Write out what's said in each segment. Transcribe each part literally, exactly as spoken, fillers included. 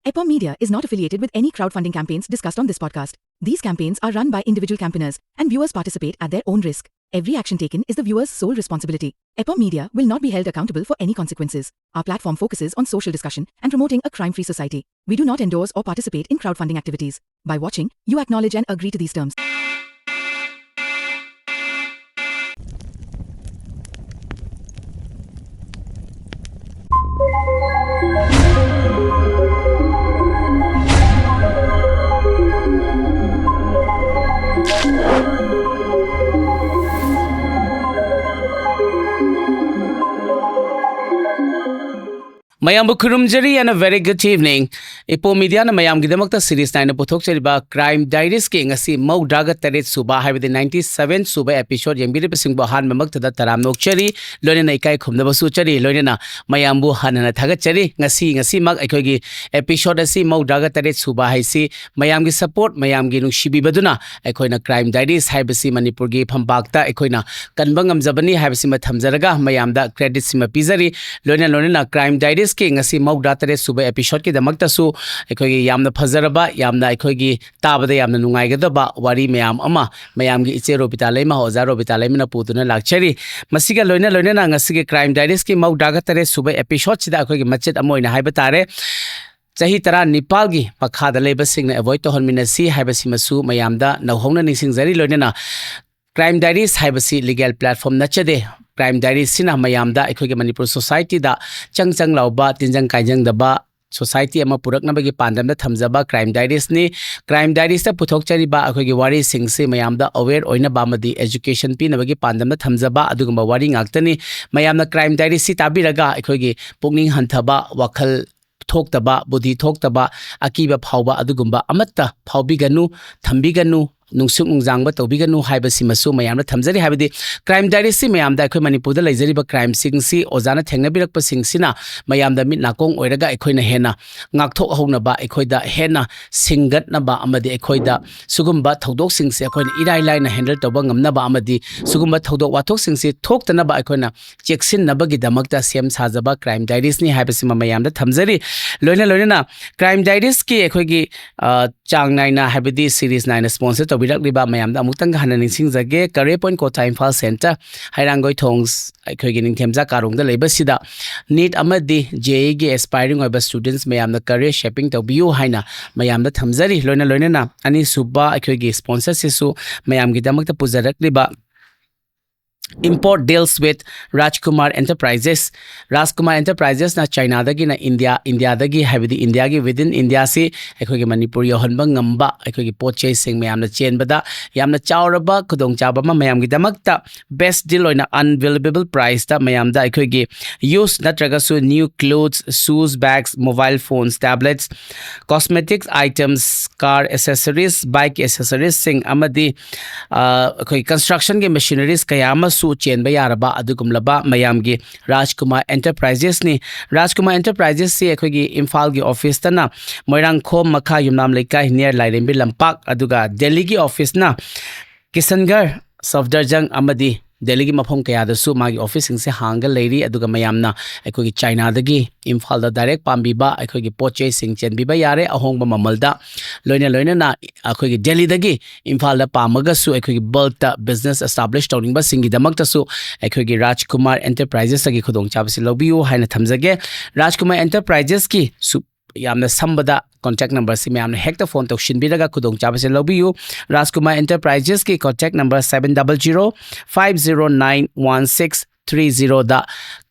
Epom Media is not affiliated with any crowdfunding campaigns discussed on this podcast. These campaigns are run by individual campaigners, and viewers participate at their own risk. Every action taken is the viewer's sole responsibility. Epom Media will not be held accountable for any consequences. Our platform focuses on social discussion and promoting a crime-free society. We do not endorse or participate in crowdfunding activities. By watching, you acknowledge and agree to these terms. ꯃꯌꯥꯝꯕꯨ ꯈꯨꯔꯨꯝꯖꯔꯤ and a very good evening. ꯏꯄꯣ ꯃꯤꯗꯤꯌꯥꯅ ꯃꯌꯥꯝꯒꯤꯗꯃꯛꯇ series ꯅꯥꯏꯅ ꯄꯨꯊꯣꯛꯆꯔꯤꯕ crime ꯗꯥꯏꯔꯤꯁꯀꯤ ꯉꯁꯤ ꯃꯧꯗ꯭ꯔꯥꯒ ꯇꯔꯦꯠ ꯁꯨꯕ, ꯍꯥꯏꯕꯗꯤ ninety seven ꯁꯨꯕ ꯑꯦꯄꯤꯁꯣꯗ ꯌꯦꯡꯕꯤꯔꯤꯕꯁꯤꯡꯕꯨ ꯑꯍꯥꯟꯕꯃꯛꯇꯗ ꯇꯔꯥꯝꯅ ꯑꯣꯛꯆꯔꯤ, ꯂꯣꯏꯅꯅ ꯏꯀꯥꯏ ꯈꯨꯝꯅꯕꯁꯨ ꯎꯠꯆꯔꯤ, ꯂꯣꯏꯅꯅ ꯃꯌꯥꯝꯕꯨ ꯍꯟꯅ ꯍꯟꯅ ꯊꯥꯒꯠꯆꯔꯤ꯫ ꯉꯁꯤ, ꯉꯁꯤꯃꯛ ꯑꯩꯈꯣꯏꯒꯤ ꯑꯦꯄꯤꯁꯣꯗ ꯑꯁꯤ ꯃꯧꯗ꯭ꯔꯥꯒ ꯇꯔꯦꯠ ꯁꯨꯕ ꯍꯥꯏꯁꯤ ꯃꯌꯥꯝꯒꯤ ꯁꯄꯣꯔꯠ, ꯃꯌꯥꯝꯒꯤ ꯅꯨꯡꯁꯤꯕꯤꯕꯗꯨꯅ ꯑꯩꯈꯣꯏꯅ ꯀ꯭ꯔꯥꯏꯝ ꯗꯥꯏꯔꯤꯁ ꯍꯥꯏꯕꯁꯤ ꯃꯅꯤꯄꯨꯔꯒꯤ ꯐꯝꯄꯥꯛꯇ ꯑꯩꯈꯣꯏꯅ ꯀꯟꯕ ꯉꯝꯖꯕꯅꯤ ꯍꯥꯏꯕꯁꯤꯃ ꯊꯝꯖꯔꯒ, ꯃꯌꯥꯝꯗ ꯀ꯭ꯔꯦꯗꯤꯠꯁꯤꯃ ꯄꯤꯖꯔꯤ꯫ ꯂꯣꯏꯅ ꯂꯣꯏꯅꯅ ꯀ꯭ꯔꯥꯏꯝ ꯗꯥꯏꯔꯤꯁꯀꯤ ꯉꯁꯤ ꯃꯧꯗ꯭ꯔꯥ ꯇꯔꯦꯠ ꯁꯨꯕ ꯑꯦꯄꯤꯁꯣꯗꯀꯤꯗꯃꯛꯇꯁꯨ ꯑꯩꯈꯣꯏꯒꯤ ꯌꯥꯝꯅ ꯐꯖꯔꯕ, ꯌꯥꯝꯅ ꯑꯩꯈꯣꯏꯒꯤ ꯇꯥꯕꯗ ꯌꯥꯝꯅ ꯅꯨꯡꯉꯥꯏꯒꯗꯕ ꯋꯥꯔꯤ ꯃꯌꯥꯝ ꯑꯃ ꯃꯌꯥꯝꯒꯤ ꯏꯆꯦ ꯔꯣꯕꯤꯇꯥ ꯂꯩꯃ, ꯑꯣꯖꯥ ꯔꯣꯕꯤꯇꯥ ꯂꯩꯃꯅ ꯄꯨꯗꯨꯅ ꯂꯥꯛꯆꯔꯤ꯫ ꯃꯁꯤꯒ ꯂꯣꯏꯅ ꯂꯣꯏꯅꯅ ꯉꯁꯤꯒꯤ ꯀ꯭ꯔꯥꯏꯝ ꯗꯥꯏꯔꯤꯁꯀꯤ ꯃꯧꯗ꯭ꯔꯥꯒ ꯇꯔꯦꯠ ꯁꯨꯕ ꯑꯦꯄꯤꯁꯣꯗꯁꯤꯗ ꯑꯩꯈꯣꯏꯒꯤ ꯃꯆꯦꯠ ꯑꯃ ꯑꯣꯏꯅ ꯍꯥꯏꯕ ꯇꯥꯔꯦ, ꯆꯍꯤ ꯇꯔꯥꯅꯤꯄꯥꯜꯒꯤ ꯃꯈꯥꯗ ꯂꯩꯕꯁꯤꯡꯅ ꯑꯦꯚꯣꯏꯗ ꯇꯧꯍꯟꯃꯤꯟꯅꯁꯤ ꯍꯥꯏꯕꯁꯤꯃꯁꯨ ꯃꯌꯥꯝꯗ ꯅꯧꯍꯧꯅ ꯅꯤꯡꯁꯤꯡꯖꯔꯤ꯫ ꯂꯣꯏꯅꯅ ꯀ꯭ꯔꯥꯏꯝ ꯗꯥꯏꯔꯤꯁ ꯍꯥꯏꯕꯁꯤ ꯂꯤꯒꯦꯜ ꯄ꯭ꯂꯦꯠꯐꯣꯝ ꯅꯠꯆꯗꯦ꯫ ꯀ꯭ꯔꯥꯏꯝ ꯗꯥꯏꯔꯤꯁꯁꯤꯅ ꯃꯌꯥꯝꯗ ꯑꯩꯈꯣꯏꯒꯤ ꯃꯅꯤꯄꯨꯔ ꯁꯣꯁꯥꯏꯇꯤꯗ ꯆꯪ ꯆꯪ ꯂꯥꯎꯕ, ꯇꯤꯟꯖꯪ ꯀꯥꯏꯖꯪꯗꯕ ꯁꯣꯁꯥꯏꯇꯤ ꯑꯃ ꯄꯨꯔꯛꯅꯕꯒꯤ ꯄꯥꯟꯗꯝꯗ ꯊꯝꯖꯕ ꯀ꯭ꯔꯥꯏꯝ ꯗꯥꯏꯔꯤꯁꯅꯤ꯫ ꯀ꯭ꯔꯥꯏꯝ ꯗꯥꯏꯔꯤꯁꯇ ꯄꯨꯊꯣꯛꯆꯔꯤꯕ ꯑꯩꯈꯣꯏꯒꯤ ꯋꯥꯔꯤꯁꯤꯡꯁꯤ ꯃꯌꯥꯝꯗ ꯑꯋꯦꯌꯔ ꯑꯣꯏꯅꯕ ꯑꯃꯗꯤ ꯑꯦꯖꯨꯀꯦꯁꯟ ꯄꯤꯅꯕꯒꯤ ꯄꯥꯟꯗꯝꯗ ꯊꯝꯖꯕ ꯑꯗꯨꯒꯨꯝꯕ ꯋꯥꯔꯤ ꯉꯥꯛꯇꯅꯤ꯫ ꯃꯌꯥꯝꯅ ꯀ꯭ꯔꯥꯏꯝ ꯗꯥꯏꯔꯤꯁꯁꯤ ꯇꯥꯕꯤꯔꯒ ꯑꯩꯈꯣꯏꯒꯤ ꯄꯨꯛꯅꯤꯡ ꯍꯟꯊꯕ, ꯋꯥꯈꯜ ꯊꯣꯛꯇꯕ, ꯕꯨꯙꯤ ꯊꯣꯛꯇꯕ, ꯑꯀꯤꯕ ꯐꯥꯎꯕ ꯑꯗꯨꯒꯨꯝꯕ ꯑꯃꯠꯇ ꯐꯥꯎꯕꯤꯒꯅꯨ, ꯊꯝꯕꯤꯒꯅꯨ꯫ ꯅꯨꯡꯁꯨꯛ ꯅꯨꯡꯖꯥꯡꯕ ꯇꯧꯕꯤꯒꯅꯨ ꯍꯥꯏꯕꯁꯤꯃꯁꯨ ꯃꯌꯥꯝꯅ ꯊꯝꯖꯔꯤ꯫ ꯍꯥꯏꯕꯗꯤ crime diaries ꯁꯤ ꯃꯌꯥꯝꯗ ꯑꯩꯈꯣꯏ ꯃꯅꯤꯄꯨꯔꯗ ꯂꯩꯖꯔꯤꯕ crimeꯁꯤꯡꯁꯤ ꯑꯣꯖꯥꯅ ꯊꯦꯡꯅꯕꯤꯔꯛꯄꯁꯤꯡꯁꯤꯅ ꯃꯌꯥꯝꯗ ꯃꯤꯠ ꯅꯥꯀꯣꯡ ꯑꯣꯏꯔꯒ ꯑꯩꯈꯣꯏꯅ ꯍꯦꯟꯅ ꯉꯥꯛꯊꯣꯛꯍꯧꯅꯕ, ꯑꯩꯈꯣꯏꯗ ꯍꯦꯟꯅ ꯁꯤꯡꯒꯠꯅꯕ ꯑꯃꯗꯤ ꯑꯩꯈꯣꯏꯗ ꯁꯤꯒꯨꯝꯕ ꯊꯧꯗꯣꯛꯁꯤꯡꯁꯦ ꯑꯩꯈꯣꯏꯅ ꯏꯔꯥꯏ ꯂꯥꯏꯅ handle ꯇꯧꯕ ꯉꯝꯅꯕ ꯑꯃꯗꯤ ꯁꯤꯒꯨꯝꯕ ꯊꯧꯗꯣꯛ ꯋꯥꯊꯣꯛꯁꯤꯡꯁꯤ ꯊꯣꯛꯇꯅꯕ ꯑꯩꯈꯣꯏꯅ ꯆꯦꯛꯁꯤꯟꯅꯕꯒꯤꯗꯃꯛꯇ ꯁꯦꯝ ꯁꯥꯖꯕ crime diariesꯅꯤ ꯍꯥꯏꯕꯁꯤꯃ ꯃꯌꯥꯝꯗ ꯊꯝꯖꯔꯤ꯫ ꯂꯣꯏꯅ ꯂꯣꯏꯅꯅ crime diariesꯀꯤ ꯑꯩꯈꯣꯏꯒꯤ, ꯑ, ꯆꯥꯡ ꯅꯥꯏꯅ ꯍꯥꯏꯕꯗꯤ series ꯅꯥꯏꯅ sponsor ꯇꯧꯕꯤꯔꯛꯂꯤꯕ ꯃꯌꯥꯝꯗ ꯑꯃꯨꯛꯇꯪꯒ ꯍꯟꯅ ꯅꯤꯡꯁꯤꯡꯖꯒꯦ꯫ ꯀꯔꯦ ꯄꯣꯏꯟ ꯀꯣꯊꯥ ꯏꯝꯐꯥꯜ centre, ꯍꯩꯔꯥꯡꯒꯣꯏ ꯊꯣꯡ, ꯑꯩꯈꯣꯏꯒꯤ ꯅꯤꯡꯊꯦꯝꯆꯥ ꯀꯥꯔꯣꯡꯗ ꯂꯩꯕꯁꯤꯗ NEET ꯑꯃꯗꯤ JEE ꯒꯤ aspiring ꯑꯣꯏꯕ students ꯃꯌꯥꯝꯅ career shaping ꯇꯧꯕꯤꯌꯨ ꯍꯥꯏꯅ ꯃꯌꯥꯝꯗ ꯊꯝꯖꯔꯤ꯫ ꯂꯣꯏꯅ ꯂꯣꯏꯅꯅ ꯑꯅꯤꯁꯨꯕ ꯑꯩꯈꯣꯏꯒꯤ sponsorꯁꯤꯁꯨ ꯃꯌꯥꯝꯒꯤꯗꯃꯛꯇ ꯄꯨꯖꯔꯛꯂꯤꯕ Import deals with Rajkumar Enterprises꯫ Rajkumar Enterprisesꯅ Chinaꯗꯒꯤꯅ India, Indiaꯗꯒꯤ ꯍꯥꯏꯕꯗꯤ Indiaꯒꯤ within Indiaꯁꯤ ꯑꯩꯈꯣꯏꯒꯤ ꯃꯅꯤꯄꯨꯔ ꯌꯧꯍꯟꯕ ꯉꯝꯕ ꯑꯩꯈꯣꯏꯒꯤ ꯄꯣꯠ ꯆꯩꯁꯤꯡ ꯃꯌꯥꯝꯅ ꯆꯦꯟꯕꯗ ꯌꯥꯝꯅ ꯆꯥꯎꯔꯕ ꯈꯨꯗꯣꯡꯆꯥꯕ ꯑꯃ ꯃꯌꯥꯝꯒꯤꯗꯃꯛꯇ best deal ꯑꯣꯏꯅ unbelievable priceꯇ ꯃꯌꯥꯝꯗ ꯑꯩꯈꯣꯏꯒꯤ used ꯅꯠꯇ꯭ꯔꯒꯁꯨ new clothes, shoes, bags, mobile phones, tablets, cosmetics items, car accessories, bike accessoriesꯁꯤꯡ ꯑꯃꯗꯤ, ꯑ, ꯑꯩꯈꯣꯏ constructionꯒꯤ machineries ꯀꯌꯥ ꯑꯃꯁꯨ ꯆꯦꯟꯕ ꯌꯥꯔꯕ ꯑꯗꯨꯒꯨꯝꯂꯕ ꯃꯌꯥꯝꯒꯤ ꯔꯥꯖꯀꯨꯃꯥꯔ Enterprisesꯅꯤ꯫ ꯔꯥꯖꯀꯨꯃꯥꯔ Enterprisesꯁꯤ ꯑꯩꯈꯣꯏꯒꯤ ꯏꯝꯐꯥꯜꯒꯤ officeꯇꯅ ꯃꯣꯏꯔꯥꯡꯈꯣꯝ ꯃꯈꯥ ꯌꯨꯝꯅꯥꯝ ꯂꯩꯀꯥꯏ near ꯂꯥꯏꯔꯦꯝꯕꯤ ꯂꯝꯄꯥꯛ, ꯑꯗꯨꯒ ꯗꯦꯜꯂꯤꯒꯤ officeꯅ ꯀꯤꯁꯟꯒꯔ, ꯁꯐꯗꯔꯖꯪ ꯑꯃꯗꯤ ꯗꯦꯜꯂꯤꯒꯤ ꯃꯐꯝ ꯀꯌꯥꯗꯁꯨ ꯃꯥꯒꯤ officeꯁꯤꯡꯁꯦ ꯍꯥꯡꯒ ꯂꯩꯔꯤ꯫ ꯑꯗꯨꯒ ꯃꯌꯥꯝꯅ ꯑꯩꯈꯣꯏꯒꯤ ꯆꯥꯏꯅꯥꯗꯒꯤ ꯏꯝꯐꯥꯜꯗ direct ꯄꯥꯝꯕꯤꯕ ꯑꯩꯈꯣꯏꯒꯤ ꯄꯣꯠ ꯆꯩꯁꯤꯡ ꯆꯦꯟꯕꯤꯕ ꯌꯥꯔꯦ ꯑꯍꯣꯡꯕ ꯃꯃꯜꯗ꯫ ꯂꯣꯏꯅ ꯂꯣꯏꯅꯅ ꯑꯩꯈꯣꯏꯒꯤ ꯗꯦꯜꯂꯤꯗꯒꯤ ꯏꯝꯐꯥꯜꯗ ꯄꯥꯝꯃꯒꯁꯨ ꯑꯩꯈꯣꯏꯒꯤ bulkꯇ business establish ꯇꯧꯅꯤꯡꯕꯁꯤꯡꯒꯤꯗꯃꯛꯇꯁꯨ ꯑꯩꯈꯣꯏꯒꯤ ꯔꯥꯖꯀꯨꯃꯥꯔ Enterprisesꯇꯒꯤ ꯈꯨꯗꯣꯡꯆꯥꯕꯁꯤ ꯂꯧꯕꯤꯌꯨ ꯍꯥꯏꯅ ꯊꯝꯖꯒꯦ꯫ ꯔꯥꯖꯀꯨꯃꯥꯔ Enterprisesꯀꯤ ꯁꯨ-, ꯌꯥꯝꯅ ꯁꯝꯕꯗ contact numberꯁꯤ ꯃꯌꯥꯝꯅ ꯍꯦꯛꯇ phone ꯇꯧꯁꯤꯟꯕꯤꯔꯒ ꯈꯨꯗꯣꯡꯆꯥꯕꯁꯤ ꯂꯧꯕꯤꯌꯨ꯫ ꯔꯥꯖꯀꯨꯃꯥꯔ Enterprisesꯀꯤ contact number seven double zero five zero nine one six three zeroꯗ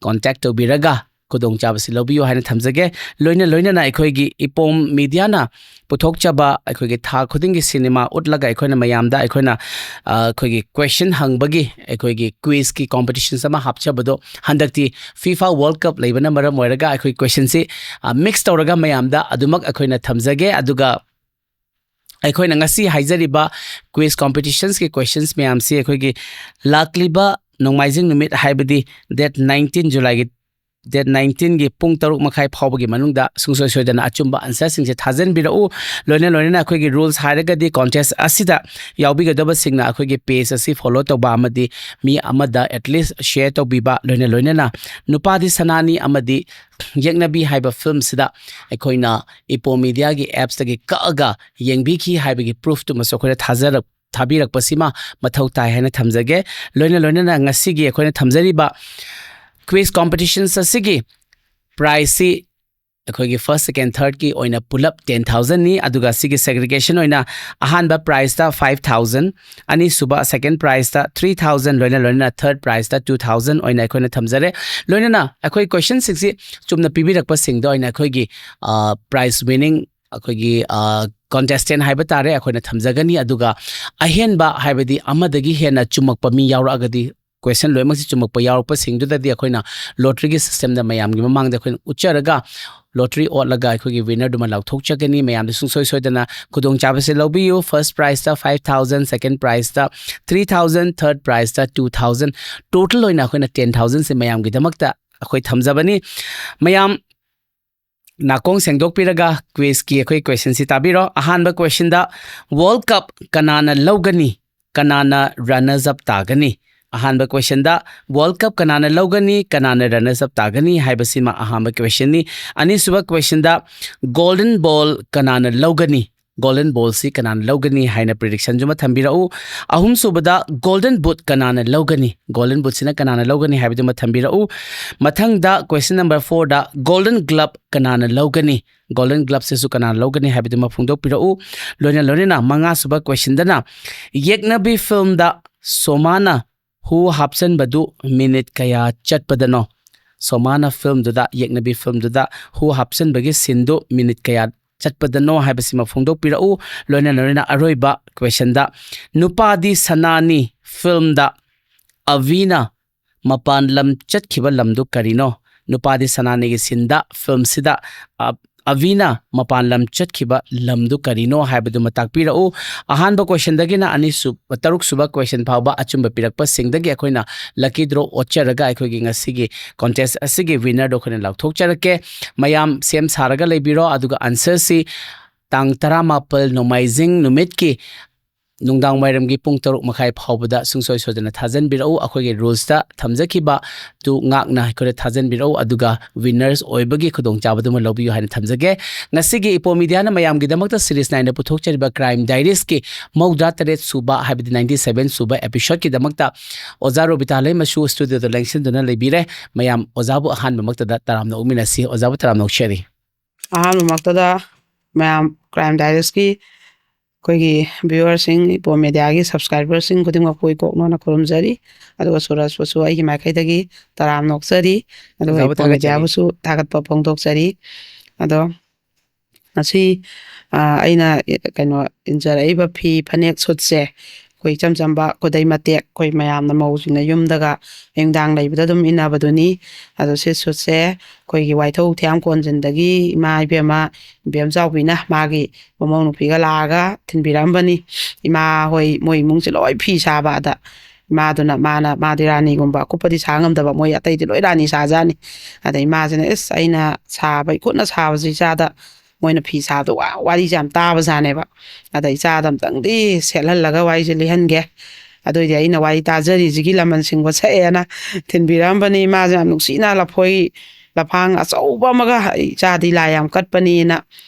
contact ꯇꯧꯕꯤꯔꯒ ꯈꯨꯗꯣꯡꯆꯥꯕꯁꯤ ꯂꯧꯕꯤꯌꯨ ꯍꯥꯏꯅ ꯊꯝꯖꯒꯦ꯫ ꯂꯣꯏꯅ ꯂꯣꯏꯅꯅ ꯑꯩꯈꯣꯏꯒꯤ ꯏꯄꯣꯝ mediaꯅ ꯄꯨꯊꯣꯛꯆꯕ ꯑꯩꯈꯣꯏꯒꯤ ꯊꯥ ꯈꯨꯗꯤꯡꯒꯤ cinema ꯎꯠꯂꯒ ꯑꯩꯈꯣꯏꯅ ꯃꯌꯥꯝꯗ ꯑꯩꯈꯣꯏꯅ, ꯑ, ꯑꯩꯈꯣꯏꯒꯤ question ꯍꯪꯕꯒꯤ ꯑꯩꯈꯣꯏꯒꯤ quizꯀꯤ competitions ꯑꯃ ꯍꯥꯞꯆꯕꯗꯣ ꯍꯟꯗꯛꯇꯤ FIFA World Cup ꯂꯩꯕꯅ ꯃꯔꯝ ꯑꯣꯏꯔꯒ ꯑꯩꯈꯣꯏ questionꯁꯤ, ꯑ, mix ꯇꯧꯔꯒ ꯃꯌꯥꯝꯗ ꯑꯗꯨꯃꯛ ꯑꯩꯈꯣꯏꯅ ꯊꯝꯖꯒꯦ꯫ ꯑꯗꯨꯒ ꯑꯩꯈꯣꯏꯅ ꯉꯁꯤ ꯍꯥꯏꯖꯔꯤꯕ quiz competitionsꯀꯤ questions ꯃꯌꯥꯝꯁꯤ ꯑꯩꯈꯣꯏꯒꯤ ꯂꯥꯛꯂꯤꯕ ꯅꯣꯡꯃꯥꯏꯖꯤꯡ ꯅꯨꯃꯤꯠ, ꯍꯥꯏꯕꯗꯤ date nineteen, Julyꯒꯤ date nineteenꯒꯤ ꯄꯨꯡ ꯇꯔꯨꯛ ꯃꯈꯥꯏ ꯐꯥꯎꯕꯒꯤ ꯃꯅꯨꯡꯗ ꯁꯨꯡꯁꯣꯏ ꯁꯣꯏꯗꯅ ꯑꯆꯨꯝꯕ answerꯁꯤꯡꯁꯦ ꯊꯥꯖꯟꯕꯤꯔꯛꯎ꯫ ꯂꯣꯏꯅ ꯂꯣꯏꯅꯅ ꯑꯩꯈꯣꯏꯒꯤ rules ꯍꯥꯏꯔꯒꯗꯤ, contest ꯑꯁꯤꯗ ꯌꯥꯎꯕꯤꯒꯗꯕꯁꯤꯡꯅ ꯑꯩꯈꯣꯏꯒꯤ page ꯑꯁꯤ follow ꯇꯧꯕ ꯑꯃꯗꯤ ꯃꯤ ꯑꯃꯗ at least share ꯇꯧꯕꯤꯕ, ꯂꯣꯏꯅ ꯂꯣꯏꯅꯅ ꯅꯨꯄꯥꯗꯤ ꯁꯅꯥꯅꯤ ꯑꯃꯗꯤ ꯌꯦꯛꯅꯕꯤ ꯍꯥꯏꯕ filmꯁꯤꯗ ꯑꯩꯈꯣꯏꯅ Ipo Mediaꯒꯤ appsꯇꯒꯤ ꯀꯛꯑꯒ ꯌꯦꯡꯕꯤꯈꯤ ꯍꯥꯏꯕꯒꯤ proofꯇꯨꯃꯁꯨ ꯑꯩꯈꯣꯏꯅ ꯊꯥꯖꯔꯛ ꯊꯥꯕꯤꯔꯛꯄꯁꯤꯃ ꯃꯊꯧ ꯇꯥꯏ ꯍꯥꯏꯅ ꯊꯝꯖꯒꯦ꯫ ꯂꯣꯏꯅ ꯂꯣꯏꯅꯅ ꯉꯁꯤꯒꯤ ꯑꯩꯈꯣꯏꯅ ꯊꯝꯖꯔꯤꯕ quiz competitions ꯑꯁꯤꯒꯤ prizeꯁꯤ ꯑꯩꯈꯣꯏꯒꯤ first, second, thirdꯀꯤ ꯑꯣꯏꯅ ꯄꯨꯂꯞ ten thousandꯅꯤ꯫ ꯑꯗꯨꯒ ꯁꯤꯒꯤ segregation ꯑꯣꯏꯅ ꯑꯍꯥꯟꯕ prizeꯇ five thousand, ꯑꯅꯤꯁꯨꯕ second prizeꯇ three thousand, ꯂꯣꯏꯅ ꯂꯣꯏꯅꯅ third prizeꯇ two thousand ꯑꯣꯏꯅ ꯑꯩꯈꯣꯏꯅ ꯊꯝꯖꯔꯦ꯫ ꯂꯣꯏꯅꯅ ꯑꯩꯈꯣꯏ questionꯁꯤꯡꯁꯤ ꯆꯨꯝꯅ ꯄꯤꯕꯤꯔꯛꯄꯁꯤꯡꯗ ꯑꯣꯏꯅ ꯑꯩꯈꯣꯏꯒꯤ, ꯑ, prize winning, ꯑꯩꯈꯣꯏꯒꯤ, ꯑ, contestant ꯍꯥꯏꯕ ꯇꯥꯔꯦ, ꯑꯩꯈꯣꯏꯅ ꯊꯝꯖꯒꯅꯤ꯫ ꯑꯗꯨꯒ ꯑꯍꯦꯟꯕ, ꯍꯥꯏꯕꯗꯤ ꯑꯃꯗꯒꯤ ꯍꯦꯟꯅ ꯆꯨꯝꯃꯛꯄ ꯃꯤ ꯌꯥꯎꯔꯛꯑꯒꯗꯤ, question ꯂꯣꯏꯅꯃꯛꯁꯤ ꯆꯨꯝꯃꯛꯄ ꯌꯥꯎꯔꯛꯄꯁꯤꯡꯗꯨꯗꯗꯤ ꯑꯩꯈꯣꯏꯅ lotteryꯒꯤ systemꯗ ꯃꯌꯥꯝꯒꯤ ꯃꯃꯥꯡꯗ ꯑꯩꯈꯣꯏꯅ ꯎꯠꯆꯔꯒ, lottery ꯑꯣꯠꯂꯒ ꯑꯩꯈꯣꯏꯒꯤ winnerꯗꯨꯃ ꯂꯥꯎꯊꯣꯛꯆꯒꯅꯤ꯫ ꯃꯌꯥꯝꯗ ꯁꯨꯡꯁꯣꯏ ꯁꯣꯏꯗꯅ ꯈꯨꯗꯣꯡꯆꯥꯕꯁꯦ ꯂꯧꯕꯤꯌꯨ꯫ First prizeꯇ five thousand, second prizeꯇ three thousand, third prizeꯇ two thousand, total ꯑꯣꯏꯅ ꯑꯩꯈꯣꯏꯅ ten thousandꯁꯦ ꯃꯌꯥꯝꯒꯤꯗꯃꯛꯇ ꯑꯩꯈꯣꯏ ꯊꯝꯖꯕꯅꯤ꯫ ꯃꯌꯥꯝ ꯅꯥꯀꯣꯡ ꯁꯦꯡꯗꯣꯛꯄꯤꯔꯒ quizꯀꯤ ꯑꯩꯈꯣꯏ questionꯁꯤ ꯇꯥꯕꯤꯔꯣ꯫ ꯑꯍꯥꯟꯕ questionꯗ, World Cup ꯀꯅꯥꯅ ꯂꯧꯒꯅꯤ, ꯀꯅꯥꯅ runners up ꯇꯥꯒꯅꯤ? ꯑꯍꯥꯟꯕ questionꯗ World Cup ꯀꯅꯥꯅ ꯂꯧꯒꯅꯤ, ꯀꯅꯥꯅ runners up ꯇꯥꯒꯅꯤ ꯍꯥꯏꯕꯁꯤꯃ ꯑꯍꯥꯟꯕ questionꯅꯤ꯫ ꯑꯅꯤꯁꯨꯕ questionꯗ Golden Ball ꯀꯅꯥꯅ ꯂꯧꯒꯅꯤ, Golden Ballꯁꯤ ꯀꯅꯥꯅ ꯂꯧꯒꯅꯤ ꯍꯥꯏꯅ predictionꯁꯨ ꯑꯃ ꯊꯝꯕꯤꯔꯛꯎ꯫ ꯑꯍꯨꯝꯁꯨꯕꯗ Golden Boot ꯀꯅꯥꯅ ꯂꯧꯒꯅꯤ, Golden Bootꯁꯤꯅ ꯀꯅꯥꯅ ꯂꯧꯒꯅꯤ ꯍꯥꯏꯕꯗꯨꯃ ꯊꯝꯕꯤꯔꯛꯎ꯫ ꯃꯊꯪꯗ question number fourꯗ Golden Glove ꯀꯅꯥꯅ ꯂꯧꯒꯅꯤ, Golden Gloveꯁꯤꯁꯨ ꯀꯅꯥꯅ ꯂꯧꯒꯅꯤ ꯍꯥꯏꯕꯗꯨꯃ ꯐꯣꯡꯗꯣꯛꯄꯤꯔꯛꯎ꯫ ꯂꯣꯏꯅ ꯂꯣꯏꯅꯅ ꯃꯉꯥꯁꯨꯕ questionꯗꯅ ꯌꯦꯛꯅꯕꯤ filmꯗ ꯁꯣꯃꯥꯅ ꯍꯨ ꯍꯥꯞꯆꯟꯕꯗꯨ minute ꯀꯌꯥ ꯆꯠꯄꯗꯅꯣ? ꯁꯣꯃꯥꯅ filmꯗꯨꯗ, ꯌꯦꯛꯅꯕꯤ filmꯗꯨꯗ ꯍꯨ ꯍꯥꯞꯆꯟꯕꯒꯤ sceneꯗꯨ minute ꯀꯌꯥ ꯆꯠꯄꯗꯅꯣ ꯍꯥꯏꯕꯁꯤꯃ ꯐꯣꯡꯗꯣꯛꯄꯤꯔꯛꯎ꯫ ꯂꯣꯏꯅ ꯂꯣꯏꯅꯅ ꯑꯔꯣꯏꯕ questionꯗ, ꯅꯨꯄꯥꯗꯤ ꯁꯅꯥꯅꯤ filmꯗ ꯑꯚꯤꯅ ꯃꯄꯥꯟ ꯂꯝ ꯆꯠꯈꯤꯕ ꯂꯝꯗꯨ ꯀꯔꯤꯅꯣ? ꯅꯨꯄꯥꯗꯤ ꯁꯅꯥꯅꯤꯒꯤ sceneꯗ, filmꯁꯤꯗ, ꯑ, ꯑꯕꯤꯅ ꯃꯄꯥꯟ ꯂꯝ ꯆꯠꯈꯤꯕ ꯂꯝꯗꯨ ꯀꯔꯤꯅꯣ ꯍꯥꯏꯕꯗꯨꯃ ꯇꯥꯛꯄꯤꯔꯛꯎ꯫ ꯑꯍꯥꯟꯕ questionꯗꯒꯤꯅ ꯑꯅꯤꯁꯨꯕ, ꯇꯔꯨꯛ ꯁꯨꯕ question ꯐꯥꯎꯕ ꯑꯆꯨꯝꯕ ꯄꯤꯔꯛꯄꯁꯤꯡꯗꯒꯤ ꯑꯩꯈꯣꯏꯅ lucky draw ꯑꯣꯠꯆꯔꯒ ꯑꯩꯈꯣꯏꯒꯤ ꯉꯁꯤꯒꯤ contest ꯑꯁꯤꯒꯤ winnerꯗꯣ ꯑꯩꯈꯣꯏꯅ ꯂꯥꯎꯊꯣꯛꯆꯔꯛꯀꯦ꯫ ꯃꯌꯥꯝ ꯁꯦꯝ ꯁꯥꯔꯒ ꯂꯩꯕꯤꯔꯣ, ꯑꯗꯨꯒ answerꯁꯤ ꯇꯥꯡ ꯇꯔꯥꯃꯥꯄꯜ ꯅꯣꯡꯃꯥꯏꯖꯤꯡ ꯅꯨꯃꯤꯠꯀꯤ ꯅꯨꯡꯗꯥꯡ ꯋꯥꯏꯔꯝꯒꯤ ꯄꯨꯡ ꯇꯔꯨꯛ ꯃꯈꯥꯏ ꯐꯥꯎꯕꯗ ꯁꯨꯡꯁꯣꯏ ꯁꯣꯏꯗꯅ ꯊꯥꯖꯟꯕꯤꯔꯛꯎ꯫ ꯑꯩꯈꯣꯏꯒꯤ rulesꯇ ꯊꯝꯖꯈꯤꯕ ꯇꯨ ꯉꯥꯛꯅ ꯑꯩꯈꯣꯏꯅ ꯊꯥꯖꯟꯕꯤꯔꯛꯎ, ꯑꯗꯨꯒ winners ꯑꯣꯏꯕꯒꯤ ꯈꯨꯗꯣꯡꯆꯥꯕꯗꯨꯃ ꯂꯧꯕꯤꯌꯨ ꯍꯥꯏꯅ ꯊꯝꯖꯒꯦ꯫ ꯉꯁꯤꯒꯤ ꯏꯄꯣ ꯃꯤꯗꯤꯌꯥꯅ ꯃꯌꯥꯝꯒꯤꯗꯃꯛꯇ series nine ꯄꯨꯊꯣꯛꯆꯔꯤꯕ Crime Diariesꯀꯤ ꯃꯧꯗ꯭ꯔꯥ ꯇꯔꯦꯠ ꯁꯨꯕ, ꯍꯥꯏꯕꯗꯤ ninety seven ꯁꯨꯕ episodeꯀꯤꯗꯃꯛꯇ ꯑꯣꯖꯥ ꯔꯣꯕꯤꯇꯥ ꯂꯩꯃꯁꯨ studioꯗ ꯂꯦꯡꯁꯤꯟꯗꯨꯅ ꯂꯩꯕꯤꯔꯦ꯫ ꯃꯌꯥꯝ ꯑꯣꯖꯥꯕꯨ ꯑꯍꯥꯟꯕꯃꯛꯇꯗ ꯇꯔꯥꯝꯅ ꯑꯣꯛꯃꯤꯟꯅꯁꯤ꯫ ꯑꯣꯖꯥꯕꯨ ꯇꯔꯥꯝꯅ ꯑꯣꯛꯆꯔꯤ꯫ ꯑꯍꯥꯟꯕꯃꯛꯇꯗ ꯃꯌꯥꯝ Crime Diariesꯀꯤ ꯑꯩꯈꯣꯏꯒꯤ viewerꯁꯤꯡ, ꯏꯄꯣ ꯃꯤꯗꯤꯌꯥꯒꯤ subscriberꯁꯤꯡ ꯈꯨꯗꯤꯡꯃꯛꯄꯨ ꯏꯀꯣꯛꯅꯣꯅ ꯈꯨꯔꯨꯝꯖꯔꯤ꯫ ꯑꯗꯨꯒ ꯁꯨꯔꯖꯄꯨꯁꯨ ꯑꯩꯒꯤ ꯃꯥꯏꯀꯩꯗꯒꯤ ꯇꯔꯥꯝꯅ ꯑꯣꯛꯆꯔꯤ꯫ ꯑꯗꯨꯒ ꯑꯣꯖꯥꯕꯨ ꯏꯄꯣ ꯊꯥꯒꯠꯆꯔꯤ꯫ ꯃꯤꯗꯤꯌꯥꯕꯨꯁꯨ ꯊꯥꯒꯠꯄ ꯐꯣꯡꯗꯣꯛꯆꯔꯤ꯫ ꯑꯗꯣ ꯉꯁꯤ, ꯑ, ꯑꯩꯅ, ꯀꯩꯅꯣ, ꯏꯟꯖꯔꯛꯏꯕ ꯐꯤ ꯐꯅꯦꯛ suitꯁꯦ ꯑꯩꯈꯣꯏ ꯏꯆꯝ ꯆꯝꯕ ꯈꯨꯗꯩ ꯃꯇꯦꯛ, ꯑꯩꯈꯣꯏ ꯃꯌꯥꯝꯅ ꯃꯧꯁꯤꯡꯅ ꯌꯨꯝꯗꯒ ꯑꯌꯨꯛ ꯅꯨꯡꯗꯥꯡ ꯂꯩꯕꯗ ꯑꯗꯨꯝ ꯏꯟꯅꯕꯗꯨꯅꯤ꯫ ꯑꯗꯣ ꯁꯤ suitꯁꯦ ꯑꯩꯈꯣꯏꯒꯤ ꯋꯥꯏꯊꯧ ꯊꯤꯌꯥꯝ ꯀꯣꯟꯖꯤꯟꯗꯒꯤ ꯏꯃꯥ ꯏꯕꯦꯝꯃ ꯏꯕꯦꯝꯆꯥꯎꯕꯤꯅ ꯃꯥꯒꯤ ꯃꯃꯧ ꯅꯨꯄꯤꯒ ꯂꯥꯛꯑꯒ ꯊꯤꯟꯕꯤꯔꯛꯑꯝꯕꯅꯤ꯫ ꯏꯃꯥ ꯍꯣꯏ, ꯃꯣꯏ ꯏꯃꯨꯡꯁꯦ ꯂꯣꯏ ꯐꯤ ꯁꯥꯕ꯫ ꯑꯗ ꯏꯃꯥꯗꯨꯅ, ꯃꯥꯅ, ꯃꯥꯗꯤ ꯔꯥꯅꯤꯒꯨꯝꯕ ꯑꯀꯨꯞꯄꯗꯤ ꯁꯥ ꯉꯝꯗꯕ, ꯃꯣꯏ ꯑꯇꯩꯗꯤ ꯂꯣꯏ ꯔꯥꯅꯤ ꯁꯥꯖꯥꯠꯅꯤ꯫ ꯑꯗ ꯏꯃꯥꯁꯤꯅ, "ꯏꯁ, ꯑꯩꯅ ꯁꯥꯕ, ꯏꯈꯨꯠꯅ ꯁꯥꯕꯁꯤ ꯏꯆꯥꯗ ꯃꯣꯏꯅ ꯐꯤ ꯁꯥꯕꯗꯣ ꯋꯥ-, ꯋꯥꯔꯤꯁꯦ ꯌꯥꯝ ꯇꯥꯕꯖꯥꯠꯅꯦꯕ꯫ ꯑꯗ ꯏꯆꯥꯗ ꯑꯝꯇꯪꯗꯤ ꯁꯦꯠꯍꯜꯂꯒ ꯋꯥꯔꯤꯁꯦ ꯂꯤꯍꯟꯒꯦ꯫ ꯑꯗꯨꯑꯣꯏꯗꯤ ꯑꯩꯅ ꯋꯥꯔꯤ ꯇꯥꯖꯔꯤꯁꯤꯒꯤ ꯂꯃꯟ ꯁꯤꯡꯕ ꯁꯛꯑꯦꯅ ꯊꯤꯟꯕꯤꯔꯛꯑꯝꯕꯅꯤ꯫ ꯏꯃꯥꯁꯦ ꯌꯥꯝ ꯅꯨꯡꯁꯤꯅ ꯂꯐꯣꯏ ꯂꯐꯥꯡ ꯑꯆꯧꯕ ꯑꯃꯒ, ꯏꯆꯥꯗꯤ ꯂꯥꯏ ꯌꯥꯝ ꯀꯠꯄꯅꯤꯅ,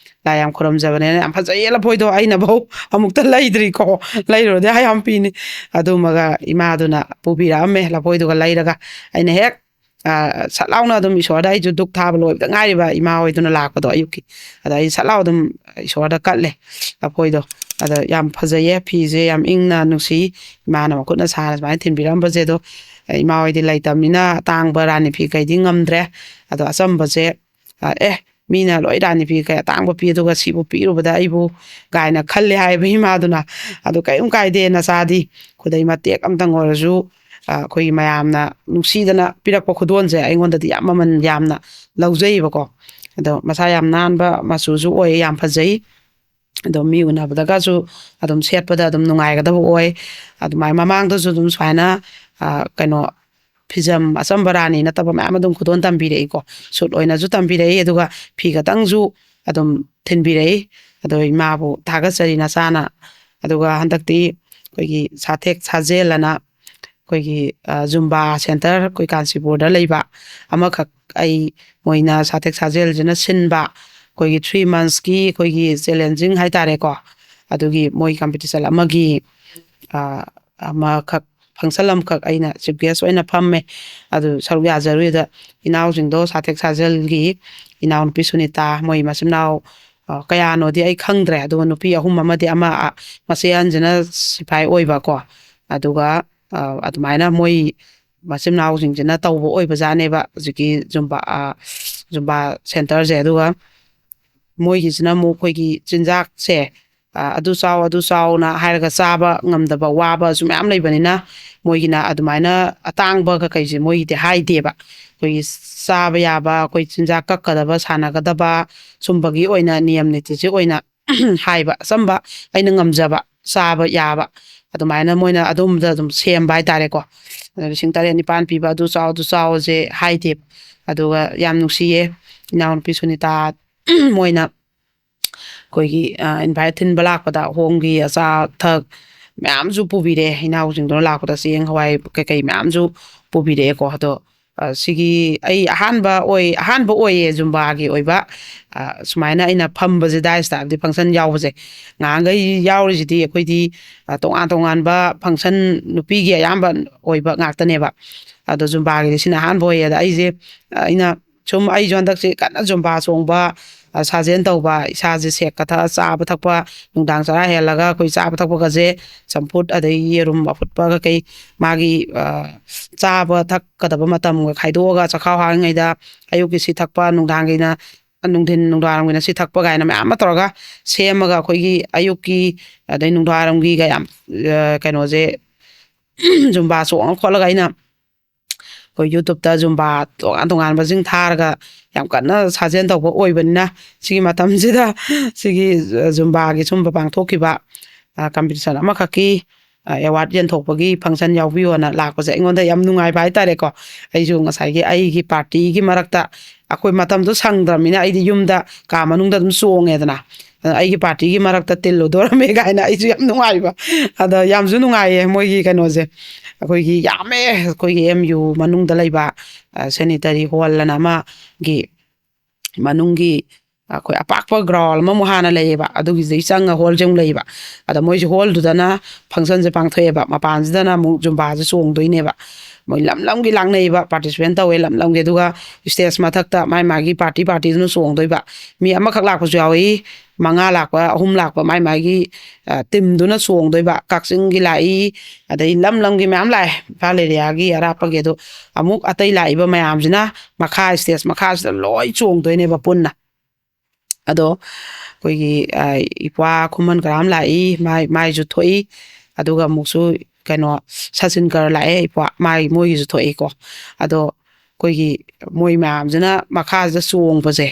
ꯂꯥꯏ ꯌꯥꯝ ꯈꯨꯔꯨꯝꯖꯕꯅꯤꯅ, ꯌꯥꯝ ꯐꯖꯩꯌꯦ ꯂꯐꯣꯏꯗꯣ꯫ ꯑꯩꯅꯐꯧ ꯑꯃꯨꯛꯇ ꯂꯩꯗ꯭ꯔꯤꯀꯣ, ꯂꯩꯔꯨꯔꯗꯤ ꯍꯥꯏ ꯌꯥꯝ ꯄꯤꯅꯤ꯫ ꯑꯗꯨꯃꯒ ꯏꯃꯥꯗꯨꯅ ꯄꯨꯕꯤꯔꯛꯑꯝꯃꯦ ꯂꯐꯣꯏꯗꯨꯒ ꯂꯩꯔꯒ꯫ ꯑꯩꯅ ꯍꯦꯛ, ꯑ, ꯁꯠ ꯂꯥꯎꯅ ꯑꯗꯨꯝ ꯏꯁꯣꯔꯗ, ꯑꯩꯁꯨ ꯙꯨꯛ ꯊꯥꯕ ꯂꯣꯏꯕꯗ ꯉꯥꯏꯔꯤꯕ ꯏꯃꯥ ꯍꯣꯏꯗꯨꯅ ꯂꯥꯛꯄꯗꯣ ꯑꯌꯨꯛꯀꯤ꯫ ꯑꯗ ꯑꯩ ꯁꯠ ꯂꯥꯎ ꯑꯗꯨꯝ ꯏꯁꯣꯔꯗ ꯀꯠꯂꯦ ꯂꯐꯣꯏꯗꯣ꯫ ꯑꯗ ꯌꯥꯝ ꯐꯖꯩꯌꯦ ꯐꯤꯁꯦ, ꯌꯥꯝ ꯏꯪꯅ ꯅꯨꯡꯁꯤ, ꯏꯃꯥꯅ ꯃꯈꯨꯠꯅ ꯁꯥꯅ ꯁꯨꯃꯥꯏꯅ ꯊꯤꯟꯕꯤꯔꯝꯕꯁꯦ꯫ ꯑꯗꯣ ꯏꯃꯥ ꯍꯣꯏꯗꯤ ꯂꯩꯇꯕꯅꯤꯅ ꯑꯇꯥꯡꯕ ꯔꯥꯅꯤ ꯐꯤ ꯀꯩꯗꯤ ꯉꯝꯗ꯭ꯔꯦ꯫ ꯑꯗꯣ ꯑꯆꯝꯕꯁꯦ, ꯑ, ꯑꯦ, ꯃꯤꯅ ꯂꯣꯏ ꯔꯥꯅꯤ ꯐꯤ ꯀꯩ ꯑꯇꯥꯡꯕ ꯄꯤ, ꯑꯗꯨꯒ ꯁꯤꯕꯨ ꯄꯤꯔꯨꯕꯗ ꯑꯩꯕꯨ ꯀꯥꯏꯅ ꯈꯜꯂꯦ ꯍꯥꯏꯌꯦꯕ ꯏꯃꯥꯗꯨꯅ꯫ ꯑꯗꯨ ꯀꯔꯤꯝ ꯀꯥꯏꯗꯦ, ꯅꯆꯥꯗꯤ ꯈꯨꯗꯩ ꯃꯇꯦꯛ ꯑꯝꯇꯪ ꯑꯣꯏꯔꯁꯨ, ꯑ, ꯑꯩꯈꯣꯏꯒꯤ ꯃꯌꯥꯝꯅ ꯅꯨꯡꯁꯤꯗꯅ ꯄꯤꯔꯛꯄ ꯈꯨꯗꯣꯜꯁꯦ ꯑꯩꯉꯣꯟꯗꯗꯤ ꯌꯥꯝ ꯃꯃꯜ ꯌꯥꯝꯅ ꯂꯧꯖꯩꯌꯦꯕꯀꯣ꯫ ꯑꯗꯣ ꯃꯁꯥ ꯌꯥꯝ ꯅꯥꯟꯕ ꯃꯆꯨꯁꯨ ꯑꯣꯏ, ꯌꯥꯝ ꯐꯖꯩ꯫ ꯑꯗꯣ ꯃꯤ ꯎꯅꯕꯗꯒꯁꯨ ꯑꯗꯨꯝ ꯁꯦꯠꯄꯗ ꯑꯗꯨꯝ ꯅꯨꯡꯉꯥꯏꯒꯗꯕ ꯑꯣꯏ꯫ ꯑꯗꯨꯃꯥꯏꯅ ꯃꯃꯥꯡꯗꯁꯨ ꯑꯗꯨꯝ ꯁꯨꯃꯥꯏꯅ, ꯑ, ꯀꯩꯅꯣ, ꯐꯤꯖꯝ ꯑꯆꯝꯕ ꯔꯥꯅꯤ ꯅꯠꯇꯕ ꯃꯌꯥꯝ ꯑꯗꯨꯝ ꯈꯨꯗꯣꯜ ꯇꯝꯕꯤꯔꯛꯏꯀꯣ꯫ ꯁꯨꯠ ꯑꯣꯏꯅꯁꯨ ꯇꯝꯕꯤꯔꯛꯏ, ꯑꯗꯨꯒ ꯐꯤ ꯈꯇꯪꯁꯨ ꯑꯗꯨꯝ ꯊꯤꯟꯕꯤꯔꯛꯏ꯫ ꯑꯗꯣ ꯏꯃꯥꯕꯨ ꯊꯥꯒꯠꯆꯔꯤ ꯅꯆꯥꯅ꯫ ꯑꯗꯨꯒ ꯍꯟꯗꯛꯇꯤ ꯑꯩꯈꯣꯏꯒꯤ ꯁꯥꯊꯦꯛ ꯁꯥꯖꯦꯜ ꯑꯅ ꯑꯩꯈꯣꯏꯒꯤ, ꯑ, ꯖꯨꯝꯕꯥ ꯁꯦꯟꯇꯔ ꯑꯩꯈꯣꯏ ꯀꯥꯟꯆꯤꯄꯨꯔꯗ ꯂꯩꯕ ꯑꯃꯈꯛ, ꯑꯩ ꯃꯣꯏꯅ ꯁꯥꯊꯦꯛ ꯁꯥꯖꯦꯜꯁꯤꯅ ꯁꯤꯟꯕ ꯑꯩꯈꯣꯏꯒꯤ ꯊ꯭ꯔꯤ ꯃꯟꯁꯀꯤ ꯑꯩꯈꯣꯏꯒꯤ ꯆꯦꯂꯦꯟꯖꯤꯡ ꯍꯥꯏꯇꯥꯔꯦꯀꯣ, ꯑꯗꯨꯒꯤ ꯃꯣꯏ ꯀꯝꯄꯤꯇꯤꯁꯟ ꯑꯃꯒꯤ, ꯑ, ꯑꯃꯈꯛ, ꯐꯪꯁꯟ ꯑꯃꯈꯛ ꯑꯩꯅ ꯆꯤꯐ ꯒꯦꯁ ꯑꯣꯏꯅ ꯐꯝꯃꯦ꯫ ꯑꯗꯨ ꯁꯔꯨꯛ ꯌꯥꯖꯔꯨꯏꯗ ꯏꯅꯥꯎꯁꯤꯡꯗꯣ ꯁꯥꯊꯦꯛ ꯁꯥꯖꯦꯜꯒꯤ ꯏꯅꯥꯎꯅꯨꯄꯤ ꯁꯨꯅꯤꯇꯥ, ꯃꯣꯏ ꯃꯆꯤꯟ ꯃꯅꯥꯎ, ꯑ, ꯀꯌꯥꯅꯣꯗꯤ ꯑꯩ ꯈꯪꯗ꯭ꯔꯦ, ꯑꯗꯨꯒ ꯅꯨꯄꯤ ꯑꯍꯨꯝ ꯑꯃꯗꯤ ꯑꯃ, ꯑ, ꯃꯆꯦ ꯑꯍꯟꯁꯤꯅ ꯁꯤꯐꯥꯏ ꯑꯣꯏꯕꯀꯣ, ꯑꯗꯨꯒ, ꯑ, ꯑꯗꯨꯃꯥꯏꯅ ꯃꯣꯏ ꯃꯆꯤꯟ ꯃꯅꯥꯎꯁꯤꯡꯁꯤꯅ ꯇꯧꯕ ꯑꯣꯏꯕꯖꯥꯠꯅꯦꯕ ꯍꯧꯖꯤꯛꯀꯤ ꯖꯨꯝꯕꯥ, ꯑ, ꯖꯨꯝꯕꯥ ꯁꯦꯟꯇꯔꯁꯦ꯫ ꯑꯗꯨꯒ ꯃꯣꯏꯒꯤꯁꯤꯅ ꯑꯃꯨꯛ ꯑꯩꯈꯣꯏꯒꯤ ꯆꯤꯟꯖꯥꯛꯁꯦ, ꯑ, ꯑꯗꯨ ꯆꯥꯎ, ꯑꯗꯨ ꯆꯥꯎꯅ ꯍꯥꯏꯔꯒ ꯆꯥꯕ ꯉꯝꯗꯕ ꯋꯥꯕꯁꯨ ꯃꯌꯥꯝ ꯂꯩꯕꯅꯤꯅ, ꯃꯣꯏꯒꯤꯅ ꯑꯗꯨꯃꯥꯏꯅ ꯑꯇꯥꯡꯕ ꯀꯩꯀꯩꯁꯦ ꯃꯣꯏꯒꯤꯗꯤ ꯍꯥꯏꯗꯦꯕ꯫ ꯑꯩꯈꯣꯏꯒꯤ ꯆꯥꯕ ꯌꯥꯕ, ꯑꯩꯈꯣꯏ ꯆꯤꯟꯖꯥꯛ ꯀꯛꯀꯗꯕ, ꯁꯥꯟꯅꯒꯗꯕ, ꯁꯨꯝꯕꯒꯤ ꯑꯣꯏꯅ ꯅꯤꯌꯝ ꯅꯤꯇꯤꯁꯤ ꯑꯣꯏꯅ ꯍꯥꯏꯕ, ꯑꯆꯝꯕ, ꯑꯩꯅ ꯉꯝꯖꯕ ꯆꯥꯕ ꯌꯥꯕ, ꯑꯗꯨꯃꯥꯏꯅ ꯃꯣꯏꯅ ꯑꯗꯨꯝꯕꯗ ꯑꯗꯨꯝ ꯁꯦꯝꯕ ꯍꯥꯏꯇꯥꯔꯦꯀꯣ꯫ ꯑꯗꯣ ꯂꯤꯁꯤꯡ ꯇꯔꯦꯠ ꯅꯤꯄꯥꯟ ꯄꯤꯕ ꯑꯗꯨ ꯆꯥꯎ, ꯑꯗꯨ ꯆꯥꯎꯁꯦ ꯍꯥꯏꯗꯦꯕ꯫ ꯑꯗꯨꯒ ꯌꯥꯝ ꯅꯨꯡꯁꯤꯌꯦ, ꯏꯅꯥꯎꯅꯨꯄꯤ ꯁꯨꯅꯤꯇꯥ ꯃꯣꯏꯅ ꯑꯩꯈꯣꯏꯒꯤ, ꯑ, ꯏꯟꯚꯥꯏꯠ ꯊꯤꯟꯕ ꯂꯥꯛꯄꯗ ꯍꯣꯝꯒꯤ ꯑꯆꯥ ꯑꯊꯛ ꯃꯌꯥꯝꯁꯨ ꯄꯨꯕꯤꯔꯦ꯫ ꯏꯅꯥꯎꯁꯤꯡꯗꯨꯅ ꯂꯥꯛꯄꯗ ꯆꯦꯡ ꯍꯋꯥꯏ ꯀꯩꯀꯩ ꯃꯌꯥꯝꯁꯨ ꯄꯨꯕꯤꯔꯛꯑꯦꯀꯣ꯫ ꯑꯗꯣ, ꯑ, ꯁꯤꯒꯤ ꯑꯩ ꯑꯍꯥꯟꯕ ꯑꯣꯏ-, ꯑꯍꯥꯟꯕ ꯑꯣꯏꯌꯦ ꯖꯨꯝꯕꯥꯒꯤ ꯑꯣꯏꯕ, ꯑ, ꯁꯨꯃꯥꯏꯅ ꯑꯩꯅ ꯐꯝꯕꯁꯦ, ꯗꯥꯏꯁꯇ ꯍꯥꯏꯕꯗꯤ ꯐꯪꯁꯟ ꯌꯥꯎꯕꯁꯦ꯫ ꯉꯍꯥꯟꯈꯩ ꯌꯥꯎꯔꯤꯁꯤꯗꯤ ꯑꯩꯈꯣꯏꯗꯤ, ꯑ, ꯇꯣꯉꯥꯟ ꯇꯣꯉꯥꯟꯕ ꯐꯪꯁꯟ, ꯅꯨꯄꯤꯒꯤ ꯑꯌꯥꯝꯕ ꯑꯣꯏꯕ ꯉꯥꯛꯇꯅꯦꯕ꯫ ꯑꯗꯣ ꯖꯨꯝꯕꯥꯒꯤꯗꯤ ꯁꯤꯅ ꯑꯍꯥꯟꯕ ꯑꯣꯏꯌꯦ꯫ ꯑꯗ ꯑꯩꯁꯦ, ꯑ, ꯑꯩꯅ ꯁꯨꯝ, ꯑꯩꯁꯨ ꯍꯟꯗꯛꯁꯦ ꯀꯟꯅ ꯖꯨꯝꯕꯥ ꯆꯣꯡꯕ, ꯑ, ꯁꯥꯖꯦꯜ ꯇꯧꯕ, ꯏꯁꯥꯁꯦ ꯁꯦꯛꯀ ꯊꯛꯑ ꯆꯥꯕ ꯊꯛꯄ, ꯅꯨꯡꯗꯥꯡ ꯆꯔꯥ ꯍꯦꯜꯂꯒ ꯑꯩꯈꯣꯏ ꯆꯥꯕ ꯊꯛꯄꯒꯁꯦ, ꯆꯝꯐꯨꯠ ꯑꯗꯩ ꯌꯦꯔꯨꯝ ꯑꯐꯨꯠꯄ ꯀꯩꯀꯩ, ꯃꯥꯒꯤ, ꯑ, ꯆꯥꯕ ꯊꯛꯀꯗꯕ ꯃꯇꯝꯒ ꯈꯥꯏꯗꯣꯛꯑꯒ, ꯆꯈꯥꯎ ꯍꯥꯡꯉꯤꯉꯩꯗ ꯑꯌꯨꯛꯀꯤ ꯁꯤ ꯊꯛꯄ, ꯅꯨꯡꯗꯥꯡꯒꯤꯅ, ꯅꯨꯡꯊꯤꯟ ꯅꯨꯡꯗꯥꯡꯋꯥꯏꯔꯝꯒꯤꯅ ꯁꯤ ꯊꯛꯄ ꯀꯥꯏꯅ ꯃꯌꯥꯝ ꯑꯃ ꯇꯧꯔꯒ ꯁꯦꯝꯃꯒ, ꯑꯩꯈꯣꯏꯒꯤ ꯑꯌꯨꯛꯀꯤ ꯑꯗꯩ ꯅꯨꯡꯗꯥꯡꯋꯥꯏꯔꯝꯒꯤꯒ ꯌꯥꯝ, ꯑ, ꯀꯩꯅꯣꯁꯦ, ꯖꯨꯝꯕꯥ ꯆꯣꯡꯉ ꯈꯣꯠꯂꯒ ꯑꯩꯅ ꯑꯩꯈꯣꯏ YouTube ꯇ Zumba ꯇꯣꯉꯥꯟ ꯇꯣꯉꯥꯟꯕꯁꯤꯡ ꯊꯥꯔꯒ ꯌꯥꯝ ꯀꯟꯅ ꯁꯥꯖꯦꯜ ꯇꯧꯕ ꯑꯣꯏꯕꯅꯤꯅ, ꯁꯤꯒꯤ ꯃꯇꯝꯁꯤꯗ ꯁꯤꯒꯤ Zumba ꯒꯤ ꯁꯨꯝꯕ ꯄꯥꯡꯊꯣꯛꯈꯤꯕ ꯀꯝꯄꯤꯇꯤꯁꯟ ꯑꯃꯈꯛꯀꯤ ꯑꯦꯋꯥꯔꯗ ꯌꯦꯟꯊꯣꯛꯄꯒꯤ ꯐꯪꯁꯟ ꯌꯥꯎꯕꯤꯌꯣꯅ ꯂꯥꯛꯄꯁꯦ ꯑꯩꯉꯣꯟꯗ ꯌꯥꯝ ꯅꯨꯡꯉꯥꯏꯕ ꯍꯥꯏꯇꯥꯔꯦꯀꯣ꯫ ꯑꯩꯁꯨ ꯉꯁꯥꯏꯒꯤ ꯑꯩꯒꯤ ꯄꯥꯔꯇꯤꯒꯤ ꯃꯔꯛꯇ, ꯑꯩꯈꯣꯏ ꯃꯇꯝꯗꯣ ꯁꯪꯗ꯭ꯔꯕꯅꯤꯅ ꯑꯩꯗꯤ ꯌꯨꯝꯗ ꯀꯥ ꯃꯅꯨꯡꯗ ꯑꯗꯨꯝ ꯆꯣꯡꯉꯦꯗꯅ, ꯑꯗ ꯑꯩꯒꯤ ꯄꯥꯔꯇꯤꯒꯤ ꯃꯔꯛꯇ ꯇꯤꯜꯂꯨꯗꯣꯔꯝꯃꯦ ꯀꯥꯏꯅ ꯑꯩꯁꯨ ꯌꯥꯝ ꯅꯨꯡꯉꯥꯏꯕ꯫ ꯑꯗ ꯌꯥꯝꯁꯨ ꯅꯨꯡꯉꯥꯏꯌꯦ ꯃꯣꯏꯒꯤ ꯀꯩꯅꯣꯁꯦ꯫ ꯑꯩꯈꯣꯏꯒꯤ ꯌꯥꯝꯃꯦ, ꯑꯩꯈꯣꯏꯒꯤ ꯑꯦꯝ ꯌꯨ ꯃꯅꯨꯡꯗ ꯂꯩꯕ ꯁꯦꯅꯤꯇꯔꯤ ꯍꯣꯜ ꯑꯅ ꯑꯃꯒꯤ ꯃꯅꯨꯡꯒꯤ ꯑꯩꯈꯣꯏ ꯑꯄꯥꯛꯄ ꯒ꯭ꯔꯥꯎꯟ ꯑꯃꯃꯨꯛ ꯍꯥꯟꯅ ꯂꯩꯌꯦꯕ, ꯑꯗꯨꯒꯤꯁꯤꯗꯩ ꯆꯪꯉ ꯍꯣꯜꯁꯦ ꯑꯃꯨꯛ ꯂꯩꯌꯦꯕ꯫ ꯑꯗ ꯃꯣꯏꯁꯦ ꯍꯣꯜꯗꯨꯗꯅ ꯐꯪꯁꯟꯁꯦ ꯄꯥꯡꯊꯣꯛꯑꯦꯕ, ꯃꯄꯥꯟꯁꯤꯗꯅ ꯑꯃꯨꯛ ꯖꯨꯝꯕꯥꯁꯦ ꯆꯣꯡꯗꯣꯏꯅꯦꯕ꯫ ꯃꯣꯏ ꯂꯝ ꯂꯝꯒꯤ ꯂꯥꯛꯅꯩꯌꯦꯕ, ꯄꯥꯔꯇꯤꯁꯤꯄꯦꯟ ꯇꯧꯋꯦ ꯂꯝ ꯂꯝꯒꯤ꯫ ꯑꯗꯨꯒ ꯁ꯭ꯇꯦꯖ ꯃꯊꯛꯇ ꯃꯥꯏ ꯃꯥꯒꯤ ꯄꯥꯔꯇꯤ ꯄꯥꯔꯇꯤꯗꯨꯅ ꯆꯣꯡꯗꯣꯏꯕ꯫ ꯃꯤ ꯑꯃꯈꯛ ꯂꯥꯛꯄꯁꯨ ꯌꯥꯎꯏ, ꯃꯉꯥ ꯂꯥꯛꯄ, ꯑꯍꯨꯝ ꯂꯥꯛꯄ, ꯃꯥꯏ ꯃꯥꯒꯤ ꯇꯤꯝꯗꯨꯅ ꯆꯣꯡꯗꯣꯏꯕ꯫ ꯀꯛꯆꯤꯡꯒꯤ ꯂꯥꯛꯏ, ꯑꯗꯩ ꯂꯝ ꯂꯝꯒꯤ ꯃꯌꯥꯝ ꯂꯥꯛꯑꯦ, ꯏꯝꯐꯥꯜ ꯑꯦꯔꯤꯌꯥꯒꯤ ꯑꯔꯥꯞꯄꯒꯤ꯫ ꯑꯗꯣ ꯑꯃꯨꯛ ꯑꯇꯩ ꯂꯥꯛꯏꯕ ꯃꯌꯥꯝꯁꯤꯅ ꯃꯈꯥ, ꯁ꯭ꯇꯦꯖ ꯃꯈꯥꯁꯤꯗ ꯂꯣꯏ ꯆꯣꯡꯗꯣꯏꯅꯦꯕ ꯄꯨꯟꯅ꯫ ꯑꯗꯣ ꯑꯩꯈꯣꯏꯒꯤ ꯏꯄ꯭ꯋꯥ ꯈꯨꯃꯟ ꯀꯔꯥꯝ ꯂꯥꯛꯏ, ꯃꯥꯏ ꯃꯥꯏꯁꯨ ꯊꯣꯛꯏ꯫ ꯑꯗꯨꯒ ꯑꯃꯨꯛꯁꯨ ꯀꯩꯅꯣ ꯁꯆꯤꯟꯀꯔ ꯂꯥꯛꯑꯦ, ꯏꯄ꯭ꯋꯥ ꯃꯥꯏ ꯃꯣꯏꯒꯤꯁꯨ ꯊꯣꯛꯏꯀꯣ꯫ ꯑꯗꯣ ꯑꯩꯈꯣꯏꯒꯤ ꯃꯣꯏ ꯃꯌꯥꯝꯁꯤꯅ ꯃꯈꯥꯁꯤꯗ ꯆꯣꯡꯕꯁꯦ,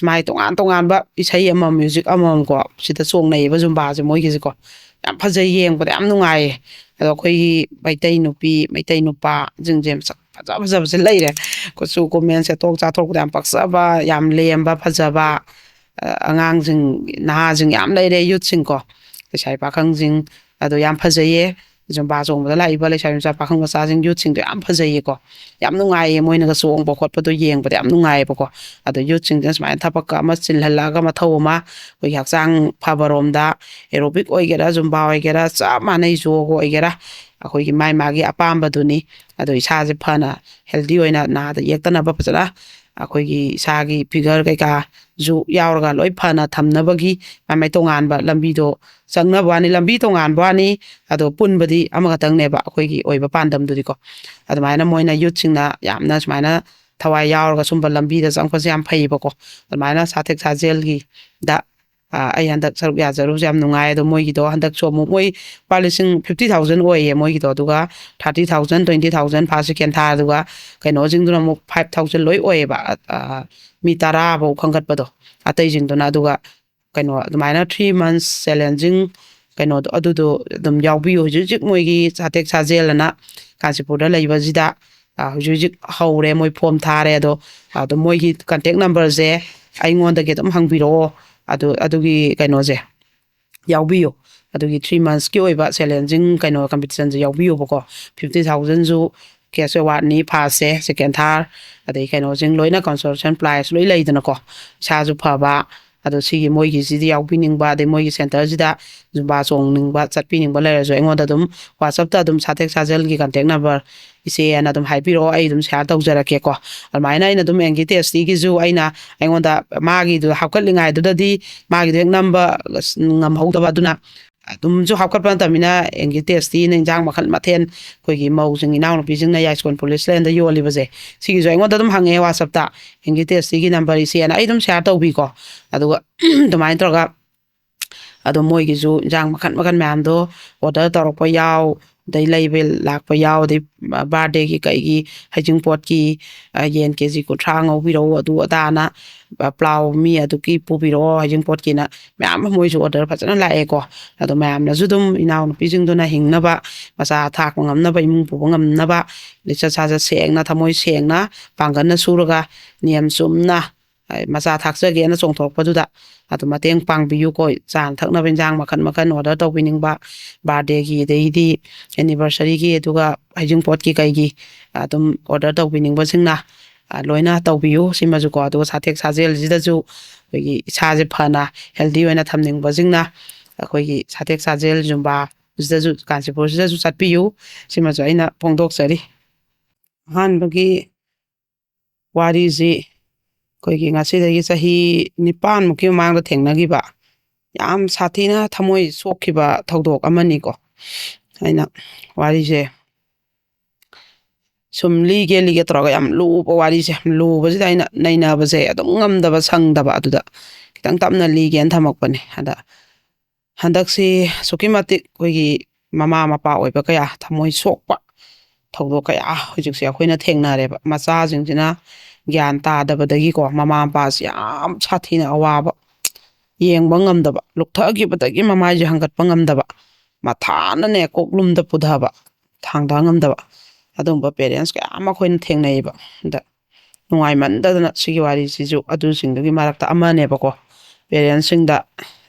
ꯃꯥꯏ ꯇꯣꯉꯥꯟ ꯇꯣꯉꯥꯟꯕ ꯏꯁꯩ ꯑꯃꯃꯝ, ꯃ꯭ꯌꯨꯖꯤꯛ ꯑꯃꯃꯝꯀꯣ, ꯁꯤꯗ ꯆꯣꯡꯅꯩꯌꯦꯕ ꯖꯨꯝꯕꯥꯁꯦ ꯃꯣꯏꯒꯤꯁꯦꯀꯣ꯫ ꯌꯥꯝ ꯐꯖꯩ, ꯌꯦꯡꯕꯗ ꯌꯥꯝ ꯅꯨꯡꯉꯥꯏꯌꯦ꯫ ꯑꯗꯣ ꯑꯩꯈꯣꯏꯒꯤ ꯃꯩꯇꯩ ꯅꯨꯄꯤ, ꯃꯩꯇꯩ ꯅꯨꯄꯥꯁꯤꯡꯁꯦ ꯃꯁꯛ ꯐꯖ ꯐꯖꯕꯁꯦ ꯂꯩꯔꯦ꯫ ꯀꯨꯆꯨ ꯀꯨꯃꯦꯟ, ꯁꯦꯠꯊꯣꯛ ꯆꯥꯊꯣꯛꯄꯗ ꯌꯥꯝ ꯄꯛꯆꯕ, ꯌꯥꯝ ꯂꯦꯝꯕ, ꯐꯖꯕ, ꯑ, ꯑꯉꯥꯡꯁꯤꯡ, ꯅꯍꯥꯁꯤꯡ ꯌꯥꯝ ꯂꯩꯔꯦ, ꯌꯨꯠꯁꯤꯡꯀꯣ, ꯂꯩꯁꯥꯕꯤ ꯄꯥꯈꯪꯁꯤꯡ꯫ ꯑꯗꯣ ꯌꯥꯝ ꯐꯖꯩꯌꯦ꯫ ꯖꯨꯝꯕꯥ ꯆꯣꯡꯕꯗ ꯂꯥꯛꯏꯕ ꯂꯩꯁꯥꯕꯤ ꯃꯆꯥ ꯄꯥꯈꯪ ꯃꯆꯥꯁꯤꯡ, ꯌꯨꯠꯁꯤꯡꯗꯣ ꯌꯥꯝ ꯐꯖꯩꯌꯦꯀꯣ꯫ ꯌꯥꯝ ꯅꯨꯡꯉꯥꯏꯌꯦ, ꯃꯣꯏꯅꯒ ꯆꯣꯡꯕ ꯈꯣꯠꯄꯗꯣ ꯌꯦꯡꯕꯗ ꯌꯥꯝ ꯅꯨꯡꯉꯥꯏꯌꯦꯕꯀꯣ꯫ ꯑꯗꯣ ꯌꯨꯠꯁꯤꯡꯁꯤꯅ ꯁꯨꯃꯥꯏꯅ ꯊꯕꯛꯀ ꯑꯃ ꯆꯤꯜꯍꯜꯂꯛꯑꯒ, ꯃꯊꯧ ꯑꯃ, ꯑꯩꯈꯣꯏꯒꯤ ꯍꯛꯆꯥꯡ ꯐꯕꯔꯣꯝꯗ, ꯑꯦꯔꯣꯕꯤꯛ ꯑꯣꯏꯒꯦꯔꯥ, ꯖꯨꯝꯕꯥ ꯑꯣꯏꯒꯦꯔꯥ, ꯆꯞ ꯃꯥꯟꯅꯩ, ꯌꯣꯒ ꯑꯣꯏꯒꯦꯔꯥ, ꯑꯩꯈꯣꯏꯒꯤ ꯃꯥꯏ ꯃꯥꯒꯤ ꯑꯄꯥꯝꯕꯗꯨꯅꯤ꯫ ꯑꯗꯣ ꯏꯁꯥꯁꯦ ꯐꯅ, ꯍꯦꯜꯗꯤ ꯑꯣꯏꯅ, ꯅꯥꯗ ꯌꯦꯛꯇꯅꯕ ꯐꯖꯅ ꯑꯩꯈꯣꯏꯒꯤ ꯏꯁꯥꯒꯤ ꯐꯤꯒꯔ ꯀꯩꯀꯥꯁꯨ ꯌꯥꯎꯔꯒ ꯂꯣꯏ ꯐꯅ ꯊꯝꯅꯕꯒꯤ ꯃꯥꯏ ꯃꯥꯏ ꯇꯣꯉꯥꯟꯕ ꯂꯝꯕꯤꯗꯣ ꯆꯪꯅꯕ ꯋꯥꯅꯤ, ꯂꯝꯕꯤ ꯇꯣꯉꯥꯟꯕ ꯋꯥꯅꯤ꯫ ꯑꯗꯣ ꯄꯨꯟꯕꯗꯤ ꯑꯃꯈꯛꯇꯪꯅꯦꯕ, ꯑꯩꯈꯣꯏꯒꯤ ꯑꯣꯏꯕ ꯄꯥꯟꯗꯝꯗꯨꯗꯤꯀꯣ꯫ ꯑꯗꯨꯃꯥꯏꯅ ꯃꯣꯏꯅ ꯌꯨꯠꯁꯤꯡꯅ ꯌꯥꯝꯅ ꯁꯨꯃꯥꯏꯅ ꯊꯋꯥꯏ ꯌꯥꯎꯔꯒ ꯁꯨꯝꯕ ꯂꯝꯕꯤꯗ ꯆꯪꯉꯛꯄꯁꯦ ꯌꯥꯝ ꯐꯩꯌꯦꯕꯀꯣ꯫ ꯑꯗꯨꯃꯥꯏꯅ ꯁꯥꯊꯦꯛ ꯁꯥꯖꯦꯜꯒꯤꯗ ꯑꯩ ꯍꯟꯗꯛ ꯁꯔꯨꯛ ꯌꯥꯖꯔꯨꯕꯁꯦ ꯌꯥꯝ ꯅꯨꯡꯉꯥꯏ꯫ ꯑꯗꯣ ꯃꯣꯏꯒꯤꯗꯣ ꯍꯟꯗꯛꯁꯨ ꯑꯃꯨꯛ ꯃꯣꯏ ꯂꯨꯄꯥ ꯂꯤꯁꯤꯡ fifty thousand ꯑꯣꯏꯌꯦ ꯃꯣꯏꯒꯤꯗꯣ, ꯑꯗꯨꯒ thirty thousand, twenty thousand first, second, third, ꯑꯗꯨꯒ ꯀꯩꯅꯣꯁꯤꯡꯗꯨꯅ ꯑꯃꯨꯛ five thousand ꯂꯣꯏ ꯑꯣꯏꯌꯦꯕ꯫ ꯃꯤ ꯇꯔꯥ ꯐꯧ ꯈꯟꯒꯠꯄꯗꯣ, ꯑꯇꯩꯁꯤꯡꯗꯨꯅ꯫ ꯑꯗꯨꯒ ꯀꯩꯅꯣ ꯑꯗꯨꯃꯥꯏꯅ three months challenging ꯀꯩꯅꯣꯗꯣ ꯑꯗꯨꯗꯣ ꯑꯗꯨꯝ ꯌꯥꯎꯕꯤꯌꯨ꯫ ꯍꯧꯖꯤꯛ ꯍꯧꯖꯤꯛ ꯃꯣꯏꯒꯤ ꯁꯥꯇꯦꯛ ꯁꯥꯖꯦꯜ ꯑꯅ ꯀꯥꯟꯆꯤꯄꯨꯔꯗ ꯂꯩꯕꯁꯤꯗ ꯍꯧꯖꯤꯛ ꯍꯧꯖꯤꯛ ꯍꯧꯔꯦ, ꯃꯣꯏ ꯐꯣꯝ ꯊꯥꯔꯦ꯫ ꯑꯗꯣ ꯑꯗꯣ ꯃꯣꯏꯒꯤ contact numberꯁꯦ ꯑꯩꯉꯣꯟꯗꯒꯤ ꯑꯗꯨꯝ ꯍꯪꯕꯤꯔꯛꯑꯣ꯫ ꯑꯗꯨ ꯑꯗꯨꯒꯤ ꯀꯩꯅꯣꯁꯦ ꯌꯥꯎꯕꯤꯌꯨ꯫ ꯑꯗꯨꯒꯤ three monthsꯀꯤ ꯑꯣꯏꯕ challenging ꯀꯩꯅꯣ competitionꯁꯦ ꯌꯥꯎꯕꯤꯌꯨꯕꯀꯣ꯫ Fifty thousandꯁꯨ cash awardꯅꯤ, firstꯁꯦ, second, third, ꯑꯗꯩ ꯀꯩꯅꯣꯁꯤꯡ ꯂꯣꯏꯅ consolation prize ꯂꯣꯏ ꯂꯩꯗꯅꯀꯣ꯫ ꯏꯁꯥꯁꯨ ꯐꯕ꯫ ꯑꯗꯣ ꯁꯤꯒꯤ ꯃꯣꯏꯒꯤꯁꯤꯗꯤ ꯌꯥꯎꯕꯤꯅꯤꯡꯕ, ꯑꯗꯩ ꯃꯣꯏꯒꯤ centreꯁꯤꯗ Zumba ꯆꯣꯡꯅꯤꯡꯕ, ꯆꯠꯄꯤꯅꯤꯡꯕ ꯂꯩꯔꯁꯨ ꯑꯩꯉꯣꯟꯗ ꯑꯗꯨꯝ WhatsAppꯇ ꯑꯗꯨꯝ ꯁꯥꯇꯦꯛ ꯁꯥꯖꯦꯜꯒꯤ contact number ꯏꯆꯦꯅ ꯑꯗꯨꯝ ꯍꯥꯏꯕꯤꯔꯛꯑꯣ, ꯑꯩ ꯑꯗꯨꯝ share ꯇꯧꯖꯔꯛꯀꯦꯀꯣ꯫ ꯑꯗꯨꯃꯥꯏꯅ ꯑꯩꯅ ꯑꯗꯨꯝ ꯑꯦꯡꯒꯤ ꯇꯦꯁꯇꯤꯒꯤꯁꯨ ꯑꯩꯅ ꯑꯩꯉꯣꯟꯗ ꯃꯥꯒꯤꯗꯨ ꯍꯥꯞꯀꯠꯂꯤꯉꯩꯗꯨꯗꯗꯤ ꯃꯥꯒꯤꯗꯣ ꯍꯦꯛ ꯅꯝꯕ ꯉꯝꯍꯧꯗꯕ꯫ ꯑꯗꯨꯅ ꯑꯗꯨꯝꯁꯨ ꯍꯥꯞꯀꯠꯄ ꯅꯠꯇꯕꯅꯤꯅ ꯑꯦꯡꯒꯤ ꯇꯦꯁꯇꯤꯅ ꯏꯟꯖꯥꯡ ꯃꯈꯜ ꯃꯊꯦꯜ ꯑꯩꯈꯣꯏꯒꯤ ꯃꯧꯁꯤꯡ ꯏꯅꯥꯎꯅꯨꯄꯤꯁꯤꯡꯅ ꯌꯥꯏꯁ꯭ꯀꯨꯜ ꯄꯨꯂꯤꯁ ꯂꯦꯟꯗ ꯌꯣꯜꯂꯤꯕꯁꯦ, ꯁꯤꯒꯤꯁꯨ ꯑꯩꯉꯣꯟꯗ ꯑꯗꯨꯝ ꯍꯪꯉꯛꯑꯦ WhatsAppꯇ꯫ ꯑꯦꯡꯒꯤ ꯇꯦꯁꯇꯤꯒꯤ number ꯏꯆꯦꯅ ꯑꯩ ꯑꯗꯨꯝ share ꯇꯧꯕꯤꯀꯣ꯫ ꯑꯗꯨꯒ ꯑꯗꯨꯃꯥꯏꯅ ꯇꯧꯔꯒ ꯑꯗꯣ ꯃꯣꯏꯒꯤꯁꯨ ꯏꯟꯖꯥꯡ ꯃꯈꯜ ꯃꯈꯜ ꯃꯌꯥꯝꯗꯣ order ꯇꯧꯔꯛꯄ ꯌꯥꯎ, ꯑꯗꯩ ꯂꯩꯕ ꯂꯥꯛꯄ ꯌꯥꯎ, ꯑꯗꯩ birthdayꯒꯤ ꯀꯩꯒꯤ ꯍꯩꯖꯤꯡꯄꯣꯠꯀꯤ ꯌꯦꯟ ꯀꯦ ꯖꯤ ꯀꯨꯟꯊ꯭ꯔꯥ ꯉꯧꯕꯤꯔꯛꯎ, ꯑꯗꯨ ꯑꯗꯥꯅ ꯄ꯭ꯂꯥꯎ ꯃꯤ ꯑꯗꯨꯒꯤ ꯄꯨꯕꯤꯔꯛꯑꯣ, ꯍꯩꯖꯤꯡꯄꯣꯠꯀꯤꯅ ꯃꯌꯥꯝ ꯑꯃ ꯃꯣꯏꯁꯨ order ꯐꯖꯅ ꯂꯥꯛꯑꯦꯀꯣ꯫ ꯑꯗꯣ ꯃꯌꯥꯝꯅꯁꯨ ꯑꯗꯨꯝ ꯏꯅꯥꯎꯅꯨꯄꯤꯁꯤꯡꯗꯨꯅ ꯍꯤꯡꯅꯕ, ꯃꯆꯥ ꯊꯥꯛꯄ ꯉꯝꯅꯕ, ꯏꯃꯨꯡ ꯄꯨꯕ ꯉꯝꯅꯕ, ꯂꯤꯆꯠ ꯁꯥꯖꯠ ꯁꯦꯡꯅ, ꯊꯃꯣꯏ ꯁꯦꯡꯅ, ꯄꯥꯡꯒꯜꯅ ꯁꯨꯔꯒ, ꯅꯤꯌꯝ ꯆꯨꯝꯅ, ꯃꯆꯥ ꯊꯥꯛꯆꯒꯦꯅ ꯆꯣꯡꯊꯣꯔꯛꯄꯗꯨꯗ ꯑꯗꯨ ꯃꯇꯦꯡ ꯄꯥꯡꯕꯤꯌꯨꯀꯣ꯫ ꯆꯥꯅ ꯊꯛꯅꯕ ꯏꯟꯖꯥꯡ ꯃꯈꯜ ꯃꯈꯜ order ꯇꯧꯕꯤꯅꯤꯡꯕ, birthdayꯒꯤ, ꯑꯗꯩꯗꯤ anniversaryꯒꯤ, ꯑꯗꯨꯒ ꯍꯩꯖꯤꯡꯄꯣꯠꯀꯤ ꯀꯩꯒꯤ ꯑꯗꯨꯝ order ꯇꯧꯕꯤꯅꯤꯡꯕꯁꯤꯡꯅ ꯂꯣꯏꯅ ꯇꯧꯕꯤꯌꯨ꯫ ꯁꯤꯃꯁꯨꯀꯣ꯫ ꯑꯗꯨꯒ ꯁꯥꯇꯦꯛ ꯁꯥꯖꯦꯜꯁꯤꯗꯁꯨ ꯑꯩꯈꯣꯏꯒꯤ ꯏꯁꯥꯁꯦ ꯐꯅ healthy ꯑꯣꯏꯅ ꯊꯝꯅꯤꯡꯕꯁꯤꯡꯅ ꯑꯩꯈꯣꯏꯒꯤ ꯁꯥꯇꯦꯛ ꯁꯥꯖꯦꯜ Zumbaꯁꯤꯗꯁꯨ, ꯀꯥꯟꯆꯤꯄꯨꯔꯁꯤꯗꯁꯨ ꯆꯠꯄꯤꯌꯨ꯫ ꯁꯤꯃꯁꯨ ꯑꯩꯅ ꯐꯣꯡꯗꯣꯛꯆꯔꯤ꯫ ꯑꯍꯥꯟꯕꯒꯤ ꯋꯥꯔꯤꯁꯤ ꯑꯩꯈꯣꯏꯒꯤ ꯉꯁꯤꯗꯒꯤ ꯆꯍꯤ ꯅꯤꯄꯥꯟꯃꯨꯛꯀꯤ ꯃꯃꯥꯡꯗ ꯊꯦꯡꯅꯈꯤꯕ ꯌꯥꯝ ꯁꯥꯊꯤꯅ ꯊꯃꯣꯏ ꯁꯣꯛꯈꯤꯕ ꯊꯧꯗꯣꯛ ꯑꯃꯅꯤꯀꯣ꯫ ꯑꯩꯅ ꯋꯥꯔꯤꯁꯦ ꯁꯨꯝ ꯂꯤꯒꯦ ꯂꯤꯒꯦ ꯇꯧꯔꯒ ꯌꯥꯝ ꯂꯨꯕ ꯋꯥꯔꯤꯁꯦ, ꯌꯥꯝ ꯂꯨꯕꯁꯤꯗ ꯑꯩꯅ ꯅꯩꯅꯕꯁꯦ ꯑꯗꯨꯝ ꯉꯝꯗꯕ, ꯁꯪꯗꯕ꯫ ꯑꯗꯨꯗ ꯈꯤꯇꯪ ꯇꯞꯅ ꯂꯤꯒꯦꯅ ꯊꯝꯃꯛꯄꯅꯦ꯫ ꯑꯗ ꯍꯟꯗꯛꯁꯤ ꯑꯁꯨꯛꯀꯤ ꯃꯇꯤꯛ ꯑꯩꯈꯣꯏꯒꯤ ꯃꯃꯥ ꯃꯄꯥ ꯑꯣꯏꯕ ꯀꯌꯥ ꯊꯃꯣꯏ ꯁꯣꯛꯄ ꯊꯧꯗꯣꯛ ꯀꯌꯥ ꯍꯧꯖꯤꯛꯁꯦ ꯑꯩꯈꯣꯏꯅ ꯊꯦꯡꯅꯔꯦꯕ꯫ ꯃꯆꯥꯁꯤꯡꯁꯤꯅ ꯒ꯭ꯌꯥꯟ ꯇꯥꯗꯕꯗꯒꯤꯀꯣ, ꯃꯃꯥ ꯃꯄꯥꯁꯤ ꯌꯥꯝ ꯁꯥꯊꯤꯅ ꯑꯋꯥꯕ, ꯌꯦꯡꯕ ꯉꯝꯗꯕ, ꯂꯨꯞꯊꯈꯤꯕꯗꯒꯤ ꯃꯃꯥꯏꯁꯦ ꯍꯪꯒꯠꯄ ꯉꯝꯗꯕ, ꯃꯊꯥꯅꯅꯦ ꯀꯣꯛ ꯂꯨꯝꯗ ꯄꯨꯊꯕ, ꯊꯥꯡꯗ ꯉꯝꯗꯕ, ꯑꯗꯨꯒꯨꯝꯕ ꯄꯦꯔꯦꯟꯁ ꯀꯌꯥ ꯑꯃ ꯑꯩꯈꯣꯏꯅ ꯊꯦꯡꯅꯩꯌꯦꯕ꯫ ꯑꯗ ꯅꯨꯡꯉꯥꯏꯃꯟꯗꯗꯅ ꯁꯤꯒꯤ ꯋꯥꯔꯤꯁꯤꯁꯨ ꯑꯗꯨꯁꯤꯡꯗꯨꯒꯤ ꯃꯔꯛꯇ ꯑꯃꯅꯦꯕꯀꯣ꯫ ꯄꯦꯔꯦꯟꯁꯁꯤꯡꯗ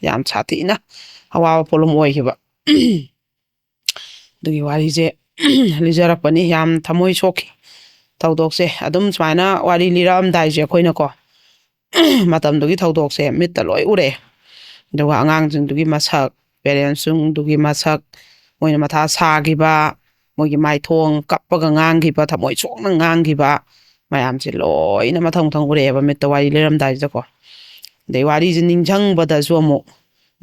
ꯌꯥꯝ ꯁꯥꯊꯤꯅ ꯑꯋꯥꯕ ꯄꯣꯠꯂꯨꯝ ꯑꯣꯏꯈꯤꯕ꯫ ꯑꯗꯨꯒꯤ ꯋꯥꯔꯤꯁꯦ ꯂꯤꯖꯔꯛꯄꯅꯤ꯫ ꯌꯥꯝ ꯊꯃꯣꯏ ꯁꯣꯛꯈꯤ ꯊꯧꯗꯣꯛꯁꯦ꯫ ꯑꯗꯨꯝ ꯁꯨꯃꯥꯏꯅ ꯋꯥꯔꯤ ꯂꯤꯔꯛꯑꯝꯗꯥꯏꯁꯦ ꯑꯩꯈꯣꯏꯅꯀꯣ, ꯃꯇꯝꯗꯨꯒꯤ ꯊꯧꯗꯣꯛꯁꯦ ꯃꯤꯠꯇ ꯂꯣꯏ ꯎꯔꯛꯑꯦ꯫ ꯑꯗꯨꯒ ꯑꯉꯥꯡꯁꯤꯡꯗꯨꯒꯤ ꯃꯁꯛ, ꯄꯦꯔꯦꯟꯁꯁꯤꯡꯗꯨꯒꯤ ꯃꯁꯛ, ꯃꯣꯏꯅ ꯃꯊꯥ ꯁꯥꯈꯤꯕ, ꯃꯣꯏꯒꯤ ꯃꯥꯏꯊꯣꯡ ꯀꯞꯄꯒ ꯉꯥꯡꯈꯤꯕ, ꯊꯃꯣꯏ ꯁꯣꯛꯅ ꯉꯥꯡꯈꯤꯕ ꯃꯌꯥꯝꯁꯦ ꯂꯣꯏꯅ ꯃꯊꯪ ꯃꯊꯪ ꯎꯔꯛꯑꯦꯕ ꯃꯤꯠꯇ ꯋꯥꯔꯤ ꯂꯤꯔꯝꯗꯥꯏꯁꯤꯗꯀꯣ꯫ ꯑꯗꯩ ꯋꯥꯔꯤꯁꯦ ꯅꯤꯡꯁꯤꯡꯕꯗꯁꯨ ꯑꯃꯨꯛ,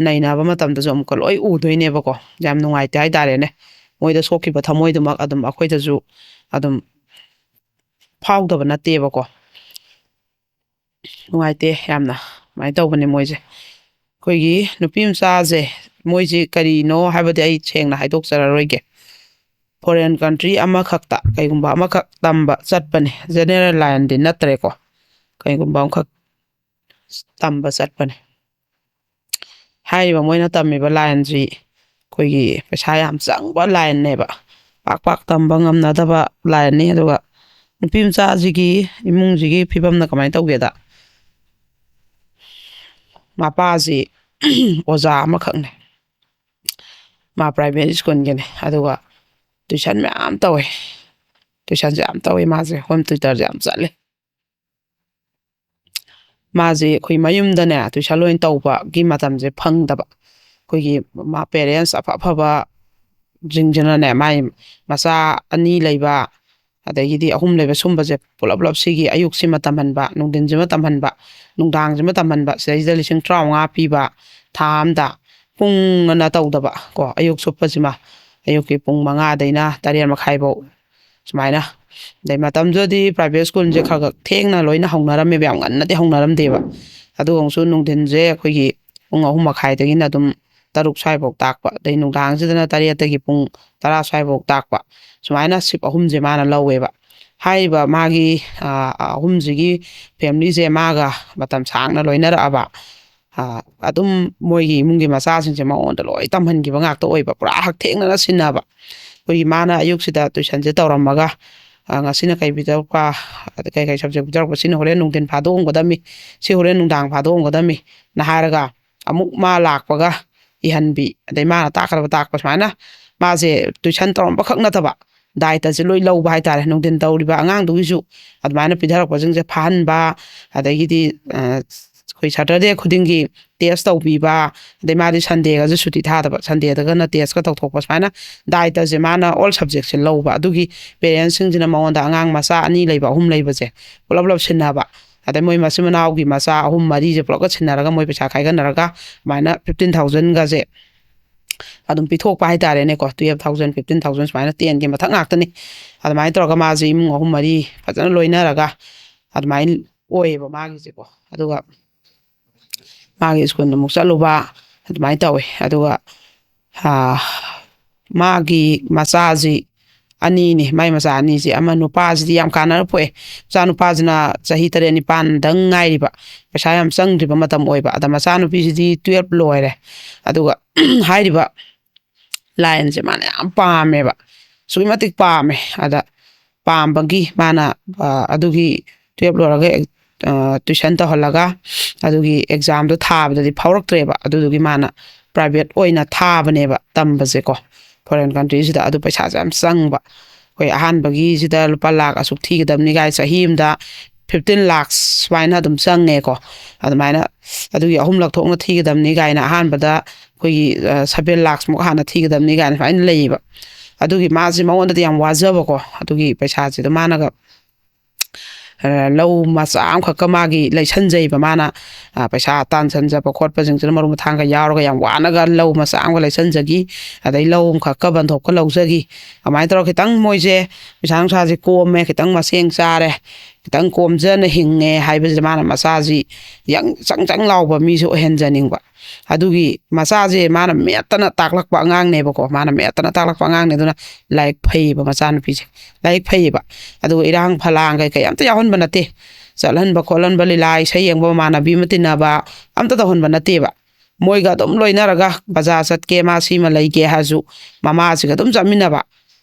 ꯅꯩꯅꯕ ꯃꯇꯝꯗꯁꯨ ꯑꯃꯨꯛꯀ ꯂꯣꯏ ꯎꯗꯣꯏꯅꯦꯕꯀꯣ꯫ ꯌꯥꯝ ꯅꯨꯡꯉꯥꯏꯇꯦ ꯍꯥꯏꯇꯥꯔꯦꯅꯦ꯫ ꯃꯣꯏꯗ ꯁꯣꯛꯈꯤꯕ ꯊꯃꯣꯏꯗꯨꯃꯛ ꯑꯗꯨꯝ ꯑꯩꯈꯣꯏꯗꯁꯨ ꯑꯗꯨꯝ ꯐꯥꯎꯗꯕ ꯅꯠꯇꯦꯕꯀꯣ꯫ ꯅꯨꯡꯉꯥꯏꯇꯦ ꯌꯥꯝꯅ꯫ ꯁꯨꯃꯥꯏꯅ ꯇꯧꯕꯅꯦ ꯃꯣꯏꯁꯦ꯫ ꯑꯩꯈꯣꯏꯒꯤ ꯅꯨꯄꯤ ꯃꯆꯥꯁꯦ, ꯃꯣꯏꯁꯦ ꯀꯔꯤꯅꯣ ꯍꯥꯏꯕꯗꯤ ꯑꯩ ꯁꯦꯡꯅ ꯍꯥꯏꯗꯣꯛꯆꯔꯔꯣꯏꯒꯦ꯫ ꯐꯣꯔꯦꯟ ꯀꯟꯇ꯭ꯔꯤ ꯑꯃꯈꯛꯇ, ꯀꯩꯒꯨꯝꯕ ꯑꯃꯈꯛ ꯇꯝꯕ ꯆꯠꯄꯅꯦ, ꯖꯦꯅꯦꯔꯦꯜ ꯂꯥꯏꯟꯗꯤ ꯅꯠꯇ꯭ꯔꯦꯀꯣ꯫ ꯀꯩꯒꯨꯝꯕ ꯑꯃꯈꯛ ꯇꯝꯕ ꯆꯠꯄꯅꯦ꯫ ꯍꯥꯏꯔꯤꯕ ꯃꯣꯏꯅ ꯇꯝꯃꯤꯕ ꯂꯥꯏꯟꯁꯤ ꯑꯩꯈꯣꯏꯒꯤ ꯄꯩꯁꯥ ꯌꯥꯝ ꯆꯪꯕ ꯂꯥꯏꯟꯅꯦꯕ꯫ ꯄꯥꯛ ꯄꯥꯛ ꯇꯝꯕ ꯉꯝꯅꯗꯕ ꯂꯥꯏꯟꯅꯤ꯫ ꯑꯗꯨꯒ ꯅꯨꯄꯤ ꯃꯆꯥꯁꯤꯒꯤ ꯏꯃꯨꯡꯁꯤꯒꯤ ꯐꯤꯕꯝꯅ ꯀꯃꯥꯏꯅ ꯇꯧꯒꯦꯗ, ꯃꯄꯥꯁꯤ ꯑꯣꯖꯥ ꯑꯃꯈꯛꯅꯦ, ꯃꯥ ꯄ꯭ꯔꯥꯏꯚꯦꯠ ꯁ꯭ꯀꯨꯜꯒꯤꯅꯦ꯫ ꯑꯗꯨꯒ ꯇꯨꯏꯁꯟ ꯃꯌꯥꯝ ꯇꯧꯋꯦ꯫ ꯇꯨꯏꯁꯟꯁꯦ ꯌꯥꯝ ꯇꯧꯋꯦ ꯃꯥꯁꯦ, ꯍꯣꯝ ꯇ꯭ꯌꯨꯇꯔꯁꯦ ꯌꯥꯝ ꯆꯠꯂꯦ꯫ ꯃꯥꯁꯦ ꯑꯩꯈꯣꯏ ꯃꯌꯨꯝꯗꯅꯦ ꯇꯨꯏꯁꯟ ꯂꯣꯏꯅ ꯇꯧꯕꯒꯤ ꯃꯇꯝꯁꯦ ꯐꯪꯗꯕ꯫ ꯑꯩꯈꯣꯏꯒꯤ ꯃꯥ ꯄꯦꯔꯦꯟꯁ ꯑꯐ ꯑꯐꯕꯁꯤꯡꯁꯤꯅꯅꯦ, ꯃꯥꯏ ꯃꯆꯥ ꯑꯅꯤ ꯂꯩꯕ, ꯑꯗꯒꯤꯗꯤ ꯑꯍꯨꯝ ꯂꯩꯕ, ꯁꯨꯝꯕꯁꯦ ꯄꯨꯂꯞ ꯄꯨꯂꯞ ꯁꯤꯒꯤ ꯑꯌꯨꯛꯁꯤꯃ ꯇꯝꯍꯟꯕ, ꯅꯨꯡꯊꯤꯟꯁꯤꯃ ꯇꯝꯍꯟꯕ, ꯅꯨꯡꯗꯥꯡꯁꯤꯃ ꯇꯝꯍꯟꯕ, ꯁꯤꯗꯩꯁꯤꯗ ꯂꯤꯁꯤꯡ ꯇꯔꯥꯃꯉꯥ ꯄꯤꯕ ꯊꯥ ꯑꯝꯗ, ꯄꯨꯡ ꯑꯅ ꯇꯧꯗꯕ ꯀꯣ, ꯑꯌꯨꯛ ꯁꯨꯞꯄꯁꯤꯃ, ꯑꯌꯨꯛꯀꯤ ꯄꯨꯡ ꯃꯉꯥꯗꯩꯅ ꯇꯔꯦꯠ ꯃꯈꯥꯏꯐꯧ ꯁꯨꯃꯥꯏꯅ꯫ ꯑꯗꯩ ꯃꯇꯝꯗꯨꯗꯗꯤ ꯄ꯭ꯔꯥꯏꯚꯦꯠ ꯁ꯭ꯀꯨꯜꯁꯦ ꯈꯔ ꯈꯛ ꯊꯦꯡꯅ ꯂꯣꯏꯅ ꯍꯧꯅꯔꯝꯃꯦꯕ, ꯌꯥꯝ ꯉꯟꯅꯗꯤ ꯍꯧꯅꯔꯝꯗꯦꯕ꯫ ꯑꯗꯨꯒ ꯑꯃꯨꯛꯁꯨ ꯅꯨꯡꯊꯤꯟꯁꯦ ꯑꯩꯈꯣꯏꯒꯤ ꯄꯨꯡ ꯑꯍꯨꯝ ꯃꯈꯥꯏꯗꯒꯤꯅ ꯑꯗꯨꯝ ꯇꯔꯨꯛ ꯁ꯭ꯋꯥꯏꯐꯥꯎ ꯇꯥꯛꯄ, ꯑꯗꯩ ꯅꯨꯡꯗꯥꯡꯁꯤꯗꯅ ꯇꯔꯦꯠꯇꯒꯤ ꯄꯨꯡ ꯇꯔꯥ ꯁ꯭ꯋꯥꯏꯐꯥꯎ ꯇꯥꯛꯄ, ꯁꯨꯃꯥꯏꯅ ꯁꯤꯞ ꯑꯍꯨꯝꯁꯦ ꯃꯥꯅ ꯂꯧꯋꯦꯕ꯫ ꯍꯥꯏꯔꯤꯕ ꯃꯥꯒꯤ ꯑꯍꯨꯝꯁꯤꯒꯤ ꯐꯦꯃꯤꯂꯤꯁꯦ ꯃꯥꯒ ꯃꯇꯝ ꯁꯥꯡꯅ ꯂꯣꯏꯅꯔꯛꯑꯕ, ꯑꯗꯨꯝ ꯃꯣꯏꯒꯤ ꯏꯃꯨꯡꯒꯤ ꯃꯆꯥꯁꯤꯡꯁꯦ ꯃꯉꯣꯟꯗ ꯂꯣꯏ ꯇꯝꯍꯟꯈꯤꯕ ꯉꯥꯛꯇ ꯑꯣꯏꯕ, ꯄꯨꯔꯥ ꯍꯛꯊꯦꯡꯅꯅ ꯁꯤꯟꯅꯕ꯫ ꯑꯩꯈꯣꯏꯒꯤ ꯃꯥꯅ ꯑꯌꯨꯛꯁꯤꯗ ꯇꯨꯏꯁꯟꯁꯦ ꯇꯧꯔꯝꯃꯒ, ꯉꯁꯤꯅ ꯀꯩ ꯄꯤꯊꯔꯛꯄ, ꯀꯩ ꯀꯩ ꯁꯕꯖꯦꯛ ꯄꯤꯊꯔꯛꯄ, ꯁꯤꯅ ꯍꯣꯔꯦꯟ ꯅꯨꯡꯊꯤꯟ ꯐꯥꯗꯣꯛꯑꯝꯒꯗꯕꯅꯤ, ꯁꯤ ꯍꯣꯔꯦꯟ ꯅꯨꯡꯗꯥꯡ ꯐꯥꯗꯣꯛꯑꯝꯒꯗꯕꯅꯤꯅ ꯍꯥꯏꯔꯒ, ꯑꯃꯨꯛ ꯃꯥ ꯂꯥꯛꯄꯒ ꯏꯍꯟꯕꯤ, ꯑꯗꯩ ꯃꯥꯅ ꯇꯥꯛꯀꯗꯕ ꯇꯥꯛꯄ, ꯁꯨꯃꯥꯏꯅ ꯃꯥꯁꯦ ꯇꯨꯏꯁꯟ ꯇꯧꯔꯝꯕ ꯈꯛ ꯅꯠꯇꯕ, ꯗꯥꯏꯇꯁꯦ ꯂꯣꯏ ꯂꯧꯕ ꯍꯥꯏꯇꯥꯔꯦ꯫ ꯅꯨꯡꯊꯤꯟ ꯇꯧꯔꯤꯕ ꯑꯉꯥꯡꯗꯨꯒꯤꯁꯨ ꯑꯗꯨꯃꯥꯏꯅ ꯄꯤꯊꯔꯛꯄꯁꯤꯡꯁꯦ ꯐꯥꯍꯟꯕ, ꯑꯗꯒꯤꯗꯤ ꯑꯩꯈꯣꯏ ꯁꯇꯔꯗꯦ ꯈꯨꯗꯤꯡꯒꯤ ꯇꯦꯁ ꯇꯧꯕꯤꯕ, ꯑꯗꯩ ꯃꯥꯗꯤ ꯁꯟꯗꯦꯒꯁꯨ ꯁꯨꯇꯤ ꯊꯥꯗꯕ, ꯁꯟꯗꯦꯗꯒꯅ ꯇꯦꯁꯀ ꯇꯧꯊꯣꯛꯄ, ꯁꯨꯃꯥꯏꯅ ꯗꯥꯏꯇꯁꯦ ꯃꯥꯅ ꯑꯣꯜ ꯁꯕꯖꯦꯛꯁꯦ ꯂꯧꯕ꯫ ꯑꯗꯨꯒꯤ ꯄꯦꯔꯦꯟꯁꯁꯤꯡꯁꯤꯅ ꯃꯉꯣꯟꯗ ꯑꯉꯥꯡ ꯃꯆꯥ ꯑꯅꯤ ꯂꯩꯕ, ꯑꯍꯨꯝ ꯂꯩꯕꯁꯦ ꯄꯨꯂꯞ ꯄꯨꯂꯞ ꯁꯤꯟꯅꯕ, ꯑꯗꯩ ꯃꯣꯏ ꯃꯆꯤꯟ ꯃꯅꯥꯎꯒꯤ ꯃꯆꯥ ꯑꯍꯨꯝ ꯃꯔꯤꯁꯦ ꯄꯨꯂꯞꯀ ꯁꯤꯟꯅꯔꯒ ꯃꯣꯏ ꯄꯩꯁꯥ ꯈꯥꯏꯒꯠꯅꯔꯒ ꯑꯗꯨꯃꯥꯏꯅ ꯐꯤꯐꯇꯤꯟ ꯊꯥꯎꯖꯟꯒꯁꯦ ꯑꯗꯨꯝ ꯄꯤꯊꯣꯛꯄ ꯍꯥꯏꯇꯥꯔꯦꯅꯦꯀꯣ꯫ ꯇꯨꯌꯦꯜꯞ ꯊꯥꯎꯖꯟ, ꯐꯤꯐꯇꯤꯟ ꯊꯥꯎꯖꯟ ꯁꯨꯃꯥꯏꯅ ꯇꯦꯟꯒꯤ ꯃꯊꯛ ꯉꯥꯛꯇꯅꯤ꯫ ꯑꯗꯨꯃꯥꯏꯅ ꯇꯧꯔꯒ ꯃꯥꯁꯦ ꯏꯃꯨꯡ ꯑꯍꯨꯝ ꯃꯔꯤ ꯐꯖꯅ ꯂꯣꯏꯅꯔꯒ ꯑꯗꯨꯃꯥꯏꯅ ꯑꯣꯏꯌꯦꯕ ꯃꯥꯒꯤꯁꯦꯀꯣ꯫ ꯑꯗꯨꯒ ꯃꯥꯒꯤ ꯁ꯭ꯀꯨꯜꯗ ꯑꯃꯨꯛ ꯆꯠꯂꯨꯕ, ꯑꯗꯨꯃꯥꯏꯅ ꯇꯧꯋꯦ꯫ ꯑꯗꯨꯒ ꯃꯥꯒꯤ ꯃꯆꯥꯁꯤ ꯑꯅꯤꯅꯤ꯫ ꯃꯥꯏ ꯃꯆꯥ ꯑꯅꯤꯁꯤ, ꯑꯃ ꯅꯨꯄꯥꯁꯤꯗꯤ ꯌꯥꯝ ꯀꯥꯟꯅꯔ ꯄꯣꯛꯑꯦ꯫ ꯃꯆꯥ ꯅꯨꯄꯥꯁꯤꯅ ꯆꯍꯤ ꯇꯔꯦꯠ ꯅꯤꯄꯥꯟꯗꯪ ꯉꯥꯏꯔꯤꯕ, ꯄꯩꯁꯥ ꯌꯥꯝ ꯆꯪꯗ꯭ꯔꯤꯕ ꯃꯇꯝ ꯑꯣꯏꯕ꯫ ꯑꯗ ꯃꯆꯥꯅꯨꯄꯤꯁꯤꯗꯤ ꯇꯨꯌꯦꯜꯞ ꯂꯣꯏꯔꯦ꯫ ꯑꯗꯨꯒ ꯍꯥꯏꯔꯤꯕ ꯂꯥꯏꯟꯁꯦ ꯃꯥꯅ ꯌꯥꯝ ꯄꯥꯝꯃꯦꯕ, ꯑꯁꯨꯛꯀꯤ ꯃꯇꯤꯛ ꯄꯥꯝꯃꯦ꯫ ꯑꯗ ꯄꯥꯝꯕꯒꯤ ꯃꯥꯅ ꯑꯗꯨꯒꯤ ꯇꯨꯌꯦꯜꯞ ꯂꯣꯏꯔꯒ ꯇꯨꯏꯁꯟ ꯇꯧꯍꯜꯂꯒ ꯑꯗꯨꯒꯤ ꯑꯦꯛꯖꯥꯝꯗꯣ ꯊꯥꯕꯗꯗꯤ ꯐꯥꯎꯔꯛꯇ꯭ꯔꯦꯕ꯫ ꯑꯗꯨꯗꯨꯒꯤ ꯃꯥꯅ ꯄ꯭ꯔꯥꯏꯚꯦꯠ ꯑꯣꯏꯅ ꯊꯥꯕꯅꯦꯕ ꯇꯝꯕꯁꯦꯀꯣ, ꯐꯣꯔꯦꯟ ꯀꯟꯇ꯭ꯔꯤꯁꯤꯗ꯫ ꯑꯗꯨ ꯄꯩꯁꯥꯁꯦ ꯌꯥꯝ ꯆꯪꯕ꯫ ꯑꯩꯈꯣꯏ ꯑꯍꯥꯟꯕꯒꯤꯁꯤꯗ ꯂꯨꯄꯥ ꯂꯥꯛ ꯑꯁꯨꯛ ꯊꯤꯒꯗꯕꯅꯤ ꯀꯥꯏ, ꯆꯍꯤ ꯑꯃꯗ ꯐꯤꯐꯇꯤꯟ ꯂꯥꯛꯁ ꯁꯨꯃꯥꯏꯅ ꯑꯗꯨꯝ ꯆꯪꯉꯦꯀꯣ꯫ ꯑꯗꯨꯃꯥꯏꯅ ꯑꯗꯨꯒꯤ ꯑꯍꯨꯝꯂꯛ ꯊꯣꯛꯅ ꯊꯤꯒꯗꯕꯅꯤ ꯀꯥꯏꯅ ꯑꯍꯥꯟꯕꯗ ꯑꯩꯈꯣꯏꯒꯤ ꯁꯚꯦꯟ ꯂꯥꯛꯁꯃꯨꯛ ꯍꯥꯟꯅ ꯊꯤꯒꯗꯕꯅꯤ ꯀꯥꯏꯅ ꯁꯨꯃꯥꯏꯅ ꯂꯩꯌꯦꯕ꯫ ꯑꯗꯨꯒꯤ ꯃꯥꯁꯦ ꯃꯉꯣꯟꯗꯗꯤ ꯌꯥꯝ ꯋꯥꯖꯕꯀꯣ꯫ ꯑꯗꯨꯒꯤ ꯄꯩꯁꯥꯁꯤꯗ ꯃꯥꯅꯒ ꯂꯧ ꯃꯆꯥ ꯑꯃꯈꯛꯀ ꯃꯥꯒꯤ ꯂꯩꯁꯟꯖꯩꯕ ꯃꯥꯅ꯫ ꯄꯩꯁꯥ ꯇꯥꯟꯁꯟꯖꯕ ꯈꯣꯠꯄꯁꯤꯡꯁꯤꯅ ꯃꯔꯨ ꯃꯊꯥꯡꯒ ꯌꯥꯎꯔꯒ ꯌꯥꯝ ꯋꯥꯅꯒ ꯂꯧ ꯃꯆꯥ ꯑꯃꯒ ꯂꯩꯁꯟꯖꯈꯤ꯫ ꯑꯗꯩ ꯂꯧ ꯑꯃꯈꯛꯀ ꯕꯟꯊꯣꯛꯀ ꯂꯧꯖꯈꯤ꯫ ꯑꯗꯨꯃꯥꯏꯅ ꯇꯧꯔꯒ ꯈꯤꯇꯪ ꯃꯣꯏꯁꯦ ꯄꯩꯁꯥ ꯅꯨꯡꯁꯥꯁꯦ ꯀꯣꯝꯃꯦ, ꯈꯤꯇꯪ ꯃꯁꯦꯡ ꯆꯥꯔꯦ, ꯈꯤꯇꯪ ꯀꯣꯝꯖꯅ ꯍꯤꯡꯉꯦ ꯍꯥꯏꯕꯁꯤꯗ ꯃꯥꯅ ꯃꯆꯥꯁꯤ ꯌꯥꯝ ꯆꯪ ꯆꯪ ꯂꯥꯎꯕ ꯃꯤꯁꯨ ꯑꯣꯏꯍꯟꯖꯅꯤꯡꯕ꯫ ꯑꯗꯨꯒꯤ ꯃꯆꯥꯁꯦ ꯃꯥꯅ ꯃꯦꯠꯇꯅ ꯇꯥꯛꯂꯛꯄ ꯑꯉꯥꯡꯅꯦꯕꯀꯣ꯫ ꯃꯥꯅ ꯃꯦꯠꯇꯅ ꯇꯥꯛꯂꯛꯄ ꯑꯉꯥꯡꯅꯦ꯫ ꯑꯗꯨꯅ ꯂꯥꯏꯔꯤꯛ ꯐꯩꯌꯦꯕ ꯃꯆꯥꯅꯨꯄꯤꯁꯦ, ꯂꯥꯏꯔꯤꯛ ꯐꯩꯌꯦꯕ꯫ ꯑꯗꯨꯒ ꯏꯔꯥꯡ ꯐꯂꯥꯡ ꯀꯩꯀꯩ ꯑꯝꯇ ꯌꯥꯎꯍꯟꯕ ꯅꯠꯇꯦ꯫ ꯆꯠꯍꯟꯕ ꯈꯣꯠꯍꯟꯕ, ꯂꯤꯂꯥ ꯏꯁꯩ ꯌꯦꯡꯕ, ꯃꯃꯥꯟꯅꯕꯤ ꯑꯃ ꯇꯤꯟꯅꯕ ꯑꯝꯇ ꯇꯧꯍꯟꯕ ꯅꯠꯇꯦꯕ꯫ ꯃꯣꯏꯒ ꯑꯗꯨꯝ ꯂꯣꯏꯅꯔꯒ ꯕꯖꯥꯔ ꯆꯠꯀꯦ, ꯃꯥ ꯁꯤꯃ ꯂꯩꯒꯦ ꯍꯥꯏꯔꯁꯨ ꯃꯃꯥꯁꯤꯒ ꯑꯗꯨꯝ ꯆꯠꯃꯤꯟꯅꯕ꯫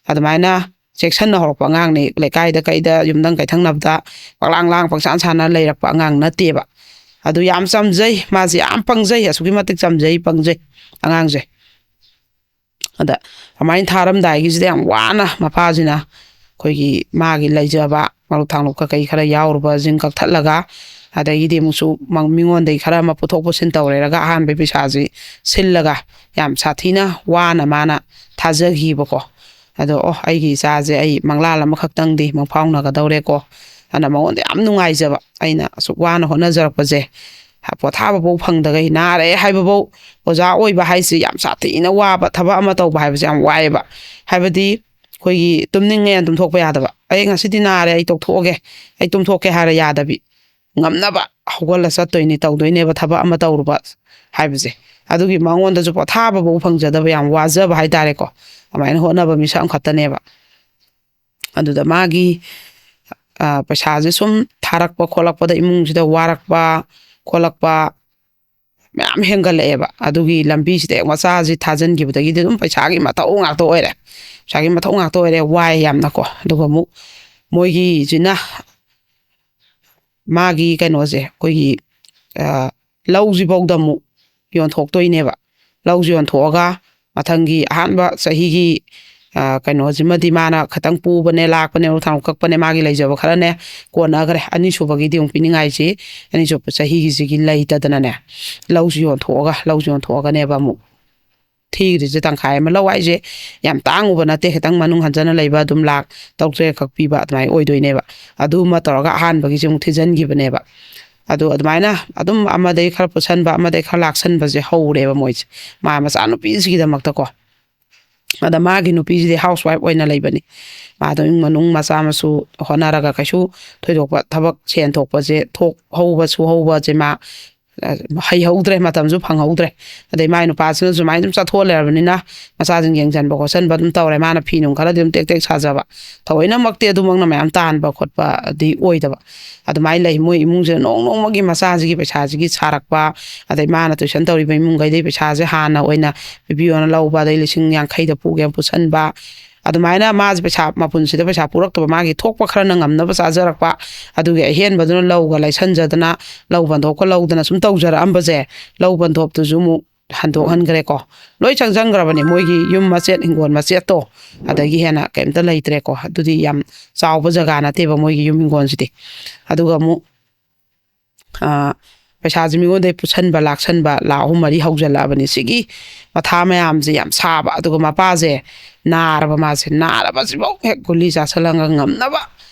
ꯑꯗꯨꯃꯥꯏꯅ ꯆꯦꯛꯁꯤꯟꯅ ꯍꯧꯔꯛꯄ ꯑꯉꯥꯡꯅꯤ꯫ ꯂꯩꯀꯥꯏꯗ ꯀꯩꯗ ꯌꯨꯝꯗꯪ ꯀꯩꯊꯪꯅꯕꯗ ꯄꯛꯂꯥꯡ ꯂꯥꯡ ꯄꯪꯁꯥꯟ ꯁꯥꯟꯅ ꯂꯩꯔꯛꯄ ꯑꯉꯥꯡ ꯅꯠꯇꯦꯕ꯫ ꯑꯗꯨ ꯌꯥꯝ ꯆꯝꯖꯩ ꯃꯥꯁꯦ, ꯌꯥꯝ ꯄꯪꯖꯩ, ꯑꯁꯨꯛꯀꯤ ꯃꯇꯤꯛ ꯆꯝꯖꯩ, ꯄꯪꯖꯩ ꯑꯉꯥꯡꯁꯦ꯫ ꯑꯗ ꯑꯗꯨꯃꯥꯏꯅ ꯊꯥꯔꯝꯗꯥꯏꯒꯤꯁꯤꯗ ꯌꯥꯝ ꯋꯥꯅ ꯃꯄꯥꯁꯤꯅ ꯑꯩꯈꯣꯏꯒꯤ ꯃꯥꯒꯤ ꯂꯩꯖꯕ ꯃꯔꯨꯞ ꯊꯥꯡꯂꯨꯞ ꯀꯩꯀꯩ ꯈꯔ ꯌꯥꯎꯔꯨꯕꯁꯤꯡ ꯀꯛꯊꯠꯂꯒ, ꯑꯗꯒꯤꯗꯤ ꯑꯃꯨꯛꯁꯨ ꯃꯉ-, ꯃꯤꯉꯣꯟꯗꯒꯤ ꯈꯔ ꯑꯃ ꯄꯨꯊꯣꯛ ꯄꯨꯁꯤꯟ ꯇꯧꯔꯦꯔꯒ ꯑꯍꯥꯟꯕꯒꯤ ꯄꯩꯁꯥꯁꯤ ꯁꯤꯜꯂꯒ ꯌꯥꯝ ꯁꯥꯊꯤꯅ ꯋꯥꯅ ꯃꯥꯅ ꯊꯥꯖꯈꯤꯕꯀꯣ꯫ ꯑꯗꯣ ꯑꯣ ꯑꯩꯒꯤ ꯏꯆꯥꯁꯦ ꯑꯩ ꯃꯪꯂꯥꯟ ꯑꯃꯈꯛꯇꯪꯗꯤ ꯃꯪꯐꯥꯎꯅꯒꯗꯧꯔꯦꯀꯣ ꯑꯅ ꯃꯉꯣꯟꯗ ꯌꯥꯝ ꯅꯨꯡꯉꯥꯏꯖꯕ꯫ ꯑꯩꯅ ꯑꯁꯨꯛ ꯋꯥꯅ ꯍꯣꯠꯅꯖꯔꯛꯄꯁꯦ ꯄꯣꯊꯥꯕꯐꯥꯎ ꯐꯪꯗꯒꯩ ꯅꯥꯔꯦ ꯍꯥꯏꯕꯐꯥꯎ, ꯑꯣꯖꯥ ꯑꯣꯏꯕ ꯍꯥꯏꯁꯦ ꯌꯥꯝ ꯁꯥꯊꯤꯅ ꯋꯥꯕ, ꯊꯕꯛ ꯑꯃ ꯇꯧꯕ ꯍꯥꯏꯕꯁꯦ ꯌꯥꯝ ꯋꯥꯏꯑꯦꯕ꯫ ꯍꯥꯏꯕꯗꯤ ꯑꯩꯈꯣꯏꯒꯤ ꯇꯨꯝꯅꯤꯡꯉꯦꯅ ꯇꯨꯝꯊꯣꯛꯄ ꯌꯥꯗꯕ, ꯑꯩ ꯉꯁꯤꯗꯤ ꯅꯥꯔꯦ, ꯑꯩ ꯇꯣꯛꯊꯣꯛꯑꯒꯦ, ꯑꯩ ꯇꯨꯝꯊꯣꯛꯀꯦ ꯍꯥꯏꯔ ꯌꯥꯗꯕꯤ, ꯉꯝꯅꯕ ꯍꯧꯒꯠꯂ ꯆꯠꯇꯣꯏꯅꯤ, ꯇꯧꯗꯣꯏꯅꯦꯕ ꯊꯕꯛ ꯑꯃ ꯇꯧꯔꯨꯕ ꯍꯥꯏꯕꯁꯦ꯫ ꯑꯗꯨꯒꯤ ꯃꯉꯣꯟꯗꯁꯨ ꯄꯣꯊꯥꯕꯐꯥꯎ ꯐꯪꯖꯗꯕ, ꯌꯥꯝ ꯋꯥꯖꯕ ꯍꯥꯏꯇꯥꯔꯦꯀꯣ꯫ ꯑꯗꯨꯃꯥꯏꯅ ꯍꯣꯠꯅꯕ ꯃꯤꯁꯛ ꯑꯃꯈꯛꯇꯅꯦꯕ꯫ ꯑꯗꯨꯗ ꯃꯥꯒꯤ ꯄꯩꯁꯥꯁꯦ ꯁꯨꯝ ꯊꯥꯔꯛꯄ ꯈꯣꯠꯂꯛꯄꯗ ꯏꯃꯨꯡꯁꯤꯗ ꯋꯥꯔꯛꯄ ꯈꯣꯠꯂꯛꯄ ꯃꯌꯥꯝ ꯍꯦꯟꯒꯠꯂꯛꯑꯦꯕ꯫ ꯑꯗꯨꯒꯤ ꯂꯝꯕꯤꯁꯤꯗ ꯍꯦꯛ ꯃꯆꯥꯁꯤ ꯊꯥꯖꯤꯟꯈꯤꯕꯗꯒꯤꯗꯤ ꯑꯗꯨꯝ ꯄꯩꯁꯥꯒꯤ ꯃꯊꯧ ꯉꯥꯛꯇ ꯑꯣꯏꯔꯦ꯫ ꯄꯩꯁꯥꯒꯤ ꯃꯊꯧ ꯉꯥꯛꯇ ꯑꯣꯏꯔꯦ, ꯋꯥꯏ ꯌꯥꯝꯅꯀꯣ꯫ ꯑꯗꯨꯒ ꯑꯃꯨꯛ ꯃꯣꯏꯒꯤꯁꯤꯅ ꯃꯥꯒꯤ ꯀꯩꯅꯣꯁꯦ ꯑꯩꯈꯣꯏꯒꯤ ꯂꯧꯁꯤꯐꯧꯗ ꯑꯃꯨꯛ ꯌꯣꯟꯊꯣꯛꯇꯣꯏꯅꯦꯕ꯫ ꯂꯧꯁꯤ ꯌꯣꯟꯊꯣꯛꯑꯒ ꯃꯊꯪꯒꯤ ꯑꯍꯥꯟꯕ ꯆꯍꯤꯒꯤ ꯀꯩꯅꯣꯁꯤꯃꯗꯤ ꯃꯥꯅ ꯈꯤꯇꯪ ꯄꯨꯕꯅꯦ, ꯂꯥꯛꯄꯅꯦ, ꯃꯔꯨꯞ ꯊꯥꯡꯂꯨꯞ ꯀꯛꯄꯅꯦ, ꯃꯥꯒꯤ ꯂꯩꯖꯕ ꯈꯔꯅꯦ ꯀꯣꯟꯅꯈ꯭ꯔꯦ꯫ ꯑꯅꯤꯁꯨꯕꯒꯤꯗꯤ ꯑꯃꯨꯛ ꯄꯤꯅꯤꯡꯉꯥꯏꯁꯤ ꯑꯅꯤꯁꯨꯕ ꯆꯍꯤꯒꯤꯁꯤꯒꯤ ꯂꯩꯇꯗꯅꯅꯦ ꯂꯧꯁꯤ ꯌꯣꯟꯊꯣꯛꯑꯒ, ꯂꯧꯁꯤ ꯌꯣꯟꯊꯣꯛꯑꯒꯅꯦꯕ ꯑꯃꯨꯛ ꯊꯤꯈ꯭ꯔꯤꯁꯦ ꯇꯪꯈꯥꯏ ꯑꯃ꯫ ꯂꯧ ꯍꯥꯏꯁꯦ ꯌꯥꯝ ꯇꯥꯡꯉꯨꯕ ꯅꯠꯇꯦ, ꯈꯤꯇꯪ ꯃꯅꯨꯡ ꯍꯟꯖꯅ ꯂꯩꯕ, ꯑꯗꯨꯝ ꯂꯥꯛ ꯇꯔꯨꯛ ꯇꯔꯦꯠ ꯈꯛ ꯄꯤꯕ ꯑꯗꯨꯃꯥꯏꯅ ꯑꯣꯏꯗꯣꯏꯅꯦꯕ꯫ ꯑꯗꯨꯃ ꯇꯧꯔꯒ ꯑꯍꯥꯟꯕꯒꯤꯁꯦ ꯑꯃꯨꯛ ꯊꯤꯖꯤꯟꯈꯤꯕꯅꯦꯕ꯫ ꯑꯗꯣ ꯑꯗꯨꯃꯥꯏꯅ ꯑꯗꯨꯝ ꯑꯃꯗꯩ ꯈꯔ ꯄꯨꯁꯟꯕ, ꯑꯃꯗꯩ ꯈꯔ ꯂꯥꯛꯁꯟꯕꯁꯦ ꯍꯧꯔꯦꯕ ꯃꯣꯏꯁꯦ, ꯃꯥ ꯃꯆꯥꯅꯨꯄꯤꯁꯤꯒꯤꯗꯃꯛꯇꯀꯣ꯫ ꯑꯗ ꯃꯥꯒꯤ ꯅꯨꯄꯤꯁꯤꯗꯤ ꯍꯥꯎꯁ ꯋꯥꯏꯐ ꯑꯣꯏꯅ ꯂꯩꯕꯅꯤ꯫ ꯃꯥꯗꯣ ꯏꯃꯨꯡ ꯃꯅꯨꯡ ꯃꯆꯥ ꯃꯁꯨ ꯍꯣꯠꯅꯔꯒ ꯀꯩꯁꯨ ꯊꯣꯏꯗꯣꯛꯄ ꯊꯕꯛ ꯁꯦꯟ ꯊꯣꯛꯄꯁꯦ, ꯊꯣꯛ ꯍꯧꯕ ꯁꯨꯍꯧꯕꯁꯦ ꯃꯥ, ꯑ, ꯍꯩꯍꯧꯗ꯭ꯔꯦ, ꯃꯇꯝꯁꯨ ꯐꯪꯍꯧꯗ꯭ꯔꯦ꯫ ꯑꯗꯩ ꯃꯥꯏ ꯅꯨꯄꯥꯁꯤꯅ ꯁꯨꯃꯥꯏꯅ ꯑꯗꯨꯝ ꯆꯠꯊꯣꯛꯑ ꯂꯩꯔꯕꯅꯤꯅ ꯃꯆꯥꯁꯤꯡ ꯌꯦꯡꯁꯤꯟꯕ ꯈꯣꯠꯆꯟꯕ ꯑꯗꯨꯝ ꯇꯧꯔꯦ꯫ ꯃꯥꯅ ꯐꯤ ꯅꯨꯡ ꯈꯔꯗꯤ ꯑꯗꯨꯝ ꯇꯦꯛ ꯇꯦꯛ ꯁꯥꯖꯕ, ꯊꯑꯣꯏꯅꯃꯛꯇꯤ ꯑꯗꯨꯃꯛꯅ ꯃꯌꯥꯝ ꯇꯥꯟꯕ ꯈꯣꯠꯄꯗꯤ ꯑꯣꯏꯗꯕ꯫ ꯑꯗꯨꯃꯥꯏꯅ ꯂꯩ꯫ ꯃꯣꯏ ꯏꯃꯨꯡꯁꯤꯗ ꯅꯣꯡ ꯅꯣꯡꯃꯒꯤ ꯃꯆꯥꯁꯤꯒꯤ ꯄꯩꯁꯥꯁꯤꯒꯤ ꯁꯥꯔꯛꯄ, ꯑꯗꯩ ꯃꯥꯅ ꯇꯨꯏꯁꯟ ꯇꯧꯔꯤꯕ ꯏꯃꯨꯡꯈꯩꯗꯩ ꯄꯩꯁꯥꯁꯦ ꯍꯥꯟꯅ ꯑꯣꯏꯅ ꯄꯤꯕꯤꯌꯣꯅ ꯂꯧꯕ, ꯑꯗꯩ ꯂꯤꯁꯤꯡ ꯌꯥꯡꯈꯩꯗ ꯄꯨꯒꯦꯅ ꯄꯨꯁꯟꯕ, ꯑꯗꯨꯃꯥꯏꯅ ꯃꯥꯁꯦ ꯄꯩꯁꯥ ꯃꯄꯨꯟꯁꯤꯗ ꯄꯩꯁꯥ ꯄꯨꯔꯛꯇꯕ, ꯃꯥꯒꯤ ꯊꯣꯛꯄ ꯈꯔꯅ ꯉꯝꯅꯕ ꯆꯥꯖꯔꯛꯄ, ꯑꯗꯨꯒꯤ ꯑꯍꯦꯟꯕꯗꯨꯅ ꯂꯧꯒ ꯂꯩꯁꯟꯖꯗꯅ, ꯂꯧ ꯕꯟꯗꯣꯞꯀ ꯂꯧꯗꯅ ꯁꯨꯝ ꯇꯧꯖꯔꯛꯑꯝꯕꯁꯦ, ꯂꯧ ꯕꯟꯗꯣꯞꯇꯨꯁꯨ ꯑꯃꯨꯛ ꯍꯟꯗꯣꯛꯍꯟꯈ꯭ꯔꯦꯀꯣ꯫ ꯂꯣꯏ ꯆꯪꯁꯟꯈ꯭ꯔꯕꯅꯦ ꯃꯣꯏꯒꯤ ꯌꯨꯝ ꯃꯆꯦꯠ, ꯍꯤꯡꯒꯣꯜ ꯃꯆꯦꯠꯇꯣ, ꯑꯗꯒꯤ ꯍꯦꯟꯅ ꯀꯩꯝꯇ ꯂꯩꯇ꯭ꯔꯦꯀꯣ꯫ ꯑꯗꯨꯗꯤ ꯌꯥꯝ ꯆꯥꯎꯕ ꯖꯒꯥ ꯅꯠꯇꯦꯕ ꯃꯣꯏꯒꯤ ꯌꯨꯝ ꯍꯤꯡꯒꯣꯜꯁꯤꯗꯤ꯫ ꯑꯗꯨꯒ ꯑꯃꯨꯛ, ꯑ, ꯄꯩꯁꯥꯁꯦ ꯃꯤꯉꯣꯟꯗꯒꯤ ꯄꯨꯁꯟꯕ ꯂꯥꯛꯁꯟꯕ ꯂꯥꯛ ꯑꯍꯨꯝ ꯃꯔꯤ ꯍꯧꯖꯜꯂꯛꯑꯕꯅꯤ꯫ ꯁꯤꯒꯤ ꯃꯊꯥ ꯃꯌꯥꯝꯁꯦ ꯌꯥꯝ ꯁꯥꯕ꯫ ꯑꯗꯨꯒ ꯃꯄꯥꯁꯦ ꯅꯥꯔꯕ, ꯃꯥꯁꯦ ꯅꯥꯔꯕꯁꯤꯐꯥꯎ ꯍꯦꯛ ꯒꯨꯂꯤ ꯆꯥꯁꯜꯂꯒ ꯉꯝꯅꯕ,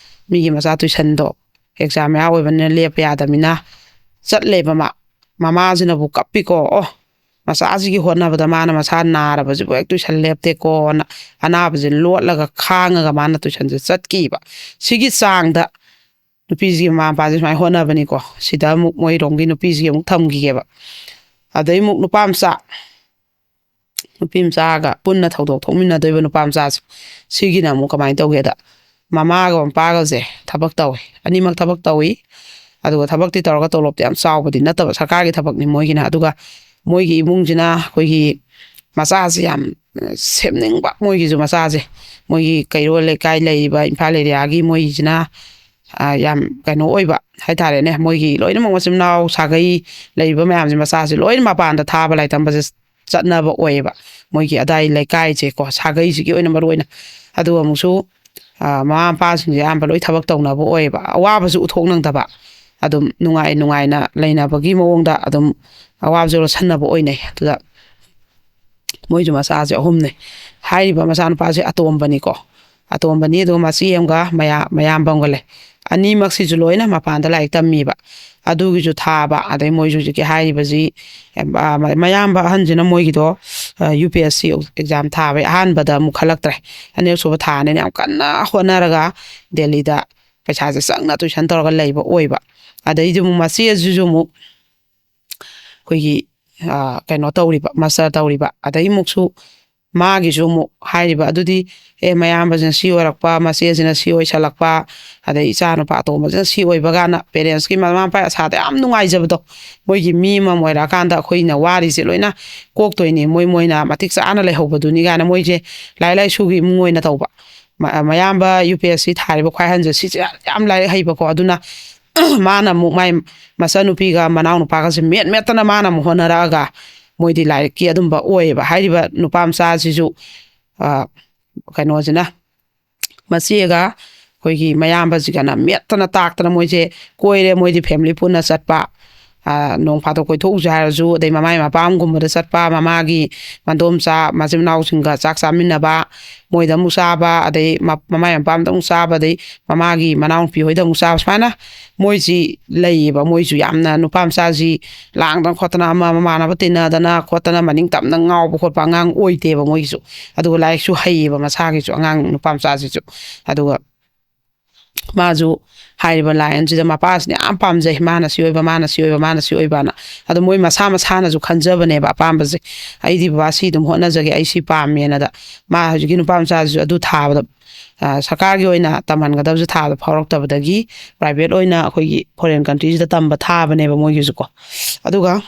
ꯃꯤꯒꯤ ꯃꯆꯥ ꯇꯨꯏꯁꯟꯗꯣ ꯑꯦꯛꯖꯥꯝ ꯃꯌꯥ ꯑꯣꯏꯕꯅꯤꯅ ꯂꯦꯞꯄ ꯌꯥꯗꯕꯅꯤꯅ ꯆꯠꯂꯦꯕ ꯃꯥ꯫ ꯃꯃꯥꯁꯤꯅꯕꯨ ꯀꯞꯄꯤꯀꯣ, "ꯑꯣ, ꯃꯆꯥꯁꯤꯒꯤ ꯍꯣꯠꯅꯕꯗ ꯃꯥꯅ ꯃꯁꯥ ꯅꯥꯔꯕꯁꯤꯕꯨ ꯍꯦꯛ ꯇꯨꯏꯁꯟ ꯂꯦꯞꯇꯦꯀꯣꯅ" ꯑꯅꯥꯕꯁꯦ ꯂꯣꯠꯂꯒ ꯈꯥꯡꯉꯒ ꯃꯥꯅ ꯇꯨꯏꯁꯟꯁꯦ ꯆꯠꯈꯤꯕ꯫ ꯁꯤꯒꯤ ꯆꯥꯡꯗ ꯅꯨꯄꯤꯁꯤꯒꯤ ꯃꯃꯥ ꯃꯄꯥꯁꯦ ꯁꯨꯃꯥꯏꯅ ꯍꯣꯠꯅꯕꯅꯤꯀꯣ꯫ ꯁꯤꯗ ꯑꯃꯨꯛ ꯃꯣꯏꯔꯣꯝꯒꯤ ꯅꯨꯄꯤꯁꯤꯒꯤ ꯑꯃꯨꯛ ꯊꯝꯈꯤꯒꯦꯕ꯫ ꯑꯗꯩ ꯑꯃꯨꯛ ꯅꯨꯄꯥ ꯃꯆꯥ, ꯅꯨꯄꯤ ꯃꯆꯥꯒ ꯄꯨꯟꯅ ꯊꯧꯗꯣꯛ ꯊꯣꯛꯃꯤꯟꯅꯗꯣꯏꯕ ꯅꯨꯄꯥ ꯃꯆꯥꯁꯦ꯫ ꯁꯤꯒꯤꯅ ꯑꯃꯨꯛ ꯀꯃꯥꯏꯅ ꯇꯧꯒꯦꯗ, ꯃꯃꯥꯒ ꯃꯄꯥꯒꯁꯦ ꯊꯕꯛ ꯇꯧꯋꯤ, ꯑꯅꯤꯃꯛ ꯊꯕꯛ ꯇꯧꯋꯤ꯫ ꯑꯗꯨꯒ ꯊꯕꯛꯇꯤ ꯇꯧꯔꯒ ꯇꯣꯂꯣꯞꯇꯤ ꯌꯥꯝ ꯆꯥꯎꯕꯗꯤ ꯅꯠꯇꯕ, ꯁꯔꯀꯥꯔꯒꯤ ꯊꯕꯛꯅꯤ ꯃꯣꯏꯒꯤꯅ꯫ ꯑꯗꯨꯒ ꯃꯣꯏꯒꯤ ꯏꯃꯨꯡꯁꯤꯅ ꯑꯩꯈꯣꯏꯒꯤ ꯃꯆꯥꯁꯦ ꯌꯥꯝ ꯁꯦꯝꯅꯤꯡꯕ, ꯃꯣꯏꯒꯤꯁꯨ ꯃꯆꯥꯁꯦ, ꯃꯣꯏꯒꯤ ꯀꯩꯔꯣꯜ ꯂꯩꯀꯥꯏ ꯂꯩꯔꯤꯕ ꯏꯝꯐꯥꯜ ꯑꯦꯔꯤꯌꯥꯒꯤ ꯃꯣꯏꯒꯤꯁꯤꯅ, ꯑ, ꯌꯥꯝ ꯀꯩꯅꯣ ꯑꯣꯏꯕ ꯍꯥꯏꯇꯥꯔꯦꯅꯦ꯫ ꯃꯣꯏꯒꯤ ꯂꯣꯏꯅꯃꯛ ꯃꯆꯤꯟ ꯃꯅꯥꯎ ꯁꯥꯒꯩ ꯂꯩꯔꯤꯕ ꯃꯌꯥꯝꯁꯦ, ꯃꯆꯥꯁꯦ ꯂꯣꯏꯅ ꯃꯄꯥꯟꯗ ꯊꯥꯕ ꯂꯥꯏꯔꯤꯛ ꯇꯝꯕꯁꯦ ꯆꯠꯅꯕ ꯑꯣꯏꯌꯦꯕ, ꯃꯣꯏꯒꯤ ꯑꯗꯥꯏ ꯂꯩꯀꯥꯏꯁꯦꯀꯣ, ꯁꯥꯒꯩꯁꯤꯒꯤ ꯑꯣꯏꯅ ꯃꯔꯨ ꯑꯣꯏꯅ꯫ ꯑꯗꯨꯒ ꯑꯃꯨꯛꯁꯨ, ꯑ, ꯃꯃꯥ ꯃꯄꯥꯁꯤꯡꯁꯦ ꯑꯌꯥꯝꯕ ꯂꯣꯏ ꯊꯕꯛ ꯇꯧꯅꯕ ꯑꯣꯏꯌꯦꯕ, ꯑꯋꯥꯕꯁꯨ ꯎꯠꯊꯣꯛꯅꯤꯡꯗꯕ, ꯑꯗꯨꯝ ꯅꯨꯡꯉꯥꯏ ꯅꯨꯡꯉꯥꯏꯅ ꯂꯩꯅꯕꯒꯤ ꯃꯑꯣꯡꯗ ꯑꯗꯨꯝ ꯑꯋꯥꯕꯁꯨ ꯂꯣꯠꯁꯟꯅꯕ ꯑꯣꯏꯅꯩ꯫ ꯑꯗꯨꯗ ꯃꯣꯏꯁꯨ ꯃꯆꯥꯁꯦ ꯑꯍꯨꯝꯅꯦ꯫ ꯍꯥꯏꯔꯤꯕ ꯃꯆꯥꯅꯨꯄꯥꯁꯦ ꯑꯇꯣꯝꯕꯅꯤꯀꯣ꯫ ꯑꯇꯣꯝꯕꯅꯤ, ꯑꯗꯨꯒ ꯃꯆꯦ ꯑꯃꯒ ꯃꯌꯥ-, ꯃꯌꯥꯝꯕ ꯑꯃꯒ ꯂꯩ꯫ ꯑꯅꯤꯃꯛꯁꯤꯁꯨ ꯂꯣꯏꯅ ꯃꯄꯥꯟꯗ ꯂꯥꯏꯔꯤꯛ ꯇꯝꯃꯤꯕ꯫ ꯑꯗꯨꯒꯤꯁꯨ ꯊꯥꯕ, ꯑꯗꯩ ꯃꯣꯏꯁꯨ ꯍꯧꯖꯤꯛꯀꯤ ꯍꯥꯏꯔꯤꯕꯁꯤ, ꯑ, ꯃ-, ꯃꯌꯥꯝꯕ ꯑꯍꯟꯁꯤꯅ ꯃꯣꯏꯒꯤꯗꯣ, ꯑ, UPSC exam ꯊꯥꯕꯩ ꯑꯍꯥꯟꯕꯗ ꯑꯃꯨꯛ ꯈꯜꯂꯛꯇ꯭ꯔꯦ꯫ ꯑꯅꯤꯔꯛꯁꯨꯕ ꯊꯥꯅꯦꯅ ꯌꯥꯝ ꯀꯟꯅ ꯍꯣꯠꯅꯔꯒ ꯗꯦꯜꯂꯤꯗ ꯄꯩꯁꯥꯁꯦ ꯆꯪꯅ tuition ꯇꯧꯔꯒ ꯂꯩꯕ ꯑꯣꯏꯕ꯫ ꯑꯗꯩꯗꯤ ꯑꯃꯨꯛ ꯃꯆꯦꯁꯤꯁꯨ ꯑꯃꯨꯛ ꯑꯩꯈꯣꯏꯒꯤ, ꯑ, ꯀꯩꯅꯣ ꯇꯧꯔꯤꯕ, master ꯇꯧꯔꯤꯕ꯫ ꯑꯗꯩ ꯑꯃꯨꯛꯁꯨ ꯃꯥꯒꯤꯁꯨ ꯑꯃꯨꯛ ꯍꯥꯏꯔꯤꯕ ꯑꯗꯨꯗꯤ, ꯑꯦ, ꯃꯌꯥꯝꯕꯁꯤꯅ ꯁꯤ ꯑꯣꯏꯔꯛꯄ, ꯃꯆꯦꯁꯤꯅ ꯁꯤ ꯑꯣꯏꯁꯜꯂꯛꯄ, ꯑꯗꯩ ꯏꯆꯥ ꯅꯨꯄꯥ ꯑꯇꯣꯝꯕꯁꯤꯅ ꯁꯤ ꯑꯣꯏꯕ ꯀꯥꯏꯅ parents ꯀꯤ, ꯃꯃꯥ ꯃꯄꯥ ꯑꯁꯥꯗ ꯌꯥꯝ ꯅꯨꯡꯉꯥꯏꯖꯕꯗꯣ꯫ ꯃꯣꯏꯒꯤ ꯃꯤ ꯑꯃꯃꯝ ꯑꯣꯏꯔꯛꯑꯀꯥꯟꯗ ꯑꯩꯈꯣꯏꯅ ꯋꯥꯔꯤꯁꯦ ꯂꯣꯏꯅ ꯀꯣꯛꯇꯣꯏꯅꯦ, ꯃꯣꯏ ꯃꯣꯏꯅ ꯃꯇꯤꯛ ꯆꯥꯅ ꯂꯩꯍꯧꯕꯗꯨꯅꯤ ꯀꯥꯏꯅ꯫ ꯃꯣꯏꯁꯦ ꯂꯥꯏꯔꯤꯛ ꯂꯥꯏꯁꯨꯒꯤ ꯏꯃꯨꯡ ꯑꯣꯏꯅ ꯇꯧꯕ꯫ ꯃ-, ꯃꯌꯥꯝꯕ UPSC ꯊꯥꯔꯤꯕ ꯈ꯭ꯋꯥꯏ ꯑꯍꯟꯁꯦ, ꯁꯤꯁꯦ ꯌꯥꯝ ꯂꯥꯏꯔꯤꯛ ꯍꯩꯕꯀꯣ꯫ ꯑꯗꯨꯅ ꯃꯥꯅ ꯑꯃꯨꯛ ꯃꯥꯏ ꯃꯆꯟꯅꯨꯄꯤꯒ ꯃꯅꯥꯎꯅꯨꯄꯥꯒꯁꯦ ꯃꯦꯠ ꯃꯦꯠꯇꯅ ꯃꯥꯅ ꯑꯃꯨꯛ ꯍꯣꯠꯅꯔꯛꯑꯒ, ꯃꯣꯏꯗꯤ ꯂꯥꯏꯔꯤꯛꯀꯤ ꯑꯗꯨꯝꯕ ꯑꯣꯏꯌꯦꯕ꯫ ꯍꯥꯏꯔꯤꯕ ꯅꯨꯄꯥ ꯃꯆꯥꯁꯤꯁꯨ, ꯑ, ꯀꯩꯅꯣꯁꯤꯅ, ꯃꯆꯦꯒ ꯑꯩꯈꯣꯏꯒꯤ ꯃꯌꯥꯝꯕꯁꯤꯒꯅ ꯃꯦꯠꯇꯅ ꯇꯥꯛꯇꯅ ꯃꯣꯏꯁꯦ ꯀꯣꯏꯔꯦ꯫ ꯃꯣꯏꯗꯤ family ꯄꯨꯟꯅ ꯆꯠꯄ, ꯑ, ꯅꯣꯡ ꯐꯥꯗꯣꯛ ꯀꯣꯏꯊꯣꯛꯎꯁꯦ ꯍꯥꯏꯔꯁꯨ, ꯑꯗꯩ ꯃꯃꯥꯏ ꯃꯄꯥꯝꯒꯨꯝꯕꯗ ꯆꯠꯄ, ꯃꯃꯥꯒꯤ ꯃꯗꯣꯝꯆꯥ ꯃꯆꯤꯟ ꯃꯅꯥꯎꯁꯤꯡꯒ ꯆꯥꯛ ꯆꯥꯃꯤꯟꯅꯕ, ꯃꯣꯏꯗ ꯑꯃꯨꯛ ꯆꯥꯕ, ꯑꯗꯩ ꯃ-, ꯃꯃꯥꯏ ꯃꯄꯥꯝꯗ ꯑꯃꯨꯛ ꯆꯥꯕ, ꯑꯗꯩ ꯃꯃꯥꯒꯤ ꯃꯅꯥꯎꯅꯨꯄꯤ ꯍꯣꯏꯗ ꯑꯃꯨꯛ ꯆꯥꯕ, ꯁꯨꯃꯥꯏꯅ ꯃꯣꯏꯁꯤ ꯂꯩꯌꯦꯕ꯫ ꯃꯣꯏꯁꯨ ꯌꯥꯝꯅ ꯅꯨꯄꯥ ꯃꯆꯥꯁꯤ ꯂꯥꯡꯗꯅ ꯈꯣꯠꯇꯅ, ꯑꯃ ꯃꯃꯥꯟꯅꯕ ꯇꯤꯟꯅꯗꯅ ꯈꯣꯠꯇꯅ, ꯃꯅꯤꯡ ꯇꯝꯅ ꯉꯥꯎꯕ ꯈꯣꯠꯄ ꯑꯉꯥꯡ ꯑꯣꯏꯗꯦꯕ ꯃꯣꯏꯒꯤꯁꯨ꯫ ꯑꯗꯨꯒ ꯂꯥꯏꯔꯤꯛꯁꯨ ꯍꯩꯌꯦꯕ ꯃꯁꯥꯒꯤꯁꯨ, ꯑꯉꯥꯡ ꯅꯨꯄꯥ ꯃꯆꯥꯁꯤꯁꯨ꯫ ꯑꯗꯨꯒ ꯃꯥꯁꯨ ꯍꯥꯏꯔꯤꯕ line ꯁꯤꯗ ꯃꯄꯥꯁꯤꯅ ꯌꯥꯝ ꯄꯥꯝꯖꯩ, ꯃꯥꯅ ꯁꯤ ꯑꯣꯏꯕ, ꯃꯥꯅ ꯁꯤ ꯑꯣꯏꯕ, ꯃꯥꯅ ꯁꯤ ꯑꯣꯏꯕꯅ꯫ ꯑꯗꯣ ꯃꯣꯏ ꯃꯁꯥ ꯃꯁꯥꯅꯁꯨ ꯈꯟꯖꯕꯅꯦꯕ ꯑꯄꯥꯝꯕꯁꯦ꯫ "ꯑꯩꯗꯤ ꯕꯕꯥ ꯁꯤ ꯑꯗꯨꯝ ꯍꯣꯠꯅꯖꯒꯦ, ꯑꯩ ꯁꯤ ꯄꯥꯝꯃꯦꯅꯗ"꯫ ꯃꯥ ꯍꯧꯖꯤꯛꯀꯤ ꯅꯨꯄꯥ ꯃꯆꯥꯁꯤꯁꯨ ꯑꯗꯨ ꯊꯥꯕꯗ, ꯑ, ꯁꯔꯀꯥꯔꯒꯤ ꯑꯣꯏꯅ ꯇꯝꯍꯟꯒꯗꯕꯁꯦ ꯊꯥꯕꯗ ꯐꯥꯎꯔꯛꯇꯕꯗꯒꯤ private ꯑꯣꯏꯅ ꯑꯩꯈꯣꯏꯒꯤ foreign country ꯁꯤꯗ ꯇꯝꯕ ꯊꯥꯕꯅꯦꯕ ꯃꯣꯏꯒꯤꯁꯨꯀꯣ꯫ ꯑꯗꯨꯒ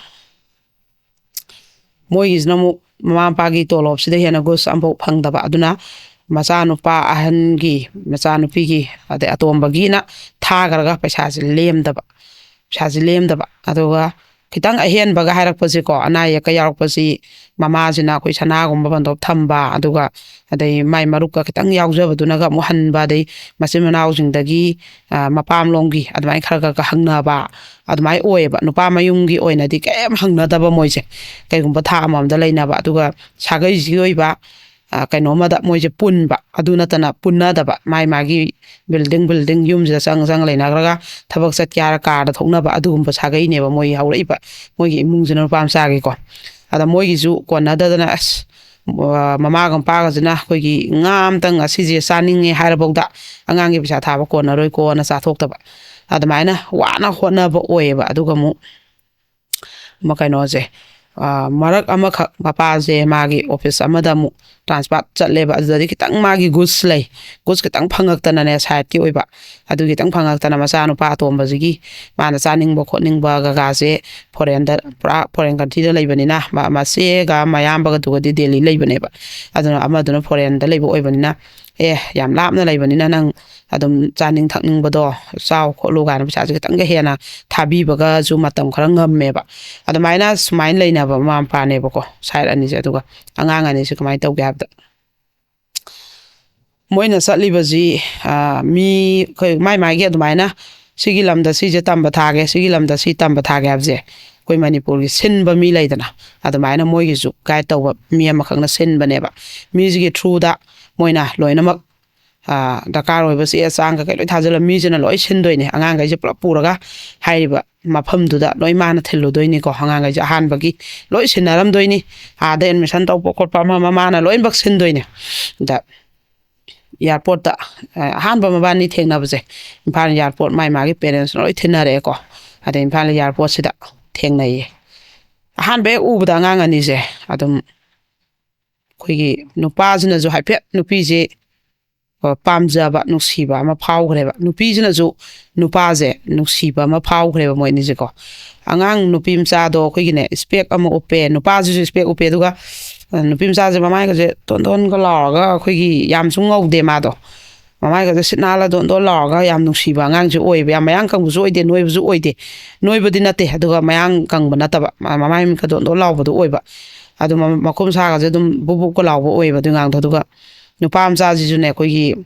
ꯃꯣꯏꯒꯤꯁꯤꯅ ꯑꯃꯨꯛ ꯃꯃꯥ ꯃꯄꯥꯒꯤ ꯇꯣꯂꯣꯞꯁꯤꯗ ꯍꯦꯟꯅ ꯒꯨꯁ ꯑꯃꯐꯥꯎ ꯐꯪꯗꯕ꯫ ꯑꯗꯨꯅ ꯃꯆꯥꯅꯨꯄꯥ ꯑꯍꯟꯒꯤ, ꯃꯆꯥꯅꯨꯄꯤꯒꯤ, ꯑꯗꯩ ꯑꯇꯣꯝꯕꯒꯤꯅ ꯊꯥꯈ꯭ꯔꯒ ꯄꯩꯁꯥꯁꯦ ꯂꯦꯝꯗꯕ, ꯄꯩꯁꯥꯁꯦ ꯂꯦꯝꯗꯕ꯫ ꯑꯗꯨꯒ ꯈꯤꯇꯪ ꯑꯍꯦꯟꯕꯒ ꯍꯥꯏꯔꯛꯄꯁꯤꯀꯣ, ꯑꯅꯥ ꯑꯌꯦꯛꯀ ꯌꯥꯎꯔꯛꯄꯁꯤ, ꯃꯃꯥꯁꯤꯅ ꯑꯩꯈꯣꯏ ꯁꯅꯥꯒꯨꯝꯕ ꯕꯟꯗꯣꯞ ꯊꯝꯕ, ꯑꯗꯨꯒ ꯑꯗꯩ ꯃꯥꯏ ꯃꯔꯨꯞꯀ ꯈꯤꯇꯪ ꯌꯥꯎꯖꯕꯗꯨꯅꯒ ꯑꯃꯨꯛ ꯍꯟꯕ, ꯑꯗꯩ ꯃꯆꯤꯟ ꯃꯅꯥꯎꯁꯤꯡꯗꯒꯤ, ꯑ, ꯃꯄꯥꯝꯂꯣꯝꯒꯤ ꯑꯗꯨꯃꯥꯏꯅ ꯈꯔ ꯈꯔ ꯈꯔ ꯍꯪꯅꯕ, ꯑꯗꯨꯃꯥꯏꯅ ꯑꯣꯏꯌꯦꯕ꯫ ꯅꯨꯄꯥ ꯃꯌꯨꯝꯒꯤ ꯑꯣꯏꯅꯗꯤ ꯀꯩꯝ ꯍꯪꯅꯗꯕ ꯃꯣꯏꯁꯦ, ꯀꯩꯒꯨꯝꯕ ꯊꯥ ꯑꯃꯃꯝꯗ ꯂꯩꯅꯕ꯫ ꯑꯗꯨꯒ ꯁꯥꯒꯩꯁꯤꯒꯤ ꯑꯣꯏꯕ, ꯑ, ꯀꯩꯅꯣꯝꯃꯗ ꯃꯣꯏꯁꯦ ꯄꯨꯟꯕ, ꯑꯗꯨ ꯅꯠꯇꯅ ꯄꯨꯟꯅꯗꯕ, ꯃꯥꯏ ꯃꯥꯒꯤ ꯕꯤꯜꯗꯤꯡ ꯕꯤꯜꯗꯤꯡ ꯌꯨꯝꯁꯤꯗ ꯆꯪ ꯆꯪ ꯂꯩꯅꯈ꯭ꯔꯒ ꯊꯕꯛ ꯆꯠꯀꯦ ꯍꯥꯏꯔ ꯀꯥꯔꯗ ꯊꯣꯛꯅꯕ, ꯑꯗꯨꯒꯨꯝꯕ ꯁꯥꯒꯩꯅꯦꯕ ꯃꯣꯏ ꯍꯧꯔꯛꯏꯕ, ꯃꯣꯏꯒꯤ ꯏꯃꯨꯡꯁꯤꯅ ꯅꯨꯄꯥ ꯃꯆꯥꯒꯤꯀꯣ꯫ ꯑꯗ ꯃꯣꯏꯒꯤꯁꯨ ꯀꯣꯟꯅꯗꯗꯅ, ꯑꯁ, ꯑ, ꯃꯃꯥꯒ ꯃꯄꯥꯒꯁꯤꯅ ꯑꯩꯈꯣꯏꯒꯤ ꯉꯥ ꯑꯝꯇꯪ ꯉꯁꯤꯁꯦ ꯆꯥꯅꯤꯡꯉꯦ ꯍꯥꯏꯔꯐꯥꯎꯗ ꯑꯉꯥꯡꯒꯤ ꯄꯩꯁꯥ ꯊꯥꯕ ꯀꯣꯟꯅꯔꯣꯏꯀꯣꯅ ꯆꯥꯊꯣꯛꯇꯕ, ꯑꯗꯨꯃꯥꯏꯅ ꯋꯥꯅ ꯍꯣꯠꯅꯕ ꯑꯣꯏꯌꯦꯕ꯫ ꯑꯗꯨꯒ ꯑꯃꯨꯛ ꯑꯃ ꯀꯩꯅꯣꯁꯦ, ꯑ, ꯃꯔꯛ ꯑꯃꯈꯛ ꯃꯄꯥꯁꯦ ꯃꯥꯒꯤ ꯑꯣꯐꯤꯁ ꯑꯃꯗ ꯑꯃꯨꯛ ꯇ꯭ꯔꯥꯟꯁꯐꯔ ꯆꯠꯂꯦꯕ꯫ ꯑꯗꯨꯗꯗꯤ ꯈꯤꯇꯪ ꯃꯥꯒꯤ ꯒꯨꯁ ꯂꯩ, ꯒꯨꯁ ꯈꯤꯇꯪ ꯐꯪꯉꯛꯇꯅꯅꯦ, ꯁꯥꯏꯠꯀꯤ ꯑꯣꯏꯕ, ꯑꯗꯨ ꯈꯤꯇꯪ ꯐꯪꯉꯛꯇꯅ ꯃꯆꯥꯅꯨꯄꯥ ꯑꯇꯣꯝꯕꯁꯤꯒꯤ ꯃꯥꯅ ꯆꯥꯅꯤꯡꯕ ꯈꯣꯠꯅꯤꯡꯕ ꯀꯀꯥꯁꯦ ꯐꯣꯔꯦꯟꯗ, ꯄꯨꯔꯥ ꯐꯣꯔꯦꯟ ꯀꯟꯇ꯭ꯔꯤꯗ ꯂꯩꯕꯅꯤꯅ, ꯃ-, ꯃꯆꯦꯒ ꯃꯌꯥꯝꯕꯒꯗꯨꯒꯗꯤ ꯗꯦꯜꯂꯤ ꯂꯩꯕꯅꯦꯕ꯫ ꯑꯗꯨꯅ ꯑꯃꯗꯨꯅ ꯐꯣꯔꯦꯟꯗ ꯂꯩꯕ ꯑꯣꯏꯕꯅꯤꯅ, "ꯑꯦ, ꯌꯥꯝ ꯂꯥꯞꯅ ꯂꯩꯕꯅꯤꯅ ꯅꯪ ꯑꯗꯨꯝ ꯆꯥꯅꯤꯡ ꯊꯛꯅꯤꯡꯕꯗꯣ ꯆꯥꯎ ꯈꯣꯠꯂꯨ" ꯀꯥꯏꯅ ꯄꯩꯁꯥꯁꯦ ꯈꯤꯇꯪꯒ ꯍꯦꯟꯅ ꯊꯥꯕꯤꯕꯒꯁꯨ ꯃꯇꯝ ꯈꯔ ꯉꯝꯃꯦꯕ꯫ ꯑꯗꯨꯃꯥꯏꯅ ꯁꯨꯃꯥꯏꯅ ꯂꯩꯅꯕ ꯃꯃꯥ ꯃꯄꯥꯅꯦꯕꯀꯣ, ꯁꯥꯏꯠ ꯑꯅꯤꯁꯦ꯫ ꯑꯗꯨꯒ ꯑꯉꯥꯡ ꯑꯅꯤꯁꯦ ꯀꯃꯥꯏꯅ ꯇꯧꯒꯦ ꯍꯥꯏꯕꯗ, ꯃꯣꯏꯅ ꯆꯠꯂꯤꯕꯁꯤ, ꯑ, ꯃꯤ, ꯑꯩꯈꯣꯏ ꯃꯥꯏ ꯃꯥꯏꯒꯤ ꯑꯗꯨꯃꯥꯏꯅ ꯁꯤꯒꯤ ꯂꯝꯗ ꯁꯤꯁꯦ ꯇꯝꯕ ꯊꯥꯒꯦ, ꯁꯤꯒꯤ ꯂꯝꯗ ꯁꯤ ꯇꯝꯕ ꯊꯥꯒꯦ ꯍꯥꯏꯕꯁꯦ ꯑꯩꯈꯣꯏ ꯃꯅꯤꯄꯨꯔꯒꯤ ꯁꯤꯟꯕ ꯃꯤ ꯂꯩꯗꯅ, ꯑꯗꯨꯃꯥꯏꯅ ꯃꯣꯏꯒꯤꯁꯨ ꯒꯥꯏꯗ ꯇꯧꯕ ꯃꯤ ꯑꯃꯈꯛꯅ ꯁꯤꯟꯕꯅꯦꯕ꯫ ꯃꯤꯁꯤꯒꯤ ꯊ꯭ꯔꯨꯗ ꯃꯣꯏꯅ ꯂꯣꯏꯅꯃꯛ, ꯑ, ꯗꯔꯀꯥꯔ ꯑꯣꯏꯕ ꯆꯦ ꯆꯥꯡ ꯀꯩꯀꯩ ꯂꯣꯏ ꯊꯥꯖꯤꯜꯂ ꯃꯤꯁꯤꯅ ꯂꯣꯏ ꯁꯤꯟꯗꯣꯏꯅꯦ꯫ ꯑꯉꯥꯡꯈꯩꯁꯦ ꯄꯨꯂꯞ ꯄꯨꯔꯒ ꯍꯥꯏꯔꯤꯕ ꯃꯐꯝꯗꯨꯗ ꯂꯣꯏ ꯃꯥꯅ ꯊꯤꯜꯂꯨꯗꯣꯏꯅꯤꯀꯣ꯫ ꯑꯉꯥꯡꯈꯩꯁꯦ ꯑꯍꯥꯟꯕꯒꯤ ꯂꯣꯏ ꯁꯤꯟꯅꯔꯝꯗꯣꯏꯅꯤ꯫ ꯑꯥꯗ ꯑꯦꯗꯃꯤꯁꯟ ꯇꯧꯕ ꯈꯣꯠꯄ ꯑꯃ ꯑꯃ ꯃꯥꯅ ꯂꯣꯏꯅꯃꯛ ꯁꯤꯟꯗꯣꯏꯅꯦ꯫ ꯑꯗ ꯏꯌꯥꯔꯄꯣꯔꯠꯇ, ꯑ, ꯑꯍꯥꯟꯕ ꯃꯕꯥꯅꯤ ꯊꯦꯡꯅꯕꯁꯦ ꯏꯝꯐꯥꯜ ꯏꯌꯥꯔꯄꯣꯔꯠ, ꯃꯥꯏ ꯃꯥꯒꯤ ꯄꯦꯔꯦꯟꯁꯅ ꯂꯣꯏ ꯊꯤꯟꯅꯔꯛꯑꯦꯀꯣ꯫ ꯑꯗꯩ ꯏꯝꯐꯥꯜ ꯏꯌꯥꯔꯄꯣꯔꯠꯁꯤꯗ ꯊꯦꯡꯅꯩꯌꯦ꯫ ꯑꯍꯥꯟꯕ ꯍꯦꯛ ꯎꯕꯗ ꯑꯉꯥꯡ ꯑꯅꯤꯁꯦ ꯑꯗꯨꯝ ꯑꯩꯈꯣꯏꯒꯤ ꯅꯨꯄꯥꯁꯤꯅꯁꯨ ꯍꯥꯏꯐꯦꯠ ꯅꯨꯄꯤꯁꯦ, ꯑ, ꯄꯥꯝꯖꯕ, ꯅꯨꯡꯁꯤꯕ ꯑꯃ ꯐꯥꯎꯈ꯭ꯔꯦꯕ꯫ ꯅꯨꯄꯤꯁꯤꯅꯁꯨ ꯅꯨꯄꯥꯁꯦ ꯅꯨꯡꯁꯤꯕ ꯑꯃ ꯐꯥꯎꯈ꯭ꯔꯦꯕ ꯃꯣꯏ ꯑꯅꯤꯁꯦꯀꯣ꯫ ꯑꯉꯥꯡ ꯅꯨꯄꯤ ꯃꯆꯥꯗꯣ ꯑꯩꯈꯣꯏꯒꯤꯅꯦ, ꯏꯁꯄꯦꯛ ꯑꯃ ꯎꯞꯄꯦ, ꯅꯨꯄꯥꯁꯤꯁꯨ ꯏꯁꯄꯦꯛ ꯎꯞꯄꯦ, ꯑꯗꯨꯒ, ꯑ, ꯅꯨꯄꯤ ꯃꯆꯥꯁꯦ ꯃꯃꯥꯏꯒꯁꯦ ꯇꯣꯟ ꯇꯣꯟꯒ ꯂꯥꯎꯔꯒ ꯑꯩꯈꯣꯏꯒꯤ ꯌꯥꯝꯁꯨ ꯉꯧꯗꯦ ꯃꯥꯗꯣ꯫ ꯃꯃꯥꯏꯒꯁꯦ ꯁꯤꯠ ꯅꯥꯜꯂ ꯗꯣꯟ ꯗꯣꯟ ꯂꯥꯎꯔꯒ ꯌꯥꯝ ꯅꯨꯡꯁꯤꯕ ꯑꯉꯥꯡꯁꯨ ꯑꯣꯏꯌꯦꯕ꯫ ꯌꯥꯝ ꯃꯌꯥꯡ ꯀꯪꯕꯁꯨ ꯑꯣꯏꯗꯦ, ꯅꯣꯏꯕꯁꯨ ꯑꯣꯏꯗꯦ, ꯅꯣꯏꯕꯗꯤ ꯅꯠꯇꯦ, ꯑꯗꯨꯒ ꯃꯌꯥꯡ ꯀꯪꯕ ꯅꯠꯇꯕ, ꯃ-, ꯃꯃꯥꯏ ꯃꯃꯤꯠꯀ ꯗꯣꯟ ꯗꯣꯟ ꯂꯥꯎꯕꯗꯣ ꯑꯣꯏꯕ꯫ ꯑꯗꯨ ꯃ-, ꯃꯈꯨꯠ ꯃꯁꯥꯒꯁꯦ ꯑꯗꯨꯝ ꯕꯨꯞ ꯕꯨꯞꯀ ꯂꯥꯎꯕ ꯑꯣꯏꯌꯦꯕ ꯑꯗꯨ ꯑꯉꯥꯡꯗꯣ꯫ ꯑꯗꯨꯒ ꯅꯨꯄꯥ ꯃꯆꯥꯁꯤꯁꯨꯅꯦ, ꯑꯩꯈꯣꯏꯒꯤ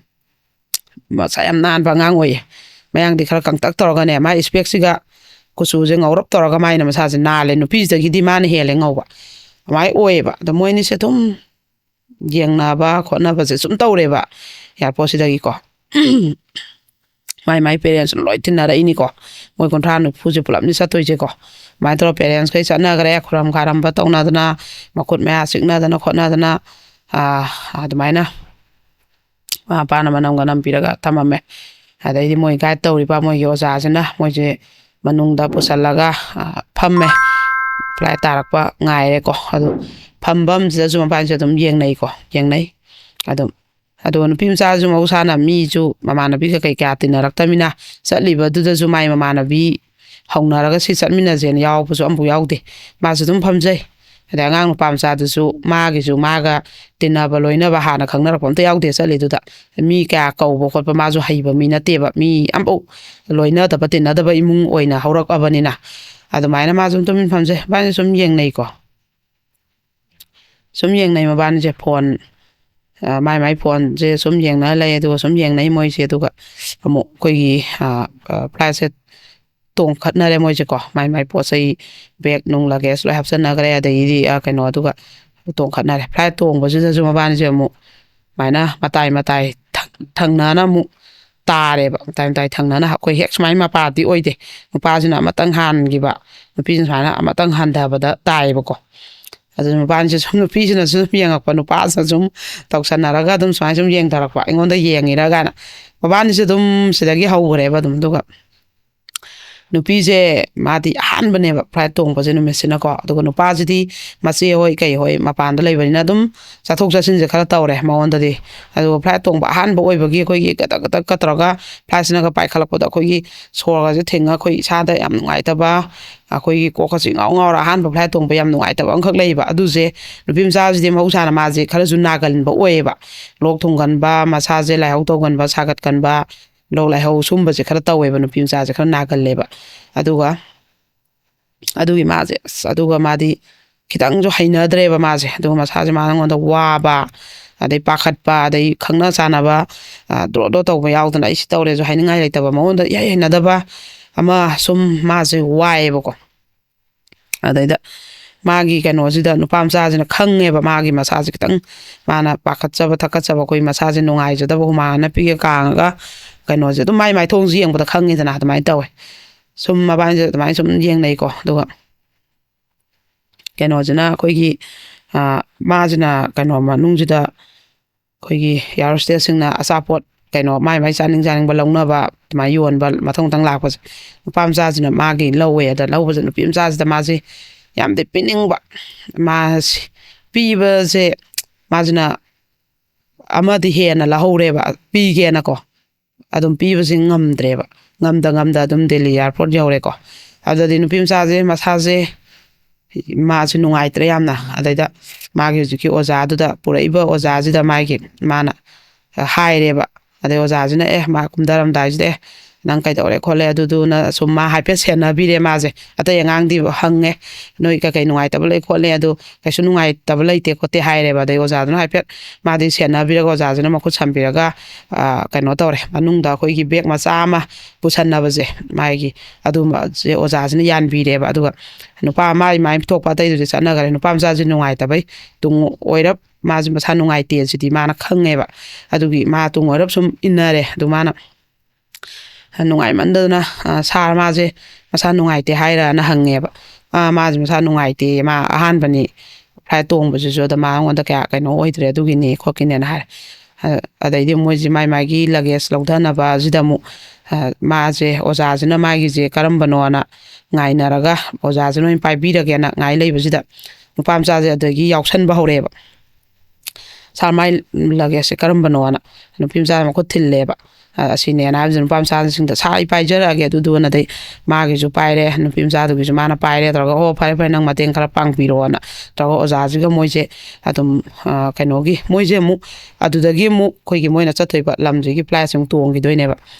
ꯃꯁꯥ ꯌꯥꯝ ꯅꯥꯟꯕ ꯑꯉꯥꯡ ꯑꯣꯏꯌꯦ꯫ ꯃꯌꯥꯡꯗꯤ ꯈꯔ ꯀꯪꯇꯛ ꯇꯧꯔꯒꯅꯦ, ꯃꯥꯏ ꯏꯁꯄꯦꯛꯁꯤꯒ ꯀꯨꯆꯨꯁꯦ ꯉꯧꯔꯞ ꯇꯧꯔꯒ ꯃꯥꯏꯅ ꯃꯁꯥꯁꯦ ꯅꯥꯜꯂꯦ꯫ ꯅꯨꯄꯤꯁꯤꯗꯒꯤꯗꯤ ꯃꯥꯅ ꯍꯦꯜꯂꯦ ꯉꯧꯕ꯫ ꯑꯗꯨꯃꯥꯏꯅ ꯑꯣꯏꯌꯦꯕ꯫ ꯑꯗꯣ ꯃꯣꯏ ꯑꯅꯤꯁꯦ ꯑꯗꯨꯝ ꯌꯦꯡꯅꯕ ꯈꯣꯠꯅꯕꯁꯦ ꯁꯨꯝ ꯇꯧꯔꯦꯕ ꯑꯦꯌꯥꯔꯄꯣꯔꯠꯁꯤꯗꯒꯤꯀꯣ꯫ ꯃꯥꯏ ꯃꯥꯏ ꯄꯦꯔꯦꯟꯁ ꯂꯣꯏ ꯇꯤꯟꯅꯔꯛꯏꯅꯤꯀꯣ꯫ ꯃꯣꯏ ꯀꯨꯟꯊ꯭ꯔꯥ ꯅꯤꯐꯨꯁꯦ ꯄꯨꯂꯞꯅꯤ ꯆꯠꯇꯣꯏꯁꯦꯀꯣ꯫ ꯑꯗꯨꯃꯥꯏꯅ ꯇꯧꯔ ꯄꯦꯔꯦꯟꯁꯈꯩ ꯆꯠꯅꯈ꯭ꯔꯦ, ꯈꯨꯔꯝ ꯈꯥꯔꯝꯕ ꯇꯧꯅꯗꯅ, ꯃꯈꯨꯠ ꯃꯌꯥ ꯆꯤꯛꯅꯗꯅ ꯈꯣꯠꯅꯗꯅ, ꯑꯥ, ꯑꯗꯨꯃꯥꯏꯅ ꯃꯃꯥ ꯃꯄꯥꯅ ꯃꯅꯝꯒ ꯅꯝꯕꯤꯔꯒ ꯊꯝꯃꯝꯃꯦ꯫ ꯑꯗꯩꯗꯤ ꯃꯣꯏ ꯒꯥꯏꯗ ꯇꯧꯔꯤꯕ ꯃꯣꯏꯒꯤ ꯑꯣꯖꯥꯁꯤꯅ ꯃꯣꯏꯁꯦ ꯃꯅꯨꯡꯗ ꯄꯨꯁꯜꯂꯒ, ꯑ, ꯐꯝꯃꯦ꯫ ꯐ꯭ꯂꯥꯏꯠ ꯇꯥꯔꯛꯄ ꯉꯥꯏꯔꯦꯀꯣ꯫ ꯑꯗꯨ ꯐꯝꯐꯝꯁꯤꯗꯁꯨ ꯃꯕꯥꯅꯤꯁꯦ ꯑꯗꯨꯝ ꯌꯦꯡꯅꯩꯀꯣ, ꯌꯦꯡꯅꯩ꯫ ꯑꯗꯨꯝ, ꯑꯗꯨꯒ ꯅꯨꯄꯤ ꯃꯆꯥꯁꯨ ꯃꯍꯧꯁꯥꯅ ꯃꯤꯁꯨ ꯃꯃꯥꯟꯅꯕꯤꯒ ꯀꯩ ꯀꯌꯥ ꯇꯤꯟꯅꯔꯛꯇꯃꯤꯅ, ꯆꯠꯂꯤꯕꯗꯨꯗꯁꯨ ꯃꯥꯏ ꯃꯃꯥꯟꯅꯕꯤ ꯍꯧꯅꯔꯒ ꯁꯤ ꯆꯠꯃꯤꯟꯅꯁꯦꯅ ꯌꯥꯎꯕꯁꯨ ꯑꯃꯐꯥꯎ ꯌꯥꯎꯗꯦ꯫ ꯃꯥꯁꯨ ꯑꯗꯨꯝ ꯐꯝꯖꯩ꯫ ꯑꯗꯩ ꯑꯉꯥꯡ ꯅꯨꯄꯥ ꯃꯆꯥꯗꯨꯁꯨ ꯃꯥꯒꯤꯁꯨ ꯃꯥꯒ ꯇꯤꯟꯅꯕ ꯂꯣꯏꯅꯕ ꯍꯥꯟꯅ ꯈꯪꯅꯔꯛꯄ ꯑꯝꯇ ꯌꯥꯎꯗꯦ ꯆꯠꯂꯤꯗꯨꯗ꯫ ꯃꯤ ꯀꯌꯥ ꯀꯧꯕ ꯈꯣꯠꯄ ꯃꯥꯁꯨ ꯍꯩꯕ ꯃꯤ ꯅꯠꯇꯦꯕ꯫ ꯃꯤ ꯑꯝꯐꯥꯎ ꯂꯣꯏꯅꯗꯕ ꯇꯤꯟꯅꯗꯕ ꯏꯃꯨꯡ ꯑꯣꯏꯅ ꯍꯧꯔꯛꯑꯕꯅꯤꯅ꯫ ꯑꯗꯨꯃꯥꯏꯅ ꯃꯥꯁꯨ ꯇꯨꯃꯤꯟ ꯐꯝꯖꯩ꯫ ꯃꯕꯥꯅꯤ ꯁꯨꯝ ꯌꯦꯡꯅꯩꯀꯣ꯫ ꯁꯨꯝ ꯌꯦꯡꯅꯩ ꯃꯕꯥꯅꯤꯁꯦ ꯐꯣꯟ, ꯑ, ꯃꯥꯏ ꯃꯥꯏ ꯐꯣꯟꯁꯦ ꯁꯨꯝ ꯌꯦꯡꯅ ꯂꯩ꯫ ꯑꯗꯨꯒ ꯁꯨꯝ ꯌꯦꯡꯅꯩ ꯃꯣꯏꯁꯦ꯫ ꯑꯗꯨꯒ ꯑꯃꯨꯛ ꯑꯩꯈꯣꯏꯒꯤ, ꯑ, ꯑ, ꯐ꯭ꯂꯥꯏꯠꯁꯦ ꯇꯣꯡꯈꯠꯅꯔꯦ ꯃꯣꯏꯁꯦꯀꯣ꯫ ꯃꯥꯏ ꯃꯥꯏ ꯄꯣꯠ ꯆꯩ, ꯕꯦꯒ ꯅꯨꯡ ꯂꯒꯦꯖ ꯂꯣꯏ ꯍꯥꯞꯆꯟꯅꯈ꯭ꯔꯦ꯫ ꯑꯗꯒꯤꯗꯤ, ꯑ, ꯀꯩꯅꯣ, ꯑꯗꯨꯒ ꯇꯣꯡꯈꯠꯅꯔꯦ꯫ ꯐ꯭ꯂꯥꯏꯠ ꯇꯣꯡꯕꯁꯤꯗꯁꯨ ꯃꯕꯥꯅꯤꯁꯦ ꯑꯃꯨꯛ ꯁꯨꯃꯥꯏꯅ ꯃꯇꯥꯏ ꯃꯇꯥꯏ ꯊꯪ-, ꯊꯪꯅꯅ ꯑꯃꯨꯛ ꯇꯥꯔꯦꯕ꯫ ꯃꯇꯥꯏ ꯃꯇꯥꯏ ꯊꯪꯅꯅ, ꯑꯩꯈꯣꯏ ꯍꯦꯛ ꯁꯨꯃꯥꯏꯅ ꯃꯄꯥꯗꯤ ꯑꯣꯏꯗꯦ꯫ ꯅꯨꯄꯥꯁꯤꯅ ꯑꯃꯇꯪ ꯍꯥꯟꯈꯤꯕ, ꯅꯨꯄꯤꯁꯤꯅ ꯁꯨꯃꯥꯏꯅ ꯑꯃꯇꯪ ꯍꯟꯊꯕꯗ ꯇꯥꯏꯌꯦꯕꯀꯣ꯫ ꯑꯗꯨ ꯅꯨꯄꯥꯁꯤꯅ ꯁꯨꯝ, ꯅꯨꯄꯤꯁꯤꯅ ꯁꯨꯝ ꯌꯦꯡꯉꯛꯄ, ꯅꯨꯄꯥꯁꯤꯅ ꯁꯨꯝ ꯇꯧꯁꯟꯅꯔꯒ ꯑꯗꯨꯝ ꯁꯨꯃꯥꯏꯅ ꯁꯨꯝ ꯌꯦꯡꯊꯔꯛꯄ, ꯑꯩꯉꯣꯟꯗ ꯌꯦꯡꯉꯤꯔ ꯀꯥꯏꯅ꯫ ꯃꯕꯥꯅꯤꯁꯦ ꯑꯗꯨꯝ ꯁꯤꯗꯒꯤ ꯍꯧꯈ꯭ꯔꯦꯕ ꯑꯗꯨꯝ꯫ ꯑꯗꯨꯒ ꯅꯨꯄꯤꯁꯦ ꯃꯥꯗꯤ ꯑꯍꯥꯟꯕꯅꯦꯕ ꯐ꯭ꯂꯥꯏꯠ ꯇꯣꯡꯕꯁꯦ ꯅꯨꯃꯤꯠꯁꯤꯅꯀꯣ꯫ ꯑꯗꯨꯒ ꯅꯨꯄꯥꯁꯤꯗꯤ ꯃꯆꯦ ꯍꯣꯏ ꯀꯩ ꯍꯣꯏ ꯃꯄꯥꯟꯗ ꯂꯩꯕꯅꯤꯅ ꯑꯗꯨꯝ ꯆꯠꯊꯣꯛ ꯆꯠꯁꯤꯟꯁꯦ ꯈꯔ ꯇꯧꯔꯦ ꯃꯉꯣꯟꯗꯗꯤ꯫ ꯑꯗꯨꯒ ꯐ꯭ꯂꯥꯏꯠ ꯇꯣꯡꯕ ꯑꯍꯥꯟꯕ ꯑꯣꯏꯕꯒꯤ ꯑꯩꯈꯣꯏꯒꯤ ꯀꯇꯛ ꯀꯇꯛꯀ ꯇꯧꯔꯒ ꯐ꯭ꯂꯥꯏꯠꯁꯤꯅꯒ ꯄꯥꯏꯈꯠꯂꯛꯄꯗ ꯑꯩꯈꯣꯏꯒꯤ ꯁꯣꯔꯒꯁꯦ ꯊꯤꯡꯉ ꯑꯩꯈꯣꯏ ꯏꯁꯥꯗ ꯌꯥꯝ ꯅꯨꯡꯉꯥꯏꯇꯕ, ꯑꯩꯈꯣꯏꯒꯤ ꯀꯣꯛꯀꯁꯦ ꯏꯉꯥꯎ ꯉꯥꯎꯔ ꯑꯍꯥꯟꯕ ꯐ꯭ꯂꯥꯏꯠ ꯇꯣꯡꯕ ꯌꯥꯝ ꯅꯨꯡꯉꯥꯏꯇꯕ ꯑꯃꯈꯛ ꯂꯩꯌꯦꯕ꯫ ꯑꯗꯨꯁꯦ ꯅꯨꯄꯤ ꯃꯆꯥꯁꯤꯗꯤ ꯃꯍꯧꯁꯥꯅ ꯃꯥꯁꯦ ꯈꯔꯁꯨ ꯅꯥꯒꯟꯕ ꯑꯣꯏꯌꯦꯕ꯫ ꯂꯣꯛ ꯊꯨꯡꯒꯟꯕ, ꯃꯁꯥꯁꯦ ꯂꯥꯏꯍꯧ ꯇꯧꯒꯟꯕ, ꯁꯥꯒꯠꯀꯟꯕ, ꯂꯣꯛ ꯂꯥꯏꯍꯧ ꯁꯨꯝꯕꯁꯦ ꯈꯔ ꯇꯧꯋꯦꯕ ꯅꯨꯄꯤ ꯃꯆꯥꯁꯦ ꯈꯔ ꯅꯥꯒꯜꯂꯦꯕ꯫ ꯑꯗꯨꯒ ꯑꯗꯨꯒꯤ ꯃꯥꯁꯦ ꯑꯁ ꯑꯗꯨꯒ ꯃꯥꯗꯤ ꯈꯤꯇꯪꯁꯨ ꯍꯩꯅꯗ꯭ꯔꯦꯕ ꯃꯥꯁꯦ꯫ ꯑꯗꯨꯒ ꯃꯁꯥꯁꯦ ꯃꯥꯉꯣꯟꯗ ꯋꯥꯕ, ꯑꯗꯩ ꯄꯥꯈꯠꯄ, ꯑꯗꯩ ꯈꯪꯅ ꯆꯥꯟꯅꯕ ꯗ꯭ꯔꯣ ꯗ꯭ꯔꯣ ꯇꯧꯕ ꯌꯥꯎꯗꯅ ꯑꯩ ꯁꯤ ꯇꯧꯔꯦꯁꯨ ꯍꯥꯏꯅꯤꯡꯉꯥꯏ ꯂꯩꯇꯕ, ꯃꯉꯣꯟꯗ ꯏꯍꯩ ꯍꯩꯅꯗꯕ ꯑꯃ ꯁꯨꯝ ꯃꯥꯁꯦ ꯋꯥꯏꯌꯦꯕꯀꯣ꯫ ꯑꯗꯩꯗ ꯃꯥꯒꯤ ꯀꯩꯅꯣꯁꯤꯗ ꯅꯨꯄꯥ ꯃꯆꯥꯁꯤꯅ ꯈꯪꯉꯦꯕ ꯃꯥꯒꯤ ꯃꯁꯥꯁꯦ ꯈꯤꯇꯪ ꯃꯥꯅ ꯄꯥꯈꯠꯆꯕ ꯊꯛꯀꯠꯆꯕ, ꯑꯩꯈꯣꯏ ꯃꯁꯥꯁꯦ ꯅꯨꯡꯉꯥꯏꯖꯗꯕ, ꯍꯨꯃꯥꯡ ꯑꯅꯞꯄꯤꯒ ꯀꯥꯡꯉꯒ ꯀꯩꯅꯣꯁꯦ ꯑꯗꯨꯝ ꯃꯥꯏ ꯃꯥꯏꯊꯣꯡꯁꯦ ꯌꯦꯡꯕꯗ ꯈꯪꯉꯤꯗꯅ ꯑꯗꯨꯃꯥꯏꯅ ꯇꯧꯋꯦ꯫ ꯁꯨꯝ ꯃꯕꯥꯅꯤꯁꯦ ꯑꯗꯨꯃꯥꯏꯅ ꯁꯨꯝ ꯌꯦꯡꯅꯩꯀꯣ꯫ ꯑꯗꯨꯒ ꯀꯩꯅꯣꯁꯤꯅ ꯑꯩꯈꯣꯏꯒꯤ ꯃꯥꯁꯤꯅ ꯀꯩꯅꯣ ꯃꯅꯨꯡꯁꯤꯗ ꯑꯩꯈꯣꯏꯒꯤ ꯏꯌꯥꯔ ꯍꯣꯁꯇꯦꯁꯁꯤꯡꯅ ꯑꯆꯥꯄꯣꯠ ꯀꯩꯅꯣ ꯃꯥꯏ ꯃꯥꯏ ꯆꯥꯅꯤꯡ ꯆꯥꯅꯤꯡꯕ ꯂꯧꯅꯕ ꯑꯗꯨꯃꯥꯏꯅ ꯌꯣꯟꯕ ꯃꯊꯪ ꯃꯊꯪ ꯂꯥꯛꯄꯁꯦ ꯅꯨꯄꯥ ꯃꯆꯥꯁꯤꯅ ꯃꯥꯒꯤ ꯂꯧꯋꯦ꯫ ꯑꯗ ꯂꯧꯕꯁꯦ ꯅꯨꯄꯤ ꯃꯆꯥꯁꯤꯗ ꯃꯥꯁꯦ ꯌꯥꯝꯗꯤ ꯄꯤꯅꯤꯡꯕ, ꯃꯥꯁꯤ ꯄꯤꯕꯁꯦ ꯃꯥꯁꯤꯅ ꯑꯃꯗꯤ ꯍꯦꯟꯅ ꯂꯧꯍꯧꯔꯦꯕ ꯄꯤꯒꯦꯅꯀꯣ꯫ ꯑꯗꯨꯝ ꯄꯤꯕꯁꯦ ꯉꯝꯗ꯭ꯔꯦꯕ꯫ ꯉꯝꯗ ꯉꯝꯗ ꯑꯗꯨꯝ ꯗꯦꯜꯂꯤ ꯏꯌꯥꯔꯄꯣꯔꯠ ꯌꯧꯔꯦꯀꯣ꯫ ꯑꯗꯨꯗꯗꯤ ꯅꯨꯄꯤ ꯃꯆꯥꯁꯦ ꯃꯁꯥꯁꯦ ꯃꯥꯁꯦ ꯅꯨꯡꯉꯥꯏꯇ꯭ꯔꯦ ꯌꯥꯝꯅ꯫ ꯑꯗꯩꯗ ꯃꯥꯒꯤ ꯍꯧꯖꯤꯛꯀꯤ ꯑꯣꯖꯥꯗꯨꯗ, ꯄꯨꯔꯛꯏꯕ ꯑꯣꯖꯥꯁꯤꯗ ꯃꯥꯒꯤ ꯃꯥꯅ ꯍꯥꯏꯔꯦꯕ꯫ ꯑꯗꯩ ꯑꯣꯖꯥꯁꯤꯅ ꯑꯦ ꯃꯥ ꯀꯨꯝꯊꯔꯝꯗꯥꯏꯁꯤꯗ ꯑꯦ ꯅꯪ ꯀꯩꯗꯧꯔꯦ ꯈꯣꯠꯂꯦ ꯑꯗꯨꯗꯨꯅ ꯁꯨꯝ ꯃꯥ ꯍꯥꯏꯐꯦꯠ ꯁꯦꯟꯅꯕꯤꯔꯦ ꯃꯥꯁꯦ꯫ ꯑꯇꯩ ꯑꯉꯥꯡꯗꯤ ꯍꯪꯉꯦ ꯅꯣꯏ ꯀꯩꯀꯩ ꯅꯨꯡꯉꯥꯏꯇꯕ ꯂꯩ ꯈꯣꯠꯂꯦ ꯑꯗꯨ ꯀꯩꯁꯨ ꯅꯨꯡꯉꯥꯏꯇꯕ ꯂꯩꯇꯦ ꯈꯣꯠꯇꯦ ꯍꯥꯏꯔꯦꯕ꯫ ꯑꯗꯩ ꯑꯣꯖꯥꯗꯨꯅ ꯍꯥꯏꯐꯦꯠ ꯃꯥꯗꯤ ꯁꯦꯟꯅꯕꯤꯔꯒ ꯑꯣꯖꯥꯁꯤꯅ ꯃꯈꯨꯠ ꯁꯝꯕꯤꯔꯒ ꯀꯩꯅꯣ ꯇꯧꯔꯦ꯫ ꯃꯅꯨꯡꯗ ꯑꯩꯈꯣꯏꯒꯤ ꯕꯦꯒ ꯃꯆꯥ ꯑꯃ ꯄꯨꯁꯟꯅꯕꯁꯦ ꯃꯥꯒꯤ ꯑꯗꯨꯝꯕꯁꯦ ꯑꯣꯖꯥꯁꯤꯅ ꯌꯥꯟꯕꯤꯔꯦꯕ꯫ ꯑꯗꯨꯒ ꯅꯨꯄꯥ ꯃꯥꯏ ꯃꯥꯏ ꯊꯣꯛꯄ ꯑꯇꯩꯗꯨꯗꯤ ꯆꯠꯅꯈ꯭ꯔꯦ꯫ ꯅꯨꯄꯥ ꯃꯆꯥꯁꯤ ꯅꯨꯡꯉꯥꯏꯇꯕꯩ ꯇꯨꯡ ꯑꯣꯏꯔꯞ ꯃꯥꯁꯦ ꯃꯁꯥ ꯅꯨꯡꯉꯥꯏꯇꯦ ꯁꯤꯗꯤ ꯃꯥꯅ ꯈꯪꯉꯦꯕ꯫ ꯑꯗꯨꯒꯤ ꯃꯥ ꯇꯨꯡ ꯑꯣꯏꯔꯞ ꯁꯨꯝ ꯏꯟꯅꯔꯦ꯫ ꯑꯗꯨ ꯃꯥꯅ ꯅꯨꯡꯉꯥꯏꯃꯟꯗꯗꯅ "ꯁꯥꯔ ꯃꯥꯁꯦ ꯃꯁꯥ ꯅꯨꯡꯉꯥꯏꯇꯦ ꯍꯥꯏꯔꯅ?" ꯍꯪꯉꯦꯕ꯫ "ꯑꯥ ꯃꯥꯁꯦ ꯃꯁꯥ ꯅꯨꯡꯉꯥꯏꯇꯦ, ꯃꯥ ꯑꯍꯥꯟꯕꯅꯤ ꯐ꯭ꯂꯥꯏꯠ ꯇꯣꯡꯕꯁꯤꯁꯨ, ꯑꯗ ꯃꯥꯉꯣꯟꯗ ꯀꯌꯥ ꯀꯩꯅꯣ ꯑꯣꯏꯗ꯭ꯔꯦ ꯑꯗꯨꯒꯤꯅꯤ ꯈꯣꯠꯀꯤꯅꯦꯅ" ꯍꯥꯏꯔꯦ꯫ ꯑ-, ꯑꯗꯩꯗꯤ ꯃꯣꯏꯁꯦ ꯃꯥꯏ ꯃꯥꯒꯤ luggage ꯂꯧꯊꯅꯕꯁꯤꯗ ꯑꯃꯨꯛ, ꯑ, ꯃꯥꯁꯦ, ꯑꯣꯖꯥꯁꯤꯅ ꯃꯥꯒꯤꯁꯦ ꯀꯔꯝꯕꯅꯣꯅ ꯉꯥꯏꯅꯔꯒ, ꯑꯣꯖꯥꯁꯤꯅ ꯑꯣꯏꯅ ꯄꯥꯏꯕꯤꯔꯒꯦꯅ ꯉꯥꯏ ꯂꯩꯕꯁꯤꯗ, ꯅꯨꯄꯥ ꯃꯆꯥꯁꯦ ꯑꯗꯒꯤ ꯌꯥꯎꯁꯟꯕ ꯍꯧꯔꯛꯑꯦꯕ꯫ "ꯁꯥꯔ, ꯃꯥꯏ luggage ꯁꯦ ꯀꯔꯝꯕꯅꯣꯅ?" ꯅꯨꯄꯤ ꯃꯆꯥ ꯃꯈꯨꯠ ꯊꯤꯜꯂꯦꯕ꯫ ꯑ, ꯑꯁꯤꯅꯦꯅ ꯍꯥꯏꯕꯁꯦ ꯅꯨꯄꯥ ꯃꯆꯥꯁꯤꯡꯗ, "ꯁꯥꯔ, ꯑꯩ ꯄꯥꯏꯖꯔꯛꯑꯒꯦ ꯑꯗꯨꯗꯨꯅ", ꯑꯗꯩ ꯃꯥꯒꯤꯁꯨ ꯄꯥꯏꯔꯦ, ꯅꯨꯄꯤ ꯃꯆꯥꯗꯨꯒꯤꯁꯨ ꯃꯥꯅ ꯄꯥꯏꯔꯦ, ꯇꯧꯔꯒ, "ꯑꯣ, ꯐꯔꯦ, ꯐꯔꯦ, ꯅꯪ ꯃꯇꯦꯡ ꯈꯔ ꯄꯥꯡꯕꯤꯔꯣꯅ" ꯇꯧꯔꯒ ꯑꯣꯖꯥꯁꯤꯒ ꯃꯣꯏꯁꯦ ꯑꯗꯨꯝ, ꯑ, ꯀꯩꯅꯣꯒꯤ, ꯃꯣꯏꯁꯦ ꯑꯃꯨꯛ, ꯑꯗꯨꯗꯒꯤ ꯑꯃꯨꯛ ꯑꯩꯈꯣꯏꯒꯤ ꯃꯣꯏꯅ ꯆꯠꯇꯣꯏꯕ ꯂꯝꯁꯤꯒꯤ flight ꯁꯦ ꯑꯃꯨꯛ ꯇꯣꯡꯈꯤꯗꯣꯏꯅꯦꯕ꯫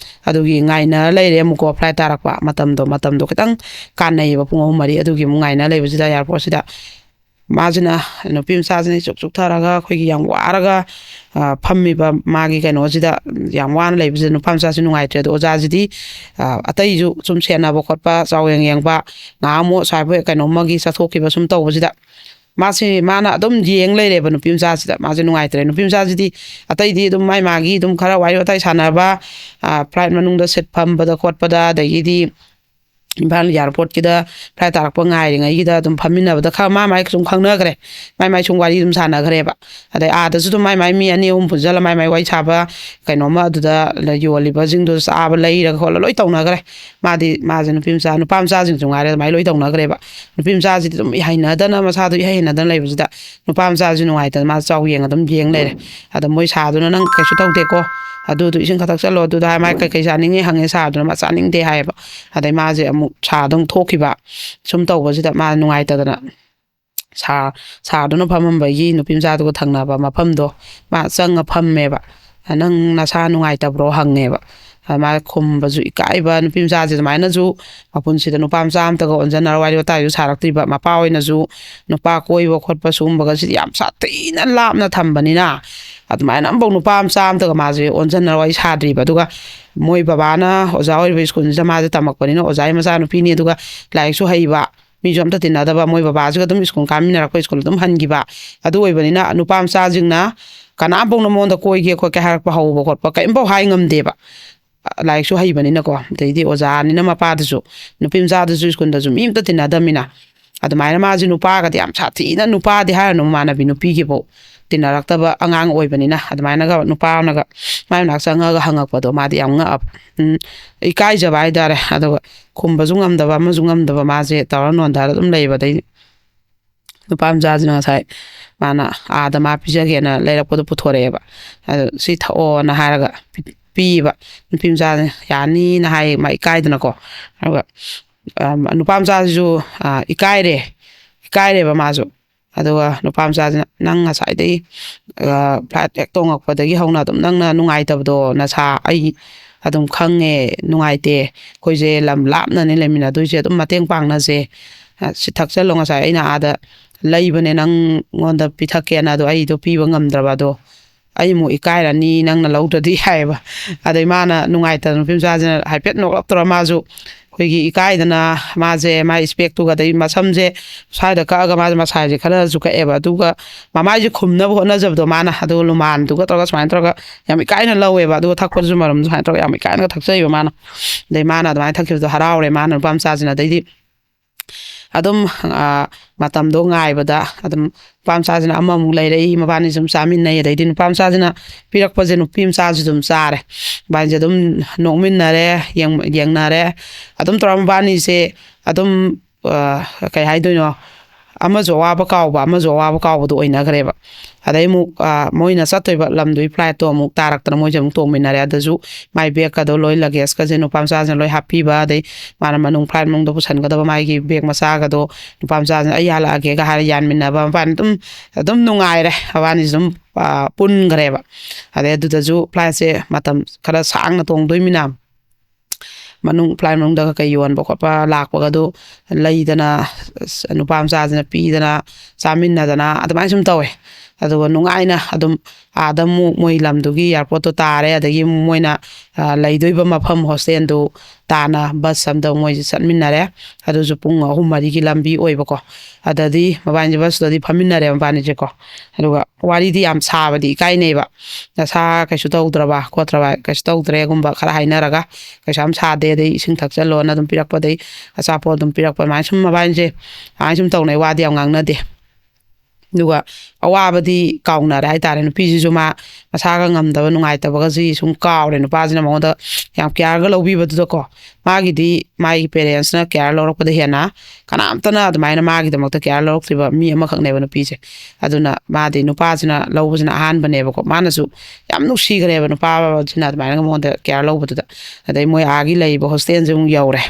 ꯑꯗꯨꯒꯤ ꯉꯥꯏꯅ ꯂꯩꯔꯦ ꯑꯃꯨꯛꯀꯣ, flight ꯇꯥꯔꯛꯄ ꯃꯇꯝꯗꯣ, ꯃꯇꯝꯗꯣ ꯈꯤꯇꯪ ꯀꯥꯟꯅꯩꯌꯦꯕ, ꯄꯨꯡ ꯑꯍꯨꯝ ꯃꯔꯤ, ꯑꯗꯨꯒꯤ ꯑꯃꯨꯛ ꯉꯥꯏꯅ ꯂꯩꯕꯁꯤꯗ airport ꯁꯤꯗ ꯃꯥꯁꯤꯅ, ꯅꯨꯄꯤ ꯃꯆꯥꯁꯤꯅ ꯏꯆꯨꯛ ꯆꯨꯛꯊꯔꯒ ꯑꯩꯈꯣꯏꯒꯤ ꯌꯥꯝ ꯋꯥꯔꯒ, ꯑ, ꯐꯝꯃꯤꯕ ꯃꯥꯒꯤ ꯀꯩꯅꯣꯁꯤꯗ, ꯌꯥꯝ ꯋꯥꯅ ꯂꯩꯕꯁꯤꯗ ꯅꯨꯄꯥ ꯃꯆꯥꯁꯤ ꯅꯨꯡꯉꯥꯏꯇ꯭ꯔꯦ꯫ ꯑꯗꯣ ꯑꯣꯖꯥꯁꯤꯗꯤ, ꯑ, ꯑꯇꯩꯁꯨ ꯁꯨꯝ ꯁꯦꯟꯅꯕ ꯈꯣꯠꯄ, ꯆꯥꯎ ꯌꯦꯡ ꯌꯦꯡꯕ, ꯉꯥꯏꯍꯥꯛ ꯑꯃꯨꯛ ꯑꯁ꯭ꯋꯥꯏꯐꯥꯎ ꯀꯩꯅꯣꯝꯃꯒꯤ ꯆꯠꯊꯣꯛꯈꯤꯕ ꯁꯨꯝ ꯇꯧꯕꯁꯤꯗ ꯃꯥꯁꯤ, ꯃꯥꯅ ꯑꯗꯨꯝ ꯌꯦꯡ ꯂꯩꯔꯦꯕ ꯅꯨꯄꯤ ꯃꯆꯥꯁꯤꯗ꯫ ꯃꯥꯁꯦ ꯅꯨꯡꯉꯥꯏꯇ꯭ꯔꯦ꯫ ꯅꯨꯄꯤ ꯃꯆꯥꯁꯤꯗꯤ ꯑꯇꯩꯗꯤ ꯑꯗꯨꯝ ꯃꯥꯏ ꯃꯥꯒꯤ ꯑꯗꯨꯝ ꯈꯔ ꯋꯥꯔꯤ ꯋꯥꯇꯥꯏ ꯁꯥꯟꯅꯕ, ꯑ, flight ꯃꯅꯨꯡꯗ seat ꯐꯝꯕꯗ ꯈꯣꯠꯄꯗ, ꯑꯗꯒꯤꯗꯤ ꯏꯝꯐꯥꯜ airport ꯀꯤꯗ flight ꯇꯥꯔꯛꯄ ꯉꯥꯏꯔꯤꯉꯩꯒꯤꯗ ꯑꯗꯨꯝ ꯐꯝꯃꯤꯟꯅꯕꯗ ꯈꯔ ꯃꯥ ꯃꯥꯏ ꯁꯨꯝ ꯈꯪꯅꯈ꯭ꯔꯦ꯫ ꯃꯥꯏ ꯃꯥꯏ ꯁꯨꯝ ꯋꯥꯔꯤ ꯑꯗꯨꯝ ꯁꯥꯟꯅꯈ꯭ꯔꯦꯕ꯫ ꯑꯗꯩ ꯑꯥꯗꯁꯨ ꯑꯗꯨꯝ ꯃꯥꯏ ꯃꯥꯏ ꯃꯤ ꯑꯅꯤ ꯑꯍꯨꯝ ꯄꯨꯟꯁꯤꯜꯂ ꯃꯥꯏ ꯃꯥꯏ ꯋꯥꯔꯤ ꯁꯥꯕ, ꯀꯩꯅꯣꯝꯃ ꯑꯗꯨꯗ ꯌꯣꯜꯂꯤꯕꯁꯤꯡꯗꯨ ꯆꯥꯕ ꯂꯩꯔꯒ ꯈꯣꯠꯂ ꯂꯣꯏ ꯇꯧꯅꯈ꯭ꯔꯦ꯫ ꯃꯥꯗꯤ, ꯃꯥꯁꯦ ꯅꯨꯄꯤ ꯃꯆꯥ, ꯅꯨꯄꯥ ꯃꯆꯥꯁꯤꯡꯁꯨ ꯉꯥꯏꯔꯦ ꯑꯗꯨꯃꯥꯏꯅ ꯂꯣꯏ ꯇꯧꯅꯈ꯭ꯔꯦꯕ꯫ ꯅꯨꯄꯤ ꯃꯆꯥꯁꯤꯗꯤ ꯑꯗꯨꯝ ꯍꯩꯅꯗꯅ, ꯃꯁꯥꯗꯣ ꯏꯍꯩ ꯍꯩꯅꯗꯅ ꯂꯩꯕꯁꯤꯗ ꯅꯨꯄꯥ ꯃꯆꯥꯁꯤ ꯅꯨꯡꯉꯥꯏꯇꯅ ꯃꯥ ꯆꯥꯎ ꯌꯦꯡ ꯑꯗꯨꯝ ꯌꯦꯡ ꯂꯩꯔꯦ꯫ ꯑꯗ ꯃꯣꯏ ꯁꯥꯗꯨꯅ, "ꯅꯪ ꯀꯩꯁꯨ ꯇꯧꯗꯦꯀꯣ, ꯑꯗꯨꯗꯨ ꯏꯁꯤꯡ ꯈꯛꯇꯛ ꯆꯠꯂꯣ", ꯑꯗꯨꯗ ꯍꯥꯏ, ꯃꯥ ꯀꯩꯀꯩ ꯆꯥꯅꯤꯡꯉꯤ ꯍꯪꯉꯦ ꯁꯥꯗꯨꯅ, ꯃꯥ ꯆꯥꯅꯤꯡꯗꯦ ꯍꯥꯏꯌꯦꯕ꯫ ꯑꯗꯩ ꯃꯥꯁꯦ ꯑꯃꯨꯛ ꯁꯥꯗ ꯑꯃꯨꯛ ꯊꯣꯛꯈꯤꯕ꯫ ꯁꯨꯝ ꯇꯧꯕꯁꯤꯗ ꯃꯥ ꯅꯨꯡꯉꯥꯏꯇꯗꯅ ꯁꯥ-, ꯁꯥꯗꯨꯅ ꯐꯝꯃꯝꯕꯒꯤ ꯅꯨꯄꯤ ꯃꯆꯥꯗꯨꯒ ꯊꯪꯅꯕ ꯃꯐꯝꯗꯣ ꯃꯥ ꯆꯪꯉ ꯐꯝꯃꯦꯕ꯫ "ꯅꯪ ꯅꯁꯥ ꯅꯨꯡꯉꯥꯏꯇꯕ꯭ꯔꯣ?" ꯍꯪꯉꯦꯕ꯫ ꯑ, ꯃꯥ ꯈꯨꯝꯕꯁꯨ ꯏꯀꯥꯏꯕ, ꯅꯨꯄꯤ ꯃꯆꯥꯁꯦ ꯑꯗꯨꯃꯥꯏꯅꯁꯨ ꯃꯄꯨꯟꯁꯤꯗ ꯅꯨꯄꯥ ꯃꯆꯥ ꯑꯝꯇꯒ ꯑꯣꯟꯖꯟꯅꯔ ꯋꯥꯔꯤ ꯋꯥꯇꯥꯏꯁꯨ ꯁꯥꯔꯛꯇ꯭ꯔꯤꯕ꯫ ꯃꯄꯥ ꯑꯣꯏꯅꯁꯨ ꯅꯨꯄꯥ ꯀꯣꯏꯕ ꯈꯣꯠꯄ ꯁꯤꯒꯨꯝꯕꯒꯁꯤꯗꯤ ꯌꯥꯝ ꯁꯥꯊꯤꯅ ꯂꯥꯞꯅ ꯊꯝꯕꯅꯤꯅ, ꯑꯗꯨꯃꯥꯏꯅ ꯑꯃꯐꯥꯎ ꯅꯨꯄꯥ ꯃꯆꯥ ꯑꯝꯇꯒ ꯃꯥꯁꯦ ꯑꯣꯟꯖꯟꯅꯔ ꯋꯥꯔꯤ ꯁꯥꯗ꯭ꯔꯤꯕ꯫ ꯑꯗꯨꯒ ꯃꯣꯏ ꯕꯕꯥꯅ ꯑꯣꯖꯥ ꯑꯣꯏꯔꯤꯕ ꯁ꯭ꯀꯨꯜꯁꯤꯗ ꯃꯥꯁꯦ ꯇꯝꯃꯛꯄꯅꯤꯅ ꯑꯣꯖꯥꯒꯤ ꯃꯆꯥꯅꯨꯄꯤꯅꯤ, ꯑꯗꯨꯒ ꯂꯥꯏꯔꯤꯛꯁꯨ ꯍꯩꯕ, ꯃꯤꯁꯨ ꯑꯝꯇ ꯇꯤꯟꯅꯗꯕ, ꯃꯣꯏ ꯕꯕꯥꯁꯤꯒ ꯑꯗꯨꯝ ꯁ꯭ꯀꯨꯜ ꯀꯥꯃꯤꯟꯅꯔꯛꯄ, ꯁ꯭ꯀꯨꯜ ꯑꯗꯨꯝ ꯍꯟꯈꯤꯕ꯫ ꯑꯗꯨ ꯑꯣꯏꯕꯅꯤꯅ ꯅꯨꯄꯥ ꯃꯆꯥꯁꯤꯡꯅ ꯀꯅꯥꯝꯐꯥꯎꯅ ꯃꯉꯣꯟꯗ ꯀꯣꯏꯒꯦ ꯈꯣꯠꯀꯦ ꯍꯥꯏꯔꯛꯄ, ꯍꯧꯕ ꯈꯣꯠꯄ ꯀꯔꯤꯝꯐꯥꯎ ꯍꯥꯏ ꯉꯝꯗꯦꯕ꯫ ꯂꯥꯏꯔꯤꯛꯁꯨ ꯍꯩꯕꯅꯤꯅꯀꯣ, ꯑꯗꯩꯗꯤ ꯑꯣꯖꯥꯅꯤꯅ ꯃꯄꯥꯗꯨꯁꯨ, ꯅꯨꯄꯤ ꯃꯆꯥꯗꯨꯁꯨ ꯁ꯭ꯀꯨꯜꯗꯁꯨ ꯃꯤ ꯑꯝꯇ ꯇꯤꯟꯅꯗꯕꯅꯤꯅ꯫ ꯑꯗꯨꯃꯥꯏꯅ ꯃꯥꯁꯦ ꯅꯨꯄꯥꯒꯗꯤ ꯌꯥꯝ ꯁꯥꯊꯤꯅ, ꯅꯨꯄꯥꯗꯤ ꯍꯥꯏꯔꯅꯨ, ꯃꯃꯥꯟꯅꯕꯤ ꯅꯨꯄꯤꯒꯤꯐꯥꯎ ꯇꯤꯟꯅꯔꯛꯇꯕ ꯑꯉꯥꯡ ꯑꯣꯏꯕꯅꯤꯅ, ꯑꯗꯨꯃꯥꯏꯅꯒ ꯅꯨꯄꯥ ꯑꯃꯅꯒ ꯃꯥꯏ ꯃꯅꯥꯛ ꯆꯪꯉꯒ ꯍꯪꯉꯛꯄꯗꯣ ꯃꯥꯗꯤ ꯌꯥꯝ ꯉꯛꯑꯕ꯫ ꯎꯝ, ꯏꯀꯥꯏꯖꯕ ꯍꯥꯏꯇꯥꯔꯦ꯫ ꯑꯗꯨꯒ ꯈꯨꯝꯕꯁꯨ ꯉꯝꯗꯕ, ꯑꯃꯁꯨ ꯉꯝꯗꯕ, ꯃꯥꯁꯦ ꯇꯧꯔ ꯅꯣꯟꯊꯔ ꯑꯗꯨꯝ ꯂꯩꯕ꯫ ꯑꯗꯩ ꯅꯨꯄꯥ ꯃꯆꯥꯁꯤꯅ ꯉꯁꯥꯏ ꯃꯥꯅ ꯑꯥꯗ ꯃꯥ ꯄꯤꯖꯒꯦꯅ ꯂꯩꯔꯛꯄꯗꯣ ꯄꯨꯊꯣꯔꯛꯑꯦꯕ꯫ ꯑꯗꯨ "ꯁꯤ ꯊꯛꯑꯣꯅ" ꯍꯥꯏꯔꯒ ꯄꯤ-, ꯄꯤꯕ꯫ ꯅꯨꯄꯤ ꯃꯆꯥꯁꯤꯅ "ꯌꯥꯅꯤꯅ" ꯍꯥꯏ, ꯃꯥ ꯏꯀꯥꯏꯗꯅꯀꯣ꯫ ꯑꯗꯨꯒ, ꯑꯝ, ꯅꯨꯄꯥ ꯃꯆꯥꯁꯤꯁꯨ, ꯑ, ꯏꯀꯥꯏꯔꯦ, ꯏꯀꯥꯏꯔꯦꯕ ꯃꯥꯁꯨ꯫ ꯑꯗꯨꯒ ꯅꯨꯄꯥ ꯃꯆꯥꯁꯤꯅ, "ꯅꯪ ꯉꯁꯥꯏꯗꯒꯤ, ꯑ, flight ꯍꯦꯛ ꯇꯣꯡꯉꯛꯄꯗꯒꯤ ꯍꯧꯅ ꯑꯗꯨꯝ ꯅꯪꯅ ꯅꯨꯡꯉꯥꯏꯇꯕꯗꯣ ꯅꯁꯥ ꯑꯩ ꯑꯗꯨꯝ ꯈꯪꯉꯦ, ꯅꯨꯡꯉꯥꯏꯇꯦ꯫ ꯑꯩꯈꯣꯏꯁꯦ ꯂꯝ ꯂꯥꯞꯅꯅꯦ ꯂꯩꯃꯤꯟꯅꯗꯣꯏꯁꯦ, ꯑꯗꯨꯝ ꯃꯇꯦꯡ ꯄꯥꯡꯅꯁꯦ꯫ ꯑ, ꯁꯤ ꯊꯛꯆꯜꯂꯣ, ꯉꯁꯥꯏ ꯑꯩꯅ ꯑꯥꯗ ꯂꯩꯕꯅꯦ ꯅꯪꯉꯣꯟꯗ ꯄꯤꯊꯛꯀꯦꯅ, ꯑꯗꯣ ꯑꯩꯗꯣ ꯄꯤꯕ ꯉꯝꯗ꯭ꯔꯕ, ꯑꯗꯣ ꯑꯩ ꯑꯃꯨꯛ ꯏꯀꯥꯏꯔꯅꯤ ꯅꯪꯅ ꯂꯧꯗ꯭ꯔꯗꯤ" ꯍꯥꯏꯌꯦꯕ꯫ ꯑꯗꯩ ꯃꯥꯅ ꯅꯨꯡꯉꯥꯏꯇꯗꯅ ꯅꯨꯄꯤ ꯃꯆꯥꯁꯤꯅ ꯍꯥꯏꯐꯦꯠ ꯅꯣꯛꯂꯛꯇ꯭ꯔ ꯃꯥꯁꯨ, ꯑꯩꯈꯣꯏꯒꯤ ꯏꯀꯥꯏꯗꯅ ꯃꯥꯁꯦ ꯃꯥꯏ ꯏꯁꯄꯦꯛꯇꯨꯒ ꯑꯗꯩ ꯃꯁꯝꯁꯦ ꯁ꯭ꯋꯥꯏꯗ ꯀꯛꯑꯒ ꯃꯥꯁꯦ ꯃꯁꯥꯏꯁꯦ ꯈꯔꯁꯨ ꯀꯛꯑꯦꯕ꯫ ꯑꯗꯨꯒ ꯃꯃꯥꯏꯁꯦ ꯈꯨꯝꯅꯕ ꯍꯣꯠꯅꯖꯕꯗꯣ ꯃꯥꯅ, ꯑꯗꯨꯒ ꯂꯨꯃꯥꯟꯗꯨꯒ ꯇꯧꯔꯒ ꯁꯨꯃꯥꯏꯅ ꯇꯧꯔꯒ ꯌꯥꯝ ꯏꯀꯥꯏꯅ ꯂꯧꯋꯦꯕ꯫ ꯑꯗꯨꯒ ꯊꯛꯄꯗꯨꯁꯨ ꯃꯔꯝꯗꯣ ꯁꯨꯃꯥꯏꯅ ꯇꯧꯔꯒ ꯌꯥꯝ ꯏꯀꯥꯏꯅꯒ ꯊꯛꯆꯩꯕ ꯃꯥꯅ꯫ ꯑꯗꯩ ꯃꯥꯅ ꯑꯗꯨꯃꯥꯏꯅ ꯊꯛꯈꯤꯕꯗꯣ ꯍꯔꯥꯎꯔꯦ ꯃꯥꯅ, ꯅꯨꯄꯥ ꯃꯆꯥꯁꯤꯅ꯫ ꯑꯗꯩꯗꯤ ꯑꯗꯨꯝ, ꯑ, ꯃꯇꯝꯗꯣ ꯉꯥꯏꯕꯗ ꯑꯗꯨꯝ ꯅꯨꯄꯥ ꯃꯆꯥꯁꯤꯅ ꯑꯃꯃꯨꯛ ꯂꯩꯔꯛꯏ, ꯃꯕꯥꯅꯤꯁꯨ ꯑꯗꯨꯝ ꯆꯥꯃꯤꯟꯅꯩ꯫ ꯑꯗꯩꯗꯤ ꯅꯨꯄꯥ ꯃꯆꯥꯁꯤꯅ ꯄꯤꯔꯛꯄꯁꯦ ꯅꯨꯄꯤ ꯃꯆꯥꯁꯨ ꯑꯗꯨꯝ ꯆꯥꯔꯦ꯫ ꯃꯕꯥꯅꯤꯁꯦ ꯑꯗꯨꯝ ꯅꯣꯛꯃꯤꯟꯅꯔꯦ, ꯌꯦꯡ-, ꯌꯦꯡꯅꯔꯦ꯫ ꯑꯗꯨꯝ ꯇꯧꯔ ꯃꯕꯥꯅꯤꯁꯦ ꯑꯗꯨꯝ, ꯑ, ꯀꯩ ꯍꯥꯏꯗꯣꯏꯅꯣ, ꯑꯃꯁꯨ ꯑꯋꯥꯕ ꯀꯥꯎꯕ, ꯑꯃꯁꯨ ꯑꯋꯥꯕ ꯀꯥꯎꯕꯗꯣ ꯑꯣꯏꯅꯈ꯭ꯔꯦꯕ꯫ ꯑꯗꯩ ꯑꯃꯨꯛ, ꯑ, ꯃꯣꯏꯅ ꯆꯠꯇꯣꯏꯕ ꯂꯝꯗꯨꯒꯤ flightꯇꯣ ꯑꯃꯨꯛ ꯇꯥꯔꯛꯇꯅ ꯃꯣꯏꯁꯦ ꯑꯃꯨꯛ ꯇꯣꯡꯃꯤꯟꯅꯔꯦ꯫ ꯑꯗꯨꯁꯨ ꯃꯥꯏ ꯕꯦꯒꯀꯗꯣ ꯂꯣꯏ, ꯂꯒꯦꯖꯀꯁꯦ ꯅꯨꯄꯥ ꯃꯆꯥꯁꯤꯅ ꯂꯣꯏ ꯍꯥꯞꯄꯤꯕ, ꯑꯗꯩ ꯃꯥꯅ ꯃꯅꯨꯡ, flight ꯃꯅꯨꯡꯗ ꯄꯨꯁꯟꯒꯗꯕ ꯃꯥꯒꯤ ꯕꯦꯒ ꯃꯆꯥꯒꯗꯣ ꯅꯨꯄꯥ ꯃꯆꯥꯁꯤꯅ "ꯑꯩ ꯍꯜꯂꯛꯑꯒꯦꯒ" ꯍꯥꯏꯔ ꯌꯥꯟꯃꯤꯟꯅꯕ꯫ ꯃꯕꯥꯅꯤ ꯑꯗꯨꯝ, ꯑꯗꯨꯝ ꯅꯨꯡꯉꯥꯏꯔꯦ꯫ ꯃꯕꯥꯅꯤꯁꯨ ꯑꯗꯨꯝ, ꯑ, ꯄꯨꯟꯈ꯭ꯔꯦꯕ꯫ ꯑꯗꯩ ꯑꯗꯨꯗꯁꯨ flightꯁꯦ ꯃꯇꯝ ꯈꯔ ꯁꯥꯡꯅ ꯇꯣꯡꯗꯣꯏꯃꯤꯅ ꯃꯅꯨꯡ, flight ꯃꯅꯨꯡꯗ ꯀꯩ ꯌꯣꯟꯕ ꯈꯣꯠꯄ ꯂꯥꯛꯄꯒꯗꯣ ꯂꯩꯗꯅ, ꯑꯁ, ꯅꯨꯄꯥ ꯃꯆꯥꯁꯤꯅ ꯄꯤꯗꯅ ꯆꯥꯃꯤꯟꯅꯗꯅ ꯑꯗꯨꯃꯥꯏꯅ ꯁꯨꯝ ꯇꯧꯋꯦ꯫ ꯑꯗꯨꯒ ꯅꯨꯡꯉꯥꯏꯅ ꯑꯗꯨꯝ ꯑꯥꯗ ꯑꯃꯨꯛ ꯃꯣꯏ ꯂꯝꯗꯨꯒꯤ ꯑꯦꯌꯥꯔꯄꯣꯔꯠꯇꯣ ꯇꯥꯔꯦ, ꯑꯗꯒꯤ ꯑꯃꯨꯛ ꯃꯣꯏꯅ ꯑ, ꯂꯩꯗꯣꯏꯕ ꯃꯐꯝ ꯍꯣꯁꯇꯦꯜꯗꯨ ꯇꯥꯅ ꯕꯁ ꯑꯝꯗ ꯃꯣꯏꯁꯦ ꯆꯠꯃꯤꯟꯅꯔꯦ꯫ ꯑꯗꯨꯁꯨ ꯄꯨꯡ ꯑꯍꯨꯝ ꯃꯔꯤꯒꯤ ꯂꯝꯕꯤ ꯑꯣꯏꯕꯀꯣ꯫ ꯑꯗꯗꯤ ꯃꯕꯥꯅꯤꯁꯦ ꯕꯁꯇꯨꯗꯗꯤ ꯐꯝꯃꯤꯟꯅꯔꯦ ꯃꯕꯥꯅꯤꯁꯦꯀꯣ꯫ ꯑꯗꯨꯒ ꯋꯥꯔꯤꯗꯤ ꯌꯥꯝ ꯁꯥꯕꯗꯤ ꯏꯀꯥꯏꯅꯩꯕ꯫ "ꯅꯁꯥ ꯀꯩꯁꯨ ꯇꯧꯗ꯭ꯔꯕ ꯈꯣꯠꯇ꯭ꯔꯕ?" "ꯀꯩꯁꯨ ꯇꯧꯗ꯭ꯔꯦꯒꯨꯝꯕ" ꯈꯔ ꯍꯥꯏꯅꯔꯒ, "ꯀꯩꯁꯨ ꯌꯥꯝ ꯁꯥꯗꯦ, ꯑꯗꯩ ꯏꯁꯤꯡ ꯊꯛꯆꯜꯂꯣꯅ ꯑꯗꯨꯝ ꯄꯤꯔꯛꯄ, ꯑꯗꯩ ꯑꯆꯥꯄꯣꯠ ꯑꯗꯨꯝ ꯄꯤꯔꯛꯄ", ꯑꯗꯨꯃꯥꯏꯅ ꯁꯨꯝ ꯃꯕꯥꯅꯤꯁꯦ ꯑꯗꯨꯃꯥꯏꯅ ꯁꯨꯝ ꯇꯧꯅꯩ, ꯋꯥꯗꯤ ꯌꯥꯝ ꯉꯥꯡꯅꯗꯦ꯫ ꯑꯗꯨꯒ ꯑꯋꯥꯕꯗꯤ ꯀꯥꯎꯅꯔꯦ ꯍꯥꯏꯇꯥꯔꯦ꯫ ꯅꯨꯄꯤꯁꯤꯁꯨ ꯃꯥ ꯃꯁꯥꯒ ꯉꯝꯗꯕ, ꯅꯨꯡꯉꯥꯏꯇꯕꯒꯁꯤ ꯁꯨꯝ ꯀꯥꯎꯔꯦ꯫ ꯅꯨꯄꯥꯁꯤꯅ ꯃꯉꯣꯟꯗ ꯌꯥꯝ ꯀꯤꯌꯔꯒ ꯂꯧꯕꯤꯕꯗꯨꯗꯀꯣ꯫ ꯃꯥꯒꯤꯗꯤ ꯃꯥꯒꯤ ꯄꯦꯔꯦꯟꯁꯅ ꯀꯤꯌꯔ ꯂꯧꯔꯛꯄꯗ ꯍꯦꯟꯅ ꯀꯅꯥꯝꯇꯅ ꯑꯗꯨꯃꯥꯏꯅ ꯃꯥꯒꯤꯗꯃꯛꯇ ꯀꯤꯌꯔ ꯂꯧꯔꯛꯇ꯭ꯔꯤꯕ ꯃꯤ ꯑꯃꯈꯛꯅꯦꯕ ꯅꯨꯄꯤꯁꯦ꯫ ꯑꯗꯨꯅ ꯃꯥꯗꯤ ꯅꯨꯄꯥꯁꯤꯅ ꯂꯧꯕꯁꯤꯅ ꯑꯍꯥꯟꯕꯅꯦꯕꯀꯣ꯫ ꯃꯥꯅꯁꯨ ꯌꯥꯝ ꯅꯨꯡꯁꯤꯈ꯭ꯔꯦꯕ ꯅꯨꯄꯥꯁꯤꯅ ꯑꯗꯨꯃꯥꯏꯅ ꯃꯉꯣꯟꯗ ꯀꯤꯌꯔ ꯂꯧꯕꯗꯨꯗ꯫ ꯑꯗꯩ ꯃꯣꯏ ꯑꯥꯒꯤ ꯂꯩꯔꯤꯕ ꯍꯣꯁꯇꯦꯜꯁꯦ ꯑꯃꯨꯛ ꯌꯧꯔꯦ꯫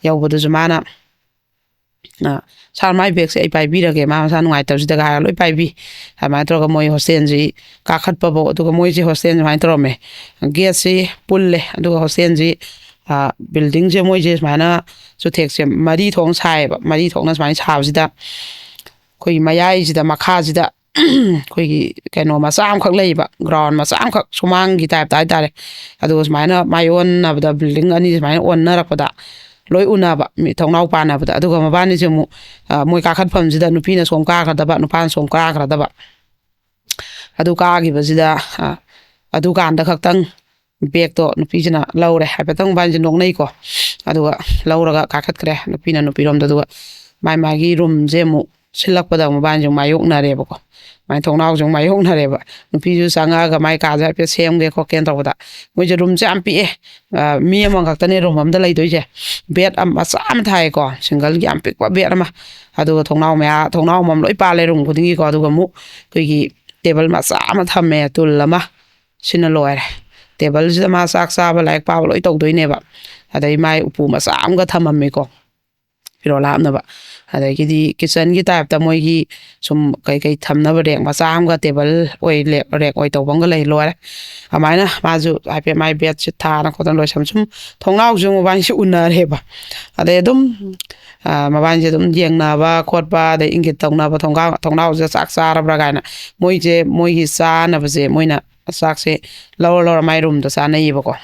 ꯌꯧꯕꯗꯨꯁꯨ ꯃꯥꯅ, "ꯁꯥꯔ, ꯃꯥꯏ ꯕꯦꯒꯁꯦ ꯑꯩ ꯄꯥꯏꯕꯤꯔꯒꯦ, ꯃꯥ ꯃꯁꯥ ꯅꯨꯡꯉꯥꯏꯇꯕꯁꯤꯗꯒ" ꯍꯥꯏꯔꯒ ꯂꯣꯏ ꯄꯥꯏꯕꯤ꯫ ꯑꯗꯨꯃꯥꯏꯅ ꯇꯧꯔꯒ ꯃꯣꯏ ꯍꯣꯁꯇꯦꯜꯁꯤ ꯀꯥꯈꯠꯄꯐꯧ, ꯑꯗꯨꯒ ꯃꯣꯏꯁꯦ ꯍꯣꯁꯇꯦꯜ ꯁꯨꯃꯥꯏꯅ ꯇꯧꯔꯝꯃꯦ, ꯒꯦꯠꯁꯤ ꯄꯨꯜꯂꯦ, ꯑꯗꯨꯒ ꯍꯣꯁꯇꯦꯜꯁꯤ, ꯑ, ꯕꯤꯜꯗꯤꯡꯁꯦ ꯃꯣꯏꯁꯦ ꯁꯨꯃꯥꯏꯅ ꯆꯨꯊꯦꯛꯁꯦ ꯃꯔꯤ ꯊꯣꯛꯅ ꯁꯥꯏꯌꯦꯕ꯫ ꯃꯔꯤ ꯊꯣꯛꯅ ꯁꯨꯃꯥꯏꯅ ꯁꯥꯕꯁꯤꯗ ꯑꯩꯈꯣꯏꯒꯤ ꯃꯌꯥꯏꯁꯤꯗ, ꯃꯈꯥꯁꯤꯗ ꯑꯩꯈꯣꯏꯒꯤ ꯀꯩꯅꯣ ꯃꯆꯥ ꯑꯃꯈꯛ ꯂꯩꯌꯦꯕ, ꯒ꯭ꯔꯥꯎꯟ ꯃꯆꯥ ꯑꯃꯈꯛ ꯁꯨꯃꯥꯡꯒꯤ ꯇꯥꯏꯞꯇ ꯍꯥꯏꯇꯥꯔꯦ꯫ ꯑꯗꯨꯒ ꯁꯨꯃꯥꯏꯅ ꯃꯥꯏ ꯑꯣꯟꯅꯕꯗ, ꯕꯤꯜꯗꯤꯡ ꯑꯅꯤ ꯁꯨꯃꯥꯏꯅ ꯑꯣꯟꯅꯔꯛꯄꯗ ꯂꯣꯏ ꯎꯅꯕ, ꯃꯤ ꯊꯣꯡꯅꯥꯎ ꯄꯥꯟꯅꯕꯗ꯫ ꯑꯗꯨꯒ ꯃꯕꯥꯅꯤꯁꯦ ꯑꯃꯨꯛ, ꯑ, ꯃꯣꯏ ꯀꯥꯈꯠꯐꯝꯁꯤꯗ ꯅꯨꯄꯤꯅ ꯁꯣꯝ ꯀꯥꯈ꯭ꯔꯗꯕ, ꯅꯨꯄꯥꯅ ꯁꯣꯝ ꯀꯥꯈ꯭ꯔꯗꯕ꯫ ꯑꯗꯨ ꯀꯥꯈꯤꯕꯁꯤꯗ, ꯑ, ꯑꯗꯨꯀꯥꯟꯗ ꯈꯛꯇꯪ ꯕꯦꯒꯇꯣ ꯅꯨꯄꯤꯁꯤꯅ ꯂꯧꯔꯦ꯫ ꯍꯥꯏꯐꯦꯠꯇꯪ ꯃꯕꯥꯅꯤꯁꯦ ꯅꯣꯛꯅꯩꯀꯣ꯫ ꯑꯗꯨꯒ ꯂꯧꯔꯒ ꯀꯥꯈꯠꯈ꯭ꯔꯦ ꯅꯨꯄꯤꯅ ꯅꯨꯄꯤꯔꯣꯝꯗ꯫ ꯑꯗꯨꯒ ꯃꯥꯏ ꯃꯥꯒꯤ ꯔꯨꯝꯁꯦ ꯑꯃꯨꯛ ꯁꯤꯜꯂꯛꯄꯗ ꯑꯃꯨꯛ ꯃꯕꯥꯅꯤꯁꯦ ꯑꯃꯨꯛ ꯃꯥꯌꯣꯛꯅꯔꯦꯕꯀꯣ꯫ ꯃꯥꯏ ꯊꯣꯡꯅꯥꯎꯁꯦ ꯑꯃꯨꯛ ꯃꯥꯌꯣꯛꯅꯔꯦꯕ꯫ ꯅꯨꯄꯤꯁꯨ ꯆꯪꯉꯛꯑꯒ ꯃꯥꯏ ꯀꯥꯁꯦ ꯍꯥꯏꯐꯦꯠ ꯁꯦꯝꯒꯦ ꯈꯣꯠꯀꯦꯅ ꯇꯧꯕꯗ, ꯃꯣꯏꯁꯦ ꯔꯨꯝꯁꯦ ꯌꯥꯝ ꯄꯤꯛꯑꯦ꯫ ꯑ, ꯃꯤ ꯑꯃꯈꯛꯇꯅꯦ ꯔꯨꯝ ꯑꯃꯗ ꯂꯩꯗꯣꯏꯁꯦ꯫ ꯕꯦꯗ ꯑꯃ ꯃꯆꯥ ꯑꯃ ꯊꯥꯏꯌꯦꯀꯣ, ꯁꯤꯡꯒꯜꯒꯤ ꯌꯥꯝ ꯄꯤꯛꯄ ꯕꯦꯗ ꯑꯃ꯫ ꯑꯗꯨꯒ ꯊꯣꯡꯅꯥꯎ ꯃꯌꯥ, ꯊꯣꯡꯅꯥꯎ ꯑꯃꯃꯝ ꯂꯣꯏ ꯄꯥꯜꯂꯦ ꯔꯨꯝ ꯈꯨꯗꯤꯡꯒꯤꯀꯣ꯫ ꯑꯗꯨꯒ ꯑꯃꯨꯛ ꯑꯩꯈꯣꯏꯒꯤ ꯇꯦꯕꯜ ꯃꯆꯥ ꯑꯃ ꯊꯝꯃꯦ, ꯇꯨꯜ ꯑꯃ꯫ ꯁꯤꯅ ꯂꯣꯏꯔꯦ꯫ ꯇꯦꯕꯜꯁꯤꯗ ꯃꯥ ꯆꯥꯛ ꯆꯥꯕ, ꯂꯥꯏꯔꯤꯛ ꯄꯥꯕ ꯂꯣꯏ ꯇꯧꯗꯣꯏꯅꯦꯕ꯫ ꯑꯗꯩ ꯃꯥꯏ ꯎꯄꯨ ꯃꯆꯥ ꯑꯃꯒ ꯊꯝꯃꯝꯃꯦꯀꯣ꯫ ꯐꯤꯔꯣꯜ ꯍꯥꯞꯅꯕ꯫ ꯑꯗꯒꯤꯗꯤ ꯀꯤꯠꯆꯟꯒꯤ ꯇꯥꯏꯞꯇ ꯃꯣꯏꯒꯤ ꯁꯨꯝ ꯀꯩꯀꯩ ꯊꯝꯅꯕ ꯔꯦꯛ ꯃꯆꯥ ꯑꯃꯒ, ꯇꯦꯕꯜ ꯑꯣꯏ, ꯔꯦꯛ ꯑꯣꯏ ꯇꯧꯕ ꯑꯃꯒ ꯂꯩ, ꯂꯣꯏꯔꯦ꯫ ꯑꯗꯨꯃꯥꯏꯅ ꯃꯥꯁꯨ ꯍꯥꯏꯐꯦꯠ ꯃꯥꯏ ꯕꯦꯠꯁꯤꯠ ꯊꯥꯅ ꯈꯣꯠꯇꯅ ꯂꯣꯏꯁꯟ, ꯁꯨꯝ ꯊꯣꯡꯅꯥꯎꯁꯨ ꯃꯕꯥꯅꯤꯁꯦ ꯎꯅꯔꯦꯕ꯫ ꯑꯗꯩ ꯑꯗꯨꯝ ꯃꯕꯥꯅꯤꯁꯦ ꯑꯗꯨꯝ ꯌꯦꯡꯅꯕ ꯈꯣꯠꯄ, ꯑꯗꯩ ꯏꯪꯒꯤꯠ ꯇꯧꯅꯕ, ꯊꯣꯡꯒꯥꯎ ꯊꯣꯡꯅꯥꯎꯁꯤꯗ ꯆꯥꯛ ꯆꯥꯔꯕ꯭ꯔꯥ ꯀꯥꯏꯅ꯫ ꯃꯣꯏꯁꯦ ꯃꯣꯏꯒꯤ ꯆꯥꯅꯕꯁꯦ ꯃꯣꯏꯅ ꯆꯥꯛꯁꯦ ꯂꯧꯔ ꯂꯧꯔ ꯃꯥꯏ ꯔꯨꯝꯗ ꯆꯥꯅꯩꯌꯦꯕꯀꯣ꯫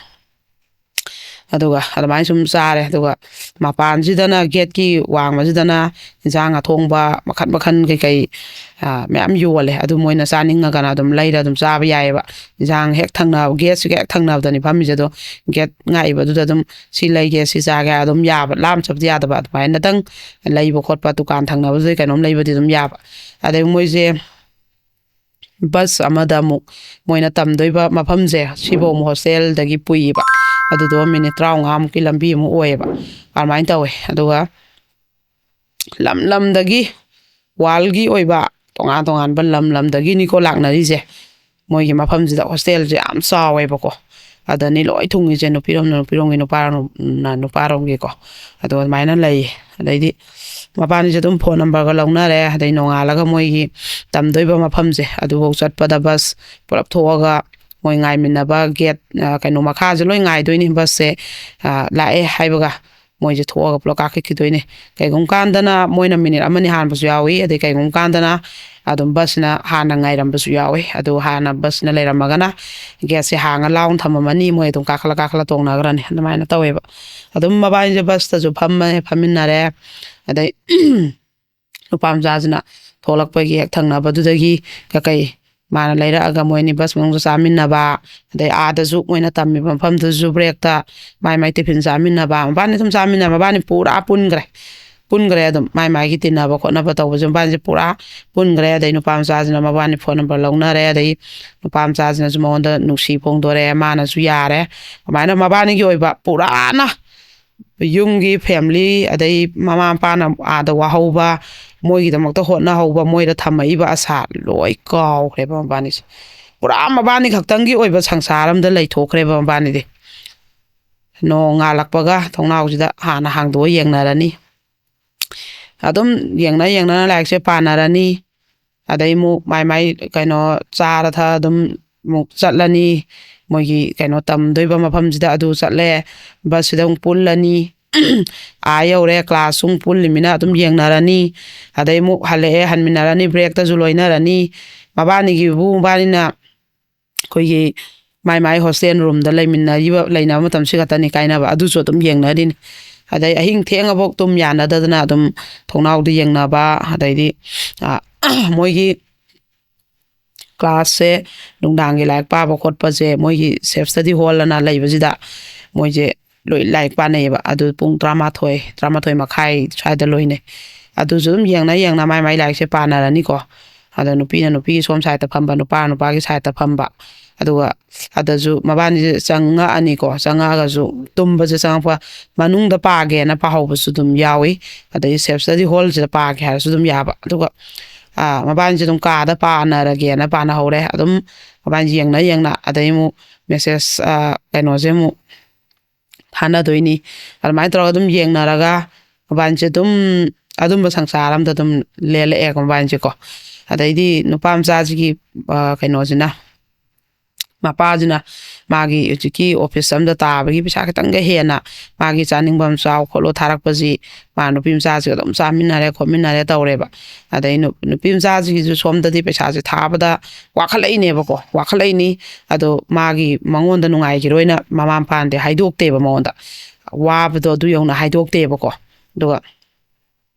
ꯑꯗꯨꯒ ꯑꯗꯨꯃꯥꯏꯅ ꯁꯨꯝ ꯆꯥꯔꯦ꯫ ꯑꯗꯨꯒ ꯃꯄꯥꯟꯁꯤꯗꯅ ꯒꯦꯠꯀꯤ ꯋꯥꯡꯃꯁꯤꯗꯅ ꯏꯟꯁꯥꯡ ꯑꯊꯣꯡꯕ ꯃꯈꯟ ꯃꯈꯟ ꯀꯩꯀꯩ ꯃꯌꯥꯝ ꯌꯣꯜꯂꯦ꯫ ꯑꯗꯨ ꯃꯣꯏꯅ ꯆꯥꯅꯤꯡꯉꯒꯅ ꯑꯗꯨꯝ ꯂꯩꯔ ꯑꯗꯨꯝ ꯆꯥꯕ ꯌꯥꯏꯑꯕ꯫ ꯏꯟꯁꯥꯡ ꯍꯦꯛ ꯊꯪꯅꯕ, ꯒꯦꯠꯁꯤꯒ ꯍꯦꯛ ꯊꯪꯅꯕꯗꯅꯤ ꯐꯝꯃꯤꯁꯦ꯫ ꯑꯗꯣ ꯒꯦꯠ ꯉꯥꯛꯏꯕꯗꯨꯗ ꯑꯗꯨꯝ ꯁꯤ ꯂꯩꯒꯦ, ꯁꯤ ꯆꯥꯒꯦ ꯑꯗꯨꯝ ꯌꯥꯕ, ꯂꯥꯝ ꯆꯞꯗꯤ ꯌꯥꯗꯕ꯫ ꯑꯗꯨꯃꯥꯏꯅꯗꯪ ꯂꯩꯕ ꯈꯣꯠꯄ, ꯗꯨꯀꯥꯟ ꯊꯪꯅꯕꯗꯨꯗꯩ ꯀꯩꯅꯣꯝ ꯂꯩꯕꯗꯤ ꯑꯗꯨꯝ ꯌꯥꯕ꯫ ꯑꯗꯩ ꯃꯣꯏꯁꯦ ꯕꯁ ꯑꯃꯗ ꯑꯃꯨꯛ ꯃꯣꯏꯅ ꯇꯝꯗꯣꯏꯕ ꯃꯐꯝꯁꯦ ꯁꯤꯐꯧ ꯑꯃꯨꯛ ꯍꯣꯁꯇꯦꯜꯗꯒꯤ ꯄꯨꯏꯌꯦꯕ꯫ ꯑꯗꯨꯗꯣ ꯃꯤꯅꯤꯠ ꯇꯔꯥꯃꯉꯥꯃꯨꯛꯀꯤ ꯂꯝꯕꯤ ꯑꯃꯨꯛ ꯑꯣꯏꯌꯦꯕ꯫ ꯑꯗꯨꯃꯥꯏꯅ ꯇꯧꯋꯦ꯫ ꯑꯗꯨꯒ ꯂꯝ ꯂꯝꯗꯒꯤ, ꯋꯥꯔꯜꯒꯤ ꯑꯣꯏꯕ ꯇꯣꯉꯥꯟ ꯇꯣꯉꯥꯟꯕ ꯂꯝ ꯂꯝꯗꯒꯤꯅꯤꯀꯣ ꯂꯥꯛꯅꯔꯤꯁꯦ꯫ ꯃꯣꯏꯒꯤ ꯃꯐꯝꯁꯤꯗ ꯍꯣꯁꯇꯦꯜꯁꯦ ꯌꯥꯝ ꯆꯥꯎꯋꯦꯕꯀꯣ꯫ ꯑꯗꯅꯤ ꯂꯣꯏ ꯊꯨꯡꯉꯤꯁꯦ, ꯅꯨꯄꯤꯔꯣꯝꯅ ꯅꯨꯄꯤꯔꯣꯝꯒꯤ, ꯅꯨꯄꯥꯔꯣꯝꯅ ꯅꯨꯄꯥꯔꯣꯝꯒꯤꯀꯣ꯫ ꯑꯗꯣ ꯑꯗꯨꯃꯥꯏꯅ ꯂꯩꯌꯦ꯫ ꯑꯗꯩꯗꯤ ꯃꯕꯥꯅꯤꯁꯦ ꯑꯗꯨꯝ ꯐꯣꯟ ꯅꯝꯕꯔꯒ ꯂꯧꯅꯔꯦ꯫ ꯑꯗꯩ ꯅꯣꯡꯉꯥꯜꯂꯒ ꯃꯣꯏꯒꯤ ꯇꯝꯗꯣꯏꯕ ꯃꯐꯝꯁꯦ ꯑꯗꯨꯐꯧ ꯆꯠꯄꯗ ꯕꯁ ꯄꯨꯂꯞ ꯊꯣꯛꯑꯒ ꯃꯣꯏ ꯉꯥꯏꯃꯤꯟꯅꯕ ꯒꯦꯠ, ꯑ, ꯀꯩꯅꯣ ꯃꯈꯥꯁꯦ ꯂꯣꯏ ꯉꯥꯏꯗꯣꯏꯅꯤ꯫ ꯕꯁꯁꯦ, ꯑ, ꯂꯥꯛꯑꯦ ꯍꯥꯏꯕꯒ ꯃꯣꯏꯁꯦ ꯊꯣꯛꯑꯒ ꯄꯨꯂꯞ ꯀꯥꯈꯠꯈꯤꯗꯣꯏꯅꯦ꯫ ꯀꯩꯒꯨꯝꯕ ꯀꯥꯟꯗꯅ ꯃꯣꯏꯅ ꯃꯤꯅꯤꯠ ꯑꯃꯅꯤ ꯍꯥꯟꯕꯁꯨ ꯌꯥꯎꯏ, ꯑꯗꯩ ꯀꯩꯒꯨꯝꯕ ꯀꯥꯟꯗꯅ ꯑꯗꯨꯝ ꯕꯁꯁꯤꯅ ꯍꯥꯟꯅ ꯉꯥꯏꯔꯝꯕꯁꯨ ꯌꯥꯎꯏ꯫ ꯑꯗꯨ ꯍꯥꯟꯅ ꯕꯁꯁꯤꯅ ꯂꯩꯔꯝꯃꯒꯅ ꯒꯦꯠꯁꯦ ꯍꯥꯡꯉ ꯂꯥꯎꯅ ꯊꯝꯃꯝꯃꯅꯤ, ꯃꯣꯏ ꯑꯗꯨꯝ ꯀꯥꯈꯠꯂ ꯀꯥꯈꯠꯂ ꯇꯣꯡꯅꯈ꯭ꯔꯅꯤ꯫ ꯑꯗꯨꯃꯥꯏꯅ ꯇꯧꯋꯦꯕ꯫ ꯑꯗꯨꯝ ꯃꯕꯥꯅꯤꯁꯦ ꯕꯁꯇꯁꯨ ꯐꯝꯃꯦ, ꯐꯝꯃꯤꯟꯅꯔꯦ꯫ ꯑꯗꯩ ꯅꯨꯄꯥ ꯃꯆꯥꯁꯤꯅ ꯊꯣꯛꯂꯛꯄꯒꯤ ꯍꯦꯛ ꯊꯪꯅꯕꯗꯨꯗꯒꯤ ꯀꯀꯩ ꯃꯥꯅ ꯂꯩꯔꯛꯑꯒ ꯃꯣꯏ ꯑꯅꯤ ꯕꯁ ꯃꯅꯨꯡꯗ ꯆꯥꯃꯤꯟꯅꯕ, ꯑꯗꯩ ꯑꯥꯗꯁꯨ ꯃꯣꯏꯅ ꯇꯝꯃꯤꯕ ꯃꯐꯝꯗꯨꯁꯨ ꯕ꯭ꯔꯦꯛꯇ ꯃꯥꯏ ꯃꯥꯏ ꯇꯤꯐꯤꯟ ꯆꯥꯃꯤꯟꯅꯕ, ꯃꯕꯥꯅꯤ ꯑꯗꯨꯝ ꯆꯥꯃꯤꯟꯅꯕ, ꯃꯕꯥꯅꯤ ꯄꯨꯔꯥ ꯄꯨꯟꯈ꯭ꯔꯦ꯫ ꯄꯨꯟꯈ꯭ꯔꯦ ꯑꯗꯨꯝ ꯃꯥꯏ ꯃꯥꯏꯒꯤ ꯇꯤꯟꯅꯕ ꯈꯣꯠꯅꯕ ꯇꯧꯕꯁꯦ ꯃꯕꯥꯅꯤꯁꯦ ꯄꯨꯔꯥ ꯄꯨꯟꯈ꯭ꯔꯦ꯫ ꯑꯗꯩ ꯅꯨꯄꯥ ꯃꯆꯥꯁꯤꯅ ꯃꯕꯥꯅꯤ ꯐꯣꯟ ꯅꯝꯕꯔ ꯂꯧꯅꯔꯦ꯫ ꯑꯗꯩ ꯅꯨꯄꯥ ꯃꯆꯥꯁꯤꯅꯁꯨ ꯃꯉꯣꯟꯗ ꯅꯨꯡꯁꯤ ꯐꯣꯡꯗꯣꯔꯛꯑꯦ, ꯃꯥꯅꯁꯨ ꯌꯥꯔꯦ꯫ ꯑꯗꯨꯃꯥꯏꯅ ꯃꯕꯥꯅꯤꯒꯤ ꯑꯣꯏꯕ ꯄꯨꯔꯥꯅ ꯌꯨꯝꯒꯤ ꯐꯦꯃꯤꯂꯤ, ꯑꯗꯩ ꯃꯃꯥ ꯃꯄꯥꯅ ꯑꯥꯗ ꯋꯥꯍꯧꯕ, ꯃꯣꯏꯒꯤꯗꯃꯛꯇ ꯍꯣꯠꯅꯍꯧꯕ, ꯃꯣꯏꯗ ꯊꯝꯃꯛꯏꯕ ꯑꯁꯥ ꯂꯣꯏ ꯀꯥꯎꯈ꯭ꯔꯦꯕ ꯃꯕꯥꯅꯤꯁꯦ꯫ ꯄꯨꯔꯥ ꯃꯕꯥꯅꯤ ꯈꯛꯇꯪꯒꯤ ꯑꯣꯏꯕ ꯁꯪꯁꯥꯔ ꯑꯃꯗ ꯂꯩꯊꯣꯛꯈ꯭ꯔꯦꯕ ꯃꯕꯥꯅꯤꯗꯤ꯫ ꯅꯣꯡꯉꯥꯜꯂꯛꯄꯒ ꯊꯣꯡꯅꯥꯎꯁꯤꯗ ꯍꯥꯟꯅ ꯍꯥꯡꯗꯣꯛꯑ ꯌꯦꯡꯅꯔꯅꯤ꯫ ꯑꯗꯨꯝ ꯌꯦꯡꯅ ꯌꯦꯡꯅꯅ ꯂꯥꯏꯔꯤꯛꯁꯦ ꯄꯥꯅꯔꯅꯤ꯫ ꯑꯗꯩ ꯑꯃꯨꯛ ꯃꯥꯏ ꯃꯥꯏ ꯀꯩꯅꯣ ꯆꯥꯔ ꯊꯛꯑ ꯑꯗꯨꯝ ꯑꯃꯨꯛ ꯆꯠꯂꯅꯤ꯫ ꯃꯣꯏꯒꯤ ꯀꯩꯅꯣ ꯇꯝꯗꯣꯏꯕ ꯃꯐꯝꯁꯤꯗ ꯑꯗꯨ ꯆꯠꯂꯦ꯫ ꯕꯁꯁꯤꯗ ꯑꯃꯨꯛ ꯄꯨꯜꯂꯅꯤ꯫ ꯑꯥ ꯌꯧꯔꯦ, ꯀ꯭ꯂꯥꯁꯁꯨ ꯑꯃꯨꯛ ꯄꯨꯜꯂꯤꯃꯤꯅ ꯑꯗꯨꯝ ꯌꯦꯡꯅꯔꯅꯤ꯫ ꯑꯗꯩ ꯑꯃꯨꯛ ꯍꯜꯂꯛꯑꯦ, ꯍꯟꯃꯤꯟꯅꯔꯅꯤ, ꯕ꯭ꯔꯦꯛꯇꯁꯨ ꯂꯣꯏꯅꯔꯅꯤ꯫ ꯃꯕꯥꯅꯤꯒꯤꯕꯨ ꯃꯕꯥꯅꯤꯅ ꯑꯩꯈꯣꯏꯒꯤ ꯃꯥꯏ ꯃꯥꯏ ꯍꯣꯁꯇꯦꯜ ꯔꯨꯝꯗ ꯂꯩꯃꯤꯟꯅꯔꯤꯕ, ꯂꯩꯅꯕ ꯃꯇꯝꯁꯤ ꯈꯛꯇꯅꯤ ꯀꯥꯏꯅꯕ, ꯑꯗꯨꯁꯨ ꯑꯗꯨꯝ ꯌꯦꯡꯅꯔꯤꯅꯤ꯫ ꯑꯗꯩ ꯑꯍꯤꯡ ꯊꯦꯡꯉꯐꯥꯎ ꯇꯨꯝ ꯌꯥꯅꯗꯗꯅ ꯑꯗꯨꯝ ꯊꯣꯡꯅꯥꯎꯗ ꯌꯦꯡꯅꯕ, ꯑꯗꯩꯗꯤ ꯃꯣꯏꯒꯤ ꯀ꯭ꯂꯥꯁꯁꯦ, ꯅꯨꯡꯗꯥꯡꯒꯤ ꯂꯥꯏꯔꯤꯛ ꯄꯥꯕ ꯈꯣꯠꯄꯁꯦ ꯃꯣꯏꯒꯤ ꯁꯦꯜꯐ ꯁ꯭ꯇꯗꯤ ꯍꯣꯜ ꯑꯅ ꯂꯩꯕꯁꯤꯗ ꯃꯣꯏꯁꯦ ꯂꯣꯏ ꯂꯥꯏꯔꯤꯛ ꯄꯥꯅꯩꯌꯦꯕ꯫ ꯑꯗꯨ ꯄꯨꯡ ꯇꯔꯥꯃꯥꯊꯣꯏ, ꯇꯔꯥꯃꯥꯊꯣꯏ ꯃꯈꯥꯏ ꯁ꯭ꯋꯥꯏꯗ ꯂꯣꯏꯅꯩ꯫ ꯑꯗꯨꯁꯨ ꯑꯗꯨꯝ ꯌꯦꯡꯅ ꯌꯦꯡꯅ ꯃꯥꯏ ꯃꯥꯏ ꯂꯥꯏꯔꯤꯛꯁꯦ ꯄꯥꯅꯔꯅꯤꯀꯣ꯫ ꯑꯗꯣ ꯅꯨꯄꯤꯅ ꯅꯨꯄꯤꯒꯤ ꯁꯣꯝ ꯁꯥꯏꯠꯇ ꯐꯝꯕ, ꯅꯨꯄꯥ ꯅꯨꯄꯥꯒꯤ ꯁꯥꯏꯠꯇ ꯐꯝꯕ꯫ ꯑꯗꯨꯒ ꯑꯗꯁꯨ ꯃꯕꯥꯅꯤꯁꯦ ꯆꯪꯉꯛꯑꯅꯤꯀꯣ꯫ ꯆꯪꯉꯛꯑꯒꯁꯨ ꯇꯨꯝꯕꯁꯦ ꯆꯪꯉꯛꯄ, ꯃꯅꯨꯡꯗ ꯄꯥꯒꯦꯅ ꯄꯥꯍꯧꯕꯁꯨ ꯑꯗꯨꯝ ꯌꯥꯎꯏ꯫ ꯑꯗꯩ ꯁꯦꯜꯐ ꯁ꯭ꯇꯗꯤ ꯍꯣꯜꯁꯤꯗ ꯄꯥꯒꯦ ꯍꯥꯏꯔꯁꯨ ꯑꯗꯨꯝ ꯌꯥꯕ꯫ ꯑꯗꯨꯒ ꯃꯕꯥꯅꯤꯁꯦ ꯑꯗꯨꯝ ꯀꯥꯗ ꯄꯥꯅꯔꯒꯦꯅ ꯄꯥꯅꯍꯧꯔꯦ꯫ ꯑꯗꯨꯝ ꯃꯕꯥꯅꯤ ꯌꯦꯡꯅ ꯌꯦꯡꯅ ꯑꯗꯩ ꯑꯃꯨꯛ ꯃꯦꯁꯦꯖ ꯀꯩꯅꯣꯁꯦ ꯑꯃꯨꯛ ꯊꯥꯅꯗꯣꯏꯅꯤ꯫ ꯑꯗꯨꯃꯥꯏꯅ ꯇꯧꯔꯒ ꯑꯗꯨꯝ ꯌꯦꯡꯅꯔꯒ ꯃꯕꯥꯅꯤꯁꯦ ꯑꯗꯨꯝ ꯑꯗꯨꯝꯕ ꯁꯪꯁꯥꯔ ꯑꯝꯗ ꯑꯗꯨꯝ ꯂꯦꯜꯂꯛꯑꯦꯀꯣ ꯃꯕꯥꯅꯤꯁꯦꯀꯣ꯫ ꯑꯗꯩꯗꯤ ꯅꯨꯄꯥ ꯃꯆꯥꯁꯤꯒꯤ ꯀꯩꯅꯣꯁꯤꯅ, ꯃꯄꯥꯁꯤꯅ ꯃꯥꯒꯤ ꯍꯧꯖꯤꯛꯀꯤ ꯑꯣꯐꯤꯁ ꯑꯝꯗ ꯇꯥꯕꯒꯤ ꯄꯩꯁꯥ ꯈꯤꯇꯪꯒ ꯍꯦꯟꯅ ꯃꯥꯒꯤ ꯆꯥꯅꯤꯡꯕ ꯑꯃ ꯆꯥꯎ ꯈꯣꯠꯂꯣ ꯊꯥꯔꯛꯄꯁꯤ, ꯃꯥ ꯅꯨꯄꯤ ꯃꯆꯥꯁꯤꯒ ꯑꯗꯨꯝ ꯆꯥꯃꯤꯟꯅꯔꯦ ꯈꯣꯠꯃꯤꯟꯅꯔꯦ ꯇꯧꯔꯦꯕ꯫ ꯑꯗꯩ ꯅꯨ-, ꯅꯨꯄꯤ ꯃꯆꯥꯁꯤꯒꯤꯁꯨ ꯁꯣꯝꯗꯗꯤ ꯄꯩꯁꯥꯁꯦ ꯊꯥꯕꯗ ꯋꯥꯈꯠꯂꯛꯏꯅꯦꯕꯀꯣ, ꯋꯥꯈꯠꯂꯛꯏꯅꯤ꯫ ꯑꯗꯣ ꯃꯥꯒꯤ ꯃꯉꯣꯟꯗ ꯅꯨꯡꯉꯥꯏꯈꯤꯔꯣꯏꯅ ꯃꯃꯥ ꯃꯄꯥꯅꯗꯤ ꯍꯥꯏꯗꯣꯛꯇꯦꯕ ꯃꯉꯣꯟꯗ꯫ ꯋꯥꯕꯗꯣ ꯑꯗꯨ ꯌꯧꯅ ꯍꯥꯏꯗꯣꯛꯇꯦꯕꯀꯣ꯫ ꯑꯗꯨꯒ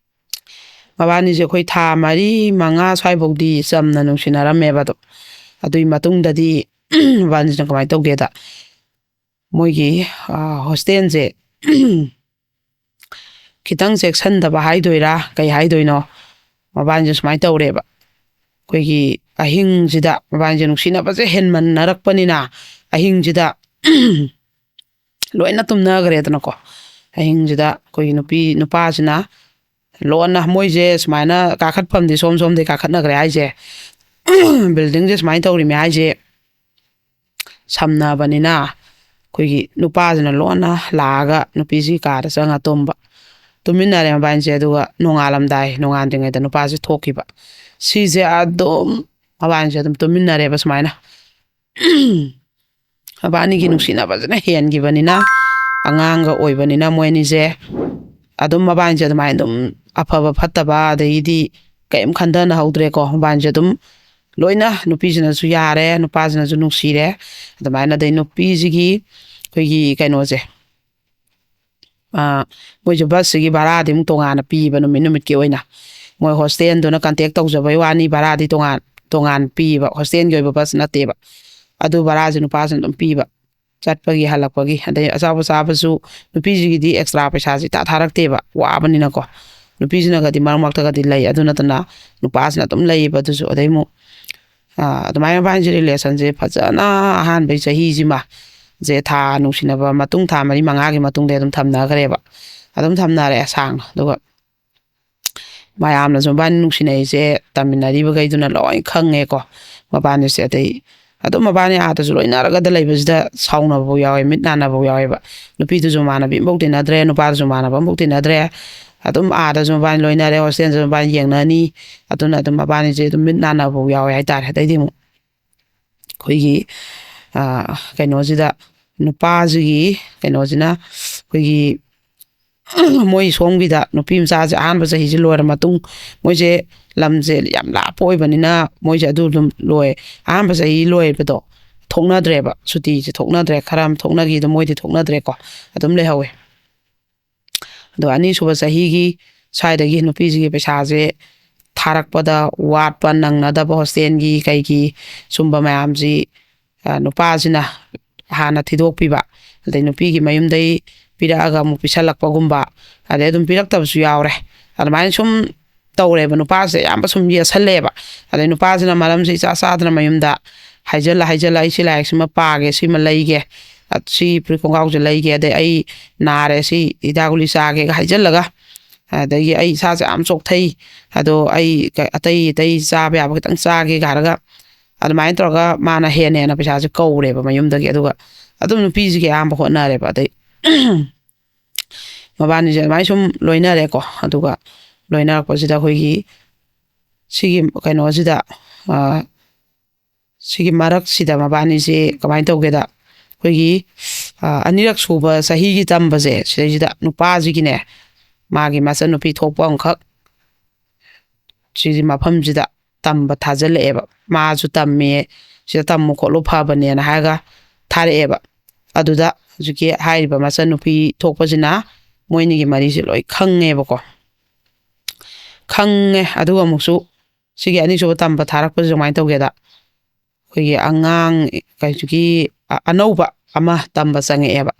ꯃꯕꯥꯅꯤꯁꯦ ꯑꯩꯈꯣꯏ ꯊꯥ ꯃꯔꯤ ꯃꯉꯥ ꯁ꯭ꯋꯥꯏꯐꯥꯎꯗꯤ ꯆꯝꯅ ꯅꯨꯡꯁꯤꯅꯔꯝꯃꯦꯕ꯫ ꯑꯗꯣ ꯑꯗꯨꯒꯤ ꯃꯇꯨꯡꯗꯗꯤ ꯃꯕꯥꯅꯤꯁꯤꯅ ꯀꯃꯥꯏꯅ ꯇꯧꯒꯦꯗ, ꯃꯣꯏꯒꯤ ꯍꯣꯁꯇꯦꯜꯁꯦ ꯈꯤꯇꯪ ꯆꯦꯛꯁꯤꯟꯗꯕ ꯍꯥꯏꯗꯣꯏꯔꯥ ꯀꯩ ꯍꯥꯏꯗꯣꯏꯅꯣ, ꯃꯕꯥꯅꯤꯁꯦ ꯁꯨꯃꯥꯏꯅ ꯇꯧꯔꯦꯕ꯫ ꯑꯩꯈꯣꯏꯒꯤ ꯑꯍꯤꯡꯁꯤꯗ ꯃꯕꯥꯅꯤꯁꯦ ꯅꯨꯡꯁꯤꯅꯕꯁꯦ ꯍꯦꯟꯃꯟꯅꯔꯛꯄꯅꯤꯅ ꯑꯍꯤꯡꯁꯤꯗ ꯂꯣꯏꯅ ꯇꯨꯝꯅꯈ꯭ꯔꯦꯗꯅꯀꯣ꯫ ꯑꯍꯤꯡꯁꯤꯗ ꯑꯩꯈꯣꯏꯒꯤ ꯅꯨꯄꯤ ꯅꯨꯄꯥꯁꯤꯅ ꯂꯣꯟꯅ, ꯃꯣꯏꯁꯦ ꯁꯨꯃꯥꯏꯅ ꯀꯥꯈꯠꯐꯝꯗꯤ ꯁꯣꯝ ꯁꯣꯝꯗꯒꯤ ꯀꯥꯈꯠꯅꯈ꯭ꯔꯦ ꯍꯥꯏꯁꯦ, ꯕꯤꯜꯗꯤꯡꯁꯦ ꯁꯨꯃꯥꯏꯅ ꯇꯧꯔꯤꯃꯦ ꯍꯥꯏꯁꯦ, ꯁꯝꯅꯕꯅꯤꯅ ꯑꯩꯈꯣꯏꯒꯤ ꯅꯨꯄꯥꯁꯤꯅ ꯂꯣꯟꯅ ꯂꯥꯛꯑꯒ ꯅꯨꯄꯤꯁꯤ ꯀꯥꯗ ꯆꯪꯉ ꯇꯨꯝꯕ꯫ ꯇꯨꯃꯤꯟꯅꯔꯦ ꯃꯕꯥꯅꯤꯁꯦ꯫ ꯑꯗꯨꯒ ꯅꯣꯡꯉꯥꯜꯂꯝꯗꯥꯏ, ꯅꯣꯡꯉꯥꯟꯗ꯭ꯔꯤꯉꯩꯗ ꯅꯨꯄꯥꯁꯦ ꯊꯣꯛꯈꯤꯕ꯫ ꯁꯤꯁꯦ ꯑꯗꯨꯝ ꯃꯕꯥꯅꯤꯁꯦ ꯑꯗꯨꯝ ꯇꯨꯃꯤꯟꯅꯔꯦꯕ ꯁꯨꯃꯥꯏꯅ꯫ ꯃꯕꯥꯅꯤꯒꯤ ꯅꯨꯡꯁꯤꯅꯕꯁꯤꯅ ꯍꯦꯟꯈꯤꯕꯅꯤꯅ, ꯑꯉꯥꯡꯒ ꯑꯣꯏꯕꯅꯤꯅ ꯃꯣꯏ ꯑꯅꯤꯁꯦ ꯑꯗꯨꯝ ꯃꯕꯥꯅꯤꯁꯦ ꯑꯗꯨꯃꯥꯏꯅ ꯑꯗꯨꯝ ꯑꯐꯕ ꯐꯠꯇꯕ ꯑꯗꯩꯗꯤ ꯀꯔꯤꯝ ꯈꯟꯊꯅꯍꯧꯗ꯭ꯔꯦꯀꯣ꯫ ꯃꯕꯥꯅꯤꯁꯦ ꯑꯗꯨꯝ ꯂꯣꯏꯅ, ꯅꯨꯄꯤꯁꯤꯅꯁꯨ ꯌꯥꯔꯦ, ꯅꯨꯄꯥꯁꯤꯅꯁꯨ ꯅꯨꯡꯁꯤꯔꯦ꯫ ꯑꯗꯨꯃꯥꯏꯅ ꯑꯗꯩ ꯅꯨꯄꯤꯁꯤꯒꯤ ꯑꯩꯈꯣꯏꯒꯤ ꯀꯩꯅꯣꯁꯦ, ꯑꯥ, ꯃꯣꯏꯁꯦ ꯕꯁꯁꯤꯒꯤ ꯚꯔꯥꯗꯤ ꯑꯃꯨꯛ ꯇꯣꯉꯥꯟꯅ ꯄꯤꯕ, ꯅꯨꯃꯤꯠ ꯅꯨꯃꯤꯠꯀꯤ ꯑꯣꯏꯅ꯫ ꯃꯣꯏ ꯍꯣꯁꯇꯦꯜꯗꯨꯅ ꯀꯟꯇꯦꯛ ꯇꯧꯖꯕꯩ ꯋꯥꯅꯤ, ꯚꯔꯥꯗꯤ ꯇꯣꯉꯥꯟ ꯇꯣꯉꯥꯟ ꯄꯤꯕ, ꯍꯣꯁꯇꯦꯜꯒꯤ ꯑꯣꯏꯕ ꯕꯁ ꯅꯠꯇꯦꯕ꯫ ꯑꯗꯨ ꯚꯔꯥꯁꯦ ꯅꯨꯄꯥꯁꯤꯅ ꯑꯗꯨꯝ ꯄꯤꯕ, ꯆꯠꯄꯒꯤ ꯍꯜꯂꯛꯄꯒꯤ꯫ ꯑꯗꯩ ꯑꯆꯥꯄꯣꯠ ꯆꯥꯕꯁꯨ ꯅꯨꯄꯤꯁꯤꯒꯤꯗꯤ ꯑꯦꯛꯁꯇ꯭ꯔꯥ ꯄꯩꯁꯥꯁꯤ ꯏꯊꯥ ꯊꯥꯔꯛꯇꯦꯕ, ꯋꯥꯕꯅꯤꯅꯀꯣ꯫ ꯅꯨꯄꯤꯁꯤꯅꯒꯗꯤ ꯃꯔꯛ ꯃꯔꯛꯇꯒꯗꯤ ꯂꯩ, ꯑꯗꯨ ꯅꯠꯇꯅ ꯅꯨꯄꯥꯁꯤꯅ ꯑꯗꯨꯝ ꯂꯩꯌꯦꯕ꯫ ꯑꯗꯨꯁꯨ ꯑꯗꯩ ꯑꯃꯨꯛ ꯑꯥ, ꯑꯗꯨꯃꯥꯏꯅ ꯃꯕꯥꯅꯤꯁꯦ ꯔꯤꯂꯦꯁꯟꯁꯦ ꯐꯖꯅ ꯑꯍꯥꯟꯕꯩ ꯆꯍꯤꯁꯤꯃ ꯁꯦ ꯊꯥ ꯅꯨꯡꯁꯤꯅꯕ ꯃꯇꯨꯡ, ꯊꯥ ꯃꯔꯤ ꯃꯉꯥꯒꯤ ꯃꯇꯨꯡꯗ ꯑꯗꯨꯝ ꯊꯝꯅꯈ꯭ꯔꯦꯕ꯫ ꯑꯗꯨꯝ ꯊꯝꯅꯔꯦ ꯁꯥꯡꯅ꯫ ꯑꯗꯨꯒ ꯃꯌꯥꯝꯅꯁꯨ ꯃꯕꯥꯅꯤ ꯅꯨꯡꯁꯤꯅꯩꯁꯦ ꯇꯝꯃꯤꯟꯅꯔꯤꯕꯈꯩꯗꯨꯅ ꯂꯣꯏ ꯈꯪꯉꯦꯀꯣ, ꯃꯕꯥꯅꯤꯁꯦ꯫ ꯑꯗꯩ ꯑꯗꯨꯝ ꯃꯕꯥꯅꯤ ꯑꯥꯗꯁꯨ ꯂꯣꯏꯅꯔꯒꯗ ꯂꯩꯕꯁꯤꯗ ꯁꯥꯎꯅꯕꯐꯥꯎ ꯌꯥꯎꯋꯦ, ꯃꯤꯠ ꯅꯥꯅꯕꯐꯥꯎ ꯌꯥꯎꯋꯦꯕ꯫ ꯅꯨꯄꯤꯗꯨꯁꯨ ꯃꯃꯥꯟꯅꯕꯤ ꯑꯃꯐꯥꯎ ꯇꯤꯟꯅꯗ꯭ꯔꯦ, ꯅꯨꯄꯥꯗꯨꯁꯨ ꯃꯃꯥꯟꯅꯕ ꯑꯃꯐꯥꯎ ꯇꯤꯟꯅꯗ꯭ꯔꯦ꯫ ꯑꯗꯨꯝ ꯑꯥꯗꯁꯨ ꯃꯕꯥꯅꯤ ꯂꯣꯏꯅꯔꯦ, ꯍꯣꯁꯇꯦꯜꯗꯁꯨ ꯃꯕꯥꯅꯤ ꯌꯦꯡꯅꯅꯤ꯫ ꯑꯗꯨꯅ ꯑꯗꯨꯝ ꯃꯕꯥꯅꯤꯁꯦ ꯑꯗꯨꯝ ꯃꯤꯠ ꯅꯥꯅꯕꯐꯥꯎ ꯌꯥꯎꯋꯦ ꯍꯥꯏꯇꯥꯔꯦ꯫ ꯑꯗꯩꯗꯤ ꯑꯃꯨꯛ ꯑꯩꯈꯣꯏꯒꯤ, ꯑꯥ, ꯀꯩꯅꯣꯁꯤꯗ, ꯅꯨꯄꯥꯁꯤꯒꯤ ꯀꯩꯅꯣꯁꯤꯅ ꯑꯩꯈꯣꯏꯒꯤ ꯃꯣꯏ ꯁꯣꯝꯒꯤꯗ ꯅꯨꯄꯤ ꯃꯆꯥꯁꯦ ꯑꯍꯥꯟꯕ ꯆꯍꯤꯁꯦ ꯂꯣꯏꯔ ꯃꯇꯨꯡ, ꯃꯣꯏꯁꯦ ꯂꯝꯁꯦ ꯌꯥꯝ ꯂꯥꯞꯄ ꯑꯣꯏꯕꯅꯤꯅ ꯃꯣꯏꯁꯦ ꯑꯗꯨ ꯑꯗꯨꯝ ꯂꯣꯏ, ꯑꯍꯥꯟꯕ ꯆꯍꯤ ꯂꯣꯏꯕꯗꯣ ꯊꯣꯛꯅꯗ꯭ꯔꯦꯕ, ꯁꯨꯇꯤꯁꯦ ꯊꯣꯛꯅꯗ꯭ꯔꯦ꯫ ꯈꯔ ꯑꯃ ꯊꯣꯛꯅꯈꯤ, ꯑꯗꯨꯝ ꯃꯣꯏꯗꯤ ꯊꯣꯛꯅꯗ꯭ꯔꯦꯀꯣ, ꯑꯗꯨꯝ ꯂꯩꯍꯧꯋꯦ꯫ ꯑꯗꯣ ꯑꯅꯤꯁꯨꯕ ꯆꯍꯤꯒꯤ ꯁ꯭ꯋꯥꯏꯗꯒꯤ ꯅꯨꯄꯤꯁꯤꯒꯤ ꯄꯩꯁꯥꯁꯦ ꯊꯥꯔꯛꯄꯗ ꯋꯥꯠꯄ, ꯅꯪꯅꯗꯕ, ꯍꯣꯁꯇꯦꯜꯒꯤ ꯀꯩꯒꯤ ꯁꯨꯝꯕ ꯃꯌꯥꯝꯁꯤ, ꯑ, ꯅꯨꯄꯥꯁꯤꯅ ꯍꯥꯟꯅ ꯊꯤꯗꯣꯛꯄꯤꯕ, ꯑꯗꯩ ꯅꯨꯄꯤꯒꯤ ꯃꯌꯨꯝꯗꯩ ꯄꯤꯔꯛꯑꯒ ꯑꯃꯨꯛ ꯄꯤꯁꯜꯂꯛꯄꯒꯨꯝꯕ, ꯑꯗꯩ ꯑꯗꯨꯝ ꯄꯤꯔꯛꯇꯕꯁꯨ ꯌꯥꯎꯔꯦ꯫ ꯑꯗꯨꯃꯥꯏꯅ ꯁꯨꯝ ꯇꯧꯔꯦꯕ, ꯅꯨꯄꯥꯁꯦ ꯑꯌꯥꯝꯕ ꯁꯨꯝ ꯌꯦꯠꯁꯜꯂꯦꯕ꯫ ꯑꯗꯩ ꯅꯨꯄꯥꯁꯤꯅ ꯃꯔꯝꯁꯦ ꯏꯆꯥ ꯆꯥꯗꯅ ꯃꯌꯨꯝꯗ ꯍꯥꯏꯖꯜꯂ ꯍꯥꯏꯖꯜꯂ, "ꯑꯩ ꯁꯤ ꯂꯥꯏꯔꯤꯛꯁꯤꯃ ꯄꯥꯒꯦ, ꯁꯤꯃ ꯂꯩꯒꯦ, ꯑ, ꯁꯤ ꯐꯨꯔꯤꯠ ꯈꯣꯡꯒ꯭ꯔꯥꯎꯁꯦ ꯂꯩꯒꯦ, ꯑꯗꯩ ꯑꯩ ꯅꯥꯔꯦ, ꯁꯤ ꯍꯤꯗꯥꯛ ꯒꯨꯂꯤ ꯆꯥꯒꯦꯒ" ꯍꯥꯏꯖꯜꯂꯒ, ꯑꯗꯒꯤ "ꯑꯩ ꯏꯁꯥꯁꯦ ꯌꯥꯝ ꯆꯣꯛꯊꯩ, ꯑꯗꯣ ꯑꯩ ꯀ-, ꯑꯇꯩ ꯑꯇꯩ ꯆꯥꯕ ꯌꯥꯕ ꯈꯤꯇꯪ ꯆꯥꯒꯦꯒ" ꯍꯥꯏꯔꯒ, ꯑꯗꯨꯃꯥꯏꯅ ꯇꯧꯔꯒ ꯃꯥꯅ ꯍꯦꯟꯅ ꯍꯦꯟꯅ ꯄꯩꯁꯥꯁꯦ ꯀꯧꯔꯦꯕ ꯃꯌꯨꯝꯗꯒꯤ꯫ ꯑꯗꯨꯒ ꯑꯗꯨꯝ ꯅꯨꯄꯤꯁꯤꯒꯤ ꯑꯌꯥꯝꯕ ꯍꯣꯠꯅꯔꯦꯕ꯫ ꯑꯗꯩ ꯃꯕꯥꯅꯤꯁꯦ ꯑꯗꯨꯃꯥꯏꯅ ꯁꯨꯝ ꯂꯣꯏꯅꯔꯦꯀꯣ꯫ ꯑꯗꯨꯒ ꯂꯣꯏꯅꯔꯛꯄꯁꯤꯗ ꯑꯩꯈꯣꯏꯒꯤ ꯁꯤꯒꯤ ꯀꯩꯅꯣꯁꯤꯗ, ꯑ, ꯁꯤꯒꯤ ꯃꯔꯛꯁꯤꯗ ꯃꯕꯥꯅꯤꯁꯦ ꯀꯃꯥꯏꯅ ꯇꯧꯒꯦꯗ, ꯑꯩꯈꯣꯏꯒꯤ, ꯑ, ꯑꯅꯤꯔꯛ ꯁꯨꯕ ꯆꯍꯤꯒꯤ ꯇꯝꯕꯁꯦ, ꯁꯤꯗꯩꯁꯤꯗ ꯅꯨꯄꯥꯁꯤꯒꯤꯅꯦ, ꯃꯥꯒꯤ ꯃꯆꯟꯅꯨꯄꯤ ꯊꯣꯛꯄ ꯑꯃꯈꯛ ꯁꯤꯒꯤ ꯃꯐꯝꯁꯤꯗ ꯇꯝꯕ ꯊꯥꯖꯤꯜꯂꯛꯑꯦꯕ꯫ ꯃꯥꯁꯨ ꯇꯝꯃꯦ, ꯁꯤꯗ ꯇꯝꯃꯨ ꯈꯣꯠꯂꯨ ꯐꯕꯅꯦꯅ ꯍꯥꯏꯔꯒ ꯊꯥꯔꯛꯑꯦꯕ꯫ ꯑꯗꯨꯗ ꯍꯧꯖꯤꯛꯀꯤ ꯍꯥꯏꯔꯤꯕ ꯃꯆꯟꯅꯨꯄꯤ ꯊꯣꯛꯄꯁꯤꯅ ꯃꯣꯏꯅꯤꯒꯤ ꯃꯔꯤꯁꯦ ꯂꯣꯏ ꯈꯪꯉꯦꯕꯀꯣ꯫ ꯈꯪꯉꯦ꯫ ꯑꯗꯨꯒ ꯑꯃꯨꯛꯁꯨ ꯁꯤꯒꯤ ꯑꯅꯤꯁꯨꯕ ꯇꯝꯕ ꯊꯥꯔꯛꯄꯁꯤ ꯀꯃꯥꯏꯅ ꯇꯧꯒꯦꯗ, ꯑꯩꯈꯣꯏꯒꯤ ꯑꯉꯥꯡ, ꯀꯩꯁꯨꯒꯤ, ꯑ-, ꯑꯅꯧꯕ ꯑꯃ ꯇꯝꯕ ꯆꯪꯉꯛꯑꯦꯕ꯫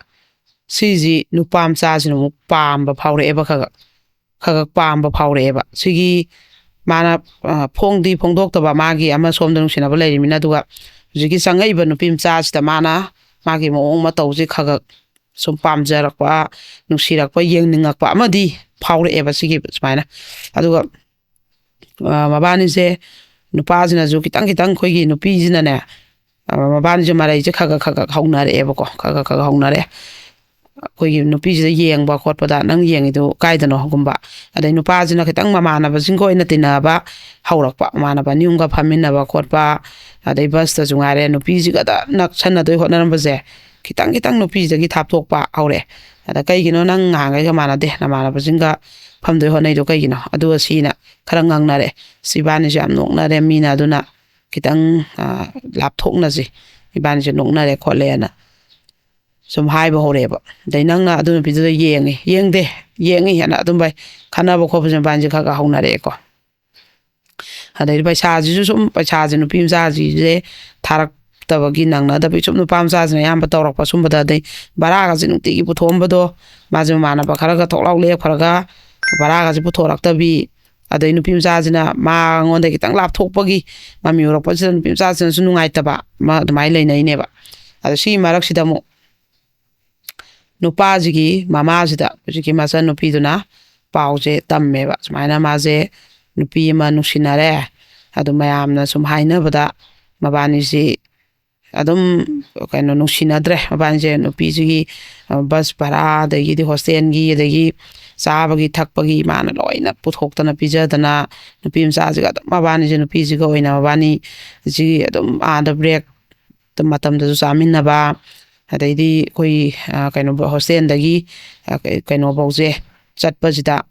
ꯁꯤꯁꯤ ꯅꯨꯄꯥ ꯃꯆꯥꯁꯤꯅ ꯑꯃꯨꯛ ꯄꯥꯝꯕ ꯐꯥꯎꯔꯛꯑꯦꯕ, ꯈꯒ ꯈꯒ ꯄꯥꯝꯕ ꯐꯥꯎꯔꯛꯑꯦꯕ꯫ ꯁꯤꯒꯤ ꯃꯥꯅ, ꯑ, ꯐꯣꯡꯗꯤ ꯐꯣꯡꯗꯣꯛꯇꯕ, ꯃꯥꯒꯤ ꯑꯃ ꯁꯣꯝꯗ ꯅꯨꯡꯁꯤꯅꯕ ꯂꯩꯔꯤꯃꯤꯅ꯫ ꯑꯗꯨꯒ ꯍꯧꯖꯤꯛꯀꯤ ꯆꯪꯉꯛꯏꯕ ꯅꯨꯄꯤ ꯃꯆꯥꯁꯤꯗ ꯃꯥꯅ ꯃꯥꯒꯤ ꯃꯑꯣꯡ ꯃꯇꯧꯁꯦ ꯈꯒ ꯁꯨꯝ ꯄꯥꯝꯖꯔꯛꯄ, ꯅꯨꯡꯁꯤꯔꯛꯄ, ꯌꯦꯡꯅꯤꯡꯉꯛꯄ ꯑꯃꯗꯤ ꯐꯥꯎꯔꯛꯑꯦꯕ ꯁꯤꯒꯤ ꯁꯨꯃꯥꯏꯅ꯫ ꯑꯗꯨꯒ, ꯑ, ꯃꯕꯥꯅꯤꯁꯦ, ꯅꯨꯄꯥꯁꯤꯅꯁꯨ ꯈꯤꯇꯪ ꯈꯤꯇꯪ ꯑꯩꯈꯣꯏꯒꯤ ꯅꯨꯄꯤꯁꯤꯅꯅꯦ, ꯑ, ꯃꯕꯥꯅꯤꯁꯦ ꯃꯔꯩꯁꯦ ꯈꯒ ꯈꯒ ꯍꯧꯅꯔꯛꯑꯦꯕꯀꯣ, ꯈꯒ ꯈꯒ ꯍꯧꯅꯔꯛꯑꯦ꯫ ꯑꯩꯈꯣꯏꯒꯤ ꯅꯨꯄꯤꯁꯤꯗ ꯌꯦꯡꯕ ꯈꯣꯠꯄꯗ, "ꯅꯪ ꯌꯦꯡꯉꯤꯗꯨ ꯀꯥꯏꯗꯅꯣꯒꯨꯝꯕ", ꯑꯗꯩ ꯅꯨꯄꯥꯁꯤꯅ ꯈꯤꯇꯪ ꯃꯃꯥꯟꯅꯕꯁꯤꯡꯒ ꯑꯣꯏꯅ ꯇꯤꯟꯅꯕ ꯍꯧꯔꯛꯄ, ꯃꯃꯥꯟꯅꯕ ꯑꯅꯤ ꯑꯍꯨꯝꯒ ꯐꯝꯃꯤꯟꯅꯕ ꯈꯣꯠꯄ, ꯑꯗꯩ ꯕꯁꯇꯁꯨ ꯉꯥꯏꯔꯦ, ꯅꯨꯄꯤꯁꯤꯒꯗ ꯅꯛꯁꯟꯅꯗꯣꯏ ꯍꯣꯠꯅꯔꯝꯕꯁꯦ ꯈꯤꯇꯪ ꯈꯤꯇꯪ ꯅꯨꯄꯤꯁꯤꯗꯒꯤ ꯊꯥꯞꯇꯣꯛꯄ ꯍꯧꯔꯛꯑꯦ꯫ ꯑꯗ, "ꯀꯩꯒꯤꯅꯣ ꯅꯪ ꯅꯍꯥꯟꯈꯩꯒ ꯃꯥꯟꯅꯗꯦ, ꯅꯃꯥꯟꯅꯕꯁꯤꯡꯒ ꯐꯝꯗꯣꯏ ꯍꯣꯠꯅꯩꯗꯣ ꯀꯩꯒꯤꯅꯣ?" ꯑꯗꯨꯒ ꯁꯤꯅ ꯈꯔ ꯉꯥꯡꯅꯔꯦ꯫ "ꯁꯤ ꯏꯕꯥꯅꯤꯁꯦ ꯌꯥꯝ ꯅꯣꯛꯅꯔꯦ ꯃꯤꯅ, ꯑꯗꯨꯅ ꯈꯤꯇꯪ, ꯑ, ꯂꯥꯞꯊꯣꯛꯅꯁꯤ, ꯏꯕꯥꯅꯤꯁꯦ ꯅꯣꯛꯅꯔꯦ ꯈꯣꯠꯂꯦꯅ" ꯁꯨꯝ ꯍꯥꯏꯕ ꯍꯧꯔꯛꯑꯦꯕ꯫ ꯑꯗꯩ, "ꯅꯪꯅ ꯑꯗꯨ ꯅꯨꯄꯤꯗꯨꯗ ꯌꯦꯡꯉꯤ, ꯌꯦꯡꯗꯦ, ꯌꯦꯡꯉꯤ" ꯍꯥꯏꯅ ꯑꯗꯨꯝ ꯚꯥꯏ ꯈꯟꯅꯕ ꯈꯣꯠꯄꯁꯦ ꯃꯕꯥꯅꯤꯁꯦ ꯈꯔ ꯈꯔ ꯍꯧꯅꯔꯛꯑꯦꯀꯣ꯫ ꯑꯗꯩꯗꯤ ꯄꯩꯁꯥꯁꯤꯁꯨ ꯁꯨꯝ, ꯄꯩꯁꯥꯁꯦ ꯅꯨꯄꯤ ꯃꯆꯥꯁꯤꯡꯁꯦ ꯊꯥꯔꯛꯇꯕꯒꯤ, ꯅꯪꯅꯗꯕꯒꯤ ꯁꯨꯝ ꯅꯨꯄꯥ ꯃꯆꯥꯁꯤꯅ ꯑꯌꯥꯝꯕ ꯇꯧꯔꯛꯄ ꯁꯨꯝꯕꯗ, ꯑꯗꯩ ꯚꯔꯥꯒꯁꯦ ꯅꯨꯡꯇꯤꯒꯤ ꯄꯨꯊꯣꯛꯑꯝꯕꯗꯣ, ꯃꯥꯁꯦ ꯃꯃꯥꯟꯅꯕ ꯈꯔꯒ ꯊꯣꯛ ꯂꯥꯎ ꯂꯦꯞꯈ꯭ꯔꯒ ꯚꯔꯥꯒꯁꯦ ꯄꯨꯊꯣꯔꯛꯇꯕꯤ, ꯑꯗꯩ ꯅꯨꯄꯤ ꯃꯆꯥꯁꯤꯅ ꯃꯉꯣꯟꯗ ꯈꯤꯇꯪ ꯂꯥꯞꯊꯣꯛꯄꯒꯤ ꯃꯃꯤ ꯎꯔꯛꯄꯁꯤꯗ ꯅꯨꯄꯤ ꯃꯆꯥꯁꯤꯅꯁꯨ ꯅꯨꯡꯉꯥꯏꯇꯕ ꯑꯃ ꯑꯗꯨꯃꯥꯏꯅ ꯂꯩꯅꯩꯅꯦꯕ꯫ ꯑꯗꯣ ꯁꯤꯒꯤ ꯃꯔꯛꯁꯤꯗ ꯑꯃꯨꯛ ꯅꯨꯄꯥꯁꯤꯒꯤ ꯃꯃꯥꯁꯤꯗ ꯍꯧꯖꯤꯛꯀꯤ ꯃꯆꯟꯅꯨꯄꯤꯗꯨꯅ ꯄꯥꯎꯁꯦ ꯇꯝꯃꯦꯕ, ꯁꯨꯃꯥꯏꯅ ꯃꯥꯁꯦ ꯅꯨꯄꯤ ꯑꯃ ꯅꯨꯡꯁꯤꯅꯔꯦ, ꯑꯗꯨ ꯃꯌꯥꯝꯅ ꯁꯨꯝ ꯍꯥꯏꯅꯕꯗ ꯃꯕꯥꯅꯤꯁꯤ ꯑꯗꯨꯝ ꯀꯩꯅꯣ ꯅꯨꯡꯁꯤꯅꯗ꯭ꯔꯦ ꯃꯕꯥꯅꯤꯁꯦ꯫ ꯅꯨꯄꯤꯁꯤꯒꯤ, ꯑ, ꯕꯁ ꯚꯔꯥ, ꯑꯗꯒꯤꯗꯤ ꯍꯣꯁꯇꯦꯜꯒꯤ, ꯑꯗꯒꯤ ꯆꯥꯕꯒꯤ ꯊꯛꯄꯒꯤ ꯃꯥꯅ ꯂꯣꯏꯅ ꯄꯨꯊꯣꯛꯇꯅ ꯄꯤꯖꯗꯅ, ꯅꯨꯄꯤ ꯃꯆꯥꯁꯤꯒ ꯑꯗꯨꯝ ꯃꯕꯥꯅꯤꯁꯦ, ꯅꯨꯄꯤꯁꯤꯒ ꯑꯣꯏꯅ ꯃꯕꯥꯅꯤ ꯁꯤ ꯑꯗꯨꯝ ꯑꯥꯗ ꯕ꯭ꯔꯦꯛ ꯃꯇꯝꯗꯁꯨ ꯆꯥꯃꯤꯟꯅꯕ, ꯑꯗꯩꯗꯤ ꯑꯩꯈꯣꯏ, ꯑ, ꯀꯩꯅꯣ, ꯍꯣꯁꯇꯦꯜꯗꯒꯤ, ꯑ, ꯀꯩ-, ꯀꯩꯅꯣꯐꯧꯁꯦ ꯆꯠꯄꯁꯤꯗ,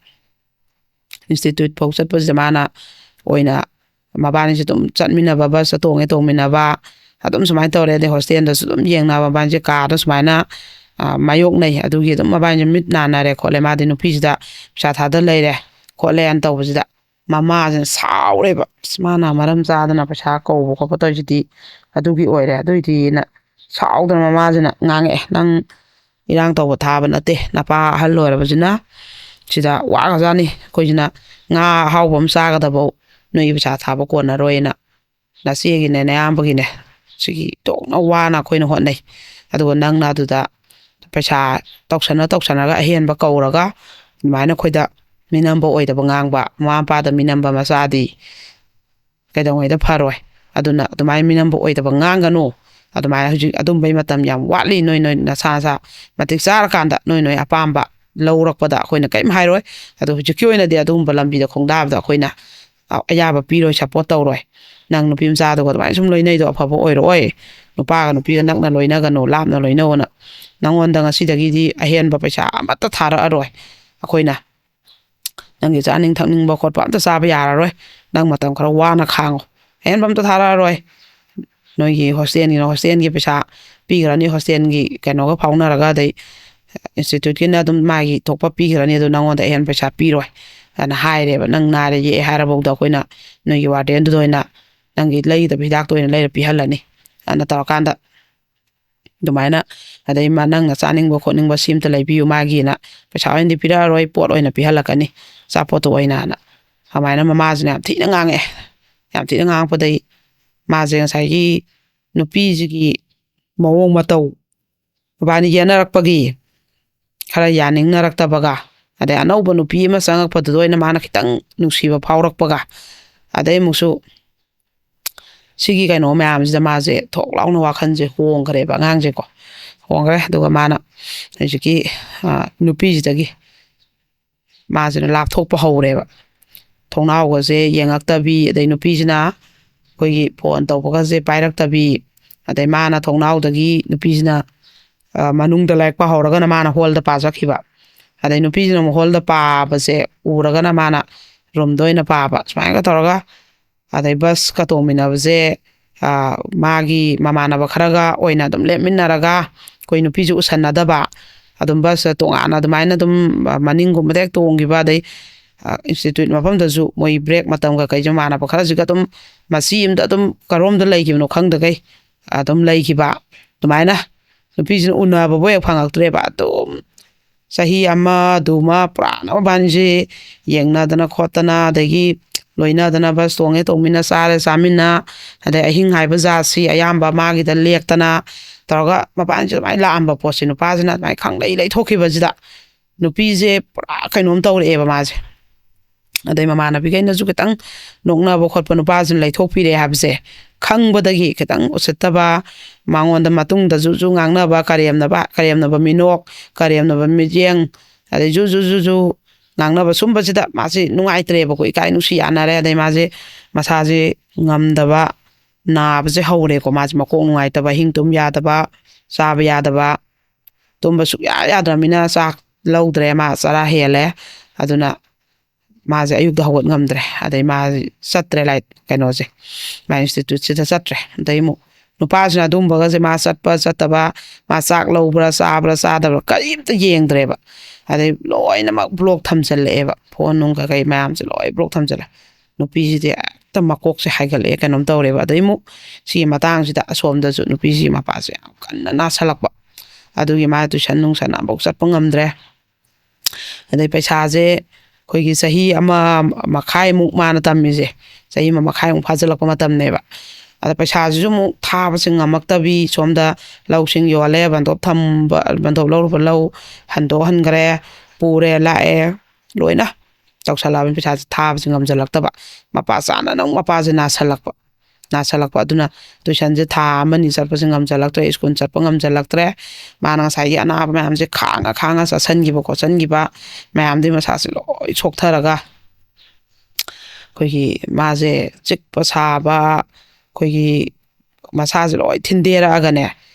ꯏꯟꯁꯇꯤꯇ꯭ꯌꯨꯠ ꯐꯥꯎ ꯆꯠꯄꯁꯤꯗ ꯃꯥꯅ ꯑꯣꯏꯅ ꯃꯕꯥꯅꯤꯁꯦ ꯑꯗꯨꯝ ꯆꯠꯃꯤꯟꯅꯕ, ꯕꯁꯇ ꯇꯣꯡꯉꯦ ꯇꯣꯡꯃꯤꯟꯅꯕ, ꯑꯗꯨꯝ ꯁꯨꯃꯥꯏꯅ ꯇꯧꯔꯦ꯫ ꯑꯗꯩ ꯍꯣꯁꯇꯦꯜꯗꯁꯨ ꯑꯗꯨꯝ ꯌꯦꯡꯅꯕ, ꯃꯕꯥꯅꯤꯁꯦ ꯀꯥꯗ ꯁꯨꯃꯥꯏꯅ, ꯑ, ꯃꯥꯌꯣꯛꯅꯩ꯫ ꯑꯗꯨꯒꯤ ꯑꯗꯨꯝ ꯃꯕꯥꯅꯤꯁꯦ ꯃꯤꯠ ꯅꯥꯅꯔꯦ ꯈꯣꯠꯂꯦ, ꯃꯥꯗꯤ ꯅꯨꯄꯤꯁꯤꯗ ꯄꯩꯁꯥ ꯊꯥꯗ ꯂꯩꯔꯦ ꯈꯣꯠꯂꯦꯅ ꯇꯧꯕꯁꯤꯗ ꯃꯃꯥꯁꯤꯅ ꯁꯥꯎꯔꯦꯕ꯫ "ꯑꯁ, ꯃꯥꯅ ꯃꯔꯝ ꯆꯥꯗꯅ ꯄꯩꯁꯥ ꯀꯧꯕ ꯈꯣꯠꯄ ꯇꯧꯔꯤꯁꯤꯗꯤ ꯑꯗꯨꯒꯤ ꯑꯣꯏꯔꯦ, ꯑꯗꯨꯏꯗꯤꯅ" ꯁꯥꯎꯗꯅ ꯃꯃꯥꯁꯤꯅ ꯉꯥꯡꯉꯛꯑꯦ, "ꯅꯪ ꯏꯔꯥꯡ ꯇꯧꯕ ꯊꯥꯕ ꯅꯠꯇꯦ, ꯅꯄꯥ ꯑꯍꯜ ꯑꯣꯏꯔꯕꯁꯤꯅ ꯁꯤꯗ ꯋꯥꯒꯖꯥꯠꯅꯤ, ꯑꯩꯈꯣꯏꯁꯤꯅ ꯉꯥ ꯑꯍꯥꯎꯕ ꯑꯃ ꯆꯥꯒꯗꯕꯧ ꯅꯣꯏꯒꯤ ꯄꯩꯁꯥ ꯊꯥꯕ ꯀꯣꯟꯅꯔꯣꯏꯅ, ꯅꯆꯦꯒꯤꯅꯦ ꯅꯌꯥꯝꯕꯒꯤꯅꯦ ꯁꯤꯒꯤ ꯇꯣꯛꯅ ꯋꯥꯅ ꯑꯩꯈꯣꯏꯅ ꯍꯣꯠꯅꯩ, ꯑꯗꯨꯒ ꯅꯪꯅ ꯑꯗꯨꯗ ꯄꯩꯁꯥ ꯇꯧꯁꯟꯅ ꯇꯧꯁꯟꯅꯒ ꯑꯍꯦꯟꯕ ꯀꯧꯔꯒ ꯑꯗꯨꯃꯥꯏꯅ ꯑꯩꯈꯣꯏꯗ ꯃꯤꯅꯝꯕ ꯑꯣꯏꯗꯕ ꯉꯥꯡꯕ, ꯃꯃꯥ ꯃꯄꯥꯗ ꯃꯤꯅꯝꯕ ꯃꯆꯥꯗꯤ ꯀꯩꯗꯧꯉꯩꯗ ꯐꯔꯣꯏ꯫ ꯑꯗꯨꯅ ꯑꯗꯨꯃꯥꯏꯅ ꯃꯤꯅꯝꯕ ꯑꯣꯏꯗꯕ ꯉꯥꯡꯒꯅꯨ꯫ ꯑꯗꯨꯃꯥꯏꯅ ꯍꯧꯖꯤꯛ ꯑꯗꯨꯝꯕꯩ ꯃꯇꯝ ꯌꯥꯝ ꯋꯥꯠꯂꯤ꯫ ꯅꯣꯏ ꯅꯣꯏ ꯅꯁꯥ ꯅꯁꯥ ꯃꯇꯤꯛ ꯆꯥꯔꯀꯥꯟꯗ ꯅꯣꯏ ꯅꯣꯏ ꯑꯄꯥꯝꯕ ꯂꯧꯔꯛꯄꯗ ꯑꯩꯈꯣꯏꯅ ꯀꯔꯤꯝ ꯍꯥꯏꯔꯣꯏ꯫ ꯑꯗꯣ ꯍꯧꯖꯤꯛꯀꯤ ꯑꯣꯏꯅꯗꯤ ꯑꯗꯨꯒꯨꯝꯕ ꯂꯝꯕꯤꯗ ꯈꯣꯡꯗꯥꯕꯗ ꯑꯩꯈꯣꯏꯅ ꯑ-, ꯑꯌꯥꯕ ꯄꯤꯔꯣꯏ, ꯁꯞꯄꯣꯔꯠ ꯇꯧꯔꯣꯏ꯫ ꯅꯪ ꯅꯨꯄꯤ ꯃꯆꯥꯗꯨꯒ ꯑꯗꯨꯃꯥꯏꯅ ꯁꯨꯝ ꯂꯣꯏꯅꯩꯗꯣ ꯑꯐꯕ ꯑꯣꯏꯔꯛꯑꯣꯏ꯫ ꯅꯨꯄꯥꯒ ꯅꯨꯄꯤꯒ ꯅꯛꯅ ꯂꯣꯏꯅꯒꯅꯨ, ꯂꯥꯞꯅ ꯂꯣꯏꯅꯧꯅ꯫ ꯅꯪꯉꯣꯟꯗ ꯉꯁꯤꯗꯒꯤꯗꯤ ꯑꯍꯦꯟꯕ ꯄꯩꯁꯥ ꯑꯃꯠꯇ ꯊꯥꯔꯛꯑꯔꯣꯏ ꯑꯩꯈꯣꯏꯅ꯫ ꯅꯪꯒꯤ ꯆꯥꯅꯤꯡ ꯊꯛꯅꯤꯡꯕ ꯈꯣꯠꯄ ꯑꯝꯇ ꯆꯥꯕ ꯌꯥꯔꯔꯣꯏ꯫ ꯅꯪ ꯃꯇꯝ ꯈꯔ ꯋꯥꯅ ꯈꯥꯡꯉꯣ꯫ ꯑꯍꯦꯟꯕ ꯑꯝꯇ ꯊꯥꯔꯛꯑꯔꯣꯏ꯫ ꯅꯣꯏꯒꯤ ꯍꯣꯁꯇꯦꯜꯒꯤꯅ ꯍꯣꯁꯇꯦꯜꯒꯤ ꯄꯩꯁꯥ ꯄꯤꯈ꯭ꯔꯅꯤ, ꯍꯣꯁꯇꯦꯜꯒꯤ ꯀꯩꯅꯣꯒ ꯐꯥꯎꯅꯔꯒ, ꯑꯗꯩ ꯏꯟꯁꯇꯤꯇ꯭ꯌꯨꯠꯀꯤꯅ ꯑꯗꯨꯝ ꯃꯥꯒꯤ ꯊꯣꯛꯄ ꯄꯤꯈ꯭ꯔꯅꯤ, ꯑꯗꯨ ꯅꯪꯉꯣꯟꯗ ꯑꯍꯦꯟꯕ ꯄꯩꯁꯥ ꯄꯤꯔꯣꯏ ꯍꯥꯏꯅ ꯍꯥꯏꯔꯦꯕ꯫ ꯅꯪ ꯅꯥꯔꯦ ꯌꯦꯛꯑꯦ ꯍꯥꯏꯔꯐꯥꯎꯗ ꯑꯩꯈꯣꯏꯅ ꯅꯣꯏꯒꯤ ꯋꯥꯔꯗꯦꯟꯗꯨꯗ ꯑꯣꯏꯅ ꯅꯪꯒꯤ ꯂꯩꯒꯗꯕ ꯍꯤꯗꯥꯛꯇꯣ ꯑꯣꯏꯅ ꯂꯩꯔ ꯄꯤꯍꯜꯂꯅꯤ ꯍꯥꯏꯅ ꯇꯧꯔꯀꯥꯟꯗ, ꯑꯗꯨꯃꯥꯏꯅ, ꯑꯗꯩ ꯃꯥ ꯅꯪꯅ ꯆꯥꯅꯤꯡꯕ ꯈꯣꯠꯅꯤꯡꯕ ꯁꯤ ꯑꯝꯇ ꯂꯩꯕꯤꯌꯨ, ꯃꯥꯒꯤꯅ ꯄꯩꯁꯥ ꯑꯣꯏꯅꯗꯤ ꯄꯤꯔꯛꯑꯔꯣꯏ, ꯄꯣꯠ ꯑꯣꯏꯅ ꯄꯤꯍꯜꯂꯛꯀꯅꯤ, ꯑꯆꯥꯄꯣꯠꯇꯣ ꯑꯣꯏꯅꯅ꯫ ꯑꯗꯨꯃꯥꯏꯅ ꯃꯃꯥꯁꯤꯅ ꯌꯥꯝ ꯊꯤꯅ ꯉꯥꯡꯉꯛꯑꯦ꯫ ꯌꯥꯝ ꯊꯤꯅ ꯉꯥꯡꯉꯛꯄꯗꯒꯤ ꯃꯥꯁꯦ ꯉꯁꯥꯏꯒꯤ ꯅꯨꯄꯤꯁꯤꯒꯤ ꯃꯑꯣꯡ ꯃꯇꯧ, ꯃꯕꯥꯅꯤ ꯌꯦꯠꯅꯔꯛꯄꯒꯤ ꯈꯔ ꯌꯥꯅꯤꯡꯅꯔꯛꯇꯕꯒ, ꯑꯗꯩ ꯑꯅꯧꯕ ꯅꯨꯄꯤ ꯑꯃ ꯆꯪꯉꯛꯄꯗꯨꯗ ꯑꯣꯏꯅ ꯃꯥꯅ ꯈꯤꯇꯪ ꯅꯨꯡꯁꯤꯕ ꯐꯥꯎꯔꯛꯄꯒ, ꯑꯗꯩ ꯑꯃꯨꯛꯁꯨ ꯁꯤꯒꯤ ꯀꯩꯅꯣ ꯃꯌꯥꯝꯁꯤꯗ ꯃꯥꯁꯦ ꯊꯣꯛ ꯂꯥꯎꯅ ꯋꯥꯈꯜꯁꯦ ꯍꯣꯡꯈ꯭ꯔꯦꯕ ꯑꯉꯥꯡꯁꯦꯀꯣ꯫ ꯍꯣꯡꯈ꯭ꯔꯦ꯫ ꯑꯗꯨꯒ ꯃꯥꯅ ꯍꯧꯖꯤꯛꯀꯤ, ꯑ, ꯅꯨꯄꯤꯁꯤꯗꯒꯤ ꯃꯥꯁꯤꯅ ꯂꯥꯞꯊꯣꯛꯄ ꯍꯧꯔꯦꯕ꯫ ꯊꯣꯡꯅꯥꯎꯒꯁꯦ ꯌꯦꯡꯉꯛꯇꯕꯤ, ꯑꯗꯩ ꯅꯨꯄꯤꯁꯤꯅ ꯑꯩꯈꯣꯏꯒꯤ ꯐꯣꯟ ꯇꯧꯕꯒꯁꯦ ꯄꯥꯏꯔꯛꯇꯕꯤ, ꯑꯗꯩ ꯃꯥꯅ ꯊꯣꯡꯅꯥꯎꯗꯒꯤ ꯅꯨꯄꯤꯁꯤꯅ, ꯑ, ꯃꯅꯨꯡꯗ ꯂꯥꯏꯔꯤꯛ ꯄꯥꯍꯧꯔꯒꯅ ꯃꯥꯅ ꯍꯣꯜꯗ ꯄꯥꯖꯈꯤꯕ꯫ ꯑꯗꯩ ꯅꯨꯄꯤꯁꯤꯅ ꯑꯃꯨꯛ ꯍꯣꯜꯗ ꯄꯥꯕꯁꯦ ꯎꯔꯒꯅ ꯃꯥꯅ ꯔꯨꯝꯗ ꯑꯣꯏꯅ ꯄꯥꯕ꯫ ꯁꯨꯃꯥꯏꯅꯒ ꯇꯧꯔꯒ ꯑꯗꯩ ꯕꯁꯀ ꯇꯣꯡꯃꯤꯟꯅꯕꯁꯦ, ꯑ, ꯃꯥꯒꯤ ꯃꯃꯥꯟꯅꯕ ꯈꯔꯒ ꯑꯣꯏꯅ ꯑꯗꯨꯝ ꯂꯦꯞꯃꯤꯟꯅꯔꯒ, ꯑꯩꯈꯣꯏ ꯅꯨꯄꯤꯁꯨ ꯎꯁꯟꯅꯗꯕ, ꯑꯗꯨꯝ ꯕꯁꯇ ꯇꯣꯉꯥꯟꯅ ꯑꯗꯨꯃꯥꯏꯅ ꯑꯗꯨꯝ ꯃꯅꯤꯡꯒꯨꯝꯕꯗ ꯍꯦꯛ ꯇꯣꯡꯈꯤꯕ, ꯑꯗꯩ, ꯑ, ꯏꯟꯁꯇꯤꯇ꯭ꯌꯨꯠ ꯃꯐꯝꯗꯁꯨ ꯃꯣꯏ ꯕ꯭ꯔꯦꯛ ꯃꯇꯝꯒ ꯀꯩꯁꯨ ꯃꯃꯥꯟꯅꯕ ꯈꯔꯁꯤꯒ ꯑꯗꯨꯝ ꯃꯆꯤ ꯑꯃꯗ ꯑꯗꯨꯝ ꯀꯔꯣꯝꯗ ꯂꯩꯈꯤꯕꯅꯣ ꯈꯪꯗꯈꯩ ꯑꯗꯨꯝ ꯂꯩꯈꯤꯕ꯫ ꯑꯗꯨꯃꯥꯏꯅ ꯅꯨꯄꯤꯁꯤꯅ ꯎꯅꯕꯕꯨ ꯍꯦꯛ ꯐꯪꯉꯛꯇ꯭ꯔꯦꯕ꯫ ꯑꯗꯨꯝ ꯆꯍꯤ ꯑꯃ ꯑꯗꯨꯃ ꯄꯨꯔꯥ ꯃꯕꯥꯅꯤꯁꯦ ꯌꯦꯡꯅꯗꯅ ꯈꯣꯠꯇꯅ, ꯑꯗꯒꯤ ꯂꯣꯏꯅꯗꯅ ꯕꯁ ꯇꯣꯡꯉꯦ ꯇꯣꯡꯃꯤꯟꯅ, ꯆꯥꯔꯦ ꯆꯥꯃꯤꯟꯅ, ꯑꯗꯩ ꯑꯍꯤꯡ ꯍꯥꯏꯕ ꯖꯥꯠꯁꯤ ꯑꯌꯥꯝꯕ ꯃꯥꯒꯤꯗ ꯂꯦꯛꯇꯅ ꯇꯧꯔꯒ ꯃꯕꯥꯅꯤꯁꯦ ꯑꯗꯨꯃꯥꯏꯅ ꯂꯥꯛꯑꯝꯕ ꯄꯣꯠꯁꯦ, ꯅꯨꯄꯥꯁꯤꯅ ꯑꯗꯨꯃꯥꯏꯅ ꯈꯪꯂꯩ ꯂꯩꯊꯣꯛꯈꯤꯕꯁꯤꯗ ꯅꯨꯄꯤꯁꯦ ꯄꯨꯔꯥ ꯀꯩꯅꯣꯝ ꯇꯧꯔꯛꯑꯦꯕ ꯃꯥꯁꯦ꯫ ꯑꯗꯩ ꯃꯃꯥꯟꯅꯕꯤꯈꯩꯅꯁꯨ ꯈꯤꯇꯪ ꯅꯣꯛꯅꯕ ꯈꯣꯠꯄ, ꯅꯨꯄꯥꯁꯤꯅ ꯂꯩꯊꯣꯛꯄꯤꯔꯛꯑꯦ ꯍꯥꯏꯕꯁꯦ ꯈꯪꯕꯗꯒꯤ ꯈꯤꯇꯪ ꯎꯁꯤꯠꯇꯕ, ꯃꯉꯣꯟꯗ ꯃꯇꯨꯡꯗꯁꯨ ꯁꯨ ꯉꯥꯡꯅꯕ, ꯀꯔꯦꯝꯅꯕ, ꯀꯔꯦꯝꯅꯕ ꯃꯤꯅꯣꯛ, ꯀꯔꯦꯝꯅꯕ ꯃꯤꯠꯌꯦꯡ, ꯑꯗꯩ ꯖꯨ ꯖꯨ ꯖꯨ ꯖꯨ ꯉꯥꯡꯅꯕ, ꯁꯨꯝꯕꯁꯤꯗ ꯃꯥꯁꯤ ꯅꯨꯡꯉꯥꯏꯇ꯭ꯔꯦꯕꯀꯣ, ꯏꯀꯥꯏ ꯅꯨꯡꯁꯤ ꯌꯥꯅꯔꯦ꯫ ꯑꯗꯩ ꯃꯥꯁꯦ ꯃꯁꯥꯁꯦ ꯉꯝꯗꯕ, ꯅꯥꯕꯁꯦ ꯍꯧꯔꯦꯀꯣ꯫ ꯃꯥꯁꯦ ꯃꯀꯣꯛ ꯅꯨꯡꯉꯥꯏꯇꯕ, ꯑꯍꯤꯡ ꯇꯨꯝ ꯌꯥꯗꯕ, ꯆꯥꯕ ꯌꯥꯗꯕ, ꯇꯨꯝꯕ ꯁꯨꯛꯌꯥ ꯌꯥꯗ꯭ꯔꯕꯅꯤꯅ ꯆꯥꯛ ꯂꯧꯗ꯭ꯔꯦ, ꯃꯥ ꯆꯔꯥ ꯍꯦꯜꯂꯦ꯫ ꯑꯗꯨꯅ ꯃꯥꯁꯦ ꯑꯌꯨꯛꯇ ꯍꯧꯒꯠ ꯉꯝꯗ꯭ꯔꯦ꯫ ꯑꯗꯩ ꯃꯥ ꯆꯠꯇ꯭ꯔꯦ, ꯂꯥꯏ ꯀꯩꯅꯣꯁꯦ, ꯃꯥ ꯏꯟꯁꯇꯤꯇ꯭ꯌꯨꯠꯁꯤꯗ ꯆꯠꯇ꯭ꯔꯦ꯫ ꯑꯗꯩ ꯑꯃꯨꯛ ꯅꯨꯄꯥꯁꯤꯅ ꯑꯗꯨꯝꯕꯒꯁꯦ, ꯃꯥ ꯆꯠꯄ ꯆꯠꯇꯕ, ꯃꯥ ꯆꯥꯛ ꯂꯧꯕ꯭ꯔꯥ, ꯆꯥꯕ꯭ꯔꯥ ꯆꯥꯗꯕ꯭ꯔꯥ, ꯀꯔꯤꯝꯇ ꯌꯦꯡꯗ꯭ꯔꯦꯕ꯫ ꯑꯗꯩ ꯂꯣꯏꯅꯃꯛ ꯕ꯭ꯂꯣꯛ ꯊꯝꯖꯜꯂꯛꯑꯦꯕ, ꯐꯣꯟ ꯅꯨꯡ ꯀꯩꯀꯩ ꯃꯌꯥꯝꯁꯦ ꯂꯣꯏ ꯕ꯭ꯂꯣꯛ ꯊꯝꯖꯜꯂꯦ꯫ ꯅꯨꯄꯤꯁꯤꯗꯤ ꯍꯦꯛꯇ ꯃꯀꯣꯛꯁꯦ ꯍꯥꯏꯒꯠꯂꯛꯑꯦ, ꯀꯩꯅꯣꯝ ꯇꯧꯔꯦꯕ꯫ ꯑꯗꯩ ꯑꯃꯨꯛ ꯁꯤꯒꯤ ꯃꯇꯥꯡꯁꯤꯗ ꯑꯁꯣꯝꯗꯁꯨ ꯅꯨꯄꯤꯁꯤꯒꯤ ꯃꯄꯥꯁꯦ ꯌꯥꯝ ꯀꯟꯅ ꯅꯥꯁꯜꯂꯛꯄ꯫ ꯑꯗꯨꯒꯤ ꯃꯥ ꯇꯨꯏꯁꯟ ꯅꯨꯡꯁꯟ ꯑꯃꯐꯥꯎ ꯆꯠꯄ ꯉꯝꯗ꯭ꯔꯦ꯫ ꯑꯗꯩ ꯄꯩꯁꯥꯁꯦ ꯑꯩꯈꯣꯏꯒꯤ ꯆꯍꯤ ꯑꯃ ꯃꯈꯥꯏꯃꯨꯛ ꯃꯥꯅ ꯇꯝꯃꯤꯁꯦ, ꯆꯍꯤ ꯑꯃ ꯃꯈꯥꯏꯃꯨꯛ ꯐꯥꯖꯤꯜꯂꯛꯄ ꯃꯇꯝꯅꯦꯕ꯫ ꯑꯗ ꯄꯩꯁꯥꯁꯤꯁꯨ ꯑꯃꯨꯛ ꯊꯥꯕꯁꯦ ꯉꯝꯃꯛꯇꯕꯤ, ꯁꯣꯝꯗ ꯂꯧꯁꯤꯡ ꯌꯣꯜꯂꯦ, ꯕꯟꯗꯣꯞ ꯊꯝꯕ, ꯕꯟꯗꯣꯞ ꯂꯧꯔꯨꯕ ꯂꯧ ꯍꯟꯗꯣꯛꯍꯟꯈ꯭ꯔꯦ, ꯄꯨꯔꯦ ꯂꯥꯛꯑꯦ, ꯂꯣꯏꯅ ꯇꯧꯁꯜꯂꯛꯑꯕꯅꯤ꯫ ꯄꯩꯁꯥꯁꯦ ꯊꯥꯕꯁꯦ ꯉꯝꯁꯤꯜꯂꯛꯇꯕ, ꯃꯄꯥ ꯆꯥꯅꯅ ꯑꯃꯨꯛ ꯃꯄꯥꯁꯦ ꯅꯥꯁꯜꯂꯛꯄ꯫ ꯅꯥꯁꯜꯂꯛꯄ꯫ ꯑꯗꯨꯅ ꯇꯨꯏꯁꯟꯁꯦ ꯊꯥ ꯑꯃꯅꯤ ꯆꯠꯄꯁꯦ ꯉꯝꯖꯜꯂꯛꯇ꯭ꯔꯦ, ꯁ꯭ꯀꯨꯜ ꯆꯠꯄ ꯉꯝꯖꯜꯂꯛꯇ꯭ꯔꯦ꯫ ꯃꯥꯅ ꯉꯁꯥꯏꯒꯤ ꯑꯅꯥꯕ ꯃꯌꯥꯝꯁꯦ ꯈꯥꯡꯉ ꯈꯥꯡꯉ ꯆꯥꯁꯟꯈꯤꯕ ꯈꯣꯠꯆꯟꯈꯤꯕ ꯃꯌꯥꯝꯗꯨꯒꯤ ꯃꯁꯥꯁꯦ ꯂꯣꯏ ꯁꯣꯛꯊꯔꯒ ꯑꯩꯈꯣꯏꯒꯤ ꯃꯥꯁꯦ ꯆꯤꯛꯄ ꯁꯥꯕ, ꯑꯩꯈꯣꯏꯒꯤ ꯃꯁꯥꯁꯦ ꯂꯣꯏ ꯊꯤꯟꯗꯦꯔꯛꯑꯒꯅꯦ,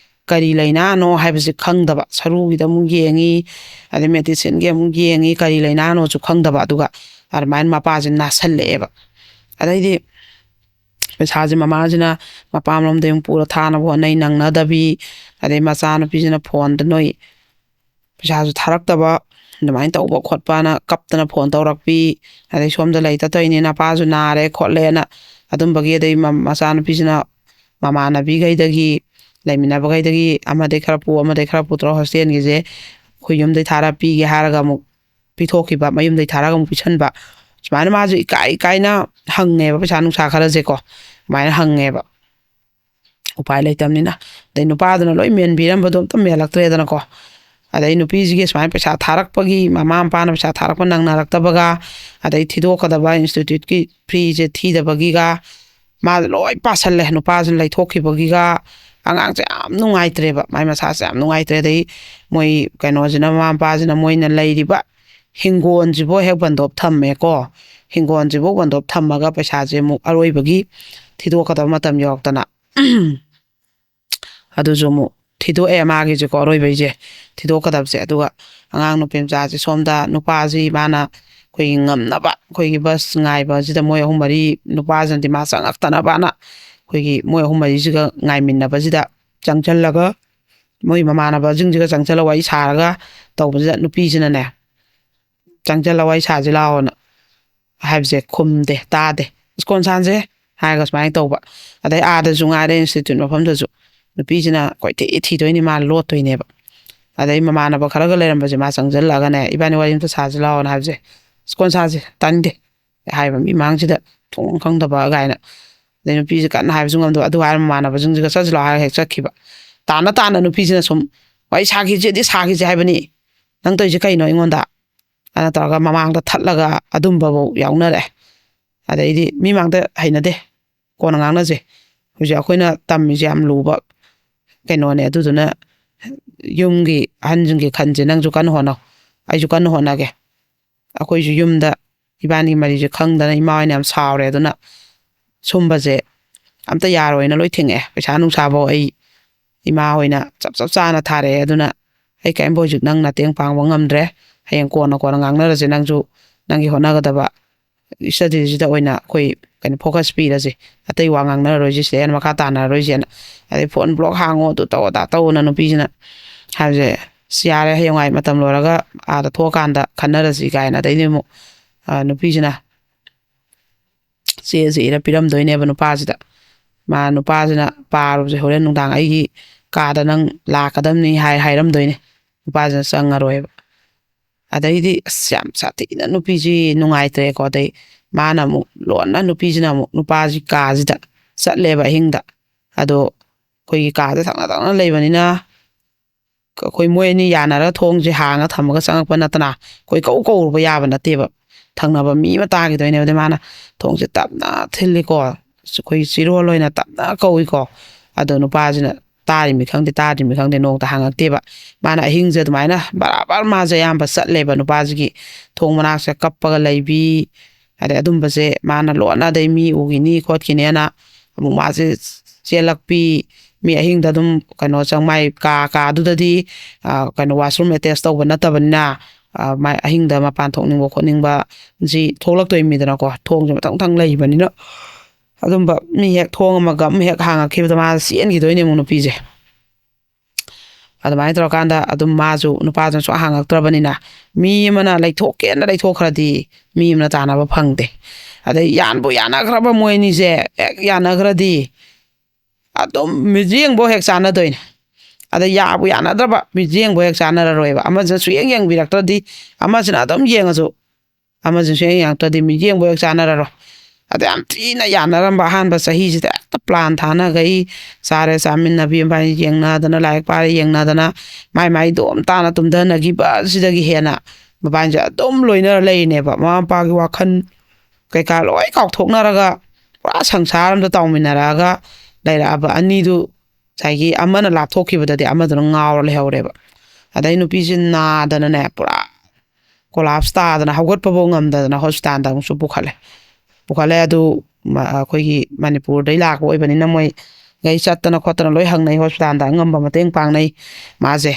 ꯀꯔꯤ ꯂꯥꯏꯅꯥꯅꯣ ꯍꯥꯏꯕꯁꯦ ꯈꯪꯗꯕ, ꯁꯔꯨꯒꯤꯗ ꯑꯃꯨꯛ ꯌꯦꯡꯉꯤ, ꯑꯗꯩ ꯃꯦꯗꯤꯁꯤꯟꯒꯤ ꯑꯃꯨꯛ ꯌꯦꯡꯉꯤ, ꯀꯔꯤ ꯂꯥꯏꯅꯥꯅꯣꯁꯨ ꯈꯪꯗꯕ꯫ ꯑꯗꯨꯒ ꯑꯗꯨꯃꯥꯏꯅ ꯃꯄꯥꯁꯦ ꯅꯥꯁꯜꯂꯛꯑꯦꯕ꯫ ꯑꯗꯩꯗꯤ ꯄꯩꯁꯥꯁꯦ ꯃꯃꯥꯁꯤꯅ ꯃꯄꯥꯝꯂꯣꯝꯗ ꯑꯃꯨꯛ ꯄꯨꯔ ꯊꯥꯅꯕ ꯍꯣꯠꯅꯩ, ꯅꯪꯅꯗꯕꯤ꯫ ꯑꯗꯩ ꯃꯆꯥꯅꯨꯄꯤꯁꯤꯅ ꯐꯣꯟꯗ ꯅꯣꯏ ꯄꯩꯁꯥꯁꯨ ꯊꯥꯔꯛꯇꯕ, ꯑꯗꯨꯃꯥꯏꯅ ꯇꯧꯕ ꯈꯣꯠꯄꯅ ꯀꯞꯇꯅ ꯐꯣꯟ ꯇꯧꯔꯛꯄꯤ꯫ ꯑꯗꯩ ꯁꯣꯝꯗ ꯂꯩꯇ ꯇꯧꯔꯤꯅꯤ, ꯅꯄꯥꯁꯨ ꯅꯥꯔꯦ ꯈꯣꯠꯂꯦꯅ꯫ ꯑꯗꯨꯝꯕꯒꯤ, ꯑꯗꯩ ꯃ-, ꯃꯆꯥꯅꯨꯄꯤꯁꯤꯅ ꯃꯃꯥꯟꯅꯕꯤꯈꯩꯗꯒꯤ, ꯂꯩꯃꯤꯟꯅꯕꯈꯩꯗꯒꯤ ꯑꯃꯗꯩ ꯈꯔ ꯄꯨ, ꯑꯃꯗꯩ ꯈꯔ ꯄꯨ ꯇꯧꯔ ꯍꯣꯁꯇꯦꯜꯒꯤꯁꯦ ꯑꯩꯈꯣꯏ ꯌꯨꯝꯗꯩ ꯊꯥꯔ ꯄꯤꯒꯦ ꯍꯥꯏꯔꯒ ꯑꯃꯨꯛ ꯄꯤꯊꯣꯛꯈꯤꯕ, ꯃꯌꯨꯝꯗꯩ ꯊꯥꯔꯒ ꯑꯃꯨꯛ ꯄꯤꯁꯟꯕ꯫ ꯁꯨꯃꯥꯏꯅ ꯃꯥꯁꯨ ꯏꯀꯥꯏ ꯏꯀꯥꯏꯅ ꯍꯪꯉꯦꯕ, ꯄꯩꯁꯥ ꯅꯨꯡꯁꯥ ꯈꯔꯁꯦꯀꯣ, ꯑꯗꯨꯃꯥꯏꯅ ꯍꯪꯉꯦꯕ꯫ ꯎꯄꯥꯏ ꯂꯩꯇꯕꯅꯤꯅ꯫ ꯑꯗꯩ ꯅꯨꯄꯥꯗꯨꯅ ꯂꯣꯏ ꯃꯦꯟꯕꯤꯔꯝꯕꯗꯣ ꯑꯝꯇ ꯃꯦꯜꯂꯛꯇ꯭ꯔꯦꯗꯅꯀꯣ꯫ ꯑꯗꯩ ꯅꯨꯄꯤꯁꯤꯒꯤ ꯁꯨꯃꯥꯏꯅ ꯄꯩꯁꯥ ꯊꯥꯔꯛꯄꯒꯤ, ꯃꯃꯥ ꯃꯄꯥꯅ ꯄꯩꯁꯥ ꯊꯥꯔꯛꯄ ꯅꯪꯅꯔꯛꯇꯕꯒ, ꯑꯗꯩ ꯊꯤꯗꯣꯛꯀꯗꯕ ꯏꯟꯁꯇꯤꯇ꯭ꯌꯨꯠꯀꯤ ꯐꯤꯁꯦ ꯊꯤꯗꯕꯒꯤꯒ, ꯃꯥꯁꯦ ꯂꯣꯏ ꯄꯥꯁꯜꯂꯦ꯫ ꯅꯨꯄꯥꯁꯤꯅ ꯂꯩꯊꯣꯛꯈꯤꯕꯒꯤꯒ ꯑꯉꯥꯡꯁꯦ ꯌꯥꯝ ꯅꯨꯡꯉꯥꯏꯇ꯭ꯔꯦꯕ, ꯃꯥꯏ ꯃꯁꯥꯁꯦ ꯌꯥꯝ ꯅꯨꯡꯉꯥꯏꯇ꯭ꯔꯦ꯫ ꯑꯗꯩ ꯃꯣꯏ ꯀꯩꯅꯣꯁꯤꯅ, ꯃꯃꯥ ꯃꯄꯥꯁꯤꯅ ꯃꯣꯏꯅ ꯂꯩꯔꯤꯕ ꯍꯤꯡꯒꯣꯜꯁꯤꯕꯨ ꯍꯦꯛ ꯕꯟꯗꯣꯞ ꯊꯝꯃꯦꯀꯣ꯫ ꯍꯤꯡꯒꯣꯜꯁꯤꯕꯨ ꯕꯟꯗꯣꯞ ꯊꯝꯃꯒ ꯄꯩꯁꯥꯁꯦ ꯑꯃꯨꯛ ꯑꯔꯣꯏꯕꯒꯤ ꯊꯤꯗꯣꯛꯀꯗꯕ ꯃꯇꯝ ꯌꯧꯔꯛꯇꯅ ꯑꯗꯨꯁꯨ ꯑꯃꯨꯛ ꯊꯤꯗꯣꯛꯑꯦ, ꯃꯥꯒꯤꯁꯦꯀꯣ, ꯑꯔꯣꯏꯕꯩꯁꯦ ꯊꯤꯗꯣꯛꯀꯗꯕꯁꯦ꯫ ꯑꯗꯨꯒ ꯑꯉꯥꯡ ꯅꯨꯄꯤ ꯃꯆꯥꯁꯦ ꯁꯣꯝꯗ ꯅꯨꯄꯥꯁꯤ ꯃꯥꯅ ꯑꯩꯈꯣꯏꯒꯤ ꯉꯝꯅꯕ, ꯑꯩꯈꯣꯏꯒꯤ ꯕꯁ ꯉꯥꯏꯕꯁꯤꯗ ꯃꯣꯏ ꯑꯍꯨꯝ ꯃꯔꯤ, ꯅꯨꯄꯥꯁꯤꯅꯗꯤ ꯃꯥ ꯆꯪꯉꯛꯇꯅꯕꯅ ꯑꯩꯈꯣꯏꯒꯤ ꯃꯣꯏ ꯑꯍꯨꯝ ꯃꯔꯤꯁꯤꯒ ꯉꯥꯏꯃꯤꯟꯅꯕꯁꯤꯗ ꯆꯪꯁꯤꯜꯂꯒ, ꯃꯣꯏ ꯃꯃꯥꯟꯅꯕꯁꯤꯡꯁꯤꯒ ꯆꯪꯁꯤꯜꯂ ꯋꯥꯔꯤ ꯁꯥꯔꯒ ꯇꯧꯕꯁꯤꯗ, ꯅꯨꯄꯤꯁꯤꯅꯅꯦ, "ꯆꯪꯁꯤꯜꯂ ꯋꯥꯔꯤ ꯁꯥꯁꯤ ꯂꯥꯛꯑꯣꯅ" ꯍꯥꯏꯕꯁꯦ ꯈꯨꯝꯗꯦ, ꯇꯥꯗꯦ꯫ "ꯁ꯭ꯀꯣꯟ ꯁꯥꯟꯁꯦ" ꯍꯥꯏꯔꯒ ꯁꯨꯃꯥꯏꯅ ꯇꯧꯕ꯫ ꯑꯗꯩ ꯑꯥꯗꯁꯨ ꯉꯥꯏꯔꯦ, ꯏꯟꯁꯇꯤꯇ꯭ꯌꯨꯠ ꯃꯐꯝꯗꯁꯨ ꯅꯨꯄꯤꯁꯤꯅ ꯀꯣꯏꯊꯤ ꯊꯤꯗꯣꯏꯅꯤ, ꯃꯥ ꯂꯣꯠꯇꯣꯏꯅꯦꯕ꯫ ꯑꯗꯩ ꯃꯃꯥꯟꯅꯕ ꯈꯔꯒ ꯂꯩꯔꯝꯕꯁꯦ ꯃꯥ ꯆꯪꯁꯤꯜꯂꯛꯑꯒꯅꯦ, "ꯏꯕꯥꯅꯤ ꯋꯥꯔꯤ ꯑꯝꯇ ꯁꯥꯁꯤ ꯂꯥꯛꯑꯣꯅ" ꯍꯥꯏꯕꯁꯦ, "ꯁ꯭ꯀꯣꯟ ꯁꯥꯁꯦ, ꯇꯥꯅꯤꯡꯗꯦ" ꯍꯥꯏꯕ, ꯃꯤ ꯃꯥꯡꯁꯤꯗ ꯊꯣꯡ ꯈꯪꯗꯕ ꯀꯥꯏꯅ꯫ ꯑꯗꯩ ꯅꯨꯄꯤꯁꯦ ꯀꯟꯅ ꯍꯥꯏꯕꯁꯨ ꯉꯝꯗꯕ, ꯑꯗꯨ ꯍꯥꯏꯔ ꯃꯃꯥꯟꯅꯕꯁꯤꯡꯁꯤꯒ "ꯆꯠꯁꯤ ꯂꯥꯛꯑꯣ" ꯍꯥꯏꯔꯒ ꯍꯦꯛ ꯆꯠꯈꯤꯕ꯫ ꯇꯥꯅ ꯇꯥꯅ ꯅꯨꯄꯤꯁꯤꯅ ꯁꯨꯝ "ꯋꯥꯔꯤ ꯁꯥꯈꯤꯁꯤꯗꯤ ꯁꯥꯈꯤꯁꯦ ꯍꯥꯏꯕꯅꯤ, ꯅꯪ ꯇꯧꯔꯤꯁꯦ ꯀꯩꯅꯣ ꯑꯩꯉꯣꯟꯗ?" ꯑꯗꯨꯅ ꯇꯧꯔꯒ ꯃꯃꯥꯡꯗ ꯊꯠꯂꯒ ꯑꯗꯨꯝꯕꯐꯧ ꯌꯥꯎꯅꯔꯦ꯫ ꯑꯗꯩꯗꯤ ꯃꯤ ꯃꯥꯡꯗ ꯍꯩꯅꯗꯦ꯫ ꯀꯣꯟꯅ ꯉꯥꯡꯅꯁꯦ꯫ ꯍꯧꯖꯤꯛ ꯑꯩꯈꯣꯏꯅ ꯇꯝꯃꯤꯁꯦ ꯌꯥꯝ ꯂꯨꯕ ꯀꯩꯅꯣꯅꯦ꯫ ꯑꯗꯨꯗꯨꯅ ꯌꯨꯝꯒꯤ ꯑꯍꯟꯁꯤꯡꯒꯤ ꯈꯟꯁꯦ ꯅꯪꯁꯨ ꯀꯟꯅ ꯍꯣꯠꯅꯧ, ꯑꯩꯁꯨ ꯀꯟꯅ ꯍꯣꯠꯅꯒꯦ꯫ ꯑꯩꯈꯣꯏꯁꯨ ꯌꯨꯝꯗ ꯏꯕꯥꯅꯤ ꯃꯔꯤꯁꯦ ꯈꯪꯗꯅ ꯏꯃꯥ ꯍꯣꯏꯅ ꯌꯥꯝ ꯁꯥꯎꯔꯦ꯫ ꯑꯗꯨꯅ ꯁꯨꯝꯕꯁꯦ ꯑꯝꯇ ꯌꯥꯔꯣꯏꯅ ꯂꯣꯏ ꯊꯤꯡꯉꯛꯑꯦ꯫ ꯄꯩꯁꯥ ꯅꯨꯡꯁꯥꯐꯧ ꯑꯩ ꯏꯃꯥ ꯍꯣꯏꯅ ꯆꯞ ꯆꯞ ꯆꯥꯅ ꯊꯥꯔꯛꯑꯦ꯫ ꯑꯗꯨꯅ ꯑꯩ ꯀꯔꯤꯝꯐꯥꯎ ꯍꯧꯖꯤꯛ ꯅꯪ ꯃꯇꯦꯡ ꯄꯥꯡꯕ ꯉꯝꯗ꯭ꯔꯦ꯫ ꯍꯌꯦꯡ ꯀꯣꯟꯅ ꯀꯣꯟꯅ ꯉꯥꯡꯅꯔꯁꯦ꯫ ꯅꯪꯁꯨ ꯅꯪꯒꯤ ꯍꯣꯠꯅꯒꯗꯕ ꯏꯁꯇꯗꯤꯁꯤꯗ ꯑꯣꯏꯅ ꯑꯩꯈꯣꯏ ꯀꯩꯅꯣ ꯐꯣꯀꯁ ꯄꯤꯔꯁꯦ꯫ ꯑꯇꯩ ꯋꯥ ꯉꯥꯡꯅꯔꯔꯣꯏꯁꯦ, ꯁꯤꯗ ꯍꯦꯟꯅ ꯃꯈꯥ ꯇꯥꯅꯔꯔꯣꯏꯁꯦꯅ꯫ ꯑꯗꯩ ꯐꯣꯟ ꯕ꯭ꯂꯣꯛ ꯍꯥꯡꯉꯣ, ꯑꯗꯨ ꯇꯧ ꯑꯗꯥ ꯇꯧꯅ ꯅꯨꯄꯤꯁꯤꯅ ꯍꯥꯏꯕꯁꯦ꯫ "ꯑꯁ, ꯌꯥꯔꯦ, ꯍꯌꯦꯡꯋꯥꯏ ꯃꯇꯝ ꯂꯣꯏꯔꯒ ꯑꯥꯗ ꯊꯣꯛꯑꯀꯥꯟꯗ ꯈꯟꯅꯔꯁꯤ" ꯀꯥꯏꯅ꯫ ꯑꯗꯩꯗꯤ ꯑꯃꯨꯛ ꯅꯨꯄꯤꯁꯤꯅ ꯆꯦꯁꯦ ꯏꯔ ꯄꯤꯔꯝꯗꯣꯏꯅꯦꯕ ꯅꯨꯄꯥꯁꯤꯗ꯫ ꯃꯥ ꯅꯨꯄꯥꯁꯤꯅ ꯄꯥꯔꯨꯕꯁꯦ, "ꯍꯣꯔꯦꯟ ꯅꯨꯡꯗꯥꯡ ꯑꯩꯒꯤ ꯀꯥꯗ ꯅꯪ ꯂꯥꯛꯀꯗꯕꯅꯤ" ꯍꯥꯏ ꯍꯥꯏꯔꯝꯗꯣꯏꯅꯦ꯫ ꯅꯨꯄꯥꯁꯤꯅ ꯆꯪꯉꯔꯣꯏꯕ꯫ ꯑꯗꯩꯗꯤ ꯑꯁ, ꯌꯥꯝ ꯁꯥꯊꯤꯅ ꯅꯨꯄꯤꯁꯤ ꯅꯨꯡꯉꯥꯏꯇ꯭ꯔꯦꯀꯣ꯫ ꯑꯗꯩ ꯃꯥꯅ ꯑꯃꯨꯛ ꯂꯣꯟꯅ ꯅꯨꯄꯤꯁꯤꯅ ꯑꯃꯨꯛ ꯅꯨꯄꯥꯁꯤ ꯀꯥꯁꯤꯗ ꯆꯠꯂꯦꯕ ꯑꯍꯤꯡꯗ꯫ ꯑꯗꯣ ꯑꯩꯈꯣꯏꯒꯤ ꯀꯥꯁꯦ ꯊꯪꯅ ꯊꯪꯅ ꯂꯩꯕꯅꯤꯅ ꯑꯩꯈꯣꯏ ꯃꯣꯏ ꯑꯅꯤ ꯌꯥꯅꯔꯒ ꯊꯣꯡꯁꯦ ꯍꯥꯡꯉ ꯊꯝꯃꯒ ꯆꯪꯉꯛꯄ ꯅꯠꯇꯅ ꯑꯩꯈꯣꯏ ꯀꯧ ꯀꯧꯔꯨꯕ ꯌꯥꯕ ꯅꯠꯇꯦꯕ꯫ ꯊꯪꯅꯕ ꯃꯤ ꯑꯃ ꯇꯥꯈꯤꯗꯣꯏꯅꯦꯕ꯫ ꯑꯗꯩ ꯃꯥꯅ ꯊꯣꯡꯁꯦ ꯇꯞꯅ ꯊꯤꯜꯂꯤꯀꯣ, ꯑꯩꯈꯣꯏ ꯆꯤꯔꯣꯜ ꯑꯣꯏꯅ ꯇꯞꯅ ꯀꯧꯏꯀꯣ꯫ ꯑꯗꯣ ꯅꯨꯄꯥꯁꯤꯅ ꯇꯥꯔꯤꯃꯤ ꯈꯪꯗꯦ, ꯇꯥꯗ꯭ꯔꯤꯃꯤ ꯈꯪꯗꯦ, ꯅꯣꯡꯇ ꯍꯥꯡꯉꯛꯇꯦꯕ꯫ ꯃꯥꯅ ꯑꯍꯤꯡꯁꯦ ꯑꯗꯨꯃꯥꯏꯅ ꯕꯔꯥꯕꯔ ꯃꯥꯁꯦ ꯑꯌꯥꯝꯕ ꯆꯠꯂꯦꯕ꯫ ꯅꯨꯄꯥꯁꯤꯒꯤ ꯊꯣꯡ ꯃꯅꯥꯛꯁꯦ ꯀꯞꯄꯒ ꯂꯩꯕꯤ, ꯑꯗꯩ ꯑꯗꯨꯝꯕꯁꯦ ꯃꯥꯅ ꯂꯣꯟꯅ, ꯑꯗꯩ ꯃꯤ ꯎꯈꯤꯅꯤ ꯈꯣꯠꯈꯤꯅꯦꯅ ꯑꯃꯨꯛ ꯃꯥꯁꯦ ꯆꯦꯜꯂꯛꯄꯤ꯫ ꯃꯤ ꯑꯍꯤꯡꯗ ꯑꯗꯨꯝ ꯀꯩꯅꯣ ꯆꯪ-, ꯃꯥꯏ ꯀꯥ ꯀꯥꯗꯨꯗꯗꯤ, ꯑ, ꯀꯩꯅꯣ, ꯋꯥꯁꯔꯨꯝ ꯑꯦꯇꯦꯁ ꯇꯧꯕ ꯅꯠꯇꯕꯅꯤꯅ, ꯑ, ꯃꯥꯏ ꯑꯍꯤꯡꯗ ꯃꯄꯥꯟ ꯊꯣꯛꯅꯤꯡꯕ ꯈꯣꯠꯅꯤꯡꯕ ꯁꯤ ꯊꯣꯛꯂꯛꯇꯣꯏꯃꯤꯗꯅꯀꯣ, ꯊꯣꯡꯁꯦ ꯃꯊꯪ ꯃꯊꯪ ꯂꯩꯕꯅꯤꯅ꯫ ꯑꯗꯨꯝꯕ ꯃꯤ ꯍꯦꯛ ꯊꯣꯡ ꯑꯃꯒ ꯑꯃ ꯍꯦꯛ ꯍꯥꯡꯉꯛꯈꯤꯕꯗ ꯃꯥ ꯆꯦꯟꯈꯤꯗꯣꯏꯅꯦ ꯑꯃꯨꯛ ꯅꯨꯄꯤꯁꯦ꯫ ꯑꯗꯨꯃꯥꯏꯅ ꯇꯧꯔꯀꯥꯟꯗ ꯑꯗꯨꯝ ꯃꯥꯁꯨ, ꯅꯨꯄꯥꯗꯨꯅ ꯁꯨꯡꯍꯥꯡ ꯍꯥꯡꯉꯛꯇ꯭ꯔꯕꯅꯤꯅ, ꯃꯤ ꯑꯃꯅ ꯂꯩꯊꯣꯛꯀꯦꯅ ꯂꯩꯊꯣꯛꯈ꯭ꯔꯗꯤ ꯃꯤ ꯑꯃꯅ ꯇꯥꯟꯅꯕ ꯐꯪꯗꯦ꯫ ꯑꯗꯩ ꯌꯥꯟꯕꯨ ꯌꯥꯅꯈ꯭ꯔꯕ ꯃꯣꯏ ꯑꯅꯤꯁꯦ, ꯍꯦꯛ ꯌꯥꯅꯈ꯭ꯔꯗꯤ ꯑꯗꯨꯝ ꯃꯤꯠꯌꯦꯡꯐꯧ ꯍꯦꯛ ꯆꯥꯟꯅꯗꯣꯏꯅꯦ꯫ ꯑꯗ ꯌꯥꯕꯨ ꯌꯥꯅꯗ꯭ꯔꯕ, ꯃꯤꯠꯌꯦꯡꯐꯧ ꯍꯦꯛ ꯆꯥꯟꯅꯔꯔꯣꯏꯕ꯫ ꯑꯃꯁꯤꯅ ꯁꯨꯌꯦꯡ ꯌꯦꯡꯕꯤꯔꯛꯇ꯭ꯔꯗꯤ ꯑꯃꯁꯤꯅ ꯑꯗꯨꯝ ꯌꯦꯡꯉꯁꯨ, ꯑꯃꯁꯤꯅ ꯁꯨꯌꯦꯡ ꯌꯦꯡꯉꯛꯇ꯭ꯔꯗꯤ ꯃꯤꯠꯌꯦꯡꯐꯧ ꯍꯦꯛ ꯆꯥꯟꯅꯔꯔꯣꯏ꯫ ꯑꯗ ꯌꯥꯝ ꯊꯤꯅ ꯌꯥꯅꯔꯝꯕ ꯑꯍꯥꯟꯕ ꯆꯍꯤꯁꯤꯗ ꯍꯦꯛꯇ ꯄ꯭ꯂꯥꯟ ꯊꯥꯅꯈꯩ, ꯆꯥꯔꯦ ꯆꯥꯃꯤꯟꯅꯕꯤ ꯑꯃ ꯌꯦꯡꯅꯗꯅ, ꯂꯥꯏꯔꯤꯛ ꯄꯥꯔꯦ ꯌꯦꯡꯅꯗꯅ, ꯃꯥꯏ ꯃꯥꯏ ꯗꯣꯝ ꯇꯥꯅ ꯇꯨꯝꯊꯅꯈꯤꯕꯁꯤꯗꯒꯤ ꯍꯦꯟꯅ ꯃꯕꯥꯅꯤꯁꯦ ꯑꯗꯨꯝ ꯂꯣꯏꯅꯔ ꯂꯩꯔꯤꯅꯦꯕ꯫ ꯃꯃꯥ ꯃꯄꯥꯒꯤ ꯋꯥꯈꯜ ꯀꯩꯀꯥ ꯂꯣꯏ ꯀꯥꯎꯊꯣꯛꯅꯔꯒ ꯄꯨꯔꯥ ꯁꯪꯁꯥꯔ ꯑꯝꯗ ꯇꯥꯎꯃꯤꯟꯅꯔꯛꯑꯒ ꯂꯩꯔꯛꯑꯕ ꯑꯅꯤꯗꯨ ꯉꯁꯥꯏꯒꯤ ꯑꯃꯅ ꯂꯥꯞꯊꯣꯛꯈꯤꯕꯗꯗꯤ ꯑꯃꯗꯨꯅ ꯉꯥꯎꯔ ꯂꯩꯍꯧꯔꯦꯕ꯫ ꯑꯗꯩ ꯅꯨꯄꯤꯁꯤ ꯅꯥꯗꯅꯅꯦ, ꯄꯨꯔꯥ ꯀꯣꯂꯥꯞꯁ ꯇꯥꯗꯅ ꯍꯧꯒꯠꯄꯐꯥꯎ ꯉꯝꯗꯗꯅ ꯍꯣꯁꯄꯤꯇꯥꯜꯗ ꯑꯃꯨꯛꯁꯨ ꯄꯨꯈꯠꯂꯦ꯫ ꯄꯨꯈꯠꯂꯦ ꯑꯗꯨ ꯃ-, ꯑꯩꯈꯣꯏꯒꯤ ꯃꯅꯤꯄꯨꯔꯗꯩ ꯂꯥꯛꯄ ꯑꯣꯏꯕꯅꯤꯅ ꯃꯣꯏ ꯒꯥꯔꯤ ꯆꯠꯇꯅ ꯈꯣꯠꯇꯅ ꯂꯣꯏ ꯍꯪꯅꯩ ꯍꯣꯁꯄꯤꯇꯥꯜꯗ, ꯑꯉꯝꯕ ꯃꯇꯦꯡ ꯄꯥꯡꯅꯩ ꯃꯥꯁꯦ꯫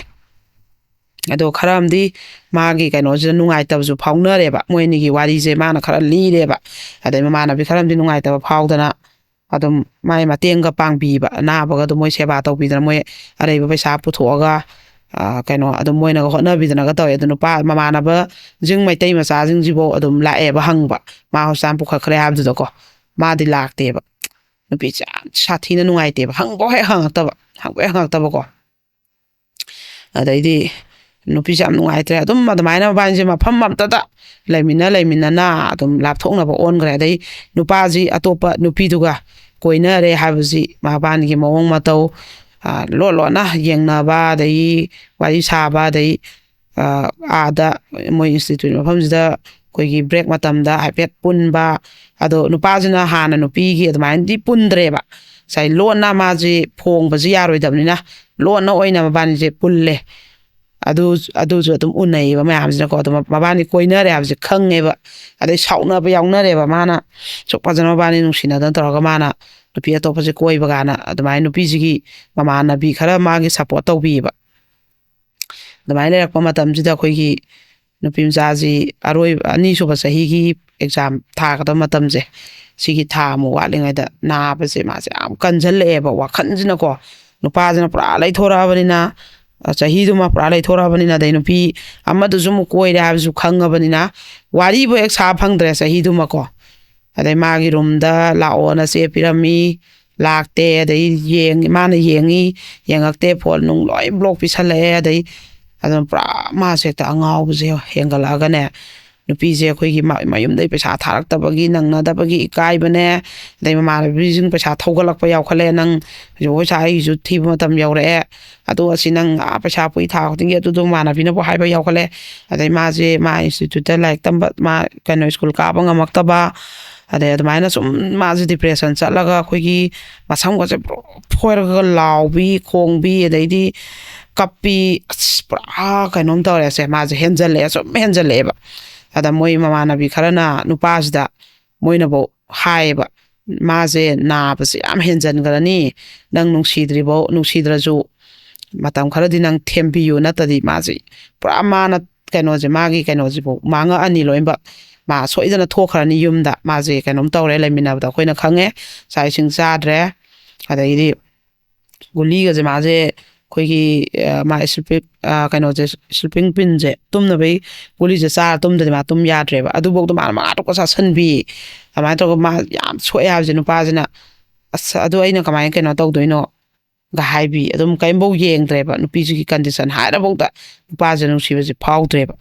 ꯑꯗꯣ ꯈꯔ ꯑꯃꯗꯤ ꯃꯥꯒꯤ ꯀꯩꯅꯣꯁꯤꯗ ꯅꯨꯡꯉꯥꯏꯇꯕꯁꯨ ꯐꯥꯎꯅꯔꯦꯕ, ꯃꯣꯏ ꯑꯅꯤꯒꯤ ꯋꯥꯔꯤꯁꯦ ꯃꯥꯅ ꯈꯔ ꯂꯤꯔꯦꯕ꯫ ꯑꯗꯩ ꯃꯃꯥꯟꯅꯕꯤ ꯈꯔ ꯑꯃꯗꯤ ꯅꯨꯡꯉꯥꯏꯇꯕ ꯐꯥꯎꯗꯅ ꯑꯗꯨꯝ ꯃꯥꯏ ꯃꯇꯦꯡꯒ ꯄꯥꯡꯕꯤꯕ, ꯑꯅꯥꯕꯒ ꯑꯗꯨꯝ ꯃꯣꯏ ꯁꯦꯕꯥ ꯇꯧꯕꯤꯗꯅ, ꯃꯣꯏ ꯑꯔꯩꯕ ꯄꯩꯁꯥ ꯄꯨꯊꯣꯛꯑꯒ, ꯑ, ꯀꯩꯅꯣ ꯑꯗꯨꯝ ꯃꯣꯏꯅꯒ ꯍꯣꯠꯅꯕꯤꯗꯅꯒ ꯇꯧꯋꯦ꯫ ꯑꯗꯣ ꯅꯨꯄꯥ ꯃꯃꯥꯟꯅꯕꯁꯤꯡ ꯃꯩꯇꯩ ꯃꯆꯥꯁꯤꯡꯁꯤꯐꯥꯎ ꯑꯗꯨꯝ ꯂꯥꯛꯑꯦꯕ ꯍꯪꯕ, ꯃꯥ ꯍꯣꯁꯄꯤꯇꯥꯜ ꯄꯨꯈꯠꯈ꯭ꯔꯦ ꯍꯥꯏꯕꯗꯨꯗꯀꯣ꯫ ꯃꯥꯗꯤ ꯂꯥꯛꯇꯦꯕ꯫ ꯅꯨꯄꯤꯁꯦ ꯌꯥꯝ ꯁꯥꯊꯤꯅ ꯅꯨꯡꯉꯥꯏꯇꯦꯕ, ꯍꯪꯕ ꯍꯦꯛ ꯍꯪꯉꯛꯇꯕ, ꯍꯪꯕ ꯍꯦꯛ ꯍꯪꯉꯛꯇꯕꯀꯣ꯫ ꯑꯗꯩꯗꯤ ꯅꯨꯄꯤꯁꯦ ꯌꯥꯝ ꯅꯨꯡꯉꯥꯏꯇ꯭ꯔꯦ꯫ ꯑꯗꯨꯝ ꯑꯗꯨꯃꯥꯏꯅ ꯃꯕꯥꯅꯤꯁꯦ ꯃꯐꯝ ꯑꯝꯇꯗ ꯂꯩꯃꯤꯟꯅ ꯂꯩꯃꯤꯟꯅꯅ ꯑꯗꯨꯝ ꯂꯥꯞꯊꯣꯛꯅꯕ ꯑꯣꯟꯈ꯭ꯔꯦ꯫ ꯑꯗꯩ ꯅꯨꯄꯥꯁꯤ ꯑꯇꯣꯞꯄ ꯅꯨꯄꯤꯗꯨꯒ ꯀꯣꯏꯅꯔꯦ ꯍꯥꯏꯕꯁꯤ ꯃꯕꯥꯅꯤꯒꯤ ꯃꯑꯣꯡ ꯃꯇꯧ, ꯑ, ꯂꯣꯟ ꯂꯣꯟꯅ ꯌꯦꯡꯅꯕ, ꯑꯗꯩ ꯋꯥꯔꯤ ꯁꯥꯕ, ꯑꯗꯩ, ꯑ, ꯑꯥꯗ ꯃꯣꯏ ꯏꯟꯁꯇꯤꯇ꯭ꯌꯨꯠ ꯃꯐꯝꯁꯤꯗ ꯑꯩꯈꯣꯏꯒꯤ ꯕ꯭ꯔꯦꯛ ꯃꯇꯝꯗ ꯍꯥꯏꯐꯦꯠ ꯄꯨꯟꯕ꯫ ꯑꯗꯣ ꯅꯨꯄꯥꯁꯤꯅ ꯍꯥꯟꯅ ꯅꯨꯄꯤꯒꯤ ꯑꯗꯨꯃꯥꯏꯅꯗꯤ ꯄꯨꯟꯗ꯭ꯔꯦꯕ꯫ ꯉꯁꯥꯏ ꯂꯣꯟꯅ ꯃꯥꯁꯤ ꯐꯣꯡꯕꯁꯤ ꯌꯥꯔꯣꯏꯗꯕꯅꯤꯅ ꯂꯣꯟꯅ ꯑꯣꯏꯅ ꯃꯕꯥꯅꯤꯁꯦ ꯄꯨꯜꯂꯦ꯫ ꯑꯗꯨ, ꯑꯗꯨꯁꯨ ꯑꯗꯨꯝ ꯎꯅꯩꯌꯦꯕ ꯃꯌꯥꯝꯁꯤꯅꯀꯣ꯫ ꯑꯗꯨ ꯃꯕꯥꯅꯤ ꯀꯣꯏꯅꯔꯦ ꯍꯥꯏꯕꯁꯦ ꯈꯪꯉꯦꯕ꯫ ꯑꯗꯩ ꯁꯥꯎꯅꯕ ꯌꯥꯎꯅꯔꯦꯕ꯫ ꯃꯥꯅ ꯁꯨꯛ ꯐꯖꯅ ꯃꯕꯥꯅꯤ ꯅꯨꯡꯁꯤꯅꯗꯅ ꯇꯧꯔꯒ ꯃꯥꯅ ꯅꯨꯄꯤ ꯑꯇꯣꯞꯄꯁꯦ ꯀꯣꯏꯕ ꯀꯥꯟꯗ ꯑꯗꯨꯃꯥꯏꯅ ꯅꯨꯄꯤꯁꯤꯒꯤ ꯃꯃꯥꯟꯅꯕꯤ ꯈꯔ ꯃꯥꯒꯤ ꯁꯞꯄꯣꯔꯠ ꯇꯧꯕꯤꯌꯦꯕ꯫ ꯑꯗꯨꯃꯥꯏꯅ ꯂꯩꯔꯛꯄ ꯃꯇꯝꯁꯤꯗ ꯑꯩꯈꯣꯏꯒꯤ ꯅꯨꯄꯤ ꯃꯆꯥꯁꯤ ꯑꯔꯣꯏꯕ ꯑꯅꯤꯁꯨꯕ ꯆꯍꯤꯒꯤ ꯑꯦꯛꯖꯥꯝ ꯊꯥꯒꯗꯕ ꯃꯇꯝꯁꯦ, ꯁꯤꯒꯤ ꯊꯥ ꯑꯃꯨꯛ ꯋꯥꯠꯂꯤꯉꯩꯗ ꯅꯥꯕꯁꯦ ꯃꯥꯁꯦ ꯌꯥꯝ ꯀꯟꯁꯤꯜꯂꯛꯑꯦꯕ꯫ ꯋꯥꯈꯜꯁꯤꯅꯀꯣ, ꯅꯨꯄꯥꯁꯤꯅ ꯄꯨꯔꯥ ꯂꯩꯊꯣꯔꯛꯑꯕꯅꯤꯅ, ꯑ, ꯆꯍꯤꯗꯨꯃ ꯄꯨꯔꯥ ꯂꯩꯊꯣꯔꯛꯑꯕꯅꯤꯅ, ꯑꯗꯩ ꯅꯨꯄꯤ ꯑꯃꯗꯨꯁꯨ ꯑꯃꯨꯛ ꯀꯣꯏꯔꯦ ꯍꯥꯏꯕꯁꯨ ꯈꯪꯉꯕꯅꯤꯅ, ꯋꯥꯔꯤꯕꯨ ꯍꯦꯛ ꯁꯥ ꯐꯪꯗ꯭ꯔꯦ ꯆꯍꯤꯗꯨꯃꯀꯣ꯫ ꯑꯗꯩ ꯃꯥꯒꯤ ꯔꯨꯝꯗ ꯂꯥꯛꯑꯣꯅ ꯆꯦ ꯄꯤꯔꯝꯃꯤ, ꯂꯥꯛꯇꯦ꯫ ꯑꯗꯩ ꯌꯦꯡ-, ꯃꯥꯅ ꯌꯦꯡꯉꯤ, ꯌꯦꯡꯉꯛꯇꯦ, ꯐꯣꯟ ꯅꯨꯡ ꯂꯣꯏ ꯕ꯭ꯂꯣꯛ ꯄꯤꯁꯜꯂꯛꯑꯦ꯫ ꯑꯗꯩ ꯑꯗꯨꯝ ꯄꯨꯔꯥ ꯃꯥꯁꯦ ꯍꯦꯛꯇ ꯑꯉꯥꯎꯕꯁꯦ ꯍꯦꯟꯒꯠꯂꯛꯑꯒꯅꯦ, ꯅꯨꯄꯤꯁꯦ ꯑꯩꯈꯣꯏꯒꯤ ꯃ-, ꯃꯌꯨꯝꯗꯒꯤ ꯄꯩꯁꯥ ꯊꯥꯔꯛꯇꯕꯒꯤ ꯅꯪꯅꯗꯕꯒꯤ ꯏꯀꯥꯏꯕꯅꯦ, ꯑꯗꯩ ꯃꯃꯥꯟꯅꯕꯤꯁꯤꯡ ꯄꯩꯁꯥ ꯊꯧꯒꯠꯂꯛꯄ ꯌꯥꯎꯈꯠꯂꯛꯑꯦ, "ꯅꯪ ꯍꯧꯖꯤꯛ ꯄꯩꯁꯥ ꯑꯩꯒꯤꯁꯨ ꯊꯤꯕ ꯃꯇꯝ ꯌꯧꯔꯛꯑꯦ, ꯑꯗꯣ ꯑꯁꯤ ꯅꯪ, ꯑꯥ, ꯄꯩꯁꯥ ꯄꯨꯏ ꯊꯥ ꯈꯨꯗꯤꯡꯒꯤ ꯑꯗꯨꯗꯣ ꯃꯃꯥꯟꯅꯕꯤꯅꯕꯨ ꯍꯥꯏꯕ ꯌꯥꯎꯈꯠꯂꯛꯑꯦ"꯫ ꯑꯗꯩ ꯃꯥꯁꯦ ꯃꯥ ꯏꯟꯁꯇꯤꯇ꯭ꯌꯨꯠꯇ ꯂꯥꯏꯔꯤꯛ ꯇꯝꯕ, ꯃꯥ ꯀꯩꯅꯣ ꯁ꯭ꯀꯨꯜ ꯀꯥꯕ ꯉꯝꯃꯛꯇꯕ, ꯑꯗꯩ ꯑꯗꯨꯃꯥꯏꯅ ꯁꯨꯝ ꯃꯥꯁꯦ ꯗꯤꯄ꯭ꯔꯦꯁꯟ ꯆꯠꯂꯒ ꯑꯩꯈꯣꯏꯒꯤ ꯃꯁꯝꯒꯁꯦ ꯄꯨꯔꯥ ꯐꯣꯏꯔꯒ ꯂꯥꯎꯕꯤ ꯈꯣꯡꯕꯤ, ꯑꯗꯩꯗꯤ ꯀꯞꯄꯤ, ꯑꯁ ꯄꯨꯔꯥ ꯀꯩꯅꯣꯝ ꯇꯧꯔꯦꯁꯦ꯫ ꯃꯥꯁꯦ ꯍꯦꯟꯖꯜꯂꯛꯑꯦ, ꯁꯨꯝ ꯍꯦꯟꯖꯜꯂꯛꯑꯦꯕ꯫ ꯑꯗ ꯃꯣꯏ ꯃꯃꯥꯟꯅꯕꯤ ꯈꯔꯅ ꯅꯨꯄꯥꯁꯤꯗ ꯃꯣꯏꯅꯐꯧ ꯍꯥꯏꯌꯦꯕ, "ꯃꯥꯁꯦ ꯅꯥꯕꯁꯦ ꯌꯥꯝ ꯍꯦꯟꯖꯟꯈ꯭ꯔꯅꯤ, ꯅꯪ ꯅꯨꯡꯁꯤꯗ꯭ꯔꯤꯐꯧ, ꯅꯨꯡꯁꯤꯗ꯭ꯔꯁꯨ ꯃꯇꯝ ꯈꯔꯗꯤ ꯅꯪ ꯊꯦꯝꯕꯤꯌꯨ, ꯅꯠꯇꯗꯤ ꯃꯥꯁꯦ ꯄꯨꯔꯥ ꯃꯥꯅ ꯀꯩꯅꯣꯁꯦ, ꯃꯥꯒꯤ ꯀꯩꯅꯣꯁꯤꯐꯥꯎ ꯃꯥꯡꯉꯛꯑꯅꯤ ꯂꯣꯏꯅꯃꯛ, ꯃꯥ ꯁꯣꯏꯗꯅ ꯊꯣꯛꯈ꯭ꯔꯅꯤ ꯌꯨꯝꯗ, ꯃꯥꯁꯦ ꯀꯩꯅꯣꯝ ꯇꯧꯔꯦ, ꯂꯩꯃꯤꯟꯅꯕꯗ ꯑꯩꯈꯣꯏꯅ ꯈꯪꯉꯦ, ꯆꯥꯛ ꯏꯁꯤꯡ ꯆꯥꯗ꯭ꯔꯦ, ꯑꯗꯩꯗꯤ ꯒꯨꯂꯤꯒꯁꯦ ꯃꯥꯁꯦ ꯑꯩꯈꯣꯏꯒꯤ ꯑ, ꯃꯥ ꯁ꯭ꯂꯤꯄꯤꯡ, ꯑ, ꯀꯩꯅꯣꯁꯦ, ꯁ꯭ꯂꯤꯄꯤꯡ ꯄꯤꯟꯁꯦ, ꯇꯨꯝꯅꯕꯩ ꯒꯨꯂꯤꯁꯦ ꯆꯥꯔ ꯇꯨꯝꯗꯗꯤ ꯃꯥ ꯇꯨꯝ ꯌꯥꯗ꯭ꯔꯦꯕ꯫ ꯑꯗꯨꯐꯥꯎꯗ ꯃꯥꯅ ꯃꯉꯥ ꯇꯔꯨꯛꯀ ꯆꯥꯁꯟꯕꯤ, ꯑꯗꯨꯃꯥꯏꯅ ꯇꯧꯔꯒ ꯃꯥ ꯌꯥꯝ ꯁꯣꯛꯑꯦ ꯍꯥꯏꯕꯁꯦ ꯅꯨꯄꯥꯁꯤꯅ꯫ "ꯑꯁ, ꯑꯗꯨ ꯑꯩꯅ ꯀꯃꯥꯏꯅ ꯀꯩꯅꯣ ꯇꯧꯗꯣꯏꯅꯣ?" ꯒ ꯍꯥꯏꯕꯤ꯫ ꯑꯗꯨꯝ ꯀꯔꯤꯝꯐꯧ ꯌꯦꯡꯗ꯭ꯔꯦꯕ, ꯅꯨꯄꯤꯁꯤꯒꯤ ꯀꯟꯗꯤꯁꯟ ꯍꯥꯏꯔꯐꯥꯎꯗ ꯅꯨꯄꯥꯁꯦ ꯅꯨꯡꯁꯤꯕꯁꯦ ꯐꯥꯎꯗ꯭ꯔꯦꯕ꯫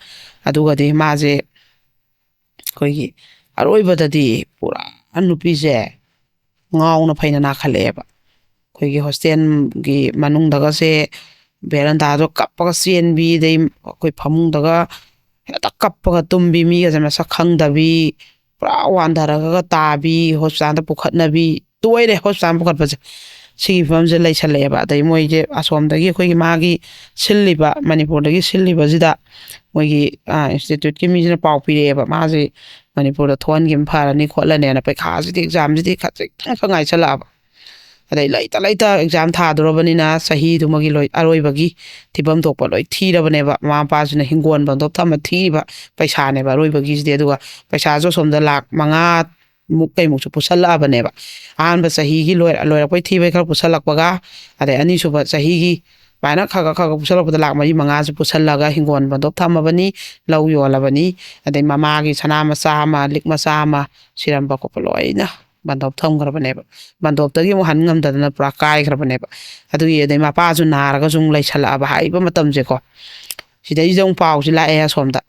ꯑꯗꯨꯒꯗꯤ ꯃꯥꯁꯦ ꯑꯩꯈꯣꯏꯒꯤ ꯑꯔꯣꯏꯕꯗꯗꯤ ꯄꯨꯔꯥ ꯅꯨꯄꯤꯁꯦ ꯉꯥꯎꯅ ꯐꯩꯅ ꯅꯥꯈꯠꯂꯛꯑꯦꯕ꯫ ꯑꯩꯈꯣꯏꯒꯤ ꯍꯣꯁꯇꯦꯜꯒꯤ ꯃꯅꯨꯡꯗꯒꯁꯦ ꯕꯦꯔꯟꯗꯥꯗꯣ ꯀꯞꯄꯒ ꯆꯦꯟꯕꯤ, ꯑꯗꯩ ꯑꯩꯈꯣꯏ ꯐꯃꯨꯡꯗꯒ ꯍꯦꯛꯇ ꯀꯞꯄꯒ ꯇꯨꯝꯕꯤ, ꯃꯤꯒꯁꯦ ꯃꯁꯛ ꯈꯪꯗꯕꯤ, ꯄꯨꯔꯥ ꯋꯥꯟꯊꯔꯒ ꯇꯥꯕꯤ, ꯍꯣꯁꯄꯤꯇꯥꯜꯗ ꯄꯨꯈꯠꯅꯕꯤ, ꯇꯣꯏꯔꯦ ꯍꯣꯁꯄꯤꯇꯥꯜ ꯄꯨꯈꯠꯄꯁꯦ꯫ ꯁꯤꯒꯤ ꯐꯤꯕꯝꯁꯦ ꯂꯩꯁꯜꯂꯛꯑꯦꯕ꯫ ꯑꯗꯩ ꯃꯣꯏꯁꯦ ꯑꯁꯣꯝꯗꯒꯤ ꯑꯩꯈꯣꯏꯒꯤ ꯃꯥꯒꯤ ꯁꯤꯜꯂꯤꯕ, ꯃꯅꯤꯄꯨꯔꯗꯒꯤ ꯁꯤꯜꯂꯤꯕꯁꯤꯗ ꯃꯣꯏꯒꯤ ꯏꯟꯁꯇꯤꯇ꯭ꯌꯨꯠꯀꯤ ꯃꯤꯁꯤꯅ ꯄꯥꯎ ꯄꯤꯔꯛꯑꯦꯕ, "ꯃꯥꯁꯤ ꯃꯅꯤꯄꯨꯔꯗ ꯊꯣꯛꯍꯟꯈꯤꯕ ꯐꯔꯅꯤ ꯈꯣꯠꯂꯅꯤꯅ, ꯄꯩꯈꯥꯁꯤꯗꯤ, ꯑꯦꯛꯖꯥꯝꯁꯤꯗꯤ ꯈꯖꯤꯛꯇꯪ ꯈꯛ ꯉꯥꯏꯁꯜꯂꯛꯑꯕ꯫ ꯑꯗꯩ ꯂꯩꯇ ꯂꯩꯇ ꯑꯦꯛꯖꯥꯝ ꯊꯥꯗꯣꯔꯕꯅꯤꯅ ꯆꯍꯤꯗꯨꯃꯒꯤ ꯂꯣꯏ-, ꯑꯔꯣꯏꯕꯒꯤ ꯊꯤꯐꯝ ꯊꯣꯛꯄ ꯂꯣꯏ ꯊꯤꯔꯕꯅꯦꯕ꯫ ꯃꯃꯥ ꯃꯄꯥꯁꯤꯅ ꯍꯤꯡꯒꯣꯜ ꯕꯟꯗꯣꯞ ꯊꯝꯃ ꯊꯤꯔꯤꯕ ꯄꯩꯁꯥꯅꯦꯕ ꯑꯔꯣꯏꯕꯒꯤꯁꯤꯗꯤ꯫ ꯑꯗꯨꯒ ꯄꯩꯁꯥꯁꯨ ꯑꯁꯣꯝꯗ ꯂꯥꯛ ꯃꯉꯥ ꯃꯨꯛ ꯀꯩꯃꯨꯛꯁꯨ ꯄꯨꯁꯜꯂꯛꯑꯕꯅꯦꯕ꯫ ꯑꯍꯥꯟꯕ ꯆꯍꯤꯒꯤ ꯂꯣꯏꯔ-, ꯂꯣꯏꯔꯛꯄꯩ ꯊꯤꯕꯩ ꯈꯔ ꯄꯨꯁꯜꯂꯛꯄꯒ, ꯑꯗꯩ ꯑꯅꯤꯁꯨꯕ ꯆꯍꯤꯒꯤ ꯑꯗꯨꯃꯥꯏꯅ ꯈꯔ ꯈꯔ ꯈꯔ ꯈꯔ ꯄꯨꯁꯜꯂꯛꯄꯗ ꯂꯥꯛ ꯃꯔꯤ ꯃꯉꯥꯁꯨ ꯄꯨꯁꯜꯂꯒ ꯍꯤꯡꯒꯣꯜ ꯕꯟꯗꯣꯞ ꯊꯝꯃꯕꯅꯤ, ꯂꯧ ꯌꯣꯜꯂꯕꯅꯤ, ꯑꯗꯩ ꯃꯃꯥꯒꯤ ꯁꯅꯥ ꯃꯆꯥ ꯑꯃ, ꯂꯤꯛ ꯃꯆꯥ ꯑꯃ ꯁꯤꯔꯝꯕ ꯈꯣꯠꯄ ꯂꯣꯏꯅ ꯕꯟꯗꯣꯞ ꯊꯝꯈ꯭ꯔꯕꯅꯦꯕ꯫ ꯕꯟꯗꯣꯞꯇꯒꯤ ꯑꯃꯨꯛ ꯍꯟ ꯉꯝꯗꯗꯅ ꯄꯨꯔꯥ ꯀꯥꯏꯈ꯭ꯔꯕꯅꯦꯕ꯫ ꯑꯗꯨꯒꯤ ꯑꯗꯩ ꯃꯄꯥꯁꯨ ꯅꯥꯔꯒꯁꯨ ꯑꯃꯨꯛ ꯂꯩꯁꯜꯂꯛꯑꯕ ꯍꯥꯏꯔꯤꯕ ꯃꯇꯝꯁꯦꯀꯣ꯫ ꯁꯤꯗꯩꯁꯤꯗ ꯑꯃꯨꯛ ꯄꯥꯎꯁꯤ ꯂꯥꯛꯑꯦ ꯑꯁꯣꯝꯗ꯫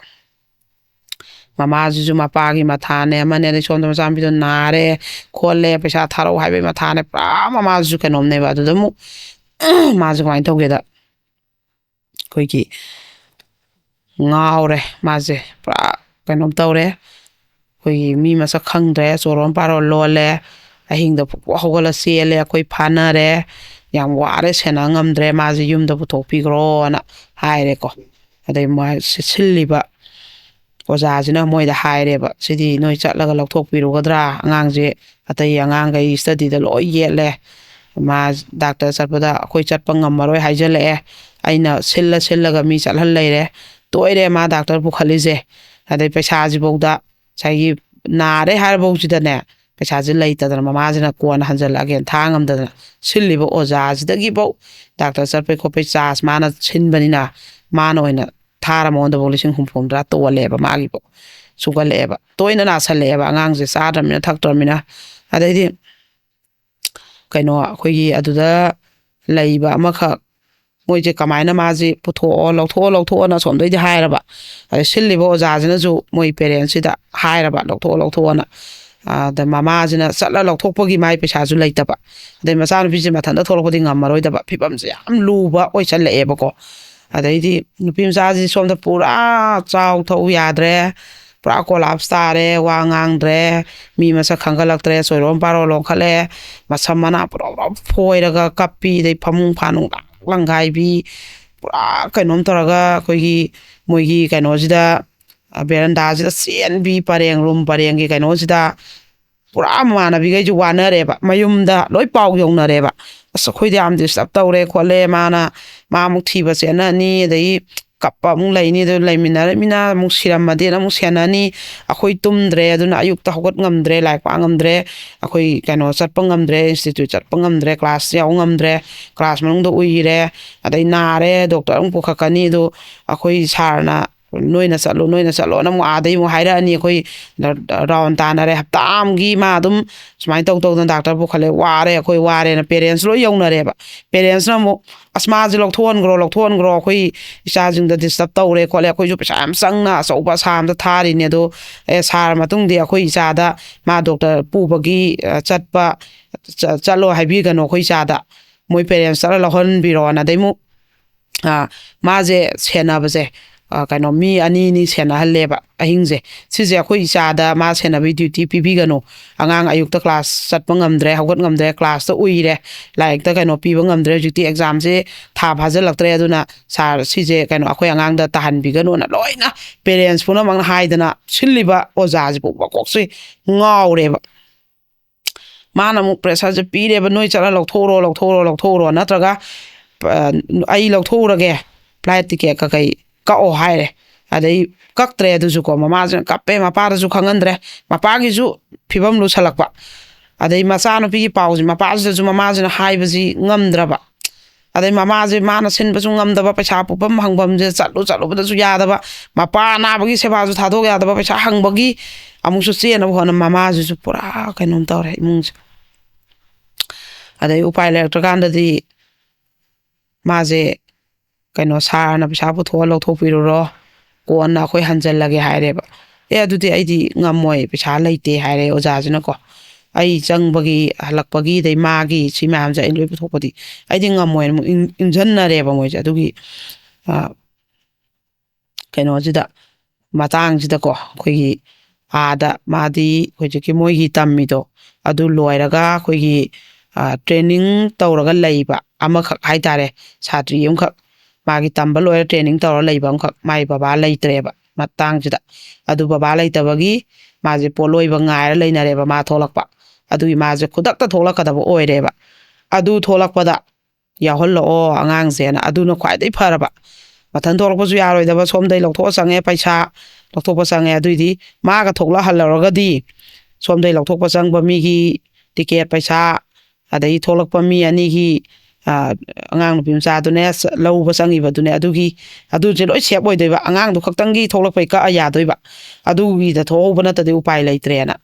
ꯃꯃꯥꯁꯤꯁꯨ ꯃꯄꯥꯒꯤ ꯃꯊꯥꯅꯦ, ꯑꯃꯅꯦ, ꯑꯗꯩ ꯁꯣꯝꯗ ꯃꯆꯥꯅꯨꯄꯤꯗꯣ ꯅꯥꯔꯦ ꯈꯣꯠꯂꯦ, ꯄꯩꯁꯥ ꯊꯥꯔꯛꯎ ꯍꯥꯏꯕꯒꯤ ꯃꯊꯥꯅꯦ, ꯄꯨꯔꯥ ꯃꯃꯥꯁꯤꯁꯨ ꯀꯩꯅꯣꯝꯅꯦꯕ꯫ ꯑꯗꯨꯗ ꯑꯃꯨꯛ ꯃꯥꯁꯦ ꯀꯃꯥꯏꯅ ꯇꯧꯒꯦꯗ, ꯑꯩꯈꯣꯏꯒꯤ ꯉꯥꯎꯔꯦ ꯃꯥꯁꯦ, ꯄꯨꯔꯥ ꯀꯩꯅꯣꯝ ꯇꯧꯔꯦ꯫ ꯑꯩꯈꯣꯏꯒꯤ ꯃꯤ ꯃꯁꯛ ꯈꯪꯗ꯭ꯔꯦ, ꯆꯣꯔꯣꯟ ꯄꯥꯔꯣꯟ ꯂꯣꯜꯂꯦ, ꯑꯍꯤꯡꯗ ꯐꯨꯛ ꯐꯨꯛ ꯍꯧꯒꯠꯂ ꯆꯦꯜꯂꯦ, ꯑꯩꯈꯣꯏ ꯐꯥꯅꯔꯦ, ꯌꯥꯝ ꯋꯥꯔꯦ, ꯁꯦꯟꯅ ꯉꯝꯗ꯭ꯔꯦ, ꯃꯥꯁꯦ ꯌꯨꯝꯗ ꯄꯨꯊꯣꯛꯄꯤꯈ꯭ꯔꯣꯅ ꯍꯥꯏꯔꯦꯀꯣ꯫ ꯑꯗꯩ ꯃꯥ ꯁꯤ-, ꯁꯤꯜꯂꯤꯕ ꯑꯣꯖꯥꯁꯤꯅ ꯃꯣꯏꯗ ꯍꯥꯏꯔꯦꯕ, "ꯁꯤꯗꯤ ꯅꯣꯏ ꯆꯠꯂꯒ ꯂꯧꯊꯣꯛꯄꯤꯔꯨꯒꯗ꯭ꯔꯥ? ꯑꯉꯥꯡꯁꯦ ꯑꯇꯩ ꯑꯉꯥꯡꯈꯩ studyꯗ ꯂꯣꯏ ꯌꯦꯠꯂꯦ, ꯃꯥ ꯗꯥꯛꯇꯔ ꯆꯠꯄꯗ ꯑꯩꯈꯣꯏ ꯆꯠꯄ ꯉꯝꯃꯔꯣꯏ ꯍꯥꯏꯖꯜꯂꯛꯑꯦ, ꯑꯩꯅ ꯁꯤꯜꯂ ꯁꯤꯜꯂꯒ ꯃꯤ ꯆꯠꯍꯜ ꯂꯩꯔꯦ, ꯇꯣꯏꯔꯦ ꯃꯥ ꯗꯥꯛꯇꯔ ꯄꯨꯈꯠꯂꯤꯁꯦ, ꯑꯗꯩ ꯄꯩꯁꯥꯁꯤꯐꯧꯗ ꯉꯁꯥꯏꯒꯤ ꯅꯥꯔꯦ ꯍꯥꯏꯔꯐꯧꯁꯤꯗꯅꯦ, ꯄꯩꯁꯥꯁꯦ ꯂꯩꯇꯗꯅ ꯃꯃꯥꯁꯤꯅ ꯀꯣꯟꯅ ꯍꯟꯖꯜꯂꯛꯑꯒꯦꯅ ꯊꯥ ꯉꯝꯗꯗꯅ ꯁꯤꯜꯂꯤꯕ ꯑꯣꯖꯥꯁꯤꯗꯒꯤꯐꯧ ꯗꯥꯛꯇꯔ ꯆꯠꯄꯩ ꯈꯣꯠꯄꯩ ꯆꯥꯔꯖ ꯃꯥꯅ ꯁꯤꯟꯕꯅꯤꯅ ꯃꯥꯅ ꯑꯣꯏꯅ ꯊꯥꯔ ꯃꯉꯣꯟꯗꯐꯧ ꯂꯤꯁꯤꯡ ꯍꯨꯝꯐꯨ ꯍꯨꯝꯗ꯭ꯔꯥ ꯇꯣꯜꯂꯦꯕ, ꯃꯥꯒꯤꯐꯧ ꯁꯨꯒꯠꯂꯛꯑꯦꯕ, ꯇꯣꯏꯅ ꯅꯥꯁꯜꯂꯛꯑꯦꯕ ꯑꯉꯥꯡꯁꯦ ꯆꯥꯗ꯭ꯔꯃꯤꯅ ꯊꯛꯇ꯭ꯔꯃꯤꯅ꯫ ꯑꯗꯩꯗꯤ ꯀꯩꯅꯣ ꯑꯩꯈꯣꯏꯒꯤ ꯑꯗꯨꯗ ꯂꯩꯕ ꯑꯃꯈꯛ ꯃꯣꯏꯁꯦ ꯀꯃꯥꯏꯅ ꯃꯥꯁꯦ ꯄꯨꯊꯣꯛꯑꯣ, ꯂꯧꯊꯣꯛꯑꯣ, ꯂꯧꯊꯣꯛꯑꯣꯅ ꯑꯁꯣꯝꯗꯩꯗꯤ ꯍꯥꯏꯔꯕ, ꯑꯗꯩ ꯁꯤꯜꯂꯤꯕ ꯑꯣꯖꯥꯁꯤꯅꯁꯨ ꯃꯣꯏ parentꯁꯤꯗ ꯍꯥꯏꯔꯕ, "ꯂꯧꯊꯣꯛꯑꯣ, ꯂꯧꯊꯣꯛꯑꯣꯅ"꯫ ꯑꯗ ꯃꯃꯥꯁꯤꯅ ꯆꯠꯂ ꯂꯧꯊꯣꯛꯄꯒꯤ ꯃꯥꯏ ꯄꯩꯁꯥꯁꯨ ꯂꯩꯇꯕ, ꯑꯗꯩ ꯃꯆꯥꯅꯨꯄꯤꯁꯦ ꯃꯊꯟꯇ ꯊꯣꯛꯂꯛꯄꯗꯤ ꯉꯝꯃꯔꯣꯏꯗꯕ ꯐꯤꯕꯝꯁꯦ ꯌꯥꯝ ꯂꯨꯕ ꯑꯣꯏꯁꯜꯂꯛꯑꯦꯕꯀꯣ꯫ ꯑꯗꯩꯗꯤ ꯅꯨꯄꯤ ꯃꯆꯥꯁꯤ ꯁꯣꯝꯗ ꯄꯨꯔꯥ ꯆꯥꯎ ꯊꯛꯎ ꯌꯥꯗ꯭ꯔꯦ, ꯄꯨꯔꯥ collapse ꯇꯥꯔꯦ, ꯋꯥ ꯉꯥꯡꯗ꯭ꯔꯦ, ꯃꯤ ꯃꯁꯛ ꯈꯪꯒꯠꯂꯛꯇ꯭ꯔꯦ, ꯆꯣꯏꯔꯣꯝ ꯄꯥꯔꯣ ꯂꯣꯟꯈꯠꯂꯦ, ꯃꯁꯝ ꯃꯅꯥ ꯄꯨꯔꯥ ꯄꯨꯔꯥ ꯐꯣꯏꯔꯒ ꯀꯞꯄꯤ, ꯑꯗꯩ ꯐꯃꯨꯡ ꯐꯥꯅꯨꯡ ꯂꯪ-, ꯂꯪꯒꯥꯏꯕꯤ, ꯄꯨꯔꯥ ꯀꯩꯅꯣꯝ ꯇꯧꯔꯒ ꯑꯩꯈꯣꯏꯒꯤ ꯃꯣꯏꯒꯤ ꯀꯩꯅꯣꯁꯤꯗ, ꯕꯦꯔꯟꯗꯥꯁꯤꯗ ꯆꯦꯟꯕꯤ, ꯄꯔꯦꯡ ꯔꯨꯝ ꯄꯔꯦꯡꯒꯤ ꯀꯩꯅꯣꯁꯤꯗ ꯄꯨꯔꯥ ꯃꯃꯥꯟꯅꯕꯤꯈꯩꯁꯨ ꯋꯥꯅꯔꯦꯕ, ꯃꯌꯨꯝꯗ ꯂꯣꯏ ꯄꯥꯎ ꯌꯧꯅꯔꯦꯕ꯫ "ꯑꯁ, ꯑꯩꯈꯣꯏꯗꯤ ꯌꯥꯝ disturb ꯇꯧꯔꯦ ꯈꯣꯠꯂꯦ, ꯃꯥꯅ, ꯃꯥ ꯑꯃꯨꯛ ꯊꯤꯕ ꯆꯦꯟꯅꯅꯤ, ꯑꯗꯒꯤ ꯀꯞꯄ ꯑꯃꯨꯛ ꯂꯩꯅꯤ, ꯑꯗꯨ ꯂꯩꯃꯤꯟꯅꯔꯃꯤꯅ ꯑꯃꯨꯛ ꯁꯤꯔꯝꯃꯗꯤꯅ ꯑꯃꯨꯛ ꯁꯦꯟꯅꯅꯤ, ꯑꯩꯈꯣꯏ ꯇꯨꯝꯗ꯭ꯔꯦ, ꯑꯗꯨꯅ ꯑꯌꯨꯛꯇ ꯍꯧꯒꯠ ꯉꯝꯗ꯭ꯔꯦ, ꯂꯥꯏꯔꯤꯛ ꯄꯥ ꯉꯝꯗ꯭ꯔꯦ, ꯑꯩꯈꯣꯏ ꯀꯩꯅꯣ ꯆꯠꯄ ꯉꯝꯗ꯭ꯔꯦ, institute ꯆꯠꯄ ꯉꯝꯗ꯭ꯔꯦ, class ꯌꯥꯎ ꯉꯝꯗ꯭ꯔꯦ, class ꯃꯅꯨꯡꯗ ꯎꯏꯔꯦ, ꯑꯗꯩ ꯅꯥꯔꯦ, ꯗꯣꯛꯇꯔ ꯑꯃꯨꯛ ꯄꯨꯈꯠꯀꯅꯤ, ꯑꯗꯨ ꯑꯩꯈꯣꯏ ꯁꯥꯔꯅ ꯅꯣꯏꯅ ꯆꯠꯂꯣ, ꯅꯣꯏꯅ ꯆꯠꯂꯣꯅ ꯑꯃꯨꯛ ꯑꯥꯗꯩ ꯑꯃꯨꯛ ꯍꯥꯏꯔꯛꯑꯅꯤ, ꯑꯩꯈꯣꯏ ꯔꯥꯎꯟ ꯇꯥꯅꯔꯦ꯫ ꯍꯞꯇꯥ ꯑꯃꯒꯤ ꯃꯥ ꯑꯗꯨꯝ ꯁꯨꯃꯥꯏꯅ ꯇꯧ ꯇꯧꯗꯅ ꯗꯥꯛꯇꯔ ꯄꯨꯈꯠꯂꯦ, ꯋꯥꯔꯦ, ꯑꯩꯈꯣꯏ ꯋꯥꯔꯦꯅ parents ꯂꯣꯏ ꯌꯧꯅꯔꯦꯕ꯫ Parentsꯅ ꯑꯃꯨꯛ, "ꯑꯁ, ꯃꯥꯁꯦ ꯂꯧꯊꯣꯛꯍꯟꯈ꯭ꯔꯣ, ꯂꯧꯊꯣꯛꯍꯟꯈ꯭ꯔꯣ, ꯑꯩꯈꯣꯏ ꯏꯆꯥꯁꯤꯡꯗ disturb ꯇꯧꯔꯦ ꯈꯣꯠꯂꯦ, ꯑꯩꯈꯣꯏꯁꯨ ꯄꯩꯁꯥ ꯌꯥꯝ ꯆꯪꯅ ꯑꯆꯧꯕ ꯑꯁꯥ ꯑꯃꯗ ꯊꯥꯔꯤꯅꯦ, ꯑꯗꯣ, ꯑꯦ, ꯁꯥꯔ, ꯃꯇꯨꯡꯗꯤ ꯑꯩꯈꯣꯏ ꯏꯆꯥꯗ ꯃꯥ ꯗꯣꯛꯇꯔ ꯄꯨꯕꯒꯤ, ꯑ, ꯆꯠꯄ, ꯆ-, ꯆꯠꯂꯣ ꯍꯥꯏꯕꯤꯒꯅꯣ ꯑꯩꯈꯣꯏ ꯏꯆꯥꯗ, ꯃꯣꯏ parents ꯆꯠꯂ ꯂꯧꯍꯟꯕꯤꯔꯣꯅ", ꯑꯗꯩ ꯑꯃꯨꯛ ꯑ, ꯃꯥꯁꯦ ꯁꯦꯟꯅꯕꯁꯦ, ꯑ, ꯀꯩꯅꯣ, ꯃꯤ ꯑꯅꯤ ꯑꯅꯤ ꯁꯦꯟꯅꯍꯜꯂꯦꯕ ꯑꯍꯤꯡꯁꯦ꯫ ꯁꯤꯁꯦ ꯑꯩꯈꯣꯏ ꯏꯆꯥꯗ ꯃꯥ ꯁꯦꯟꯅꯕꯒꯤ ꯗ꯭ꯌꯨꯇꯤ ꯄꯤꯕꯤꯒꯅꯨ꯫ ꯑꯉꯥꯡ ꯑꯌꯨꯛꯇ ꯀ꯭ꯂꯥꯁ ꯆꯠꯄ ꯉꯝꯗ꯭ꯔꯦ, ꯍꯧꯒꯠ ꯉꯝꯗ꯭ꯔꯦ, ꯀ꯭ꯂꯥꯁꯇ ꯎꯏꯔꯦ, ꯂꯥꯏꯔꯤꯛꯇ ꯀꯩꯅꯣ ꯄꯤꯕ ꯉꯝꯗ꯭ꯔꯦ, ꯍꯧꯖꯤꯛꯇꯤ ꯑꯦꯛꯖꯥꯝꯁꯦ ꯊꯥ ꯐꯥꯖꯤꯜꯂꯛꯇ꯭ꯔꯦ, ꯑꯗꯨꯅ ꯁꯥꯔ, ꯁꯤꯁꯦ ꯀꯩꯅꯣ, ꯑꯩꯈꯣꯏ ꯑꯉꯥꯡꯗ ꯇꯥꯍꯟꯕꯤꯒꯅꯣꯅ ꯂꯣꯏꯅ ꯄꯦꯔꯦꯟꯁ ꯄꯨꯝꯅꯃꯛꯅ ꯍꯥꯏꯗꯅ ꯁꯤꯜꯂꯤꯕ ꯑꯣꯖꯥꯁꯤꯕꯨ ꯃꯀꯣꯛꯁꯦ ꯉꯥꯎꯔꯦꯕ꯫ ꯃꯥꯅ ꯑꯃꯨꯛ ꯄ꯭ꯔꯦꯁꯔꯁꯦ ꯄꯤꯔꯦꯕ, "ꯅꯣꯏ ꯆꯠꯂ ꯂꯧꯊꯣꯛꯎꯔꯣ, ꯂꯧꯊꯣꯛꯎꯔꯣ, ꯂꯧꯊꯣꯛꯎꯔꯣ, ꯅꯠꯇ꯭ꯔꯒ, ꯑ, ꯑꯩ ꯂꯧꯊꯣꯛꯎꯔꯒꯦ, ꯐ꯭ꯂꯥꯏꯠ ꯇꯤꯀꯦꯠ ꯀꯀꯩ ꯀꯛꯑꯣ" ꯍꯥꯏꯔꯦ꯫ ꯑꯗꯩ ꯀꯛꯇ꯭ꯔꯦ꯫ ꯑꯗꯨꯁꯨꯀꯣ, ꯃꯃꯥꯁꯤꯅ ꯀꯞꯄꯦ, ꯃꯄꯥꯗꯁꯨ ꯈꯪꯍꯟꯗ꯭ꯔꯦ, ꯃꯄꯥꯒꯤꯁꯨ ꯐꯤꯕꯝ ꯂꯨꯁꯜꯂꯛꯄ꯫ ꯑꯗꯩ ꯃꯆꯥꯅꯨꯄꯤꯒꯤ ꯄꯥꯎꯁꯤ ꯃꯄꯥꯁꯤꯗꯁꯨ ꯃꯃꯥꯁꯤꯅ ꯍꯥꯏꯕꯁꯤ ꯉꯝꯗ꯭ꯔꯕ꯫ ꯑꯗꯩ ꯃꯃꯥꯁꯦ ꯃꯥꯅ ꯁꯤꯟꯕꯁꯨ ꯉꯝꯗꯕ, ꯄꯩꯁꯥ ꯄꯨꯐꯝ ꯍꯪꯐꯝꯁꯦ ꯆꯠꯂꯨ ꯆꯠꯂꯨꯕꯗꯁꯨ ꯌꯥꯗꯕ, ꯃꯄꯥ ꯑꯅꯥꯕꯒꯤ ꯁꯦꯕꯥꯁꯨ ꯊꯥꯗꯣꯛ ꯌꯥꯗꯕ, ꯄꯩꯁꯥ ꯍꯪꯕꯒꯤ ꯑꯃꯨꯛꯁꯨ ꯆꯦꯟꯅꯕ ꯍꯣꯠꯅ, ꯃꯃꯥꯁꯤꯁꯨ ꯄꯨꯔꯥ ꯀꯩꯅꯣꯝ ꯇꯧꯔꯦ ꯏꯃꯨꯡꯁꯦ꯫ ꯑꯗꯩ ꯎꯄꯥꯏ ꯂꯩꯔꯛꯇ꯭ꯔꯀꯥꯟꯗꯗꯤ ꯃꯥꯁꯦ, ꯀꯩꯅꯣ, "ꯁꯥꯔꯅ ꯄꯩꯁꯥ ꯄꯨꯊꯣꯛꯑ ꯂꯧꯊꯣꯛꯄꯤꯔꯨꯔꯣ, ꯀꯣꯟꯅ ꯑꯩꯈꯣꯏ ꯍꯟꯖꯜꯂꯒꯦ" ꯍꯥꯏꯔꯦꯕ꯫ "ꯑꯦ, ꯑꯗꯨꯗꯤ ꯑꯩꯗꯤ ꯉꯝꯃꯣꯏ, ꯄꯩꯁꯥ ꯂꯩꯇꯦ" ꯍꯥꯏꯔꯦ ꯑꯣꯖꯥꯁꯤꯅꯀꯣ꯫ "ꯑꯩ ꯆꯪꯕꯒꯤ, ꯍꯜꯂꯛꯄꯒꯤ, ꯑꯗꯩ ꯃꯥꯒꯤ ꯁꯤ ꯃꯌꯥꯝꯁꯦ ꯑꯩ ꯂꯣꯏ ꯄꯨꯊꯣꯛꯄꯗꯤ ꯑꯩꯗꯤ ꯉꯝꯃꯣꯏꯅ" ꯑꯃꯨꯛ ꯏꯟ-, ꯏꯟꯖꯟꯅꯔꯦꯕ ꯃꯣꯏꯁꯦ꯫ ꯑꯗꯨꯒꯤ, ꯑ, ꯀꯩꯅꯣꯁꯤꯗ, ꯃꯇꯥꯡꯁꯤꯗꯀꯣ, ꯑꯩꯈꯣꯏꯒꯤ ꯑꯥꯗ ꯃꯥꯗꯤ ꯍꯧꯖꯤꯛꯀꯤ ꯃꯣꯏꯒꯤ ꯇꯝꯃꯤꯗꯣ, ꯑꯗꯨ ꯂꯣꯏꯔꯒ ꯑꯩꯈꯣꯏꯒꯤ, ꯑ, ꯇ꯭ꯔꯦꯅꯤꯡ ꯇꯧꯔꯒ ꯂꯩꯕ ꯑꯃꯈꯛ ꯍꯥꯏꯇꯥꯔꯦ, ꯁꯥꯇ꯭ꯔꯤ ꯑꯃꯈꯛ, ꯃꯥꯒꯤ ꯇꯝꯕ ꯂꯣꯏꯔ ꯇ꯭ꯔꯦꯅꯤꯡ ꯇꯧꯔ ꯂꯩꯕ ꯑꯃꯈꯛ, ꯃꯥꯏ ꯕꯕꯥ ꯂꯩꯇ꯭ꯔꯦꯕ ꯃꯇꯥꯡꯁꯤꯗ꯫ ꯑꯗꯨ ꯕꯕꯥ ꯂꯩꯇꯕꯒꯤ ꯃꯥꯁꯦ ꯄꯣꯠꯂꯣꯏꯕ ꯉꯥꯏꯔ ꯂꯩꯅꯔꯦꯕ, ꯃꯥ ꯊꯣꯛꯂꯛꯄ꯫ ꯑꯗꯨꯒꯤ ꯃꯥꯁꯦ ꯈꯨꯗꯛꯇ ꯊꯣꯛꯂꯛꯀꯗꯕ ꯑꯣꯏꯔꯦꯕ꯫ ꯑꯗꯨ ꯊꯣꯛꯂꯛꯄꯗ ꯌꯥꯎꯍꯜꯂꯛꯑꯣ ꯑꯉꯥꯡꯁꯦꯅ, ꯑꯗꯨꯅ ꯈ꯭ꯋꯥꯏꯗꯒꯤ ꯐꯔꯕ꯫ ꯃꯊꯟ ꯊꯣꯛꯂꯛꯄꯁꯨ ꯌꯥꯔꯣꯏꯗꯕ, ꯁꯣꯝꯗꯩ ꯂꯧꯊꯣꯛꯑ ꯆꯪꯉꯦ, ꯄꯩꯁꯥ ꯂꯧꯊꯣꯛꯄ ꯆꯪꯉꯦ, ꯑꯗꯨꯏꯗꯤ ꯃꯥꯒ ꯊꯣꯛꯂꯛꯍꯜꯂꯨꯔꯒꯗꯤ ꯁꯣꯝꯗꯩ ꯂꯧꯊꯣꯛꯄ ꯆꯪꯕ ꯃꯤꯒꯤ ꯇꯤꯀꯦꯠ ꯄꯩꯁꯥ, ꯑꯗꯒꯤ ꯊꯣꯛꯂꯛꯄ ꯃꯤ ꯑꯅꯤꯒꯤ, ꯑ, ꯑꯉꯥꯡ ꯅꯨꯄꯤ ꯃꯆꯥꯗꯨꯅꯦ, ꯆ-, ꯂꯧꯕ ꯆꯪꯉꯤꯕꯗꯨꯅꯦ, ꯑꯗꯨꯒꯤ, ꯑꯗꯨꯁꯦ ꯂꯣꯏ ꯁꯦꯞ ꯑꯣꯏꯗꯣꯏꯕ꯫ ꯑꯉꯥꯡꯗꯨ ꯈꯛꯇꯪꯒꯤ ꯊꯣꯛꯂꯛꯄꯩ ꯀꯛꯑ ꯌꯥꯗꯣꯏꯕ꯫ ꯑꯗꯨꯒꯤꯗ ꯊꯣꯛꯍꯧꯕ ꯅꯠꯇꯗꯤ ꯎꯄꯥꯏ ꯂꯩꯇ꯭ꯔꯦꯅ꯫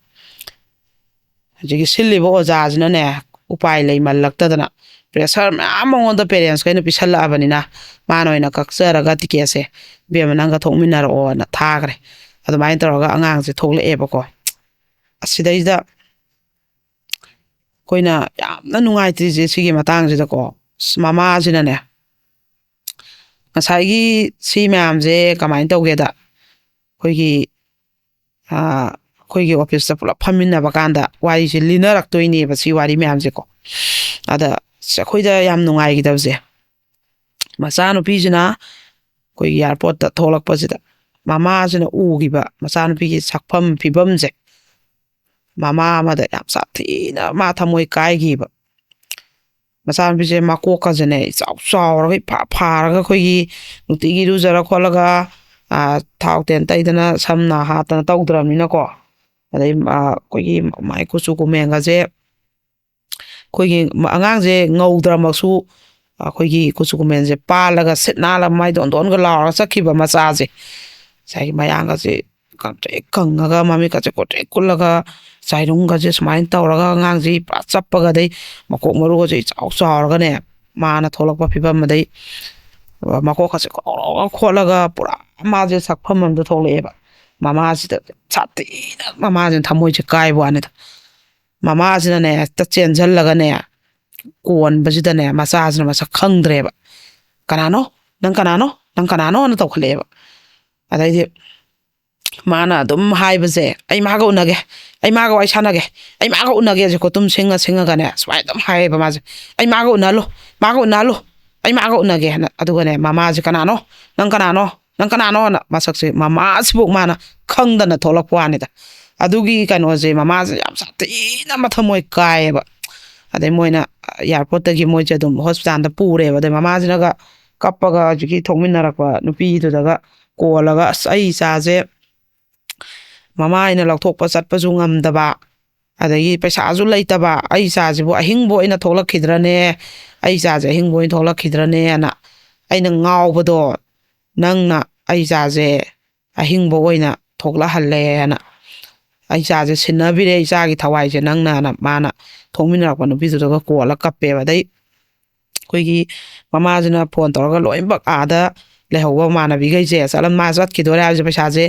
ꯍꯧꯖꯤꯛꯀꯤ ꯁꯤꯜꯂꯤꯕ ꯑꯣꯖꯥꯁꯤꯅꯅꯦ, ꯎꯄꯥꯏ ꯂꯩꯃꯜꯂꯛꯇꯗꯅ, ꯄ꯭ꯔꯦꯁꯔ ꯃꯌꯥꯝ ꯃꯉꯣꯟꯗ ꯄꯦꯔꯦꯟꯁꯈꯩꯅ ꯄꯤꯁꯜꯂꯛꯑꯕꯅꯤꯅ, ꯃꯥꯅ ꯑꯣꯏꯅ ꯀꯛꯆꯔꯒ ꯇꯤꯀꯦꯠꯁꯦ, "ꯏꯕꯦꯝꯃ, ꯅꯪꯒ ꯊꯣꯛꯃꯤꯟꯅꯔꯛꯑꯣꯅ" ꯊꯥꯈ꯭ꯔꯦ꯫ ꯑꯗꯨꯃꯥꯏꯅ ꯇꯧꯔꯒ ꯑꯉꯥꯡꯁꯦ ꯊꯣꯛꯂꯛꯑꯦꯕꯀꯣ꯫ ꯑꯁꯤꯗꯩꯁꯤꯗ ꯑꯩꯈꯣꯏꯅ ꯌꯥꯝꯅ ꯅꯨꯡꯉꯥꯏꯇ꯭ꯔꯤꯁꯦ ꯁꯤꯒꯤ ꯃꯇꯥꯡꯁꯤꯗꯀꯣ, ꯑꯁ, ꯃꯃꯥꯁꯤꯅꯅꯦ, ꯉꯁꯥꯏꯒꯤ ꯁꯤ ꯃꯌꯥꯝꯁꯦ ꯀꯃꯥꯏꯅ ꯇꯧꯒꯦꯗ, ꯑꯩꯈꯣꯏꯒꯤ ꯑꯩꯈꯣꯏꯒꯤ ꯑꯣꯐꯤꯁꯇ ꯄꯨꯂꯞ ꯐꯝꯃꯤꯟꯅꯕ ꯀꯥꯟꯗ ꯋꯥꯔꯤꯁꯦ ꯂꯤꯅꯔꯛꯇꯣꯏꯅꯦꯕ, ꯁꯤ ꯋꯥꯔꯤ ꯃꯌꯥꯝꯁꯦꯀꯣ꯫ ꯑꯗ ꯑꯩꯈꯣꯏꯗ ꯌꯥꯝ ꯅꯨꯡꯉꯥꯏꯈꯤꯗꯕꯁꯦ, ꯃꯆꯥꯅꯨꯄꯤꯁꯤꯅ ꯑꯩꯈꯣꯏꯒꯤ ꯑꯦꯌꯥꯔꯄꯣꯔꯠꯇ ꯊꯣꯛꯂꯛꯄꯁꯤꯗ ꯃꯃꯥꯁꯤꯅ ꯎꯈꯤꯕ ꯃꯆꯥꯅꯨꯄꯤꯒꯤ ꯁꯛꯐꯝ ꯐꯤꯕꯝꯁꯦ, ꯃꯃꯥ ꯑꯃꯗ ꯌꯥꯝ ꯁꯥꯊꯤꯅ ꯃꯥ ꯊꯃꯣꯏ ꯀꯥꯏꯈꯤꯕ꯫ ꯃꯆꯥꯅꯨꯄꯤꯁꯦ ꯃꯀꯣꯛꯀꯁꯦꯅꯦ ꯏꯆꯥꯎ ꯆꯥꯎꯔꯒ ꯏꯐꯥ ꯐꯥꯔꯒ ꯑꯩꯈꯣꯏꯒꯤ ꯅꯨꯡꯇꯤꯒꯤ ꯏꯔꯨꯖꯔ ꯈꯣꯠꯂꯒ ꯊꯥꯎ ꯇꯦꯟ ꯇꯩꯗꯅ ꯁꯝꯅ ꯍꯥꯠꯇꯅ ꯇꯧꯗ꯭ꯔꯕꯅꯤꯅꯀꯣ꯫ ꯑꯗꯩ ꯑꯩꯈꯣꯏꯒꯤ ꯃꯥꯏ ꯀꯨꯆꯨ ꯀꯨꯃꯦꯟꯒꯁꯦ ꯑꯩꯈꯣꯏꯒꯤ ꯑꯉꯥꯡꯁꯦ ꯉꯧꯗ꯭ꯔꯃꯛꯁꯨ ꯑꯩꯈꯣꯏꯒꯤ ꯀꯨꯆꯨ ꯀꯨꯃꯦꯟꯁꯦ ꯄꯥꯜꯂꯒ ꯁꯤꯠ ꯅꯥꯜꯂ ꯃꯥꯏ ꯗꯣꯟ ꯗꯣꯟꯒ ꯂꯥꯎꯔꯒ ꯆꯠꯈꯤꯕ ꯃꯆꯥꯁꯦ꯫ ꯉꯁꯥꯏꯒꯤ ꯃꯌꯥꯡꯒꯁꯦ ꯀꯪꯇ꯭ꯔꯤꯛ ꯀꯪꯉꯒ ꯃꯃꯤꯠꯀꯁꯦ ꯀꯣꯇ꯭ꯔꯤꯛ ꯀꯨꯠꯂꯒ ꯆꯥꯏꯔꯨꯡꯒꯁꯦ ꯁꯨꯃꯥꯏꯅ ꯇꯧꯔꯒ ꯑꯉꯥꯡꯁꯦ ꯄꯨꯔꯥ ꯆꯞꯄꯒꯗꯩ ꯃꯀꯣꯛ ꯃꯔꯨꯒꯁꯦ ꯏꯆꯥꯎ ꯆꯥꯎꯔꯒꯅꯦ ꯃꯥꯅ ꯊꯣꯛꯂꯛꯄ ꯐꯤꯕꯝ ꯑꯗꯩ ꯃꯀꯣꯛꯀꯁꯦ ꯈꯣꯠꯂꯒ ꯄꯨꯔꯥ ꯃꯥꯁꯦ ꯁꯛꯐꯝ ꯑꯃꯗ ꯊꯣꯛꯂꯛꯑꯦꯕ꯫ ꯃꯃꯥꯁꯤꯗ ꯁꯥꯊꯤꯅ ꯃꯃꯥꯁꯤꯅ ꯊꯃꯣꯏꯁꯦ ꯀꯥꯏꯕ ꯋꯥꯅꯤꯗ꯫ ꯃꯃꯥꯁꯤꯅꯅꯦ ꯍꯦꯛꯇ ꯆꯦꯟꯁꯤꯜꯂꯒꯅꯦ ꯀꯣꯟꯕꯁꯤꯗꯅꯦ ꯃꯆꯥꯁꯤꯅ ꯃꯁꯛ ꯈꯪꯗ꯭ꯔꯦꯕ꯫ "ꯀꯅꯥꯅꯣ? ꯅꯪ ꯀꯅꯥꯅꯣ? ꯅꯪ ꯀꯅꯥꯅꯣꯅ ꯇꯧꯈꯠꯂꯛꯑꯦꯕ꯫ ꯑꯗꯩꯗꯤ ꯃꯥꯅ ꯑꯗꯨꯝ ꯍꯥꯏꯕꯁꯦ, "ꯑꯩ ꯃꯥꯒ ꯎꯅꯒꯦ, ꯑꯩ ꯃꯥꯒ ꯋꯥꯔꯤ ꯁꯥꯟꯅꯒꯦ, ꯑꯩ ꯃꯥꯒ ꯎꯅꯒꯦꯁꯦ" ꯈꯣꯠꯇꯨꯝ ꯁꯤꯡꯉ ꯁꯤꯡꯉꯒꯅꯦ ꯁꯨꯃꯥꯏꯅ ꯑꯗꯨꯝ ꯍꯥꯏꯌꯦꯕ ꯃꯥꯁꯦ꯫ "ꯑꯩ ꯃꯥꯒ ꯎꯅꯍꯜꯂꯨ, ꯃꯥꯒ ꯎꯅꯍꯜꯂꯨ, ꯑꯩ ꯃꯥꯒ ꯎꯅꯒꯦ" ꯍꯥꯏꯅ꯫ ꯑꯗꯨꯒꯅꯦ ꯃꯃꯥꯁꯦ, "ꯀꯅꯥꯅꯣ? ꯅꯪ ꯀꯅꯥꯅꯣ? ꯅꯪ ꯀꯅꯥꯅꯣꯅ?" ꯃꯁꯛꯁꯦ ꯃꯃꯥꯁꯤꯐꯥꯎ ꯃꯥꯅ ꯈꯪꯗꯅ ꯊꯣꯛꯂꯛꯄ ꯋꯥꯅꯤꯗ꯫ ꯑꯗꯨꯒꯤ ꯀꯩꯅꯣꯁꯦ ꯃꯃꯥꯁꯦ ꯌꯥꯝ ꯁꯥꯊꯤꯅ ꯃꯊꯃꯣꯏ ꯀꯥꯏꯌꯦꯕ꯫ ꯑꯗꯩ ꯃꯣꯏꯅ ꯑꯦꯌꯥꯔꯄꯣꯔꯠꯇꯒꯤ ꯃꯣꯏꯁꯦ ꯑꯗꯨꯝ ꯍꯣꯁꯄꯤꯇꯥꯜꯗ ꯄꯨꯔꯦꯕ꯫ ꯑꯗꯩ ꯃꯃꯥꯁꯤꯅꯒ ꯀꯞꯄꯒ ꯍꯧꯖꯤꯛꯀꯤ ꯊꯣꯛꯃꯤꯟꯅꯔꯛꯄ ꯅꯨꯄꯤꯗꯨꯗꯒ ꯀꯣꯜꯂꯒ, "ꯑꯁ, ꯑꯩ ꯏꯆꯥꯁꯦ ꯃꯃꯥ ꯑꯩꯅ ꯂꯧꯊꯣꯛꯄ ꯆꯠꯄꯁꯨ ꯉꯝꯗꯕ, ꯑꯗꯒꯤ ꯄꯩꯁꯥꯁꯨ ꯂꯩꯇꯕ, ꯑꯩ ꯏꯆꯥꯁꯤꯕꯨ ꯑꯍꯤꯡꯕ ꯑꯣꯏꯅ ꯊꯣꯛꯂꯛꯈꯤꯗ꯭ꯔꯅꯦ, ꯑꯩ ꯏꯆꯥꯁꯦ ꯑꯍꯤꯡꯕ ꯑꯣꯏꯅ ꯊꯣꯛꯂꯛꯈꯤꯗ꯭ꯔꯅꯦꯅ ꯑꯩꯅ ꯉꯥꯎꯕꯗꯣ ꯅꯪꯅ ꯑꯩ ꯏꯆꯥꯁꯦ ꯑꯍꯤꯡꯕ ꯑꯣꯏꯅ ꯊꯣꯛꯂꯛꯍꯜꯂꯦꯅ, ꯑꯩ ꯏꯆꯥꯁꯦ ꯁꯤꯟꯅꯕꯤꯔꯦ, ꯏꯆꯥꯒꯤ ꯊꯋꯥꯏꯁꯦ ꯅꯪꯅꯅ" ꯃꯥꯅ ꯊꯣꯛꯃꯤꯟꯅꯔꯛꯄ ꯅꯨꯄꯤꯗꯨꯗꯒ ꯀꯣꯜꯂ ꯀꯞꯄꯦꯕ꯫ ꯑꯗꯩ ꯑꯩꯈꯣꯏꯒꯤ ꯃꯃꯥꯁꯤꯅ ꯐꯣꯟ ꯇꯧꯔꯒ ꯂꯣꯏꯅꯃꯛ ꯑꯥꯗ ꯂꯩꯍꯧꯕ ꯃꯃꯥꯟꯅꯕꯤꯈꯩꯁꯦ ꯆꯠꯂꯝ-, ꯃꯥ ꯆꯠꯈꯤꯗꯣꯔꯦ ꯍꯥꯏꯕꯁꯦ, ꯄꯩꯁꯥꯁꯦ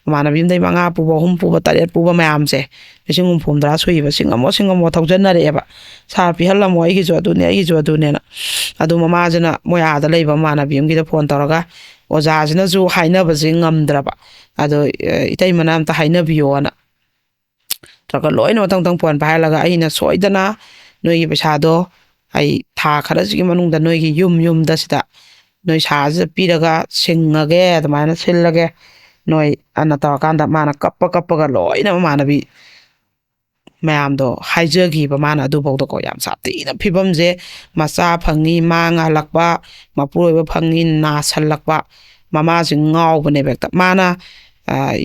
ꯃꯃꯥꯟꯅꯕꯤ ꯑꯃꯗꯩ ꯃꯉꯥ ꯄꯨꯕ, ꯑꯍꯨꯝ ꯄꯨꯕ, ꯇꯔꯦꯠ ꯄꯨꯕ ꯃꯌꯥꯝꯁꯦ ꯂꯤꯁꯤꯡ ꯍꯨꯝꯐꯨ ꯍꯨꯝꯗ꯭ꯔꯥ ꯁꯨꯏꯕ, "ꯁꯤꯡꯉꯝꯃꯣ, ꯁꯤꯡꯉꯝꯃꯣ, ꯊꯧꯖꯟꯅꯔꯛꯑꯦꯕ꯫ ꯁꯥꯔ ꯄꯤꯍꯜꯂꯝꯃꯣ, ꯑꯩꯒꯤꯁꯨ ꯑꯗꯨꯅꯦ, ꯑꯩꯒꯤꯁꯨ ꯑꯗꯨꯅꯦꯅ"꯫ ꯑꯗꯨ ꯃꯃꯥꯁꯤꯅ ꯃꯣꯏ ꯑꯥꯗ ꯂꯩꯕ ꯃꯃꯥꯟꯅꯕꯤ ꯑꯃꯒꯤꯗ ꯐꯣꯟ ꯇꯧꯔꯒ, ꯑꯣꯖꯥꯁꯤꯅꯁꯨ ꯍꯥꯏꯅꯕꯁꯦ ꯉꯝꯗ꯭ꯔꯕ, ꯑꯗꯣ "ꯏꯇꯩꯃꯅ ꯑꯝꯇ ꯍꯥꯏꯅꯕꯤꯌꯣꯅ" ꯇꯧꯔꯒ ꯂꯣꯏꯅ ꯃꯊꯪ ꯃꯊꯪ ꯐꯣꯟ ꯄꯥꯏꯍꯜꯂꯒ, "ꯑꯩꯅ ꯁꯣꯏꯗꯅ ꯅꯣꯏꯒꯤ ꯄꯩꯁꯥꯗꯣ ꯑꯩ ꯊꯥ ꯈꯔꯁꯤꯒꯤ ꯃꯅꯨꯡꯗ ꯅꯣꯏꯒꯤ ꯌꯨꯝ ꯌꯨꯝꯗ ꯁꯤꯗ ꯅꯣꯏ ꯁꯥꯁꯤꯗ ꯄꯤꯔꯒ ꯁꯤꯡꯉꯒꯦ, ꯑꯗꯨꯃꯥꯏꯅ ꯁꯤꯜꯂꯒꯦ ꯅꯣꯏ" ꯑꯅ ꯇꯧꯔꯀꯥꯟꯗ ꯃꯥꯅ ꯀꯞꯄ ꯀꯞꯄꯒ ꯂꯣꯏꯅ ꯃꯃꯥꯟꯅꯕꯤ ꯃꯌꯥꯝꯗꯣ ꯍꯥꯏꯖꯈꯤꯕ ꯃꯥꯅ꯫ ꯑꯗꯨꯐꯥꯎꯗꯀꯣ ꯌꯥꯝ ꯁꯥꯊꯤꯅ ꯐꯤꯕꯝꯁꯦ, ꯃꯆꯥ ꯐꯪꯉꯤ ꯃꯥꯡꯍꯜꯂꯛꯄ, ꯃꯄꯨꯔꯣꯏꯕ ꯐꯪꯉꯤ ꯅꯥꯁꯜꯂꯛꯄ, ꯃꯃꯥꯁꯤ ꯉꯥꯎꯕꯅꯦꯕ ꯍꯦꯛꯇ꯫ ꯃꯥꯅ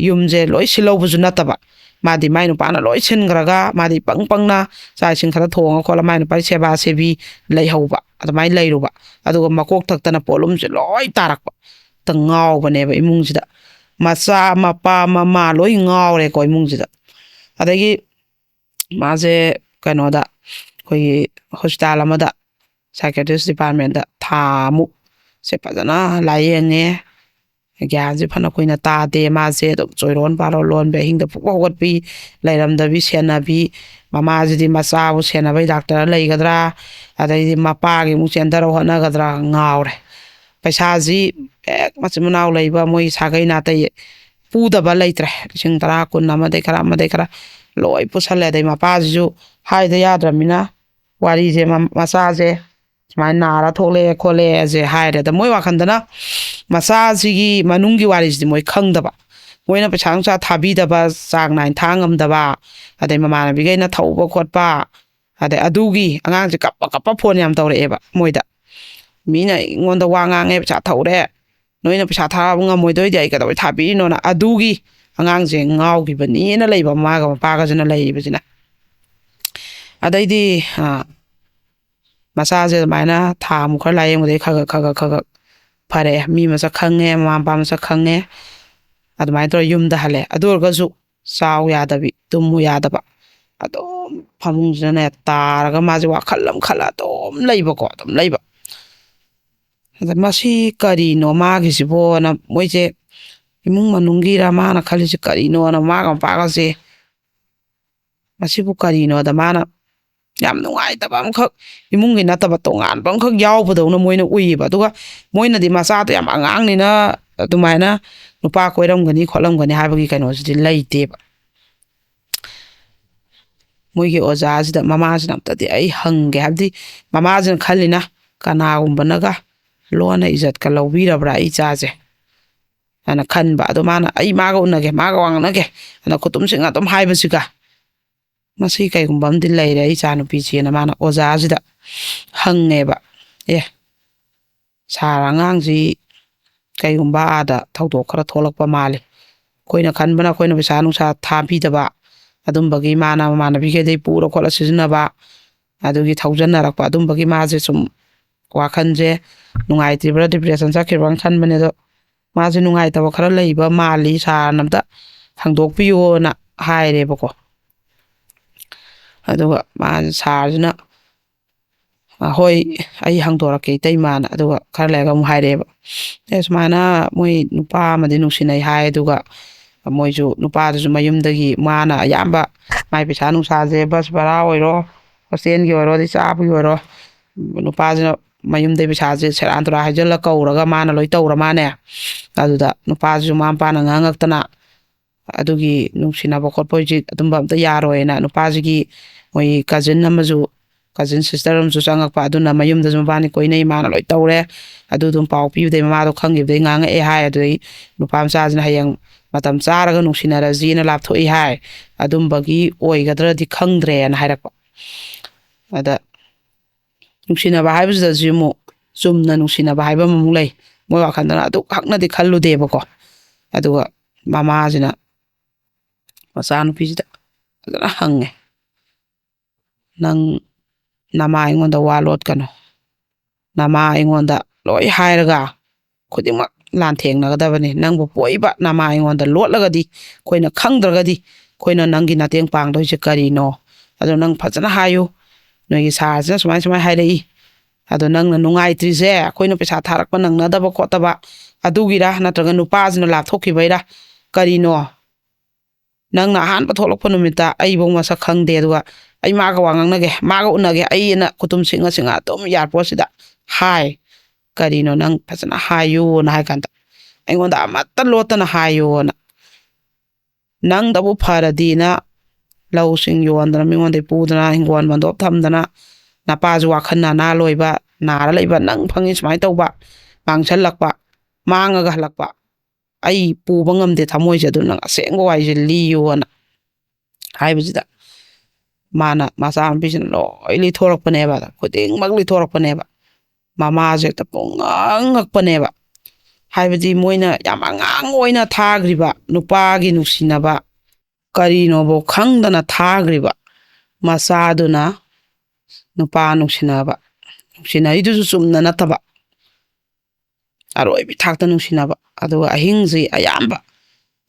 ꯌꯨꯝꯁꯦ ꯂꯣꯏ ꯁꯤꯜꯍꯧꯕꯁꯨ ꯅꯠꯇꯕ, ꯃꯥꯗꯤ ꯃꯥꯏ ꯅꯨꯄꯥꯅ ꯂꯣꯏ ꯁꯤꯟꯈ꯭ꯔꯒ ꯃꯥꯗꯤ ꯄꯪ ꯄꯪꯅ ꯆꯥꯛ ꯏꯁꯤꯡ ꯈꯔ ꯊꯣꯡꯉ ꯈꯣꯠꯂ ꯃꯥꯏ ꯅꯨꯄꯥꯒꯤ ꯁꯦꯕꯥ ꯁꯦꯕꯤ ꯂꯩꯍꯧꯕ, ꯑꯗꯨꯃꯥꯏꯅ ꯂꯩꯔꯨꯕ꯫ ꯑꯗꯨꯒ ꯃꯀꯣꯛ ꯊꯛꯇꯅ ꯄꯣꯠꯂꯨꯝꯁꯦ ꯂꯣꯏ ꯇꯥꯔꯛꯄ꯫ ꯍꯦꯛꯇ ꯉꯥꯎꯕꯅꯦꯕ ꯏꯃꯨꯡꯁꯤꯗ꯫ ꯃꯆꯥ, ꯃꯄꯥ, ꯃꯃꯥ ꯂꯣꯏ ꯉꯥꯎꯔꯦꯀꯣ ꯏꯃꯨꯡꯁꯤꯗ꯫ ꯑꯗꯒꯤ ꯃꯥꯁꯦ ꯀꯩꯅꯣꯗ, ꯑꯩꯈꯣꯏꯒꯤ ꯍꯣꯁꯄꯤꯇꯥꯜ ꯑꯃꯗ, ꯁꯥꯏꯀꯦꯇ꯭ꯔꯤꯁ ꯗꯤꯄꯥꯔꯠꯃꯦꯟꯗ ꯊꯥ ꯑꯃꯨꯛ ꯁꯦ ꯐꯖꯅ ꯂꯥꯏꯌꯦꯡꯉꯦ꯫ ꯒ꯭ꯌꯥꯟꯁꯦ ꯐꯅ ꯀꯨꯏꯅ ꯇꯥꯗꯦ꯫ ꯃꯥꯁꯦ ꯑꯗꯨꯝ ꯆꯣꯏꯔꯣꯟ ꯄꯥꯔꯣꯟ ꯂꯣꯟꯕ, ꯑꯍꯤꯡꯗ ꯄꯨꯛ ꯍꯧꯒꯠꯄꯤ, ꯂꯩꯔꯝꯗꯕꯤ, ꯁꯦꯟꯅꯕꯤ꯫ ꯃꯃꯥꯁꯤꯗꯤ ꯃꯆꯥꯕꯨ ꯁꯦꯟꯅꯕꯩ ꯗꯥꯛꯇꯔ ꯂꯩꯒꯗ꯭ꯔꯥ, ꯑꯗꯩꯗꯤ ꯃꯄꯥꯒꯤ ꯑꯃꯨꯛ ꯆꯦꯟꯊꯔ ꯍꯣꯠꯅꯒꯗ꯭ꯔꯥ, ꯉꯥꯎꯔꯦ꯫ ꯄꯩꯁꯥꯁꯤ ꯍꯦꯛ ꯃꯆꯤꯟ ꯃꯅꯥꯎ ꯂꯩꯕ ꯃꯣꯏ ꯁꯥꯒꯩ ꯅꯥꯇꯩ ꯄꯨꯗꯕ ꯂꯩꯇ꯭ꯔꯦ꯫ ꯂꯤꯁꯤꯡ ꯇꯔꯥ, ꯀꯨꯟ, ꯑꯃꯗꯩ ꯈꯔ, ꯑꯃꯗꯩ ꯈꯔ ꯂꯣꯏ ꯄꯨꯁꯜꯂꯦ꯫ ꯑꯗꯩ ꯃꯄꯥꯁꯤꯁꯨ ꯍꯥꯏꯗ ꯌꯥꯗ꯭ꯔꯃꯤꯅ ꯋꯥꯔꯤꯁꯦ, ꯃ-, ꯃꯆꯥꯁꯦ ꯁꯨꯃꯥꯏꯅ ꯅꯥꯔ ꯊꯣꯛꯂꯛꯑꯦ ꯈꯣꯠꯂꯛꯑꯦꯁꯦ ꯍꯥꯏꯔꯦ꯫ ꯑꯗ ꯃꯣꯏ ꯋꯥꯈꯜꯗꯅ ꯃꯆꯥꯁꯤꯒꯤ ꯃꯅꯨꯡꯒꯤ ꯋꯥꯔꯤꯁꯤꯗꯤ ꯃꯣꯏ ꯈꯪꯗꯕ, ꯃꯣꯏꯅ ꯄꯩꯁꯥ ꯅꯨꯡꯁꯥ ꯊꯥꯕꯤꯗꯕ, ꯆꯥꯡ ꯅꯥꯏꯅ ꯊꯥ ꯉꯝꯗꯕ, ꯑꯗꯩ ꯃꯃꯥꯟꯅꯕꯤꯈꯩꯅ ꯊꯧꯕ ꯈꯣꯠꯄ, ꯑꯗꯩ ꯑꯗꯨꯒꯤ ꯑꯉꯥꯡꯁꯦ ꯀꯞꯄ ꯀꯞꯄ ꯐꯣꯟ ꯌꯥꯝ ꯇꯧꯔꯛꯑꯦꯕ ꯃꯣꯏꯗ꯫ "ꯃꯤꯅ ꯑꯩꯉꯣꯟꯗ ꯋꯥ ꯉꯥꯡꯉꯦ, ꯄꯩꯁꯥ ꯊꯧꯔꯦ, ꯅꯣꯏꯅ ꯄꯩꯁꯥ ꯊꯥꯕ ꯉꯝꯃꯣꯏꯗꯣꯏꯗꯤ ꯑꯩ ꯀꯩꯗꯧꯕꯩ ꯊꯥꯕꯤꯔꯤꯅꯣꯅ", ꯑꯗꯨꯒꯤ ꯑꯉꯥꯡꯁꯦ ꯉꯥꯎꯈꯤꯕꯅꯤꯅ ꯂꯩꯕ ꯃꯃꯥꯒ ꯃꯄꯥꯒꯁꯤꯅ ꯂꯩꯔꯤꯕꯁꯤꯅ꯫ ꯑꯗꯩꯗꯤ, ꯑ, ꯃꯆꯥꯁꯦ ꯑꯗꯨꯃꯥꯏꯅ ꯊꯥ ꯑꯃꯨꯛ ꯈꯔ ꯂꯥꯏꯌꯦꯡꯕꯗꯒꯤ ꯈꯔ ꯈꯔ, ꯈꯔ ꯈꯔ, ꯈꯔ ꯈꯔ ꯐꯔꯛꯑꯦ꯫ ꯃꯤ ꯃꯁꯛ ꯈꯪꯉꯦ, ꯃꯃꯥ ꯃꯄꯥ ꯃꯁꯛ ꯈꯪꯉꯦ꯫ ꯑꯗꯨꯃꯥꯏꯅ ꯇꯧꯔ ꯌꯨꯝꯗ ꯍꯜꯂꯦ꯫ ꯑꯗꯨ ꯑꯣꯏꯔꯒꯁꯨ ꯆꯥꯎ ꯌꯥꯗꯕꯤ, ꯇꯨꯝꯃꯨ ꯌꯥꯗꯕ, ꯑꯗꯨꯝ ꯐꯃꯨꯡꯁꯤꯗꯅꯦ ꯇꯥꯔꯒ ꯃꯥꯁꯦ ꯋꯥꯈꯜ ꯑꯃ ꯈꯜꯂ ꯑꯗꯨꯝ ꯂꯩꯕꯀꯣ, ꯑꯗꯨꯝ ꯂꯩꯕ꯫ ꯑꯗ "ꯃꯁꯤ ꯀꯔꯤꯅꯣ ꯃꯥꯒꯤꯁꯤꯕꯣꯅ" ꯃꯣꯏꯁꯦ ꯏꯃꯨꯡ ꯃꯅꯨꯡꯒꯤꯔ ꯃꯥꯅ ꯈꯜꯂꯤꯁꯦ ꯀꯔꯤꯅꯣꯅ ꯃꯃꯥꯒ ꯃꯄꯥꯒꯁꯦ "ꯃꯁꯤꯕꯨ ꯀꯔꯤꯅꯣꯗ" ꯃꯥꯅ ꯌꯥꯝ ꯅꯨꯡꯉꯥꯏꯇꯕ ꯑꯃꯈꯛ, ꯏꯃꯨꯡꯒꯤ ꯅꯠꯇꯕ ꯇꯣꯉꯥꯟꯕ ꯑꯃꯈꯛ ꯌꯥꯎꯕꯗꯧꯅ ꯃꯣꯏꯅ ꯎꯏꯌꯦꯕ꯫ ꯑꯗꯨꯒ ꯃꯣꯏꯅꯗꯤ ꯃꯆꯥꯗꯣ ꯌꯥꯝ ꯑꯉꯥꯡꯅꯤꯅ ꯑꯗꯨꯃꯥꯏꯅ ꯅꯨꯄꯥ ꯀꯣꯏꯔꯝꯒꯅꯤ ꯈꯣꯠꯂꯝꯒꯅꯤ ꯍꯥꯏꯕꯒꯤ ꯀꯩꯅꯣꯁꯤꯗꯤ ꯂꯩꯇꯦꯕ꯫ ꯃꯣꯏꯒꯤ ꯑꯣꯖꯥꯁꯤꯗ, ꯃꯃꯥꯁꯤꯅ ꯑꯝꯇꯗꯤ ꯑꯩ ꯍꯪꯒꯦ, ꯍꯥꯏꯕꯗꯤ ꯃꯃꯥꯁꯤꯅ ꯈꯜꯂꯤꯅ, "ꯀꯅꯥꯒꯨꯝꯕꯅꯒ ꯂꯣꯟꯅ ꯏꯖꯠꯀ ꯂꯧꯕꯤꯔꯕ꯭ꯔꯥ ꯑꯩ ꯏꯆꯥꯁꯦ?" ꯍꯥꯏꯅ ꯈꯟꯕ꯫ ꯑꯗꯣ ꯃꯥꯅ, "ꯑꯩ ꯃꯥꯒ ꯎꯅꯒꯦ, ꯃꯥꯒ ꯋꯥ ꯉꯥꯡꯅꯒꯦ" ꯍꯥꯏꯅ ꯈꯨꯇꯨꯝꯁꯤꯡ ꯑꯗꯨꯝ ꯍꯥꯏꯕꯁꯤꯒ, "ꯃꯁꯤ ꯀꯩꯒꯨꯝꯕ ꯑꯃꯗꯤ ꯂꯩꯔꯦ ꯑꯩ ꯏꯆꯥ ꯅꯨꯄꯤꯁꯦꯅ" ꯃꯥꯅ ꯑꯣꯖꯥꯁꯤꯗ ꯍꯪꯉꯦꯕ꯫ "ꯑꯦ, ꯁꯥꯔ, ꯑꯉꯥꯡꯁꯤ ꯀꯩꯒꯨꯝꯕ ꯑꯥꯗ ꯊꯧꯗꯣꯛ ꯈꯔ ꯊꯣꯛꯂꯛꯄ ꯃꯥꯜꯂꯤ꯫ ꯑꯩꯈꯣꯏꯅ ꯈꯟꯕꯅ ꯑꯩꯈꯣꯏꯅ ꯄꯩꯁꯥ ꯅꯨꯡꯁꯥ ꯊꯥꯕꯤꯗꯕ, ꯑꯗꯨꯝꯕꯒꯤ ꯃꯥꯅ ꯃꯃꯥꯟꯅꯕꯤꯈꯩꯗꯩ ꯄꯨꯔ ꯈꯣꯠꯂ ꯁꯤꯖꯤꯟꯅꯕ, ꯑꯗꯨꯒꯤ ꯊꯧꯖꯟꯅꯔꯛꯄ ꯑꯗꯨꯝꯕꯒꯤ ꯃꯥꯁꯦ ꯁꯨꯝ ꯋꯥꯈꯜꯁꯦ ꯅꯨꯡꯉꯥꯏꯇ꯭ꯔꯤꯕ꯭ꯔꯥ, ꯗꯤꯄ꯭ꯔꯦꯁꯟ ꯆꯠꯈ꯭ꯔꯤꯕ꯭ꯔꯥꯅ ꯈꯟꯕꯅꯦ꯫ ꯑꯗꯣ ꯃꯥꯁꯦ ꯅꯨꯡꯉꯥꯏꯇꯕ ꯈꯔ ꯂꯩꯕ ꯃꯥꯜꯂꯤ, ꯁꯥꯔꯅ ꯑꯝꯇ ꯍꯪꯗꯣꯛꯄꯤꯌꯣꯅ" ꯍꯥꯏꯔꯦꯕꯀꯣ꯫ ꯑꯗꯨꯒ ꯃꯥ, ꯁꯥꯔꯁꯤꯅ, "ꯑ, ꯍꯣꯏ, ꯑꯩ ꯍꯪꯗꯣꯔꯛꯀꯦ ꯏꯇꯩꯃꯥꯅ", ꯑꯗꯨꯒ ꯈꯔ ꯂꯩꯔꯒ ꯑꯃꯨꯛ ꯍꯥꯏꯔꯛꯑꯦꯕ꯫ "ꯑꯦ, ꯁꯨꯃꯥꯏꯅ ꯃꯣꯏ ꯅꯨꯄꯥ ꯑꯃꯗꯤ ꯅꯨꯡꯁꯤꯅꯩ ꯍꯥꯏ, ꯑꯗꯨꯒ ꯃꯣꯏꯁꯨ, ꯅꯨꯄꯥꯗꯨꯁꯨ ꯃꯌꯨꯝꯗꯒꯤ ꯃꯥꯅ ꯑꯌꯥꯝꯕ ꯃꯥꯏ ꯄꯩꯁꯥ ꯅꯨꯡꯁꯥꯁꯦ, ꯕꯁ ꯚꯔꯥ ꯑꯣꯏꯔꯣ, ꯍꯣꯁꯇꯦꯜꯒꯤ ꯑꯣꯏꯔꯣ, ꯑꯗꯩ ꯆꯥꯕꯒꯤ ꯑꯣꯏꯔꯣ, ꯅꯨꯄꯥꯁꯤꯅ ꯃꯌꯨꯝꯗꯒꯤ ꯄꯩꯁꯥꯁꯦ ꯁꯦꯔꯥꯟ ꯇꯨꯔꯥꯟ ꯍꯥꯏꯖꯤꯜꯂ ꯀꯧꯔꯒ ꯃꯥꯅ ꯂꯣꯏ ꯇꯧꯔ ꯃꯥꯅꯦ꯫ ꯑꯗꯨꯗ ꯅꯨꯄꯥꯁꯤꯁꯨ ꯃꯃꯥ ꯃꯄꯥꯅ ꯉꯥꯡꯉꯛꯇꯅ, ꯑꯗꯨꯒꯤ ꯅꯨꯡꯁꯤꯅꯕ ꯈꯣꯠꯄ ꯍꯧꯖꯤꯛ ꯑꯗꯨꯝꯕ ꯑꯝꯇ ꯌꯥꯔꯣꯏꯅ ꯅꯨꯄꯥꯁꯤꯒꯤ ꯃꯣꯏ ꯀꯖꯤꯟ ꯑꯃꯁꯨ, ꯀꯖꯤꯟ ꯁꯤꯁꯇꯔ ꯑꯃꯁꯨ ꯆꯪꯉꯛꯄ, ꯑꯗꯨꯅ ꯃꯌꯨꯝꯗꯁꯨ ꯃꯕꯥꯅꯤ ꯀꯣꯏꯅꯩ, ꯃꯥꯅ ꯂꯣꯏ ꯇꯧꯔꯦ꯫ ꯑꯗꯨ ꯑꯗꯨꯝ ꯄꯥꯎ ꯄꯤꯕꯗꯩ ꯃꯃꯥꯗꯣ ꯈꯪꯈꯤꯕꯗꯩ ꯉꯥꯡꯉꯛꯑꯦ ꯍꯥꯏ꯫ ꯑꯗꯨꯗꯩ ꯅꯨꯄꯥ ꯃꯆꯥꯁꯤꯅ ꯍꯌꯦꯡ ꯃꯇꯝ ꯆꯥꯔꯒ ꯅꯨꯡꯁꯤꯅꯔꯁꯤꯅ ꯂꯥꯞꯊꯣꯛꯏ ꯍꯥꯏ꯫ ꯑꯗꯨꯝꯕꯒꯤ ꯑꯣꯏꯒꯗ꯭ꯔꯗꯤ ꯈꯪꯗ꯭ꯔꯦꯅ ꯍꯥꯏꯔꯛꯄ꯫ ꯑꯗ ꯅꯨꯡꯁꯤꯅꯕ ꯍꯥꯏꯕꯁꯤꯗꯁꯨ ꯑꯃꯨꯛ ꯆꯨꯝꯅ ꯅꯨꯡꯁꯤꯅꯕ ꯍꯥꯏꯕ ꯑꯃꯃꯨꯛ ꯂꯩ꯫ ꯃꯣꯏ ꯋꯥꯈꯜꯗꯅ ꯑꯗꯨꯛ ꯍꯛꯅꯗꯤ ꯈꯜꯂꯨꯗꯦꯕꯀꯣ꯫ ꯑꯗꯨꯒ ꯃꯃꯥꯁꯤꯅ ꯃꯆꯥꯅꯨꯄꯤꯁꯤꯗ ꯐꯖꯅ ꯍꯪꯉꯦ, "ꯅꯪ ꯅꯃꯥ ꯑꯩꯉꯣꯟꯗ ꯋꯥ ꯂꯣꯠꯀꯅꯨ꯫ ꯅꯃꯥ ꯑꯩꯉꯣꯟꯗ ꯂꯣꯏ ꯍꯥꯏꯔꯒ ꯈꯨꯗꯤꯡꯃꯛ ꯂꯥꯟꯊꯦꯡꯅꯒꯗꯕꯅꯤ꯫ ꯅꯪꯕꯨ ꯄꯣꯛꯏꯕ ꯅꯃꯥ ꯑꯩꯉꯣꯟꯗ ꯂꯣꯠꯂꯒꯗꯤ ꯑꯩꯈꯣꯏꯅ ꯈꯪꯗ꯭ꯔꯒꯗꯤ ꯑꯩꯈꯣꯏꯅ ꯅꯪꯒꯤ ꯃꯇꯦꯡ ꯄꯥꯡꯗꯣꯏꯁꯦ ꯀꯔꯤꯅꯣ? ꯑꯗꯣ ꯅꯪ ꯐꯖꯅ ꯍꯥꯏꯌꯨ꯫ ꯅꯣꯏꯒꯤ ꯁꯥꯔꯁꯤꯅ ꯁꯨꯃꯥꯏ ꯁꯨꯃꯥꯏ ꯍꯥꯏꯔꯛꯏ꯫ ꯑꯗꯣ ꯅꯪꯅ ꯅꯨꯡꯉꯥꯏꯇ꯭ꯔꯤꯁꯦ ꯑꯩꯈꯣꯏꯅ ꯄꯩꯁꯥ ꯊꯥꯔꯛꯄ ꯅꯪꯅꯗꯕ ꯈꯣꯠꯇꯕ ꯑꯗꯨꯒꯤꯔ, ꯅꯠꯇ꯭ꯔꯒ ꯅꯨꯄꯥꯁꯤꯅ ꯂꯥꯞꯊꯣꯛꯈꯤꯕꯩꯔ, ꯀꯔꯤꯅꯣ? ꯅꯪꯅ ꯑꯍꯥꯟꯕ ꯊꯣꯛꯂꯛꯄ ꯅꯨꯃꯤꯠꯇ ꯑꯩꯐꯧ ꯃꯁꯛ ꯈꯪꯗꯦ, ꯑꯗꯨꯒ ꯑꯩ ꯃꯥꯒ ꯋꯥ ꯉꯥꯡꯅꯒꯦ, ꯃꯥꯒ ꯎꯅꯒꯦ ꯑꯩꯅ ꯈꯨꯇꯨꯝ ꯁꯤꯡꯉ ꯁꯤꯡꯉ ꯑꯗꯨꯝ ꯑꯦꯌꯥꯔꯄꯣꯔꯠꯁꯤꯗ ꯍꯥꯏ꯫ ꯀꯔꯤꯅꯣ ꯅꯪ ꯐꯖꯅ ꯍꯥꯏꯌꯨꯅ ꯍꯥꯏ ꯀꯥꯟꯗ, ꯑꯩꯉꯣꯟꯗ ꯑꯃꯠꯇ ꯂꯣꯠꯇꯅ ꯍꯥꯏꯌꯣꯅ꯫ ꯅꯪꯗꯕꯨ ꯐꯔꯗꯤꯅ ꯂꯧꯁꯤꯡ ꯌꯣꯟꯗꯅ, ꯃꯤꯉꯣꯟꯗꯩ ꯄꯨꯗꯅ, ꯍꯤꯡꯒꯣꯜ ꯃꯟꯗꯣꯞ ꯊꯝꯗꯅ, ꯅꯄꯥꯁꯨ ꯋꯥꯈꯜ ꯅꯥꯅꯥ ꯂꯣꯏꯕ, ꯅꯥꯔ ꯂꯩꯕ, ꯅꯪ ꯐꯪꯉꯤ ꯁꯨꯃꯥꯏꯅ ꯇꯧꯕ, ꯃꯥꯡꯁꯜꯂꯛꯄ, ꯃꯥꯡꯉꯒ ꯍꯜꯂꯛꯄ, ꯑꯩ ꯄꯨꯕ ꯉꯝꯗꯦ ꯊꯃꯣꯏꯁꯦ, ꯑꯗꯨ ꯅꯪ ꯑꯁꯦꯡꯕ ꯋꯥꯔꯤꯁꯦ ꯂꯤꯌꯣꯅ ꯍꯥꯏꯕꯁꯤꯗ, ꯃꯥꯅ, ꯃꯆꯥꯅꯨꯄꯤꯁꯤꯅ ꯂꯣꯏ ꯂꯤꯊꯣꯔꯛꯄꯅꯦꯕ, ꯈꯨꯗꯤꯡꯃꯛ ꯂꯤꯊꯣꯔꯛꯄꯅꯦꯕ꯫ ꯃꯃꯥꯁꯦ ꯍꯦꯛꯇ ꯄꯨꯡꯉꯛ ꯉꯛꯄꯅꯦꯕ꯫ ꯍꯥꯏꯕꯗꯤ ꯃꯣꯏꯅ ꯌꯥꯝ ꯑꯉꯥꯡ ꯑꯣꯏꯅ ꯊꯥꯈ꯭ꯔꯤꯕ ꯅꯨꯄꯥꯒꯤ ꯅꯨꯡꯁꯤꯅꯕ, ꯀꯔꯤꯅꯣꯕꯨ ꯈꯪꯗꯅ ꯊꯥꯈ꯭ꯔꯤꯕ ꯃꯆꯥꯗꯨꯅ ꯅꯨꯄꯥ ꯅꯨꯡꯁꯤꯅꯕ, ꯅꯨꯡꯁꯤꯅꯔꯤꯗꯨꯁꯨ ꯆꯨꯝꯅ ꯅꯠꯇꯕ, ꯑꯔꯣꯏꯕꯤ ꯊꯥꯛꯇ ꯅꯨꯡꯁꯤꯅꯕ, ꯑꯗꯨꯒ ꯑꯍꯤꯡꯁꯤ ꯑꯌꯥꯝꯕ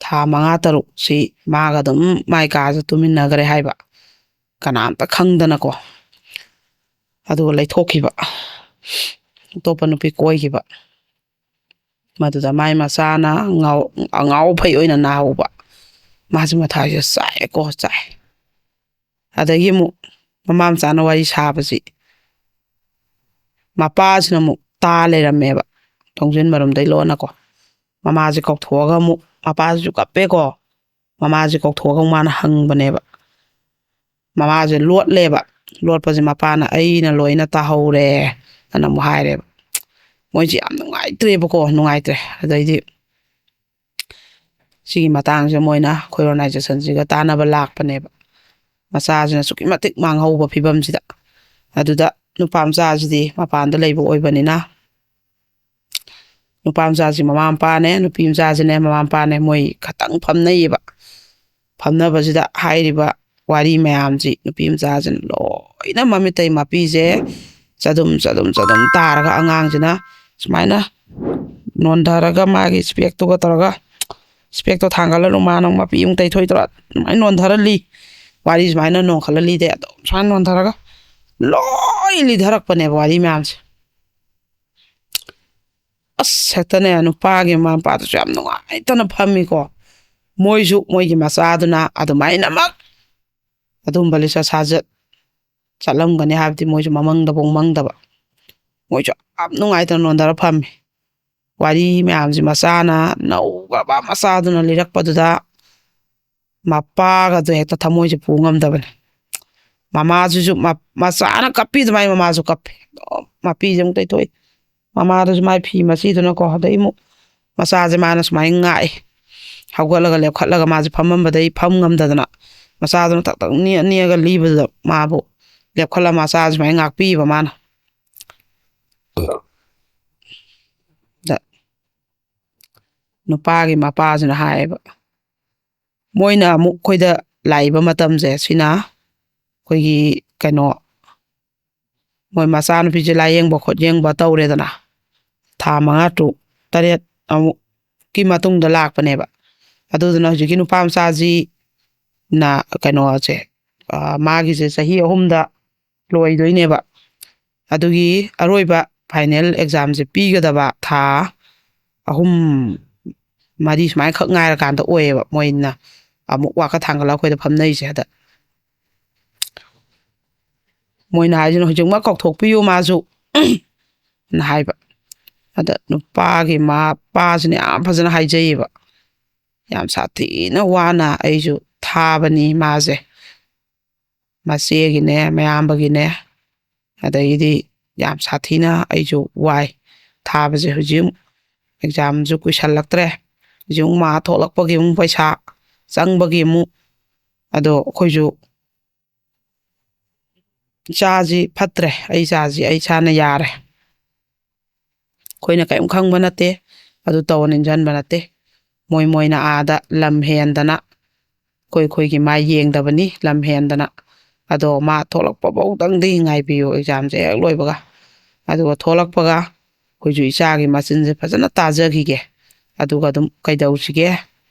ꯊꯥ ꯃꯉꯥ ꯇꯔꯨꯛꯁꯤ ꯃꯥꯒ ꯑꯗꯨꯝ ꯃꯥꯏ ꯀꯥꯁꯦ ꯇꯨꯃꯤꯟꯅꯈ꯭ꯔꯦ ꯍꯥꯏꯕ, ꯀꯅꯥꯝꯇ ꯈꯪꯗꯅꯀꯣ꯫ ꯑꯗꯨꯒ ꯂꯩꯊꯣꯛꯈꯤꯕ, ꯑꯇꯣꯞꯄ ꯅꯨꯄꯤ ꯀꯣꯏꯈꯤꯕ꯫ ꯃꯗꯨꯗ ꯃꯥꯏ ꯃꯆꯥꯅ ꯉꯥꯎ-, ꯑꯉꯥꯎ ꯑꯐꯩ ꯑꯣꯏꯅ ꯅꯥꯍꯧꯕ꯫ ꯃꯥꯁꯦ ꯃꯊꯥꯁꯦ ꯆꯥꯛꯑꯦꯀꯣ, ꯆꯥꯛꯑꯦ꯫ ꯑꯗꯒꯤ ꯑꯃꯨꯛ ꯃꯃꯥ ꯃꯆꯥꯅ ꯋꯥꯔꯤ ꯁꯥꯕꯁꯤ ꯃꯄꯥꯁꯤꯅ ꯑꯃꯨꯛ ꯇꯥ ꯂꯩꯔꯝꯃꯦꯕ, ꯊꯣꯡꯖꯤꯟ ꯃꯔꯨꯝꯗꯩ ꯂꯣꯟꯅꯀꯣ꯫ ꯃꯃꯥꯁꯦ ꯀꯧꯊꯣꯛꯑꯒ ꯑꯃꯨꯛ, ꯃꯄꯥꯁꯤꯁꯨ ꯀꯞꯄꯦꯀꯣ, ꯃꯃꯥꯁꯦ ꯀꯧꯊꯣꯛꯑꯒ ꯑꯃꯨꯛ ꯃꯥꯅ ꯍꯪꯕꯅꯦꯕ꯫ ꯃꯃꯥꯁꯦ ꯂꯣꯠꯂꯦꯕ꯫ ꯂꯣꯠꯄꯁꯦ ꯃꯄꯥꯅ "ꯑꯩꯅ ꯂꯣꯏꯅ ꯇꯥꯍꯧꯔꯦ" ꯑꯅ ꯑꯃꯨꯛ ꯍꯥꯏꯔꯦꯕ꯫ ꯃꯣꯏꯁꯦ ꯌꯥꯝ ꯅꯨꯡꯉꯥꯏꯇ꯭ꯔꯦꯕꯀꯣ, ꯅꯨꯡꯉꯥꯏꯇ꯭ꯔꯦ꯫ ꯑꯗꯩꯗꯤ ꯁꯤꯒꯤ ꯃꯇꯥꯡꯁꯦ ꯃꯣꯏꯅ ꯑꯩꯈꯣꯏ ꯑꯣꯔꯒꯅꯥꯏꯖꯦꯁꯟꯁꯤꯒ ꯇꯥꯟꯅꯕ ꯂꯥꯛꯄꯅꯦꯕ, ꯃꯆꯥꯁꯤꯅ ꯑꯁꯨꯛꯀꯤ ꯃꯇꯤꯛ ꯃꯥꯡꯍꯧꯕ ꯐꯤꯕꯝꯁꯤꯗ꯫ ꯑꯗꯨꯗ ꯅꯨꯄꯥ ꯃꯆꯥꯁꯤꯗꯤ ꯃꯄꯥꯟꯗ ꯂꯩꯕ ꯑꯣꯏꯕꯅꯤꯅ, ꯅꯨꯄꯥ ꯃꯆꯥꯁꯤ ꯃꯃꯥ ꯃꯄꯥꯅꯦ, ꯅꯨꯄꯤ ꯃꯆꯥꯁꯤꯅꯦ ꯃꯃꯥ ꯃꯄꯥꯅꯦ, ꯃꯣꯏ ꯈꯇꯪ ꯐꯝꯅꯩꯌꯦꯕ꯫ ꯐꯝꯅꯕꯁꯤꯗ ꯍꯥꯏꯔꯤꯕ ꯋꯥꯔꯤ ꯃꯌꯥꯝꯁꯤ ꯅꯨꯄꯤ ꯃꯆꯥꯁꯤꯅ ꯂꯣꯏꯅ ꯃꯃꯤꯠꯇꯩ ꯃꯄꯤꯁꯦ ꯆꯗꯨꯝ ꯆꯗꯨꯝ ꯆꯗꯨꯝ ꯇꯥꯔꯒ, ꯑꯉꯥꯡꯁꯤꯅ ꯁꯨꯃꯥꯏꯅ ꯅꯣꯟꯊꯔꯒ, ꯃꯥꯒꯤ ꯏꯁꯄꯦꯛꯇꯨꯒ ꯇꯧꯔꯒ, ꯏꯁꯄꯦꯛꯇꯣ ꯊꯥꯡꯒꯠꯂ ꯃꯥꯅ ꯃꯄꯤ ꯑꯃꯨꯛ ꯇꯩꯊꯣꯛꯏ ꯇꯧꯔ ꯑꯗꯨꯃꯥꯏꯅ ꯅꯣꯟꯊꯔ ꯂꯤ꯫ ꯋꯥꯔꯤ ꯁꯨꯃꯥꯏꯅ ꯅꯣꯟꯈꯠꯂ ꯂꯤꯗꯦ, ꯑꯗꯨꯝ ꯁꯨꯃꯥꯏꯅ ꯅꯣꯟꯊꯔꯒ ꯂꯣꯏ ꯂꯤꯊꯔꯛꯄꯅꯦꯕ ꯋꯥꯔꯤ ꯃꯌꯥꯝꯁꯦ꯫ ꯑꯁ, ꯍꯦꯛꯇꯅꯦ, ꯅꯨꯄꯥꯒꯤ ꯃꯃꯥ ꯃꯄꯥꯗꯨꯁꯨ ꯌꯥꯝ ꯅꯨꯡꯉꯥꯏꯇꯅ ꯐꯝꯃꯤꯀꯣ꯫ ꯃꯣꯏꯁꯨ ꯃꯣꯏꯒꯤ ꯃꯆꯥꯗꯨꯅ ꯑꯗꯨꯃꯥꯏꯅꯃꯛ ꯑꯗꯨꯝꯕ ꯂꯤꯆꯠ ꯁꯥꯖꯠ ꯆꯠꯂꯝꯒꯅꯤ ꯍꯥꯏꯕꯗꯤ ꯃꯣꯏꯁꯨ ꯃꯃꯪꯗꯐꯥꯎ ꯃꯪꯗꯕ꯫ ꯃꯣꯏꯁꯨ ꯌꯥꯝ ꯅꯨꯡꯉꯥꯏꯇꯅ ꯅꯣꯟꯊꯔ ꯐꯝꯃꯤ꯫ ꯋꯥꯔꯤ ꯃꯌꯥꯝꯁꯤ ꯃꯆꯥꯅ, ꯅꯧꯒ꯭ꯔꯕ ꯃꯆꯥꯗꯨꯅ ꯂꯤꯔꯛꯄꯗꯨꯗ ꯃꯄꯥꯒꯗꯣ ꯍꯦꯛꯇ ꯊꯃꯣꯏꯁꯦ ꯄꯨ ꯉꯝꯗꯕꯅꯤ꯫ ꯃꯃꯥꯁꯤꯁꯨ ꯃ-, ꯃꯆꯥꯅ ꯀꯞꯄꯤ ꯑꯗꯨꯃꯥꯏꯅ ꯃꯃꯥꯁꯨ ꯀꯞꯄꯤ꯫ ꯑꯗꯨꯝ ꯃꯄꯤꯁꯦ ꯑꯃꯨꯛ ꯇꯩꯊꯣꯛꯏ꯫ ꯃꯃꯥꯗꯨꯁꯨ ꯃꯥꯏ ꯐꯤ ꯃꯆꯤꯗꯨꯅꯀꯣ, ꯑꯗꯩ ꯑꯃꯨꯛ ꯃꯆꯥꯁꯦ ꯃꯥꯅ ꯁꯨꯃꯥꯏꯅ ꯉꯥꯛꯏ꯫ ꯍꯧꯒꯠꯂꯒ ꯂꯦꯞꯈꯠꯂꯒ ꯃꯥꯁꯦ ꯐꯝꯃꯝꯕꯗꯩ ꯐꯝ ꯉꯝꯗꯗꯅ ꯃꯆꯥꯗꯨꯅ ꯇꯛ ꯇꯛ ꯅꯦꯛꯑ ꯅꯦꯛꯑꯒ ꯂꯤꯕꯗꯨꯗ ꯃꯥꯕꯨ ꯂꯦꯞꯈꯠꯂ ꯃꯆꯥꯁꯦ ꯁꯨꯃꯥꯏꯅ ꯉꯥꯛꯄꯤꯕ ꯃꯥꯅ꯫ ꯗ ꯅꯨꯄꯥꯒꯤ ꯃꯄꯥꯁꯤꯅ ꯍꯥꯏꯌꯦꯕ, ꯃꯣꯏꯅ ꯑꯃꯨꯛ ꯑꯩꯈꯣꯏꯗ ꯂꯥꯛꯏꯕ ꯃꯇꯝꯁꯦ ꯁꯤꯅ ꯑꯩꯈꯣꯏꯒꯤ ꯀꯩꯅꯣ, ꯃꯣꯏ ꯃꯆꯥꯅꯨꯄꯤꯁꯦ ꯂꯥꯏꯌꯦꯡꯕ ꯈꯣꯠꯌꯦꯡꯕ ꯇꯧꯔꯦꯗꯅ, ꯊꯥ ꯃꯉꯥ, ꯇꯔꯨꯛ, ꯇꯔꯦꯠ ꯑꯃꯨꯛꯀꯤ ꯃꯇꯨꯡꯗ ꯂꯥꯛꯄꯅꯦꯕ꯫ ꯑꯗꯨꯗꯨꯅ ꯍꯧꯖꯤꯛꯀꯤ ꯅꯨꯄꯥ ꯃꯆꯥꯁꯤꯅ ꯀꯩꯅꯣꯁꯦ, ꯑ, ꯃꯥꯒꯤꯁꯦ ꯆꯍꯤ ꯑꯍꯨꯝꯗ ꯂꯣꯏꯗꯣꯏꯅꯦꯕ꯫ ꯑꯗꯨꯒꯤ ꯑꯔꯣꯏꯕ ꯐꯥꯏꯅꯦꯜ ꯑꯦꯛꯖꯥꯝꯁꯦ ꯄꯤꯒꯗꯕ ꯊꯥ ꯑꯍꯨꯝ, ꯃꯔꯤ ꯁꯨꯃꯥꯏꯅ ꯈꯛ ꯉꯥꯏꯔꯀꯥꯟꯗ ꯑꯣꯏꯌꯦꯕ ꯃꯣꯏꯅ ꯑꯃꯨꯛ ꯋꯥꯀ ꯊꯥꯡꯒꯠꯂꯒ ꯑꯩꯈꯣꯏꯗ ꯐꯝꯅꯩꯁꯦ꯫ ꯑꯗ ꯃꯣꯏꯅ ꯍꯥꯏꯁꯤꯅ, "ꯍꯧꯖꯤꯛꯃꯛ ꯀꯧꯊꯣꯛꯄꯤꯌꯨ ꯃꯥꯁꯨ" ꯅ ꯍꯥꯏꯕ꯫ ꯑꯗ ꯅꯨꯄꯥꯒꯤ ꯃꯄꯥꯁꯤꯅ ꯌꯥꯝ ꯐꯖꯅ ꯍꯥꯏꯖꯩꯌꯦꯕ, ꯌꯥꯝ ꯁꯥꯊꯤꯅ ꯋꯥꯅ ꯑꯩꯁꯨ ꯊꯥꯕꯅꯤ ꯃꯥꯁꯦ, ꯃꯆꯦꯒꯤꯅꯦ, ꯃꯌꯥꯝꯕꯒꯤꯅꯦ, ꯑꯗꯒꯤꯗꯤ ꯌꯥꯝ ꯁꯥꯊꯤꯅ ꯑꯩꯁꯨ ꯋꯥꯏ꯫ ꯊꯥꯕꯁꯦ ꯍꯧꯖꯤꯛ ꯑꯃꯨꯛ ꯑꯦꯛꯖꯥꯝꯁꯨ ꯀꯨꯏꯁꯜꯂꯛꯇ꯭ꯔꯦ꯫ ꯍꯧꯖꯤꯛ ꯑꯃꯨꯛ ꯃꯥ ꯊꯣꯛꯂꯛꯄꯒꯤ ꯑꯃꯨꯛ ꯄꯩꯁꯥ ꯆꯪꯕꯒꯤ ꯑꯃꯨꯛ, ꯑꯗꯣ ꯑꯩꯈꯣꯏꯁꯨ ꯏꯆꯥꯁꯤ ꯐꯠꯇ꯭ꯔꯦ, ꯑꯩ ꯏꯆꯥꯁꯤ ꯑꯩ ꯏꯁꯥꯅ ꯌꯥꯔꯦ꯫ ꯑꯩꯈꯣꯏꯅ ꯀꯔꯤꯝ ꯈꯪꯕ ꯅꯠꯇꯦ, ꯑꯗꯨ ꯇꯧꯑꯣꯅ ꯏꯟꯖꯟꯕ ꯅꯠꯇꯦ꯫ ꯃꯣꯏ ꯃꯣꯏꯅ ꯑꯥꯗ ꯂꯝ ꯍꯦꯟꯗꯅ ꯑꯩꯈꯣꯏ ꯑꯩꯈꯣꯏꯒꯤ ꯃꯥꯏ ꯌꯦꯡꯗꯕꯅꯤ, ꯂꯝ ꯍꯦꯟꯗꯅ꯫ ꯑꯗꯣ ꯃꯥ ꯊꯣꯛꯂꯛꯄ ꯐꯥꯎꯗꯪꯗꯤ ꯉꯥꯏꯕꯤꯌꯨ, ꯑꯦꯛꯖꯥꯝꯁꯦ ꯍꯦꯛ ꯂꯣꯏꯕꯒ꯫ ꯑꯗꯨꯒ ꯊꯣꯛꯂꯛꯄꯒ ꯑꯩꯈꯣꯏꯁꯨ ꯏꯆꯥꯒꯤ ꯃꯆꯤꯟꯁꯦ ꯐꯖꯅ ꯇꯥꯖꯈꯤꯒꯦ꯫ ꯑꯗꯨꯒ ꯑꯗꯨꯝ ꯀꯩꯗꯧꯁꯤꯒꯦ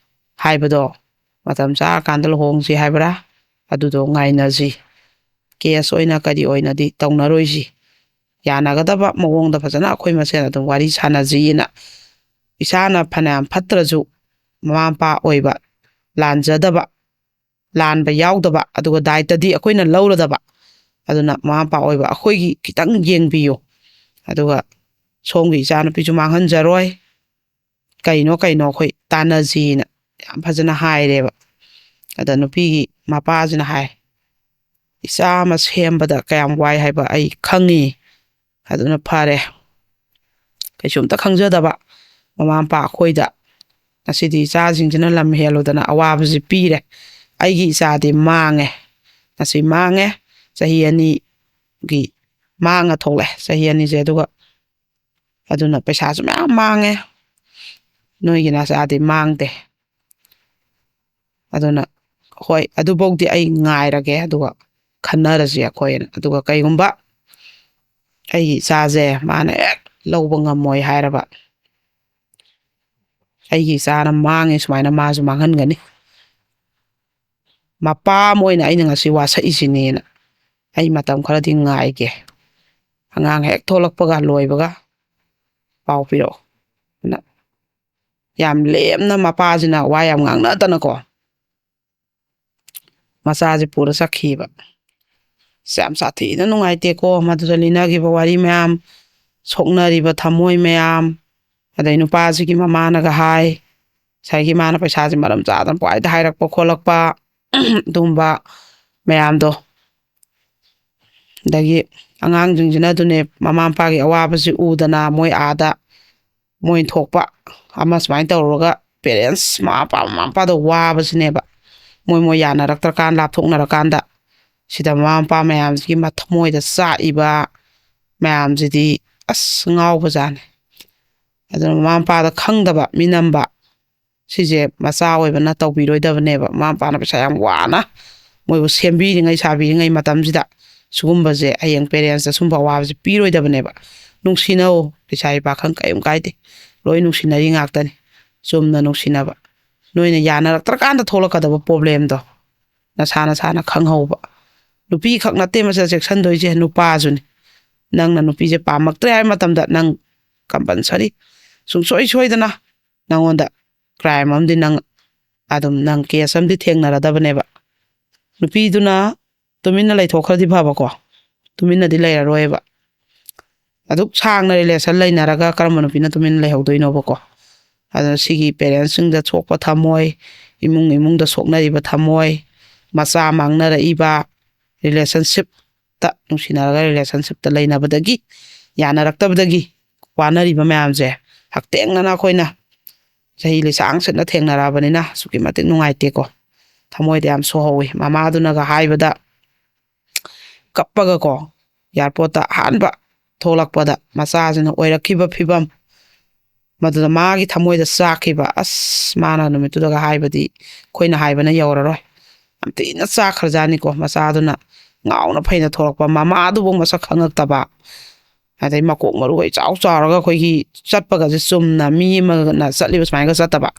ꯍꯥꯏꯕꯗꯣ, ꯃꯇꯝ ꯆꯥꯔꯀꯥꯟꯗ ꯂꯨꯍꯣꯡꯁꯤ ꯍꯥꯏꯕ꯭ꯔꯥ, ꯑꯗꯨꯗꯣ ꯉꯥꯏꯅꯁꯤ꯫ ꯀꯦꯁ ꯑꯣꯏꯅ ꯀꯔꯤ ꯑꯣꯏꯅꯗꯤ ꯇꯧꯅꯔꯣꯏꯁꯤ꯫ ꯌꯥꯅꯒꯗꯕ ꯃꯑꯣꯡꯗ ꯐꯖꯅ ꯑꯩꯈꯣꯏ ꯃꯁꯦꯟ ꯑꯗꯨꯝ ꯋꯥꯔꯤ ꯁꯥꯟꯅꯁꯤꯅ, ꯏꯁꯥꯅ ꯐꯅꯌꯥꯝ ꯐꯠꯇ꯭ꯔꯁꯨ ꯃꯃꯥ ꯃꯄꯥ ꯑꯣꯏꯕ ꯂꯥꯟꯖꯗꯕ, ꯂꯥꯟꯕ ꯌꯥꯎꯗꯕ, ꯑꯗꯨꯒ ꯗꯥꯏꯇꯗꯤ ꯑꯩꯈꯣꯏꯅ ꯂꯧꯔꯗꯕ꯫ ꯑꯗꯨꯅ ꯃꯃꯥ ꯃꯄꯥ ꯑꯣꯏꯕ ꯑꯩꯈꯣꯏꯒꯤ ꯈꯤꯇꯪ ꯌꯦꯡꯕꯤꯌꯨ꯫ ꯑꯗꯨꯒ ꯁꯣꯝꯒꯤ ꯏꯆꯥꯅꯨꯄꯤꯁꯨ ꯃꯥꯡꯍꯟꯖꯔꯣꯏ, ꯀꯩꯅꯣ ꯀꯩꯅꯣ ꯑꯩꯈꯣꯏ ꯇꯥꯟꯅꯁꯤꯅ ꯌꯥꯝ ꯐꯖꯅ ꯍꯥꯏꯔꯦꯕ꯫ ꯑꯗ ꯅꯨꯄꯤꯒꯤ ꯃꯄꯥꯁꯤꯅ ꯍꯥꯏ, "ꯏꯆꯥ ꯑꯃ ꯁꯦꯝꯕꯗ ꯀꯌꯥꯝ ꯋꯥꯏ ꯍꯥꯏꯕ ꯑꯩ ꯈꯪꯉꯤ꯫ ꯑꯗꯨꯅ ꯐꯔꯦ, ꯀꯩꯁꯨꯝꯇ ꯈꯪꯖꯗꯕ ꯃꯃꯥ ꯃꯄꯥ ꯑꯩꯈꯣꯏꯗ ꯉꯁꯤꯗꯤ ꯏꯆꯥꯁꯤꯡꯁꯤꯅ ꯂꯝ ꯍꯦꯜꯂꯨꯗꯅ ꯑꯋꯥꯕꯁꯤ ꯄꯤꯔꯦ꯫ ꯑꯩꯒꯤ ꯏꯆꯥꯗꯤ ꯃꯥꯡꯉꯦ, ꯉꯁꯤ ꯃꯥꯡꯉꯦ, ꯆꯍꯤ ꯑꯅꯤꯒꯤ ꯃꯥꯡꯉ ꯊꯣꯛꯂꯛꯑꯦ, ꯆꯍꯤ ꯑꯅꯤꯁꯦ꯫ ꯑꯗꯨꯒ ꯑꯗꯨꯅ ꯄꯩꯁꯥꯁꯨ ꯃꯌꯥꯝ ꯃꯥꯡꯉꯦ, ꯅꯣꯏꯒꯤ ꯅꯆꯥꯗꯤ ꯃꯥꯡꯗꯦ꯫ ꯑꯗꯨꯅ ꯍꯣꯏ, ꯑꯗꯨꯐꯧꯗꯤ ꯑꯩ ꯉꯥꯏꯔꯒꯦ, ꯑꯗꯨꯒ ꯈꯟꯅꯔꯁꯤ ꯑꯩꯈꯣꯏꯅ꯫ ꯑꯗꯨꯒ ꯀꯩꯒꯨꯝꯕ ꯑꯩꯒꯤ ꯏꯆꯥꯁꯦ ꯃꯥꯅ ꯍꯦꯛ ꯂꯧꯕ ꯉꯝꯃꯣꯏ ꯍꯥꯏꯔꯕ, ꯑꯩꯒꯤ ꯏꯆꯥꯅ ꯃꯥꯡꯉꯦ ꯁꯨꯃꯥꯏꯅ ꯃꯥꯁꯨ ꯃꯥꯡꯍꯟꯒꯅꯤ꯫ ꯃꯄꯥ ꯑꯃ ꯑꯣꯏꯅ ꯑꯩꯅ ꯉꯁꯤ ꯋꯥꯁꯛꯏꯁꯤꯅꯦꯅ ꯑꯩ ꯃꯇꯝ ꯈꯔꯗꯤ ꯉꯥꯏꯒꯦ꯫ ꯑꯉꯥꯡ ꯍꯦꯛ ꯊꯣꯛꯂꯛꯄꯒ ꯂꯣꯏꯕꯒ ꯄꯥꯎ ꯄꯤꯔꯛꯑꯣ" ꯑꯅ ꯌꯥꯝ ꯂꯦꯝꯅ ꯃꯄꯥꯁꯤꯅ ꯋꯥ ꯌꯥꯝ ꯉꯥꯡꯅꯗꯅꯀꯣ ꯃꯆꯥꯁꯦ ꯄꯨꯔ ꯆꯠꯈꯤꯕ꯫ ꯑꯁ, ꯌꯥꯝ ꯁꯥꯊꯤꯅ ꯅꯨꯡꯉꯥꯏꯇꯦꯀꯣ, ꯃꯗꯨꯗ ꯂꯤꯅꯈꯤꯕ ꯋꯥꯔꯤ ꯃꯌꯥꯝ, ꯁꯣꯛꯅꯔꯤꯕ ꯊꯃꯣꯏ ꯃꯌꯥꯝ, ꯑꯗꯩ ꯅꯨꯄꯥꯁꯤꯒꯤ ꯃꯃꯥꯅꯒ ꯍꯥꯏ, ꯉꯁꯥꯏꯒꯤ ꯃꯥꯅ ꯄꯩꯁꯥꯁꯦ ꯃꯔꯝ ꯆꯥꯗꯅ ꯄꯨꯡꯍꯥꯏꯗ ꯍꯥꯏꯔꯛꯄ ꯈꯣꯠꯂꯛꯄ, ꯑꯗꯨꯒꯨꯝꯕ ꯃꯌꯥꯝꯗꯣ꯫ ꯑꯗꯒꯤ ꯑꯉꯥꯡꯁꯤꯡꯁꯤꯅ ꯑꯗꯨꯅꯦ, ꯃꯃꯥ ꯃꯄꯥꯒꯤ ꯑꯋꯥꯕꯁꯤ ꯎꯗꯅ ꯃꯣꯏ ꯑꯥꯗ ꯃꯣꯏ ꯊꯣꯛꯄ ꯑꯃ ꯁꯨꯃꯥꯏꯅ ꯇꯧꯔꯒ ꯄꯦꯔꯦꯟꯁ, ꯃꯃꯥ ꯃꯄꯥ, ꯃꯃꯥ ꯃꯄꯥꯗ ꯋꯥꯕꯁꯤꯅꯦꯕ꯫ ꯃꯣꯏ ꯃꯣꯏ ꯌꯥꯅꯔꯛꯇ꯭ꯔꯀꯥꯟ, ꯂꯥꯞꯊꯣꯛꯅꯔꯀꯥꯟꯗ ꯁꯤꯗ ꯃꯃꯥ ꯃꯄꯥ ꯃꯌꯥꯝꯁꯤꯒꯤ ꯃꯊꯃꯣꯏꯗ ꯆꯥꯛꯏꯕ ꯃꯌꯥꯝꯁꯤꯗꯤ ꯑꯁ ꯉꯥꯎꯕꯖꯥꯠꯅꯤ꯫ ꯑꯗꯨꯅ ꯃꯃꯥ ꯃꯄꯥꯗ ꯈꯪꯗꯕ ꯃꯤꯅꯝꯕ, ꯁꯤꯁꯦ ꯃꯆꯥ ꯑꯣꯏꯕꯅ ꯇꯧꯕꯤꯔꯣꯏꯗꯕꯅꯦꯕ꯫ ꯃꯃꯥ ꯃꯄꯥꯅ ꯄꯩꯁꯥ ꯌꯥꯝ ꯋꯥꯅ ꯃꯣꯏꯕꯨ ꯁꯦꯝꯕꯤꯔꯤꯉꯩ ꯁꯥꯕꯤꯔꯤꯉꯩ ꯃꯇꯝꯁꯤꯗ ꯁꯤꯒꯨꯝꯕꯁꯦ ꯍꯌꯦꯡ ꯄꯦꯔꯦꯟꯁꯇ ꯁꯨꯝꯕ ꯑꯋꯥꯕꯁꯦ ꯄꯤꯔꯣꯏꯗꯕꯅꯦꯕ꯫ ꯅꯨꯡꯁꯤꯅꯧ, ꯂꯩꯁꯥꯕꯤ ꯄꯥꯈꯪ ꯀꯔꯤꯝ ꯀꯥꯏꯗꯦ, ꯂꯣꯏ ꯅꯨꯡꯁꯤꯅꯔꯤ ꯉꯥꯛꯇꯅꯤ꯫ ꯆꯨꯝꯅ ꯅꯨꯡꯁꯤꯅꯕ, ꯅꯣꯏꯅ ꯌꯥꯅꯔꯛꯇ꯭ꯔꯀꯥꯟꯗ ꯊꯣꯛꯂꯛꯀꯗꯕ ꯄ꯭ꯔꯣꯕ꯭ꯂꯦꯝꯗꯣ ꯅꯁꯥ ꯅꯁꯥꯅ ꯈꯪꯍꯧꯕ꯫ ꯅꯨꯄꯤ ꯈꯛ ꯅꯠꯇꯦ ꯃꯁꯤꯗ ꯆꯦꯛꯁꯤꯟꯗꯣꯏꯁꯦ, ꯅꯨꯄꯥꯁꯨꯅꯤ꯫ ꯅꯪꯅ ꯅꯨꯄꯤꯁꯦ ꯄꯥꯝꯃꯛꯇ꯭ꯔꯦ ꯍꯥꯏꯕ ꯃꯇꯝꯗ ꯅꯪ ꯀꯝꯄꯜꯁꯔꯤ ꯁꯨꯡꯁꯣꯏ ꯁꯣꯏꯗꯅ ꯅꯪꯉꯣꯟꯗ ꯀ꯭ꯔꯥꯏꯝ ꯑꯃꯗꯤ ꯅꯪ ꯑꯗꯨꯝ ꯅꯪ ꯀꯦꯁ ꯑꯃꯗꯤ ꯊꯦꯡꯅꯔꯗꯕꯅꯦꯕ꯫ ꯅꯨꯄꯤꯗꯨꯅ ꯇꯨꯃꯤꯟꯅ ꯂꯩꯊꯣꯛꯈ꯭ꯔꯗꯤ ꯐꯕꯀꯣ, ꯇꯨꯃꯤꯟꯅꯗꯤ ꯂꯩꯔꯔꯣꯏꯕ꯫ ꯑꯗꯨꯛ ꯁꯥꯡꯅ ꯔꯤꯂꯦꯁꯟ ꯂꯩꯅꯔꯒ ꯀꯔꯝꯕ ꯅꯨꯄꯤꯅ ꯇꯨꯃꯤꯟꯅ ꯂꯩꯍꯧꯗꯣꯏꯅꯣꯕꯀꯣ? ꯑꯗꯨꯅ ꯁꯤꯒꯤ ꯄꯦꯔꯦꯟꯁꯁꯤꯡꯗ ꯁꯣꯛꯄ ꯊꯝꯃꯣꯏ, ꯏꯃꯨꯡ ꯏꯃꯨꯡꯗ ꯁꯣꯛꯅꯔꯤꯕ ꯊꯝꯃꯣꯏ, ꯃꯆꯥ ꯃꯥꯡꯅꯔꯛꯏꯕ, ꯔꯤꯂꯦꯁꯟꯁꯤꯞꯇ, ꯅꯨꯡꯁꯤꯅꯔꯒ ꯔꯤꯂꯦꯁꯟꯁꯤꯞꯇ ꯂꯩꯅꯕꯗꯒꯤ ꯌꯥꯅꯔꯛꯇꯕꯗꯒꯤ ꯋꯥꯅꯔꯤꯕ ꯃꯌꯥꯝꯁꯦ ꯍꯛꯊꯦꯡꯅꯅ ꯑꯩꯈꯣꯏꯅ ꯆꯍꯤ ꯂꯤꯁꯥꯡ ꯁꯤꯠꯅ ꯊꯦꯡꯅꯔꯛꯑꯕꯅꯤꯅ ꯑꯁꯨꯛꯀꯤ ꯃꯇꯤꯛ ꯅꯨꯡꯉꯥꯏꯇꯦꯀꯣ꯫ ꯊꯃꯣꯏꯗ ꯌꯥꯝ ꯁꯣꯛꯍꯧꯋꯤ꯫ ꯃꯃꯥꯗꯨꯅꯒ ꯍꯥꯏꯕꯗ, ꯀꯞꯄꯒꯀꯣ, ꯑꯦꯌꯥꯔꯄꯣꯔꯠꯇ ꯑꯍꯥꯟꯕ ꯊꯣꯛꯂꯛꯄꯗ ꯃꯆꯥꯁꯤꯅ ꯑꯣꯏꯔꯛꯈꯤꯕ ꯐꯤꯕꯝ, ꯃꯗꯨꯗ ꯃꯥꯒꯤ ꯊꯃꯣꯏꯗ ꯆꯥꯛꯈꯤꯕ, ꯑꯁ, ꯃꯥꯅ ꯅꯨꯃꯤꯠꯇꯨꯗꯒ ꯍꯥꯏꯕꯗꯤ ꯑꯩꯈꯣꯏꯅ ꯍꯥꯏꯕꯅ ꯌꯧꯔꯔꯣꯏ꯫ ꯌꯥꯝ ꯊꯤꯅ ꯆꯥꯛꯈ꯭ꯔꯖꯥꯠꯅꯤꯀꯣ꯫ ꯃꯆꯥꯗꯨꯅ ꯉꯥꯎꯅ ꯐꯩꯅ ꯊꯣꯛꯂꯛꯄ, ꯃꯃꯥꯗꯨꯕꯨ ꯃꯁꯛ ꯈꯪꯉꯛꯇꯕ, ꯑꯗꯩ ꯃꯀꯣꯛ ꯃꯔꯨꯒ ꯏꯆꯥꯎ ꯆꯥꯎꯔꯒ ꯑꯩꯈꯣꯏꯒꯤ ꯆꯠꯄꯒꯁꯦ ꯆꯨꯝꯅ ꯃꯤ ꯑꯃꯅ ꯆꯠꯂꯤꯕ ꯁꯨꯃꯥꯏꯅꯒ ꯆꯠꯇꯕ,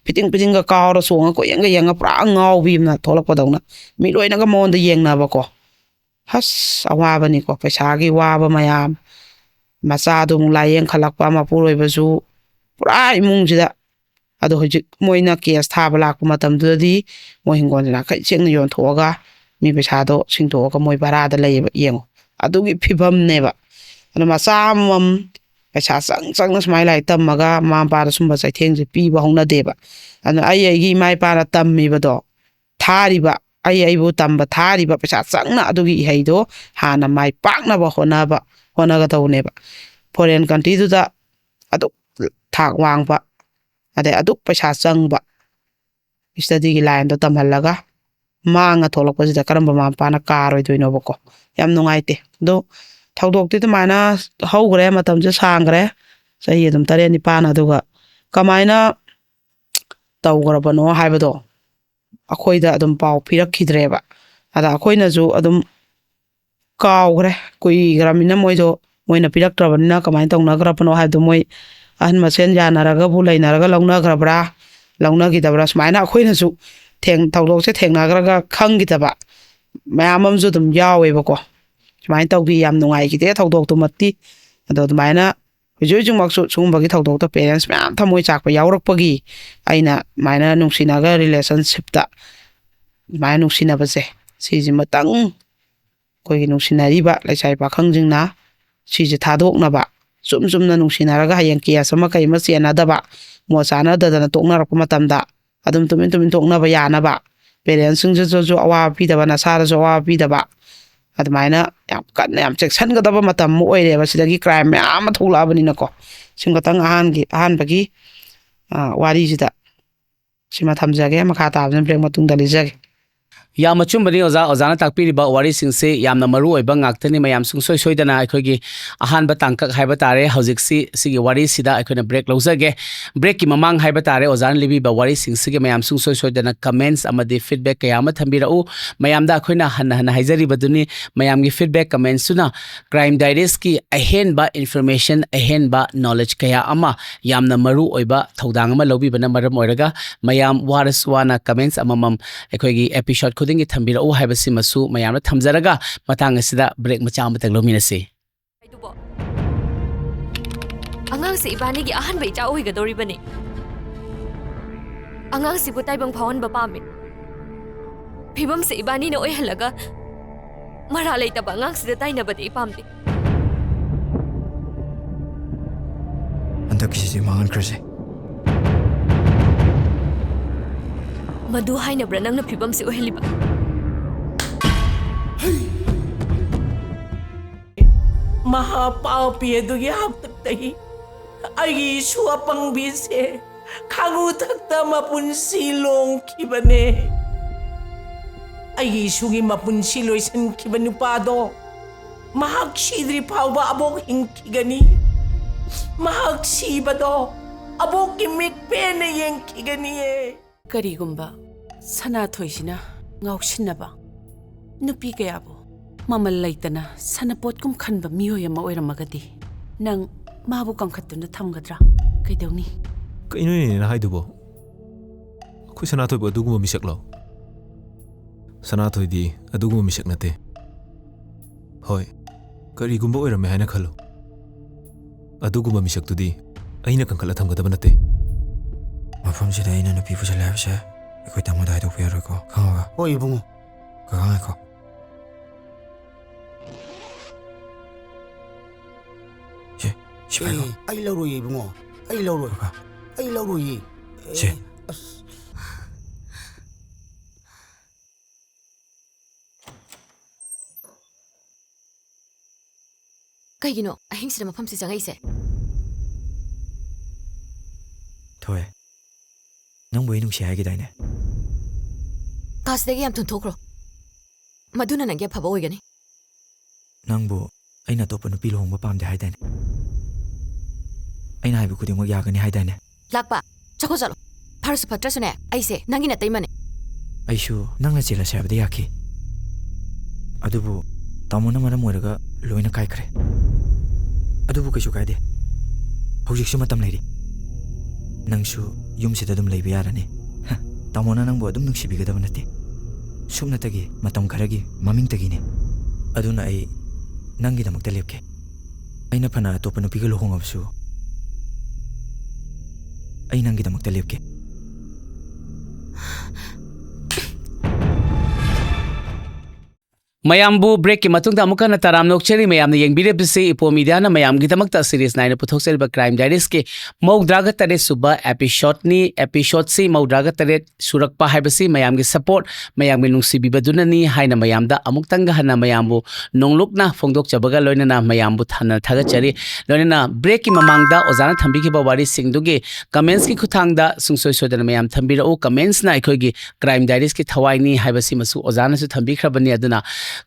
ꯐꯤꯇꯤꯡ ꯐꯤꯇꯤꯡꯒ ꯀꯥꯎꯔ ꯆꯣꯡꯉ ꯀꯣꯏꯌꯦꯡꯒ ꯌꯦꯡꯉ ꯄꯨꯔꯥ ꯑꯉꯥꯎꯕꯤ ꯑꯃꯅ ꯊꯣꯛꯂꯛꯄꯗꯧꯅ ꯃꯤ ꯂꯣꯏꯅꯒ ꯃꯉꯣꯟꯗ ꯌꯦꯡꯅꯕꯀꯣ꯫ ꯍꯁ, ꯑꯋꯥꯕꯅꯤꯀꯣ, ꯄꯩꯁꯥꯒꯤ ꯋꯥꯕ ꯃꯌꯥꯝ, ꯃꯆꯥꯗꯨ ꯑꯃꯨꯛ ꯂꯥꯏꯌꯦꯡꯈꯠꯂꯛꯄ, ꯃꯄꯨꯔꯣꯏꯕꯁꯨ ꯄꯨꯔꯥ ꯏꯃꯨꯡꯁꯤꯗ꯫ ꯑꯗꯣ ꯍꯧꯖꯤꯛ ꯃꯣꯏꯅ ꯀꯦꯁ ꯊꯥꯕ ꯂꯥꯛꯄ ꯃꯇꯝꯗꯨꯗꯗꯤ ꯃꯣꯏ ꯍꯤꯡꯒꯣꯜꯁꯦ ꯅꯥꯈꯩ ꯁꯦꯡꯅ ꯌꯣꯟꯊꯣꯛꯑꯒ ꯃꯤ ꯄꯩꯁꯥꯗꯣ ꯁꯤꯡꯗꯣꯛꯑꯒ ꯃꯣꯏ ꯚꯔꯥꯗ ꯂꯩꯌꯦꯕ꯫ ꯌꯦꯡꯉꯣ, ꯑꯗꯨꯒꯤ ꯐꯤꯕꯝꯅꯦꯕ꯫ ꯑꯗꯣ ꯃꯆꯥ ꯑꯃꯃꯝ ꯄꯩꯁꯥ ꯆꯪ ꯆꯪꯅ ꯁꯨꯃꯥꯏꯅ ꯂꯥꯏꯔꯤꯛ ꯇꯝꯃꯒ ꯃꯃꯥ ꯃꯄꯥꯗ ꯁꯨꯝꯕ ꯆꯩꯊꯦꯡꯁꯦ ꯄꯤꯕ ꯍꯧꯅꯗꯦꯕ꯫ ꯑꯗꯨꯅ ꯑꯩ ꯑꯩꯒꯤ ꯏꯃꯥ ꯏꯄꯥꯅ ꯇꯝꯃꯤꯕꯗꯣ, ꯊꯥꯔꯤꯕ, ꯑꯩ ꯑꯩꯕꯨ ꯇꯝꯕ ꯊꯥꯔꯤꯕ ꯄꯩꯁꯥ ꯆꯪꯅ ꯑꯗꯨꯒꯤ ꯏꯍꯩꯗꯣ ꯍꯥꯟꯅ ꯃꯥꯏ ꯄꯥꯛꯅꯕ ꯍꯣꯠꯅꯕ, ꯍꯣꯠꯅꯒꯗꯧꯅꯦꯕ꯫ ꯐꯣꯔꯦꯟ ꯀꯟꯇ꯭ꯔꯤꯗꯨꯗ ꯑꯗꯨꯛ ꯊꯥꯛ ꯋꯥꯡꯕ, ꯑꯗꯩ ꯑꯗꯨꯛ ꯄꯩꯁꯥ ꯆꯪꯕ ꯁ꯭ꯇꯗꯤꯒꯤ ꯂꯥꯏꯟꯗꯣ ꯇꯝꯍꯜꯂꯒ ꯃꯥꯡꯉ ꯊꯣꯛꯂꯛꯄꯁꯤꯗ ꯀꯔꯝꯕ ꯃꯃꯥ ꯃꯄꯥꯅ ꯀꯥꯔꯣꯏꯗꯣꯏꯅꯣꯕꯀꯣ? ꯌꯥꯝ ꯅꯨꯡꯉꯥꯏꯇꯦ꯫ ꯑꯗꯣ ꯊꯧꯗꯣꯛꯇꯤ ꯑꯗꯨꯃꯥꯏꯅ ꯍꯧꯈ꯭ꯔꯦ, ꯃꯇꯝꯁꯦ ꯁꯥꯡꯈ꯭ꯔꯦ, ꯆꯍꯤ ꯑꯗꯨꯝ ꯇꯔꯦꯠ ꯅꯤꯄꯥꯟ꯫ ꯑꯗꯨꯒ ꯀꯃꯥꯏꯅ ꯇꯧꯈ꯭ꯔꯕꯅꯣ ꯍꯥꯏꯕꯗꯣ ꯑꯩꯈꯣꯏꯗ ꯑꯗꯨꯝ ꯄꯥꯎ ꯄꯤꯔꯛꯈꯤꯗ꯭ꯔꯦꯕ꯫ ꯑꯗ ꯑꯩꯈꯣꯏꯅꯁꯨ ꯑꯗꯨꯝ ꯀꯥꯎꯈ꯭ꯔꯦ, ꯀꯨꯏꯈ꯭ꯔꯃꯤꯅ ꯃꯣꯏꯗꯣ, ꯃꯣꯏꯅ ꯄꯤꯔꯛꯇ꯭ꯔꯕꯅꯤꯅ ꯀꯃꯥꯏꯅ ꯇꯧꯅꯈ꯭ꯔꯕꯅꯣ ꯍꯥꯏꯕꯗꯣ, ꯃꯣꯏ ꯑꯍꯟ ꯃꯁꯦꯟ ꯌꯥꯅꯔꯒꯕꯨ ꯂꯩꯅꯔꯒ ꯂꯧꯅꯈ꯭ꯔꯕ꯭ꯔꯥ, ꯂꯧꯅꯈꯤꯗꯕ꯭ꯔꯥ, ꯁꯨꯃꯥꯏꯅ ꯑꯩꯈꯣꯏꯅꯁꯨ ꯊꯦꯡ-, ꯊꯧꯗꯣꯛꯁꯦ ꯊꯦꯡꯅꯈ꯭ꯔꯒ ꯈꯪꯈꯤꯗꯕ ꯃꯌꯥꯝ ꯑꯃꯁꯨ ꯑꯗꯨꯝ ꯌꯥꯎꯋꯦꯕꯀꯣ꯫ ꯁꯨꯃꯥꯏꯅ ꯇꯧꯈꯤ, ꯌꯥꯝ ꯅꯨꯡꯉꯥꯏꯈꯤꯗꯦ ꯊꯧꯗꯣꯛꯇꯨꯃꯛꯇꯤ꯫ ꯑꯗꯣ ꯑꯗꯨꯃꯥꯏꯅ ꯍꯧꯖꯤꯛ ꯍꯧꯖꯤꯛꯃꯛꯁꯨ ꯁꯤꯒꯨꯝꯕꯒꯤ ꯊꯧꯗꯣꯛꯇ parents ꯃꯌꯥꯝ ꯊꯃꯣꯏ ꯆꯥꯛꯄ ꯌꯥꯎꯔꯛꯄꯒꯤ ꯑꯩꯅ ꯑꯗꯨꯃꯥꯏꯅ ꯅꯨꯡꯁꯤꯅꯒ relationship ꯇ ꯑꯗꯨꯃꯥꯏꯅ ꯅꯨꯡꯁꯤꯅꯕꯁꯦ ꯁꯤꯁꯤꯃꯇꯪ ꯑꯩꯈꯣꯏꯒꯤ ꯅꯨꯡꯁꯤꯅꯔꯤꯕ ꯂꯩꯁꯥꯕꯤ ꯄꯥꯈꯪꯁꯤꯡꯅ ꯁꯤꯁꯦ ꯊꯥꯗꯣꯛꯅꯕ, ꯆꯨꯝ ꯆꯨꯝꯅ ꯅꯨꯡꯁꯤꯅꯔꯒ ꯍꯌꯦꯡ case ꯑꯃ ꯀꯩ ꯑꯃ ꯆꯦꯟꯅꯗꯕ, ꯃꯣꯠ ꯆꯥꯅꯗꯗꯅ ꯇꯣꯛꯅꯔꯛꯄ ꯃꯇꯝꯗ ꯑꯗꯨꯝ ꯇꯨꯃꯤꯟ ꯇꯨꯃꯤꯟ ꯇꯣꯛꯅꯕ ꯌꯥꯅꯕ, parents ꯁꯤꯡꯁꯤꯗꯁꯨ ꯑꯋꯥꯕ ꯄꯤꯗꯕ, ꯅꯁꯥꯗꯁꯨ ꯑꯋꯥꯕ ꯄꯤꯗꯕ, ꯑꯗꯨꯃꯥꯏꯅ ꯌꯥꯝ ꯀꯟꯅ ꯌꯥꯝ ꯆꯦꯛꯁꯤꯟꯒꯗꯕ ꯃꯇꯝ ꯑꯃ ꯑꯣꯏꯔꯦꯕ꯫ ꯁꯤꯗꯒꯤ crime ꯃꯌꯥꯝ ꯑꯃ ꯊꯣꯛꯂꯛꯑꯕꯅꯤꯅꯀꯣ꯫ ꯁꯤꯃꯇꯪ ꯑꯍꯥꯟꯒꯤ ꯑꯍꯥꯟꯕꯒꯤ ꯑ, ꯋꯥꯔꯤꯁꯤꯗ ꯁꯤꯃ ꯊꯝꯖꯒꯦ꯫ ꯃꯈꯥ ꯇꯥꯕꯁꯤꯅ break ꯃꯇꯨꯡꯗ ꯂꯤꯖꯒꯦ꯫ ꯌꯥꯝ ꯑꯆꯨꯝꯕꯅꯤ ꯑꯣꯖꯥ꯫ ꯑꯣꯖꯥꯅ ꯇꯥꯛꯄꯤꯔꯤꯕ ꯋꯥꯔꯤꯁꯤꯡꯁꯤ ꯌꯥꯝꯅ ꯃꯔꯨ ꯑꯣꯏꯕ ꯉꯥꯛꯇꯅꯤ꯫ ꯃꯌꯥꯝ ꯁꯨꯡꯁꯣꯏ ꯁꯣꯏꯗꯅ ꯑꯩꯈꯣꯏꯒꯤ ꯑꯍꯥꯟꯕ ꯇꯥꯡꯀꯛ ꯍꯥꯏꯕ ꯇꯥꯔꯦ꯫ ꯍꯧꯖꯤꯛꯁꯤ ꯁꯤꯒꯤ ꯋꯥꯔꯤꯁꯤꯗ ꯑꯩꯈꯣꯏꯅ break ꯂꯧꯖꯒꯦ꯫ Break ꯀꯤ ꯃꯃꯥꯡ ꯍꯥꯏꯕ ꯇꯥꯔꯦ, ꯑꯣꯖꯥꯅ ꯂꯤꯕꯤꯕ ꯋꯥꯔꯤꯁꯤꯡꯁꯤꯒꯤ ꯃꯌꯥꯝ ꯁꯨꯡꯁꯣꯏ ꯁꯣꯏꯗꯅ comments ꯑꯃꯗꯤ feedback ꯀꯌꯥ ꯑꯃ ꯊꯝꯕꯤꯔꯛꯎ꯫ ꯃꯌꯥꯝꯗ ꯑꯩꯈꯣꯏꯅ ꯍꯟꯅ ꯍꯟꯅ ꯍꯥꯏꯖꯔꯤꯕꯗꯨꯅꯤ, ꯃꯌꯥꯝꯒꯤ feedback comments ꯇꯨꯅ Crime Diaries ꯀꯤ ꯑꯍꯦꯟꯕ information, ꯑꯍꯦꯟꯕ knowledge ꯀꯌꯥ ꯑꯃ, ꯌꯥꯝꯅ ꯃꯔꯨ ꯑꯣꯏꯕ ꯊꯧꯗꯥꯡ ꯑꯃ ꯂꯧꯕꯤꯕꯅ ꯃꯔꯝ ꯑꯣꯏꯔꯒ ꯃꯌꯥꯝ ꯋꯥꯔꯁꯨ ꯋꯥꯅ comments ꯑꯃꯃꯝ ꯑꯩꯈꯣꯏꯒꯤ episode ꯈꯨꯗꯤꯡꯒꯤ ꯊꯝꯕꯤꯔꯛꯎ ꯍꯥꯏꯕꯁꯤꯃꯁꯨ ꯃꯌꯥꯝꯅ ꯊꯝꯖꯔꯒ ꯃꯇꯥꯡ ꯑꯁꯤꯗ break ꯃꯆꯥ ꯑꯃꯇꯪ ꯂꯧꯃꯤꯟꯅꯁꯤ꯫ ꯑꯗꯨꯕꯨ ꯑꯉꯥꯡꯁꯦ ꯏꯕꯥꯅꯤꯒꯤ ꯑꯍꯥꯟꯕ ꯏꯆꯥ ꯑꯣꯏꯒꯗꯧꯔꯤꯕꯅꯤ꯫ ꯑꯉꯥꯡꯁꯤꯕꯨ ꯇꯥꯏꯕꯪ ꯐꯥꯎꯍꯟꯕ ꯄꯥꯝꯃꯤ꯫ ꯐꯤꯕꯝꯁꯦ ꯏꯕꯥꯅꯤꯅ ꯑꯣꯏꯍꯜꯂꯒ ꯃꯔꯥ ꯂꯩꯇꯕ ꯑꯉꯥꯡꯁꯤꯗ ꯇꯥꯏꯅꯕꯗꯤ ꯑꯩ ꯄꯥꯝꯗꯦ꯫ ꯍꯟꯗꯛꯀꯤꯁꯤꯗꯤ ꯃꯥꯡꯍꯟꯈ꯭ꯔꯁꯦ꯫ ꯃꯗꯨ ꯍꯥꯏꯅꯕ꯭ꯔꯥ ꯅꯪꯅ ꯐꯤꯕꯝꯁꯦ ꯑꯣꯏꯍꯜꯂꯤꯕ? ꯃꯍꯥ ꯄꯥꯄꯤ ꯑꯗꯨꯒꯤ ꯍꯥꯛꯇꯛꯇꯒꯤ ꯑꯩꯒꯤ ꯏꯁꯨ ꯑꯄꯪꯕꯤꯁꯦ ꯈꯥꯉꯨ ꯊꯛꯇ ꯃꯄꯨꯟꯁꯤ ꯂꯣꯡꯈꯤꯕꯅꯦ꯫ ꯑꯩꯒꯤ ꯏꯁꯨꯒꯤ ꯃꯄꯨꯟꯁꯤ ꯂꯣꯏꯁꯤꯟꯈꯤꯕ ꯅꯨꯄꯥꯗꯣ ꯃꯍꯥꯛ ꯁꯤꯗ꯭ꯔꯤ ꯐꯥꯎꯕ ꯑꯕꯣꯛ ꯍꯤꯡꯈꯤꯒꯅꯤ꯫ ꯃꯍꯥꯛ ꯁꯤꯕꯗꯣ ꯑꯕꯣꯛꯀꯤ ꯃꯤꯠ ꯄꯦꯟꯅ ꯌꯦꯡꯈꯤꯒꯅꯤꯌꯦ꯫ ꯀꯔꯤꯒꯨꯝꯕ ꯁꯅꯥꯊꯣꯏꯁꯤꯅ ꯉꯥꯎꯁꯤꯟꯅꯕ ꯅꯨꯄꯤ ꯀꯌꯥꯕꯨ ꯃꯃꯜ ꯂꯩꯇꯅ ꯁꯅꯄꯣꯠꯀꯨꯝ ꯈꯟꯕ ꯃꯤꯑꯣꯏ ꯑꯃ ꯑꯣꯏꯔꯝꯃꯒꯗꯤ ꯅꯪ ꯃꯥꯕꯨ ꯀꯟꯈꯠꯇꯨꯅ ꯊꯝꯒꯗ꯭ꯔꯥ? ꯀꯩꯗꯧꯅꯤ? ꯀꯩꯅꯣꯅꯦ ꯅꯦꯅꯦꯅ ꯍꯥꯏꯗꯨꯕꯣ? ꯑꯩꯈꯣꯏ ꯁꯅꯥꯊꯣꯏꯕꯨ ꯑꯗꯨꯒꯨꯝꯕ ꯃꯤꯁꯛꯂꯣ? ꯁꯅꯥꯊꯣꯏꯗꯤ ꯑꯗꯨꯒꯨꯝꯕ ꯃꯤꯁꯛ ꯅꯠꯇꯦ꯫ ꯍꯣꯏ, ꯀꯔꯤꯒꯨꯝꯕ ꯑꯣꯏꯔꯝꯃꯦ ꯍꯥꯏꯅ ꯈꯜꯂꯨ꯫ ꯑꯗꯨꯒꯨꯝꯕ ꯃꯤꯁꯛꯇꯨꯗꯤ ꯑꯩꯅ ꯀꯟꯈꯠꯂ ꯊꯝꯒꯗꯕ ꯅꯠꯇꯦ꯫ ꯃꯐꯝꯁꯤꯗ ꯑꯩꯅ ꯅꯨꯄꯤ ꯄꯨꯁꯜꯂꯦ ꯍꯥꯏꯕꯁꯦ ꯑꯩꯈꯣꯏ ꯇꯥꯃꯣꯗ ꯍꯥꯏꯗꯣꯛꯄ ꯌꯥꯔꯣꯏꯀꯣ, ꯈꯪꯉꯕ? ꯍꯣꯏ, ꯏꯕꯨꯡꯉꯣ꯫ ꯀꯀꯥ, ꯉꯥꯏꯈꯣ꯫ ꯁꯦ, ꯁꯤ ꯄꯥꯏꯈꯣ꯫ ꯑꯦ, ꯑꯩ ꯂꯧꯔꯣꯏꯌꯦ, ꯏꯕꯨꯡꯉꯣ꯫ ꯑꯩ ꯂꯧꯔꯣꯏ꯫ ꯀꯀꯥ꯫ ꯑꯩ ꯂꯧꯔꯣꯏꯌꯦ꯫ ꯑꯦ, ꯁꯦ꯫ ꯑꯁ꯫ ꯀꯩꯒꯤꯅꯣ ꯑꯍꯤꯡꯁꯤꯗ ꯃꯐꯝꯁꯤ ꯆꯪꯉꯛꯏꯁꯦ? ꯊꯣꯏ, ꯅꯪꯕꯨ ꯑꯩ ꯅꯨꯡꯁꯤ ꯍꯥꯏꯈꯤꯗꯥꯏꯅꯦ? ꯀꯥꯁꯤꯗꯒꯤ ꯌꯥꯝ ꯊꯨꯅ ꯊꯣꯛꯈ꯭ꯔꯣ꯫ ꯃꯗꯨꯅ ꯅꯪꯒꯤ ꯑꯐꯕ ꯑꯣꯏꯒꯅꯤ꯫ ꯅꯪꯕꯨ ꯑꯩꯅ ꯑꯇꯣꯞꯄ ꯅꯨꯄꯤ ꯂꯨꯍꯣꯡꯕ ꯄꯥꯝꯗꯦ ꯍꯥꯏꯗꯥꯏꯅꯦ? ꯑꯩꯅ ꯍꯥꯏꯕ ꯈꯨꯗꯤꯡꯃꯛ ꯌꯥꯒꯅꯤ ꯍꯥꯏꯗꯥꯏꯅꯦ? ꯂꯥꯛꯄ, ꯆꯠꯈꯣ ꯆꯠꯂꯣ꯫ ꯐꯔꯁꯨ ꯐꯠꯇ꯭ꯔꯁꯨꯅꯦ, ꯑꯩꯁꯦ ꯅꯪꯒꯤ ꯅꯇꯩꯃꯅꯦ꯫ ꯑꯩꯁꯨ ꯅꯪꯅ ꯆꯦꯜꯂꯁꯦ ꯍꯥꯏꯕꯗ ꯌꯥꯈꯤ꯫ ꯑꯗꯨꯕꯨ ꯇꯥꯃꯣꯅ ꯃꯔꯝ ꯑꯣꯏꯔꯒ ꯂꯣꯏꯅ ꯀꯥꯏꯈ꯭ꯔꯦ꯫ ꯑꯗꯨꯕꯨ ꯀꯩꯁꯨ ꯀꯥꯏꯗꯦ꯫ ꯍꯧꯖꯤꯛꯁꯨ ꯃꯇꯝ ꯂꯩꯔꯤ꯫ ꯅꯪꯁꯨ ꯌꯨꯝꯁꯤꯗ ꯑꯗꯨꯝ ꯂꯩꯕ ꯌꯥꯔꯅꯤ꯫ ꯍ, ꯇꯥꯃꯣꯅ ꯅꯪꯕꯨ ꯑꯗꯨꯝ ꯅꯨꯡꯁꯤꯕꯤꯒꯗꯕ ꯅꯠꯇꯦ꯫ ꯁꯨꯞꯅꯇꯒꯤ ꯃꯇꯝ ꯈꯔꯒꯤ ꯃꯃꯤꯡꯇꯒꯤꯅꯤ꯫ ꯑꯗꯨꯅ ꯑꯩ ꯅꯪꯒꯤꯗꯃꯛꯇ ꯂꯦꯞꯀꯦ꯫ ꯑꯩꯅ ꯐꯅ ꯑꯇꯣꯞꯄ ꯅꯨꯄꯤꯒ ꯂꯨꯍꯣꯡꯉꯕꯁꯨ, ꯑꯩ ꯅꯪꯒꯤꯗꯃꯛꯇ ꯂꯦꯞꯀꯦ꯫ ꯃꯌꯥꯝꯕꯨ ꯕ꯭ꯔꯦꯛꯀꯤ ꯃꯇꯨꯡꯗ ꯑꯃꯨꯛ ꯍꯟꯅ ꯇꯔꯥꯝꯅ ꯑꯣꯛꯆꯔꯤ꯫ ꯃꯌꯥꯝꯅ ꯌꯦꯡꯕꯤꯔꯤꯕꯁꯤ ꯏꯄꯣ ꯃꯤꯗꯤꯌꯥꯅ ꯃꯌꯥꯝꯒꯤꯗꯃꯛꯇ ꯁꯤꯔꯤꯁ ꯅꯥꯏꯅ ꯄꯨꯊꯣꯛꯆꯔꯤꯕ ꯀ꯭ꯔꯥꯏꯝ ꯗꯥꯏꯔꯤꯁꯀꯤ ꯃꯧꯗ꯭ꯔꯥꯒ ꯇꯔꯦꯠ ꯁꯨꯕ ꯑꯦꯄꯤꯁꯣꯗꯅꯤ꯫ ꯑꯦꯄꯤꯁꯣꯗꯁꯤ ꯃꯧꯗ꯭ꯔꯥꯒ ꯇꯔꯦꯠ ꯁꯨꯔꯛꯄ ꯍꯥꯏꯕꯁꯤ ꯃꯌꯥꯝꯒꯤ ꯁꯄꯣꯔꯠ, ꯃꯌꯥꯝꯒꯤ ꯅꯨꯡꯁꯤꯕꯤꯕꯗꯨꯅꯅꯤ ꯍꯥꯏꯅ ꯃꯌꯥꯝꯗ ꯑꯃꯨꯛꯇꯪꯒ ꯍꯟꯅ ꯃꯌꯥꯝꯕꯨ ꯅꯣꯡꯂꯨꯛꯅ ꯐꯣꯡꯗꯣꯛꯆꯕꯒ ꯂꯣꯏꯅꯅ ꯃꯌꯥꯝꯕꯨ ꯊꯥꯅ ꯊꯥꯒꯠꯆꯔꯤ꯫ ꯂꯣꯏꯅꯅ ꯕ꯭ꯔꯦꯛꯀꯤ ꯃꯃꯥꯡꯗ ꯑꯣꯖꯥꯅ ꯊꯝꯕꯤꯈꯤꯕ ꯋꯥꯔꯤꯁꯤꯡꯗꯨꯒꯤ ꯀꯃꯦꯟꯠꯁꯀꯤ ꯈꯨꯠꯊꯥꯡꯗ ꯁꯨꯡꯁꯣꯏ ꯁꯣꯏꯗꯅ ꯃꯌꯥꯝ ꯊꯝꯕꯤꯔꯛꯎ꯫ ꯀꯃꯦꯟꯠꯁꯅ ꯑꯩꯈꯣꯏꯒꯤ ꯀ꯭ꯔꯥꯏꯝ ꯗꯥꯏꯔꯤꯁꯀꯤ ꯊꯋꯥꯏꯅꯤ ꯍꯥꯏꯕꯁꯤꯃꯁꯨ ꯑꯣꯖꯥꯅꯁꯨ ꯊꯝꯕꯤꯈ꯭ꯔꯕꯅꯤ꯫ ꯑꯗꯨꯅ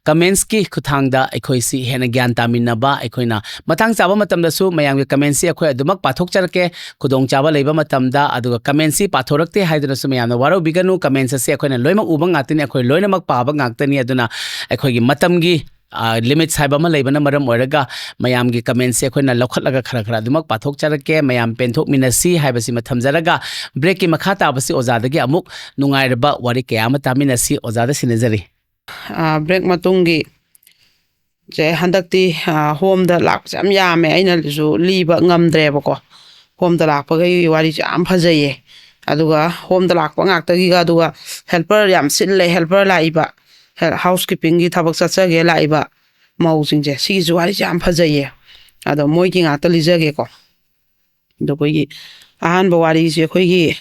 ꯀꯃꯦꯟꯠꯁꯀꯤ ꯈꯨꯠꯊꯥꯡꯗ ꯑꯩꯈꯣꯏꯁꯤ ꯍꯦꯟꯅ ꯒ꯭ꯌꯥꯟ ꯇꯥꯃꯤꯟꯅꯕ, ꯑꯩꯈꯣꯏꯅ ꯃꯇꯥꯡ ꯆꯥꯕ ꯃꯇꯝꯗꯁꯨ ꯃꯌꯥꯝꯒꯤ ꯀꯃꯦꯟꯠꯁꯤ ꯑꯩꯈꯣꯏ ꯑꯗꯨꯃꯛ ꯄꯥꯊꯣꯛꯆꯔꯛꯀꯦ ꯈꯨꯗꯣꯡꯆꯥꯕ ꯂꯩꯕ ꯃꯇꯝꯗ꯫ ꯑꯗꯨꯒ ꯀꯃꯦꯟꯠꯁꯤ ꯄꯥꯊꯣꯔꯛꯇꯦ ꯍꯥꯏꯗꯨꯅꯁꯨ ꯃꯌꯥꯝꯅ ꯋꯥꯔꯧꯕꯤꯒꯅꯨ꯫ ꯀꯃꯦꯟꯠꯁ ꯑꯁꯤ ꯑꯩꯈꯣꯏꯅ ꯂꯣꯏꯅꯃꯛ ꯎꯕ ꯉꯥꯛꯇꯅꯤ, ꯑꯩꯈꯣꯏ ꯂꯣꯏꯅꯃꯛ ꯄꯥꯕ ꯉꯥꯛꯇꯅꯤ꯫ ꯑꯗꯨꯅ ꯑꯩꯈꯣꯏꯒꯤ ꯃꯇꯝꯒꯤ, ꯑ, ꯂꯤꯃꯤꯠꯁ ꯍꯥꯏꯕ ꯑꯃ ꯂꯩꯕꯅ ꯃꯔꯝ ꯑꯣꯏꯔꯒ ꯃꯌꯥꯝꯒꯤ ꯀꯃꯦꯟꯠꯁꯤ ꯑꯩꯈꯣꯏꯅ ꯂꯧꯈꯠꯂꯒ ꯈꯔ ꯈꯔ ꯑꯗꯨꯃꯛ ꯄꯥꯊꯣꯛꯆꯔꯛꯀꯦ꯫ ꯃꯌꯥꯝ ꯄꯦꯟꯊꯣꯛꯃꯤꯟꯅꯁꯤ ꯍꯥꯏꯕꯁꯤꯃ ꯊꯝꯖꯔꯒ ꯕ꯭ꯔꯦꯛꯀꯤ ꯃꯈꯥ ꯇꯥꯕꯁꯤ ꯑꯣꯖꯥꯗꯒꯤ ꯑꯃꯨꯛ ꯅꯨꯡꯉꯥꯏꯔꯕ ꯋꯥꯔꯤ ꯀꯌꯥ ꯑꯃ ꯇꯥꯃꯤꯟꯅꯁꯤ꯫ ꯑꯣꯖꯥꯗ ꯁꯤꯟꯅꯖꯔꯤ꯫ ꯑ, ꯕ꯭ꯔꯦꯛ ꯃꯇꯨꯡꯒꯤ ꯁꯦ ꯍꯟꯗꯛꯇꯤ ꯍꯣꯝꯗ ꯂꯥꯛꯄꯁꯦ ꯌꯥꯝ ꯌꯥꯝꯃꯦ, ꯑꯩꯅꯁꯨ ꯂꯤꯕ ꯉꯝꯗ꯭ꯔꯦꯕꯀꯣ꯫ ꯍꯣꯝꯗ ꯂꯥꯛꯄꯈꯩ ꯋꯥꯔꯤꯁꯦ ꯌꯥꯝ ꯐꯖꯩꯌꯦ꯫ ꯑꯗꯨꯒ ꯍꯣꯝꯗ ꯂꯥꯛꯄ ꯉꯥꯛꯇꯒꯤꯒ, ꯑꯗꯨꯒ ꯍꯦꯜꯄꯔ ꯌꯥꯝ ꯁꯤꯜꯂꯦ, ꯍꯦꯜꯄꯔ ꯂꯥꯛꯏꯕ, ꯍꯥꯎꯁ ꯀꯤꯞꯄꯤꯡꯒꯤ ꯊꯕꯛ ꯆꯠꯆꯒꯦ ꯂꯥꯛꯏꯕ ꯃꯧꯁꯤꯡꯁꯦ, ꯁꯤꯒꯤꯁꯨ ꯋꯥꯔꯤꯁꯦ ꯌꯥꯝ ꯐꯖꯩꯌꯦ꯫ ꯑꯗꯣ ꯃꯣꯏꯒꯤ ꯉꯥꯛꯇ ꯂꯤꯖꯒꯦꯀꯣ꯫ ꯑꯗꯣ ꯑꯩꯈꯣꯏꯒꯤ ꯑꯍꯥꯟꯕ ꯋꯥꯔꯤꯁꯦ ꯑꯩꯈꯣꯏꯒꯤ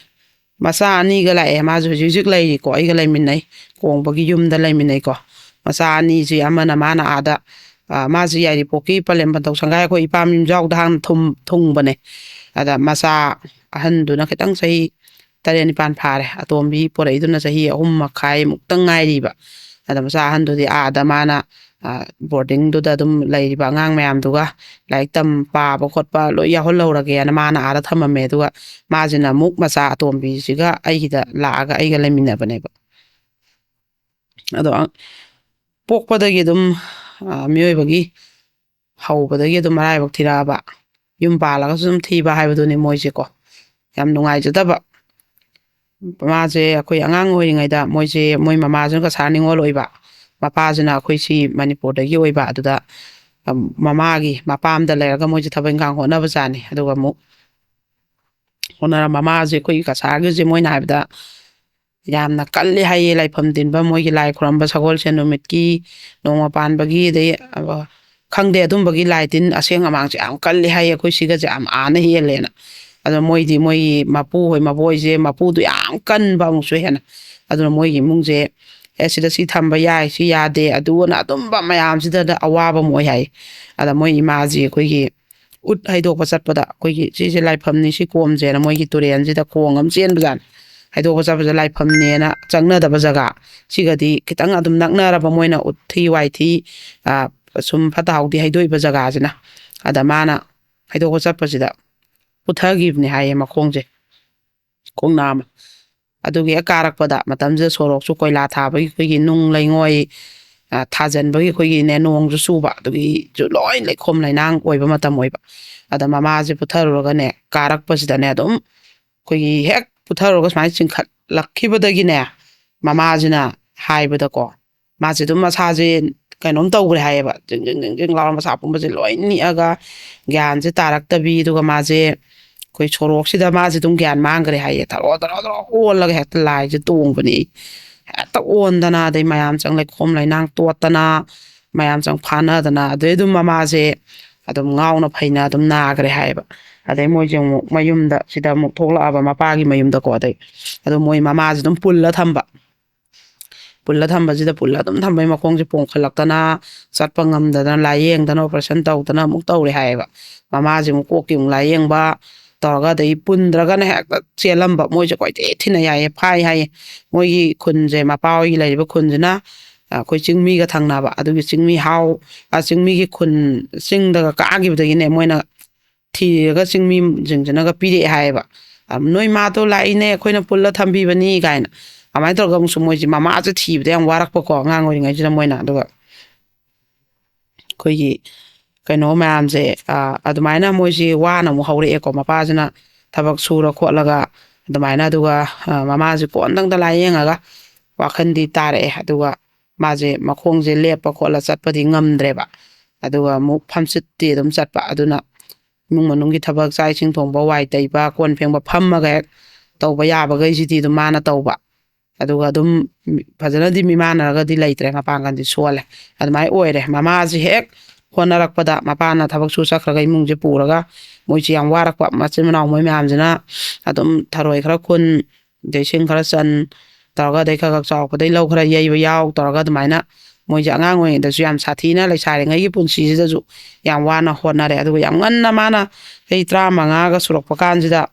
ꯃꯆꯥ ꯑꯅꯤꯒ ꯂꯥꯛꯑꯦ꯫ ꯃꯥꯁꯨ ꯍꯧꯖꯤꯛ ꯍꯧꯖꯤꯛ ꯂꯩꯔꯤꯀꯣ, ꯑꯩꯒ ꯂꯩꯃꯤꯟꯅꯩ, ꯀꯣꯡꯕꯒꯤ ꯌꯨꯝꯗ ꯂꯩꯃꯤꯟꯅꯩꯀꯣ꯫ ꯃꯆꯥ ꯑꯅꯤꯁꯤ ꯑꯃꯅ ꯃꯥꯅ ꯑꯥꯗ, ꯑ, ꯃꯥꯁꯤ ꯌꯥꯏꯔꯤꯄꯣꯛꯀꯤ ꯄꯂꯦꯝ ꯄꯟꯊꯧ ꯁꯪꯒꯥꯏ ꯑꯩꯈꯣꯏ ꯏꯄꯥꯝ ꯌꯨꯝꯖꯥꯎꯗ ꯍꯥꯟꯅ ꯊꯨꯝ-, ꯊꯨꯡꯕꯅꯦ꯫ ꯑꯗ ꯃꯆꯥ ꯑꯍꯟꯗꯨꯅ ꯈꯤꯇꯪ ꯆꯍꯤ ꯇꯔꯦꯠ ꯅꯤꯄꯥꯟ ꯐꯥꯔꯦ, ꯑꯇꯣꯝꯕꯤ ꯄꯣꯔꯛꯏꯗꯨꯅ ꯆꯍꯤ ꯑꯍꯨꯝ ꯃꯈꯥꯏꯃꯨꯛꯇꯪ ꯉꯥꯏꯔꯤꯕ꯫ ꯑꯗ ꯃꯆꯥ ꯑꯍꯟꯗꯨꯗꯤ ꯑꯥꯗ ꯃꯥꯅ, ꯑ, ꯕꯣꯔꯗꯤꯡꯗꯨꯗ ꯑꯗꯨꯝ ꯂꯩꯔꯤꯕ ꯑꯉꯥꯡ ꯃꯌꯥꯝꯗꯨꯒ ꯂꯥꯏꯔꯤꯛ ꯇꯝ ꯄꯥꯕ ꯈꯣꯠꯄ ꯂꯣꯏ ꯌꯥꯎꯍꯜꯍꯧꯔꯒꯦꯅ ꯃꯥꯅ ꯑꯥꯗ ꯊꯝꯃꯝꯃꯦ꯫ ꯑꯗꯨꯒ ꯃꯥꯁꯤꯅ ꯑꯃꯨꯛ ꯃꯆꯥ ꯑꯇꯣꯝꯕꯤꯁꯤꯒ ꯑꯩꯒꯤꯗ ꯂꯥꯛꯑꯒ ꯑꯩꯒ ꯂꯩꯃꯤꯟꯅꯕꯅꯦꯕ꯫ ꯑꯗꯣ ꯑ-, ꯄꯣꯛꯄꯗꯒꯤ ꯑꯗꯨꯝ, ꯑ, ꯃꯤꯑꯣꯏꯕꯒꯤ ꯍꯧꯕꯗꯒꯤ ꯑꯗꯨꯝ ꯃꯔꯥꯏꯕꯛ ꯊꯤꯔꯛꯑꯕ, ꯌꯨꯝ ꯄꯥꯜꯂꯒꯁꯨ ꯑꯗꯨꯝ ꯊꯤꯕ ꯍꯥꯏꯕꯗꯨꯅꯤ ꯃꯣꯏꯁꯦꯀꯣ꯫ ꯌꯥꯝ ꯅꯨꯡꯉꯥꯏꯖꯗꯕ꯫ ꯃꯥꯁꯦ ꯑꯩꯈꯣꯏ ꯑꯉꯥꯡ ꯑꯣꯏꯔꯤꯉꯩꯗ ꯃꯣꯏꯁꯦ, ꯃꯣꯏ ꯃꯃꯥꯁꯤꯅ ꯀꯁꯥꯔ ꯅꯤꯉꯣꯜ ꯑꯣꯏꯕ, ꯃꯄꯥꯁꯤꯅ ꯑꯩꯈꯣꯏ ꯁꯤ ꯃꯅꯤꯄꯨꯔꯗꯒꯤ ꯑꯣꯏꯕ꯫ ꯑꯗꯨꯗ, ꯑꯝ, ꯃꯃꯥꯒꯤ ꯃꯄꯥꯝꯗ ꯂꯩꯔꯒ ꯃꯣꯏꯁꯦ ꯊꯕꯛ ꯏꯪꯈꯥꯡ ꯍꯣꯠꯅꯕꯖꯥꯠꯅꯤ꯫ ꯑꯗꯨꯒ ꯑꯃꯨꯛ ꯍꯣꯠꯅꯔ ꯃꯃꯥꯁꯦ ꯑꯩꯈꯣꯏꯒꯤ ꯀꯁꯥꯔꯒꯤꯁꯦ ꯃꯣꯏꯅ ꯍꯥꯏꯕꯗ ꯌꯥꯝꯅ ꯀꯜꯂꯤ ꯍꯥꯏꯌꯦ, ꯂꯥꯏꯐꯝ ꯇꯤꯟꯕ, ꯃꯣꯏꯒꯤ ꯂꯥꯏ ꯈꯨꯔꯝꯕ, ꯁꯒꯣꯜꯁꯦꯟ ꯅꯨꯃꯤꯠꯀꯤ, ꯅꯣꯡꯃ ꯄꯥꯟꯕꯒꯤ, ꯑꯗꯩ, ꯑ, ꯈꯪꯗꯦ, ꯑꯗꯨꯝꯕꯒꯤ ꯂꯥꯏ ꯇꯤꯟ ꯑꯁꯦꯡ ꯑꯃꯥꯡꯁꯦ ꯌꯥꯝ ꯀꯜꯂꯤ ꯍꯥꯏꯌꯦ, ꯑꯩꯈꯣꯏ ꯁꯤꯒꯁꯦ ꯌꯥꯝ ꯑꯥꯅ ꯍꯦꯜꯂꯦꯅ꯫ ꯑꯗꯣ ꯃꯣꯏꯗꯤ ꯃꯣꯏꯒꯤ ꯃꯄꯨ ꯍꯣꯏ, ꯃꯕꯣꯏꯁꯦ, ꯃꯄꯨꯗꯣ ꯌꯥꯝ ꯀꯟꯕ ꯑꯃꯨꯛꯁꯨ ꯍꯦꯟꯅ꯫ ꯑꯗꯨꯅ ꯃꯣꯏꯒꯤ ꯏꯃꯨꯡꯁꯦ, "ꯑꯦ, ꯁꯤꯗ ꯁꯤ ꯊꯝꯕ ꯌꯥꯏ, ꯁꯤ ꯌꯥꯗꯦ", ꯑꯗꯨꯅ ꯑꯗꯨꯝꯕ ꯃꯌꯥꯝꯁꯤꯗ ꯑꯋꯥꯕ ꯑꯃ ꯑꯣꯏ ꯍꯥꯏ꯫ ꯑꯗ ꯃꯣꯏ ꯏꯃꯥꯁꯤ ꯑꯩꯈꯣꯏꯒꯤ ꯎꯠ ꯍꯩꯗꯣꯛꯄ ꯆꯠꯄꯗ, ꯑꯩꯈꯣꯏꯒꯤ ꯁꯤꯁꯦ ꯂꯥꯏꯐꯝꯅꯤ, ꯁꯤ ꯀꯣꯝꯁꯦꯅ ꯃꯣꯏꯒꯤ ꯇꯨꯔꯦꯟꯁꯤꯗ ꯈꯣꯡ ꯑꯃ ꯆꯦꯟꯕꯖꯥꯠꯅꯤ꯫ ꯍꯩꯗꯣꯛꯄ ꯆꯠꯄꯁꯦ ꯂꯥꯏꯐꯝꯅꯦꯅ ꯆꯪꯅꯗꯕ ꯖꯒꯥ, ꯁꯤꯒꯗꯤ ꯈꯤꯇꯪ ꯑꯗꯨꯝ ꯅꯛꯅꯔꯕ, ꯃꯣꯏꯅ ꯎꯠꯊꯤ ꯋꯥꯏꯊꯤ, ꯑ, ꯁꯨꯝ ꯐꯠꯇ ꯍꯥꯎꯗꯤ ꯍꯩꯗꯣꯛꯏꯕ ꯖꯒꯥꯁꯤꯅ꯫ ꯑꯗ ꯃꯥꯅ ꯍꯩꯗꯣꯛꯄ ꯆꯠꯄꯁꯤꯗ ꯄꯨꯊꯈꯤꯕꯅꯦ ꯍꯥꯏꯌꯦ ꯃꯈꯣꯡꯁꯦ, ꯈꯣꯡꯅꯥ ꯑꯃ꯫ ꯑꯗꯨꯒꯤ ꯍꯦꯛ ꯀꯥꯔꯛꯄꯗ, ꯃꯇꯝꯁꯤꯗ ꯁꯣꯔꯣꯛꯁꯨ ꯀꯣꯏꯂꯥ ꯊꯥꯕꯒꯤ ꯑꯩꯈꯣꯏꯒꯤ ꯅꯨꯡ ꯂꯩꯉꯣꯏ, ꯑ, ꯊꯥꯖꯤꯟꯕꯒꯤ ꯑꯩꯈꯣꯏꯒꯤꯅꯦ, ꯅꯣꯡꯁꯨ ꯆꯨꯕ, ꯑꯗꯨꯒꯤꯁꯨ ꯂꯣꯏ ꯂꯩꯈꯣꯝ ꯂꯩꯅꯥꯡ ꯑꯣꯏꯕ ꯃꯇꯝ ꯑꯣꯏꯕ꯫ ꯑꯗ ꯃꯃꯥꯁꯦ ꯄꯨꯊꯔꯨꯔꯒꯅꯦ, ꯀꯥꯔꯛꯄꯁꯤꯗꯅꯦ, ꯑꯗꯨꯝ ꯑꯩꯈꯣꯏꯒꯤ ꯍꯦꯛ ꯄꯨꯊꯔꯨꯔꯒ ꯁꯨꯃꯥꯏꯅ ꯆꯤꯡꯈꯠꯂꯛꯈꯤꯕꯗꯒꯤꯅꯦ, ꯃꯃꯥꯁꯤꯅ ꯍꯥꯏꯕꯗꯀꯣ, ꯃꯥꯁꯦ ꯑꯗꯨꯝ ꯃꯁꯥꯁꯦ ꯀꯩꯅꯣꯝ ꯇꯧꯈ꯭ꯔꯦ ꯍꯥꯏꯌꯦꯕ꯫ ꯖꯤꯡ ꯖꯤꯡ ꯖꯤꯡ ꯖꯤꯡ ꯂꯥꯎꯔ ꯃꯁꯥ ꯄꯨꯝꯕꯁꯦ ꯂꯣꯏ ꯅꯤꯛꯑꯒ ꯒ꯭ꯌꯥꯟꯁꯦ ꯇꯥꯔꯛꯇꯕꯤ, ꯑꯗꯨꯒ ꯃꯥꯁꯦ ꯑꯩꯈꯣꯏ ꯁꯣꯔꯣꯛꯁꯤꯗ ꯃꯥꯁꯦ ꯑꯗꯨꯝ ꯒ꯭ꯌꯥꯟ ꯃꯥꯡꯈ꯭ꯔꯦ ꯍꯥꯏꯌꯦ꯫ ꯊꯔꯣ ꯊꯔꯣ ꯊꯔꯣ ꯑꯣꯜꯂꯒ ꯍꯦꯛꯇ ꯂꯥꯏꯁꯦ ꯇꯣꯡꯕꯅꯦ꯫ ꯍꯦꯛꯇ ꯑꯣꯟꯗꯅ, ꯑꯗꯩ ꯃꯌꯥꯝ ꯆꯪ ꯂꯩꯈꯣꯝ ꯂꯩꯅꯥꯡ ꯇꯣꯠꯇꯅ, ꯃꯌꯥꯝ ꯆꯪ ꯐꯥꯅꯗꯅ, ꯑꯗꯩ ꯑꯗꯨꯝ ꯃꯃꯥꯁꯦ ꯑꯗꯨꯝ ꯉꯥꯎꯅ ꯐꯩꯅ ꯑꯗꯨꯝ ꯅꯥꯈ꯭ꯔꯦ ꯍꯥꯏꯌꯦꯕ꯫ ꯑꯗꯩ ꯃꯣꯏꯁꯦ ꯑꯃꯨꯛ ꯃꯌꯨꯝꯗ, ꯁꯤꯗ ꯑꯃꯨꯛ ꯊꯣꯛꯂꯛꯑꯕ ꯃꯄꯥꯒꯤ ꯃꯌꯨꯝꯗꯀꯣ꯫ ꯑꯗꯩ ꯑꯗꯨ ꯃꯣꯏ ꯃꯃꯥꯁꯦ ꯑꯗꯨꯝ ꯄꯨꯜꯂ ꯊꯝꯕ꯫ ꯄꯨꯜꯂ ꯊꯝꯕꯁꯤꯗ, ꯄꯨꯜꯂ ꯑꯗꯨꯝ ꯊꯝꯕꯩ ꯃꯈꯣꯡꯁꯦ ꯄꯣꯝꯈꯠꯂꯛꯇꯅ, ꯆꯠꯄ ꯉꯝꯗꯗꯅ, ꯂꯥꯏꯌꯦꯡꯗꯅ, ꯑꯣꯄꯔꯦꯁꯟ ꯇꯧꯗꯅ ꯑꯃꯨꯛ ꯇꯧꯔꯦ ꯍꯥꯏꯌꯦꯕ꯫ ꯃꯃꯥꯁꯦ ꯑꯃꯨꯛ ꯀꯣꯛꯀꯤ ꯑꯃꯨꯛ ꯂꯥꯏꯌꯦꯡꯕ ꯇꯧꯔꯒ, ꯑꯗꯩ ꯄꯨꯟꯗ꯭ꯔꯒꯅ ꯍꯦꯛꯇ ꯆꯦꯜꯂꯝꯕ꯫ ꯃꯣꯏꯁꯦ ꯀꯣꯏꯊꯤ ꯊꯤꯅ ꯌꯥꯏꯌꯦ, ꯐꯥꯏ ꯍꯥꯏꯌꯦ꯫ ꯃꯣꯏꯒꯤ ꯈꯨꯟꯁꯦ, ꯃꯄꯥ ꯍꯣꯏꯒꯤ ꯂꯩꯔꯤꯕ ꯈꯨꯟꯁꯤꯅ ꯑꯩꯈꯣꯏ ꯆꯤꯡꯃꯤꯒ ꯊꯪꯅꯕ, ꯑꯗꯨꯒꯤ ꯆꯤꯡꯃꯤ ꯍꯥꯎ-, ꯑ, ꯆꯤꯡꯃꯤꯒꯤ ꯈꯨꯟ ꯆꯤꯡꯗꯒ ꯀꯥꯈꯤꯕꯗꯒꯤꯅꯦ, ꯃꯣꯏꯅ ꯊꯤꯔꯒ ꯆꯤꯡꯃꯤꯁꯤꯡꯁꯤꯅꯒ ꯄꯤꯔꯛꯑꯦ ꯍꯥꯏꯌꯦꯕ꯫ ꯑ, "ꯅꯣꯏ ꯃꯥꯗꯣ ꯂꯥꯛꯏꯅꯦ, ꯑꯩꯈꯣꯏꯅ ꯄꯨꯜꯂ ꯊꯝꯕꯤꯕꯅꯤ" ꯀꯥꯏꯅ꯫ ꯑꯗꯨꯃꯥꯏꯅ ꯇꯧꯔꯒ ꯑꯃꯨꯛꯁꯨ ꯃꯣꯏꯁꯦ ꯃꯃꯥꯁꯦ ꯊꯤꯕꯗ ꯌꯥꯝ ꯋꯥꯔꯛꯄꯀꯣ, ꯑꯉꯥꯡ ꯑꯣꯏꯔꯤꯉꯩꯁꯤꯗ ꯃꯣꯏꯅ꯫ ꯑꯗꯨꯒ ꯑꯩꯈꯣꯏꯒꯤ ꯀꯩꯅꯣ ꯃꯌꯥꯝꯁꯦ, ꯑ, ꯑꯗꯨꯃꯥꯏꯅ ꯃꯣꯏꯁꯤ ꯋꯥꯅ ꯑꯃꯨꯛ ꯍꯧꯔꯛꯑꯦꯀꯣ꯫ ꯃꯄꯥꯁꯤꯅ ꯊꯕꯛ ꯁꯨꯔ ꯈꯣꯠꯂꯒ ꯑꯗꯨꯃꯥꯏꯅ, ꯑꯗꯨꯒ, ꯑ, ꯃꯃꯥꯁꯤ ꯀꯣꯟꯗꯪꯗ ꯂꯥꯏꯌꯦꯡꯉꯒ ꯋꯥꯈꯜꯗꯤ ꯇꯥꯔꯛꯑꯦ꯫ ꯑꯗꯨꯒ ꯃꯥꯁꯦ ꯃꯈꯣꯡꯁꯦ ꯂꯦꯞꯄ ꯈꯣꯠꯂ ꯆꯠꯄꯗꯤ ꯉꯝꯗ꯭ꯔꯦꯕ꯫ ꯑꯗꯨꯒ ꯑꯃꯨꯛ ꯐꯝꯆꯤꯠꯇꯤ ꯑꯗꯨꯝ ꯆꯠꯄ꯫ ꯑꯗꯨꯅ ꯏꯃꯨꯡ ꯃꯅꯨꯡꯒꯤ ꯊꯕꯛ, ꯆꯥꯛ ꯏꯁꯤꯡ ꯊꯣꯡꯕ, ꯋꯥꯏ ꯇꯩꯕ, ꯀꯣꯟ ꯐꯦꯡꯕ, ꯐꯝꯃꯒ ꯍꯦꯛ ꯇꯧꯕ ꯌꯥꯕꯈꯩꯁꯤꯗꯤ ꯑꯗꯨꯝ ꯃꯥꯅ ꯇꯧꯕ꯫ ꯑꯗꯨꯒ ꯑꯗꯨꯝ ꯐꯖꯅꯗꯤ ꯃꯤꯃꯥꯟꯅꯔꯒꯗꯤ ꯂꯩꯇ꯭ꯔꯦ, ꯃꯄꯥꯡꯒꯜꯗꯤ ꯁꯣꯜꯂꯦ꯫ ꯑꯗꯨꯃꯥꯏꯅ ꯑꯣꯏꯔꯦ꯫ ꯃꯃꯥꯁꯤ ꯍꯦꯛ ꯍꯣꯠꯅꯔꯛꯄꯗ, ꯃꯄꯥꯅ ꯊꯕꯛ ꯁꯨ ꯆꯠꯈ꯭ꯔꯒ ꯏꯃꯨꯡꯁꯦ ꯄꯨꯔꯒ, ꯃꯣꯏꯁꯦ ꯌꯥꯝ ꯋꯥꯔꯛꯄ꯫ ꯃꯆꯤꯟ ꯃꯅꯥꯎ ꯃꯣꯏ ꯃꯌꯥꯝꯁꯤꯅ ꯑꯗꯨꯝ ꯊꯔꯣꯏ ꯈꯔ ꯈꯨꯟ, ꯑꯗꯩ ꯁꯤꯡ ꯈꯔ ꯆꯟ ꯇꯧꯔꯒ, ꯑꯗꯩ ꯈꯔ ꯈꯔ ꯆꯥꯎꯔꯛꯄꯗꯩ ꯂꯧ ꯈꯔ ꯌꯩꯕ ꯌꯥꯎ ꯇꯧꯔꯒ, ꯑꯗꯨꯃꯥꯏꯅ ꯃꯣꯏꯁꯦ ꯑꯉꯥꯡ ꯑꯣꯏꯔꯤꯉꯩꯗꯁꯨ ꯌꯥꯝ ꯁꯥꯊꯤꯅ, ꯂꯩꯁꯥꯔꯤꯉꯩꯒꯤ ꯄꯨꯟꯁꯤꯁꯤꯗꯁꯨ ꯌꯥꯝ ꯋꯥꯅ ꯍꯣꯠꯅꯔꯦ꯫ ꯑꯗꯨꯒ ꯌꯥꯝ ꯉꯟꯅ ꯃꯥꯅ ꯆꯍꯤ ꯇꯔꯥꯃꯉꯥꯒ ꯁꯨꯔꯛꯄ ꯀꯥꯟꯁꯤꯗ,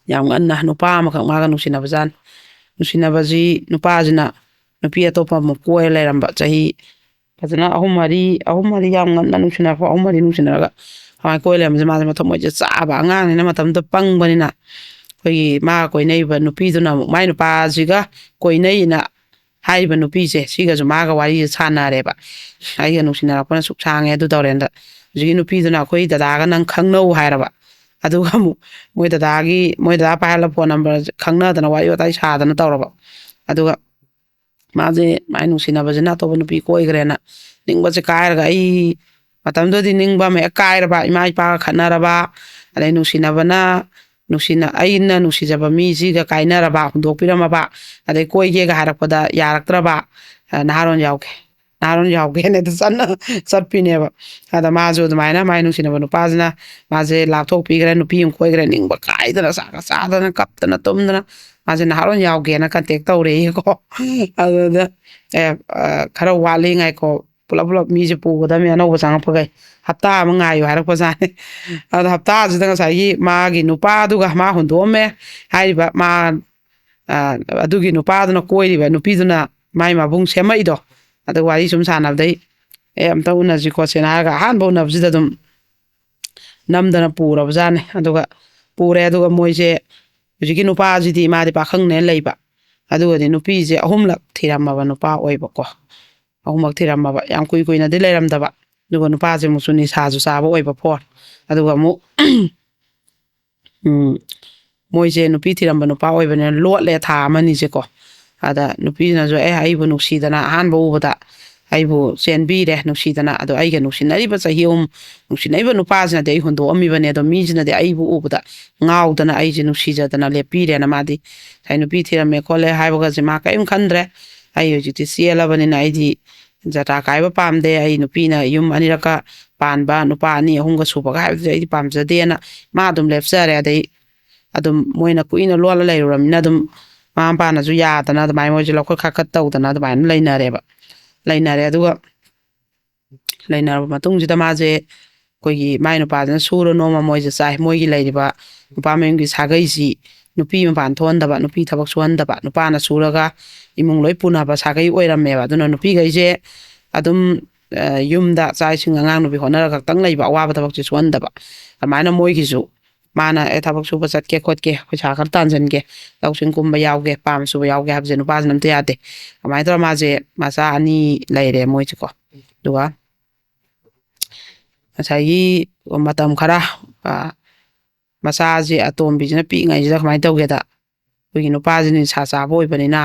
ꯌꯥꯝ ꯉꯟꯅ ꯅꯨꯄꯥ ꯑꯃꯈꯛ ꯃꯥꯒ ꯅꯨꯡꯁꯤꯅꯕꯖꯥꯠꯅꯤ꯫ ꯅꯨꯡꯁꯤꯅꯕꯁꯤ, ꯅꯨꯄꯥꯁꯤꯅ ꯅꯨꯄꯤ ꯑꯇꯣꯞꯄ ꯑꯃꯨꯛ ꯀꯣꯏꯔ ꯂꯩꯔꯝꯕ꯫ ꯆꯍꯤ ꯐꯖꯅ ꯑꯍꯨꯝ ꯃꯔꯤ, ꯑꯍꯨꯝ ꯃꯔꯤ, ꯌꯥꯝ ꯉꯟꯅ ꯅꯨꯡꯁꯤꯅꯔꯛꯄ, ꯑꯍꯨꯝ ꯃꯔꯤ ꯅꯨꯡꯁꯤꯅꯔꯒ ꯑꯗꯨꯃꯥꯏꯅ ꯀꯣꯏ ꯂꯩꯔꯝꯕꯁꯦ, ꯃꯥꯁꯦ ꯃꯊꯃꯣꯏꯁꯦ ꯆꯥꯕ ꯑꯉꯥꯡꯅꯤꯅ, ꯃꯇꯝꯗꯨꯗ ꯄꯪꯕꯅꯤꯅ, ꯑꯩꯈꯣꯏꯒꯤ ꯃꯥꯒ ꯀꯣꯏꯅꯔꯤꯕ ꯅꯨꯄꯤꯗꯨꯅ ꯑꯃꯨꯛ ꯃꯥꯏ ꯅꯨꯄꯥꯁꯤꯒ ꯀꯣꯏꯅꯩꯅ ꯍꯥꯏꯔꯤꯕ ꯅꯨꯄꯤꯁꯦ, ꯁꯤꯒꯁꯨ ꯃꯥꯒ ꯋꯥꯔꯤꯁꯦ ꯁꯥꯟꯅꯔꯦꯕ꯫ "ꯑꯩꯒ ꯅꯨꯡꯁꯤꯅꯔꯛꯄꯅ ꯁꯨꯛ ꯁꯥꯡꯉꯦ, ꯑꯗꯨ ꯇꯧꯔꯦꯅ꯫ ꯍꯧꯖꯤꯛꯀꯤ ꯅꯨꯄꯤꯗꯨꯅ ꯑꯩꯈꯣꯏ ꯗꯗꯥꯒ ꯅꯪ ꯈꯪꯅꯧ ꯍꯥꯏꯔꯕ"꯫ ꯑꯗꯨꯒ ꯑꯃꯨꯛ ꯃꯣꯏ ꯗꯗꯥꯒꯤ, ꯃꯣꯏ ꯗꯗꯥ ꯄꯥꯏꯍꯜꯂ ꯐꯣꯟ ꯅꯝꯕꯔ ꯈꯪꯅꯗꯅ ꯋꯥꯔꯤ ꯋꯥꯇꯥꯏ ꯁꯥꯗꯅ ꯇꯧꯔꯕ꯫ ꯑꯗꯨꯒ ꯃꯥꯁꯦ ꯃꯥꯏ ꯅꯨꯡꯁꯤꯅꯕꯁꯤꯅ ꯑꯇꯣꯞꯄ ꯅꯨꯄꯤ ꯀꯣꯏꯈ꯭ꯔꯦꯅ ꯅꯤꯡꯕꯁꯦ ꯀꯥꯏꯔꯒ, ꯑꯩ ꯃꯇꯝꯗꯨꯗꯗꯤ ꯅꯤꯡꯕ ꯑꯃ ꯍꯦꯛ ꯀꯥꯏꯔꯕ, ꯏꯃꯥ ꯏꯄꯥꯒ ꯈꯠꯅꯔꯕ, ꯑꯗꯩ ꯅꯨꯡꯁꯤꯅꯕꯅ, ꯅꯨꯡꯁꯤꯅ-, ꯑꯩꯅ ꯅꯨꯡꯁꯤꯖꯕ ꯃꯤꯁꯤꯒ ꯀꯥꯏꯅꯔꯕ, ꯍꯨꯟꯗꯣꯛꯄꯤꯔꯝꯃꯕ, ꯑꯗꯩ ꯀꯣꯏꯒꯦꯒ ꯍꯥꯏꯔꯛꯄꯗ ꯌꯥꯔꯛꯇ꯭ꯔꯕ, ꯑ, ꯅꯍꯥꯔꯣꯟ ꯌꯥꯎꯒꯦ, ꯅꯍꯥꯔꯣꯟ ꯌꯥꯎꯒꯦꯅ ꯑꯗꯨ ꯆꯠꯅ ꯆꯠꯄꯤꯅꯦꯕ꯫ ꯑꯗ ꯃꯥꯁꯨ ꯑꯗꯨꯃꯥꯏꯅ ꯃꯥꯏ ꯅꯨꯡꯁꯤꯅꯕ ꯅꯨꯄꯥꯁꯤꯅ ꯃꯥꯁꯦ ꯂꯥꯞꯊꯣꯛꯄꯤꯈ꯭ꯔꯦ, ꯅꯨꯄꯤ ꯑꯃ ꯀꯣꯏꯈ꯭ꯔꯦ, ꯅꯤꯡꯕ ꯀꯥꯏꯗꯅ ꯆꯥꯛꯀ ꯆꯥꯗꯅ ꯀꯞꯇꯅ ꯇꯨꯝꯗꯅ ꯃꯥꯁꯦ ꯅꯍꯥꯔꯣꯟ ꯌꯥꯎꯒꯦꯅ ꯀꯟꯇꯦꯛ ꯇꯧꯔꯦꯌꯦꯀꯣ꯫ ꯑꯗꯨꯗ, ꯑꯦ, ꯑ, ꯈꯔ ꯋꯥꯠꯂꯤ, ꯉꯥꯏꯈꯣ, ꯄꯨꯂꯞ ꯄꯨꯂꯞ ꯃꯤꯁꯦ ꯄꯨꯒꯗꯕꯅꯤ ꯑꯅꯧꯕ ꯆꯪꯉꯛꯄꯈꯩ, ꯍꯞꯇꯥ ꯑꯃ ꯉꯥꯏꯌꯨ ꯍꯥꯏꯔꯛꯄꯖꯥꯠꯅꯤ꯫ ꯑꯗꯣ ꯍꯞꯇꯥꯁꯤꯗ ꯉꯁꯥꯏꯒꯤ ꯃꯥꯒꯤ ꯅꯨꯄꯥꯗꯨꯒ ꯃꯥ ꯍꯨꯟꯗꯣꯛꯑꯝꯃꯦ ꯍꯥꯏꯔꯤꯕ, ꯃꯥ, ꯑ, ꯑꯗꯨꯒꯤ ꯅꯨꯄꯥꯗꯨꯅ ꯀꯣꯏꯔꯤꯕ ꯅꯨꯄꯤꯗꯨꯅ ꯃꯥꯏ ꯃꯕꯨꯡ ꯁꯦꯝꯃꯛꯏꯗꯣ꯫ ꯑꯗꯨ ꯋꯥꯔꯤ ꯁꯨꯝ ꯁꯥꯟꯅꯕꯗꯩ, "ꯑꯦ, ꯑꯝꯇ ꯎꯅꯁꯤ ꯈꯣꯠꯁꯤꯅ" ꯍꯥꯏꯔꯒ ꯑꯍꯥꯟꯕ ꯎꯅꯕꯁꯤꯗ ꯑꯗꯨꯝ ꯅꯝꯗꯅ ꯄꯨꯔꯕꯖꯥꯠꯅꯤ꯫ ꯑꯗꯨꯒ ꯄꯨꯔꯦ꯫ ꯑꯗꯨꯒ ꯃꯣꯏꯁꯦ, ꯍꯧꯖꯤꯛꯀꯤ ꯅꯨꯄꯥꯁꯤꯗꯤ ꯃꯥꯗꯤ ꯄꯥꯈꯪꯅꯦꯅ ꯂꯩꯕ, ꯑꯗꯨꯒꯗꯤ ꯅꯨꯄꯤꯁꯦ ꯑꯍꯨꯝꯂꯛ ꯊꯤꯔꯝꯃꯕ ꯅꯨꯄꯥ ꯑꯣꯏꯕꯀꯣ꯫ ꯑꯍꯨꯝꯂꯛ ꯊꯤꯔꯝꯃꯕ, ꯌꯥꯝ ꯀꯨꯏ ꯀꯨꯏꯅꯗꯤ ꯂꯩꯔꯝꯗꯕ꯫ ꯑꯗꯨꯒ ꯅꯨꯄꯥꯁꯦ ꯑꯃꯨꯛꯁꯨ ꯅꯤꯁꯥꯁꯨ ꯆꯥꯕ ꯑꯣꯏꯕ ꯐꯣꯔ꯫ ꯑꯗꯨꯒ ꯑꯃꯨꯛ ꯎꯝ, ꯃꯣꯏꯁꯦ ꯅꯨꯄꯤ ꯊꯤꯔꯝꯕ ꯅꯨꯄꯥ ꯑꯣꯏꯕꯅꯤꯅ ꯂꯣꯠꯂꯦ ꯊꯥ ꯑꯃꯅꯤꯁꯦꯀꯣ꯫ ꯑꯗ ꯅꯨꯄꯤꯅꯁꯨ, "ꯑꯦ, ꯑꯩꯕꯨ ꯅꯨꯡꯁꯤꯗꯅ ꯑꯍꯥꯟꯕ ꯎꯕꯗ ꯑꯩꯕꯨ ꯆꯦꯟꯕꯤꯔꯦ ꯅꯨꯡꯁꯤꯗꯅ, ꯑꯗꯣ ꯑꯩꯒ ꯅꯨꯡꯁꯤꯅꯔꯤꯕ ꯆꯍꯤ ꯑꯍꯨꯝ ꯅꯨꯡꯁꯤꯅꯔꯤꯕ ꯅꯨꯄꯥꯁꯤꯅꯗꯤ ꯑꯩ ꯍꯨꯟꯗꯣꯛꯑꯝꯃꯤꯕꯅꯦ, ꯑꯗꯣ ꯃꯤꯁꯤꯅꯗꯤ ꯑꯩꯕꯨ ꯎꯕꯗ ꯉꯥꯎꯗꯅ ꯑꯩꯁꯦ ꯅꯨꯡꯁꯤꯖꯗꯅ ꯂꯦꯞꯄꯤꯔꯦꯅ", ꯃꯥꯗꯤ ꯉꯁꯥꯏ ꯅꯨꯄꯤ ꯊꯤꯔꯝꯃꯦ ꯈꯣꯠꯂꯦ ꯍꯥꯏꯕꯒꯁꯦ ꯃꯥ ꯀꯔꯤꯝ ꯈꯟꯗ꯭ꯔꯦ꯫ "ꯑꯩ ꯍꯧꯖꯤꯛꯇꯤ ꯆꯦꯜꯂꯕꯅꯤꯅ ꯑꯩꯗꯤ ꯖꯇ꯭ꯔꯥ ꯀꯥꯏꯕ ꯄꯥꯝꯗꯦ, ꯑꯩ ꯅꯨꯄꯤꯅ ꯌꯨꯝ ꯑꯅꯤꯔꯛꯀ ꯄꯥꯟꯕ, ꯅꯨꯄꯥ ꯑꯅꯤ ꯑꯍꯨꯝꯒ ꯁꯨꯕꯒ ꯍꯥꯏꯕꯗꯨꯗꯤ ꯑꯩꯗꯤ ꯄꯥꯝꯖꯗꯦꯅ" ꯃꯥ ꯑꯗꯨꯝ ꯂꯦꯞꯆꯔꯦ꯫ ꯑꯗꯩ ꯑꯗꯨꯝ ꯃꯣꯏꯅ ꯀꯨꯏꯅ ꯂꯣꯜꯂ ꯂꯩꯔꯨꯔꯕꯅꯤꯅ ꯑꯗꯨꯝ ꯃꯃꯥ ꯃꯄꯥꯅꯁꯨ ꯌꯥꯗꯅ ꯑꯗꯨꯃꯥꯏꯅ ꯃꯣꯏꯁꯦ ꯂꯧꯈꯠ ꯈꯥꯀꯠ ꯇꯧꯗꯅ ꯑꯗꯨꯃꯥꯏꯅ ꯂꯩꯅꯔꯦꯕ꯫ ꯂꯩꯅꯔꯦ꯫ ꯑꯗꯨꯒ ꯂꯩꯅꯔꯕ ꯃꯇꯨꯡꯁꯤꯗ ꯃꯥꯁꯦ, ꯑꯩꯈꯣꯏꯒꯤ ꯃꯥꯏ ꯅꯨꯄꯥꯁꯤꯅ ꯁꯨꯔ ꯅꯣꯝꯃ ꯃꯣꯏꯁꯦ ꯆꯥꯏ꯫ ꯃꯣꯏꯒꯤ ꯂꯩꯔꯤꯕ ꯅꯨꯄꯥ ꯃꯌꯨꯝꯒꯤ ꯁꯥꯒꯩꯁꯤ ꯅꯨꯄꯤ ꯃꯄꯥꯟ ꯊꯣꯛꯍꯟꯗꯕ, ꯅꯨꯄꯤ ꯊꯕꯛ ꯁꯨꯍꯟꯗꯕ, ꯅꯨꯄꯥꯅ ꯁꯨꯔꯒ ꯏꯃꯨꯡ ꯂꯣꯏ ꯄꯨꯅꯕ ꯁꯥꯒꯩ ꯑꯣꯏꯔꯝꯃꯦꯕ꯫ ꯑꯗꯨꯅ ꯅꯨꯄꯤꯈꯩꯁꯦ ꯑꯗꯨꯝ, ꯑ, ꯌꯨꯝꯗ ꯆꯥꯛ ꯏꯁꯤꯡ ꯑꯉꯥꯡ ꯅꯨꯄꯤ ꯍꯣꯠꯅꯔꯒ ꯈꯛꯇꯪ ꯂꯩꯕ, ꯑꯋꯥꯕ ꯊꯕꯛꯁꯦ ꯁꯨꯍꯟꯗꯕ꯫ ꯑꯗꯨꯃꯥꯏꯅ ꯃꯣꯏꯒꯤꯁꯨ ꯃꯥꯅ, "ꯑꯦ, ꯊꯕꯛ ꯁꯨꯕ ꯆꯠꯀꯦ ꯈꯣꯠꯀꯦ, ꯄꯩꯁꯥ ꯈꯔ ꯇꯥꯟꯁꯤꯟꯒꯦ, ꯂꯧꯁꯤꯡ ꯀꯨꯝꯕ ꯌꯥꯎꯒꯦ, ꯄꯥꯝ ꯁꯨꯕ ꯌꯥꯎꯒꯦ" ꯍꯥꯏꯕꯁꯦ ꯅꯨꯄꯥꯁꯤꯅ ꯑꯝꯇ ꯌꯥꯗꯦ꯫ ꯑꯗꯨꯃꯥꯏꯅ ꯇꯧꯔ ꯃꯥꯁꯦ ꯃꯆꯥ ꯑꯅꯤ ꯂꯩꯔꯦ ꯃꯣꯏꯁꯦꯀꯣ꯫ ꯑꯗꯨꯒ ꯉꯁꯥꯏꯒꯤ ꯃꯇꯝ ꯈꯔ, ꯑ, ꯃꯆꯥꯁꯦ ꯑꯇꯣꯝꯕꯤꯁꯤꯅ ꯄꯤꯛꯏꯉꯩꯁꯤꯗ ꯀꯃꯥꯏꯅ ꯇꯧꯒꯦꯗ, ꯑꯩꯈꯣꯏꯒꯤ ꯅꯨꯄꯥꯁꯤ ꯅꯤꯁꯥ ꯆꯥꯕ ꯑꯣꯏꯕꯅꯤꯅ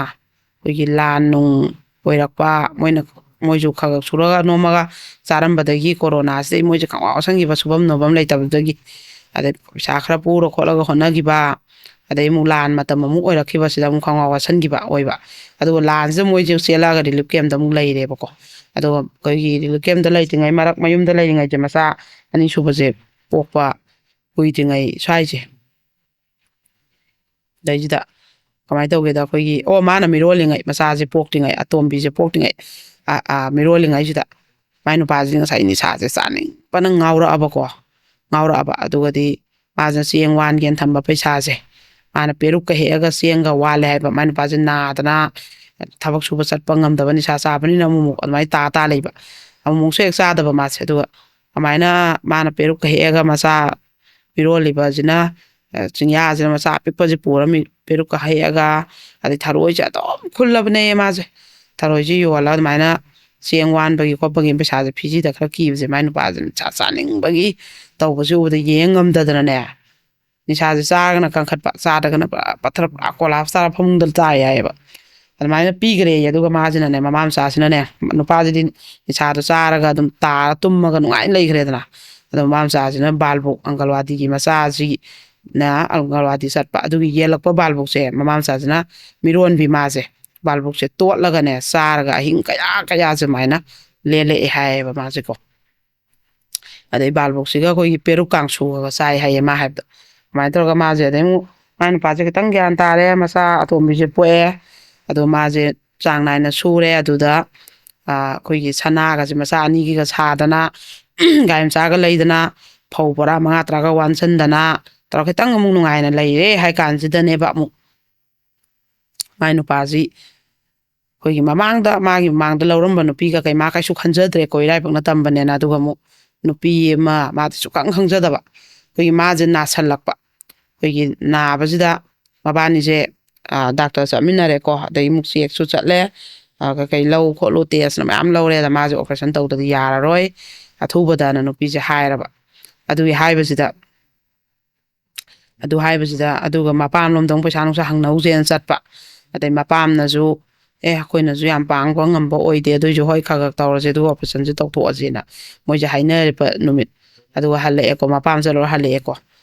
ꯑꯩꯈꯣꯏꯒꯤ ꯂꯥꯟ ꯅꯨꯡ ꯑꯣꯏꯔꯛꯄ, ꯃꯣꯏꯅ, ꯃꯣꯏꯁꯨ ꯈꯔ ꯈꯔ ꯁꯨꯔꯒ ꯅꯣꯝꯃꯒ ꯆꯥꯔꯝꯕꯗꯒꯤ ꯀꯣꯔꯣꯅꯥꯁꯤꯗꯩ ꯃꯣꯏꯁꯦ ꯈꯪꯋꯥ ꯋꯥꯁꯟꯈꯤꯕ, ꯁꯨꯐꯝ ꯅꯣꯝꯐꯝ ꯂꯩꯇꯕꯗꯒꯤ꯫ ꯑꯗꯩ ꯄꯩꯁꯥ ꯈꯔ ꯄꯨꯔ ꯈꯣꯠꯂꯒ ꯍꯣꯠꯅꯈꯤꯕ, ꯑꯗꯩ ꯑꯃꯨꯛ ꯂꯥꯟ ꯃꯇꯝ ꯑꯃꯨꯛ ꯑꯣꯏꯔꯛꯈꯤꯕꯁꯤꯗ ꯑꯃꯨꯛ ꯈꯪꯋꯥ ꯋꯥꯁꯟꯈꯤꯕ ꯑꯣꯏꯕ꯫ ꯑꯗꯨꯒ ꯂꯥꯟꯁꯤꯗ ꯃꯣꯏꯁꯦ ꯆꯦꯜꯂꯛꯑꯒ ꯔꯤꯂꯤꯐ ꯀꯦꯝꯞꯇ ꯑꯃꯨꯛ ꯂꯩꯔꯦꯕꯀꯣ꯫ ꯑꯗꯨꯒ ꯑꯩꯈꯣꯏꯒꯤ ꯔꯤꯂꯤꯐ ꯀꯦꯝꯞꯇ ꯂꯩꯇ꯭ꯔꯤꯉꯩ ꯃꯔꯛ, ꯃꯌꯨꯝꯗ ꯂꯩꯔꯤꯉꯩꯁꯦ ꯃꯆꯥ ꯑꯅꯤꯁꯨꯕꯁꯦ ꯄꯣꯛꯄ ꯀꯨꯏꯗ꯭ꯔꯤꯉꯩ ꯁ꯭ꯋꯥꯏꯁꯦ, ꯁꯤꯗꯩꯁꯤꯗ ꯀꯃꯥꯏꯅ ꯇꯧꯒꯦꯗ, ꯑꯩꯈꯣꯏꯒꯤ, ꯑꯣ, ꯃꯥꯅ ꯃꯤꯔꯣꯜꯂꯤꯉꯩ, ꯃꯆꯥꯁꯦ ꯄꯣꯛꯇ꯭ꯔꯤꯉꯩ, ꯑꯇꯣꯝꯕꯤꯁꯦ ꯄꯣꯛꯇ꯭ꯔꯤꯉꯩ, ꯑ, ꯑ, ꯃꯤꯔꯣꯜꯂꯤꯉꯩꯁꯤꯗ ꯃꯥꯏ ꯅꯨꯄꯥꯁꯤ ꯉꯁꯥꯏ ꯅꯤꯁꯥꯁꯦ ꯆꯥꯅꯤꯡꯕꯅ ꯉꯥꯎꯔꯛꯑꯕꯀꯣ꯫ ꯉꯥꯎꯔꯛꯑꯕ꯫ ꯑꯗꯨꯒꯗꯤ ꯃꯥꯁꯤꯅ ꯆꯦꯡ ꯋꯥꯟꯒꯦꯅ ꯊꯝꯕ ꯄꯩꯁꯥꯁꯦ, ꯃꯥꯅ ꯄꯦꯔꯨꯛꯀ ꯍꯦꯛꯑꯒ ꯆꯦꯡꯒ ꯋꯥꯜꯂꯦ ꯍꯥꯏꯕ꯫ ꯃꯥꯏ ꯅꯨꯄꯥꯁꯦ ꯅꯥꯗꯅ ꯊꯕꯛ ꯁꯨꯕ ꯆꯠꯄ ꯉꯝꯗꯕ, ꯅꯤꯁꯥ ꯆꯥꯕꯅꯤꯅ ꯑꯃꯨꯛꯃꯨꯛ ꯑꯗꯨꯃꯥꯏꯅ ꯇꯥ ꯇꯥ ꯂꯩꯕ꯫ ꯑꯃꯨꯛꯃꯨꯛꯁꯨ ꯍꯦꯛ ꯆꯥꯗꯕ ꯃꯥꯁꯦ꯫ ꯑꯗꯨꯒ ꯑꯗꯨꯃꯥꯏꯅ ꯃꯥꯅ ꯄꯦꯔꯨꯛꯀ ꯍꯦꯛꯑꯒ ꯃꯆꯥ ꯃꯤꯔꯣꯜꯂꯤꯕꯁꯤꯅ, ꯑ, ꯆꯤꯡꯌꯥꯁꯤꯅ ꯃꯆꯥ ꯑꯄꯤꯛꯄꯁꯤ ꯄꯨꯔ ꯃꯤ-, ꯄꯦꯔꯨꯛꯀ ꯍꯦꯛꯑꯒ, ꯑꯗꯩ ꯊꯔꯣꯏꯁꯦ ꯑꯗꯨꯝ ꯈꯨꯜꯂꯕꯅꯦ ꯃꯥꯁꯦ꯫ ꯊꯔꯣꯏꯁꯦ ꯌꯣꯜꯂꯒ ꯑꯗꯨꯃꯥꯏꯅ ꯆꯦꯡ ꯋꯥꯟꯕꯒꯤ ꯈꯣꯠꯄꯒꯤ ꯄꯩꯁꯥꯁꯦ ꯐꯤꯖꯤꯗ ꯈꯔ ꯀꯤꯕꯁꯦ ꯃꯥꯏ ꯅꯨꯄꯥꯁꯤꯅ ꯆꯥ-, ꯆꯥꯅꯤꯡꯕꯒꯤ ꯇꯧꯕꯁꯦ ꯎꯕꯗ ꯌꯦꯡ ꯉꯝꯗꯗꯅꯅꯦ, ꯅꯤꯁꯥꯁꯦ ꯆꯥꯔꯒꯅ ꯀꯟꯈꯠꯄ, ꯆꯥꯗ꯭ꯔꯒꯅ ꯄꯨꯔꯥ ꯄꯠꯊꯔ ꯄꯨꯔꯥ ꯀꯣꯂꯥꯞꯁ ꯇꯥꯔ ꯐꯃꯨꯡꯗ ꯇꯥꯏ ꯍꯥꯏꯌꯦꯕ꯫ ꯑꯗꯨꯃꯥꯏꯅ ꯄꯤꯈ꯭ꯔꯦꯌꯦ꯫ ꯑꯗꯨꯒ ꯃꯥꯁꯤꯅꯅꯦ, ꯃꯃꯥ ꯃꯆꯥꯁꯤꯅꯅꯦ, ꯅꯨꯄꯥꯁꯤꯗꯤ ꯅꯤꯁꯥꯗꯣ ꯆꯥꯔꯒ ꯑꯗꯨꯝ ꯇꯥꯔ ꯇꯨꯝꯃꯒ ꯅꯨꯡꯉꯥꯏꯅ ꯂꯩꯈ꯭ꯔꯦꯗꯅ꯫ ꯑꯗꯣ ꯃꯃꯥ ꯃꯆꯥꯁꯤꯅ ꯕꯥꯜꯕꯨꯛ, ꯑꯪꯒꯜꯋꯥꯗꯤꯒꯤ ꯃꯆꯥꯁꯤꯅ ꯑꯪꯒꯜꯋꯥꯗꯤ ꯆꯠꯄ, ꯑꯗꯨꯒꯤ ꯌꯦꯜꯂꯛꯄ ꯕꯥꯜꯕꯨꯛꯁꯦ ꯃꯃꯥ ꯃꯆꯥꯁꯤꯅ ꯃꯤꯔꯣꯟꯕꯤ ꯃꯥꯁꯦ꯫ ꯕꯥꯜꯕꯨꯛꯁꯦ ꯇꯣꯠꯂꯒꯅꯦ ꯆꯥꯔꯒ ꯑꯍꯤꯡ ꯀꯌꯥ ꯀꯌꯥ ꯁꯨꯃꯥꯏꯅ ꯂꯦꯜꯂꯛꯑꯦ ꯍꯥꯏꯌꯦꯕ ꯃꯥꯁꯦꯀꯣ꯫ ꯑꯗꯩ ꯕꯥꯜꯕꯨꯛꯁꯤꯒ ꯑꯩꯈꯣꯏꯒꯤ ꯄꯦꯔꯨꯛ ꯀꯥꯡꯁꯨꯒꯒ ꯆꯥꯏ ꯍꯥꯏꯌꯦ ꯃꯥ ꯍꯥꯏꯕꯗꯣ꯫ ꯑꯗꯨꯃꯥꯏꯅ ꯇꯧꯔꯒ ꯃꯥꯁꯦ, ꯑꯗꯩ ꯑꯃꯨꯛ ꯃꯥꯏ ꯅꯨꯄꯥꯁꯦ ꯈꯤꯇꯪ ꯒ꯭ꯌꯥꯟ ꯇꯥꯔꯦ, ꯃꯆꯥ ꯑꯇꯣꯝꯕꯤꯁꯦ ꯄꯣꯛꯑꯦ꯫ ꯑꯗꯣ ꯃꯥꯁꯦ ꯆꯥꯡ ꯅꯥꯏꯅ ꯁꯨꯔꯦ꯫ ꯑꯗꯨꯗ, ꯑ, ꯑꯩꯈꯣꯏꯒꯤ ꯁꯅꯥꯒꯁꯦ ꯃꯆꯥ ꯑꯅꯤꯒꯤꯒ ꯁꯥꯗꯅ, ꯒꯥꯔꯤ ꯃꯆꯥꯒ ꯂꯩꯗꯅ, ꯐꯧ ꯕꯣꯔꯥ ꯃꯉꯥ ꯇꯔꯥꯒ ꯋꯥꯟꯁꯤꯟꯗꯅ ꯇꯧꯔ ꯈꯤꯇꯪ ꯑꯃꯨꯛ ꯅꯨꯡꯉꯥꯏꯅ ꯂꯩꯔꯦ ꯍꯥꯏ ꯀꯥꯟꯁꯤꯗꯅꯦꯕ ꯑꯃꯨꯛ ꯃꯥꯏ ꯅꯨꯄꯥꯁꯤ ꯑꯩꯈꯣꯏꯒꯤ ꯃꯃꯥꯡꯗ, ꯃꯥꯒꯤ ꯃꯃꯥꯡꯗ ꯂꯧꯔꯝꯕ ꯅꯨꯄꯤꯒ ꯀꯩ ꯃꯥ ꯀꯩꯁꯨ ꯈꯟꯖꯗ꯭ꯔꯦꯀꯣ, ꯏꯔꯥꯏꯕꯛꯅ ꯇꯝꯕꯅꯦꯅ꯫ ꯑꯗꯨꯒ ꯑꯃꯨꯛ ꯅꯨꯄꯤ ꯑꯃ ꯃꯥꯗꯤ ꯁꯨꯛꯈꯪ ꯈꯪꯖꯗꯕ, ꯑꯩꯈꯣꯏꯒꯤ ꯃꯥꯁꯦ ꯅꯥꯁꯜꯂꯛꯄ꯫ ꯑꯩꯈꯣꯏꯒꯤ ꯅꯥꯕꯁꯤꯗ ꯃꯕꯥꯅꯤꯁꯦ, ꯑ, ꯗꯥꯛꯇꯔ ꯆꯠꯃꯤꯟꯅꯔꯦꯀꯣ, ꯑꯗꯩ ꯑꯃꯨꯛ ꯆꯦꯛꯁꯨ ꯆꯠꯂꯦ, ꯑ, ꯀꯩꯀꯩ ꯂꯧ ꯈꯣꯠꯂꯨ, ꯇꯦꯁꯅ ꯃꯌꯥꯝ ꯂꯧꯔꯦ꯫ ꯑꯗ ꯃꯥꯁꯦ ꯑꯣꯄꯔꯦꯁꯟ ꯇꯧꯗꯗꯤ ꯌꯥꯔꯔꯣꯏ ꯑꯊꯨꯕꯗꯅ ꯅꯨꯄꯤꯁꯦ ꯍꯥꯏꯔꯕ꯫ ꯑꯗꯨꯒꯤ ꯍꯥꯏꯕꯁꯤꯗ, ꯑꯗꯨ ꯍꯥꯏꯕꯁꯤꯗ, ꯑꯗꯨꯒ ꯃꯄꯥꯝꯂꯣꯝꯗ ꯑꯃꯨꯛ ꯄꯩꯁꯥ ꯅꯨꯡꯁꯥ ꯍꯪꯅꯧꯁꯦꯅ ꯆꯠꯄ꯫ ꯑꯗꯩ ꯃꯄꯥꯝꯅꯁꯨ ꯑꯦ, ꯑꯩꯈꯣꯏꯅꯁꯨ ꯌꯥꯝ ꯄꯥꯡꯕ ꯉꯝꯕ ꯑꯣꯏꯗꯦ, ꯑꯗꯨꯏꯁꯨ ꯍꯣꯏ, ꯈꯔ ꯈꯔ ꯇꯧꯔꯁꯦ, ꯑꯗꯨꯒ ꯑꯣꯄꯔꯦꯁꯟꯁꯦ ꯇꯧꯊꯣꯛꯑꯁꯦꯅ ꯃꯣꯏꯁꯦ ꯍꯥꯏꯅꯔꯤꯕ ꯅꯨꯃꯤꯠ꯫ ꯑꯗꯨꯒ ꯍꯜꯂꯛꯑꯦꯀꯣ, ꯃꯄꯥꯝ ꯆꯠꯂꯨꯔ ꯍꯜꯂꯛꯑꯦꯀꯣ꯫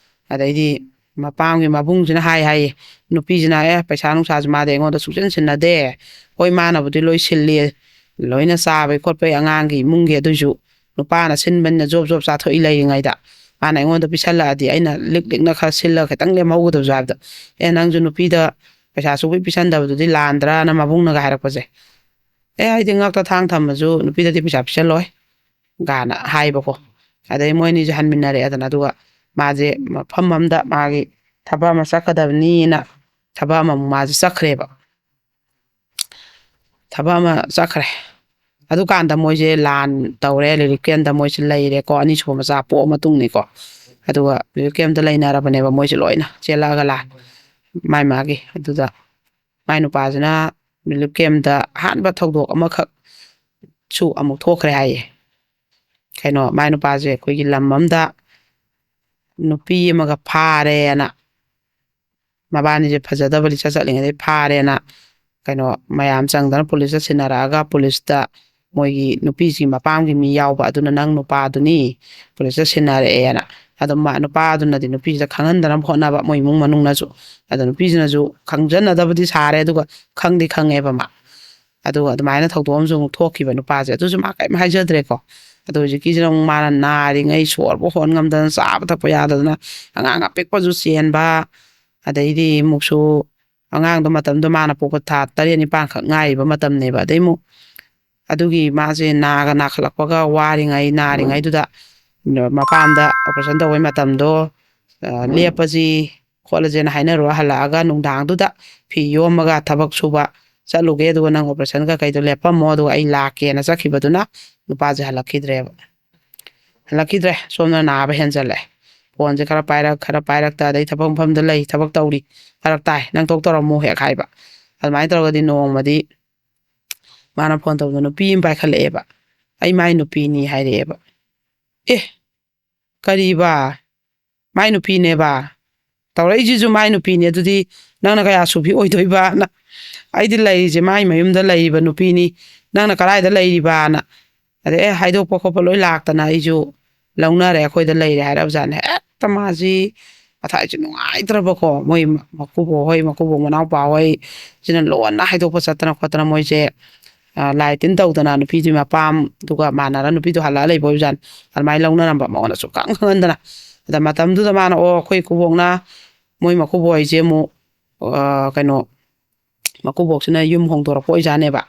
ꯑꯗꯩꯗꯤ ꯃꯄꯥꯝꯒꯤ ꯃꯕꯨꯡꯁꯤꯅ ꯍꯥꯏ ꯍꯥꯏꯌꯦ, ꯅꯨꯄꯤꯁꯤꯅ, "ꯑꯦ, ꯄꯩꯁꯥ ꯅꯨꯡꯁꯥꯁꯨ ꯃꯥꯗꯤ ꯑꯩꯉꯣꯟꯗ ꯁꯨꯡꯁꯤꯟ ꯁꯤꯟꯅꯗꯦ, ꯍꯣꯏ, ꯃꯥꯅꯕꯨꯗꯤ ꯂꯣꯏ ꯁꯤꯜꯂꯤ, ꯂꯣꯏꯅ ꯆꯥꯕꯩ ꯈꯣꯠꯄꯩ ꯑꯉꯥꯡꯒꯤ ꯏꯃꯨꯡꯒꯤ, ꯑꯗꯨꯏꯁꯨ ꯅꯨꯄꯥꯅ ꯁꯤꯟꯕꯅꯤꯅ ꯖꯣꯕ ꯖꯣꯕ ꯆꯥꯊꯣꯛꯏ ꯂꯩꯔꯤꯉꯩꯗ ꯃꯥꯅ ꯑꯩꯉꯣꯟꯗ ꯄꯤꯁꯜꯂꯛꯑꯗꯤ ꯑꯩꯅ ꯂꯤꯛ ꯂꯤꯛꯅ ꯈꯔ ꯁꯤꯜꯂꯒ ꯈꯤꯇꯪ ꯂꯦꯝꯍꯧꯒꯗꯕꯁꯨ" ꯍꯥꯏꯕꯗ, "ꯑꯦ, ꯅꯪꯁꯨ ꯅꯨꯄꯤꯗ ꯄꯩꯁꯥ ꯁꯨꯡꯄꯤ ꯄꯤꯁꯟꯗꯕꯗꯨꯗꯤ ꯂꯥꯟꯗ꯭ꯔꯥꯅ?" ꯃꯕꯨꯡꯅꯒ ꯍꯥꯏꯔꯛꯄꯁꯦ꯫ "ꯑꯦ, ꯑꯩꯗꯤ ꯉꯛꯇ ꯊꯥꯡ ꯊꯝꯃꯁꯨ ꯅꯨꯄꯤꯗꯗꯤ ꯄꯩꯁꯥ ꯄꯤꯁꯜꯂꯣꯏ" ꯒꯥꯅ ꯍꯥꯏꯕꯀꯣ꯫ ꯑꯗꯩ ꯃꯣꯏ ꯑꯅꯤꯁꯦ ꯍꯟꯃꯤꯟꯅꯔꯛꯑꯦꯗꯅ, ꯑꯗꯨꯒ ꯃꯥꯁꯦ ꯃꯐꯝ ꯑꯃꯗ ꯃꯥꯒꯤ ꯊꯕꯛ ꯑꯃ ꯆꯠꯀꯗꯕꯅꯤꯅ ꯊꯕꯛ ꯑꯃꯃꯨꯛ ꯃꯥꯁꯦ ꯆꯠꯈ꯭ꯔꯦꯕ꯫ ꯊꯕꯛ ꯑꯃ ꯆꯠꯈ꯭ꯔꯦ꯫ ꯑꯗꯨꯀꯥꯟꯗ ꯃꯣꯏꯁꯦ ꯂꯥꯟ ꯇꯧꯔꯦ, ꯔꯤꯂꯤꯐ ꯀꯦꯝꯗ ꯃꯣꯏꯁꯦ ꯂꯩꯔꯦꯀꯣ, ꯑꯅꯤꯁꯨꯕ ꯃꯆꯥ ꯄꯣꯛꯑ ꯃꯇꯨꯡꯅꯤꯀꯣ꯫ ꯑꯗꯨꯒ ꯔꯤꯂꯤꯐ ꯀꯦꯝꯗ ꯂꯩꯅꯔꯕꯅꯦꯕ ꯃꯣꯏꯁꯦ ꯂꯣꯏꯅ ꯆꯦꯜꯂꯛꯑꯒ ꯂꯥꯟ ꯃꯥꯏ ꯃꯥꯒꯤ꯫ ꯑꯗꯨꯗ ꯃꯥꯏ ꯅꯨꯄꯥꯁꯤꯅ ꯔꯤꯂꯤꯐ ꯀꯦꯝꯗ ꯑꯍꯥꯟꯕ ꯊꯧꯗꯣꯛ ꯑꯃꯈꯛꯁꯨ ꯑꯃꯨꯛ ꯊꯣꯛꯈ꯭ꯔꯦ ꯍꯥꯏꯌꯦ꯫ ꯀꯩꯅꯣ, ꯃꯥꯏ ꯅꯨꯄꯥꯁꯦ ꯑꯩꯈꯣꯏꯒꯤ ꯂꯝ ꯑꯃꯗ ꯅꯨꯄꯤ ꯑꯃꯒ ꯐꯥꯔꯦꯅ, ꯃꯕꯥꯅꯤꯁꯦ ꯐꯖꯗꯕ ꯂꯤꯆꯠ ꯆꯠꯂꯤꯉꯩꯗꯩ ꯐꯥꯔꯦꯅ, ꯀꯩꯅꯣ, ꯃꯌꯥꯝ ꯆꯪꯗꯅ ꯄꯨꯂꯤꯁꯇ ꯁꯤꯟꯅꯔꯛꯑꯒ, ꯄꯨꯂꯤꯁꯇ ꯃꯣꯏꯒꯤ ꯅꯨꯄꯤꯁꯤꯒꯤ ꯃꯄꯥꯝꯒꯤ ꯃꯤ ꯌꯥꯎꯕ, "ꯑꯗꯨꯅ ꯅꯪ ꯅꯨꯄꯥꯗꯨꯅꯤ, ꯄꯨꯂꯤꯁꯇ ꯁꯤꯟꯅꯔꯛꯑꯦꯅ"꯫ ꯑꯗꯣ ꯃꯥ, ꯅꯨꯄꯥꯗꯨꯅꯗꯤ ꯅꯨꯄꯤꯁꯤꯗ ꯈꯪꯍꯟꯗꯅꯕ ꯍꯣꯠꯅꯕ, ꯃꯣꯏ ꯏꯃꯨꯡ ꯃꯅꯨꯡꯅꯁꯨ꯫ ꯑꯗꯣ ꯅꯨꯄꯤꯁꯤꯅꯁꯨ ꯈꯪꯖꯟꯅꯗꯕꯗꯤ ꯁꯥꯔꯦ, ꯑꯗꯨꯒ ꯈꯪꯗꯤ ꯈꯪꯉꯦꯕ ꯃꯥ꯫ ꯑꯗꯨꯒ ꯑꯗꯨꯃꯥꯏꯅ ꯊꯧꯗꯣꯛ ꯑꯃꯁꯨ ꯑꯃꯨꯛ ꯊꯣꯛꯈꯤꯕ ꯅꯨꯄꯥꯁꯦ, ꯑꯗꯨꯁꯨ ꯃꯥ ꯀꯔꯤꯝ ꯍꯥꯏꯖꯗ꯭ꯔꯦꯀꯣ꯫ ꯑꯗꯣ ꯍꯧꯖꯤꯛꯀꯤꯁꯤꯅ ꯑꯃꯨꯛ ꯃꯥꯅ ꯅꯥꯔꯤꯉꯩ, ꯁꯣꯔꯕꯨ ꯍꯣꯟ ꯉꯝꯗꯅ, ꯆꯥꯕ ꯊꯛꯄ ꯌꯥꯗꯗꯅ, ꯑꯉꯥꯡ ꯑꯄꯤꯛꯄꯁꯨ ꯆꯦꯟꯕ, ꯑꯗꯩꯗꯤ ꯑꯃꯨꯛꯁꯨ ꯑꯉꯥꯡꯗꯣ, ꯃꯇꯝꯗꯣ ꯃꯥꯅ ꯄꯣꯛꯄ ꯊꯥ ꯇꯔꯦꯠ ꯅꯤꯄꯥꯟꯈꯛ ꯉꯥꯏꯔꯤꯕ ꯃꯇꯝꯅꯦꯕ꯫ ꯑꯗꯩ ꯑꯃꯨꯛ ꯑꯗꯨꯒꯤ ꯃꯥꯁꯦ ꯅꯥꯒ ꯅꯥꯈꯠꯂꯛꯄꯒ, ꯋꯥꯔꯤꯉꯩ, ꯅꯥꯔꯤꯉꯩꯗꯨꯗ ꯃꯄꯥꯝꯗ ꯑꯣꯄꯔꯦꯁꯟ ꯇꯧꯕꯩ ꯃꯇꯝꯗꯣ, ꯑ, ꯂꯦꯞꯄꯁꯤ ꯈꯣꯠꯂꯁꯦꯅ ꯍꯥꯏꯅꯔꯨꯔ ꯍꯜꯂꯛꯑꯒ, ꯅꯨꯡꯗꯥꯡꯗꯨꯗ ꯐꯤ ꯌꯣꯝꯃꯒ ꯊꯕꯛ ꯁꯨꯕ ꯆꯠꯂꯨꯒꯦ, ꯑꯗꯨꯒ ꯅꯪ ꯑꯣꯄꯔꯦꯁꯟ ꯀꯩꯀꯩꯗꯣ ꯂꯦꯞꯄꯝꯃꯣ, ꯑꯗꯨꯒ ꯑꯩ ꯂꯥꯛꯀꯦꯅ ꯆꯠꯈꯤꯕꯗꯨꯅ ꯅꯨꯄꯥꯁꯦ ꯍꯜꯂꯛꯈꯤꯗ꯭ꯔꯦꯕ꯫ ꯍꯜꯂꯛꯈꯤꯗ꯭ꯔꯦ꯫ ꯁꯣꯝꯗ ꯅꯥꯕ ꯍꯦꯟꯖꯜꯂꯛꯑꯦ꯫ ꯐꯣꯟꯁꯦ ꯈꯔ ꯄꯥꯏꯔꯛ, ꯈꯔ ꯄꯥꯏꯔꯛꯇ, ꯑꯗꯩ ꯊꯕꯛ ꯃꯐꯝꯗ ꯂꯩ, ꯊꯕꯛ ꯇꯧꯔꯤ, ꯐꯔꯛ ꯇꯥꯏ, ꯅꯪ ꯊꯣꯛ ꯇꯧꯔꯝꯃꯣ ꯍꯦꯛ ꯍꯥꯏꯕ꯫ ꯑꯗꯨꯃꯥꯏꯅ ꯇꯧꯔꯒꯗꯤ ꯅꯣꯡꯃꯗꯤ ꯃꯥꯅ ꯐꯣꯟ ꯇꯧꯕꯗ ꯅꯨꯄꯤ ꯑꯃ ꯄꯥꯏꯈꯠꯂꯛꯑꯦꯕ꯫ "ꯑꯩ ꯃꯥꯏ ꯅꯨꯄꯤꯅꯤ" ꯍꯥꯏꯔꯛꯑꯦꯕ꯫ "ꯑꯦ, ꯀꯔꯤꯕ? ꯃꯥꯏ ꯅꯨꯄꯤꯅꯦꯕ?" ꯇꯧꯔꯛꯏꯁꯤꯁꯨ ꯃꯥꯏ ꯅꯨꯄꯤꯅꯤ, ꯑꯗꯨꯗꯤ ꯅꯪꯅ ꯀꯌꯥ ꯁꯨꯕꯤ ꯑꯣꯏꯗꯣꯏꯕꯅ? ꯑꯩꯗꯤ ꯂꯩꯔꯤꯁꯦ ꯃꯥꯏ ꯃꯌꯨꯝꯗ ꯂꯩꯔꯤꯕ ꯅꯨꯄꯤꯅꯤ, ꯅꯪꯅ ꯀꯗꯥꯏꯗ ꯂꯩꯔꯤꯕꯅ? ꯑꯗꯩ ꯑꯦ, ꯍꯥꯏꯗꯣꯛꯄ ꯈꯣꯠꯄ ꯂꯣꯏ ꯂꯥꯛꯇꯅ ꯑꯩꯁꯨ ꯂꯧꯅꯔꯦ, ꯑꯩꯈꯣꯏꯗ ꯂꯩꯔꯦ ꯍꯥꯏꯔꯕꯖꯥꯠꯅꯦ꯫ ꯍꯦꯛꯇ ꯃꯥꯁꯤ ꯃꯊꯥꯏꯁꯨ ꯅꯨꯡꯉꯥꯏꯇ꯭ꯔꯕꯀꯣ, ꯃꯣꯏ ꯃꯀꯨꯕꯣꯛ ꯍꯣꯏ, ꯃꯀꯨꯕꯣꯛ ꯃꯅꯥꯎꯄꯥ ꯍꯣꯏ ꯁꯤꯅ ꯂꯣꯟꯅ ꯍꯥꯏꯗꯣꯛꯄ ꯆꯠꯇꯅ ꯈꯣꯠꯇꯅ ꯃꯣꯏꯁꯦ, ꯑ, ꯂꯥꯏ ꯇꯤꯟ ꯇꯧꯗꯅ ꯅꯨꯄꯤꯗꯨꯒꯤ ꯃꯄꯥꯝꯗꯨꯒ ꯃꯥꯟꯅꯔ ꯅꯨꯄꯤꯗꯨ ꯍꯜꯂꯛꯑ ꯂꯩꯕ ꯑꯣꯏꯕꯖꯥꯠꯅꯤ꯫ ꯑꯗꯨꯃꯥꯏꯅ ꯂꯧꯅꯔꯝꯕ ꯃꯉꯣꯟꯗ ꯁꯨꯛꯈꯪ ꯈꯪꯍꯟꯗꯅ꯫ ꯑꯗ ꯃꯇꯝꯗꯨꯗ ꯃꯥꯅ, "ꯑꯣ, ꯑꯩꯈꯣꯏ ꯀꯨꯕꯣꯛꯅ ꯃꯣꯏ ꯃꯀꯨꯕꯣꯛ ꯍꯣꯏꯁꯦ ꯑꯃꯨꯛ, ꯑ, ꯀꯩꯅꯣ, ꯃꯀꯨꯕꯣꯛꯁꯤꯅ ꯌꯨꯝ ꯍꯣꯡꯗꯣꯔꯛꯄ ꯑꯣꯏꯖꯥꯠꯅꯦꯕ꯫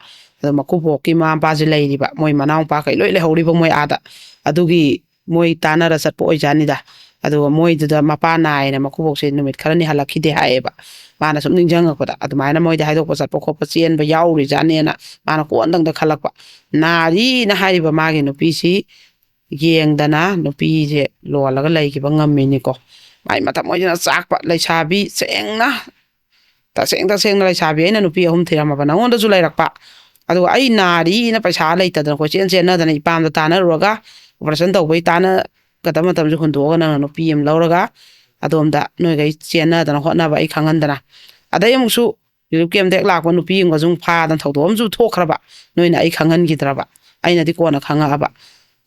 ꯑꯗꯣ ꯃꯀꯨꯕꯣꯛꯀꯤ ꯃꯃꯥ ꯃꯄꯥꯁꯦ ꯂꯩꯔꯤꯕ, ꯃꯣꯏ ꯃꯅꯥꯎ ꯃꯄꯥ ꯀꯩ ꯂꯣꯏ ꯂꯩꯍꯧꯔꯤꯕ ꯃꯣꯏ ꯑꯥꯗ꯫ ꯑꯗꯨꯒꯤ ꯃꯣꯏ ꯇꯥꯟꯅꯔ ꯆꯠꯄ ꯑꯣꯏꯖꯥꯠꯅꯤꯗ꯫ ꯑꯗꯨꯒ ꯃꯣꯏꯗꯨꯗ ꯃꯄꯥ ꯅꯥꯏꯅ ꯃꯀꯨꯕꯣꯛꯁꯦ ꯅꯨꯃꯤꯠ ꯈꯔꯅꯤ ꯍꯜꯂꯛꯈꯤꯗꯦ ꯍꯥꯏꯌꯦꯕ꯫ ꯃꯥꯅ ꯁꯨꯝ ꯅꯤꯡꯁꯤꯡꯉꯛꯄꯗ ꯑꯗꯨꯃꯥꯏꯅ ꯃꯣꯏꯗ ꯍꯥꯏꯗꯣꯛꯄ ꯆꯠꯄ ꯈꯣꯠꯄ ꯆꯦꯟꯕ ꯌꯥꯎꯔꯤꯖꯥꯠꯅꯦꯅ ꯃꯥꯅ ꯀꯣꯟꯗꯪꯗ ꯈꯜꯂꯛꯄ꯫ ꯅꯥꯔꯤꯅ ꯍꯥꯏꯔꯤꯕ ꯃꯥꯒꯤ ꯅꯨꯄꯤꯁꯤ ꯌꯦꯡꯗꯅ ꯅꯨꯄꯤꯁꯦ ꯂꯣꯜꯂꯒ ꯂꯩꯈꯤꯕ ꯉꯝꯃꯤꯅꯤꯀꯣ꯫ ꯃꯥꯏ ꯃꯊꯃꯣꯏꯁꯤꯅ ꯆꯥꯛꯄ꯫ ꯂꯩꯁꯥꯕꯤ ꯁꯦꯡꯅ, ꯇꯁꯦꯡ ꯇꯁꯦꯡꯅ ꯂꯩꯁꯥꯕꯤ ꯑꯩꯅ ꯅꯨꯄꯤ ꯑꯍꯨꯝ ꯊꯤꯔꯝꯃꯕ ꯅꯪꯉꯣꯟꯗꯁꯨ ꯂꯩꯔꯛꯄ, ꯑꯗꯨꯒ ꯑꯩ ꯅꯥꯔꯤꯅ ꯄꯩꯁꯥ ꯂꯩꯇꯗꯅ ꯀꯣꯏꯆꯦꯟ ꯆꯦꯟꯅꯗꯅ ꯏꯄꯥꯝꯗ ꯇꯥꯟꯅꯔꯨꯔꯒ operation ꯇꯧꯕꯩ ꯇꯥꯟꯅꯒꯗꯕ ꯃꯇꯝꯁꯨ ꯍꯨꯟꯗꯣꯛꯑꯒ ꯅꯪꯅ ꯅꯨꯄꯤ ꯑꯃ ꯂꯧꯔꯒ ꯑꯗꯣꯝꯗ ꯅꯣꯏꯈꯩ ꯆꯦꯟꯅꯗꯅ ꯍꯣꯠꯅꯕ ꯑꯩ ꯈꯪꯍꯟꯗꯅ, ꯑꯗꯩ ꯑꯃꯨꯛꯁꯨ relief camp ꯗ ꯍꯦꯛ ꯂꯥꯛꯄ ꯅꯨꯄꯤ ꯑꯃꯒꯁꯨ ꯑꯃꯨꯛ ꯐꯥꯗꯅ ꯊꯧꯗꯣꯛ ꯑꯃꯁꯨ ꯊꯣꯛꯈ꯭ꯔꯕ, ꯅꯣꯏꯅ ꯑꯩ ꯈꯪꯍꯟꯈꯤꯗ꯭ꯔꯕ, ꯑꯩꯅꯗꯤ ꯀꯣꯟꯅ ꯈꯪꯉꯛꯑꯕ꯫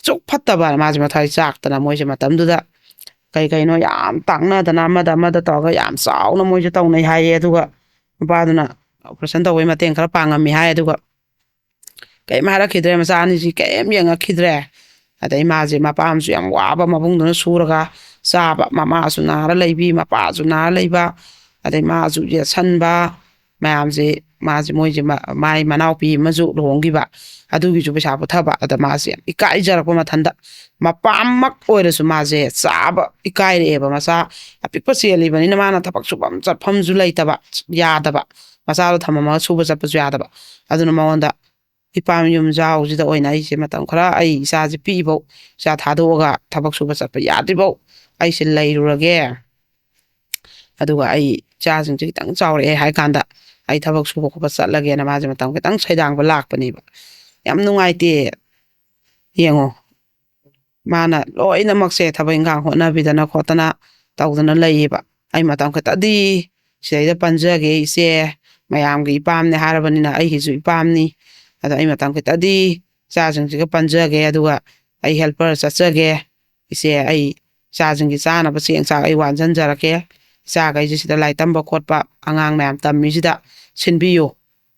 ꯑꯁꯨꯛ ꯐꯠꯇꯕ ꯃꯥꯁꯦ ꯃꯊꯥꯏ ꯆꯥꯛꯇꯅ ꯃꯣꯏꯁꯦ ꯃꯇꯝꯗꯨꯗ ꯀꯩ ꯀꯩꯅꯣ ꯌꯥꯝ ꯇꯥꯛꯅꯗꯅ ꯑꯃꯗ ꯑꯃꯗ ꯇꯧꯔꯒ ꯌꯥꯝ ꯆꯥꯎꯅ ꯃꯣꯏꯁꯦ ꯇꯧꯅꯩ ꯍꯥꯏꯌꯦ꯫ ꯑꯗꯨꯒ ꯅꯨꯄꯥꯗꯨꯅ operation ꯇꯧꯕꯩ ꯃꯇꯦꯡ ꯈꯔ ꯄꯥꯡꯉꯝꯃꯤ ꯍꯥꯏ꯫ ꯑꯗꯨꯒ ꯀꯩꯝ ꯍꯥꯏꯔꯛꯈꯤꯗ꯭ꯔꯦ, ꯃꯆꯥ ꯑꯅꯤꯁꯤ ꯀꯩꯝ ꯌꯦꯡꯉꯛꯈꯤꯗ꯭ꯔꯦ꯫ ꯑꯗꯩ ꯃꯥꯁꯦ ꯃꯄꯥ ꯑꯃꯁꯨ ꯌꯥꯝ ꯋꯥꯕ, ꯃꯕꯨꯡꯗꯨꯅ ꯁꯨꯔꯒ ꯆꯥꯕ, ꯃꯃꯥꯁꯨ ꯅꯥꯔ ꯂꯩꯕꯤ, ꯃꯄꯥꯁꯨ ꯅꯥꯔ ꯂꯩꯕ, ꯑꯗꯩ ꯃꯥꯁꯨ ꯌꯦꯠꯁꯟꯕ ꯃꯌꯥꯝꯁꯦ, ꯃꯥꯁꯦ, ꯃꯣꯏꯁꯦ ꯃ-, ꯃꯥꯏ ꯃꯅꯥꯎꯄꯤ ꯑꯃꯁꯨ ꯂꯨꯍꯣꯡꯈꯤꯕ, ꯑꯗꯨꯒꯤꯁꯨ ꯄꯩꯁꯥ ꯄꯨꯊꯕ꯫ ꯑꯗ ꯃꯥꯁꯦ ꯌꯥꯝ ꯏꯀꯥꯏꯖꯔꯛꯄ ꯃꯊꯟꯇ, ꯃꯄꯥꯃꯛ ꯑꯣꯏꯔꯁꯨ ꯃꯥꯁꯦ ꯆꯥꯕ ꯏꯀꯥꯏꯔꯛꯑꯦꯕ꯫ ꯃꯆꯥ ꯑꯄꯤꯛꯄ ꯆꯦꯜꯂꯤꯕꯅꯤꯅ ꯃꯥꯅ ꯊꯕꯛ ꯁꯨꯐꯝ ꯆꯠꯐꯝꯁꯨ ꯂꯩꯇꯕ, ꯌꯥꯗꯕ, ꯃꯆꯥꯗꯣ ꯊꯝꯃꯝꯃꯒ ꯁꯨꯕ ꯆꯠꯄꯁꯨ ꯌꯥꯗꯕ꯫ ꯑꯗꯨꯅ ꯃꯉꯣꯟꯗ ꯏꯄꯥꯝ ꯌꯨꯝꯖꯥꯎꯁꯤꯗ ꯑꯣꯏꯅ ꯑꯩꯁꯦ ꯃꯇꯝ ꯈꯔ ꯑꯩ ꯏꯆꯥꯁꯦ ꯄꯤꯛꯏꯐꯧ, ꯏꯆꯥ ꯊꯥꯗꯣꯛꯑꯒ ꯊꯕꯛ ꯁꯨꯕ ꯆꯠꯄ ꯌꯥꯗ꯭ꯔꯤꯐꯧ ꯑꯩꯁꯦ ꯂꯩꯔꯨꯔꯒꯦ꯫ ꯑꯗꯨꯒ ꯑꯩ ꯏꯆꯥꯁꯤꯡꯁꯦ ꯈꯤꯇꯪ ꯆꯥꯎꯔꯛꯑꯦ ꯍꯥꯏ ꯀꯥꯟꯗ ꯑꯩ ꯊꯕꯛ ꯁꯨꯕ ꯈꯣꯠꯄ ꯆꯠꯂꯒꯦꯅ ꯃꯥꯁꯦ ꯃꯇꯝ ꯈꯤꯇꯪ ꯁꯩꯗꯥꯡꯕ ꯂꯥꯛꯄꯅꯦꯕ꯫ ꯌꯥꯝ ꯅꯨꯡꯉꯥꯏꯇꯦ꯫ ꯌꯦꯡꯉꯣ, ꯃꯥꯅ ꯂꯣꯏꯅꯃꯛꯁꯦ ꯊꯕꯛ ꯏꯪꯈꯥꯡ ꯍꯣꯠꯅꯕꯤꯗꯅ ꯈꯣꯠꯇꯅ ꯇꯧꯗꯅ ꯂꯩꯌꯦꯕ꯫ ꯑꯩ ꯃꯇꯝ ꯈꯤꯇꯗꯤ ꯁꯤꯗꯩꯗ ꯄꯟꯖꯒꯦ ꯏꯆꯦ꯫ ꯃꯌꯥꯝꯒꯤ ꯏꯄꯥꯝꯅꯦ ꯍꯥꯏꯔꯕꯅꯤꯅ ꯑꯩꯒꯤꯁꯨ ꯏꯄꯥꯝꯅꯤ꯫ ꯑꯗꯣ ꯑꯩ ꯃꯇꯝ ꯈꯤꯇꯗꯤ ꯏꯆꯥꯁꯤꯡꯁꯤꯒ ꯄꯟꯖꯒꯦ, ꯑꯗꯨꯒ ꯑꯩ helper ꯆꯠꯆꯒꯦ꯫ ꯏꯆꯦ, ꯑꯩ ꯏꯆꯥꯁꯤꯡꯒꯤ ꯆꯥꯅꯕ ꯆꯦꯡ ꯆꯥꯛ ꯑꯩ ꯋꯥꯟꯁꯤꯟꯖꯔꯛꯀꯦ꯫ ꯏꯆꯥꯈꯩꯁꯦ ꯁꯤꯗ ꯂꯥꯏꯔꯤꯛ ꯇꯝꯕ ꯈꯣꯠꯄ ꯑꯉꯥꯡ ꯃꯌꯥꯝ ꯇꯝꯃꯤꯁꯤꯗ ꯁꯤꯟꯕꯤꯌꯨ꯫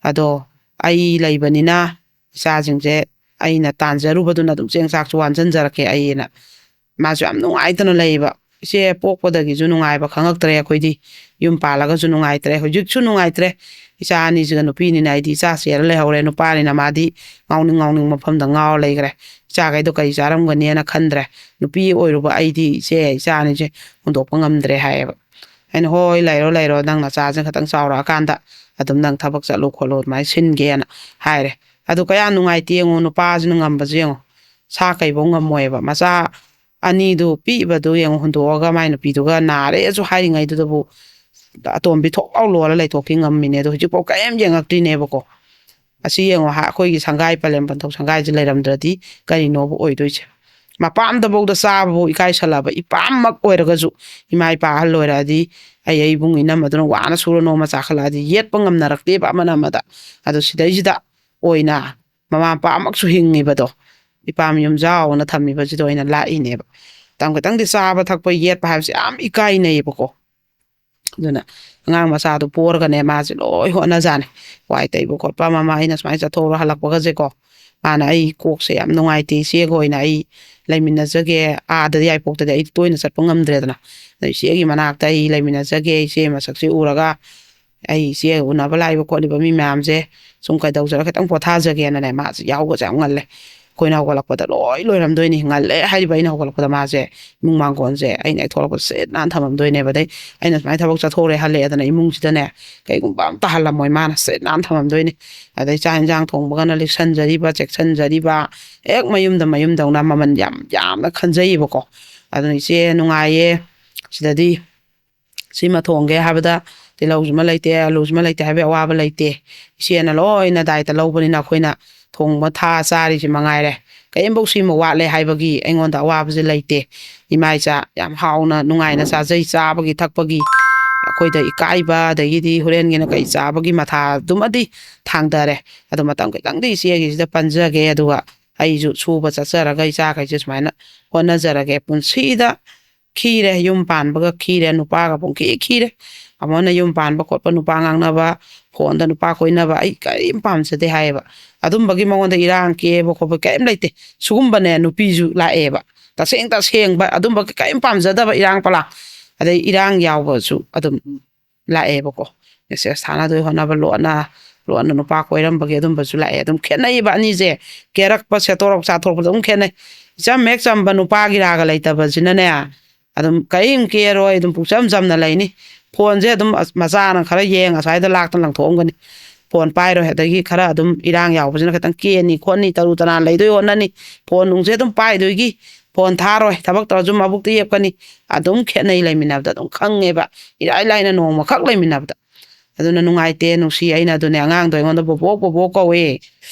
ꯑꯗꯣ ꯑꯩ ꯂꯩꯕꯅꯤꯅ ꯏꯆꯥꯁꯤꯡꯁꯦ ꯑꯩꯅ ꯇꯥꯟꯖꯔꯨꯕꯗꯨꯅ ꯑꯗꯨꯝ ꯆꯦꯡ ꯆꯥꯛꯁꯨ ꯋꯥꯟꯁꯤꯟꯖꯔꯛꯀꯦ ꯑꯩꯅ꯫ ꯃꯥꯁꯨ ꯌꯥꯝ ꯅꯨꯡꯉꯥꯏꯇꯅ ꯂꯩꯕ꯫ ꯏꯆꯦ ꯄꯣꯛꯄꯗꯒꯤꯁꯨ ꯅꯨꯡꯉꯥꯏꯕ ꯈꯪꯉꯛꯇ꯭ꯔꯦ ꯑꯩꯈꯣꯏꯗꯤ꯫ ꯌꯨꯝ ꯄꯥꯜꯂꯒꯁꯨ ꯅꯨꯡꯉꯥꯏꯇ꯭ꯔꯦ, ꯍꯧꯖꯤꯛꯁꯨ ꯅꯨꯡꯉꯥꯏꯇ꯭ꯔꯦ꯫ ꯏꯆꯥ ꯑꯅꯤꯁꯤꯒ ꯅꯨꯄꯤꯅꯤꯅ ꯑꯩꯗꯤ ꯏꯆꯥ ꯆꯦꯔ ꯂꯩꯍꯧꯔꯦ, ꯅꯨꯄꯥꯅꯤꯅ ꯃꯥꯗꯤ ꯉꯥꯎꯅꯤꯡ ꯉꯥꯎꯅꯤꯡ ꯃꯐꯝꯗ ꯉꯥꯎꯔ ꯂꯩꯈ꯭ꯔꯦ꯫ ꯏꯆꯥꯈꯩꯗꯣ ꯀꯔꯤ ꯆꯥꯔꯝꯒꯅꯤꯅ ꯈꯟꯗ꯭ꯔꯦ꯫ ꯅꯨꯄꯤ ꯑꯣꯏꯔꯨꯕ ꯑꯩꯗꯤ ꯏꯆꯦ ꯏꯆꯥ ꯑꯅꯤꯁꯦ ꯍꯨꯟꯗꯣꯛꯄ ꯉꯝꯗ꯭ꯔꯦ ꯍꯥꯏꯌꯦꯕ꯫ ꯑꯩꯅ, "ꯍꯣꯏ, ꯂꯩꯔꯣ ꯂꯩꯔꯣ, ꯅꯪ ꯅꯆꯥꯁꯤꯡ ꯈꯤꯇꯪ ꯆꯥꯎꯔꯛꯑꯀꯥꯟꯗ ꯑꯗꯨꯝ ꯅꯪ ꯊꯕꯛ ꯆꯠꯂꯨ ꯈꯣꯠꯂꯨ ꯑꯗꯨꯃꯥꯏꯅ ꯁꯤꯟꯒꯦꯅ" ꯍꯥꯏꯔꯦ꯫ ꯑꯗꯨ ꯀꯌꯥ ꯅꯨꯡꯉꯥꯏꯇꯦ ꯌꯦꯡꯉꯣ, ꯅꯨꯄꯥꯁꯤꯅ ꯉꯝꯕꯁꯦ ꯌꯦꯡꯉꯣ꯫ ꯁꯥ ꯀꯩꯐꯧ ꯉꯝꯃꯣꯏꯕ꯫ ꯃꯆꯥ ꯑꯅꯤꯗꯨ ꯄꯤꯛꯏꯕꯗꯨ ꯌꯦꯡꯉꯣ, ꯍꯨꯟꯗꯣꯛꯑꯒ ꯃꯥꯏ ꯅꯨꯄꯤꯗꯨꯒ ꯅꯥꯔꯦꯁꯨ ꯍꯥꯏꯔꯤꯉꯩꯗꯨꯗꯕꯨ ꯑꯇꯣꯝꯕꯤ ꯊꯣꯛ ꯂꯥꯎ ꯂꯣꯜꯂ ꯂꯩꯊꯣꯛꯈꯤ ꯉꯝꯃꯤꯅꯦ꯫ ꯑꯗꯣ ꯍꯧꯖꯤꯛꯐꯥꯎ ꯀꯔꯤꯝ ꯌꯦꯡꯉꯛꯇ꯭ꯔꯤꯅꯦꯕꯀꯣ꯫ ꯑꯁꯤ ꯌꯦꯡꯉꯣ ꯍꯥ, ꯑꯩꯈꯣꯏꯒꯤ ꯁꯪꯒꯥꯏ ꯄꯂꯦꯝ ꯄꯟꯊꯧ ꯁꯪꯒꯥꯏꯁꯦ ꯂꯩꯔꯝꯗ꯭ꯔꯗꯤ ꯀꯔꯤꯅꯣꯕ ꯑꯣꯏꯗꯣꯏꯁꯦ? ꯃꯄꯥꯝꯗꯐꯥꯎꯗ ꯆꯥꯕꯐꯥꯎ ꯏꯀꯥꯏꯁꯜꯂꯛꯑꯕ, ꯏꯄꯥꯝꯃꯛ ꯑꯣꯏꯔꯒꯁꯨ꯫ ꯏꯃꯥ ꯏꯄꯥ ꯑꯍꯜ ꯑꯣꯏꯔꯛꯑꯗꯤ, ꯑꯩ, ꯑꯩ ꯏꯕꯨꯡ ꯏꯅꯝ ꯑꯗꯨꯅ ꯋꯥꯅ ꯁꯨꯔ ꯅꯣꯡꯃ ꯆꯥꯈꯠꯂꯛꯑꯗꯤ ꯌꯦꯠꯄ ꯉꯝꯅꯔꯛꯇꯦꯕ ꯑꯃꯅ ꯑꯃꯗ꯫ ꯑꯗꯣ ꯁꯤꯗꯩꯁꯤꯗ ꯑꯣꯏꯅ ꯃꯃꯥ ꯃꯄꯥ ꯑꯃꯛꯁꯨ ꯍꯤꯡꯉꯤꯕꯗꯣ, ꯏꯄꯥꯝ ꯌꯨꯝꯖꯥꯎꯅ ꯊꯝꯃꯤꯕꯁꯤꯗ ꯑꯣꯏꯅ ꯂꯥꯛꯏꯅꯦꯕ꯫ ꯃꯇꯝ ꯈꯤꯇꯪꯗꯤ ꯆꯥꯕ ꯊꯛꯄ ꯌꯦꯠꯄ ꯍꯥꯏꯕꯁꯦ ꯌꯥꯝ ꯏꯀꯥꯏꯅꯩꯌꯦꯕꯀꯣ꯫ ꯑꯗꯨꯅ ꯑꯉꯥꯡ ꯃꯆꯥꯗꯨ ꯄꯣꯔꯒꯅꯦ ꯃꯥꯁꯦ ꯂꯣꯏ ꯍꯣꯠꯅꯖꯥꯠꯅꯤ꯫ ꯋꯥꯏ ꯇꯩꯕ ꯈꯣꯠꯄ, ꯃꯃꯥ ꯑꯩꯅ ꯁꯨꯃꯥꯏꯅ ꯆꯠꯊꯣꯛꯎꯔ ꯍꯜꯂꯛꯄꯒꯁꯦꯀꯣ, ꯃꯥꯅ, "ꯑꯩ ꯀꯣꯛꯁꯦ ꯌꯥꯝ ꯅꯨꯡꯉꯥꯏꯇꯦ, ꯏꯆꯦꯒ ꯑꯣꯏꯅ ꯑꯩ ꯂꯩꯃꯤꯟꯅꯖꯒꯦ꯫ ꯑꯥꯗꯗꯤ, ꯌꯥꯏꯄꯣꯛꯇꯗꯤ ꯑꯩ ꯇꯣꯏꯅ ꯆꯠꯄ ꯉꯝꯗ꯭ꯔꯦꯗꯅ꯫ ꯑꯗꯣ ꯏꯆꯦꯒꯤ ꯃꯅꯥꯛꯇ ꯑꯩ ꯂꯩꯃꯤꯟꯅꯖꯒꯦ, ꯏꯆꯦ ꯃꯁꯛꯁꯦ ꯎꯔꯒ ꯑꯩ ꯏꯆꯦ ꯎꯅꯕ ꯂꯥꯛꯏꯕ ꯈꯣꯠꯂꯤꯕ ꯃꯤ ꯃꯌꯥꯝꯁꯦ ꯁꯨꯝ ꯀꯩꯗꯧꯖꯔ ꯈꯤꯇꯪ ꯄꯣꯊꯥꯖꯒꯦꯅꯅꯦ", ꯃꯥꯁꯦ ꯌꯥꯍꯧꯒꯁꯦ ꯌꯥꯝ ꯉꯜꯂꯦ꯫ ꯑꯩꯈꯣꯏꯅ ꯍꯧꯒꯠꯂꯛꯄꯗ ꯂꯣꯏ ꯂꯣꯏꯔꯝꯗꯣꯏꯅꯤ꯫ ꯉꯜꯂꯦ ꯍꯥꯏꯔꯤꯕ ꯑꯩꯅ ꯍꯧꯒꯠꯂꯛꯄꯗ ꯃꯥꯁꯦ ꯏꯃꯨꯡ ꯃꯥꯡꯒꯣꯟꯁꯦ ꯑꯩꯅ ꯍꯦꯛ ꯊꯣꯛꯂꯛꯄꯗ ꯁꯤꯠ ꯅꯥꯟꯅ ꯊꯝꯃꯝꯗꯣꯏꯅꯦꯕ꯫ ꯑꯗꯩ ꯑꯩꯅ ꯁꯨꯃꯥꯏꯅ ꯊꯕꯛ ꯆꯠꯊꯣꯛꯎꯔꯦ ꯍꯜꯂꯛꯑꯦꯗꯅ, ꯏꯃꯨꯡꯁꯤꯗꯅꯦ ꯀꯩꯒꯨꯝꯕ ꯑꯝꯇ ꯍꯜꯂꯝꯃꯣꯏ, ꯃꯥꯅ ꯁꯤꯠ ꯅꯥꯟꯅ ꯊꯝꯃꯝꯗꯣꯏꯅꯤ꯫ ꯑꯗꯩ ꯆꯥꯛ ꯌꯦꯟꯁꯥꯡ ꯊꯣꯡꯕꯒꯅ ꯂꯤꯛꯁꯟꯖꯔꯤꯕ, ꯆꯦꯛꯁꯟꯖꯔꯤꯕ, ꯍꯦꯛ ꯃꯌꯨꯝꯗ ꯃꯌꯨꯝꯗꯧꯅ ꯃꯃꯜ ꯌꯥꯝ ꯌꯥꯝꯅ ꯈꯟꯖꯩꯌꯦꯕꯀꯣ꯫ ꯑꯗꯨꯅ ꯏꯆꯦ ꯅꯨꯡꯉꯥꯏꯌꯦ ꯁꯤꯗꯗꯤ꯫ ꯁꯤꯃ ꯊꯣꯡꯒꯦ ꯍꯥꯏꯕꯗ ꯇꯤꯜꯍꯧꯁꯤꯃ ꯂꯩꯇꯦ, ꯑꯂꯨꯁꯤꯃ ꯂꯩꯇꯦ ꯍꯥꯏꯕꯒꯤ ꯑꯋꯥꯕ ꯂꯩꯇꯦ꯫ ꯏꯆꯦꯅ ꯂꯣꯏꯅ ꯗꯥꯏꯇ ꯂꯧꯕꯅꯤꯅ ꯑꯩꯈꯣꯏꯅ ꯊꯣꯡꯕ ꯊꯥ ꯆꯥꯔꯤꯁꯤ ꯃꯉꯥꯏꯔꯦ꯫ ꯀꯔꯤꯝꯐꯧ ꯁꯤꯃ ꯋꯥꯠꯂꯦ ꯍꯥꯏꯕꯒꯤ ꯑꯩꯉꯣꯟꯗ ꯑꯋꯥꯕꯁꯦ ꯂꯩꯇꯦ꯫ ꯏꯃꯥ ꯏꯆꯥ ꯌꯥꯝ ꯍꯥꯎꯅ ꯅꯨꯡꯉꯥꯏꯅ ꯆꯥꯖꯩ꯫ ꯆꯥꯕꯒꯤ ꯊꯛꯄꯒꯤ ꯑꯩꯈꯣꯏꯗ ꯏꯀꯥꯏꯕ, ꯑꯗꯒꯤꯗꯤ ꯍꯣꯔꯦꯟꯒꯤꯅ ꯀꯔꯤ ꯆꯥꯕꯒꯤ ꯃꯊꯥꯗꯨꯃꯗꯤ ꯊꯥꯡꯗꯔꯦ꯫ ꯑꯗꯣ ꯃꯇꯝ ꯈꯤꯇꯪꯗꯤ ꯏꯆꯦꯒꯤꯁꯤꯗ ꯄꯟꯖꯒꯦ, ꯑꯗꯨꯒ ꯑꯩꯁꯨ ꯁꯨꯕ ꯆꯠꯆꯔꯒ ꯏꯆꯥꯈꯩꯁꯦ ꯁꯨꯃꯥꯏꯅ ꯍꯣꯠꯅꯖꯔꯒꯦ꯫ ꯄꯨꯟꯁꯤꯗ ꯈꯤꯔꯦ ꯌꯨꯝ ꯄꯥꯟꯕꯒ, ꯈꯤꯔꯦ ꯅꯨꯄꯥꯒ ꯄꯨꯡꯈꯤ ꯈꯤꯔꯦ꯫ ꯑꯃꯅ ꯌꯨꯝ ꯄꯥꯟꯕ ꯈꯣꯠꯄ, ꯅꯨꯄꯥ ꯉꯥꯡꯅꯕ, ꯐꯣꯟꯗ ꯅꯨꯄꯥ ꯀꯣꯏꯅꯕ ꯑꯩ ꯀꯔꯤꯝ ꯄꯥꯝꯖꯗꯦ ꯍꯥꯏꯌꯦꯕ꯫ ꯑꯗꯨꯝꯕꯒꯤ ꯃꯉꯣꯟꯗ ꯏꯔꯥꯡ ꯀꯦꯕ ꯈꯣꯠꯄ ꯀꯔꯤꯝ ꯂꯩꯇꯦ꯫ ꯁꯤꯒꯨꯝꯕꯅꯦ ꯅꯨꯄꯤꯁꯨ ꯂꯥꯛꯑꯦꯕ, ꯇꯁꯦꯡ ꯇꯁꯦꯡꯕ ꯑꯗꯨꯝꯕ ꯀꯔꯤꯝ ꯄꯥꯝꯖꯗꯕ ꯏꯔꯥꯡ ꯄꯂꯥꯡ, ꯑꯗꯩ ꯏꯔꯥꯡ ꯌꯥꯎꯕꯁꯨ ꯑꯗꯨꯝ ꯂꯥꯛꯑꯦꯕꯀꯣ꯫ ꯃꯦꯁꯦꯖ ꯊꯥꯅꯗꯣꯏ ꯍꯣꯠꯅꯕ, ꯂꯣꯟꯅ ꯂꯣꯟꯅ ꯅꯨꯄꯥ ꯀꯣꯏꯔꯝꯕꯒꯤ ꯑꯗꯨꯝꯕꯁꯨ ꯂꯥꯛꯑꯦ꯫ ꯑꯗꯨꯝ ꯈꯦꯠꯅꯩꯌꯦꯕ ꯑꯅꯤꯁꯦ꯫ ꯀꯦꯔꯛꯄ, ꯁꯦꯠꯇꯣꯔꯛ ꯆꯥꯊꯣꯔꯛꯄꯗ ꯑꯗꯨꯝ ꯈꯦꯠꯅꯩ꯫ ꯏꯆꯝ ꯍꯦꯛ ꯆꯝꯕ ꯅꯨꯄꯥꯒꯤ ꯔꯥꯒ ꯂꯩꯇꯕꯁꯤꯅꯅꯦ, ꯑꯗꯨꯝ ꯀꯔꯤꯝ ꯀꯦꯔꯣꯏ, ꯑꯗꯨꯝ ꯄꯨꯛꯆꯝ ꯆꯝꯅ ꯂꯩꯅꯤ꯫ ꯐꯣꯟꯁꯦ ꯑꯗꯨꯝ ꯑꯁ-, ꯃꯆꯥꯅ ꯈꯔ ꯌꯦꯡ, ꯑꯁ꯭ꯋꯥꯏꯗ ꯂꯥꯛꯇꯅ ꯂꯪꯊꯣꯛꯑꯝꯒꯅꯤ꯫ ꯐꯣꯟ ꯄꯥꯏꯔꯣꯏ, ꯑꯗꯒꯤ ꯈꯔ ꯑꯗꯨꯝ ꯏꯔꯥꯡ ꯌꯥꯎꯕꯁꯤꯅ ꯈꯤꯇꯪ ꯀꯦꯅꯤ ꯈꯣꯠꯅꯤ, ꯇꯔꯨ ꯇꯅꯥꯟ ꯂꯩꯗꯣꯏ ꯍꯣꯠꯅꯅꯤ꯫ ꯐꯣꯟ ꯅꯨꯡꯁꯦ ꯑꯗꯨꯝ ꯄꯥꯏꯗꯣꯏꯒꯤ, ꯐꯣꯟ ꯊꯥꯔꯣꯏ, ꯊꯕꯛ ꯇꯧꯔꯁꯨ ꯃꯕꯨꯛꯇ ꯌꯦꯞꯀꯅꯤ꯫ ꯑꯗꯨꯝ ꯈꯦꯠꯅꯩ ꯂꯩꯃꯤꯟꯅꯕꯗ ꯑꯗꯨꯝ ꯈꯪꯉꯦꯕ, ꯏꯔꯥꯏ ꯂꯥꯏꯅ ꯅꯣꯡꯃꯈꯛ ꯂꯩꯃꯤꯟꯅꯕꯗ꯫ ꯑꯗꯨꯅ ꯅꯨꯡꯉꯥꯏꯇꯦ, ꯅꯨꯡꯁꯤ꯫ ꯑꯩꯅ ꯑꯗꯨꯅꯦ ꯑꯉꯥꯡꯗꯣ ꯑꯩꯉꯣꯟꯗ ꯕꯣꯕꯣꯛ ꯕꯣꯕꯣꯛ ꯀꯧꯋꯦ꯫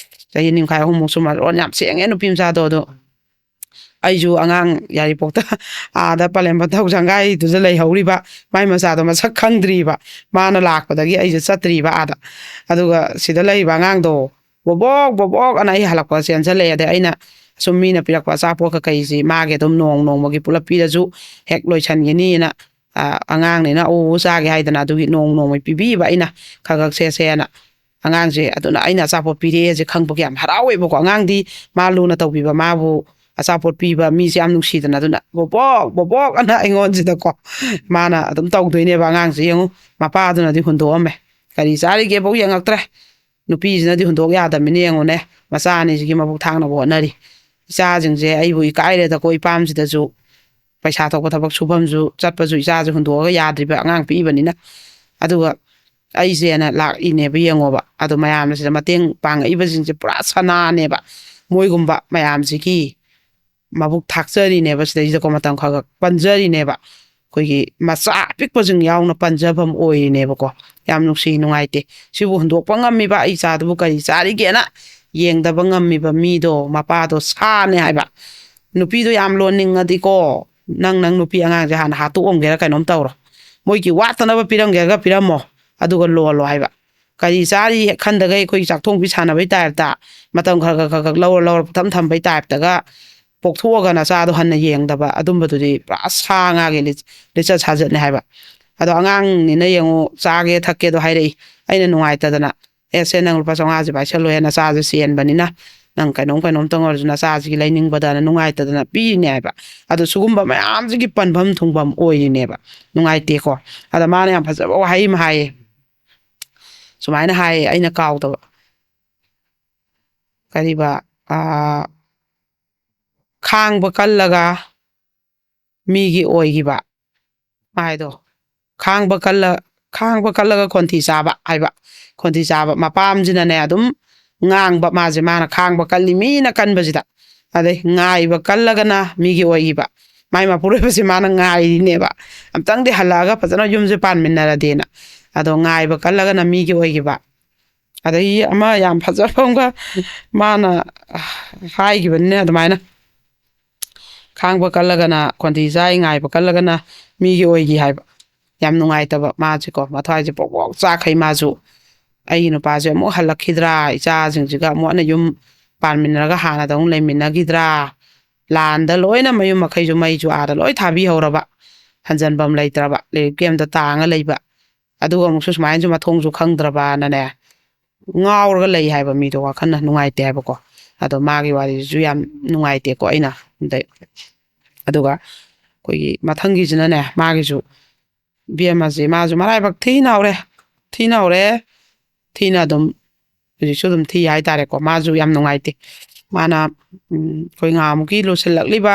ꯆꯍꯤ ꯅꯤꯝꯈꯥꯏ ꯑꯍꯨꯝꯃꯨꯛ ꯁꯨꯝ ꯃꯔꯣꯟ ꯌꯥꯝ ꯁꯦꯡꯉꯦ ꯅꯨꯄꯤ ꯃꯆꯥꯗꯣ꯫ ꯑꯗꯣ ꯑꯩꯁꯨ ꯑꯉꯥꯡ ꯌꯥꯏꯔꯤꯄꯣꯛꯇ ꯑꯥꯗ ꯄꯂꯦꯝ ꯄꯟꯊꯧ ꯁꯪꯒꯥꯏꯗꯨꯗ ꯂꯩꯍꯧꯔꯤꯕ ꯃꯥꯏ ꯃꯆꯥꯗꯣ ꯃꯁꯛ ꯈꯪꯗ꯭ꯔꯤꯕ꯫ ꯃꯥꯅ ꯂꯥꯛꯄꯗꯒꯤ ꯑꯩꯁꯦ ꯆꯠꯇ꯭ꯔꯤꯕ ꯑꯥꯗ꯫ ꯑꯗꯨꯒ ꯁꯤꯗ ꯂꯩꯔꯤꯕ ꯑꯉꯥꯡꯗꯣ ꯕꯣꯕꯣꯛ ꯕꯣꯕꯣꯛ ꯑꯅ ꯑꯩ ꯍꯜꯂꯛꯄ ꯆꯦꯟꯁꯤꯜꯂꯛꯑꯦ꯫ ꯑꯗꯩ ꯑꯩꯅ ꯁꯨꯝ ꯃꯤꯅ ꯄꯤꯔꯛꯄ ꯑꯆꯥꯄꯣꯠ ꯀꯩꯀꯩꯁꯤ ꯃꯥꯒꯤ ꯑꯗꯨꯝ ꯅꯣꯡ ꯅꯣꯡꯃꯒꯤ ꯄꯨꯂꯞ ꯄꯤꯔꯁꯨ ꯍꯦꯛ ꯂꯣꯏꯁꯟꯈꯤꯅꯤꯅ, ꯑ, ꯑꯉꯥꯡꯅꯤꯅ ꯑꯎ ꯑꯎ ꯆꯥꯒꯦ ꯍꯥꯏꯗꯅ ꯑꯗꯨꯒꯤ ꯅꯣꯡ ꯅꯣꯡꯃꯒꯤ ꯄꯤꯕꯤꯕ ꯑꯩꯅ ꯈꯔ ꯈꯔ ꯁꯦꯁꯦꯅ꯫ ꯑꯉꯥꯡꯁꯦ ꯑꯗꯨꯅ ꯑꯩꯅ ꯑꯆꯥꯄꯣꯠ ꯄꯤꯔꯛꯑꯦꯁꯦ ꯈꯪꯕꯒꯤ ꯌꯥꯝ ꯍꯔꯥꯎꯋꯦꯕꯀꯣ꯫ ꯑꯉꯥꯡꯗꯤ ꯃꯥ ꯂꯨꯅ ꯇꯧꯕꯤꯕ, ꯃꯥꯕꯨ ꯑꯆꯥꯄꯣꯠ ꯄꯤꯕ ꯃꯤꯁꯦ ꯌꯥꯝ ꯅꯨꯡꯁꯤꯗꯅ꯫ ꯑꯗꯨꯅ "ꯕꯣꯕꯣꯛ, ꯕꯣꯕꯣꯛ" ꯑꯅ ꯑꯩꯉꯣꯟꯁꯤꯗꯀꯣ ꯃꯥꯅ ꯑꯗꯨꯝ ꯇꯧꯗꯣꯏꯅꯦꯕ꯫ ꯑꯉꯥꯡꯁꯦ ꯌꯦꯡꯉꯨ, ꯃꯄꯥꯗꯨꯅꯗꯤ ꯍꯨꯟꯗꯣꯛꯑꯝꯃꯦ, ꯀꯔꯤ ꯆꯥꯔꯤꯒꯦꯕꯧ ꯌꯦꯡꯉꯛꯇ꯭ꯔꯦ꯫ ꯅꯨꯄꯤꯁꯤꯅꯗꯤ ꯍꯨꯟꯗꯣꯛ ꯌꯥꯗꯕꯅꯤꯅ ꯌꯦꯡꯉꯨꯅꯦ, ꯃꯆꯥ ꯑꯅꯤꯁꯤꯒꯤ ꯃꯕꯨꯛ ꯊꯥꯡꯅꯕ ꯍꯣꯠꯅꯔꯤ꯫ ꯏꯆꯥꯁꯤꯡꯁꯦ ꯑꯩꯕꯨ ꯏꯀꯥꯏꯔꯦꯗꯀꯣ, ꯏꯄꯥꯝꯁꯤꯗꯁꯨ ꯄꯩꯁꯥ ꯊꯣꯛꯄ ꯊꯕꯛ ꯁꯨꯐꯝꯁꯨ ꯆꯠꯄꯁꯨ ꯏꯆꯥꯁꯦ ꯍꯨꯟꯗꯣꯛꯑꯒ ꯌꯥꯗ꯭ꯔꯤꯕ ꯑꯉꯥꯡ ꯄꯤꯛꯏꯕꯅꯤꯅ꯫ ꯑꯗꯨꯒ ꯑꯩꯁꯦꯅ ꯂꯥꯛꯏꯅꯦꯕ, ꯌꯦꯡꯉꯣꯕ꯫ ꯑꯗꯣ ꯃꯌꯥꯝꯅ ꯁꯤꯗ ꯃꯇꯦꯡ ꯄꯥꯡꯉꯛꯏꯕꯁꯤꯡꯁꯦ ꯄꯨꯔꯥ ꯁꯅꯥꯅꯦꯕ꯫ ꯃꯣꯏꯒꯨꯝꯕ ꯃꯌꯥꯝꯁꯤꯒꯤ ꯃꯕꯨꯛ ꯊꯥꯛꯆꯔꯤꯅꯦꯕ, ꯁꯤꯗꯩꯁꯤꯗꯀꯣ ꯃꯇꯝ ꯈꯔ ꯈꯔ ꯄꯟꯖꯔꯤꯅꯦꯕ꯫ ꯑꯩꯈꯣꯏꯒꯤ ꯃꯆꯥ ꯑꯄꯤꯛꯄꯁꯤꯡ ꯌꯥꯎꯅ ꯄꯟꯖꯐꯝ ꯑꯣꯏꯔꯤꯅꯦꯕꯀꯣ꯫ ꯌꯥꯝ ꯅꯨꯡꯁꯤ, ꯅꯨꯡꯉꯥꯏꯇꯦ꯫ ꯁꯤꯕꯨ ꯍꯨꯟꯗꯣꯛꯄ ꯉꯝꯃꯤꯕ ꯑꯩ ꯏꯆꯥꯗꯨꯕꯨ ꯀꯔꯤ ꯆꯥꯔꯤꯒꯦꯅ ꯌꯦꯡꯗꯕ ꯉꯝꯃꯤꯕ ꯃꯤꯗꯣ, ꯃꯄꯥꯗꯣ ꯁꯥꯅꯦ ꯍꯥꯏꯕ꯫ ꯅꯨꯄꯤꯗꯣ ꯌꯥꯝ ꯂꯣꯟꯅꯤꯡꯉꯗꯤꯀꯣ, ꯅꯪ ꯅꯪ ꯅꯨꯄꯤ ꯑꯉꯥꯡꯁꯦ ꯍꯥꯟꯅ ꯍꯥꯠꯇꯣꯛꯑꯝꯒꯦꯔꯥ ꯀꯩꯅꯣꯝ ꯇꯧꯔꯣ꯫ ꯃꯣꯏꯒꯤ ꯋꯥꯠꯇꯅꯕ ꯄꯤꯔꯝꯒꯦꯔꯒ ꯄꯤꯔꯝꯃꯣ, ꯑꯗꯨꯒ ꯂꯣꯜꯂꯣ ꯍꯥꯏꯕ꯫ ꯀꯔꯤ ꯆꯥꯔꯤ ꯍꯦꯛ ꯈꯟꯗꯒꯩ ꯑꯩꯈꯣꯏꯒꯤ ꯆꯥꯛꯊꯣꯡꯕꯤ ꯁꯥꯟꯅꯕꯩ ꯇꯥꯏꯞꯇ, ꯃꯇꯝ ꯈꯔ ꯈꯔ ꯈꯔ ꯈꯔ ꯂꯧꯔ ꯂꯧꯔ ꯄꯨꯊꯝ ꯊꯝꯕꯩ ꯇꯥꯏꯞꯇꯒ ꯄꯣꯛꯊꯣꯛꯑꯒ ꯅꯆꯥꯗꯣ ꯍꯟꯅ ꯌꯦꯡꯗꯕ, ꯑꯗꯨꯝꯕꯗꯨꯗꯤ ꯄꯨꯔꯥ ꯁꯥ ꯉꯥꯒꯤ ꯂꯤꯆ-, ꯂꯤꯆꯠ ꯁꯥꯖꯠꯅꯦ ꯍꯥꯏꯕ꯫ ꯑꯗꯣ ꯑꯉꯥꯡꯅꯤꯅ ꯌꯦꯡꯉꯨ, ꯆꯥꯒꯦ ꯊꯛꯀꯦꯗꯣ ꯍꯥꯏꯔꯛꯏ, ꯑꯩꯅ ꯅꯨꯡꯉꯥꯏꯇꯗꯅ, "ꯑꯦ, ꯁꯦ, ꯅꯪ ꯂꯨꯄꯥ ꯆꯥꯝꯃꯉꯥꯁꯦ ꯄꯥꯏꯁꯜꯂꯨꯍꯦ, ꯅꯆꯥꯁꯦ ꯆꯦꯟꯕꯅꯤꯅ, ꯅꯪ ꯀꯩꯅꯣꯝ ꯀꯩꯅꯣꯝꯇꯪ ꯑꯣꯏꯔꯁꯨ ꯅꯆꯥꯁꯤꯒꯤ ꯂꯩꯅꯤꯡꯕꯗꯅ ꯅꯨꯡꯉꯥꯏꯇꯗꯅ ꯄꯤꯔꯤꯅꯦ" ꯍꯥꯏꯕ꯫ ꯑꯗꯣ ꯁꯤꯒꯨꯝꯕ ꯃꯌꯥꯝꯁꯤꯒꯤ ꯄꯟꯐꯝ ꯊꯨꯡꯐꯝ ꯑꯣꯏꯔꯤꯅꯦꯕ꯫ ꯅꯨꯡꯉꯥꯏꯇꯦꯀꯣ꯫ ꯑꯗ ꯃꯥꯅ ꯌꯥꯝ ꯐꯖꯕ ꯋꯥꯍꯩ ꯑꯃ ꯍꯥꯏꯌꯦ꯫ ꯁꯨꯃꯥꯏꯅ ꯍꯥꯏꯌꯦ, ꯑꯩꯅ ꯀꯥꯎꯗꯕ꯫ ꯀꯔꯤꯕ? ꯑꯥ, "ꯈꯥꯡꯕ ꯀꯜꯂꯒ ꯃꯤꯒꯤ ꯑꯣꯏꯈꯤꯕ" ꯍꯥꯏꯗꯣ꯫ "ꯈꯥꯡꯕ ꯀꯜꯂ-, ꯈꯥꯡꯕ ꯀꯜꯂꯒ ꯈꯣꯟꯊꯤ ꯆꯥꯕ" ꯍꯥꯏꯕ꯫ ꯈꯣꯟꯊꯤ ꯆꯥꯕ꯫ ꯃꯄꯥꯝꯁꯤꯅꯅꯦ ꯑꯗꯨꯝ ꯉꯥꯡꯕ, ꯃꯥꯁꯦ, ꯃꯥꯅ ꯈꯥꯡꯕ ꯀꯜꯂꯤ, ꯃꯤꯅ ꯀꯟꯕꯁꯤꯗ꯫ ꯑꯗꯩ ꯉꯥꯏꯕ ꯀꯜꯂꯒꯅ ꯃꯤꯒꯤ ꯑꯣꯏꯈꯤꯕ꯫ ꯃꯥꯏ ꯃꯄꯨꯔꯣꯏꯕꯁꯦ ꯃꯥꯅ ꯉꯥꯏꯔꯤꯅꯦꯕ, "ꯑꯝꯇꯪꯗꯤ ꯍꯜꯂꯛꯑꯒ ꯐꯖꯅ ꯌꯨꯝꯁꯦ ꯄꯥꯟꯃꯤꯟꯅꯔꯗꯤꯅ"꯫ ꯑꯗꯣ ꯉꯥꯏꯕ ꯀꯜꯂꯒꯅ ꯃꯤꯒꯤ ꯑꯣꯏꯈꯤꯕ꯫ ꯑꯗꯒꯤ ꯑꯃ ꯌꯥꯝ ꯐꯖꯕ ꯑꯃꯒ ꯃꯥꯅ ꯍꯥꯏꯈꯤꯕꯅꯤꯅꯦ ꯑꯗꯨꯃꯥꯏꯅ, "ꯈꯥꯡꯕ ꯀꯜꯂꯒꯅ ꯈꯣꯟꯊꯤ ꯆꯥꯏ, ꯉꯥꯏꯕ ꯀꯜꯂꯒꯅ ꯃꯤꯒꯤ ꯑꯣꯏꯈꯤ" ꯍꯥꯏꯕ꯫ ꯌꯥꯝ ꯅꯨꯡꯉꯥꯏꯇꯕ ꯃꯥꯁꯦꯀꯣ, ꯃꯊ꯭ꯋꯥꯏꯁꯦ ꯄꯣꯛ ꯄꯣꯛ ꯆꯥꯛꯈꯩ ꯃꯥꯁꯨ꯫ "ꯑꯩꯒꯤ ꯅꯨꯄꯥꯁꯦ ꯑꯃꯨꯛ ꯍꯜꯂꯛꯈꯤꯗ꯭ꯔꯥ, ꯏꯆꯥꯁꯤꯡꯁꯤꯒ ꯑꯃꯨꯛ ꯍꯟꯅ ꯌꯨꯝ ꯄꯥꯟꯃꯤꯟꯅꯔꯒ ꯍꯥꯟꯅꯗꯧꯅ ꯂꯩꯃꯤꯟꯅꯈꯤꯗ꯭ꯔꯥ?" ꯂꯥꯟꯗ ꯂꯣꯏꯅ ꯃꯌꯨꯝ ꯃꯈꯩꯁꯨ ꯃꯩꯁꯨ ꯑꯥꯗ ꯂꯣꯏ ꯊꯥꯕꯤꯍꯧꯔꯕ, ꯍꯟꯖꯟꯐꯝ ꯂꯩꯇ꯭ꯔꯕ, ꯂꯤꯔꯤꯞ ꯀꯦꯝꯗ ꯇꯥꯡꯉ ꯂꯩꯕ꯫ ꯑꯗꯨꯒ ꯑꯃꯨꯛꯁꯨ ꯁꯨꯃꯥꯏꯅꯁꯨ ꯃꯊꯣꯡꯁꯨ ꯈꯪꯗ꯭ꯔꯕꯅꯅꯦ, ꯉꯥꯎꯔꯒ ꯂꯩ ꯍꯥꯏꯕ ꯃꯤꯗꯣ, ꯋꯥꯈꯜꯅ ꯅꯨꯡꯉꯥꯏꯇꯦ ꯍꯥꯏꯕꯀꯣ꯫ ꯑꯗꯣ ꯃꯥꯒꯤ ꯋꯥꯔꯤꯁꯤꯁꯨ ꯌꯥꯝ ꯅꯨꯡꯉꯥꯏꯇꯦꯀꯣ꯫ ꯑꯩꯅ ꯑꯗꯩ, ꯑꯗꯨꯒ ꯑꯩꯈꯣꯏꯒꯤ ꯃꯊꯪꯒꯤꯁꯤꯅꯅꯦ, ꯃꯥꯒꯤꯁꯨ, ꯏꯕꯦꯝꯃꯁꯦ, ꯃꯥꯁꯨ ꯃꯔꯥꯏꯕꯛ ꯊꯤꯅ ꯍꯧꯔꯦ, ꯊꯤꯅ ꯍꯧꯔꯦ, ꯊꯤꯅ ꯑꯗꯨꯝ, ꯍꯧꯖꯤꯛꯁꯨ ꯑꯗꯨꯝ ꯊꯤ ꯍꯥꯏꯇꯥꯔꯦꯀꯣ꯫ ꯃꯥꯁꯨ ꯌꯥꯝ ꯅꯨꯡꯉꯥꯏꯇꯦ꯫ ꯃꯥꯅ, ꯎꯝ, ꯑꯩꯈꯣꯏ ꯉꯍꯥꯟꯃꯨꯛꯀꯤ ꯂꯣꯏꯁꯤꯜꯂꯛꯂꯤꯕ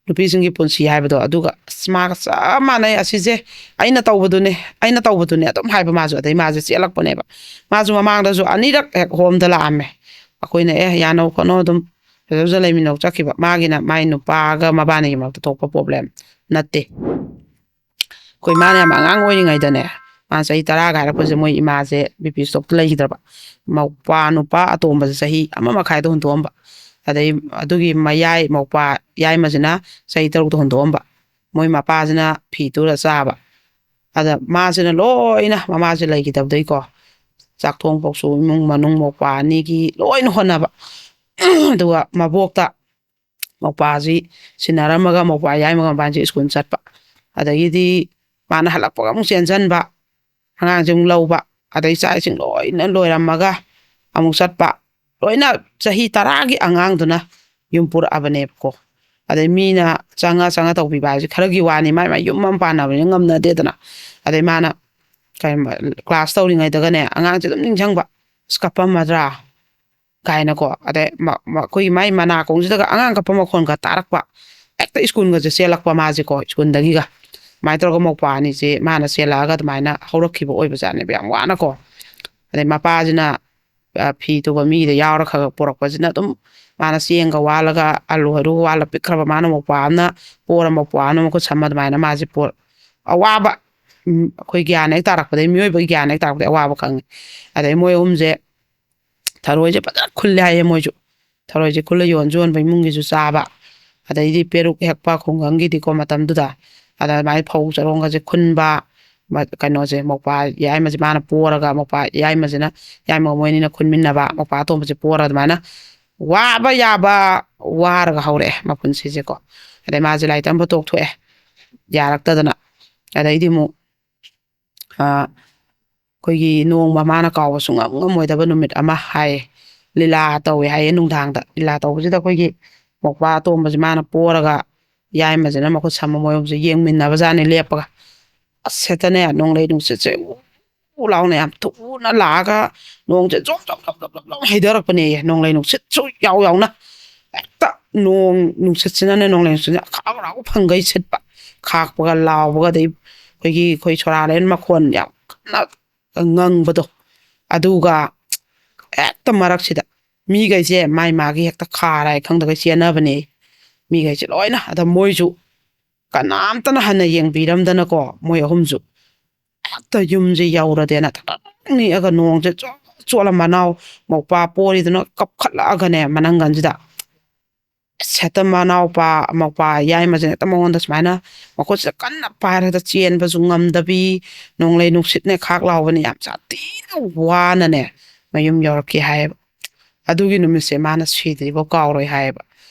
ꯅꯨꯄꯤꯁꯤꯡꯒꯤ ꯄꯨꯟꯁꯤ ꯍꯥꯏꯕꯗꯣ, ꯑꯗꯨꯒ ꯑꯁ, ꯃꯥꯒ ꯆꯞ ꯃꯥꯟꯅꯩ, "ꯑꯁꯤꯁꯦ ꯑꯩꯅ ꯇꯧꯕꯗꯨꯅꯦ, ꯑꯩꯅ ꯇꯧꯕꯗꯨꯅꯦ" ꯑꯗꯨꯝ ꯍꯥꯏꯕ ꯃꯥꯁꯨ꯫ ꯑꯗꯩ ꯃꯥꯁꯦ ꯆꯦꯜꯂꯛꯄꯅꯦꯕ꯫ ꯃꯥꯁꯨ ꯃꯃꯥꯡꯗꯁꯨ ꯑꯅꯤꯔꯛ ꯍꯦꯛ ꯍꯣꯝꯗ ꯂꯥꯛꯑꯝꯃꯦ꯫ ꯑꯩꯈꯣꯏꯅ, "ꯑꯦ, ꯌꯥꯅꯧ ꯈꯣꯠꯅꯧ, ꯑꯗꯨꯝ ꯐꯖ ꯐꯖ ꯂꯩꯃꯤꯟꯅꯧ" ꯆꯠꯈꯤꯕ꯫ ꯃꯥꯒꯤꯅ ꯃꯥꯏ ꯅꯨꯄꯥꯒ ꯃꯕꯥꯅꯤꯒꯤ ꯃꯔꯛꯇ ꯊꯣꯛꯄ ꯄ꯭ꯔꯣꯕ꯭ꯂꯦꯝ ꯅꯠꯇꯦ꯫ ꯑꯩꯈꯣꯏ ꯃꯥꯅ ꯌꯥꯝ ꯑꯉꯥꯡ ꯑꯣꯏꯔꯤꯉꯩꯗꯅꯦ, ꯃꯥ ꯆꯍꯤ ꯇꯔꯥꯒ ꯍꯥꯏꯔꯛꯄꯁꯦ ꯃꯣꯏ ꯏꯃꯥꯁꯦ ꯕꯤ ꯄꯤ ꯏꯁꯇꯣꯛꯇ ꯂꯩꯈꯤꯗ꯭ꯔꯕ꯫ ꯃꯧꯄ꯭ꯋꯥ ꯅꯨꯄꯥ ꯑꯇꯣꯝꯕꯁꯦ ꯆꯍꯤ ꯑꯃ ꯃꯈꯥꯏꯗ ꯍꯨꯟꯗꯣꯛꯑꯝꯕ꯫ ꯑꯗꯩ ꯑꯗꯨꯒꯤ ꯃꯌꯥꯏ ꯃꯧꯄ꯭ꯋꯥ ꯌꯥꯏꯃꯁꯤꯅ ꯆꯍꯤ ꯇꯔꯨꯛꯇ ꯍꯨꯟꯗꯣꯛꯑꯝꯕ꯫ ꯃꯣꯏ ꯃꯄꯥꯁꯤꯅ ꯐꯤ ꯇꯨꯔ ꯆꯥꯕ꯫ ꯑꯗ ꯃꯥꯁꯤꯅ ꯂꯣꯏꯅ, ꯃꯃꯥꯁꯦ ꯂꯩꯈꯤꯗꯕꯗꯒꯤꯀꯣ, ꯆꯥꯛ ꯊꯣꯡ ꯐꯥꯎꯁꯨ ꯏꯃꯨꯡ ꯃꯅꯨꯡ ꯃꯧꯄ꯭ꯋꯥ ꯑꯅꯤꯒꯤ ꯂꯣꯏꯅ ꯍꯣꯠꯅꯕ꯫ ꯑꯗꯨꯒ ꯃꯕꯣꯛꯇ ꯃꯧꯄ꯭ꯋꯥꯁꯤ ꯁꯤꯟꯅꯔꯝꯃꯒ ꯃꯧꯄ꯭ꯋꯥ ꯌꯥꯏꯃꯒ ꯃꯕꯥꯅꯤꯁꯤ ꯁ꯭ꯀꯨꯜ ꯆꯠꯄ꯫ ꯑꯗꯒꯤꯗꯤ ꯃꯥꯅ ꯍꯜꯂꯛꯄꯒ ꯑꯃꯨꯛ ꯆꯦꯟꯁꯤꯟꯕ, ꯑꯉꯥꯡꯁꯦ ꯑꯃꯨꯛ ꯂꯧꯕ, ꯑꯗꯩ ꯆꯥꯛ ꯏꯁꯤꯡ ꯂꯣꯏꯅ ꯂꯣꯏꯔꯝꯃꯒ ꯑꯃꯨꯛ ꯆꯠꯄ꯫ ꯂꯣꯏꯅ ꯆꯍꯤ ꯇꯔꯥꯒꯤ ꯑꯉꯥꯡꯗꯨꯅ ꯌꯨꯝ ꯄꯨꯔꯛꯑꯕꯅꯦꯕꯀꯣ꯫ ꯑꯗꯩ ꯃꯤꯅ ꯆꯪꯉ ꯆꯪꯉ ꯇꯧꯕꯤꯕ ꯍꯥꯏꯁꯦ ꯈꯔꯒꯤ ꯋꯥꯅꯤ, ꯃꯥꯏ ꯃꯥꯏ ꯌꯨꯝ ꯑꯃ ꯄꯥꯟꯅꯕꯅꯤꯅ ꯉꯝꯅꯗꯦꯗꯅ꯫ ꯑꯗꯩ ꯃꯥꯅ ꯀꯩ, ꯀ꯭ꯂꯥꯁ ꯇꯧꯔꯤꯉꯩꯗꯒꯅꯦ ꯑꯉꯥꯡꯁꯦ ꯑꯗꯨꯝ ꯅꯤꯡꯁꯤꯡꯕ, "ꯑꯁ, ꯀꯞꯄꯝꯃꯗ꯭ꯔꯥ?" ꯀꯥꯏꯅꯀꯣ꯫ ꯑꯗꯩ ꯃ-, ꯃ-, ꯑꯩꯈꯣꯏꯒꯤ ꯃꯥꯏ ꯃꯅꯥꯀꯣꯡꯁꯤꯗꯒ ꯑꯉꯥꯡ ꯀꯞꯄ ꯃꯈꯣꯟꯒ ꯇꯥꯔꯛꯄ, ꯍꯦꯛꯇ ꯁ꯭ꯀꯨꯜꯒꯁꯦ ꯆꯦꯜꯂꯛꯄ ꯃꯥꯁꯦꯀꯣ, ꯁ꯭ꯀꯨꯜꯗꯒꯤꯒ꯫ ꯑꯗꯨꯃꯥꯏꯅ ꯇꯧꯔꯒ ꯃꯧꯄ꯭ꯋꯥ ꯑꯅꯤꯁꯦ ꯃꯥꯅ ꯆꯦꯜꯂꯛꯑꯒ ꯑꯗꯨꯃꯥꯏꯅ ꯍꯧꯔꯛꯈꯤꯕ ꯑꯣꯏꯕꯖꯥꯠꯅꯦꯕ, ꯌꯥꯝ ꯋꯥꯅꯀꯣ꯫ ꯑꯗꯩ ꯃꯄꯥꯁꯤꯅ, ꯑ, ꯐꯤ ꯇꯨꯕ ꯃꯤꯗ ꯌꯥꯎꯔ ꯈꯔ ꯈꯔ ꯄꯨꯔꯛꯄꯁꯤꯅ ꯑꯗꯨꯝ ꯃꯥꯅ ꯆꯦꯡꯒ ꯋꯥꯜꯂꯒ, ꯑꯂꯨ ꯍꯩꯔꯨꯒ ꯋꯥꯜꯂ ꯄꯤꯛꯈ꯭ꯔꯕ ꯃꯥꯅ ꯃꯧꯄ꯭ꯋꯥ ꯑꯃꯅ ꯄꯣꯔ, ꯃꯧꯄ꯭ꯋꯥ ꯑꯃꯅ ꯃꯈꯨꯠ ꯁꯝꯃ ꯑꯗꯨꯃꯥꯏꯅ ꯃꯥꯁꯦ ꯄꯣꯔ-, ꯑꯋꯥꯕ, ꯎꯝ, ꯑꯩꯈꯣꯏ ꯒ꯭ꯌꯥꯟ ꯍꯦꯛ ꯇꯥꯔꯛꯄꯗꯒꯤ, ꯃꯤꯑꯣꯏꯕꯒꯤ ꯒ꯭ꯌꯥꯟ ꯍꯦꯛ ꯇꯥꯔꯛꯄꯗꯒꯤ ꯑꯋꯥꯕ ꯈꯪꯉꯤ꯫ ꯑꯗꯩ ꯃꯣꯏ ꯑꯍꯨꯝꯁꯦ ꯊꯔꯣꯏꯁꯦ ꯐꯖꯅ ꯈꯨꯜꯂꯦ ꯍꯥꯏꯌꯦ ꯃꯣꯏꯁꯨ꯫ ꯊꯔꯣꯏꯁꯦ ꯈꯨꯜꯂ ꯌꯣꯟꯁꯨ ꯌꯣꯟꯕ, ꯏꯃꯨꯡꯒꯤꯁꯨ ꯆꯥꯕ, ꯑꯗꯩꯗꯤ ꯄꯦꯔꯨꯛ ꯍꯦꯛꯄ ꯈꯨꯡꯒꯪꯒꯤꯗꯤꯀꯣ ꯃꯇꯝꯗꯨꯗ꯫ ꯑꯗ ꯑꯗꯨꯃꯥꯏꯅ ꯐꯧ ꯆꯔꯣꯡꯒꯁꯦ ꯈꯨꯟꯕ, ꯃ-, ꯀꯩꯅꯣꯁꯦ, ꯃꯧꯄ꯭ꯋꯥ ꯌꯥꯏꯃꯁꯦ ꯃꯥꯅ ꯄꯣꯔꯒ, ꯃꯧꯄ꯭ꯋꯥ ꯌꯥꯏꯃꯁꯤꯅ, ꯌꯥꯏꯃꯒ ꯃꯣꯏ ꯑꯅꯤꯅ ꯈꯨꯟꯃꯤꯟꯅꯕ, ꯃꯧꯄ꯭ꯋꯥ ꯑꯇꯣꯝꯕꯁꯦ ꯄꯣꯔꯒ ꯑꯗꯨꯃꯥꯏꯅ ꯋꯥꯕ ꯌꯥꯕ ꯋꯥꯔꯒ ꯍꯧꯔꯛꯑꯦ ꯃꯄꯨꯟꯁꯤꯁꯦꯀꯣ꯫ ꯑꯗꯩ ꯃꯥꯁꯦ ꯂꯥꯏꯔꯤꯛ ꯇꯝꯕ ꯇꯣꯛꯊꯣꯛꯑꯦ, ꯌꯥꯔꯛꯇꯗꯅ꯫ ꯑꯗꯩꯗꯤ ꯑꯃꯨꯛ, ꯑ, ꯑꯩꯈꯣꯏꯒꯤ ꯅꯣꯡꯃ ꯃꯥꯅ ꯀꯥꯎꯕ ꯁꯨꯡꯉꯝ ꯉꯝꯃꯣꯏꯗꯕ ꯅꯨꯃꯤꯠ ꯑꯃ ꯍꯥꯏꯌꯦ, ꯂꯤꯂꯥ ꯇꯧꯋꯦ ꯍꯥꯏꯌꯦ ꯅꯨꯡꯗꯥꯡꯗ꯫ ꯂꯤꯂꯥ ꯇꯧꯕꯁꯤꯗ ꯑꯩꯈꯣꯏꯒꯤ ꯃꯧꯄ꯭ꯋꯥ ꯑꯇꯣꯝꯕꯁꯦ ꯃꯥꯅ ꯄꯣꯔꯒ ꯌꯥꯏꯃꯁꯤꯅ ꯃꯈꯨꯠ ꯁꯝꯃ ꯃꯣꯏ ꯑꯍꯨꯝꯁꯦ ꯌꯦꯡꯃꯤꯟꯅꯕꯖꯥꯠꯅꯤ ꯂꯦꯞꯄꯒ꯫ ꯑꯁ, ꯍꯦꯛꯇꯅꯦ, ꯅꯣꯡꯂꯩ ꯅꯨꯡꯁꯤꯠꯁꯦ ꯎ ꯎ ꯂꯥꯎꯅ ꯌꯥꯝ ꯊꯨꯅ ꯂꯥꯛꯑꯒ ꯅꯣꯡꯁꯦ ꯖꯣꯝ ꯖꯣꯝ ꯖꯣꯝ ꯖꯣꯝ ꯖꯣꯝ ꯖꯣꯝ ꯍꯩꯊꯔꯛꯄꯅꯦꯌꯦ, ꯅꯣꯡꯂꯩ ꯅꯨꯡꯁꯤꯠꯁꯨ ꯌꯥꯎ ꯌꯥꯎꯅ꯫ ꯍꯦꯛꯇ ꯅꯣꯡ ꯅꯨꯡꯁꯤꯠꯁꯤꯅꯅꯦ, ꯅꯣꯡꯂꯩ ꯅꯨꯡꯁꯤꯠꯁꯤꯅ ꯈꯥꯎ ꯂꯥꯎ ꯐꯪꯒꯩ ꯁꯤꯠꯄ, ꯈꯥꯛꯄꯒ ꯂꯥꯎꯕꯒ, ꯑꯗꯩ ꯑꯩꯈꯣꯏꯒꯤ, ꯑꯩꯈꯣꯏ ꯁꯣꯔꯥ ꯂꯦꯟ ꯃꯈꯣꯟ ꯌꯥꯝ ꯀꯟꯅ ꯉꯪꯕꯗꯣ꯫ ꯑꯗꯨꯒ ꯍꯦꯛꯇ ꯃꯔꯛꯁꯤꯗ ꯃꯤꯈꯩꯁꯦ ꯃꯥꯏ ꯃꯥꯒꯤ ꯍꯦꯛꯇ ꯈꯥꯔꯦ ꯈꯪꯗꯒꯩ ꯆꯦꯟꯅꯕꯅꯦ, ꯃꯤꯈꯩꯁꯦ ꯂꯣꯏꯅ꯫ ꯑꯗ ꯃꯣꯏꯁꯨ ꯀꯅꯥꯝꯇꯅ ꯍꯟꯅ ꯌꯦꯡꯕꯤꯔꯝꯗꯅꯀꯣ, ꯃꯣꯏ ꯑꯍꯨꯝꯁꯨ ꯍꯦꯛꯇ ꯌꯨꯝꯁꯦ ꯌꯧꯔꯗꯦꯅ ꯊꯛ ꯊꯛ ꯅꯤꯛꯑꯒ ꯅꯣꯡꯁꯦ ꯆꯣꯠ ꯆꯣꯠꯂ ꯃꯅꯥꯎ ꯃꯧꯄꯥ ꯄꯣꯔꯤꯗꯨꯅ ꯀꯞꯈꯠꯂꯛꯑꯒꯅꯦ ꯃꯅꯪꯒꯟꯁꯤꯗ꯫ ꯍꯦꯛꯇ ꯃꯅꯥꯎꯄꯥ ꯃꯧꯄꯥ ꯌꯥꯏꯃꯁꯦ ꯍꯦꯛꯇ ꯃꯉꯣꯟꯗ ꯁꯨꯃꯥꯏꯅ ꯃꯈꯨꯠꯁꯤꯗ ꯀꯟꯅ ꯄꯥꯏꯔꯒ ꯆꯦꯟꯕꯁꯨ ꯉꯝꯗꯕꯤ, ꯅꯣꯡꯂꯩ ꯅꯨꯡꯁꯤꯠꯅꯦ ꯈꯥꯛ ꯂꯥꯎꯕꯅꯦ, ꯌꯥꯝ ꯁꯥꯊꯤꯅ ꯋꯥꯅꯅꯦ ꯃꯌꯨꯝ ꯌꯧꯔꯛꯈꯤ ꯍꯥꯏꯌꯦꯕ꯫ ꯑꯗꯨꯒꯤ ꯅꯨꯃꯤꯠꯁꯦ ꯃꯥꯅ ꯁꯤꯗ꯭ꯔꯤꯐꯥꯎ ꯀꯥꯎꯔꯣꯏ ꯍꯥꯏꯌꯦꯕ꯫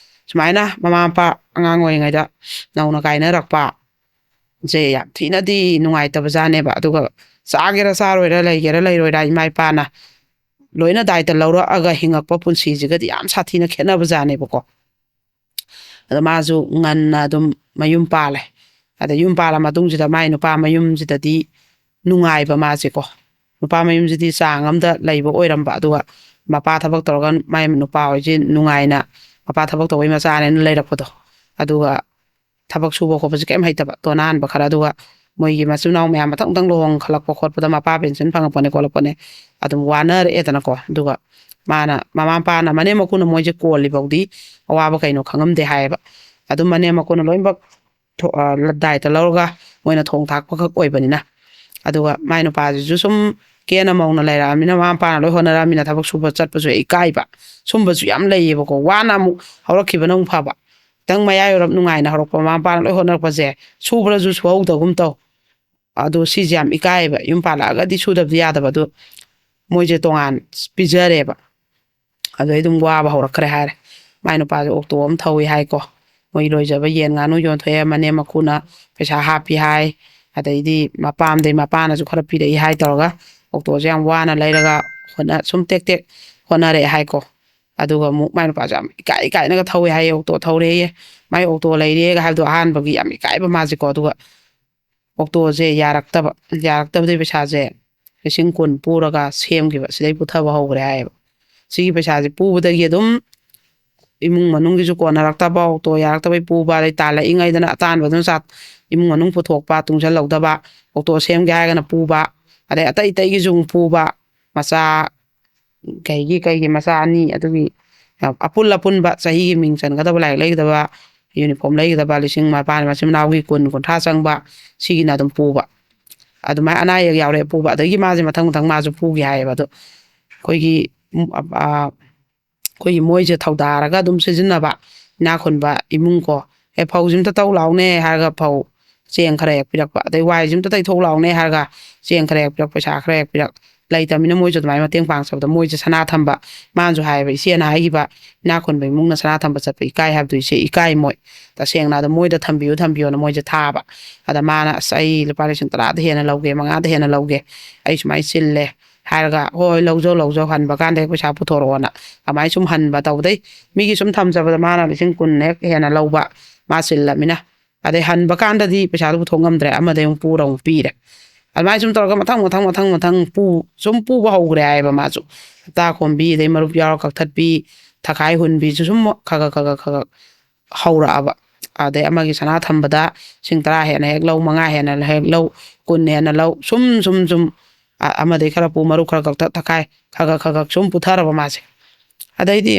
ꯁꯨꯃꯥꯏꯅ ꯃꯃꯥ ꯃꯄꯥ ꯑꯉꯥꯡ ꯑꯣꯏꯔꯤꯉꯩꯗ ꯅꯧꯅ ꯀꯥꯏꯅꯔꯛꯄ ꯁꯦ ꯌꯥꯝ ꯊꯤꯅꯗꯤ ꯅꯨꯡꯉꯥꯏꯇꯕꯖꯥꯠꯅꯦꯕ꯫ ꯑꯗꯨꯒ ꯆꯥꯒꯦꯔꯥ ꯆꯥꯔꯣꯏꯔꯥ, ꯂꯩꯒꯦꯔꯥ ꯂꯩꯔꯣꯏꯔꯥ, ꯏꯃꯥ ꯏꯄꯥꯅ ꯂꯣꯏꯅ ꯗꯥꯏꯇ ꯂꯧꯔꯛꯑꯒ ꯍꯤꯡꯉꯛꯄ ꯄꯨꯟꯁꯤꯁꯤꯒꯗꯤ ꯌꯥꯝ ꯁꯥꯊꯤꯅ ꯈꯦꯠꯅꯕꯖꯥꯠꯅꯦꯕꯀꯣ꯫ ꯑꯗꯣ ꯃꯥꯁꯨ ꯉꯟꯅ ꯑꯗꯨꯝ ꯃꯌꯨꯝ ꯄꯥꯜꯂꯦ꯫ ꯑꯗ ꯌꯨꯝ ꯄꯥꯜꯂ ꯃꯇꯨꯡꯁꯤꯗ ꯃꯥꯏ ꯅꯨꯄꯥ ꯃꯌꯨꯝꯁꯤꯗꯗꯤ ꯅꯨꯡꯉꯥꯏꯕ ꯃꯥꯁꯦꯀꯣ꯫ ꯅꯨꯄꯥ ꯃꯌꯨꯝꯁꯤꯗꯤ ꯆꯥꯡ ꯑꯃꯗ ꯂꯩꯕ ꯑꯣꯏꯔꯝꯕ, ꯑꯗꯨꯒ ꯃꯄꯥ ꯊꯕꯛ ꯇꯧꯔꯒ ꯃꯥꯏ ꯅꯨꯄꯥ ꯍꯣꯏꯁꯦ ꯅꯨꯡꯉꯥꯏꯅ ꯃꯄꯥ ꯊꯕꯛ ꯇꯧꯕꯩ ꯃꯆꯥꯅꯦꯅ ꯂꯩꯔꯛꯄꯗꯣ꯫ ꯑꯗꯨꯒ ꯊꯕꯛ ꯁꯨꯕ ꯈꯣꯠꯄꯁꯦ ꯀꯩꯝ ꯍꯩꯇꯕ, ꯇꯣꯅꯥꯟꯕ ꯈꯔ꯫ ꯑꯗꯨꯒ ꯃꯣꯏꯒꯤ ꯃꯆꯤꯟ ꯃꯅꯥꯎ ꯃꯌꯥꯝ ꯃꯊꯪ ꯃꯊꯪ ꯂꯨꯍꯣꯡꯈꯠꯂꯛꯄ ꯈꯣꯠꯄꯗ ꯃꯄꯥ ꯄꯦꯟꯁꯤꯟ ꯐꯪꯉꯛꯄꯅꯦ ꯈꯣꯠꯂꯛꯄꯅꯦ ꯑꯗꯨꯝ ꯋꯥꯅꯔꯛꯑꯦꯗꯅꯀꯣ꯫ ꯑꯗꯨꯒ ꯃꯥꯅ, ꯃꯃꯥ ꯃꯄꯥꯅ ꯃꯅꯦꯝ ꯃꯀꯨꯅ ꯃꯣꯏꯁꯦ ꯀꯣꯜꯂꯤꯐꯥꯎꯗꯤ ꯑꯋꯥꯕ ꯀꯩꯅꯣ ꯈꯪꯉꯝꯗꯦ ꯍꯥꯏꯌꯦꯕ꯫ ꯑꯗꯨꯝ ꯃꯅꯦꯝ ꯃꯀꯨꯅ ꯂꯣꯏꯅꯃꯛ ꯊꯣ-, ꯑ, ꯗꯥꯏꯇ ꯂꯧꯔꯒ ꯃꯣꯏꯅ ꯊꯣꯡ ꯊꯥꯛꯄ ꯈꯛ ꯑꯣꯏꯕꯅꯤꯅ꯫ ꯑꯗꯨꯒ ꯃꯥꯏ ꯅꯨꯄꯥꯁꯤꯁꯨ ꯁꯨꯝ ꯀꯦꯅ ꯃꯧꯅ ꯂꯩꯔꯛꯑꯃꯤꯅ, ꯃꯃꯥ ꯃꯄꯥꯅ ꯂꯣꯏ ꯍꯣꯠꯅꯔꯛꯑꯃꯤꯅ ꯊꯕꯛ ꯁꯨꯕ ꯆꯠꯄꯁꯨ ꯏꯀꯥꯏꯕ꯫ ꯁꯨꯝꯕꯁꯨ ꯌꯥꯝ ꯂꯩꯌꯦꯕꯀꯣ꯫ ꯋꯥꯅ ꯑꯃꯨꯛ ꯍꯧꯔꯛꯈꯤꯕꯅ ꯑꯃꯨꯛ ꯐꯕ꯫ ꯈꯤꯇꯪ ꯃꯌꯥꯏ ꯑꯣꯏꯔꯞ ꯅꯨꯡꯉꯥꯏꯅ ꯍꯧꯔꯛꯄ ꯃꯃꯥ ꯃꯄꯥꯅ ꯂꯣꯏ ꯍꯣꯠꯅꯔꯛꯄꯁꯦ ꯁꯨꯕ꯭ꯔꯁꯨ ꯁꯨꯍꯧꯗꯒꯨꯝ ꯇꯧ꯫ ꯑꯗꯣ ꯁꯤꯁꯦ ꯌꯥꯝ ꯏꯀꯥꯏꯌꯦꯕ꯫ ꯌꯨꯝ ꯄꯥꯜꯂꯛꯑꯒꯗꯤ ꯁꯨꯗꯕꯗꯤ ꯌꯥꯗꯕ꯫ ꯑꯗꯣ ꯃꯣꯏꯁꯦ ꯇꯣꯉꯥꯟ ꯄꯤꯖꯔꯦꯕ꯫ ꯑꯗꯩ ꯑꯗꯨꯝ ꯋꯥꯕ ꯍꯧꯔꯛꯈ꯭ꯔꯦ ꯍꯥꯏꯔꯦ꯫ ꯃꯥꯏ ꯅꯨꯄꯥꯁꯦ ꯑꯣꯛꯇꯣ ꯑꯃ ꯊꯧꯏ ꯍꯥꯏꯀꯣ꯫ ꯃꯣꯏ ꯂꯣꯏꯖꯕ ꯌꯦꯟ ꯉꯥꯅꯨ ꯌꯣꯟꯊꯣꯛꯑꯦ, ꯃꯅꯦꯝ ꯃꯀꯨꯅ ꯄꯩꯁꯥ ꯍꯥꯞꯄꯤ ꯍꯥꯏ, ꯑꯗꯩꯗꯤ ꯃꯄꯥꯝꯗꯩ ꯃꯄꯥꯅꯁꯨ ꯈꯔ ꯄꯤꯔꯛꯏ ꯍꯥꯏ ꯇꯧꯔꯒ ꯑꯣꯛꯇꯣꯁꯦ ꯌꯥꯝ ꯋꯥꯅ ꯂꯩꯔꯒ ꯍꯣꯠꯅ-, ꯁꯨꯝ ꯇꯦꯛ ꯇꯦꯛ ꯍꯣꯠꯅꯔꯛꯑꯦ ꯍꯥꯏꯀꯣ꯫ ꯑꯗꯨꯒ ꯑꯃꯨꯛ ꯃꯥꯏ ꯅꯨꯄꯥꯁꯦ ꯌꯥꯝ ꯏꯀꯥꯏ ꯏꯀꯥꯏꯅꯒ ꯊꯧꯋꯦ ꯍꯥꯏꯌꯦ, ꯑꯣꯛꯇꯣ ꯊꯧꯔꯦꯌꯦ꯫ ꯃꯥꯏ ꯑꯣꯛꯇꯣ ꯂꯩꯔꯦꯒ ꯍꯥꯏꯕꯗꯣ ꯑꯍꯥꯟꯕꯒꯤ ꯌꯥꯝ ꯏꯀꯥꯏꯕ ꯃꯥꯁꯦꯀꯣ꯫ ꯑꯗꯨꯒ ꯑꯣꯛꯇꯣꯁꯦ ꯌꯥꯔꯛꯇꯕ꯫ ꯌꯥꯔꯛꯇꯕꯗꯒꯤ ꯄꯩꯁꯥꯁꯦ ꯂꯤꯁꯤꯡ ꯀꯨꯟ ꯄꯨꯔꯒ ꯁꯦꯝꯈꯤꯕ, ꯁꯤꯗꯩ ꯄꯨꯊꯕ ꯍꯧꯈ꯭ꯔꯦ ꯍꯥꯏꯌꯦꯕ꯫ ꯁꯤꯒꯤ ꯄꯩꯁꯥꯁꯦ ꯄꯨꯕꯗꯒꯤ ꯑꯗꯨꯝ ꯏꯃꯨꯡ ꯃꯅꯨꯡꯒꯤꯁꯨ ꯀꯣꯟꯅꯔꯛꯇꯕ, ꯑꯣꯛꯇꯣ ꯌꯥꯔꯛꯇꯕꯩ ꯄꯨꯕ, ꯑꯗꯩ ꯇꯥꯜꯂꯛꯏꯉꯩꯗꯅ ꯑꯇꯥꯟꯕꯗꯨꯅ ꯆꯥ-, ꯏꯃꯨꯡ ꯃꯅꯨꯡ ꯄꯨꯊꯣꯛꯄ, ꯇꯨꯡꯁꯤꯜꯍꯧꯗꯕ, ꯑꯣꯛꯇꯣ ꯁꯦꯝꯒꯦ ꯍꯥꯏꯔꯒꯅ ꯄꯨꯕ, ꯑꯗꯩ ꯑꯇꯩ ꯑꯇꯩꯒꯤꯁꯨ ꯑꯃꯨꯛ ꯄꯨꯕ, ꯃꯆꯥ ꯀꯩꯒꯤ ꯀꯩꯒꯤ ꯃꯆꯥ ꯑꯅꯤ ꯑꯗꯨꯒꯤ ꯑꯄꯨꯜ ꯑꯄꯨꯟꯕ ꯆꯍꯤꯒꯤ ꯃꯤꯡ ꯆꯟꯒꯗꯕ, ꯂꯥꯏꯔꯤꯛ ꯂꯩꯒꯗꯕ, ꯌꯨꯅꯤꯐꯣꯔꯝ ꯂꯩꯒꯗꯕ, ꯂꯤꯁꯤꯡ ꯃꯄꯥꯟ ꯃꯆꯤꯟ ꯃꯅꯥꯎꯒꯤ ꯀꯨꯟ ꯀꯨꯟꯊ꯭ꯔꯥ ꯆꯪꯕ, ꯁꯤꯒꯤꯅ ꯑꯗꯨꯝ ꯄꯨꯕ꯫ ꯑꯗꯨꯃꯥꯏꯅ ꯑꯅꯥ ꯑꯌꯦꯛ ꯌꯥꯎꯔꯦ ꯄꯨꯕ꯫ ꯑꯗꯒꯤ ꯃꯥꯁꯦ ꯃꯊꯪ ꯃꯊꯪ ꯃꯥꯁꯨ ꯄꯨꯒꯦ ꯍꯥꯏꯌꯦꯕ꯫ ꯑꯗꯣ ꯑꯩꯈꯣꯏꯒꯤ ꯎꯝ, ꯑ, ꯑ, ꯑꯩꯈꯣꯏꯒꯤ ꯃꯣꯏꯁꯦ ꯊꯧꯗꯥꯔꯒ ꯑꯗꯨꯝ ꯁꯤꯖꯤꯟꯅꯕ ꯏꯅꯥꯛ ꯈꯨꯟꯕ ꯏꯃꯨꯡ ꯀꯣ꯫ "ꯑꯦ, ꯐꯧꯁꯤ ꯑꯝꯇ ꯇꯧ ꯂꯥꯎꯅꯦ" ꯍꯥꯏꯔꯒ ꯐꯧ, ꯆꯦꯡ ꯈꯔ ꯍꯦꯛ ꯄꯤꯔꯛꯄ, ꯑꯗꯩ "ꯋꯥꯏꯁꯤ ꯑꯝꯇ ꯇꯩꯊꯣꯛ ꯂꯥꯎꯅꯦ" ꯍꯥꯏꯔꯒ ꯆꯦꯡ ꯈꯔ ꯍꯦꯛ ꯄꯤꯔꯛꯄ, ꯄꯩꯁꯥ ꯈꯔ ꯍꯦꯛ ꯄꯤꯔꯛ꯫ ꯂꯩꯇꯕꯅꯤꯅ ꯃꯣꯏꯁꯨ ꯑꯗꯨꯃꯥꯏꯅ ꯃꯇꯦꯡ ꯄꯥꯡꯖꯕꯗ ꯃꯣꯏꯁꯦ ꯁꯅꯥ ꯊꯝꯕ꯫ ꯃꯥꯅꯁꯨ ꯍꯥꯏꯌꯦꯕ, ꯏꯆꯦꯅ ꯍꯥꯏꯈꯤꯕ, "ꯏꯅꯥꯛ ꯈꯨꯟꯕ ꯏꯃꯨꯡꯅ ꯁꯅꯥ ꯊꯝꯕ ꯆꯠꯄ ꯏꯀꯥꯏ" ꯍꯥꯏꯕꯗꯨ ꯏꯆꯦ ꯏꯀꯥꯏ ꯃꯣꯏ꯫ ꯇꯁꯦꯡꯅ ꯑꯗꯣ ꯃꯣꯏꯗ ꯊꯝꯕꯤꯌꯨ, ꯊꯝꯕꯤꯌꯣꯅ ꯃꯣꯏꯁꯦ ꯊꯥꯕ꯫ ꯑꯗ ꯃꯥꯅ, "ꯑꯁ, ꯑꯩ ꯂꯨꯄꯥ ꯂꯤꯁꯤꯡ ꯇꯔꯥꯗ ꯍꯦꯟꯅ ꯂꯧꯒꯦ, ꯃꯉꯥꯗ ꯍꯦꯟꯅ ꯂꯧꯒꯦ, ꯑꯩ ꯁꯨꯃꯥꯏꯅ ꯆꯤꯜꯂꯦ" ꯍꯥꯏꯔꯒ, "ꯍꯣꯏ, ꯍꯣꯏ, ꯂꯧꯖꯧ, ꯂꯧꯖꯧ, ꯍꯟꯕ ꯀꯥꯟꯗ ꯍꯦꯛ ꯄꯩꯁꯥ ꯄꯨꯊꯣꯔꯛꯑꯣꯅ" ꯑꯗꯨꯃꯥꯏꯅ ꯁꯨꯝ ꯍꯟꯕ ꯇꯧꯕꯗꯩ ꯃꯤꯒꯤ ꯁꯨꯝ ꯊꯝꯖꯕꯗ ꯃꯥꯅ ꯂꯤꯁꯤꯡ ꯀꯨꯟ ꯍꯦꯛ ꯍꯦꯟꯅ ꯂꯧꯕ, ꯃꯥ ꯆꯤꯜꯂꯃꯤꯅ꯫ ꯑꯗꯩ ꯍꯟꯕ ꯀꯥꯟꯗꯗꯤ ꯄꯩꯁꯥꯗꯣ ꯄꯨꯊꯣꯛ ꯉꯝꯗ꯭ꯔꯦ, ꯑꯃꯗꯩ ꯑꯃꯨꯛ ꯄꯨꯔ ꯑꯃꯨꯛ ꯄꯤꯔꯦ꯫ ꯑꯗꯨꯃꯥꯏꯅ ꯁꯨꯝ ꯇꯧꯔꯒ ꯃꯊꯪ, ꯃꯊꯪ, ꯃꯊꯪ, ꯃꯊꯪ ꯄꯨ-, ꯁꯨꯝ ꯄꯨꯕ ꯍꯧꯈ꯭ꯔꯦ ꯍꯥꯏꯌꯦꯕ ꯃꯥꯁꯨ꯫ ꯍꯞꯇꯥ ꯈꯣꯝꯕꯤ, ꯑꯗꯩ ꯃꯔꯨꯞ ꯌꯥꯎꯔ ꯀꯛꯊꯠꯄꯤ, ꯊꯈꯥꯏ ꯍꯨꯟꯕꯤꯁꯨ ꯁꯨꯝ ꯈꯒ, ꯈꯒ, ꯈꯒ ꯍꯧꯔꯛꯑꯕ꯫ ꯑꯗꯩ ꯑꯃꯒꯤ ꯁꯅꯥ ꯊꯝꯕꯗ ꯂꯤꯁꯤꯡ ꯇꯔꯥ ꯍꯦꯟꯅ ꯍꯦꯛ ꯂꯧ, ꯃꯉꯥ ꯍꯦꯟꯅ ꯍꯦꯛ ꯂꯧ, ꯀꯨꯟ ꯍꯦꯟꯅ ꯂꯧ, ꯁꯨꯝ, ꯁꯨꯝ, ꯁꯨꯝ, ꯑ-, ꯑꯃꯗꯩ ꯈꯔ ꯄꯨ, ꯃꯔꯨꯞ ꯈꯔ ꯀꯛꯊꯠ, ꯊꯈꯥꯏ, ꯈꯒ, ꯈꯒ ꯁꯨꯝ ꯄꯨꯊꯔꯕ ꯃꯥꯁꯦ꯫ ꯑꯗꯩꯗꯤ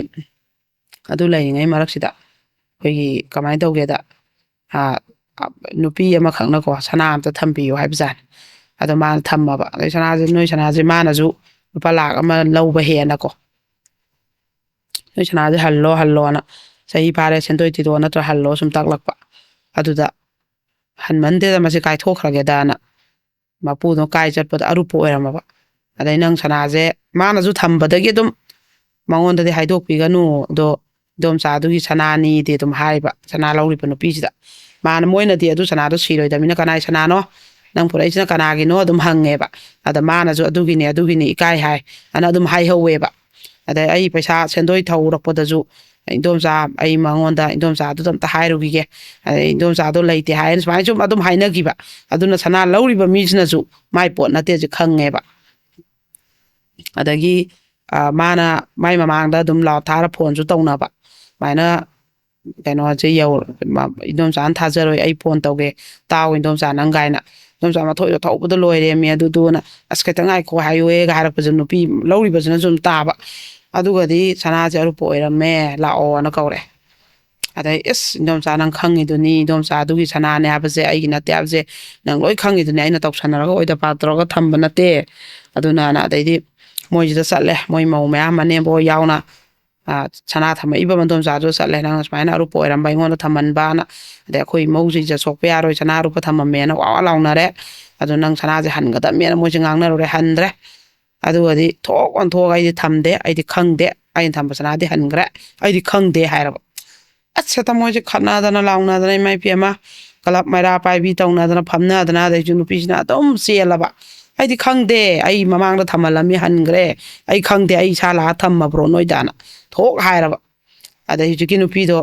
ꯑꯗꯨ ꯂꯩꯔꯤꯉꯩ ꯃꯔꯛꯁꯤꯗ ꯑꯩꯈꯣꯏꯒꯤ ꯀꯃꯥꯏꯅ ꯇꯧꯒꯦꯗ, ꯑ, ꯑ, ꯅꯨꯄꯤ ꯑꯃꯈꯛꯅꯀꯣ, "ꯁꯅꯥ ꯑꯝꯇ ꯊꯝꯕꯤꯌꯨ" ꯍꯥꯏꯕꯖꯥꯠꯅꯤ꯫ ꯑꯗꯣ ꯃꯥꯅ ꯊꯝꯃꯕ꯫ ꯑꯗꯩ ꯁꯅꯥꯁꯦ, ꯅꯣꯏ ꯁꯅꯥꯁꯦ ꯃꯥꯅꯁꯨ ꯂꯨꯄꯥ ꯂꯥꯛ ꯑꯃ ꯂꯧꯕ ꯍꯦꯟꯅꯀꯣ, "ꯅꯣꯏ ꯁꯅꯥꯁꯦ ꯍꯜꯂꯣ, ꯍꯜꯂꯣꯅ, ꯆꯍꯤ ꯐꯥꯔꯦ, ꯁꯦꯟꯗꯣꯏ ꯊꯤꯗꯣꯛꯑꯣ, ꯅꯠꯇ꯭ꯔ ꯍꯜꯂꯣ, ꯁꯨꯝ ꯇꯥꯛꯂꯛꯄ"꯫ ꯑꯗꯨꯗ, "ꯍꯟꯃꯟꯗꯦꯗ, ꯃꯁꯤ ꯀꯥꯏꯊꯣꯛꯈ꯭ꯔꯒꯦꯗꯅ" ꯃꯄꯨꯗꯣ ꯀꯥꯏ ꯆꯠꯄꯗ ꯑꯔꯨꯞꯄ ꯑꯣꯏꯔꯝꯃꯕ꯫ ꯑꯗꯩ, "ꯅꯪ ꯁꯅꯥꯁꯦ", ꯃꯥꯅꯁꯨ ꯊꯝꯕꯗꯒꯤ ꯑꯗꯨꯝ ꯃꯉꯣꯟꯗꯗꯤ ꯍꯥꯏꯗꯣꯛꯄꯤꯒꯅꯨ, ꯑꯗꯣ ꯏꯗꯣꯝꯆꯥꯗꯨꯒꯤ ꯁꯅꯥꯅꯤꯗꯤ ꯑꯗꯨꯝ ꯍꯥꯏꯕ, ꯁꯅꯥ ꯂꯧꯔꯤꯕ ꯅꯨꯄꯤꯁꯤꯗ꯫ ꯃꯥꯅ, ꯃꯣꯏꯅꯗꯤ ꯑꯗꯨ ꯁꯅꯥꯗꯣ ꯁꯤꯔꯣꯏꯗꯕꯅꯤꯅ "ꯀꯅꯥꯏ ꯁꯅꯥꯅꯣ? ꯅꯪ ꯄꯨꯔꯛꯏꯁꯤꯅ ꯀꯅꯥꯒꯤꯅꯣ?" ꯑꯗꯨꯝ ꯍꯪꯉꯦꯕ꯫ ꯑꯗ ꯃꯥꯅꯁꯨ "ꯑꯗꯨꯒꯤꯅꯤ, ꯑꯗꯨꯒꯤꯅꯤ, ꯏꯀꯥꯏ" ꯍꯥꯏ, ꯑꯅ ꯑꯗꯨꯝ ꯍꯥꯏꯍꯧꯋꯦꯕ꯫ ꯑꯗꯩ ꯑꯩ ꯄꯩꯁꯥ ꯁꯦꯟꯗꯣꯏ ꯊꯧꯔꯛꯄꯗꯁꯨ, "ꯏꯗꯣꯝꯆꯥ, ꯑꯩ ꯃꯉꯣꯟꯗ, ꯏꯗꯣꯝꯆꯥꯗꯨꯗ ꯑꯝꯇ ꯍꯥꯏꯔꯨꯈꯤꯒꯦ", ꯑꯗꯩ "ꯏꯗꯣꯝꯆꯥꯗꯣ ꯂꯩꯇꯦ" ꯍꯥꯏꯅ ꯁꯨꯃꯥꯏꯅ ꯁꯨꯝ ꯑꯗꯨꯝ ꯍꯥꯏꯅꯈꯤꯕ꯫ ꯑꯗꯨꯅ ꯁꯅꯥ ꯂꯧꯔꯤꯕ ꯃꯤꯁꯤꯅꯁꯨ ꯃꯥꯏ ꯄꯣꯠ ꯅꯠꯇꯦꯁꯦ ꯈꯪꯉꯦꯕ꯫ ꯑꯗꯒꯤ, ꯑ, ꯃꯥꯅ ꯃꯥꯏ ꯃꯃꯥꯡꯗ ꯑꯗꯨꯝ ꯂꯥꯎ ꯊꯥꯔ ꯐꯣꯟꯁꯨ ꯇꯧꯅꯕ꯫ ꯁꯨꯃꯥꯏꯅ ꯀꯩꯅꯣꯁꯦ ꯌꯧ-, ꯃ-, "ꯏꯗꯣꯝꯆꯥꯅ ꯊꯥꯖꯔꯣꯏ, ꯑꯩ ꯐꯣꯟ ꯇꯧꯒꯦ, ꯇꯥꯎ ꯏꯗꯣꯝꯆꯥ ꯅꯪ" ꯀꯥꯏꯅ꯫ "ꯏꯗꯣꯝꯆꯥ, ꯃꯊꯣꯏꯗꯣ ꯊꯧꯕꯗ ꯂꯣꯏꯔꯦꯃꯤ, ꯑꯗꯨꯗꯨꯅ", "ꯑꯁ, ꯈꯤꯇꯪ ꯉꯥꯏꯈꯣ ꯍꯥꯏꯌꯨꯍꯦꯒ" ꯍꯥꯏꯔꯛꯄꯁꯦ ꯅꯨꯄꯤ ꯂꯧꯔꯤꯕꯁꯤꯅꯁꯨ ꯑꯗꯨꯝ ꯇꯥꯕ꯫ ꯑꯗꯨꯒꯗꯤ "ꯁꯅꯥꯁꯦ ꯑꯔꯨꯞꯄ ꯑꯣꯏꯔꯝꯃꯦ, ꯂꯥꯛꯑꯣꯅ" ꯀꯧꯔꯦ꯫ ꯑꯗꯩ, "ꯏꯁ, ꯏꯟꯗꯣꯝꯆꯥ, ꯅꯪ ꯈꯪꯉꯤꯗꯨꯅꯤ, ꯏꯟꯗꯣꯝꯆꯥ ꯑꯗꯨꯒꯤ ꯁꯅꯥꯅꯦ ꯍꯥꯏꯕꯁꯦ ꯑꯩꯒꯤ ꯅꯠꯇꯦ ꯍꯥꯏꯕꯁꯦ ꯅꯪ ꯂꯣꯏ ꯈꯪꯉꯤꯗꯨꯅꯤ, ꯑꯩꯅ ꯇꯧꯁꯟꯅꯔꯒ ꯑꯣꯏꯗ ꯄꯥꯗ꯭ꯔꯒ ꯊꯝꯕ ꯅꯠꯇꯦ"꯫ ꯑꯗꯨꯅꯅ ꯑꯗꯩꯗꯤ ꯃꯣꯏꯁꯤꯗ ꯆꯠꯂꯦ, ꯃꯣꯏ ꯃꯧ ꯃꯌꯥꯝ, ꯃꯅꯦꯝꯕꯣꯛ ꯍꯣꯏ ꯌꯥꯎꯅ꯫ ꯑ, ꯁꯅꯥ ꯊꯝꯃꯛꯏꯕ ꯃꯟꯗꯣꯝꯆꯥꯗꯨ ꯆꯠꯂꯦ, "ꯅꯪꯅ ꯁꯨꯃꯥꯏꯅ ꯑꯔꯨꯞꯄ ꯑꯣꯏꯔꯝꯕ ꯑꯩꯉꯣꯟꯗ ꯊꯝꯍꯟꯕꯅ, ꯑꯗꯩ ꯑꯩꯈꯣꯏ ꯏꯃꯧꯁꯤꯡꯁꯦ ꯁꯣꯛꯄ ꯌꯥꯔꯣꯏ, ꯁꯅꯥ ꯑꯔꯨꯞꯄ ꯊꯝꯃꯝꯃꯦꯅ" ꯋꯥ ꯋꯥ ꯂꯥꯎꯅꯔꯦ꯫ "ꯑꯗꯨ ꯅꯪ ꯁꯅꯥꯁꯦ ꯍꯟꯒꯗꯕꯅꯦꯅ" ꯃꯣꯏꯁꯦ ꯉꯥꯡꯅꯔꯨꯔꯦ, ꯍꯟꯗ꯭ꯔꯦ꯫ ꯑꯗꯨꯒꯗꯤ ꯊꯣꯛ ꯑꯣꯟꯊꯣꯛꯑꯒ, "ꯑꯩꯗꯤ ꯊꯝꯗꯦ, ꯑꯩꯗꯤ ꯈꯪꯗꯦ, ꯑꯩꯅ ꯊꯝꯕ ꯁꯅꯥꯗꯤ ꯍꯟꯈ꯭ꯔꯦ, ꯑꯩꯗꯤ ꯈꯪꯗꯦ" ꯍꯥꯏꯔꯕ꯫ ꯑꯁ, ꯍꯦꯛꯇ ꯃꯣꯏꯁꯦ ꯈꯠꯅꯗꯅ ꯂꯥꯎꯅꯗꯅ, ꯏꯃꯥ ꯏꯄꯦꯝꯃ, ꯀ꯭ꯂꯕ ꯃꯩꯔꯥ ꯄꯥꯏꯕꯤ ꯇꯧꯅꯗꯅ ꯐꯝꯅꯗꯅ, ꯑꯗꯩꯁꯨ ꯅꯨꯄꯤꯁꯤꯅ ꯑꯗꯨꯝ ꯆꯦꯜꯂꯕ꯫ "ꯑꯩꯗꯤ ꯈꯪꯗꯦ, ꯑꯩ ꯃꯃꯥꯡꯗ ꯊꯝꯍꯜꯂꯝꯃꯤ, ꯍꯟꯈ꯭ꯔꯦ, ꯑꯩ ꯈꯪꯗꯦ, ꯑꯩ ꯏꯁꯥ ꯂꯥꯛꯑ ꯊꯝꯃꯕ꯭ꯔꯣ ꯅꯣꯏꯗꯅ" ꯊꯣꯛ ꯍꯥꯏꯔꯕ꯫ ꯑꯗꯩ ꯍꯧꯖꯤꯛꯀꯤ ꯅꯨꯄꯤꯗꯣ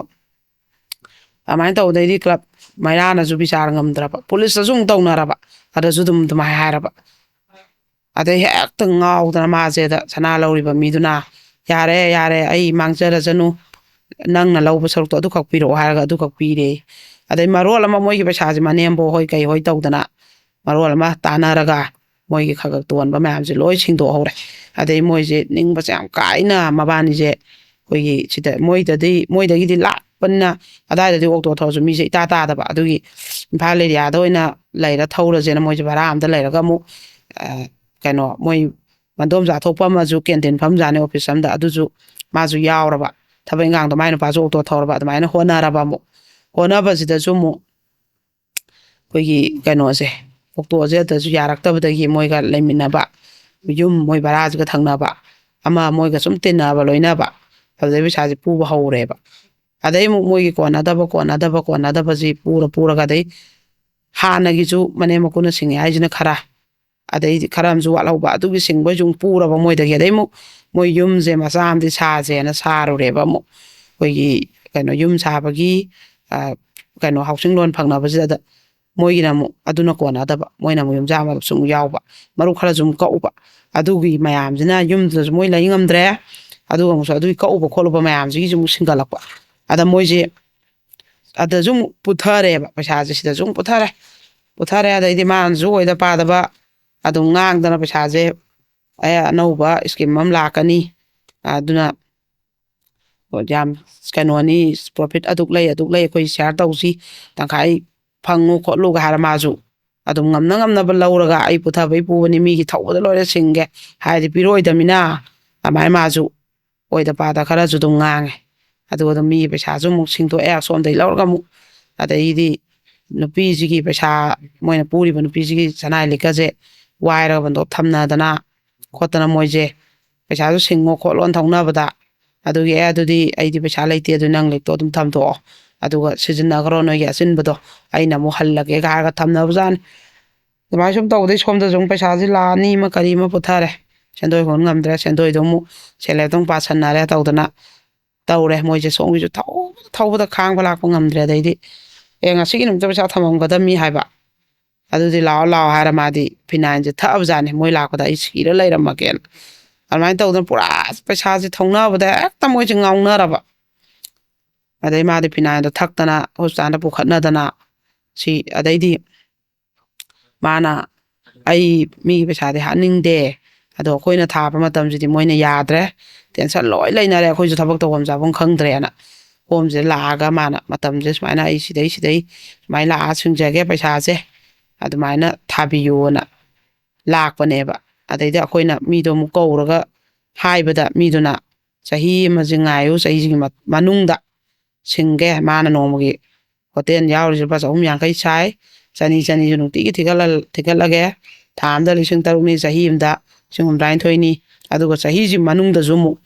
ꯑꯗꯨꯃꯥꯏꯅ ꯇꯧꯕꯗꯩꯗꯤ ꯀ꯭ꯂꯕ ꯃꯩꯔꯥꯅꯁꯨ ꯕꯤꯆꯥꯔ ꯉꯝꯗ꯭ꯔꯕ, ꯄꯨꯂꯤꯁꯇꯁꯨ ꯑꯃꯨꯛ ꯇꯧꯅꯔꯕ, ꯑꯗꯨꯁꯨ ꯑꯗꯨꯝ ꯑꯗꯨꯃꯥꯏꯅ ꯍꯥꯏꯔꯕ꯫ ꯑꯗꯩ ꯍꯦꯛꯇ ꯉꯥꯎꯗꯅ ꯃꯥꯁꯦꯗ ꯁꯅꯥ ꯂꯧꯔꯤꯕ ꯃꯤꯗꯨꯅ, "ꯌꯥꯔꯦ, ꯌꯥꯔꯦ, ꯑꯩ ꯃꯥꯡꯖꯔꯁꯅꯨ, ꯅꯪꯅ ꯂꯧꯕ ꯁꯔꯨꯛꯇꯣ ꯑꯗꯨꯈꯛ ꯄꯤꯔꯛꯑꯣ" ꯍꯥꯏꯔꯒ ꯑꯗꯨꯈꯛ ꯄꯤꯔꯦ꯫ ꯑꯗꯩ ꯃꯔꯣꯜ ꯑꯃ ꯃꯣꯏꯒꯤ ꯄꯩꯁꯥꯁꯦ ꯃꯅꯦꯝꯕꯣꯛ ꯍꯣꯏ ꯀꯩ ꯍꯣꯏ ꯇꯧꯗꯅ ꯃꯔꯣꯜ ꯑꯃ ꯇꯥꯟꯅꯔꯒ ꯃꯣꯏꯒꯤ ꯈꯔ ꯈꯔ ꯇꯣꯟꯕ ꯃꯌꯥꯝꯁꯦ ꯂꯣꯏ ꯁꯤꯡꯗꯣꯛꯍꯧꯔꯦ꯫ ꯑꯗꯩ ꯃꯣꯏꯁꯦ ꯅꯤꯡꯕꯁꯦ ꯌꯥꯝ ꯀꯥꯏꯅ ꯃꯕꯥꯅꯤꯁꯦ ꯑꯩꯈꯣꯏꯒꯤ ꯁꯤꯗ ꯃꯣꯏꯗꯗꯤ, ꯃꯣꯏꯗꯒꯤꯗꯤ ꯂꯥꯞꯄꯅꯤꯅ ꯑꯗꯥꯏꯗꯗꯤ ꯑꯣꯛꯇꯣ ꯊꯧꯔꯁꯨ ꯃꯤꯁꯦ ꯏꯇꯥ ꯇꯥꯗꯕ꯫ ꯑꯗꯨꯒꯤ ꯏꯝꯐꯥꯜ ꯑꯦꯔꯤꯌꯥꯗ ꯑꯣꯏꯅ ꯂꯩꯔ ꯊꯧꯔꯁꯦꯅ ꯃꯣꯏꯁꯦ ꯚꯔꯥ ꯑꯝꯗ ꯂꯩꯔꯒ ꯑꯃꯨꯛ, ꯑ, ꯀꯩꯅꯣ, ꯃꯣꯏ ꯃꯟꯗꯣꯝꯆꯥ ꯊꯣꯛꯄ ꯑꯃꯁꯨ ꯀꯦꯟꯇꯤꯟ ꯐꯝꯖꯥꯅꯤ ꯑꯣꯐꯤꯁ ꯑꯝꯗ, ꯑꯗꯨꯁꯨ ꯃꯥꯁꯨ ꯌꯥꯎꯔꯕ꯫ ꯊꯕꯛ ꯏꯟꯈꯥꯡꯗꯣ ꯃꯥꯏ ꯅꯨꯄꯥꯁꯨ ꯑꯣꯛꯇꯣ ꯊꯧꯔꯕ, ꯑꯗꯨꯃꯥꯏꯅ ꯍꯣꯠꯅꯔꯕ ꯑꯃꯨꯛ꯫ ꯍꯣꯠꯅꯕꯁꯤꯗꯁꯨ ꯑꯃꯨꯛ ꯑꯩꯈꯣꯏꯒꯤ ꯀꯩꯅꯣꯁꯦ, ꯑꯣꯛꯇꯣꯁꯦ ꯑꯗꯨꯁꯨ ꯌꯥꯔꯛꯇꯕꯗꯒꯤ ꯃꯣꯏꯒ ꯂꯩꯃꯤꯟꯅꯕ, ꯌꯨꯝ ꯃꯣꯏ ꯚꯔꯥꯁꯤꯒ ꯊꯪꯅꯕ ꯑꯃ, ꯃꯣꯏꯒ ꯁꯨꯝ ꯇꯤꯟꯅꯕ ꯂꯣꯏꯅꯕ, ꯑꯗꯨꯗꯩ ꯄꯩꯁꯥꯁꯦ ꯄꯨꯕ ꯍꯧꯔꯦꯕ꯫ ꯑꯗꯩ ꯑꯃꯨꯛ ꯃꯣꯏꯒꯤ ꯀꯣꯟꯅꯗꯕ, ꯀꯣꯟꯅꯗꯕ, ꯀꯣꯟꯅꯗꯕꯁꯤ ꯄꯨꯔ ꯄꯨꯔꯒ ꯑꯗꯩ ꯍꯥꯟꯅꯒꯤꯁꯨ ꯃꯅꯦꯝ ꯃꯀꯨꯅ ꯁꯤꯡꯉꯦ ꯍꯥꯏꯁꯤꯅ ꯈꯔ, ꯑꯗꯩꯗꯤ ꯈꯔ ꯑꯃꯁꯨ ꯋꯥꯠꯍꯧꯕ, ꯑꯗꯨꯒꯤ ꯁꯤꯡꯕꯩꯁꯨ ꯑꯃꯨꯛ ꯄꯨꯔꯕ ꯃꯣꯏꯗꯒꯤ꯫ ꯑꯗꯩ ꯑꯃꯨꯛ ꯃꯣꯏ ꯌꯨꯝꯁꯦ ꯃꯆꯥ ꯑꯃꯗꯤ ꯁꯥꯁꯦꯅ ꯁꯥꯔꯨꯔꯦꯕ ꯑꯃꯨꯛ꯫ ꯑꯩꯈꯣꯏꯒꯤ ꯀꯩꯅꯣ, ꯌꯨꯝ ꯁꯥꯕꯒꯤ, ꯑ, ꯀꯩꯅꯣ, ꯍꯥꯎꯁꯤꯡ ꯂꯣꯟ ꯐꯪꯅꯕꯁꯤꯗ ꯃꯣꯏꯒꯤꯅ ꯑꯃꯨꯛ ꯑꯗꯨꯅ ꯀꯣꯟꯅꯗꯕ, ꯃꯣꯏꯅ ꯑꯃꯨꯛ ꯌꯨꯝꯖꯥ ꯃꯔꯨꯞꯁꯨ ꯑꯃꯨꯛ ꯌꯥꯎꯕ, ꯃꯔꯨꯞ ꯈꯔꯁꯨ ꯑꯃꯨꯛ ꯀꯛꯎꯕ꯫ ꯑꯗꯨꯒꯤ ꯃꯌꯥꯝꯁꯤꯅ ꯌꯨꯝꯗꯨꯗꯁꯨ ꯃꯣꯏ ꯂꯩ ꯉꯝꯗ꯭ꯔꯦ, ꯑꯗꯨꯒ ꯑꯃꯨꯛꯁꯨ ꯑꯗꯨꯒꯤ ꯀꯛꯎꯕ ꯈꯣꯠꯂꯨꯕ ꯃꯌꯥꯝꯁꯤꯒꯤꯁꯨ ꯑꯃꯨꯛ ꯁꯤꯡꯒꯠꯂꯛꯄ꯫ ꯑꯗ ꯃꯣꯏꯁꯦ ꯑꯗꯁꯨ ꯑꯃꯨꯛ ꯄꯨꯊꯔꯦꯕ, ꯄꯩꯁꯥꯁꯦ ꯁꯤꯗꯁꯨ ꯑꯃꯨꯛ ꯄꯨꯊꯔꯦ꯫ ꯄꯨꯊꯔꯦ, ꯑꯗꯩꯗꯤ ꯃꯥꯅꯁꯨ ꯑꯣꯏꯗ ꯄꯥꯗꯕ ꯑꯗꯨꯝ ꯉꯥꯡꯗꯅ ꯄꯩꯁꯥꯁꯦ, "ꯑꯦ, ꯑꯅꯧꯕ ꯁ꯭ꯀꯤꯝ ꯑꯃ ꯂꯥꯛꯀꯅꯤ, ꯑꯗꯨꯅ ꯌꯥꯝ ꯀꯩꯅꯣꯅꯤ, ꯄ꯭ꯔꯣꯐꯤꯠ ꯑꯗꯨꯛ ꯂꯩ, ꯑꯗꯨꯛ ꯂꯩ, ꯑꯩꯈꯣꯏ ꯁꯤꯌꯥꯔ ꯇꯧꯁꯤ, ꯇꯪꯈꯥꯏ ꯐꯪꯉꯨ ꯈꯣꯠꯂꯨꯒ ꯍꯥꯏꯔ ꯃꯥꯁꯨ ꯑꯗꯨꯝ ꯉꯝꯅ ꯉꯝꯅꯕ ꯂꯧꯔꯒ ꯑꯩ ꯄꯨꯊꯕꯩ ꯄꯨꯕꯅꯤ, ꯃꯤꯒꯤ ꯊꯧꯕꯗ ꯂꯣꯏꯔꯦ ꯁꯤꯡꯒꯦ ꯍꯥꯏꯔꯗꯤ ꯄꯤꯔꯛꯑꯣꯏꯗꯃꯤꯅ ꯑꯗꯨꯃꯥꯏꯅ ꯃꯥꯁꯨ ꯑꯣꯏꯗ ꯄꯥꯗ ꯈꯔꯁꯨ ꯑꯗꯨꯝ ꯉꯥꯡꯉꯦ꯫ ꯑꯗꯨꯒ ꯑꯗꯨꯝ ꯃꯤꯒꯤ ꯄꯩꯁꯥꯁꯨ ꯑꯃꯨꯛ ꯁꯤꯡꯗꯣꯛꯑꯦ, ꯑꯁꯣꯝꯗꯒꯤ ꯂꯧꯔꯒ ꯑꯃꯨꯛ꯫ ꯑꯗꯩꯗꯤ ꯅꯨꯄꯤꯁꯤꯒꯤ ꯄꯩꯁꯥ, ꯃꯣꯏꯅ ꯄꯨꯔꯤꯕ ꯅꯨꯄꯤꯁꯤꯒꯤ ꯁꯅꯥꯏ ꯂꯤꯛꯀꯁꯦ ꯋꯥꯏꯔꯒ ꯕꯟꯗꯣꯞ ꯊꯝꯅꯗꯅ ꯈꯣꯠꯇꯅ ꯃꯣꯏꯁꯦ ꯄꯩꯁꯥꯁꯨ ꯁꯤꯡꯉꯣ ꯈꯣꯠꯂꯣꯅ ꯊꯧꯅꯕꯗ, ꯑꯗꯨꯒꯤ "ꯑꯦ ꯑꯗꯨꯗꯤ ꯑꯩꯗꯤ ꯄꯩꯁꯥ ꯂꯩꯇꯦ, ꯑꯗꯨ ꯅꯪ ꯂꯤꯛꯇꯣ ꯑꯗꯨꯝ ꯊꯝꯗꯣꯛꯑꯣ, ꯑꯗꯨꯒ ꯁꯤꯖꯤꯟꯅꯈ꯭ꯔꯣ ꯅꯣꯏꯒꯤ ꯑꯆꯤꯟꯕꯗꯣ, ꯑꯩꯅ ꯑꯃꯨꯛ ꯍꯜꯂꯒꯦꯒ" ꯍꯥꯏꯔꯒ ꯊꯝꯅꯕꯖꯥꯠꯅꯤ꯫ ꯑꯗꯨꯃꯥꯏꯅ ꯁꯨꯝ ꯇꯧꯕꯗꯩ ꯁꯣꯝꯗꯁꯨ ꯑꯃꯨꯛ ꯄꯩꯁꯥꯁꯦ ꯂꯥꯛ ꯑꯅꯤ ꯑꯃ ꯀꯔꯤ ꯑꯃ ꯄꯨꯊꯔꯦ꯫ ꯁꯦꯟꯗꯣꯏ ꯍꯨꯟ ꯉꯝꯗ꯭ꯔꯦ, ꯁꯦꯟꯗꯣꯏꯗꯣ ꯑꯃꯨꯛ ꯁꯦꯜ ꯍꯦꯞꯇ ꯑꯃꯨꯛ ꯄꯥꯁꯟꯅꯔꯦ ꯇꯧꯗꯅ ꯇꯧꯔꯦ꯫ ꯃꯣꯏꯁꯦ ꯁꯣꯝꯒꯤꯁꯨ ꯊꯧꯕꯗ ꯊꯧꯕꯗ ꯈꯥꯡꯕ ꯂꯥꯛꯄ ꯉꯝꯗ꯭ꯔꯦ꯫ ꯑꯗꯩꯗꯤ "ꯑꯦ ꯉꯁꯤꯒꯤ ꯅꯨꯃꯤꯠꯇ ꯄꯩꯁꯥ ꯊꯝꯃꯝꯒꯗꯕꯅꯤ" ꯍꯥꯏꯕ꯫ "ꯑꯗꯨꯗꯤ ꯂꯥꯛꯑꯣ ꯂꯥꯛꯑꯣ" ꯍꯥꯏꯔ ꯃꯥꯗꯤ ꯐꯤꯅꯥꯏꯟꯁꯦ ꯊꯛꯑꯕꯖꯥꯠꯅꯤ, "ꯃꯣꯏ ꯂꯥꯛꯄꯗ ꯑꯩ ꯁꯤꯔ ꯂꯩꯔꯝꯃꯒꯦꯅ"꯫ ꯑꯗꯨꯃꯥꯏꯅ ꯇꯧꯗꯅ ꯄꯨꯔꯥ ꯄꯩꯁꯥꯁꯦ ꯊꯧꯅꯕꯗ ꯍꯦꯛꯇ ꯃꯣꯏꯁꯦ ꯉꯥꯎꯅꯔꯕ꯫ ꯑꯗꯩ ꯃꯥꯗꯤ ꯐꯤꯅꯥꯏꯟꯗꯣ ꯊꯛꯇꯅ ꯍꯣꯁꯄꯤꯇꯥꯜꯗ ꯄꯨꯈꯠꯅꯗꯅ ꯁꯤ꯫ ꯑꯗꯩꯗꯤ ꯃꯥꯅ "ꯑꯩ ꯃꯤꯒꯤ ꯄꯩꯁꯥꯗꯤ ꯍꯥꯠꯅꯤꯡꯗꯦ, ꯑꯗꯣ ꯑꯩꯈꯣꯏꯅ ꯊꯥꯕ ꯃꯇꯝꯁꯤꯗꯤ ꯃꯣꯏꯅ ꯌꯥꯗ꯭ꯔꯦ, ꯇꯦꯟꯁꯟ ꯂꯣꯏ ꯂꯩꯅꯔꯦ, ꯑꯩꯈꯣꯏꯁꯨ ꯊꯕꯛ ꯇꯧꯐꯝ ꯆꯥꯐꯝ ꯈꯪꯗ꯭ꯔꯦꯅ" ꯍꯣꯝꯁꯤꯗ ꯂꯥꯛꯑꯒ ꯃꯥꯅ ꯃꯇꯝꯁꯦ ꯁꯨꯃꯥꯏꯅ "ꯑꯩ ꯁꯤꯗꯩ ꯁꯤꯗꯩ ꯁꯨꯃꯥꯏꯅ ꯂꯥꯛꯑ ꯁꯤꯡꯖꯒꯦ ꯄꯩꯁꯥꯁꯦ, ꯑꯗꯨꯃꯥꯏꯅ ꯊꯥꯕꯤꯌꯣꯅ" ꯂꯥꯛꯄꯅꯦꯕ꯫ ꯑꯗꯩꯗꯤ ꯑꯩꯈꯣꯏꯅ ꯃꯤꯗꯣ ꯑꯃꯨꯛ ꯀꯧꯔꯒ ꯍꯥꯏꯕꯗ ꯃꯤꯗꯨꯅ "ꯆꯍꯤ ꯑꯃꯁꯦ ꯉꯥꯏꯌꯨ, ꯆꯍꯤꯁꯤꯒꯤ ꯃ-, ꯃꯅꯨꯡꯗ ꯁꯤꯡꯒꯦ", ꯃꯥꯅ ꯅꯣꯡꯃꯒꯤ ꯍꯣꯇꯦꯜ ꯌꯥꯎꯔꯤꯁꯦ ꯂꯨꯄꯥ ꯆꯍꯨꯝ ꯌꯥꯡꯈꯩ ꯁꯥꯏ, ꯆꯅꯤ ꯆꯅꯤꯁꯨ ꯅꯨꯡꯇꯤꯒꯤ ꯊꯤꯒꯠꯂ-, ꯊꯤꯒꯠꯂꯒꯦ, ꯊꯥ ꯑꯃꯗ ꯂꯤꯁꯤꯡ ꯇꯔꯨꯛꯅꯤ, ꯆꯍꯤ ꯑꯃꯗ ꯂꯤꯁꯤꯡ ꯍꯨꯝꯗ꯭ꯔꯥꯅꯤꯊꯣꯏꯅꯤ꯫ ꯑꯗꯨꯒ ꯆꯍꯤꯁꯤ ꯃꯅꯨꯡꯗꯁꯨ ꯑꯃꯨꯛ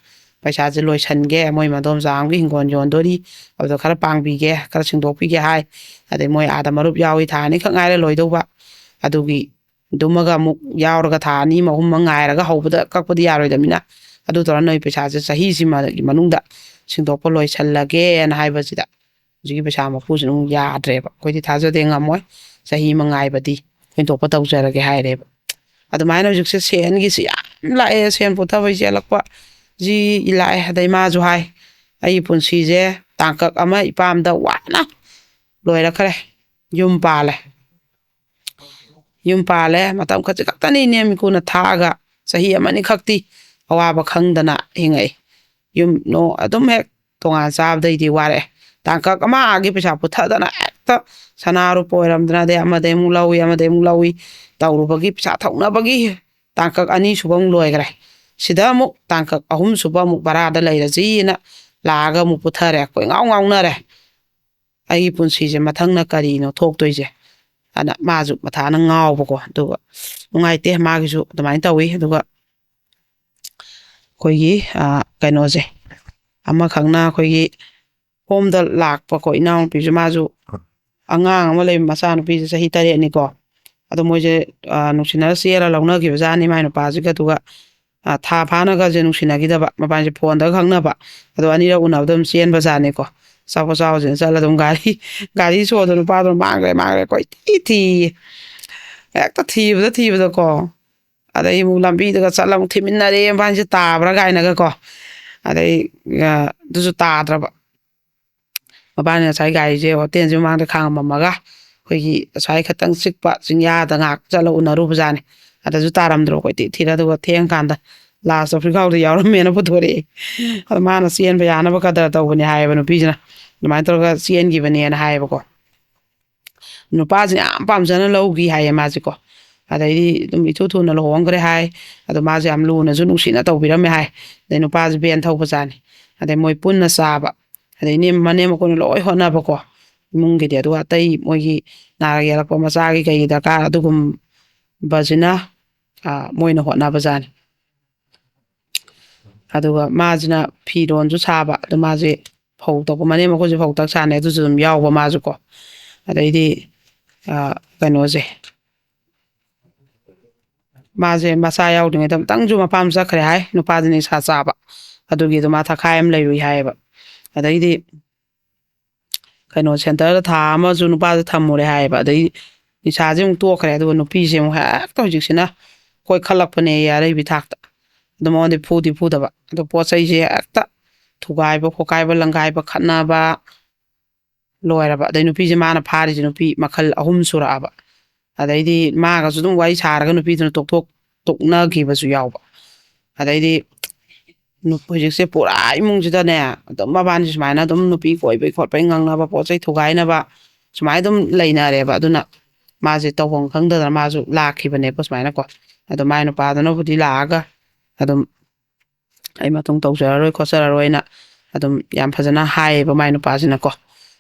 ꯄꯩꯁꯥꯁꯦ ꯂꯣꯏꯁꯟꯒꯦ, ꯃꯣꯏ ꯃꯗꯣꯝꯆꯥ ꯑꯃꯒꯤ ꯍꯤꯡꯒꯣꯜ ꯌꯣꯟꯗꯣꯔꯤ, ꯑꯗꯨꯗ ꯈꯔ ꯄꯥꯡꯕꯤꯒꯦ, ꯈꯔ ꯁꯤꯡꯗꯣꯛꯄꯤꯒꯦ ꯍꯥꯏ꯫ ꯑꯗꯩ ꯃꯣꯏ ꯑꯥꯗ ꯃꯔꯨꯞ ꯌꯥꯎꯏ, ꯊꯥ ꯑꯅꯤꯈꯛ ꯉꯥꯏꯔꯦ ꯂꯣꯏꯗꯧꯕ, ꯑꯗꯨꯒꯤ ꯑꯗꯨꯃꯒ ꯑꯃꯨꯛ ꯌꯥꯎꯔꯒ ꯊꯥ ꯑꯅꯤ ꯑꯃ ꯑꯍꯨꯝ ꯑꯃ ꯉꯥꯏꯔꯒ ꯍꯧꯕꯗ ꯀꯛꯄꯗꯤ ꯌꯥꯔꯣꯏꯗꯕꯅꯤꯅ, ꯑꯗꯨ ꯇꯧꯔ ꯅꯣꯏ ꯄꯩꯁꯥꯁꯦ ꯆꯍꯤꯁꯤꯃꯒꯤ ꯃꯅꯨꯡꯗ ꯁꯤꯡꯗꯣꯛꯄ ꯂꯣꯏꯁꯜꯂꯒꯦꯅ ꯍꯥꯏꯕꯁꯤꯗ ꯍꯧꯖꯤꯛꯀꯤ ꯄꯩꯁꯥ ꯃꯄꯨꯁꯤꯅ ꯑꯃꯨꯛ ꯌꯥꯗ꯭ꯔꯦꯕ꯫ "ꯑꯩꯈꯣꯏꯗꯤ ꯊꯥꯖꯗꯦ, ꯉꯝꯃꯣꯏ, ꯆꯍꯤ ꯑꯃ ꯉꯥꯏꯕꯗꯤ, ꯑꯩꯈꯣꯏ ꯊꯣꯛꯄ ꯇꯧꯖꯔꯒꯦ" ꯍꯥꯏꯔꯦꯕ꯫ ꯑꯗꯨꯃꯥꯏꯅ ꯍꯧꯖꯤꯛꯁꯦ ꯁꯦꯟꯒꯤꯁꯤ ꯌꯥꯝ ꯂꯥꯛꯑꯦ, ꯁꯦꯟ ꯄꯨꯊꯕꯩ ꯆꯦꯜꯂꯛꯄ ꯖꯤ ꯂꯥꯛꯑꯦ꯫ ꯑꯗꯩ ꯃꯥꯁꯨ ꯍꯥꯏ, "ꯑꯩꯒꯤ ꯄꯨꯟꯁꯤꯁꯦ ꯇꯥꯡꯀꯛ ꯑꯃ ꯏꯄꯥꯝꯗ ꯋꯥꯅ ꯂꯣꯏꯔꯛꯈ꯭ꯔꯦ, ꯌꯨꯝ ꯄꯥꯜꯂꯦ, ꯌꯨꯝ ꯄꯥꯜꯂꯦ, ꯃꯇꯝ ꯈꯖꯤꯛ ꯈꯛꯇꯅꯤ ꯏꯅꯦꯝ ꯏꯀꯨꯅ ꯊꯥꯛꯑꯒ, ꯆꯍꯤ ꯑꯃꯅꯤ ꯈꯛꯇꯤ ꯑꯋꯥꯕ ꯈꯪꯗꯅ ꯍꯤꯡꯉꯛꯏ꯫ ꯌꯨꯝ ꯅꯣ-, ꯑꯗꯨꯝ ꯍꯦꯛ ꯇꯣꯉꯥꯟ ꯆꯥꯕꯗꯩꯗꯤ ꯋꯥꯔꯛꯑꯦ꯫ ꯇꯥꯡꯀꯛ ꯑꯃꯒꯤ ꯄꯩꯁꯥ ꯄꯨꯊꯗꯅ ꯍꯦꯛꯇ ꯁꯅꯥ ꯔꯨꯄꯥ ꯑꯣꯏꯔꯝꯗꯅ ꯑꯗꯩ ꯑꯃꯗꯩ ꯑꯃꯨꯛ ꯂꯧꯏ, ꯑꯃꯗꯩ ꯑꯃꯨꯛ ꯂꯧꯏ ꯇꯧꯔꯨꯕꯒꯤ, ꯄꯩꯁꯥ ꯊꯧꯅꯕꯒꯤ ꯇꯥꯡꯀꯛ ꯑꯅꯤ ꯁꯨꯕ ꯑꯃꯨꯛ ꯂꯣꯏꯈ꯭ꯔꯦ꯫ ꯁꯤꯗ ꯑꯃꯨꯛ ꯇꯥꯡꯀꯛ ꯑꯍꯨꯝ ꯁꯨꯕ ꯑꯃꯨꯛ ꯚꯔꯥꯗ ꯂꯩꯔꯁꯤꯅ ꯂꯥꯛꯑꯒ ꯑꯃꯨꯛ ꯄꯨꯊꯔꯦ꯫ ꯀꯣꯏ ꯉꯥꯎ ꯉꯥꯎꯅꯔꯦ꯫ ꯑꯩꯒꯤ ꯄꯨꯟꯁꯤꯁꯦ ꯃꯊꯪꯅ ꯀꯔꯤꯅꯣ ꯊꯣꯛꯇꯣꯏꯁꯦ? ꯑꯗ ꯃꯥꯁꯨ ꯃꯊꯥꯅ ꯉꯥꯎꯕꯀꯣ꯫ ꯑꯗꯨꯒ ꯅꯨꯡꯉꯥꯏꯇꯦ, ꯃꯥꯒꯤꯁꯨ ꯑꯗꯨꯃꯥꯏꯅ ꯇꯧꯋꯤ꯫ ꯑꯗꯨꯒ ꯑꯩꯈꯣꯏꯒꯤ, ꯑ, ꯀꯩꯅꯣꯁꯦ, ꯑꯃꯈꯛꯅ ꯑꯩꯈꯣꯏꯒꯤ ꯍꯣꯝꯗ ꯂꯥꯛꯄꯀꯣ, ꯏꯅꯥꯎꯅꯨꯄꯤꯁꯨ, ꯃꯥꯁꯨ ꯑꯉꯥꯡ ꯑꯃ ꯂꯩꯕ, ꯃꯆꯥꯅꯨꯄꯤꯁꯦ ꯆꯍꯤ ꯇꯔꯦꯠꯅꯤꯀꯣ꯫ ꯑꯗꯣ ꯃꯣꯏꯁꯦ, ꯑ, ꯅꯨꯡꯁꯤꯅꯔ ꯆꯦꯜꯂ ꯂꯧꯅꯈꯤꯕꯖꯥꯠꯅꯤ ꯃꯥꯏ ꯅꯨꯄꯥꯁꯤꯒ꯫ ꯑꯗꯨꯒ, ꯑ, ꯊꯥ ꯐꯥꯅꯒꯁꯦ ꯅꯨꯡꯁꯤꯅꯈꯤꯗꯕ, ꯃꯕꯥꯅꯤꯁꯦ ꯐꯣꯟꯗꯒ ꯈꯪꯅꯕ꯫ ꯑꯗꯣ ꯑꯅꯤꯔꯛ ꯎꯅꯕꯗ ꯑꯗꯨꯝ ꯆꯦꯟꯕꯖꯥꯠꯅꯤꯀꯣ꯫ ꯆꯥꯎꯕ ꯆꯥꯎꯁꯤꯅ ꯆꯠꯂ ꯑꯗꯨꯝ ꯒꯥꯔꯤ, ꯒꯥꯔꯤ ꯁꯣꯗꯣ ꯅꯨꯄꯥꯗꯣ ꯃꯥꯡꯈ꯭ꯔꯦ, ꯃꯥꯡꯈ꯭ꯔꯦ ꯀꯣꯏꯊꯤ ꯊꯤꯌꯦ꯫ ꯍꯦꯛꯇ ꯊꯤꯕꯗ ꯊꯤꯕꯗꯀꯣ꯫ ꯑꯗꯩ ꯑꯃꯨꯛ ꯂꯝꯕꯤꯗꯒ ꯆꯠꯂ ꯑꯃꯨꯛ ꯊꯤꯃꯤꯟꯅꯔꯦ, ꯃꯕꯥꯅꯤꯁꯦ ꯇꯥꯕ꯭ꯔꯥ ꯀꯥꯏꯅꯒꯀꯣ꯫ ꯑꯗꯩ, ꯑ, ꯑꯗꯨꯁꯨ ꯇꯥꯗ꯭ꯔꯕ꯫ ꯃꯕꯥꯅꯤ ꯉꯁꯥꯏ ꯒꯥꯔꯤꯁꯦ ꯍꯣꯇꯦꯜꯁꯦ ꯃꯃꯥꯡꯗ ꯈꯥꯝꯃꯝꯃꯒ ꯑꯩꯈꯣꯏꯒꯤ ꯑꯁ꯭ꯋꯥꯏ ꯈꯛꯇꯪ ꯆꯤꯛꯄ ꯆꯤꯡꯌꯥꯗ ꯉꯥꯏꯍꯥꯛ ꯆꯠꯂ ꯎꯅꯔꯨꯕꯖꯥꯠꯅꯤ꯫ ꯑꯗꯁꯨ ꯇꯥꯔꯝꯗ꯭ꯔꯣ? ꯑꯩꯈꯣꯏ ꯊꯤ ꯊꯤꯔ, ꯑꯗꯨꯒ ꯊꯦꯡꯉꯀꯥꯟꯗ ꯂꯥꯁꯇ ꯐꯤꯈꯥꯎꯗ ꯌꯥꯎꯔꯝꯃꯦꯅ ꯄꯨꯊꯣꯔꯛꯑꯦ꯫ ꯑꯗꯣ ꯃꯥꯅ ꯆꯦꯟꯕ ꯌꯥꯅꯕ ꯀꯗꯔ ꯇꯧꯕꯅꯦ ꯍꯥꯏꯌꯦꯕ ꯅꯨꯄꯤꯁꯤꯅ꯫ ꯑꯗꯨꯃꯥꯏꯅ ꯇꯧꯔꯒ ꯆꯦꯟꯈꯤꯕꯅꯦꯅ ꯍꯥꯏꯌꯦꯕꯀꯣ꯫ ꯅꯨꯄꯥꯁꯤꯅ ꯌꯥꯝ ꯄꯥꯝꯖꯅ ꯂꯧꯈꯤ ꯍꯥꯏꯌꯦ ꯃꯥꯁꯦꯀꯣ꯫ ꯑꯗꯩꯗꯤ ꯑꯗꯨꯝ ꯏꯊꯨ ꯊꯨꯅ ꯂꯨꯍꯣꯡꯈ꯭ꯔꯦ ꯍꯥꯏ꯫ ꯑꯗꯣ ꯃꯥꯁꯦ ꯌꯥꯝ ꯂꯨꯅꯁꯨ ꯅꯨꯡꯁꯤꯅ ꯇꯧꯕꯤꯔꯝꯃꯦ ꯍꯥꯏ꯫ ꯑꯗꯩ ꯅꯨꯄꯥꯁꯦ ꯚꯦꯟ ꯊꯧꯕꯖꯥꯠꯅꯤ꯫ ꯑꯗꯩ ꯃꯣꯏ ꯄꯨꯟꯅ ꯆꯥꯕ꯫ ꯑꯗꯩ ꯏꯅꯦꯝ ꯃꯅꯦꯝ ꯃꯈꯣꯏꯅ ꯂꯣꯏ ꯍꯣꯠꯅꯕꯀꯣ ꯏꯃꯨꯡꯒꯤꯗꯤ꯫ ꯑꯗꯨꯒ ꯑꯇꯩ ꯃꯣꯏꯒꯤ ꯅꯥꯔꯛ ꯌꯦꯛꯂꯛꯄ ꯃꯆꯥꯒꯤ ꯀꯩꯒꯤ ꯗꯔꯀꯥꯔ ꯑꯗꯨꯒꯨꯝꯕꯁꯤꯅ, ꯑ, ꯃꯣꯏꯅ ꯍꯣꯠꯅꯕꯖꯥꯠꯅꯤ꯫ ꯑꯗꯨꯒ ꯃꯥꯁꯤꯅ ꯐꯤꯔꯣꯟꯁꯨ ꯁꯥꯕ꯫ ꯑꯗꯣ ꯃꯥꯁꯦ ꯐꯧ ꯇꯛꯄ, ꯃꯅꯦꯝ ꯃꯈꯣꯏꯁꯨ ꯐꯧ ꯇꯛ ꯁꯥꯅꯤ, ꯑꯗꯨꯁꯨ ꯑꯗꯨꯝ ꯌꯥꯎꯕ ꯃꯥꯁꯨꯀꯣ꯫ ꯑꯗꯩꯗꯤ, ꯑ, ꯀꯩꯅꯣꯁꯦ, ꯃꯥꯁꯦ ꯃꯆꯥ ꯌꯥꯎꯗ꯭ꯔꯤꯉꯩꯗ ꯑꯃꯨꯛꯇꯪꯁꯨ ꯃꯄꯥꯝ ꯆꯠꯈ꯭ꯔꯦ ꯍꯥꯏ, ꯅꯨꯄꯥꯁꯦ ꯅꯤꯁꯥ ꯆꯥꯕ꯫ ꯑꯗꯨꯒꯤ ꯑꯗꯨ ꯃꯥ ꯊꯛꯈꯥꯏ ꯑꯃ ꯂꯩꯔꯨꯏ ꯍꯥꯏꯌꯦꯕ꯫ ꯑꯗꯩꯗꯤ ꯀꯩꯅꯣ, ꯁꯦꯟꯇꯔꯗ ꯊꯥ ꯑꯃꯁꯨ ꯅꯨꯄꯥꯁꯦ ꯊꯝꯃꯨꯔꯦ ꯍꯥꯏꯌꯦꯕ꯫ ꯑꯗꯩ ꯅꯤꯁꯥꯁꯦ ꯑꯃꯨꯛ ꯇꯣꯛꯈ꯭ꯔꯦ꯫ ꯑꯗꯨꯒ ꯅꯨꯄꯤꯁꯦ ꯑꯃꯨꯛ ꯍꯦꯛꯇ ꯍꯧꯖꯤꯛꯁꯤꯅ ꯀꯣꯏꯈꯠꯂꯛꯄꯅꯦ ꯑꯔꯩꯕꯤ ꯊꯥꯛꯇ꯫ ꯑꯗꯨ ꯃꯉꯣꯟꯗ ꯐꯨꯗꯤ ꯐꯨꯗꯕ꯫ ꯑꯗꯣ ꯄꯣꯠ ꯆꯩꯁꯦ ꯍꯦꯛꯇ ꯊꯨꯒꯥꯏꯕ ꯈꯣꯠꯀꯥꯏꯕ, ꯂꯪꯒꯥꯏꯕ, ꯈꯠꯅꯕ, ꯂꯣꯏꯔꯕ꯫ ꯑꯗꯩ ꯅꯨꯄꯤꯁꯦ ꯃꯥꯅ ꯐꯥꯔꯤꯁꯦ ꯅꯨꯄꯤ ꯃꯈꯜ ꯑꯍꯨꯝ ꯁꯨꯔꯛꯑꯕ꯫ ꯑꯗꯩꯗꯤ ꯃꯥꯒꯁꯨ ꯑꯗꯨꯝ ꯋꯥꯔꯤ ꯁꯥꯔꯒ ꯅꯨꯄꯤꯗꯨꯅ ꯇꯣꯛꯊꯣꯛ-, ꯇꯣꯛꯅꯈꯤꯕꯁꯨ ꯌꯥꯎꯕ꯫ ꯑꯗꯩꯗꯤ ꯅꯨ-, ꯍꯧꯖꯤꯛꯁꯦ ꯄꯨꯔꯥ ꯏꯃꯨꯡꯁꯤꯗꯅꯦ, ꯑꯗꯨꯝ ꯃꯕꯥꯅꯤ ꯁꯨꯃꯥꯏꯅ ꯑꯗꯨꯝ ꯅꯨꯄꯤ ꯀꯣꯏꯕꯩ ꯈꯣꯠꯄꯩ ꯉꯥꯡꯅꯕ, ꯄꯣꯠ ꯆꯩ ꯊꯨꯒꯥꯏꯅꯕ, ꯁꯨꯃꯥꯏꯅ ꯑꯗꯨꯝ ꯂꯩꯅꯔꯦꯕ꯫ ꯑꯗꯨꯅ ꯃꯥꯁꯦ ꯇꯧꯐꯝ ꯈꯪꯗꯗꯅ ꯃꯥꯁꯨ ꯂꯥꯛꯈꯤꯕꯅꯦꯕ ꯁꯨꯃꯥꯏꯅꯀꯣ꯫ ꯑꯗꯣ ꯃꯥꯏ ꯅꯨꯄꯥꯗꯨꯅꯕꯨꯗꯤ ꯂꯥꯛꯑꯒ ꯑꯗꯨꯝ ꯑꯩ ꯃꯇꯨꯡ ꯇꯧꯖꯔꯔꯣꯏ ꯈꯣꯠꯆꯔꯔꯣꯏꯅ ꯑꯗꯨꯝ ꯌꯥꯝ ꯐꯖꯅ ꯍꯥꯏꯌꯦꯕ ꯃꯥꯏ ꯅꯨꯄꯥꯁꯤꯅꯀꯣ꯫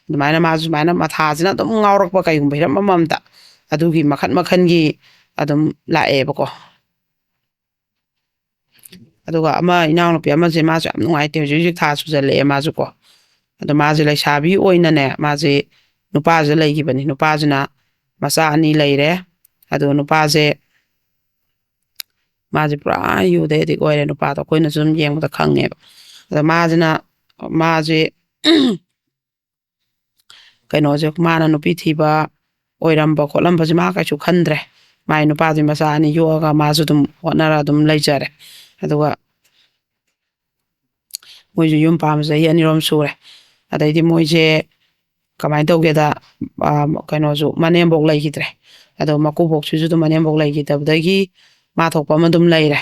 ꯑꯗꯨꯃꯥꯏꯅ ꯃꯥꯁꯨ ꯁꯨꯃꯥꯏꯅ ꯃꯊꯥꯁꯤꯅ ꯑꯗꯨꯝ ꯉꯥꯎꯔꯛꯄ, ꯀꯩꯒꯨꯝꯕ ꯍꯤꯔꯝ ꯑꯃꯃꯝꯗ ꯑꯗꯨꯒꯤ ꯃꯈꯟ ꯃꯈꯟꯒꯤ ꯑꯗꯨꯝ ꯂꯥꯛꯑꯦꯕꯀꯣ꯫ ꯑꯗꯨꯒ ꯑꯃ ꯏꯅꯥꯎꯅꯨꯄꯤ ꯑꯃꯁꯦ, ꯃꯥꯁꯨ ꯌꯥꯝ ꯅꯨꯡꯉꯥꯏꯇꯦ, ꯍꯧꯖꯤꯛ ꯍꯧꯖꯤꯛ ꯊꯥ ꯁꯨꯖꯜꯂꯛꯑꯦ ꯃꯥꯁꯨ ꯀꯣ꯫ ꯑꯗꯣ ꯃꯥꯁꯦ ꯂꯩꯁꯥꯕꯤ ꯑꯣꯏꯅꯅꯦ, ꯃꯥꯁꯦ ꯅꯨꯄꯥꯁꯦ ꯂꯩꯈꯤꯕꯅꯤ, ꯅꯨꯄꯥꯁꯤꯅ ꯃꯆꯥ ꯑꯅꯤ ꯂꯩꯔꯦ꯫ ꯑꯗꯣ ꯅꯨꯄꯥꯁꯦ, ꯃꯥꯁꯦ ꯄꯨꯔꯥ ꯌꯨꯗ ꯑꯦꯗꯤꯛ ꯑꯣꯏꯔꯦ ꯅꯨꯄꯥꯗꯣ, ꯑꯩꯈꯣꯏꯅꯁꯨ ꯑꯗꯨꯝ ꯌꯦꯡꯕꯗ ꯈꯪꯉꯦꯕ꯫ ꯑꯗꯣ ꯃꯥꯁꯤꯅ, ꯃꯥꯁꯦ ꯀꯩꯅꯣꯁꯦ, ꯃꯥꯅ ꯅꯨꯄꯤ ꯊꯤꯕ ꯑꯣꯏꯔꯝꯕ ꯈꯣꯠꯂꯝꯕꯁꯦ ꯃꯥ ꯀꯩꯁꯨ ꯈꯟꯗ꯭ꯔꯦ꯫ ꯃꯥꯏ ꯅꯨꯄꯥꯗꯨꯒꯤ ꯃꯆꯥ ꯑꯅꯤ ꯌꯣꯛꯑꯒ ꯃꯥꯁꯨ ꯑꯗꯨꯝ ꯍꯣꯠꯅꯔ ꯑꯗꯨꯝ ꯂꯩꯖꯔꯦ꯫ ꯑꯗꯨꯒ ꯃꯣꯏꯁꯨ ꯌꯨꯝ ꯄꯥꯟꯕ ꯆꯍꯤ ꯑꯅꯤꯔꯣꯝ ꯁꯨꯔꯦ꯫ ꯑꯗꯩꯗꯤ ꯃꯣꯏꯁꯦ ꯀꯃꯥꯏꯅ ꯇꯧꯒꯦꯗ, ꯑ, ꯀꯩꯅꯣꯁꯨ, ꯃꯅꯦꯝꯕꯣꯛ ꯂꯩꯈꯤꯗ꯭ꯔꯦ꯫ ꯑꯗꯣ ꯃꯀꯨꯕꯣꯛꯁꯤꯁꯨ ꯑꯗꯨꯝ ꯃꯅꯦꯝꯕꯣꯛ ꯂꯩꯈꯤꯗꯕꯗꯒꯤ ꯃꯥ ꯊꯣꯛꯄ ꯑꯃ ꯑꯗꯨꯝ ꯂꯩꯔꯦ꯫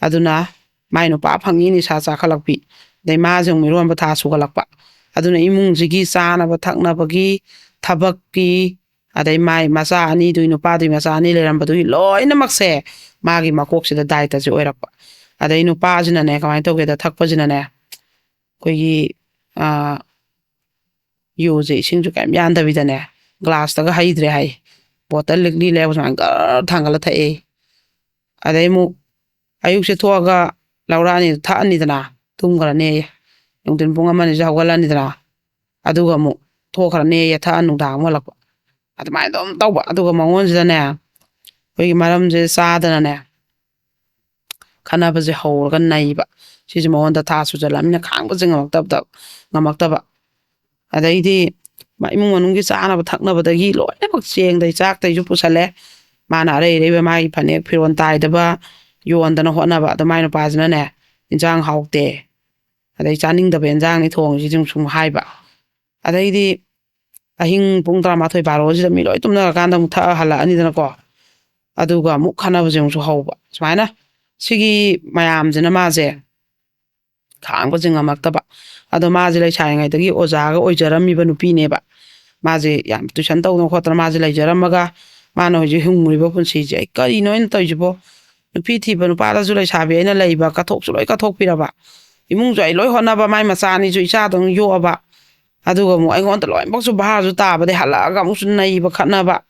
ꯑꯗꯨꯅ ꯃꯥꯏ ꯅꯨꯄꯥ ꯐꯪꯉꯤ, ꯅꯤꯁꯥ ꯆꯥꯈꯠꯂꯛꯄꯤ, ꯑꯗꯩ ꯃꯥꯁꯦ ꯑꯃꯨꯛ ꯃꯤꯔꯣꯟꯕ ꯊꯥ ꯁꯨꯒꯠꯂꯛꯄ꯫ ꯑꯗꯨꯅ ꯏꯃꯨꯡꯁꯤꯒꯤ ꯆꯥꯅꯕ ꯊꯛꯅꯕꯒꯤ, ꯊꯕꯛꯀꯤ, ꯑꯗꯩ ꯃꯥꯏ ꯃꯆꯥ ꯑꯅꯤꯗꯨꯒꯤ, ꯅꯨꯄꯥꯗꯨꯒꯤ ꯃꯆꯥ ꯑꯅꯤ ꯂꯩꯔꯝꯕꯗꯨꯒꯤ ꯂꯣꯏꯅꯃꯛꯁꯦ ꯃꯥꯒꯤ ꯃꯀꯣꯛꯁꯤꯗ ꯗꯥꯏꯇꯁꯦ ꯑꯣꯏꯔꯛꯄ꯫ ꯑꯗꯩ ꯅꯨꯄꯥꯁꯤꯅꯅꯦ, ꯀꯃꯥꯏꯅ ꯇꯧꯒꯦꯗ, ꯊꯛꯄꯁꯤꯅꯅꯦ, ꯑꯩꯈꯣꯏꯒꯤ, ꯑ, ꯌꯨꯁꯦ ꯏꯁꯤꯡꯁꯨ ꯀꯩꯝ ꯌꯥꯟꯗꯕꯤꯗꯅꯦ, ꯒ꯭ꯂꯥꯁꯇꯒ ꯍꯩꯗ꯭ꯔꯦ ꯍꯥꯏ, ꯕꯣꯇꯜ ꯂꯤꯛꯂꯤ ꯂꯩꯔꯒ ꯁꯨꯃꯥꯏꯅ ꯒꯔ ꯊꯥꯡꯒꯠꯂ ꯊꯛꯑꯦ꯫ ꯑꯗꯩ ꯑꯃꯨꯛ ꯑꯌꯨꯛꯁꯦ ꯊꯣꯛꯑꯒ ꯂꯧꯔꯛꯑꯅꯤ, ꯊꯛꯑꯅꯤꯗꯅ, ꯇꯨꯝꯈ꯭ꯔꯅꯦꯌꯦ꯫ ꯅꯨꯡꯊꯤꯟ ꯄꯨꯡ ꯑꯃ ꯑꯅꯤꯁꯦ ꯍꯧꯒꯠꯂꯅꯤꯗꯅ, ꯑꯗꯨꯒ ꯑꯃꯨꯛ ꯊꯣꯛꯈ꯭ꯔꯅꯦꯌꯦ, ꯊꯛꯑ ꯅꯨꯡꯗꯥꯡ ꯑꯃꯨꯛ ꯍꯜꯂꯛꯄ꯫ ꯑꯗꯨꯃꯥꯏꯅ ꯑꯗꯨꯝ ꯇꯧꯕ꯫ ꯑꯗꯨꯒ ꯃꯉꯣꯟꯁꯤꯗꯅꯦ, ꯑꯩꯈꯣꯏꯒꯤ ꯃꯔꯝꯁꯦ ꯆꯥꯗꯅꯅꯦ, ꯈꯠꯅꯕꯁꯦ ꯍꯧꯔꯒ ꯅꯩꯕ꯫ ꯁꯤꯁꯦ ꯃꯉꯣꯟꯗ ꯊꯥ ꯁꯨꯖꯜꯂꯛꯑꯃꯤꯅ ꯈꯥꯡꯕꯁꯦ ꯉꯝꯃꯛꯇꯕꯗ-, ꯉꯝꯃꯛꯇꯕ꯫ ꯑꯗꯩꯗꯤ ꯃ-, ꯏꯃꯨꯡ ꯃꯅꯨꯡꯒꯤ ꯆꯥꯅꯕ ꯊꯛꯅꯕꯗꯒꯤ ꯂꯣꯏꯅꯃꯛ, ꯆꯦꯡꯗꯩ ꯆꯥꯛꯇꯩꯁꯨ ꯄꯨꯁꯜꯂꯦ꯫ ꯃꯥꯅ ꯑꯔꯩ ꯑꯔꯩꯕ ꯃꯥꯒꯤ ꯐꯅꯦꯛ ꯐꯤꯔꯣꯜ ꯇꯥꯏꯗꯕ ꯌꯣꯟꯗꯅ ꯍꯣꯠꯅꯕ꯫ ꯑꯗꯣ ꯃꯥꯏ ꯅꯨꯄꯥꯁꯤꯅꯅꯦ, "ꯏꯟꯁꯥꯡ ꯍꯥꯎꯇꯦ, ꯑꯗꯩ ꯆꯥꯅꯤꯡꯗꯕ ꯏꯟꯁꯥꯡꯅꯤ ꯊꯣꯡꯉꯤꯁꯤ", ꯁꯨꯝ, ꯁꯨꯝ ꯍꯥꯏꯕ꯫ ꯑꯗꯩꯗꯤ ꯑꯍꯤꯡ ꯄꯨꯡ ꯇꯔꯥꯃꯥꯊꯣꯏ ꯕꯥꯔꯣꯁꯤꯗ ꯃꯤ ꯂꯣꯏ ꯇꯨꯝꯅꯔꯀꯥꯟꯗ ꯑꯃꯨꯛ ꯊꯛꯑ ꯍꯜꯂꯛꯑꯅꯤꯗꯅꯀꯣ꯫ ꯑꯗꯨꯒ ꯑꯃꯨꯛ ꯈꯠꯅꯕꯁꯦ ꯑꯃꯨꯛꯁꯨ ꯍꯧꯕ꯫ ꯁꯨꯃꯥꯏꯅ ꯁꯤꯒꯤ ꯃꯌꯥꯝꯁꯤꯅ ꯃꯥꯁꯦ ꯈꯥꯡꯕꯁꯦ ꯉꯝꯃꯛꯇꯕ꯫ ꯑꯗꯣ ꯃꯥꯁꯦ ꯂꯩꯁꯥꯔꯤꯉꯩꯗꯒꯤ ꯑꯣꯖꯥꯒ ꯑꯣꯏꯖꯔꯝꯃꯤꯕ ꯅꯨꯄꯤꯅꯦꯕ꯫ ꯃꯥꯁꯦ ꯌꯥꯝ ꯇꯨꯏꯁꯟ ꯇꯧꯗꯅ ꯈꯣꯠꯇꯅ ꯃꯥꯁꯦ ꯂꯩꯖꯔꯝꯃꯒ, ꯃꯥꯅ ꯍꯧꯖꯤꯛ ꯍꯤꯡꯉꯨꯔꯤꯕ ꯄꯨꯟꯁꯤꯁꯦ, "ꯑꯩ ꯀꯔꯤꯅꯣ ꯑꯩꯅ ꯇꯧꯔꯤꯁꯤꯕꯣ? ꯅꯨꯄꯤ ꯊꯤꯕ ꯅꯨꯄꯥꯗꯁꯨ ꯂꯩꯁꯥꯕꯤ ꯑꯩꯅ ꯂꯩꯕ ꯀꯠꯊꯣꯛꯁꯨ ꯂꯣꯏ ꯀꯠꯊꯣꯛꯄꯤꯔꯕ, ꯏꯃꯨꯡꯁꯨ ꯑꯩ ꯂꯣꯏ ꯍꯣꯠꯅꯕ, ꯃꯥꯏ ꯃꯆꯥ ꯑꯅꯤꯁꯨ ꯏꯆꯥꯗꯧꯅ ꯌꯣꯛꯑꯕ, ꯑꯗꯨꯒ ꯑꯃꯨꯛ ꯑꯩꯉꯣꯟꯗ ꯂꯣꯏꯅꯃꯛꯁꯨ ꯚꯥꯔꯁꯨ ꯇꯥꯕꯗꯩ ꯍꯜꯂꯛꯑꯒ ꯑꯃꯨꯛꯁꯨ ꯅꯩꯕ ꯈꯠꯅꯕ꯫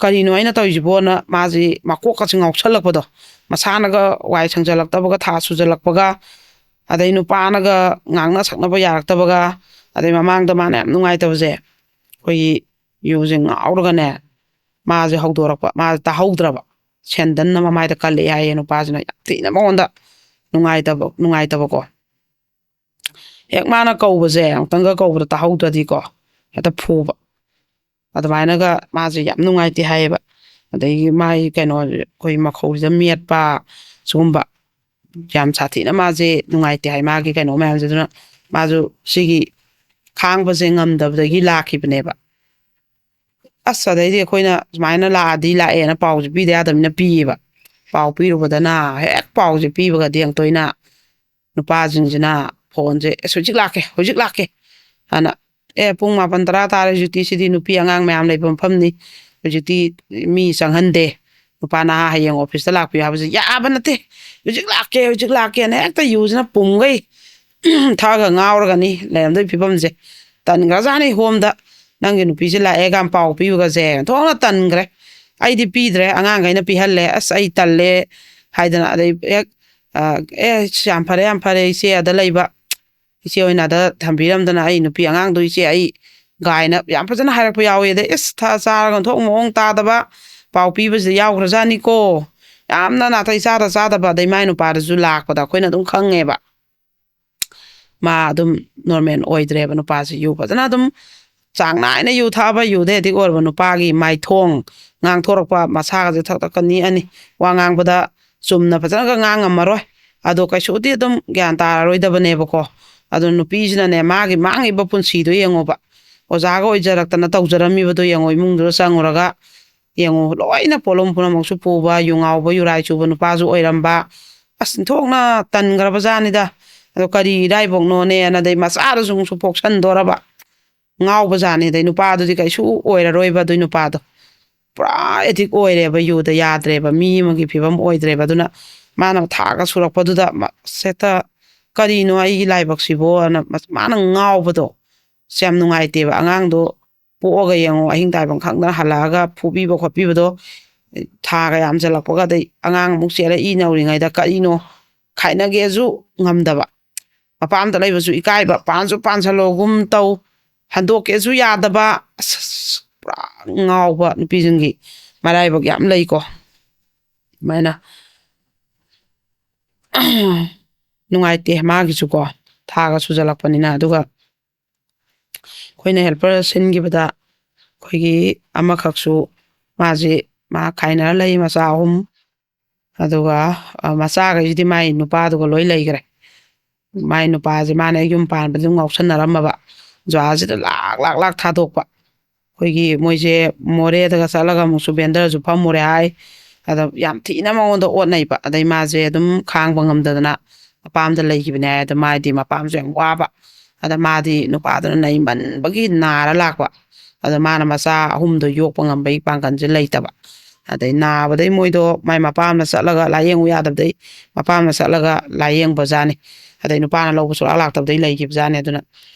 ꯀꯔꯤꯅꯣ ꯑꯩꯅ ꯇꯧꯔꯤꯁꯤꯕꯣꯅ?" ꯃꯥꯁꯤ ꯃꯀꯣꯛꯀꯁꯦ ꯉꯥꯎꯁꯜꯂꯛꯄꯗꯣ, ꯃꯁꯥꯅꯒ ꯋꯥꯏ ꯁꯪꯖꯜꯂꯛꯇꯕꯒ, ꯊꯥ ꯁꯨꯖꯜꯂꯛꯄꯒ, ꯑꯗꯩ ꯅꯨꯄꯥꯅꯒ ꯉꯥꯡꯅ ꯁꯛꯅꯕ ꯌꯥꯔꯛꯇꯕꯒ, ꯑꯗꯩ ꯃꯃꯥꯡꯗ ꯃꯥꯅ ꯌꯥꯝ ꯅꯨꯡꯉꯥꯏꯇꯕꯁꯦ, ꯑꯩꯈꯣꯏꯒꯤ ꯌꯨꯁꯦ ꯉꯥꯎꯔꯒꯅꯦ, ꯃꯥꯁꯦ ꯍꯧꯗꯣꯔꯛꯄ, ꯃꯥꯁꯦ ꯇꯥꯍꯧꯗ꯭ꯔꯕ, ꯁꯦꯟꯗꯟꯅ ꯃꯃꯥꯏꯗ ꯀꯜꯂꯛꯑꯦ ꯍꯥꯏꯌꯦ꯫ ꯅꯨꯄꯥꯁꯤꯅ ꯌꯥꯝ ꯊꯤꯅ ꯃꯉꯣꯟꯗ ꯅꯨꯡꯉꯥꯏꯇꯕ, ꯅꯨꯡꯉꯥꯏꯇꯕꯀꯣ꯫ ꯍꯦꯛ ꯃꯥꯅ ꯀꯧꯕꯁꯦ ꯑꯃꯨꯛꯇꯪꯒ ꯀꯧꯕꯗ ꯇꯥꯍꯧꯗ꯭ꯔꯗꯤꯀꯣ, ꯍꯦꯛꯇ ꯐꯨꯕ꯫ ꯑꯗꯨꯃꯥꯏꯅꯒ ꯃꯥꯁꯦ ꯌꯥꯝ ꯅꯨꯡꯉꯥꯏꯇꯦ ꯍꯥꯏꯌꯦꯕ꯫ ꯑꯗꯒꯤ ꯃꯥꯒꯤ ꯀꯩꯅꯣ, ꯑꯩꯈꯣꯏ ꯃꯈꯧꯁꯤꯗ ꯃꯦꯠꯄ, ꯁꯤꯒꯨꯝꯕ ꯌꯥꯝ ꯁꯥꯊꯤꯅ ꯃꯥꯁꯦ ꯅꯨꯡꯉꯥꯏꯇꯦ ꯍꯥꯏ, ꯃꯥꯒꯤ ꯀꯩꯅꯣ ꯃꯌꯥꯝꯁꯦ꯫ ꯑꯗꯨꯅ ꯃꯥꯁꯨ ꯁꯤꯒꯤ ꯈꯥꯡꯕꯁꯦ ꯉꯝꯗꯕꯗꯒꯤ ꯂꯥꯛꯈꯤꯕꯅꯦꯕ꯫ ꯑꯁ, ꯑꯗꯩꯗꯤ ꯑꯩꯈꯣꯏꯅ ꯁꯨꯃꯥꯏꯅ ꯂꯥꯛꯑꯗꯤ ꯂꯥꯛꯑꯦꯅ ꯄꯥꯎꯁꯦ ꯄꯤꯗ ꯌꯥꯗꯕꯅꯤꯅ ꯄꯤꯌꯦꯕ꯫ ꯄꯥꯎ ꯄꯤꯔꯨꯕꯗꯅ ꯍꯦꯛ ꯄꯥꯎꯁꯦ ꯄꯤꯕꯒꯗꯤ ꯑꯃꯨꯛꯇꯣꯏꯅ ꯅꯨꯄꯥꯁꯤꯡꯁꯤꯅ ꯐꯣꯟꯁꯦ, "ꯑꯁ, ꯍꯧꯖꯤꯛ ꯂꯥꯛꯀꯦ, ꯍꯧꯖꯤꯛ ꯂꯥꯛꯀꯦ" ꯍꯥꯏꯅ꯫ "ꯑꯦ, ꯄꯨꯡ ꯃꯥꯄꯟ ꯇꯔꯥ ꯇꯥꯔꯦ ꯍꯧꯖꯤꯛꯇꯤ, ꯁꯤꯗꯤ ꯅꯨꯄꯤ ꯑꯉꯥꯡ ꯃꯌꯥꯝ ꯂꯩꯕ ꯃꯐꯝꯅꯤ, ꯍꯧꯖꯤꯛꯇꯤ ꯃꯤ ꯆꯪꯍꯟꯗꯦ, ꯅꯨꯄꯥ ꯅꯍꯥ ꯍꯌꯦꯡ ꯑꯣꯐꯤꯁꯇ ꯂꯥꯛꯄꯤꯌꯨ" ꯍꯥꯏꯕꯁꯦ ꯌꯥꯕ ꯅꯠꯇꯦ꯫ "ꯍꯧꯖꯤꯛ ꯂꯥꯛꯀꯦ, ꯍꯧꯖꯤꯛ ꯂꯥꯛꯀꯦꯅ" ꯍꯦꯛꯇ ꯌꯨꯁꯤꯅ ꯄꯨꯝꯈꯩ ꯊꯛꯑꯒ ꯉꯥꯎꯔꯒꯅꯤ ꯂꯩꯔꯝꯗꯣꯏ ꯐꯤꯕꯝꯁꯦ꯫ ꯇꯟꯈ꯭ꯔꯖꯥꯠꯅꯤ ꯍꯣꯝꯗ꯫ "ꯅꯪꯒꯤ ꯅꯨꯄꯤꯁꯦ ꯂꯥꯛꯑꯦꯒ ꯄꯥꯎ ꯄꯤꯕꯒꯁꯦ ꯊꯣꯛꯅ ꯇꯟꯈ꯭ꯔꯦ꯫ ꯑꯩꯗꯤ ꯄꯤꯗ꯭ꯔꯦ, ꯑꯉꯥꯡꯈꯩꯅ ꯄꯤꯍꯜꯂꯦ꯫ ꯑꯁ, ꯑꯩ ꯇꯜꯂꯦ" ꯍꯥꯏꯗꯅ꯫ ꯑꯗꯩ ꯍꯦꯛ, "ꯑ, ꯑꯦ, ꯌꯥꯝ ꯐꯔꯦ, ꯌꯥꯝ ꯐꯔꯦ, ꯏꯆꯦ ꯑꯗ ꯂꯩꯕ, ꯏꯆꯦ ꯑꯣꯏꯅ ꯑꯗ ꯊꯝꯕꯤꯔꯝꯗꯅ ꯑꯩ ꯅꯨꯄꯤ ꯑꯉꯥꯡꯗꯣ ꯏꯆꯦ ꯑꯩ" ꯒꯥꯏꯅ ꯌꯥꯝ ꯐꯖꯅ ꯍꯥꯏꯔꯛꯄ ꯌꯥꯎꯋꯦ꯫ ꯑꯗꯩ, "ꯏꯁ, ꯊꯛꯑ ꯆꯥꯔꯒ ꯊꯣꯛ ꯃꯑꯣꯡ ꯇꯥꯗꯕ ꯄꯥꯎ ꯄꯤꯕꯁꯤꯗ ꯌꯥꯎꯈ꯭ꯔꯖꯥꯠꯅꯤꯀꯣ"꯫ ꯌꯥꯝꯅ ꯅꯥꯇꯩ ꯆꯥꯗ ꯆꯥꯗꯕ꯫ ꯑꯗꯩ ꯃꯥꯏ ꯅꯨꯄꯥꯗꯨꯁꯨ ꯂꯥꯛꯄꯗ ꯑꯩꯈꯣꯏꯅ ꯑꯗꯨꯝ ꯈꯪꯉꯦꯕ꯫ ꯃꯥ ꯑꯗꯨꯝ ꯅꯣꯔꯃꯦꯜ ꯑꯣꯏꯗ꯭ꯔꯦꯕ꯫ ꯅꯨꯄꯥꯁꯤ ꯌꯨ ꯐꯖꯅ ꯑꯗꯨꯝ ꯆꯥꯡ ꯅꯥꯏꯅ ꯌꯨ ꯊꯛꯑꯕ, ꯌꯨꯗ ꯑꯦꯗꯤꯛ ꯑꯣꯏꯔꯕ ꯅꯨꯄꯥꯒꯤ ꯃꯥꯏꯊꯣꯡ, ꯉꯥꯡꯊꯣꯔꯛꯄ, ꯃꯁꯥꯒꯁꯦ ꯊꯛ ꯊꯛ ꯅꯤꯛꯑꯅꯤ꯫ ꯋꯥ ꯉꯥꯡꯕꯗ ꯆꯨꯝꯅ ꯐꯖꯅꯒ ꯉꯥꯡꯉꯝꯃꯔꯣꯏ꯫ ꯑꯗꯣ ꯀꯩꯁꯨꯗꯤ ꯑꯗꯨꯝ ꯒ꯭ꯌꯥꯟ ꯇꯥꯔꯔꯣꯏꯗꯕꯅꯦꯕꯀꯣ꯫ ꯑꯗꯣ ꯅꯨꯄꯤꯁꯤꯅꯅꯦ, ꯃꯥꯒꯤ ꯃꯥꯡꯉꯤꯕ ꯄꯨꯟꯁꯤꯗꯣ ꯌꯦꯡꯉꯣꯕ꯫ ꯑꯣꯖꯥꯒ ꯑꯣꯏꯖꯔꯛꯇꯅ ꯇꯧꯖꯔꯝꯃꯤꯕꯗꯣ ꯌꯦꯡꯉꯣ, ꯏꯃꯨꯡꯗꯨꯗ ꯆꯪꯉꯨꯔꯒ ꯌꯦꯡꯉꯣ, ꯂꯣꯏꯅ ꯄꯣꯠꯂꯨꯝ ꯄꯨꯝꯅꯃꯛꯁꯨ ꯄꯨꯕ, ꯌꯨ ꯉꯥꯎꯕ, ꯌꯨꯔꯥꯏ ꯆꯨꯕ ꯅꯨꯄꯥꯁꯨ ꯑꯣꯏꯔꯝꯕ꯫ ꯑꯁ, ꯑꯣꯟꯊꯣꯛꯅ ꯇꯟꯈ꯭ꯔꯕ ꯖꯥꯠꯅꯤꯗ꯫ ꯑꯗꯣ ꯀꯔꯤ ꯏꯔꯥꯏꯕꯛꯅꯣꯅꯦꯅ ꯑꯗꯩ ꯃꯆꯥꯗꯨꯁꯨ ꯑꯃꯨꯛꯁꯨ ꯄꯣꯛꯁꯟꯗꯣꯔꯕ꯫ ꯉꯥꯎꯕꯖꯥꯠꯅꯤ꯫ ꯑꯗꯩ ꯅꯨꯄꯥꯗꯨꯗꯤ ꯀꯩꯁꯨ ꯑꯣꯏꯔꯔꯣꯏꯕ꯫ ꯑꯗꯨꯏ ꯅꯨꯄꯥꯗꯣ ꯄꯨꯔꯥ ꯑꯦꯗꯤꯛ ꯑꯣꯏꯔꯦꯕ, ꯌꯨꯗ ꯌꯥꯗ꯭ꯔꯦꯕ, ꯃꯤ ꯑꯃꯒꯤ ꯐꯤꯕꯝ ꯑꯣꯏꯗ꯭ꯔꯦꯕ꯫ ꯑꯗꯨꯅ ꯃꯥꯅ ꯊꯥꯒ ꯁꯨꯔꯛꯄꯗꯨꯗ ꯃ-, ꯍꯦꯛꯇ "ꯀꯔꯤꯅꯣ ꯑꯩꯒꯤ ꯂꯥꯏꯕꯛꯁꯤꯕꯣꯅ?" ꯃ-, ꯃꯥꯅ ꯉꯥꯎꯕꯗꯣ꯫ ꯑꯁ, ꯌꯥꯝ ꯅꯨꯡꯉꯥꯏꯇꯦꯕ꯫ ꯑꯉꯥꯡꯗꯣ ꯄꯣꯛꯑꯒ ꯌꯦꯡꯉꯣ, ꯑꯍꯤꯡ ꯇꯥꯏꯕꯪ ꯈꯪꯗꯅ ꯍꯜꯂꯛꯑꯒ ꯐꯨꯕꯤꯕ ꯈꯣꯠꯄꯤꯕꯗꯣ, ꯊꯥꯒ ꯌꯥꯝꯖꯜꯂꯛꯄꯒ, ꯑꯗꯩ ꯑꯉꯥꯡ ꯑꯃꯨꯛ ꯆꯦꯜꯂ ꯏ ꯅꯧꯔꯤꯉꯩꯗ ꯀꯔꯤꯅꯣ ꯈꯥꯏꯅꯒꯦꯁꯨ ꯉꯝꯗꯕ꯫ ꯃꯄꯥꯝꯗ ꯂꯩꯕꯁꯨ ꯏꯀꯥꯏꯕ, ꯄꯥꯟꯁꯨ ꯄꯥꯟꯁꯜꯂꯣꯒꯨꯝ ꯇꯧ, ꯍꯟꯗꯣꯛꯀꯦꯁꯨ ꯌꯥꯗꯕ꯫ ꯑꯁ, ꯑꯁ, ꯄꯨꯔꯥ ꯉꯥꯎꯕ ꯅꯨꯄꯤꯁꯤꯡꯒꯤ ꯃꯔꯥꯏꯕꯛ ꯌꯥꯝ ꯂꯩꯀꯣ꯫ ꯑꯗꯨꯃꯥꯏꯅ ꯅꯨꯡꯉꯥꯏꯇꯦ ꯃꯥꯒꯤꯁꯨꯀꯣ, ꯊꯥꯒ ꯁꯨꯖꯜꯂꯛꯄꯅꯤꯅ꯫ ꯑꯗꯨꯒ ꯑꯩꯈꯣꯏꯅ ꯍꯦꯜꯄꯔ ꯁꯤꯟꯈꯤꯕꯗ ꯑꯩꯈꯣꯏꯒꯤ ꯑꯃꯈꯛꯁꯨ, ꯃꯥꯁꯦ, ꯃꯥ ꯈꯥꯏꯅꯔ ꯂꯩ, ꯃꯆꯥ ꯑꯍꯨꯝ꯫ ꯑꯗꯨꯒ, ꯑ, ꯃꯆꯥꯈꯩꯁꯤꯗꯤ ꯃꯥꯏ ꯅꯨꯄꯥꯗꯨꯒ ꯂꯣꯏ ꯂꯩꯈ꯭ꯔꯦ꯫ ꯃꯥꯏ ꯅꯨꯄꯥꯁꯦ ꯃꯥꯅ ꯍꯦꯛ ꯌꯨꯝ ꯄꯥꯟꯕꯗ ꯑꯗꯨꯝ ꯉꯥꯎꯁꯟꯅꯔꯝꯃꯕ꯫ ꯖꯨꯋꯥꯁꯤꯗ ꯂꯥꯛ, ꯂꯥꯛ, ꯂꯥꯛ ꯊꯥꯗꯣꯛꯄ꯫ ꯑꯩꯈꯣꯏꯒꯤ ꯃꯣꯏꯁꯦ ꯃꯣꯔꯦꯗꯒ ꯆꯠꯂꯒ ꯑꯃꯨꯛꯁꯨ ꯕꯦꯟꯗꯔꯁꯨ ꯐꯝꯃꯨꯔꯦ ꯍꯥꯏ꯫ ꯑꯗ ꯌꯥꯝ ꯊꯤꯅ ꯃꯉꯣꯟꯗ ꯑꯣꯠꯅꯩꯕ꯫ ꯑꯗꯩ ꯃꯥꯁꯦ ꯑꯗꯨꯝ ꯈꯥꯡꯕ ꯉꯝꯗꯗꯅ ꯃꯄꯥꯝꯗ ꯂꯩꯈꯤꯕꯅꯦ ꯍꯥꯏ꯫ ꯑꯗ ꯃꯥꯗꯤ ꯃꯄꯥꯝꯁꯨ ꯌꯥꯝ ꯋꯥꯕ꯫ ꯑꯗ ꯃꯥꯗꯤ ꯅꯨꯄꯥꯗꯨꯅ ꯅꯩꯃꯟꯕꯒꯤ ꯅꯥꯔ ꯂꯥꯛꯄ꯫ ꯑꯗ ꯃꯥꯅ ꯃꯆꯥ ꯑꯍꯨꯝꯗꯣ ꯌꯣꯛꯄ ꯉꯝꯕꯒꯤ ꯄꯥꯡꯒꯜꯁꯦ ꯂꯩꯇꯕ꯫ ꯑꯗꯩ ꯅꯥꯕꯗꯩ ꯃꯣꯏꯗꯣ ꯃꯥꯏ ꯃꯄꯥꯝꯅ ꯆꯠꯂꯒ ꯂꯥꯏꯌꯦꯡꯉꯨ ꯌꯥꯗꯕꯗꯩ ꯃꯄꯥꯝꯅ ꯆꯠꯂꯒ ꯂꯥꯏꯌꯦꯡꯕꯖꯥꯠꯅꯤ꯫ ꯑꯗꯩ ꯅꯨꯄꯥꯅ ꯂꯧꯕ ꯁꯨꯡꯂꯥꯛ ꯂꯥꯛꯇꯕꯗꯩ ꯂꯩꯈꯤꯕꯖꯥꯠꯅꯤ꯫ ꯑꯗꯨꯅ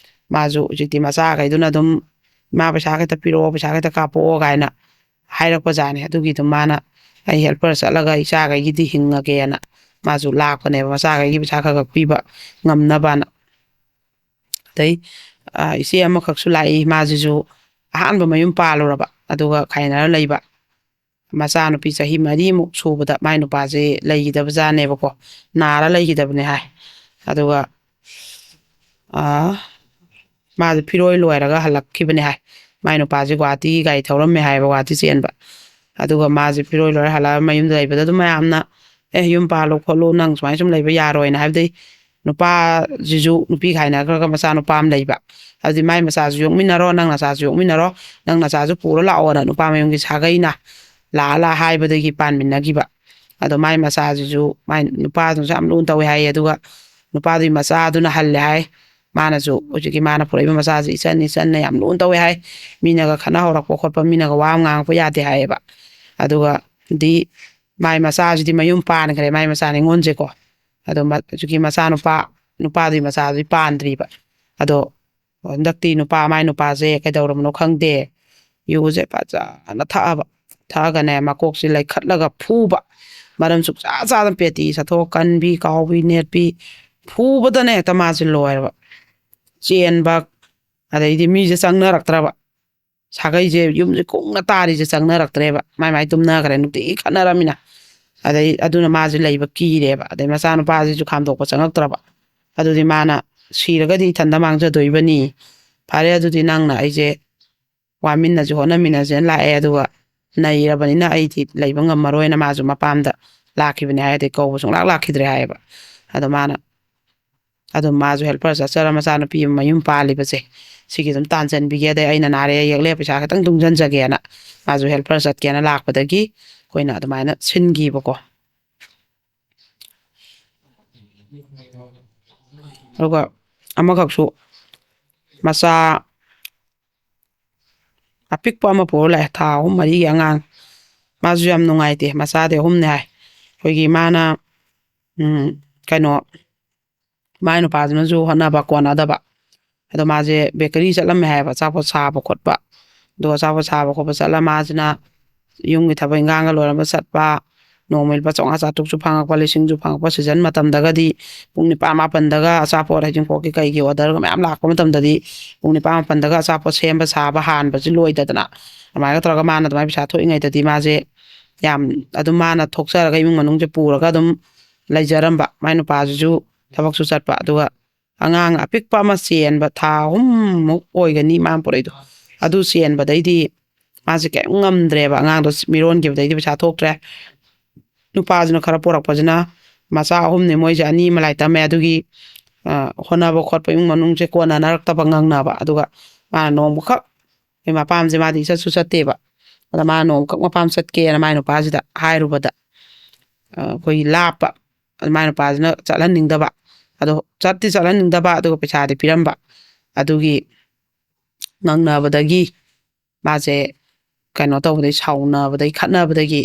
ꯃꯥꯁꯨ ꯍꯧꯖꯤꯛꯇꯤ ꯃꯆꯥꯈꯩꯗꯨꯅ ꯑꯗꯨꯝ "ꯏꯃꯥ, ꯄꯩꯁꯥ ꯈꯤꯇ ꯄꯤꯔꯛꯑꯣ, ꯄꯩꯁꯥ ꯈꯤꯇ ꯀꯥꯞꯄꯛꯑꯣ" ꯀꯥꯏꯅ ꯍꯥꯏꯔꯛꯄꯖꯥꯠꯅꯤ꯫ ꯑꯗꯨꯒꯤ ꯑꯗꯨꯝ ꯃꯥꯅ "ꯑꯩ ꯍꯦꯜꯄꯔ ꯆꯠꯂꯒ ꯏꯆꯥꯈꯩꯒꯤꯗꯤ ꯍꯤꯡꯉꯒꯦꯅ" ꯃꯥꯁꯨ ꯂꯥꯛꯄꯅꯦꯕ, ꯃꯆꯥꯈꯩꯒꯤ ꯄꯩꯁꯥ ꯈꯔ ꯈꯔ ꯄꯤꯕ ꯉꯝꯅꯕꯅ꯫ ꯑꯗꯩ, ꯑ, ꯏꯆꯦ ꯑꯃꯈꯛꯁꯨ ꯂꯥꯛꯏ, ꯃꯥꯁꯤꯁꯨ ꯑꯍꯥꯟꯕ ꯃꯌꯨꯝ ꯄꯥꯜꯂꯨꯔꯕ, ꯑꯗꯨꯒ ꯈꯥꯏꯅꯔ ꯂꯩꯕ꯫ ꯃꯆꯥꯅꯨꯄꯤ ꯆꯍꯤ ꯃꯔꯤꯃꯨꯛ ꯁꯨꯕꯗ ꯃꯥꯏ ꯅꯨꯄꯥꯁꯦ ꯂꯩꯈꯤꯗꯕꯖꯥꯠꯅꯦꯕꯀꯣ, ꯅꯥꯔ ꯂꯩꯈꯤꯗꯕꯅꯦ ꯍꯥꯏ꯫ ꯑꯗꯨꯒ, ꯑ, ꯃꯥꯁꯦ ꯐꯤꯔꯣꯏ ꯂꯣꯏꯔꯒ ꯍꯜꯂꯛꯈꯤꯕꯅꯦ ꯍꯥꯏ꯫ ꯃꯥꯏ ꯅꯨꯄꯥꯁꯦ ꯒꯨꯍꯥꯇꯤꯒꯤ ꯒꯥꯔꯤ ꯊꯧꯔꯝꯃꯦ ꯍꯥꯏꯕ, ꯒꯨꯍꯥꯇꯤ ꯆꯦꯟꯕ꯫ ꯑꯗꯨꯒ ꯃꯥꯁꯦ ꯐꯤꯔꯣꯏ ꯂꯣꯏꯔ ꯍꯜꯂꯛꯑ ꯃꯌꯨꯝꯗ ꯂꯩꯕꯗ ꯑꯗꯨꯝ ꯃꯌꯥꯝꯅ, "ꯑꯦ, ꯌꯨꯝ ꯄꯥꯜꯂꯣ ꯈꯣꯠꯂꯣ, ꯅꯪ ꯁꯨꯃꯥꯏꯅ ꯁꯨꯝ ꯂꯩꯕ ꯌꯥꯔꯣꯏꯅ", ꯍꯥꯏꯕꯗꯤ ꯅꯨꯄꯥꯁꯤꯁꯨ ꯅꯨꯄꯤ ꯈꯥꯏꯅꯈ꯭ꯔꯒ ꯃꯆꯥ ꯅꯨꯄꯥ ꯑꯃ ꯂꯩꯕ꯫ ꯑꯗꯨꯗꯤ ꯃꯥꯏ ꯃꯆꯥꯁꯨ ꯌꯣꯛꯃꯤꯟꯅꯔꯣ, ꯅꯪ ꯅꯆꯥꯁꯨ ꯌꯣꯛꯃꯤꯟꯅꯔꯣ, ꯅꯪ ꯅꯆꯥꯁꯨ ꯄꯨꯔ ꯂꯥꯛꯑꯣꯅ ꯅꯨꯄꯥ ꯃꯌꯨꯝꯒꯤ ꯁꯥꯒꯩꯅ ꯂꯥꯛꯑ ꯂꯥꯛꯑ ꯍꯥꯏꯕꯗꯒꯤ ꯄꯥꯟꯃꯤꯟꯅꯈꯤꯕ꯫ ꯑꯗꯣ ꯃꯥꯏ ꯃꯆꯥꯁꯤꯁꯨ ꯃꯥꯏ ꯅꯨꯄꯥꯗꯨꯅꯁꯨ ꯌꯥꯝ ꯂꯨꯅ ꯇꯧꯋꯦ ꯍꯥꯏꯌꯦ꯫ ꯑꯗꯨꯒ ꯅꯨꯄꯥꯗꯨꯒꯤ ꯃꯆꯥꯗꯨꯅ ꯍꯜꯂꯦ ꯍꯥꯏ꯫ ꯃꯥꯅꯁꯨ ꯍꯧꯖꯤꯛꯀꯤ ꯃꯥꯅ ꯄꯨꯔꯛꯏꯕ ꯃꯆꯥꯁꯦ ꯏꯆꯟ ꯏꯆꯟꯅ ꯌꯥꯝ ꯂꯨꯅ ꯇꯧꯋꯦ ꯍꯥꯏ꯫ ꯃꯤꯅꯒ ꯈꯠꯅ ꯍꯧꯔꯛꯄ ꯈꯣꯠꯄ, ꯃꯤꯅꯒ ꯋꯥ ꯑꯃ ꯉꯥꯡꯉꯛꯄ ꯌꯥꯗꯦ ꯍꯥꯏꯌꯦꯕ꯫ ꯑꯗꯨꯒ ꯗꯤ ꯃꯥꯏ ꯃꯆꯥꯁꯤꯗꯤ ꯃꯌꯨꯝ ꯄꯥꯟꯈ꯭ꯔꯦ, ꯃꯥꯏ ꯃꯆꯥ ꯅꯤꯉꯣꯜꯁꯦꯀꯣ꯫ ꯑꯗꯣ ꯃ-, ꯍꯧꯖꯤꯛꯀꯤ ꯃꯆꯥꯅꯨꯄꯥ, ꯅꯨꯄꯥꯗꯨꯒꯤ ꯃꯆꯥꯗꯨꯗꯤ ꯄꯥꯟꯗ꯭ꯔꯤꯕ꯫ ꯑꯗꯣ ꯍꯟꯗꯛꯇꯤ ꯅꯨꯄꯥ, ꯃꯥꯏ ꯅꯨꯄꯥꯁꯦ ꯀꯩꯗꯧꯔꯕꯅꯣ ꯈꯪꯗꯦ, ꯌꯨꯁꯦ ꯐꯖꯅ ꯊꯛꯑꯕ꯫ ꯊꯛꯑꯒꯅꯦ, ꯃꯀꯣꯛꯁꯤ ꯂꯩꯈꯠꯂꯒ ꯐꯨꯕ꯫ ꯃꯔꯝ ꯁꯨꯛꯆꯥ ꯆꯥꯗꯅ ꯄꯦꯇꯤ ꯆꯠꯊꯣꯛ, ꯀꯟꯕꯤ, ꯀꯥꯎꯕꯤ, ꯅꯦꯠꯄꯤ, ꯐꯨꯕꯗꯅꯦ ꯍꯦꯛꯇ ꯃꯥꯁꯦ ꯂꯣꯏꯔꯕ꯫ ꯆꯦꯟꯕ, ꯑꯗꯩꯗꯤ ꯃꯤꯁꯦ ꯆꯪꯅꯔꯛꯇ꯭ꯔꯕ꯫ ꯁꯥꯒꯩꯁꯦ, ꯌꯨꯝꯁꯦ ꯀꯨꯡꯅ ꯇꯥꯔꯤꯁꯦ ꯆꯪꯅꯔꯛꯇ꯭ꯔꯦꯕ꯫ ꯃꯥꯏ ꯃꯥꯏ ꯇꯨꯝꯅꯈ꯭ꯔꯦ꯫ ꯅꯨꯡꯇꯤꯒꯤ ꯈꯠꯅꯔꯃꯤꯅ꯫ ꯑꯗꯩ ꯑꯗꯨꯅ ꯃꯥꯁꯦ ꯂꯩꯕ ꯀꯤꯔꯦꯕ꯫ ꯑꯗꯩ ꯃꯆꯥꯅꯨꯄꯥꯁꯤꯁꯨ ꯈꯥꯝꯗꯣꯛꯄ ꯆꯪꯉꯛꯇ꯭ꯔꯕ꯫ ꯑꯗꯨꯗꯤ ꯃꯥꯅ ꯁꯤꯔꯒꯗꯤ ꯏꯊꯟꯗ ꯃꯥꯡꯖꯗꯣꯏꯕꯅꯤ꯫ ꯐꯔꯦ, ꯑꯗꯨꯗꯤ ꯅꯪꯅ ꯑꯩꯁꯦ ꯋꯥꯃꯤꯟꯅꯁꯦ, ꯍꯣꯠꯅꯃꯤꯟꯅꯁꯦꯅ ꯂꯥꯛꯑꯦ꯫ ꯑꯗꯨꯒ ꯅꯩꯔꯕꯅꯤꯅ ꯑꯩꯗꯤ ꯂꯩꯕ ꯉꯝꯃꯔꯣꯏꯅ ꯃꯥꯁꯨ ꯃꯄꯥꯝꯗ ꯂꯥꯛꯈꯤꯕꯅꯦ ꯍꯥꯏ꯫ ꯑꯗꯩ ꯀꯧꯕ ꯁꯨꯡꯂꯥꯛ ꯂꯥꯛꯈꯤꯗ꯭ꯔꯦ ꯍꯥꯏꯌꯦꯕ꯫ ꯑꯗꯣ ꯃꯥꯅ ꯑꯗꯨꯝ ꯃꯥꯁꯨ ꯍꯦꯜꯄꯔ ꯆꯠꯆꯔ ꯃꯆꯥꯅꯨꯄꯤ ꯑꯃ ꯃꯌꯨꯝ ꯄꯥꯜꯂꯤꯕꯁꯦ, ꯁꯤꯒꯤ ꯑꯗꯨꯝ ꯇꯥꯟꯁꯤꯟꯕꯤꯒꯦ, ꯑꯗꯩ ꯑꯩꯅ ꯅꯥꯔꯦ ꯌꯦꯛꯂꯦ ꯄꯩꯁꯥ ꯈꯤꯇꯪ ꯇꯨꯡꯁꯤꯟꯖꯒꯦꯅ ꯃꯥꯁꯨ ꯍꯦꯜꯄꯔ ꯆꯠꯀꯦꯅ ꯂꯥꯛꯄꯗꯒꯤ ꯑꯩꯈꯣꯏꯅ ꯑꯗꯨꯃꯥꯏꯅ ꯁꯤꯟꯈꯤꯕꯀꯣ꯫ ꯑꯗꯨꯒ ꯑꯃꯈꯛꯁꯨ, ꯃꯆꯥ ꯑꯄꯤꯛꯄ ꯑꯃ ꯄꯨꯔ ꯂꯥꯛꯑꯦ, ꯊꯥ ꯑꯍꯨꯝ ꯃꯔꯤꯒꯤ ꯑꯉꯥꯡ꯫ ꯃꯥꯁꯨ ꯌꯥꯝ ꯅꯨꯡꯉꯥꯏꯇꯦ, ꯃꯆꯥꯗꯤ ꯑꯍꯨꯝꯅꯦ ꯍꯥꯏ꯫ ꯑꯩꯈꯣꯏꯒꯤ ꯃꯥꯅ, ꯎꯝ, ꯀꯩꯅꯣ, ꯃꯥꯏ ꯅꯨꯄꯥꯁꯤꯅꯁꯨ ꯍꯣꯠꯅꯕ ꯀꯣꯟꯅꯗꯕ꯫ ꯑꯗꯣ ꯃꯥꯁꯦ ꯕꯦꯀꯔꯤ ꯆꯠꯂꯝꯃꯦ ꯍꯥꯏꯌꯦꯕ, ꯑꯆꯥꯄꯣꯠ ꯁꯥꯕ ꯈꯣꯠꯄ꯫ ꯑꯗꯨꯒ ꯑꯆꯥꯄꯣꯠ ꯁꯥꯕ ꯈꯣꯠꯄ ꯆꯠꯂ ꯃꯥꯁꯤꯅ ꯌꯨꯝꯒꯤ ꯊꯕꯛ ꯏꯪꯈꯥꯡꯒ ꯂꯣꯏꯔꯝꯕ ꯆꯠꯄ, ꯅꯣꯡꯃ ꯂꯨꯄꯥ ꯆꯥꯝꯃꯉꯥ ꯆꯥꯇ꯭ꯔꯨꯛꯁꯨ ꯐꯪꯉꯛꯄ, ꯂꯤꯁꯤꯡꯁꯨ ꯐꯪꯉꯛꯄ ꯁꯤꯖꯟ ꯃꯇꯝꯗꯒꯗꯤ ꯄꯨꯡ ꯅꯤꯄꯥꯟ ꯃꯥꯄꯟꯗꯒ ꯑꯆꯥꯄꯣꯠ ꯍꯩꯖꯤꯡꯄꯣꯠꯀꯤ ꯀꯩꯒꯤ ꯑꯣꯔꯗꯔꯒ ꯃꯌꯥꯝ ꯂꯥꯛꯄ ꯃꯇꯝꯗꯗꯤ ꯄꯨꯡ ꯅꯤꯄꯥꯟ ꯃꯥꯄꯟꯗꯒ ꯑꯆꯥꯄꯣꯠ ꯁꯦꯝꯕ ꯁꯥꯕ ꯍꯥꯟꯕꯁꯤ ꯂꯣꯏꯗꯗꯅ꯫ ꯑꯗꯨꯃꯥꯏꯅ ꯇꯧꯔꯒ ꯃꯥꯅ ꯑꯗꯨꯃꯥꯏꯅ ꯄꯩꯁꯥ ꯊꯣꯛꯏꯉꯩꯗꯗꯤ ꯃꯥꯁꯦ ꯌꯥꯝ ꯑꯗꯨꯝ ꯃꯥꯅ ꯊꯣꯛꯆꯔꯒ ꯏꯃꯨꯡ ꯃꯅꯨꯡꯁꯦ ꯄꯨꯔꯒ ꯑꯗꯨꯝ ꯂꯩꯖꯔꯝꯕ꯫ ꯃꯥꯏ ꯅꯨꯄꯥꯁꯤꯁꯨ ꯊꯕꯛꯁꯨ ꯆꯠꯄ, ꯑꯗꯨꯒ ꯑꯉꯥꯡ ꯑꯄꯤꯛꯄ ꯑꯃ ꯆꯦꯟꯕ, ꯊꯥ ꯑꯍꯨꯝꯃꯨꯛ ꯑꯣꯏꯒꯅꯤ ꯃꯥꯅ ꯄꯨꯔꯛꯏꯗꯣ꯫ ꯑꯗꯨ ꯆꯦꯟꯕꯗꯩꯗꯤ ꯃꯥꯁꯦ ꯀꯔꯤꯝ ꯉꯝꯗ꯭ꯔꯦꯕ, ꯑꯉꯥꯡꯗꯣ ꯃꯤꯔꯣꯟꯈꯤꯕꯗꯩꯗꯤ ꯄꯩꯁꯥ ꯊꯣꯛꯇ꯭ꯔꯦ꯫ ꯅꯨꯄꯥꯁꯤꯅ ꯈꯔ ꯄꯨꯔꯛꯄꯁꯤꯅ, ꯃꯆꯥ ꯑꯍꯨꯝꯅꯦ ꯃꯣꯏꯁꯦ, ꯑꯅꯤ ꯑꯃ ꯂꯥꯏꯔꯤꯛ ꯇꯝꯃꯦ, ꯑꯗꯨꯒꯤ, ꯑ, ꯍꯣꯠꯅꯕ ꯈꯣꯠꯄ, ꯏꯃꯨꯡ ꯃꯅꯨꯡꯁꯦ ꯀꯣꯟꯅꯅꯔꯛꯇꯕ ꯉꯪꯅꯕ꯫ ꯑꯗꯨꯒ ꯃꯥꯅ ꯅꯣꯡꯃꯈꯛ, ꯑꯩꯈꯣꯏ ꯃꯄꯥꯝꯁꯦ ꯃꯥꯗꯤ ꯏꯆꯠꯁꯨ ꯆꯠꯇꯦꯕ, ꯑꯗ ꯃꯥꯅ ꯅꯣꯡꯃꯈꯛ ꯃꯄꯥꯝ ꯆꯠꯀꯦꯅ ꯃꯥꯏ ꯅꯨꯄꯥꯁꯤꯗ ꯍꯥꯏꯔꯨꯕꯗ, ꯑ, ꯑꯩꯈꯣꯏꯒꯤ ꯂꯥꯞꯄ, ꯑꯗ ꯃꯥꯏ ꯅꯨꯄꯥꯁꯤꯅ ꯆꯠꯍꯟꯅꯤꯡꯗꯕ, ꯑꯗꯣ ꯆꯠꯇꯤ ꯆꯠꯍꯟꯅꯤꯡꯗꯕ, ꯑꯗꯨꯒ ꯄꯩꯁꯥꯗꯤ ꯄꯤꯔꯝꯕ꯫ ꯑꯗꯨꯒꯤ ꯉꯥꯡꯅꯕꯗꯒꯤ ꯃꯥꯁꯦ ꯀꯩꯅꯣ ꯇꯧꯕꯗꯒꯤ, ꯁꯥꯎꯅꯕꯗꯒꯤ, ꯈꯠꯅꯕꯗꯒꯤ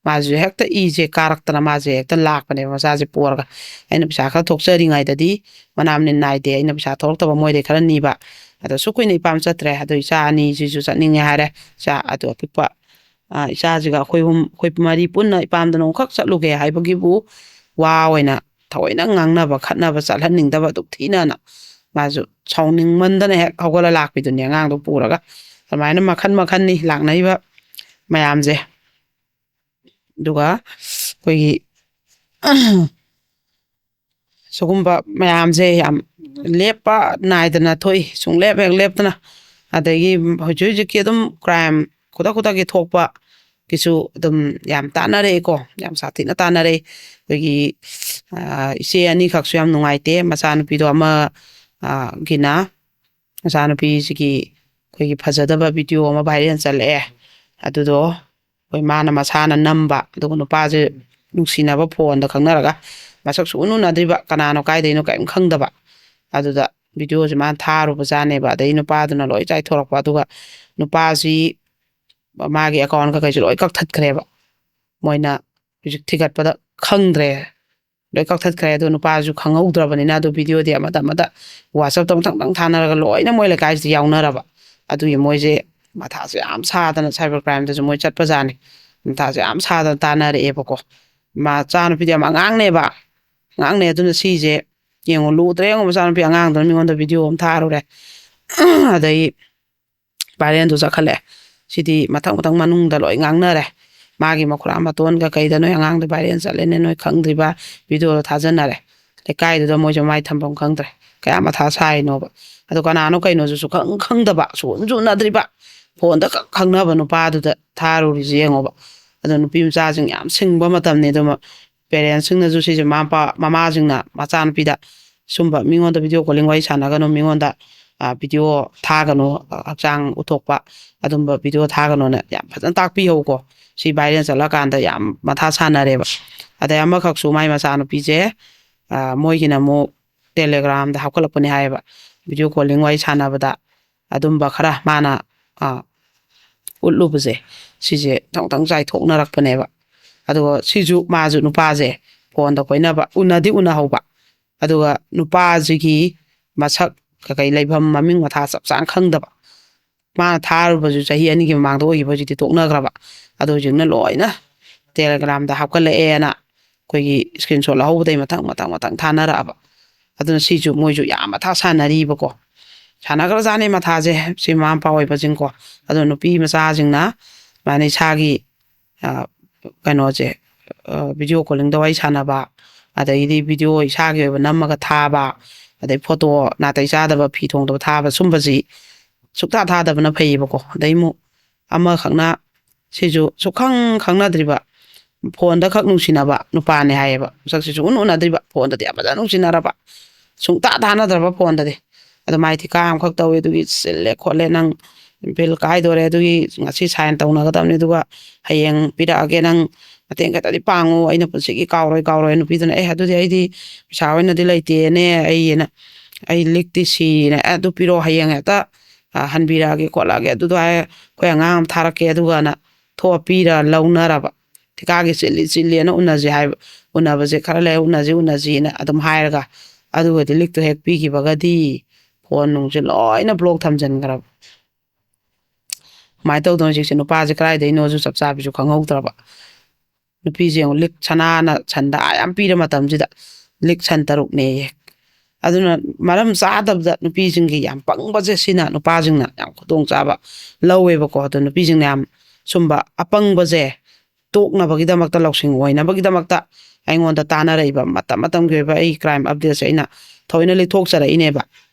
ꯃꯥꯁꯦ ꯍꯦꯛꯇ ꯏꯁꯦ ꯀꯥꯔꯛꯇꯅ ꯃꯥꯁꯦ ꯍꯦꯛꯇ ꯂꯥꯛꯄꯅꯦꯕ ꯃꯆꯥꯁꯦ ꯄꯣꯔꯒ꯫ ꯑꯩꯅ ꯄꯩꯁꯥ ꯈꯔ ꯊꯣꯛꯆꯔꯤꯉꯩꯗꯗꯤ ꯃꯅꯥ ꯃꯅꯤꯟ ꯅꯥꯏꯗꯦ, ꯑꯩꯅ ꯄꯩꯁꯥ ꯊꯣꯛꯂꯛꯇꯕ ꯃꯣꯏꯗꯩ ꯈꯔ ꯅꯤꯕ꯫ ꯑꯗꯣ ꯁꯨꯛ ꯀꯨꯏꯅ ꯏꯄꯥꯝ ꯆꯠꯇ꯭ꯔꯦ꯫ ꯑꯗꯣ ꯏꯆꯥ ꯑꯅꯤꯁꯤꯁꯨ ꯆꯠꯅꯤꯡꯉꯦ ꯍꯥꯏꯔꯦ꯫ ꯏꯆꯥ ꯑꯗꯣ ꯑꯄꯤꯛꯄ, ꯑ, ꯏꯆꯥꯁꯤꯒ ꯑꯩꯈꯣꯏ ꯑꯍꯨꯝ, ꯑꯩꯈꯣꯏ ꯃꯔꯤ ꯄꯨꯟꯅ ꯏꯄꯥꯝꯗ ꯅꯣꯡꯈꯛ ꯆꯠꯂꯨꯒꯦ ꯍꯥꯏꯕꯒꯤꯕꯨ ꯋꯥ ꯑꯣꯏꯅ ꯊꯑꯣꯏꯅ ꯉꯥꯡꯅꯕ ꯈꯠꯅꯕ ꯆꯠꯍꯟꯅꯤꯡꯗꯕ ꯑꯗꯨꯛ ꯊꯤꯅꯅ꯫ ꯃꯥꯁꯨ ꯁꯥꯎꯅꯤꯡꯃꯟꯗꯅ ꯍꯦꯛ ꯍꯧꯒꯠꯂ ꯂꯥꯛꯄꯤꯗꯨꯅꯦ ꯑꯉꯥꯡꯗꯣ ꯄꯨꯔꯒ꯫ ꯑꯗꯨꯃꯥꯏꯅ ꯃꯈꯟ ꯃꯈꯟꯅꯤ ꯂꯥꯛꯅꯔꯤꯕ ꯃꯌꯥꯝꯁꯦ꯫ ꯑꯗꯨꯒ ꯑꯩꯈꯣꯏꯒꯤ ꯁꯤꯒꯨꯝꯕ ꯃꯌꯥꯝꯁꯦ ꯌꯥꯝ ꯂꯦꯞꯄ ꯅꯥꯏꯗꯅ ꯊꯣꯛꯏ, ꯁꯨꯡꯂꯦꯞ ꯍꯦꯛ ꯂꯦꯞꯇꯅ꯫ ꯑꯗꯒꯤ ꯍꯧꯖꯤꯛ ꯍꯧꯖꯤꯛꯀꯤ ꯑꯗꯨꯝ ꯀ꯭ꯔꯥꯏꯝ ꯈꯨꯗꯛ ꯈꯨꯗꯛꯀꯤ ꯊꯣꯛꯄ ꯀꯤꯁꯨ ꯑꯗꯨꯝ ꯌꯥꯝ ꯇꯥꯟꯅꯔꯛꯑꯦꯀꯣ, ꯌꯥꯝ ꯁꯥꯊꯤꯅ ꯇꯥꯟꯅꯔꯛꯑꯦ꯫ ꯑꯩꯈꯣꯏꯒꯤ, ꯑ, ꯏꯆꯦ ꯑꯅꯤꯈꯛꯁꯨ ꯌꯥꯝ ꯅꯨꯡꯉꯥꯏꯇꯦ, ꯃꯆꯥꯅꯨꯄꯤꯗꯣ ꯑꯃ, ꯑ, ꯒꯤꯅ, ꯃꯆꯥꯅꯨꯄꯤꯁꯤꯒꯤ ꯑꯩꯈꯣꯏꯒꯤ ꯐꯖꯗꯕ ꯚꯤꯗꯤꯑꯣ ꯑꯃ ꯚꯥꯏꯔꯦꯜ ꯆꯠꯂꯛꯑꯦ꯫ ꯑꯗꯨꯗꯣ ꯑꯩꯈꯣꯏ ꯃꯥꯅ ꯃꯁꯥꯅ ꯅꯝꯕ, ꯑꯗꯨꯒ ꯅꯨꯄꯥꯁꯦ ꯅꯨꯡꯁꯤꯅꯕ ꯐꯣꯟꯗ ꯈꯪꯅꯔꯒ ꯃꯁꯛ ꯁꯨꯡꯎ ꯎꯅꯗ꯭ꯔꯤꯕ, ꯀꯅꯥꯅꯣ ꯀꯥꯏꯗꯩꯅꯣ ꯀꯔꯤꯝ ꯈꯪꯗꯕ꯫ ꯑꯗꯨꯗ ꯚꯤꯗꯤꯑꯣꯁꯦ ꯃꯥꯅ ꯊꯥꯔꯨꯕꯖꯥꯠꯅꯦꯕ꯫ ꯑꯗꯩ ꯅꯨꯄꯥꯗꯨꯅ ꯂꯣꯏ ꯆꯥꯏꯊꯣꯔꯛꯄ꯫ ꯑꯗꯨꯒ ꯅꯨꯄꯥꯁꯤ ꯃꯥꯒꯤ ꯑꯦꯀꯥꯎꯟ ꯀꯩꯀꯩꯁꯨ ꯂꯣꯏ ꯀꯛꯊꯠꯈ꯭ꯔꯦꯕ꯫ ꯃꯣꯏꯅ ꯍꯧꯖꯤꯛ ꯊꯤꯒꯠꯄꯗ ꯈꯪꯗ꯭ꯔꯦ, ꯂꯣꯏ ꯀꯛꯊꯠꯈ꯭ꯔꯦ꯫ ꯑꯗꯣ ꯅꯨꯄꯥꯁꯨ ꯈꯪꯍꯧꯗ꯭ꯔꯕꯅꯤꯅ ꯑꯗꯨ ꯚꯤꯗꯤꯑꯣꯗꯤ ꯑꯃꯗ ꯑꯃꯗ WhatsApp-ꯇ ꯃꯊꯪ ꯃꯊꯪ ꯊꯥꯅꯔꯒ ꯂꯣꯏꯅ ꯃꯣꯏ ꯂꯩꯀꯥꯏꯁꯤꯗ ꯌꯥꯎꯅꯔꯕ꯫ ꯑꯗꯨꯒꯤ ꯃꯣꯏꯁꯦ ꯃꯊꯥꯁꯨ ꯌꯥꯝ ꯁꯥꯗꯅ cyber crime-ꯗꯁꯨ ꯃꯣꯏ ꯆꯠꯄꯖꯥꯠꯅꯤ꯫ ꯃꯊꯥꯁꯨ ꯌꯥꯝ ꯁꯥꯗꯅ ꯇꯥꯟꯅꯔꯛꯑꯦꯕꯀꯣ꯫ ꯃꯆꯥꯅꯨꯄꯤꯗꯤ ꯌꯥꯝ ꯑꯉꯥꯡꯅꯦꯕ, ꯑꯉꯥꯡꯅꯦ꯫ ꯑꯗꯨꯅ ꯁꯤꯁꯦ ꯌꯦꯡꯉꯣ, ꯂꯨꯗ꯭ꯔꯦ ꯌꯦꯡꯉꯣ, ꯃꯆꯥꯅꯨꯄꯤ ꯑꯉꯥꯡꯗꯨꯅ ꯃꯤꯉꯣꯟꯗ ꯚꯤꯗꯤꯑꯣ ꯑꯃ ꯊꯥꯔꯨꯔꯦ꯫ ꯑꯗꯩ ꯚꯥꯏꯔꯦꯜꯗꯨ ꯆꯠꯈꯠꯂꯛꯑꯦ꯫ ꯁꯤꯗꯤ ꯃꯊꯪ ꯃꯊꯪ ꯃꯅꯨꯡꯗ ꯂꯣꯏ ꯉꯥꯡꯅꯔꯦ꯫ ꯃꯥꯒꯤ ꯃꯈꯨꯔꯥ ꯃꯇꯣꯟꯒ ꯀꯩꯗ ꯅꯣꯏ ꯑꯉꯥꯡꯗꯣ ꯚꯥꯏꯔꯦꯜ ꯆꯠꯂꯦꯅꯦ, ꯅꯣꯏ ꯈꯪꯗ꯭ꯔꯤꯕ? ꯚꯤꯗꯤꯑꯣꯗꯣ ꯊꯥꯖꯟꯅꯔꯦ꯫ ꯂꯩꯀꯥꯏꯗꯨꯗ ꯃꯣꯏꯁꯨ ꯃꯥꯏ ꯊꯝꯐꯝ ꯈꯪꯗ꯭ꯔꯦ꯫ ꯀꯌꯥ ꯃꯊꯥ ꯁꯥꯏꯅꯣꯕ꯫ ꯑꯗꯣ ꯀꯅꯥꯅꯣ ꯀꯩꯅꯣꯁꯨ ꯁꯨꯈꯪ ꯈꯪꯗꯕ, ꯁꯨꯛꯎꯟꯁꯨ ꯎꯅꯗ꯭ꯔꯤꯕ, ꯐꯣꯟꯗ ꯈꯛ ꯈꯪꯅꯕ ꯅꯨꯄꯥꯗꯨꯗ ꯊꯥꯔꯨꯔꯤꯁꯦ ꯌꯦꯡꯉꯣꯕ꯫ ꯑꯗꯣ ꯅꯨꯄꯤ ꯃꯆꯥꯁꯤꯡ ꯌꯥꯝ ꯁꯤꯡꯕ ꯃꯇꯝꯅꯤ꯫ ꯑꯗꯨ parents-ꯁꯤꯡꯅꯁꯨ ꯁꯤꯁꯦ, ꯃꯃꯥ ꯃꯄꯥ, ꯃꯃꯥꯁꯤꯡꯅ ꯃꯆꯥꯅꯨꯄꯤꯗ ꯁꯨꯝꯕ ꯃꯤꯉꯣꯟꯗ video calling ꯋꯥꯔꯤ ꯁꯥꯟꯅꯒꯅꯨ, ꯃꯤꯉꯣꯟꯗ, ꯑ, video ꯊꯥꯒꯅꯨ, ꯑ, ꯍꯛꯆꯥꯡ ꯎꯠꯊꯣꯛꯄ, ꯑꯗꯨꯝꯕ video ꯊꯥꯒꯅꯣꯅ ꯌꯥꯝ ꯐꯖꯅ ꯇꯥꯛꯄꯤꯍꯧꯀꯣ꯫ ꯁꯤ viral ꯆꯠꯂꯀꯥꯟꯗ ꯌꯥꯝ ꯃꯊꯥ ꯁꯥꯟꯅꯔꯦꯕ꯫ ꯑꯗꯩ ꯑꯃꯈꯛꯁꯨ ꯃꯥꯏ ꯃꯆꯥꯅꯨꯄꯤꯁꯦ, ꯑ, ꯃꯣꯏꯒꯤꯅ ꯑꯃꯨꯛ Telegram-ꯗ ꯍꯥꯞꯀꯠꯂꯛꯄꯅꯦ ꯍꯥꯏꯌꯦꯕ, video calling ꯋꯥꯔꯤ ꯁꯥꯟꯅꯕꯗ ꯑꯗꯨꯝꯕ ꯈꯔ ꯃꯥꯅ, ꯑ, ꯎꯠꯂꯨꯕꯁꯦ, ꯁꯤꯁꯦ ꯊꯪ ꯊꯪ ꯆꯥꯏꯊꯣꯛꯅꯔꯛꯄꯅꯦꯕ꯫ ꯑꯗꯨꯒ ꯁꯤꯁꯨ ꯃꯥꯁꯨ ꯅꯨꯄꯥꯁꯦ phone-ꯗ ꯀꯣꯏꯅꯕ, ꯎꯅꯗꯤ ꯎꯅꯍꯧꯕ, ꯑꯗꯨꯒ ꯅꯨꯄꯥꯁꯤꯒꯤ ꯃꯁꯛ, ꯀꯩꯀꯩ ꯂꯩꯐꯝ, ꯃꯃꯤꯡ ꯃꯊꯥ ꯆꯞ ꯆꯥꯅ ꯈꯪꯗꯕ, ꯃꯥꯅ ꯊꯥꯔꯨꯕꯁꯨ ꯆꯍꯤ ꯑꯅꯤꯒꯤ ꯃꯃꯥꯡꯗ ꯑꯣꯏꯈꯤꯕ, ꯍꯧꯖꯤꯛꯇꯤ ꯇꯣꯛꯅꯈ꯭ꯔꯕ꯫ ꯑꯗꯣ ꯍꯧꯖꯤꯛꯅ ꯂꯣꯏꯅ Telegram-ꯗ ꯍꯥꯞꯀꯠꯂꯛꯑꯦꯅ ꯑꯩꯈꯣꯏꯒꯤ screenshot ꯂꯧꯍꯧꯕꯗꯩ ꯃꯊꯪ ꯃꯊꯪ ꯃꯊꯪ ꯊꯥꯅꯔꯛꯑꯕ꯫ ꯑꯗꯨꯅ ꯁꯤꯁꯨ ꯃꯣꯏꯁꯨ ꯌꯥꯝ ꯃꯊꯥ ꯁꯥꯟꯅꯔꯤꯕꯀꯣ, ꯁꯥꯟꯅꯈ꯭ꯔꯖꯥꯠꯅꯤ ꯃꯊꯥꯁꯦ, ꯁꯤ ꯃꯃꯥ ꯃꯄꯥ ꯑꯣꯏꯕꯁꯤꯡꯀꯣ꯫ ꯑꯗꯣ ꯅꯨꯄꯤ ꯃꯆꯥꯁꯤꯡꯅ ꯃꯥꯅ ꯏꯁꯥꯒꯤ, ꯑ, ꯀꯩꯅꯣꯁꯦ, ꯑ, video calling-ꯗ ꯋꯥꯔꯤ ꯁꯥꯟꯅꯕ, ꯑꯗꯒꯤꯗꯤ video ꯏꯁꯥꯒꯤ ꯑꯣꯏꯕ ꯅꯝꯃꯒ ꯊꯥꯕ, ꯑꯗꯩ photo ꯅꯥꯇꯩ ꯆꯥꯗꯕ, ꯐꯤ ꯊꯣꯡꯗꯕ ꯊꯥꯕ, ꯁꯨꯝꯕꯁꯤ ꯁꯨꯛꯊꯥ ꯊꯥꯗꯕꯅ ꯐꯩꯌꯦꯕꯀꯣ꯫ ꯑꯗꯩ ꯑꯃꯨꯛ ꯑꯃꯈꯛꯅ, ꯁꯤꯁꯨ ꯁꯨꯛꯈꯪ ꯈꯪꯅꯗ꯭ꯔꯤꯕ, phone-ꯗ ꯈꯛ ꯅꯨꯡꯁꯤꯅꯕ ꯅꯨꯄꯥꯅꯦ ꯍꯥꯏꯌꯦꯕ, ꯃꯁꯛꯁꯤꯁꯨ ꯎꯟ ꯎꯅꯗ꯭ꯔꯤꯕ, phone-ꯗꯗꯤ ꯌꯥꯝ ꯐꯖꯅ ꯅꯨꯡꯁꯤꯅꯔꯕ, ꯁꯨꯡꯇꯥ ꯊꯥꯅꯗ꯭ꯔꯕ phone-ꯗꯗꯤ꯫ ꯑꯗꯣ ꯃꯥꯏ ꯊꯤꯀꯥ ꯑꯃꯈꯛ ꯇꯧꯋꯦ, ꯑꯗꯨꯒꯤ ꯆꯤꯜꯂꯦ ꯈꯣꯠꯂꯦ, ꯅꯪ bill ꯀꯥꯏꯗꯣꯔꯦ, ꯑꯗꯨꯒꯤ ꯉꯁꯤ sign ꯇꯧꯅꯒꯗꯕꯅꯤ, ꯑꯗꯨꯒ ꯍꯌꯦꯡ ꯄꯤꯔꯛꯑꯒꯦ, ꯅꯪ ꯃꯇꯦꯡ ꯈꯛꯇꯗꯤ ꯄꯥꯡꯉꯨ, ꯑꯩꯅ ꯄꯨꯟꯁꯤꯒꯤ ꯀꯥꯎꯔꯣꯏ, ꯀꯥꯎꯔꯣꯏ꯫ ꯅꯨꯄꯤꯗꯨꯅ, "ꯑꯦ, ꯑꯗꯨꯗꯤ ꯑꯩꯗꯤ ꯄꯩꯁꯥ ꯑꯣꯏꯅꯗꯤ ꯂꯩꯇꯦꯅꯦ, ꯑꯩꯅ, ꯑꯩ ꯂꯤꯛꯇꯤ ꯁꯤꯅꯦ, ꯑꯦ, ꯑꯗꯨ ꯄꯤꯔꯛꯑꯣ, ꯍꯌꯦꯡ ꯍꯦꯛꯇ, ꯑ, ꯍꯟꯕꯤꯔꯛꯑꯒꯦ ꯈꯣꯠꯂꯛꯑꯒꯦ, ꯑꯗꯨꯗꯣ ꯍꯥꯏ, ꯑꯩꯈꯣꯏ ꯑꯉꯥꯡ ꯑꯃ ꯊꯥꯔꯛꯀꯦ", ꯑꯗꯨꯒꯅ ꯊꯣꯛꯑ ꯄꯤꯔ ꯂꯧꯅꯔꯕ꯫ ꯊꯤꯀꯥꯒꯤ ꯆꯤꯜꯂꯤ ꯆꯤꯜꯂꯤꯅ ꯎꯅꯁꯤ ꯍꯥꯏꯕ, ꯎꯅꯕꯁꯦ ꯈꯔ ꯂꯩ ꯎꯅꯁꯤ ꯎꯅꯁꯤꯅ ꯑꯗꯨꯝ ꯍꯥꯏꯔꯒ, ꯑꯗꯨꯒꯗꯤ ꯂꯤꯛꯇꯣ ꯍꯦꯛ ꯄꯤꯈꯤꯕꯒꯗꯤ phone ꯅꯨꯡꯁꯦ ꯂꯣꯏꯅ block ꯊꯝꯖꯤꯟꯈ꯭ꯔꯕ꯫ ꯀꯃꯥꯏꯅ ꯇꯧꯗꯣꯏꯅꯣ ꯍꯧꯖꯤꯛꯁꯦ? ꯅꯨꯄꯥꯁꯦ ꯀꯗꯥꯏꯗꯩꯅꯣꯁꯨ ꯆꯞ ꯆꯥꯕꯤꯁꯨ ꯈꯪꯍꯧꯗ꯭ꯔꯕ꯫ ꯅꯨꯄꯤꯁꯦ ꯌꯦꯡꯉꯨ, ꯂꯤꯛ ꯁꯅꯥꯅ ꯁꯟꯗ ꯑꯥ ꯌꯥꯝ ꯄꯤꯔ ꯃꯇꯝꯁꯤꯗ ꯂꯤꯛ ꯁꯟ ꯇꯔꯨꯛꯅꯦꯌꯦ꯫ ꯑꯗꯨꯅ ꯃꯔꯝ ꯆꯥꯗꯕꯗ ꯅꯨꯄꯤꯁꯤꯡꯒꯤ ꯌꯥꯝ ꯄꯪꯕꯁꯦ ꯁꯤꯅ, ꯅꯨꯄꯥꯁꯤꯡꯅ ꯌꯥꯝ ꯈꯨꯗꯣꯡꯆꯥꯕ ꯂꯧꯋꯦꯕꯀꯣ꯫ ꯑꯗꯣ ꯅꯨꯄꯤꯁꯤꯡꯅ ꯌꯥꯝ ꯁꯨꯝꯕ ꯑꯄꯪꯕꯁꯦ ꯇꯣꯛꯅꯕꯒꯤꯗꯃꯛꯇ, ꯂꯧꯁꯤꯡ ꯑꯣꯏꯅꯕꯒꯤꯗꯃꯛꯇ ꯑꯩꯉꯣꯟꯗ ꯇꯥꯟꯅꯔꯛꯏꯕ ꯃꯇꯝ ꯃꯇꯝꯒꯤ ꯑꯣꯏꯕ ꯑꯩ crime update-ꯁꯦ ꯑꯩꯅ ꯊꯑꯣꯏꯅ ꯂꯤꯊꯣꯛꯆꯔꯛꯏꯅꯦꯕ꯫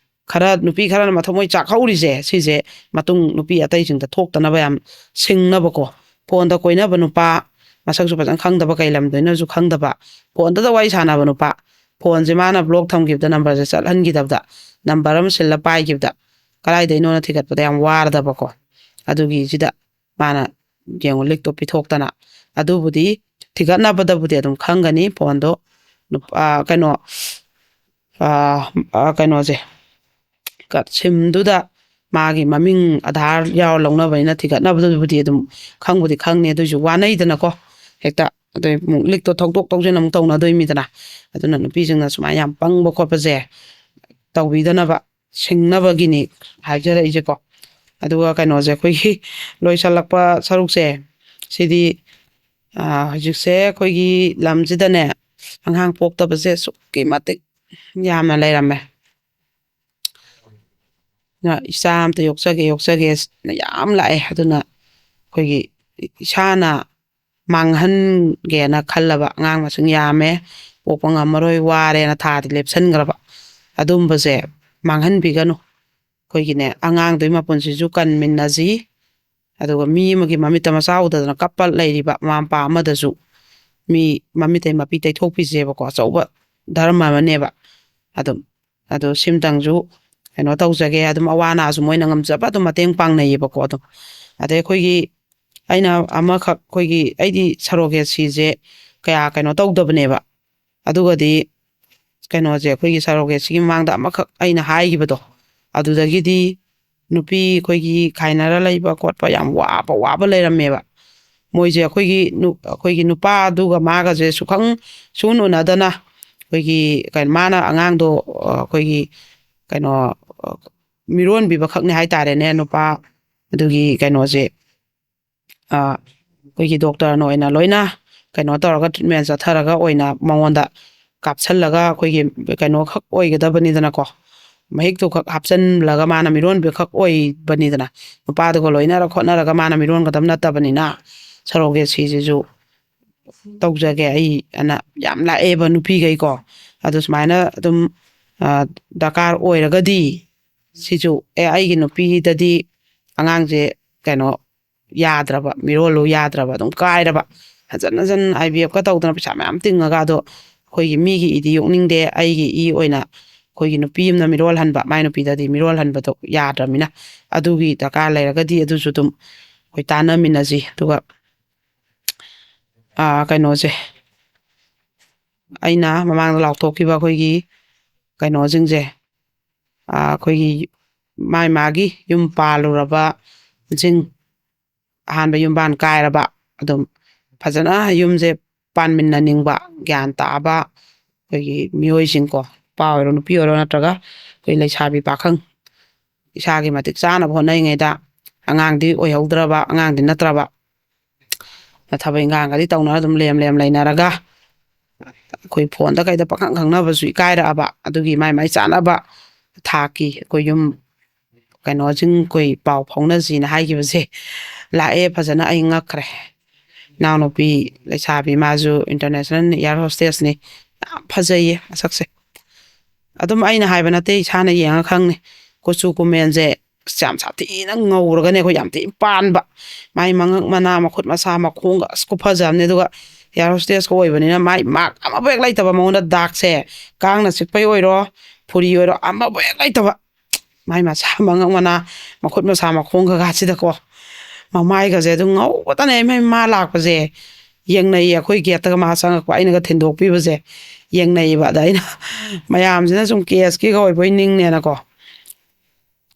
ꯈꯔ, ꯅꯨꯄꯤ ꯈꯔꯅ ꯃꯊꯃꯣꯏ ꯆꯥꯛꯍꯧꯔꯤꯁꯦ, ꯁꯤꯁꯦ ꯃꯇꯨꯡ ꯅꯨꯄꯤ ꯑꯇꯩꯁꯤꯡꯗ ꯊꯣꯛꯇꯅꯕ ꯌꯥꯝ ꯁꯤꯡꯅꯕꯀꯣ꯫ Phone-ꯗ ꯀꯣꯏꯅꯕ ꯅꯨꯄꯥ, ꯃꯁꯛꯁꯨ ꯐꯖꯅ ꯈꯪꯗꯕ, ꯀꯩ ꯂꯝꯗꯩꯅꯣꯁꯨ ꯈꯪꯗꯕ, phone-ꯗꯗ ꯋꯥꯔꯤ ꯁꯥꯟꯅꯕ ꯅꯨꯄꯥ, phone-ꯁꯦ ꯃꯥꯅ block ꯊꯝꯈꯤꯕꯗ, number-ꯁꯦ ꯆꯠꯍꯟꯈꯤꯗꯕꯗ, number ꯑꯃ ꯁꯤꯜꯂ ꯄꯥꯏꯈꯤꯕꯗ, ꯀꯗꯥꯏꯗꯩꯅꯣꯅ ꯊꯤꯒꯠꯄꯗ ꯌꯥꯝ ꯋꯥꯔꯗꯕꯀꯣ꯫ ꯑꯗꯨꯒꯤꯁꯤꯗ ꯃꯥꯅ, ꯌꯦꯡꯉꯨ, ꯂꯤꯛꯇꯣ ꯄꯤꯊꯣꯛꯇꯅ꯫ ꯑꯗꯨꯕꯨꯗꯤ ꯊꯤꯒꯠꯅꯕꯗꯕꯨꯗꯤ ꯑꯗꯨꯝ ꯈꯪꯒꯅꯤ, phone-ꯗꯣ ꯅꯨꯄꯥ ꯀꯩꯅꯣ ꯑ, ꯑ, ꯀꯩꯅꯣꯁꯦ, ꯀ- ꯁꯤꯝꯗꯨꯗ ꯃꯥꯒꯤ ꯃꯃꯤꯡ ꯑꯙꯥꯔ ꯌꯥꯎꯔ ꯂꯧꯅꯕꯅꯤꯅ ꯊꯤꯒꯠꯅꯕꯗꯨꯕꯨꯗꯤ ꯑꯗꯨꯝ ꯈꯪꯕꯨꯗꯤ ꯈꯪꯅꯤ, ꯑꯗꯨꯏꯁꯨ ꯋꯥꯅꯩꯗꯅꯀꯣ꯫ ꯍꯦꯛꯇ ꯑꯗꯩ ꯑꯃꯨꯛ ꯂꯤꯛꯇꯣ ꯊꯧꯗꯣꯛ ꯊꯧꯖꯤꯟ ꯑꯃꯨꯛ ꯇꯧꯅꯗꯣꯏꯃꯤꯗꯅ꯫ ꯑꯗꯨꯅ ꯅꯨꯄꯤꯁꯤꯡꯅ ꯁꯨꯃꯥꯏꯅ ꯌꯥꯝ ꯄꯪꯕ ꯈꯣꯠꯄꯁꯦ ꯇꯧꯕꯤꯗꯅꯕ, ꯁꯤꯡꯅꯕꯒꯤꯅꯤ ꯍꯥꯏꯖꯔꯛꯏꯁꯦꯀꯣ꯫ ꯑꯗꯨꯒ ꯀꯩꯅꯣꯁꯦ, ꯑꯩꯈꯣꯏꯒꯤ ꯂꯣꯏꯁꯤꯜꯂꯛꯄ ꯁꯔꯨꯛꯁꯦ, ꯁꯤꯗꯤ ꯑ, ꯍꯧꯖꯤꯛꯁꯦ ꯑꯩꯈꯣꯏꯒꯤ ꯂꯝꯁꯤꯗꯅꯦ ꯑꯉꯥꯡ ꯄꯣꯛꯇꯕꯁꯦ ꯑꯁꯨꯛꯀꯤ ꯃꯇꯤꯛ ꯌꯥꯝꯅ ꯂꯩꯔꯝꯃꯦ꯫ ꯅ ꯏꯆꯥ ꯑꯝꯇ ꯌꯣꯛꯆꯒꯦ, ꯌꯣꯛꯆꯒꯦ ꯅ ꯌꯥꯝ ꯂꯥꯛꯑꯦ꯫ ꯑꯗꯨꯅ ꯑꯩꯈꯣꯏꯒꯤ ꯏꯁꯥꯅ ꯃꯥꯡꯍꯟꯒꯦꯅ ꯈꯜꯂꯕ ꯑꯉꯥꯡ ꯃꯁꯤꯡ ꯌꯥꯝꯃꯦ, ꯄꯣꯛꯄ ꯉꯝꯃꯔꯣꯏ, ꯋꯥꯔꯦꯅ ꯊꯥꯗꯤ ꯂꯦꯞꯁꯟꯈ꯭ꯔꯕ꯫ ꯑꯗꯨꯝꯕꯁꯦ ꯃꯥꯡꯍꯟꯕꯤꯒꯅꯨ꯫ ꯑꯩꯈꯣꯏꯒꯤꯅꯦ, ꯑꯉꯥꯡꯗꯨꯒꯤ ꯃꯄꯨꯟꯁꯤꯁꯨ ꯀꯟꯃꯤꯟꯅꯁꯤ꯫ ꯑꯗꯨꯒ ꯃꯤ ꯑꯃꯒꯤ ꯃꯃꯤꯠꯇ ꯃꯆꯥ ꯎꯗꯗꯅ ꯀꯞꯄ ꯂꯩꯔꯤꯕ ꯃꯃꯥ ꯃꯄꯥ ꯑꯃꯗꯁꯨ ꯃꯤ ꯃꯃꯤꯠꯇꯩ ꯃꯄꯤ ꯇꯩꯊꯣꯛꯄꯤꯁꯦꯕꯀꯣ, ꯑꯆꯧꯕ ꯙꯔꯃ ꯑꯃꯅꯦꯕ꯫ ꯑꯗꯨꯝ ꯑꯗꯣ ꯁꯤꯝꯇꯪꯁꯨ ꯀꯩꯅꯣ ꯇꯧꯖꯒꯦ꯫ ꯑꯗꯨꯝ ꯑꯋꯥ ꯑꯅꯥꯁꯨ ꯃꯣꯏꯅ ꯉꯝꯖꯕ ꯑꯗꯨꯝ ꯃꯇꯦꯡ ꯄꯥꯡꯅꯩꯌꯦꯕꯀꯣ꯫ ꯑꯗꯨꯝ ꯑꯗꯩ ꯑꯩꯈꯣꯏꯒꯤ, ꯑꯩꯅ ꯑꯃꯈꯛ, ꯑꯩꯈꯣꯏꯒꯤ, ꯑꯩꯗꯤ ꯁꯔꯣꯒꯦꯁꯤꯁꯦ ꯀꯌꯥ ꯀꯩꯅꯣ ꯇꯧꯗꯕꯅꯦꯕ꯫ ꯑꯗꯨꯒꯗꯤ ꯀꯩꯅꯣꯁꯦ, ꯑꯩꯈꯣꯏꯒꯤ ꯁꯔꯣꯒꯦꯁꯤꯒꯤ ꯃꯃꯥꯡꯗ ꯑꯃꯈꯛ ꯑꯩꯅ ꯍꯥꯏꯈꯤꯕꯗꯣ, ꯑꯗꯨꯗꯒꯤꯗꯤ ꯅꯨꯄꯤ ꯑꯩꯈꯣꯏꯒꯤ ꯈꯥꯏꯅꯔ ꯂꯩꯕ ꯈꯣꯠꯄ ꯌꯥꯝ ꯋꯥꯕ, ꯋꯥꯕ ꯂꯩꯔꯝꯃꯦꯕ꯫ ꯃꯣꯏꯁꯦ ꯑꯩꯈꯣꯏꯒꯤ ꯅꯨ-, ꯑꯩꯈꯣꯏꯒꯤ ꯅꯨꯄꯥꯗꯨꯒ ꯃꯥꯒꯁꯦ ꯁꯨꯈꯪ ꯁꯨꯟ ꯎꯅꯗꯅ, ꯑꯩꯈꯣꯏꯒꯤ ꯀꯩꯅꯣ, ꯃꯥꯅ ꯑꯉꯥꯡꯗꯣ, ꯑ, ꯑꯩꯈꯣꯏꯒꯤ ꯀꯩꯅꯣ, ꯑ, ꯃꯤꯔꯣꯟꯕꯤꯕ ꯈꯛꯅꯦ ꯍꯥꯏꯇꯥꯔꯦꯅꯦ, ꯅꯨꯄꯥ ꯑꯗꯨꯒꯤ ꯀꯩꯅꯣꯁꯦ꯫ ꯑ, ꯑꯩꯈꯣꯏꯒꯤ ꯗꯣꯛꯇꯔꯅ ꯑꯣꯏꯅ ꯂꯣꯏꯅ ꯀꯩꯅꯣ ꯇꯧꯔꯒ, ꯇ꯭ꯔꯤꯠꯃꯦꯟ ꯆꯠꯊꯔꯒ ꯑꯣꯏꯅ ꯃꯉꯣꯟꯗ ꯀꯥꯞꯁꯜꯂꯒ, ꯑꯩꯈꯣꯏꯒꯤ ꯀꯩꯅꯣꯈꯛ ꯑꯣꯏꯒꯗꯕꯅꯤꯗꯅꯀꯣ, ꯃꯍꯤꯛꯇꯨ ꯈꯛ ꯍꯥꯞꯆꯜꯂꯒ ꯃꯥꯅ ꯃꯤꯔꯣꯟꯕ ꯈꯛ ꯑꯣꯏꯕꯅꯤꯗꯅ꯫ ꯅꯨꯄꯥꯗꯨꯒ ꯂꯣꯏꯅꯔ ꯈꯣꯠꯅꯔꯒ ꯃꯥꯅ ꯃꯤꯔꯣꯟꯒꯗꯕ ꯅꯠꯇꯕꯅꯤꯅ, ꯁꯔꯣꯒꯦꯁꯤꯁꯤꯁꯨ ꯇꯧꯖꯒꯦ ꯑꯩ ꯑꯅ ꯌꯥꯝ ꯂꯥꯛꯑꯦꯕ ꯅꯨꯄꯤꯈꯩꯀꯣ꯫ ꯑꯗꯨ ꯁꯨꯃꯥꯏꯅ ꯑꯗꯨꯝ, ꯑ, ꯗꯔꯀꯥꯔ ꯑꯣꯏꯔꯒꯗꯤ, ꯁꯤꯁꯨ, ꯑꯦ, ꯑꯩꯒꯤ ꯅꯨꯄꯤꯗꯗꯤ ꯑꯉꯥꯡꯁꯦ ꯀꯩꯅꯣ ꯌꯥꯗ꯭ꯔꯕ, ꯃꯤꯔꯣꯜꯂꯨ ꯌꯥꯗ꯭ꯔꯕ, ꯑꯗꯨꯝ ꯀꯥꯏꯔꯕ, ꯍꯟꯖꯟ ꯍꯟꯖꯟ ꯑꯥꯏ ꯕꯤ ꯑꯦꯐꯀ ꯇꯧꯗꯅ ꯄꯩꯁꯥ ꯃꯌꯥꯝ ꯇꯤꯡꯉꯒ, ꯑꯗꯣ ꯑꯩꯈꯣꯏꯒꯤ ꯃꯤꯒꯤ ꯏꯗꯤ ꯌꯣꯛꯅꯤꯡꯗꯦ, ꯑꯩꯒꯤ ꯏ ꯑꯣꯏꯅ ꯑꯩꯈꯣꯏꯒꯤ ꯅꯨꯄꯤ ꯑꯃꯅ ꯃꯤꯔꯣꯜꯍꯟꯕ, ꯃꯥꯏ ꯅꯨꯄꯤꯗꯗꯤ ꯃꯤꯔꯣꯜꯍꯟꯕꯗꯣ ꯌꯥꯗ꯭ꯔꯕꯅꯤꯅ, ꯑꯗꯨꯒꯤ ꯗꯔꯀꯥꯔ ꯂꯩꯔꯒꯗꯤ ꯑꯗꯨꯁꯨ ꯑꯗꯨꯝ ꯑꯩꯈꯣꯏ ꯇꯥꯟꯅꯃꯤꯟꯅꯁꯤ꯫ ꯑꯗꯨꯒ, ꯑꯥ, ꯀꯩꯅꯣꯁꯦ, ꯑꯩꯅ ꯃꯃꯥꯡꯗ ꯂꯥꯎꯊꯣꯛꯈꯤꯕ ꯑꯩꯈꯣꯏꯒꯤ ꯀꯩꯅꯣꯁꯤꯡꯁꯦ, ꯑꯩꯈꯣꯏꯒꯤ ꯃꯥꯏ ꯃꯥꯒꯤ ꯌꯨꯝ ꯄꯥꯜꯂꯨꯔꯕꯁꯤꯡ, ꯑꯍꯥꯟꯕ ꯌꯨꯝꯕꯥꯟ ꯀꯥꯏꯔꯕ, ꯑꯗꯨꯝ ꯐꯖꯅ ꯌꯨꯝꯁꯦ ꯄꯥꯟꯃꯤꯟꯅꯅꯤꯡꯕ, ꯒ꯭ꯌꯥꯟ ꯇꯥꯕ ꯑꯩꯈꯣꯏꯒꯤ ꯃꯤꯑꯣꯏꯁꯤꯡꯀꯣ, ꯅꯨꯄꯥ ꯑꯣꯏꯔꯣ ꯅꯨꯄꯤ ꯑꯣꯏꯔꯣ, ꯅꯠꯇ꯭ꯔꯒ ꯑꯩꯈꯣꯏ ꯂꯩꯁꯥꯕꯤ ꯄꯥꯈꯪ, ꯏꯁꯥꯒꯤ ꯃꯇꯤꯛ ꯆꯥꯅꯕ ꯍꯣꯠꯅꯔꯤꯉꯩꯗ, ꯑꯉꯥꯡꯗꯤ ꯑꯣꯏꯍꯧꯗ꯭ꯔꯕ, ꯑꯉꯥꯡꯗꯤ ꯅꯠꯇ꯭ꯔꯕ, ꯊꯕꯛ ꯏꯪꯈꯥꯡꯒꯗꯤ ꯇꯧꯅꯔ ꯑꯗꯨꯝ ꯂꯦꯝ ꯂꯦꯝ ꯂꯩꯅꯔꯒ, ꯑꯩꯈꯣꯏ ꯐꯣꯟꯗ ꯀꯩꯗ ꯄꯪꯈꯪ ꯈꯪꯅꯕꯁꯨ ꯏꯀꯥꯏꯔꯛꯑꯕ, ꯑꯗꯨꯒꯤ ꯃꯥꯏ ꯃꯥꯏ ꯆꯥꯅꯕ ꯊꯥꯛꯀꯤ ꯑꯩꯈꯣꯏ ꯌꯨꯝ ꯀꯩꯅꯣꯁꯤꯡ ꯑꯩꯈꯣꯏ ꯄꯥꯎ ꯐꯥꯎꯅꯁꯤꯅ ꯍꯥꯏꯈꯤꯕꯁꯦ ꯂꯥꯛꯑꯦ꯫ ꯐꯖꯅ ꯑꯩ ꯉꯛꯈ꯭ꯔꯦ꯫ ꯏꯅꯥꯎꯅꯨꯄꯤ ꯂꯩꯁꯥꯕꯤ, ꯃꯥꯁꯨ ꯏꯟꯇꯔꯅꯦꯁꯅꯦꯜ ꯏꯌꯥꯔ ꯍꯣꯁꯇꯦꯁꯅꯤ꯫ ꯌꯥꯝ ꯐꯖꯩꯌꯦ ꯃꯁꯛꯁꯦ꯫ ꯑꯗꯨꯝ ꯑꯩꯅ ꯍꯥꯏꯕ ꯅꯠꯇꯦ, ꯏꯁꯥꯅ ꯌꯦꯡꯉ ꯈꯪꯅꯤ꯫ ꯀꯨꯆꯨ ꯀꯨꯃꯦꯟꯁꯦ ꯑꯁ ꯌꯥꯝ ꯁꯥꯊꯤꯅ ꯉꯧꯔꯒꯅꯦ, ꯑꯩꯈꯣꯏ ꯌꯥꯝ ꯊꯤꯅ ꯄꯥꯟꯕ꯫ ꯃꯥꯏ ꯃꯉꯛ ꯃꯅꯥ, ꯃꯈꯨꯠ ꯃꯁꯥ, ꯃꯈꯣꯡꯒ ꯑꯁ ꯈꯨꯐꯖꯕꯅꯦ꯫ ꯑꯗꯨꯒ ꯏꯌꯥꯔ ꯍꯣꯁꯇꯦꯁꯀ ꯑꯣꯏꯕꯅꯤꯅ ꯃꯥꯏ ꯃꯥꯔꯛ ꯑꯃꯕꯨ ꯍꯦꯛ ꯂꯩꯇꯕ ꯃꯉꯣꯟꯗ꯫ ꯗꯥꯛꯁꯦ, ꯀꯥꯡꯅ ꯆꯤꯛꯄꯩ ꯑꯣꯏꯔꯣ, ꯐꯨꯔꯤ ꯑꯣꯏꯔꯣ, ꯑꯃꯕꯨ ꯍꯦꯛ ꯂꯩꯇꯕ꯫ ꯃꯥꯏ ꯃꯁꯥ ꯃꯉꯛ ꯃꯅꯥ, ꯃꯈꯨꯠ ꯃꯁꯥ, ꯃꯈꯣꯡ ꯈꯒꯥꯁꯤꯗꯀꯣ, ꯃꯃꯥꯏꯒꯁꯦ ꯑꯗꯨꯝ ꯉꯧꯕꯇꯅꯦ꯫ ꯃꯥꯏ ꯃꯥ ꯂꯥꯛꯄꯁꯦ ꯌꯦꯡꯅꯩꯌꯦ꯫ ꯑꯩꯈꯣꯏ ꯒꯦꯠꯇꯒ ꯃꯥ ꯆꯪꯉꯛꯄ, ꯑꯩꯅꯒ ꯊꯤꯟꯗꯣꯛꯄꯤꯕꯁꯦ ꯌꯦꯡꯅꯩꯌꯦꯕ꯫ ꯑꯗ ꯑꯩꯅ ꯃꯌꯥꯝꯁꯤꯅ ꯁꯨꯝ ꯀꯦꯁꯀꯤꯒ ꯑꯣꯏꯕꯣꯏ ꯅꯤꯡꯅꯦꯅꯀꯣ,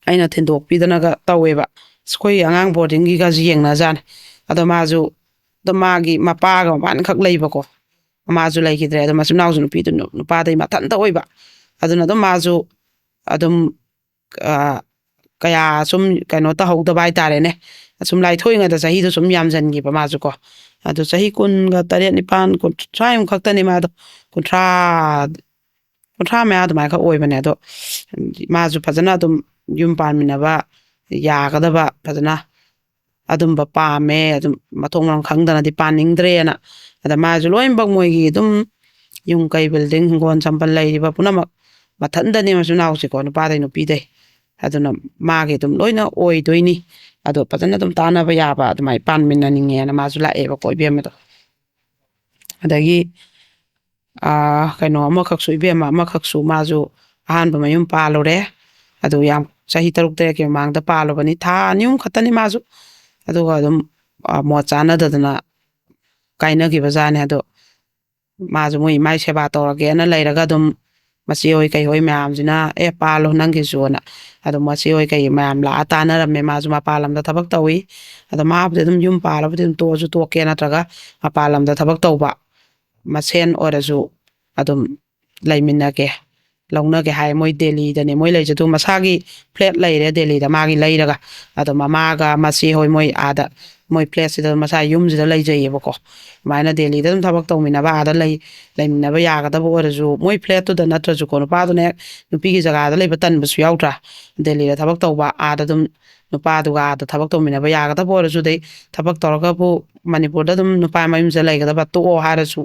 ꯑꯩꯅ ꯊꯤꯟꯗꯣꯛꯄꯤꯗꯅꯒ ꯇꯧꯋꯦꯕ꯫ ꯑꯁ, ꯑꯩꯈꯣꯏ ꯑꯉꯥꯡ ꯕꯣꯔꯗꯤꯡꯒꯤꯒꯁꯨ ꯌꯦꯡꯅꯖꯥꯠꯅꯤ꯫ ꯑꯗꯣ ꯃꯥꯁꯨ, ꯑꯗꯣ ꯃꯥꯒꯤ ꯃꯄꯥꯒ ꯃꯄꯥꯅꯤꯈꯛ ꯂꯩꯕꯀꯣ, ꯃꯃꯥꯁꯨ ꯂꯩꯈꯤꯗ꯭ꯔꯦ꯫ ꯑꯗꯣ ꯃꯆꯤꯟ ꯃꯅꯥꯎꯁꯨ ꯅꯨꯄꯤꯗꯨ ꯅꯨ-, ꯅꯨꯄꯥꯗꯩ ꯃꯊꯟꯇ ꯑꯣꯏꯕ꯫ ꯑꯗꯨꯅ ꯑꯗꯨꯝ ꯃꯥꯁꯨ ꯑꯗꯨꯝ, ꯑ, ꯀꯌꯥ ꯁꯨꯝ ꯀꯩꯅꯣ ꯇꯧꯍꯧꯗꯕ ꯍꯥꯏꯇꯥꯔꯦꯅꯦ꯫ ꯑꯁꯨꯝ ꯂꯥꯏꯊꯣꯛꯏꯉꯩꯗ ꯆꯍꯤꯗꯣ ꯁꯨꯝ ꯌꯥꯝꯖꯟꯈꯤꯕ ꯃꯥꯁꯨ ꯀꯣ꯫ ꯑꯗꯨ ꯆꯍꯤ ꯀꯨꯟꯒ ꯇꯔꯦꯠ, ꯅꯤꯄꯥꯟ, ꯀꯨꯟ ꯁ꯭ꯋꯥꯏꯃꯨꯛ ꯈꯛꯇꯅꯤ ꯃꯥꯗꯣ꯫ ꯀꯨꯟꯊ꯭ꯔꯥ, ꯀꯨꯟꯊ꯭ꯔꯥ ꯃꯌꯥ ꯑꯗꯨꯃꯥꯏꯅ ꯈꯛ ꯑꯣꯏꯕꯅꯦ꯫ ꯑꯗꯣ ꯃꯥꯁꯨ ꯐꯖꯅ ꯑꯗꯨꯝ ꯌꯨꯝ ꯄꯥꯟꯃꯤꯟꯅꯕ ꯌꯥꯒꯗꯕ ꯐꯖꯅ ꯑꯗꯨꯝꯕ ꯄꯥꯝꯃꯦ꯫ ꯑꯗꯨꯝ ꯃꯊꯣꯡ ꯃꯔꯝ ꯈꯪꯗꯅꯗꯤ ꯄꯥꯅꯤꯡꯗ꯭ꯔꯦꯅ꯫ ꯑꯗ ꯃꯥꯁꯨ ꯂꯣꯏꯅꯃꯛ ꯃꯣꯏꯒꯤ ꯑꯗꯨꯝ ꯌꯨꯝ ꯀꯩ, ꯕꯤꯜꯗꯤꯡ, ꯍꯤꯡꯒꯣꯜ ꯁꯝꯕꯜ ꯂꯩꯔꯤꯕ ꯄꯨꯝꯅꯃꯛ ꯃꯊꯟꯗꯅꯦ ꯃꯆꯤꯟ ꯃꯅꯥꯎꯁꯦꯀꯣ, ꯅꯨꯄꯥꯗꯩ ꯅꯨꯄꯤꯗꯩ꯫ ꯑꯗꯨꯅ ꯃꯥꯒꯤ ꯑꯗꯨꯝ ꯂꯣꯏꯅ ꯑꯣꯏꯗꯣꯏꯅꯤ꯫ ꯑꯗꯣ ꯐꯖꯅ ꯑꯗꯨꯝ ꯇꯥꯟꯅꯕ ꯌꯥꯕ ꯑꯗꯨꯃꯥꯏꯅ ꯄꯥꯟꯃꯤꯟꯅꯅꯤꯡꯉꯦꯅ ꯃꯥꯁꯨ ꯂꯥꯛꯑꯦꯕꯀꯣ, ꯏꯕꯦꯝꯃꯗꯣ꯫ ꯑꯗꯒꯤ, ꯑꯥ, ꯀꯩꯅꯣ ꯑꯃꯈꯛꯁꯨ, ꯏꯕꯦꯝꯃ ꯑꯃꯈꯛꯁꯨ ꯃꯥꯁꯨ ꯑꯍꯥꯟꯕ ꯃꯌꯨꯝ ꯄꯥꯜꯂꯨꯔꯦ꯫ ꯑꯗꯨ ꯌꯥꯝ ꯆꯍꯤ ꯇꯔꯨꯛ ꯇꯔꯦꯠꯀꯤ ꯃꯃꯥꯡꯗ ꯄꯥꯜꯂꯨꯕꯅꯤ꯫ ꯊꯥ ꯑꯅꯤ ꯑꯍꯨꯝ ꯈꯛꯇꯅꯤ ꯃꯥꯁꯨ꯫ ꯑꯗꯨꯒ ꯑꯗꯨꯝ, ꯑꯥ, ꯃꯣꯠ ꯆꯥꯅꯗꯗꯅ ꯀꯥꯏꯅꯈꯤꯕꯖꯥꯠꯅꯦ꯫ ꯑꯗꯣ ꯃꯥꯁꯨ ꯃꯣꯏ ꯏꯃꯥꯏ ꯁꯦꯕꯥ ꯇꯧꯔꯒꯦꯅ ꯂꯩꯔꯒ ꯑꯗꯨꯝ ꯃꯆꯦ ꯍꯣꯏ ꯀꯩ ꯍꯣꯏ ꯃꯌꯥꯝꯁꯤꯅ "ꯑꯦ, ꯄꯥꯜꯂꯣ ꯅꯪꯒꯤꯁꯨꯅ", ꯑꯗꯨꯝ ꯃꯆꯦ ꯍꯣꯏ ꯀꯩ ꯃꯌꯥꯝ ꯂꯥꯛꯑ ꯇꯥꯟꯅꯔꯝꯃꯦ꯫ ꯃꯥꯁꯨ ꯃꯄꯥꯟ ꯂꯝꯗ ꯊꯕꯛ ꯇꯧꯏ꯫ ꯑꯗꯣ ꯃꯥꯕꯨꯗꯤ ꯑꯗꯨꯝ ꯌꯨꯝ ꯄꯥꯜꯂꯕꯨꯗꯤ ꯑꯗꯨꯝ ꯇꯣꯛꯑꯁꯨ ꯇꯣꯛꯀꯦ, ꯅꯠꯇ꯭ꯔꯒ ꯃꯄꯥꯟ ꯂꯝꯗ ꯊꯕꯛ ꯇꯧꯕ ꯃꯁꯦꯟ ꯑꯣꯏꯔꯁꯨ ꯑꯗꯨꯝ ꯂꯩꯃꯤꯟꯅꯒꯦ, ꯂꯧꯅꯒꯦ ꯍꯥꯏ꯫ ꯃꯣꯏ ꯗꯦꯜꯂꯤꯗꯅꯦ ꯃꯣꯏ ꯂꯩꯖꯗꯨ, ꯃꯁꯥꯒꯤ ꯐ꯭ꯂꯦꯠ ꯂꯩꯔꯦ ꯗꯦꯜꯂꯤꯗ ꯃꯥꯒꯤ ꯂꯩꯔꯒ꯫ ꯑꯗꯣ ꯃꯃꯥꯒ ꯃꯆꯦ ꯍꯣꯏ ꯃꯣꯏ ꯑꯥꯗ ꯃꯣꯏ ꯐ꯭ꯂꯦꯠꯁꯤꯗ ꯃꯁꯥ ꯌꯨꯝꯁꯤꯗ ꯂꯩꯖꯩꯌꯦꯕꯀꯣ꯫ ꯑꯗꯨꯃꯥꯏꯅ ꯗꯦꯜꯂꯤꯗ ꯑꯗꯨꯝ ꯊꯕꯛ ꯇꯧꯃꯤꯟꯅꯕ, ꯑꯥꯗ ꯂꯩ ꯂꯩꯃꯤꯟꯅꯕ ꯌꯥꯒꯗꯕ ꯑꯣꯏꯔꯁꯨ, ꯃꯣꯏ ꯐ꯭ꯂꯦꯠꯇꯨꯗ ꯅꯠꯇ꯭ꯔꯁꯨꯀꯣ, ꯅꯨꯄꯥꯗꯨꯅ ꯍꯦꯛ ꯅꯨꯄꯤꯒꯤ ꯖꯒꯥꯗ ꯂꯩꯕ ꯇꯟꯕꯁꯨ ꯌꯥꯎꯗ꯭ꯔꯥ? ꯗꯦꯜꯂꯤꯗ ꯊꯕꯛ ꯇꯧꯕ, ꯑꯥꯗ ꯑꯗꯨꯝ ꯅꯨꯄꯥꯗꯨꯒ ꯑꯥꯗ ꯊꯕꯛ ꯇꯧꯃꯤꯟꯅꯕ ꯌꯥꯒꯗꯕ ꯑꯣꯏꯔꯁꯨ, ꯑꯗꯩ ꯊꯕꯛ ꯇꯧꯔꯒꯕꯨ ꯃꯅꯤꯄꯨꯔꯗ ꯑꯗꯨꯝ ꯅꯨꯄꯥ ꯃꯌꯨꯝꯁꯤꯗ ꯂꯩꯒꯗꯕ ꯇꯣꯛꯑꯣ ꯍꯥꯏꯔꯁꯨ,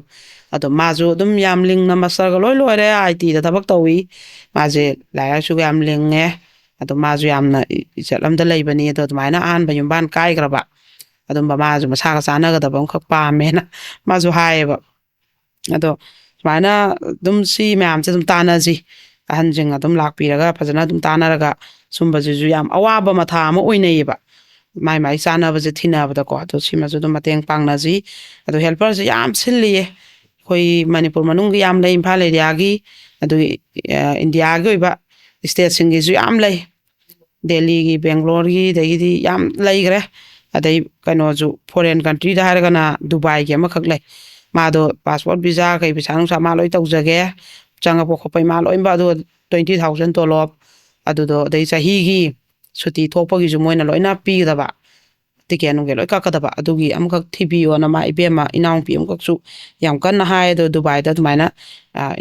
ꯑꯗꯣ ꯃꯥꯁꯨ ꯑꯗꯨꯝ ꯌꯥꯝ ꯂꯤꯡꯅ ꯃꯁꯇꯔꯒ ꯂꯣꯏ ꯂꯣꯏꯔꯦ, ꯑꯥꯏ ꯇꯤꯗ ꯊꯕꯛ ꯇꯧꯏ꯫ ꯃꯥꯁꯦ ꯂꯥꯏꯔꯤꯛ ꯂꯥꯏꯁꯨꯒ ꯌꯥꯝ ꯂꯤꯡꯉꯦ꯫ ꯑꯗꯣ ꯃꯥꯁꯨ ꯌꯥꯝꯅ ꯏꯖꯠ ꯑꯃꯗ ꯂꯩꯕꯅꯤ꯫ ꯑꯗꯣ ꯑꯗꯨꯃꯥꯏꯅ ꯑꯍꯥꯟꯕ ꯌꯨꯝꯕꯥꯟ ꯀꯥꯏꯈ꯭ꯔꯕ, ꯑꯗꯨꯝꯕ ꯃꯥꯁꯨ ꯃꯁꯥꯒ ꯆꯥꯟꯅꯒꯗꯕ ꯑꯃꯈꯛ ꯄꯥꯝꯃꯦꯅ ꯃꯥꯁꯨ ꯍꯥꯏꯌꯦꯕ꯫ ꯑꯗꯣ ꯁꯨꯃꯥꯏꯅ ꯑꯗꯨꯝ ꯁꯤ ꯃꯌꯥꯝꯁꯦ ꯑꯗꯨꯝ ꯇꯥꯟꯅꯁꯤ, ꯑꯍꯟꯁꯤꯡ ꯑꯗꯨꯝ ꯂꯥꯛꯄꯤꯔꯒ ꯐꯖꯅ ꯑꯗꯨꯝ ꯇꯥꯟꯅꯔꯒ꯫ ꯁꯨꯝꯕꯁꯤꯁꯨ ꯌꯥꯝ ꯑꯋꯥꯕ ꯃꯊꯥ ꯑꯃ ꯑꯣꯏꯅꯩꯌꯦꯕ꯫ ꯃꯥꯏ ꯃꯥꯏ ꯆꯥꯟꯅꯕꯁꯦ ꯊꯤꯅꯕꯗꯀꯣ꯫ ꯑꯗꯣ ꯁꯤꯃꯁꯨ ꯑꯗꯨꯝ ꯃꯇꯦꯡ ꯄꯥꯡꯅꯁꯤ꯫ ꯑꯗꯣ ꯍꯦꯜꯄꯔꯁꯦ ꯌꯥꯝ ꯁꯤꯜꯂꯤꯌꯦ, ꯑꯩꯈꯣꯏ ꯃꯅꯤꯄꯨꯔ ꯃꯅꯨꯡꯒꯤ ꯌꯥꯝ ꯂꯩ, ꯏꯝꯐꯥꯜ ꯑꯦꯔꯤꯌꯥꯒꯤ, ꯑꯗꯨꯒꯤ ꯏꯟꯗꯤꯌꯥꯒꯤ ꯑꯣꯏꯕ ꯏꯁꯇꯦꯠꯁꯤꯡꯒꯤꯁꯨ ꯌꯥꯝ ꯂꯩ꯫ ꯗꯦꯜꯂꯤꯒꯤ, ꯕꯦꯡꯒ꯭ꯂꯣꯔꯒꯤ, ꯑꯗꯒꯤꯗꯤ ꯌꯥꯝ ꯂꯩꯈ꯭ꯔꯦ꯫ ꯑꯗꯩ ꯀꯩꯅꯣꯁꯨ, ꯐꯣꯔꯦꯟ ꯀꯟꯇ꯭ꯔꯤꯗ ꯍꯥꯏꯔꯒꯅ ꯗꯨꯕꯥꯏꯒꯤ ꯑꯃꯈꯛ ꯂꯩ꯫ ꯃꯥꯗꯣ ꯄꯥꯁꯄꯣꯔꯠ, ꯚꯤꯖꯥ, ꯀꯩ ꯄꯩꯁꯥ ꯅꯨꯡꯁꯥ ꯃꯥ ꯂꯣꯏ ꯇꯧꯖꯒꯦ, ꯆꯪꯉꯛꯄ ꯈꯣꯠꯄꯩ ꯃꯥ ꯂꯣꯏꯅ꯫ ꯑꯗꯨꯒ ꯇ꯭ꯋꯦꯟꯇꯤ ꯊꯥꯎꯖꯟ ꯇꯣꯂꯣꯞ, ꯑꯗꯨꯗꯣ ꯑꯗꯩ ꯆꯍꯤꯒꯤ ꯁꯨꯇꯤ ꯊꯣꯛꯄꯒꯤꯁꯨ ꯃꯣꯏꯅ ꯂꯣꯏꯅ ꯄꯤꯒꯗꯕ꯫ ꯇꯤꯀꯦꯠ ꯅꯨꯡꯀꯦꯠ ꯂꯣꯏ ꯀꯛꯀꯗꯕ꯫ ꯑꯗꯨꯒꯤ ꯑꯃꯈꯛ ꯊꯤꯕꯤꯌꯣꯅ ꯃꯥ ꯏꯕꯦꯝꯃ ꯏꯅꯥꯎꯅꯨꯄꯤ ꯑꯃꯈꯛꯁꯨ ꯌꯥꯝ ꯀꯟꯅ ꯍꯥꯏ꯫ ꯑꯗꯣ ꯗꯨꯕꯥꯏꯗ ꯑꯗꯨꯃꯥꯏꯅ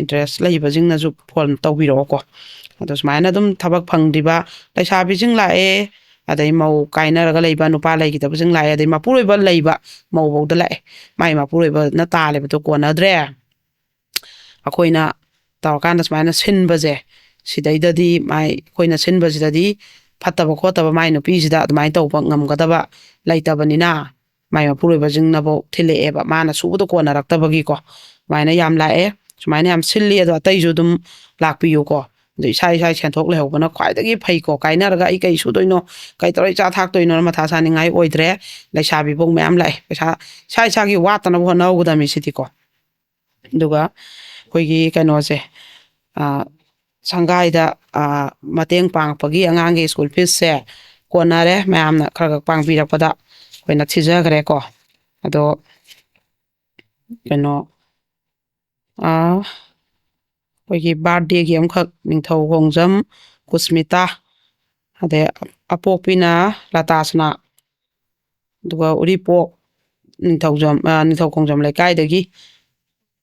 ꯏꯟꯇꯔꯦꯁ ꯂꯩꯕꯁꯤꯡꯅꯁꯨ ꯐꯣꯟ ꯇꯧꯕꯤꯔꯛꯑꯣꯀꯣ꯫ ꯑꯗꯣ ꯁꯨꯃꯥꯏꯅ ꯑꯗꯨꯝ ꯊꯕꯛ ꯐꯪꯗ꯭ꯔꯤꯕ ꯂꯩꯁꯥꯕꯤꯁꯤꯡ ꯂꯥꯛꯑꯦ, ꯑꯗꯩ ꯃꯧ ꯀꯥꯏꯅꯔꯒ ꯂꯩꯕ ꯅꯨꯄꯥ ꯂꯩꯈꯤꯗꯕꯁꯤꯡ ꯂꯥꯛꯑꯦ, ꯑꯗꯩ ꯃꯄꯨꯔꯣꯏꯕ ꯂꯩꯕ ꯃꯧꯐꯧꯗ ꯂꯥꯛꯑꯦ꯫ ꯃꯥꯏ ꯃꯄꯨꯔꯣꯏꯕꯅ ꯇꯥꯜꯂꯤꯕꯗꯣ ꯀꯣꯟꯅꯗ꯭ꯔꯦ꯫ ꯑꯩꯈꯣꯏꯅ ꯇꯧꯔꯀꯥꯟꯗ ꯁꯨꯃꯥꯏꯅ ꯁꯤꯟꯕꯁꯦ, ꯁꯤꯗꯩꯗꯗꯤ ꯃꯥꯏ ꯑꯩꯈꯣꯏꯅ ꯁꯤꯟꯕꯁꯤꯗꯗꯤ ꯐꯠꯇꯕ ꯈꯣꯠꯇꯕ ꯃꯥꯏ ꯅꯨꯄꯤꯁꯤꯗ ꯑꯗꯨꯃꯥꯏꯅ ꯇꯧꯕ ꯉꯝꯒꯗꯕ ꯂꯩꯇꯕꯅꯤꯅ, ꯃꯥꯏ ꯃꯄꯨꯔꯣꯏꯕꯁꯤꯡꯅꯐꯧ ꯊꯤꯜꯂꯛꯑꯦꯕ, ꯃꯥꯅ ꯁꯨꯕꯗꯣ ꯀꯣꯟꯅꯔꯛꯇꯕꯒꯤꯀꯣ꯫ ꯁꯨꯃꯥꯏꯅ ꯌꯥꯝ ꯂꯥꯛꯑꯦ, ꯁꯨꯃꯥꯏꯅ ꯌꯥꯝ ꯁꯤꯜꯂꯤ꯫ ꯑꯗꯣ ꯑꯇꯩꯁꯨ ꯑꯗꯨꯝ ꯂꯥꯛꯄꯤꯌꯨꯀꯣ꯫ ꯑꯗꯣ ꯏꯁꯥ ꯏꯁꯥꯒꯤ ꯁꯦꯟꯊꯣꯛ ꯂꯩꯍꯧꯕꯅ ꯈ꯭ꯋꯥꯏꯗꯒꯤ ꯐꯩꯀꯣ꯫ ꯀꯥꯏꯅꯔꯒ ꯑꯩ ꯀꯩ ꯁꯨꯗꯣꯏꯅꯣ, ꯀꯩ ꯇꯧꯔ ꯏꯆꯥ ꯊꯥꯛꯇꯣꯏꯅꯣꯅ ꯃꯊꯥ ꯁꯥꯅꯤꯡꯉꯥꯏ ꯑꯣꯏꯗ꯭ꯔꯦ꯫ ꯂꯩꯁꯥꯕꯤꯐꯧ ꯃꯌꯥꯝ ꯂꯥꯛꯑꯦ꯫ ꯄꯩꯁꯥ ꯏꯁꯥ ꯏꯁꯥꯒꯤ ꯋꯥꯠꯇꯅꯕ ꯍꯣꯠꯅꯍꯧꯒꯗꯕꯅꯤ ꯁꯤꯗꯤꯀꯣ꯫ ꯑꯗꯨꯒ ꯑꯩꯈꯣꯏꯒꯤ ꯀꯩꯅꯣꯁꯦ, ꯑ, ꯁꯪꯒꯥꯏꯗ, ꯑ, ꯃꯇꯦꯡ ꯄꯥꯡꯉꯛꯄꯒꯤ ꯑꯉꯥꯡꯒꯤ ꯁ꯭ꯀꯨꯜ ꯐꯤꯁꯁꯦ ꯀꯣꯟꯅꯔꯦ꯫ ꯃꯌꯥꯝꯅ ꯈꯔ ꯈꯔ ꯄꯥꯡꯕꯤꯔꯛꯄꯗ ꯑꯩꯈꯣꯏꯅ ꯊꯤꯖꯈ꯭ꯔꯦꯀꯣ꯫ ꯑꯗꯣ ꯀꯩꯅꯣ, ꯑ, ꯑꯩꯈꯣꯏꯒꯤ ꯕꯥꯔꯗꯦꯒꯤ ꯑꯃꯈꯛ ꯅꯤꯡꯊꯧ ꯈꯣꯡꯖꯝ ꯀꯨꯁꯃꯤꯇꯥ, ꯑꯗꯩ ꯑꯄꯣꯛꯄꯤꯅ ꯂꯇꯥꯁꯅꯥ, ꯑꯗꯨꯒ ꯎꯔꯤꯄꯣꯛ ꯅꯤꯡꯊꯧꯖꯝ, ꯑ, ꯅꯤꯡꯊꯧ ꯈꯣꯡꯖꯝ ꯂꯩꯀꯥꯏꯗꯒꯤ,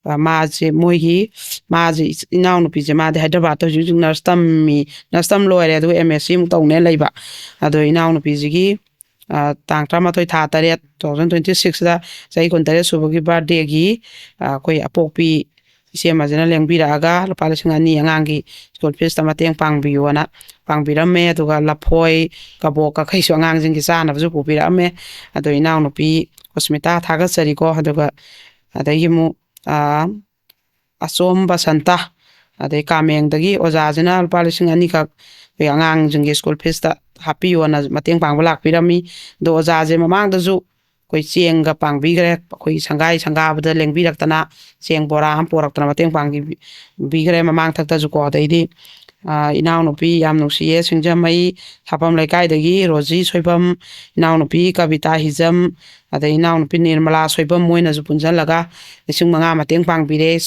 ꯑ, ꯃꯥꯁꯦ ꯃꯣꯏꯒꯤ, ꯃꯥꯁꯦ ꯏꯆ-, ꯏꯅꯥꯎꯅꯨꯄꯤꯁꯦ, ꯃꯥꯗꯤ ꯍꯥꯏꯗ꯭ꯔꯕꯥꯠꯇ ꯍꯧꯖꯤꯛ ꯍꯧꯖꯤꯛ ꯅꯔꯁ ꯇꯝꯃꯤ, ꯅꯔꯁ ꯇꯝ ꯂꯣꯏꯔꯦ, ꯑꯗꯨꯒ ꯑꯦꯝ ꯑꯦꯁ ꯁꯤ ꯑꯃꯨꯛ ꯇꯧꯅꯦ ꯂꯩꯕ꯫ ꯑꯗꯣ ꯏꯅꯥꯎꯅꯨꯄꯤꯁꯤꯒꯤ, ꯑ, ꯇꯥꯡ ꯇꯔꯥꯃꯥꯊꯣꯏ ꯊꯥ ꯇꯔꯦꯠ, two thousand twenty sixꯇ ꯆꯍꯤ ꯀꯨꯟꯇꯔꯦꯠ ꯁꯨꯕꯒꯤ ꯕꯥꯔꯗꯦꯒꯤ, ꯑ, ꯑꯩꯈꯣꯏ ꯑꯄꯣꯛꯄꯤ ꯏꯆꯦ ꯑꯃꯁꯤꯅ ꯂꯦꯡꯕꯤꯔꯛꯑꯒ ꯂꯨꯄꯥ ꯂꯤꯁꯤꯡ ꯑꯅꯤ ꯑꯉꯥꯡꯒꯤ ꯁ꯭ꯀꯨꯜ ꯐꯤꯁꯇ ꯃꯇꯦꯡ ꯄꯥꯡꯕꯤꯌꯨꯅ ꯄꯥꯡꯕꯤꯔꯝꯃꯦ꯫ ꯑꯗꯨꯒ ꯂꯐꯣꯏ, ꯀꯕꯣꯛ, ꯀꯈꯩꯁꯨ ꯑꯉꯥꯡꯁꯤꯡꯒꯤ ꯆꯥꯅꯕꯁꯨ ꯄꯨꯕꯤꯔꯛꯑꯝꯃꯦ꯫ ꯑꯗꯣ ꯏꯅꯥꯎꯅꯨꯄꯤ ꯀꯨꯁꯃꯤꯇꯥ ꯊꯥꯒꯠꯆꯔꯤꯀꯣ꯫ ꯑꯗꯨꯒ ꯑꯗꯒꯤ ꯑꯃꯨꯛ, ꯑ, ꯑꯆꯣꯝ ꯕꯁꯟꯇ, ꯑꯗꯩ ꯀꯥꯃꯦꯡꯗꯒꯤ ꯑꯣꯖꯥꯁꯤꯅ ꯂꯨꯄꯥ ꯂꯤꯁꯤꯡ ꯑꯅꯤꯈꯛ ꯑꯩꯈꯣꯏ ꯑꯉꯥꯡꯁꯤꯡꯒꯤ ꯁ꯭ꯀꯨꯜ ꯐꯤꯁꯇ ꯍꯥꯞꯄꯤꯌꯣꯅ ꯃꯇꯦꯡ ꯄꯥꯡꯕ ꯂꯥꯛꯄꯤꯔꯝꯃꯤ꯫ ꯑꯗꯣ ꯑꯣꯖꯥꯁꯦ ꯃꯃꯥꯡꯗꯁꯨ ꯑꯩꯈꯣꯏ ꯆꯦꯡꯒ ꯄꯥꯡꯕꯤꯈ꯭ꯔꯦ, ꯑꯩꯈꯣꯏ ꯁꯪꯒꯥꯏ ꯁꯪꯒꯥꯕꯗ ꯂꯦꯡꯕꯤꯔꯛꯇꯅ ꯆꯦꯡ ꯕꯣꯔꯥ ꯑꯃ ꯄꯣꯔꯛꯇꯅ ꯃꯇꯦꯡ ꯄꯥꯡꯕꯤꯈ꯭ꯔꯦ ꯃꯃꯥꯡꯊꯛꯇꯁꯨꯀꯣ꯫ ꯑꯗꯩꯗꯤ, ꯑ, ꯏꯅꯥꯎꯅꯨꯄꯤ ꯌꯥꯝ ꯅꯨꯡꯁꯤꯌꯦ ꯁꯤꯡꯖꯃꯩ ꯁꯥꯐꯝ ꯂꯩꯀꯥꯏꯗꯒꯤ ꯔꯣꯖꯤ ꯁꯣꯏꯕꯝ, ꯏꯅꯥꯎꯅꯨꯄꯤ ꯀꯕꯤꯇꯥ ꯍꯤꯖꯝ, ꯑꯗꯩ ꯏꯅꯥꯎꯅꯨꯄꯤ ꯅꯤꯔꯃꯂꯥ ꯁꯣꯏꯕꯝ, ꯃꯣꯏꯅꯁꯨ ꯄꯨꯟꯁꯤꯜꯂꯒ ꯂꯤꯁꯤꯡ ꯃꯉꯥ ꯃꯇꯦꯡ ꯄꯥꯡꯕꯤꯔꯦ꯫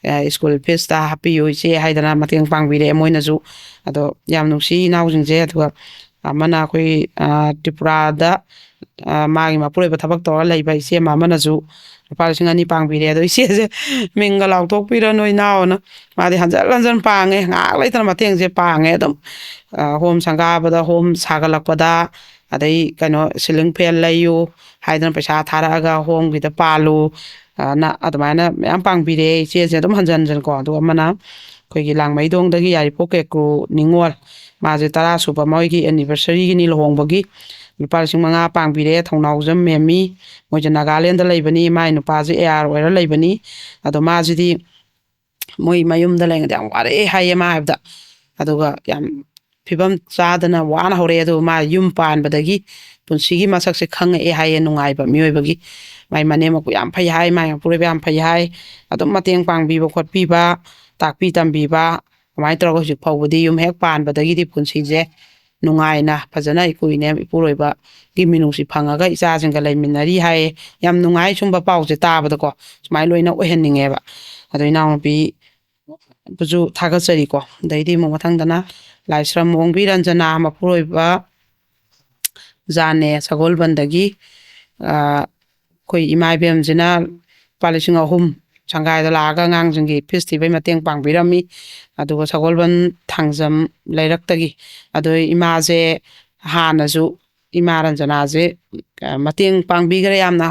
ꯑ, ꯁ꯭ꯀꯨꯜ ꯐꯤꯁꯇ ꯍꯥꯞꯄꯤꯌꯨ ꯏꯆꯦ ꯍꯥꯏꯗꯅ ꯃꯇꯦꯡ ꯄꯥꯡꯕꯤꯔꯛꯑꯦ ꯃꯣꯏꯅꯁꯨ꯫ ꯑꯗꯣ ꯌꯥꯝ ꯅꯨꯡꯁꯤ ꯏꯅꯥꯎꯁꯤꯡꯁꯦ꯫ ꯑꯗꯨꯒ ꯑꯃꯅ ꯑꯩꯈꯣꯏ, ꯑ, ꯇ꯭ꯔꯤꯄꯨꯔꯥꯗ, ꯑ, ꯃꯥꯒꯤ ꯃꯄꯨꯔꯣꯏꯕ ꯊꯕꯛ ꯇꯧꯔ ꯂꯩꯕ ꯏꯆꯦ ꯑꯃ ꯑꯃꯅꯁꯨ ꯂꯨꯄꯥ ꯂꯤꯁꯤꯡ ꯑꯅꯤ ꯄꯥꯡꯕꯤꯔꯦ꯫ ꯑꯗꯣ ꯏꯆꯦꯁꯦ ꯃꯤꯡꯒ ꯂꯥꯎꯊꯣꯛꯄꯤꯔꯅꯨ ꯏꯅꯥꯎꯅ꯫ ꯃꯥꯗꯤ ꯍꯟꯖꯟ ꯍꯟꯖꯟ ꯄꯥꯡꯉꯦ, ꯉꯥꯏꯍꯥꯛ ꯂꯩꯇꯅ ꯃꯇꯦꯡꯁꯦ ꯄꯥꯡꯉꯦ ꯑꯗꯨꯝ꯫ ꯑ, ꯍꯣꯝ ꯁꯪꯒꯥꯕꯗ, ꯍꯣꯝ ꯁꯥꯒꯠꯂꯛꯄꯗ, ꯑꯗꯩ ꯀꯩꯅꯣ ꯁꯤꯂꯤꯡ ꯐꯦꯟ ꯂꯩꯌꯨ ꯍꯥꯏꯗꯅ ꯄꯩꯁꯥ ꯊꯥꯔꯛꯑꯒ ꯍꯣꯝꯒꯤꯗ ꯄꯥꯜꯂꯨ, ꯑ, ꯅ ꯑꯗꯨꯃꯥꯏꯅ ꯃꯌꯥꯝ ꯄꯥꯡꯕꯤꯔꯦ ꯏꯆꯦꯁꯦ ꯑꯗꯨꯝ ꯍꯟꯖꯟ ꯍꯟꯖꯟꯀꯣ꯫ ꯑꯗꯨꯒ ꯑꯃꯅ ꯑꯩꯈꯣꯏꯒꯤ ꯂꯥꯡꯃꯩꯗꯣꯡꯗꯒꯤ ꯌꯥꯏꯔꯤꯄꯣꯛ ꯀꯦꯀ꯭ꯔꯨ ꯅꯤꯉꯣꯜ, ꯃꯥꯁꯦ ꯇꯔꯥ ꯁꯨꯕ ꯃꯣꯏꯒꯤ ꯑꯦꯅꯤꯚꯔꯁꯔꯤꯒꯤꯅꯤ ꯂꯨꯍꯣꯡꯕꯒꯤ, ꯂꯨꯄꯥ ꯂꯤꯁꯤꯡ ꯃꯉꯥ ꯄꯥꯡꯕꯤꯔꯦ꯫ ꯊꯧꯅꯥꯎꯖꯝ ꯃꯦꯝꯃꯤ, ꯃꯣꯏꯁꯦ ꯅꯥꯒꯥꯂꯦꯟꯗ ꯂꯩꯕꯅꯤ, ꯃꯥꯏ ꯅꯨꯄꯥꯁꯦ ꯑꯦ ꯑꯥꯔ ꯑꯣꯏꯔ ꯂꯩꯕꯅꯤ꯫ ꯑꯗꯣ ꯃꯥꯁꯤꯗꯤ ꯃꯣꯏ ꯃꯌꯨꯝꯗ ꯂꯩꯔꯤꯉꯩꯗ ꯌꯥꯝ ꯋꯥꯔꯛꯑꯦ ꯍꯥꯏꯌꯦ ꯃꯥ ꯍꯥꯏꯕꯗ꯫ ꯑꯗꯨꯒ ꯌꯥꯝ ꯐꯤꯕꯝ ꯆꯥꯗꯅ ꯋꯥꯅ ꯍꯧꯔꯛꯑꯦ꯫ ꯑꯗꯨꯒ ꯃꯥ ꯌꯨꯝ ꯄꯥꯟꯕꯗꯒꯤ ꯄꯨꯟꯁꯤꯒꯤ ꯃꯁꯛꯁꯦ ꯈꯪꯉꯛꯑꯦ ꯍꯥꯏꯌꯦ꯫ ꯅꯨꯡꯉꯥꯏꯕ ꯃꯤꯑꯣꯏꯕꯒꯤ ꯃꯥꯏ ꯃꯅꯦꯝ ꯃꯀꯨ ꯌꯥꯝ ꯐꯩ ꯍꯥꯏ, ꯃꯥꯏ ꯃꯄꯨꯔꯣꯏꯕ ꯌꯥꯝ ꯐꯩ ꯍꯥꯏ꯫ ꯑꯗꯨꯝ ꯃꯇꯦꯡ ꯄꯥꯡꯕꯤꯕ ꯈꯣꯠꯄꯤꯕ, ꯇꯥꯛꯄꯤ ꯇꯝꯕꯤꯕ, ꯑꯗꯨꯃꯥꯏꯅ ꯇꯧꯔꯒ ꯍꯧꯖꯤꯛ ꯐꯥꯎꯕꯗꯤ ꯌꯨꯝ ꯍꯦꯛ ꯄꯥꯟꯕꯗꯒꯤꯗꯤ ꯄꯨꯟꯁꯤꯁꯦ ꯅꯨꯡꯉꯥꯏꯅ ꯐꯖꯅ ꯏꯄꯨ ꯏꯅꯦ ꯏꯄꯨꯔꯣꯏꯕꯒꯤ ꯃꯤꯅꯨꯡꯁꯤ ꯐꯪꯉꯒ ꯏꯆꯥꯁꯤꯡꯒ ꯂꯩꯃꯤꯟꯅꯔꯤ ꯍꯥꯏꯌꯦ꯫ ꯌꯥꯝ ꯅꯨꯡꯉꯥꯏ ꯁꯨꯝꯕ ꯄꯥꯎꯁꯦ ꯇꯥꯕꯗꯀꯣ꯫ ꯁꯨꯃꯥꯏꯅ ꯂꯣꯏꯅ ꯑꯣꯏꯍꯟꯅꯤꯡꯉꯦꯕ꯫ ꯑꯗꯣ ꯏꯅꯥꯎꯅꯨꯄꯤ ꯕꯨꯁꯨ ꯊꯥꯒꯠꯆꯔꯤꯀꯣ꯫ ꯑꯗꯩꯗꯤ ꯑꯃꯨꯛ ꯃꯊꯪꯗꯅ ꯂꯥꯏꯁ꯭ꯔꯝ ꯑꯣꯡꯕꯤ ꯔꯟꯖꯅꯥ ꯃꯄꯨꯔꯣꯏꯕ ꯖꯥꯅꯦ ꯁꯒꯣꯜꯕꯟꯗꯒꯤ, ꯑ, ꯑꯩꯈꯣꯏ ꯏꯃꯥ ꯏꯕꯦꯝꯁꯤꯅ ꯂꯨꯄꯥ ꯂꯤꯁꯤꯡ ꯑꯍꯨꯝ ꯁꯪꯒꯥꯏꯗ ꯂꯥꯛꯑꯒ ꯑꯉꯥꯡꯁꯤꯡꯒꯤ ꯐꯤꯁ ꯊꯤꯕꯩ ꯃꯇꯦꯡ ꯄꯥꯡꯕꯤꯔꯝꯃꯤ꯫ ꯑꯗꯨꯒ ꯁꯒꯣꯜꯕꯟ ꯊꯥꯡꯖꯝ ꯂꯩꯔꯛꯇꯒꯤ꯫ ꯑꯗꯣ ꯏꯃꯥꯁꯦ ꯍꯥꯟꯅꯁꯨ, ꯏꯃꯥ ꯔꯟꯖꯅꯥꯁꯦ, ꯑ, ꯃꯇꯦꯡ ꯄꯥꯡꯕꯤꯈ꯭ꯔꯦ ꯌꯥꯝꯅ꯫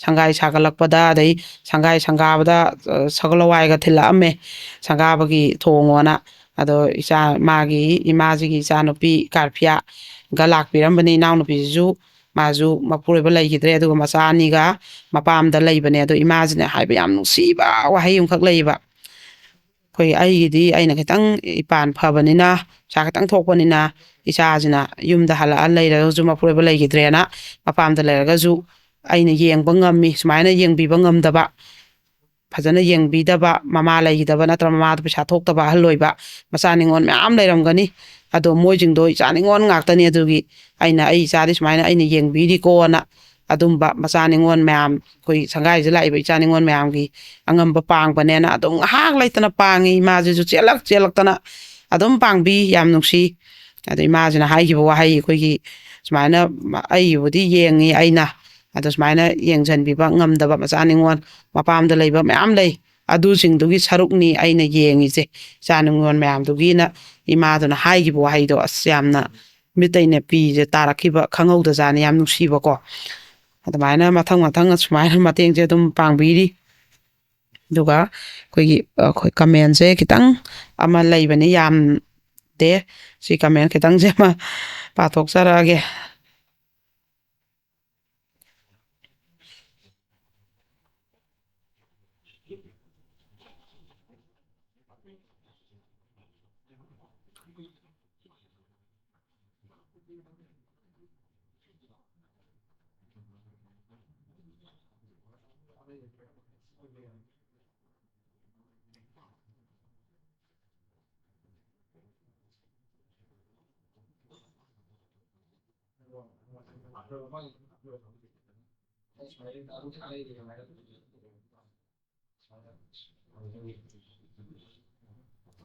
ꯁꯪꯒꯥꯏ ꯁꯥꯒꯠꯂꯛꯄꯗ, ꯑꯗꯩ ꯁꯪꯒꯥꯏ ꯁꯪꯒꯥꯕꯗ, ꯑ, ꯁꯒꯣꯜ ꯍꯋꯥꯏꯒ ꯊꯤꯜꯂꯛꯑꯝꯃꯦ, ꯁꯪꯒꯥꯕꯒꯤ ꯊꯣꯡꯉꯣꯅ꯫ ꯑꯗꯣ ꯏꯆꯥ, ꯃꯥꯒꯤ, ꯏꯃꯥꯁꯤꯒꯤ ꯏꯆꯥꯅꯨꯄꯤ ꯀꯥꯔꯐꯤꯌꯥꯒ ꯂꯥꯛꯄꯤꯔꯝꯕꯅꯤ꯫ ꯏꯅꯥꯎꯅꯨꯄꯤꯁꯤꯁꯨ, ꯃꯥꯁꯨ ꯃꯄꯨꯔꯣꯏꯕ ꯂꯩꯈꯤꯗ꯭ꯔꯦ, ꯑꯗꯨꯒ ꯃꯆꯥ ꯑꯅꯤꯒ ꯃꯄꯥꯝꯗ ꯂꯩꯕꯅꯦ꯫ ꯑꯗꯣ ꯏꯃꯥꯁꯤꯅ ꯍꯥꯏꯕ ꯌꯥꯝ ꯅꯨꯡꯁꯤꯕ ꯋꯥꯍꯩ ꯑꯃꯈꯛ ꯂꯩꯌꯦꯕ꯫ ꯑꯩꯈꯣꯏ, ꯑꯩꯒꯤꯗꯤ, ꯑꯩꯅ ꯈꯤꯇꯪ ꯏꯄꯥꯟ ꯐꯕꯅꯤꯅ, ꯄꯩꯁꯥ ꯈꯤꯇꯪ ꯊꯣꯛꯄꯅꯤꯅ, ꯏꯆꯥꯁꯤꯅ ꯌꯨꯝꯗ ꯍꯜꯂꯛꯑ ꯂꯩꯔꯒꯁꯨ, ꯃꯄꯨꯔꯣꯏꯕ ꯂꯩꯈꯤꯗ꯭ꯔꯦꯅ ꯃꯄꯥꯝꯗ ꯂꯩꯔꯒꯁꯨ ꯑꯩꯅ ꯌꯦꯡꯕ ꯉꯝꯃꯤ꯫ ꯁꯨꯃꯥꯏꯅ ꯌꯦꯡꯕꯤꯕ ꯉꯝꯗꯕ, ꯐꯖꯅ ꯌꯦꯡꯕꯤꯗꯕ, ꯃꯃꯥ ꯂꯩꯈꯤꯗꯕ ꯅꯠꯇ꯭ꯔ ꯃꯃꯥꯗꯣ ꯄꯩꯁꯥ ꯊꯣꯛꯇꯕ ꯑꯍꯜ ꯑꯣꯏꯕ, ꯃꯆꯥ ꯅꯤꯉꯣꯜ ꯃꯌꯥꯝ ꯂꯩꯔꯝꯒꯅꯤ꯫ ꯑꯗꯣ ꯃꯣꯏꯁꯤꯡꯗꯣ ꯏꯆꯥ ꯅꯤꯉꯣꯜ ꯉꯥꯛꯇꯅꯤ꯫ ꯑꯗꯨꯒꯤ ꯑꯩꯅ ꯑꯩ ꯏꯆꯥꯗꯤ ꯁꯨꯃꯥꯏꯅ ꯑꯩꯅ ꯌꯦꯡꯕꯤꯔꯤꯀꯣꯅ, ꯑꯗꯨꯝꯕ ꯃꯆꯥ ꯅꯤꯉꯣꯜ ꯃꯌꯥꯝ, ꯑꯩꯈꯣꯏ ꯁꯪꯒꯥꯏꯁꯤꯗ ꯂꯥꯛꯏꯕ ꯏꯆꯥ ꯅꯤꯉꯣꯜ ꯃꯌꯥꯝꯒꯤ ꯑꯉꯝꯕ ꯄꯥꯡꯕꯅꯦꯅ ꯑꯗꯨꯝ ꯉꯥꯏꯍꯥꯛ ꯂꯩꯇꯅ ꯄꯥꯡꯉꯤ꯫ ꯏꯃꯥꯁꯤꯁꯨ ꯆꯦꯜꯂꯛ ꯆꯦꯜꯂꯛꯇꯅ ꯑꯗꯨꯝ ꯄꯥꯡꯕꯤ, ꯌꯥꯝ ꯅꯨꯡꯁꯤ꯫ ꯑꯗꯣ ꯏꯃꯥꯁꯤꯅ ꯍꯥꯏꯈꯤꯕ ꯋꯥꯍꯩ, ꯑꯩꯈꯣꯏꯒꯤ ꯁꯨꯃꯥꯏꯅ, ꯑꯩꯒꯤꯕꯨꯗꯤ ꯌꯦꯡꯉꯤ ꯑꯩꯅ, ꯑꯗꯣ ꯁꯨꯃꯥꯏꯅ ꯌꯦꯡꯁꯤꯟꯕꯤꯕ ꯉꯝꯗꯕ ꯃꯆꯥ ꯅꯤꯉꯣꯜ, ꯃꯄꯥꯝꯗ ꯂꯩꯕ ꯃꯌꯥꯝ ꯂꯩ, ꯑꯗꯨꯁꯤꯡꯗꯨꯒꯤ ꯁꯔꯨꯛꯅꯤ ꯑꯩꯅ ꯌꯦꯡꯉꯤꯁꯦ, ꯏꯆꯥ ꯅꯤꯉꯣꯜ ꯃꯌꯥꯝꯗꯨꯒꯤꯅ ꯏꯃꯥꯗꯨꯅ ꯍꯥꯏꯈꯤꯕ ꯋꯥꯍꯩꯗꯣ, ꯑꯁ, ꯌꯌꯥꯝꯅ ꯃꯤꯠꯇꯩꯅ ꯄꯤꯁꯦ ꯇꯥꯔꯛꯈꯤꯕ ꯈꯪꯍꯧꯗꯖꯥꯠꯅꯤ꯫ ꯌꯥꯝ ꯅꯨꯡꯁꯤꯕꯀꯣ꯫ ꯑꯗꯨꯃꯥꯏꯅ ꯃꯊꯪ ꯃꯊꯪ ꯑꯁꯨꯃꯥꯏꯅ ꯃꯇꯦꯡꯁꯦ ꯑꯗꯨꯝ ꯄꯥꯡꯕꯤꯔꯤ꯫ ꯑꯗꯨꯒ ꯑꯩꯈꯣꯏꯒꯤ, ꯑꯩꯈꯣꯏ ꯀꯃꯦꯟꯁꯦ ꯈꯤꯇꯪ ꯑꯃ ꯂꯩꯕꯅꯤ, ꯌꯥꯝꯗꯦ꯫ ꯁꯤ ꯀꯃꯦꯟ ꯈꯤꯇꯪꯁꯦ ꯑꯃ ꯄꯥꯊꯣꯛꯆꯔꯛꯑꯒꯦ꯫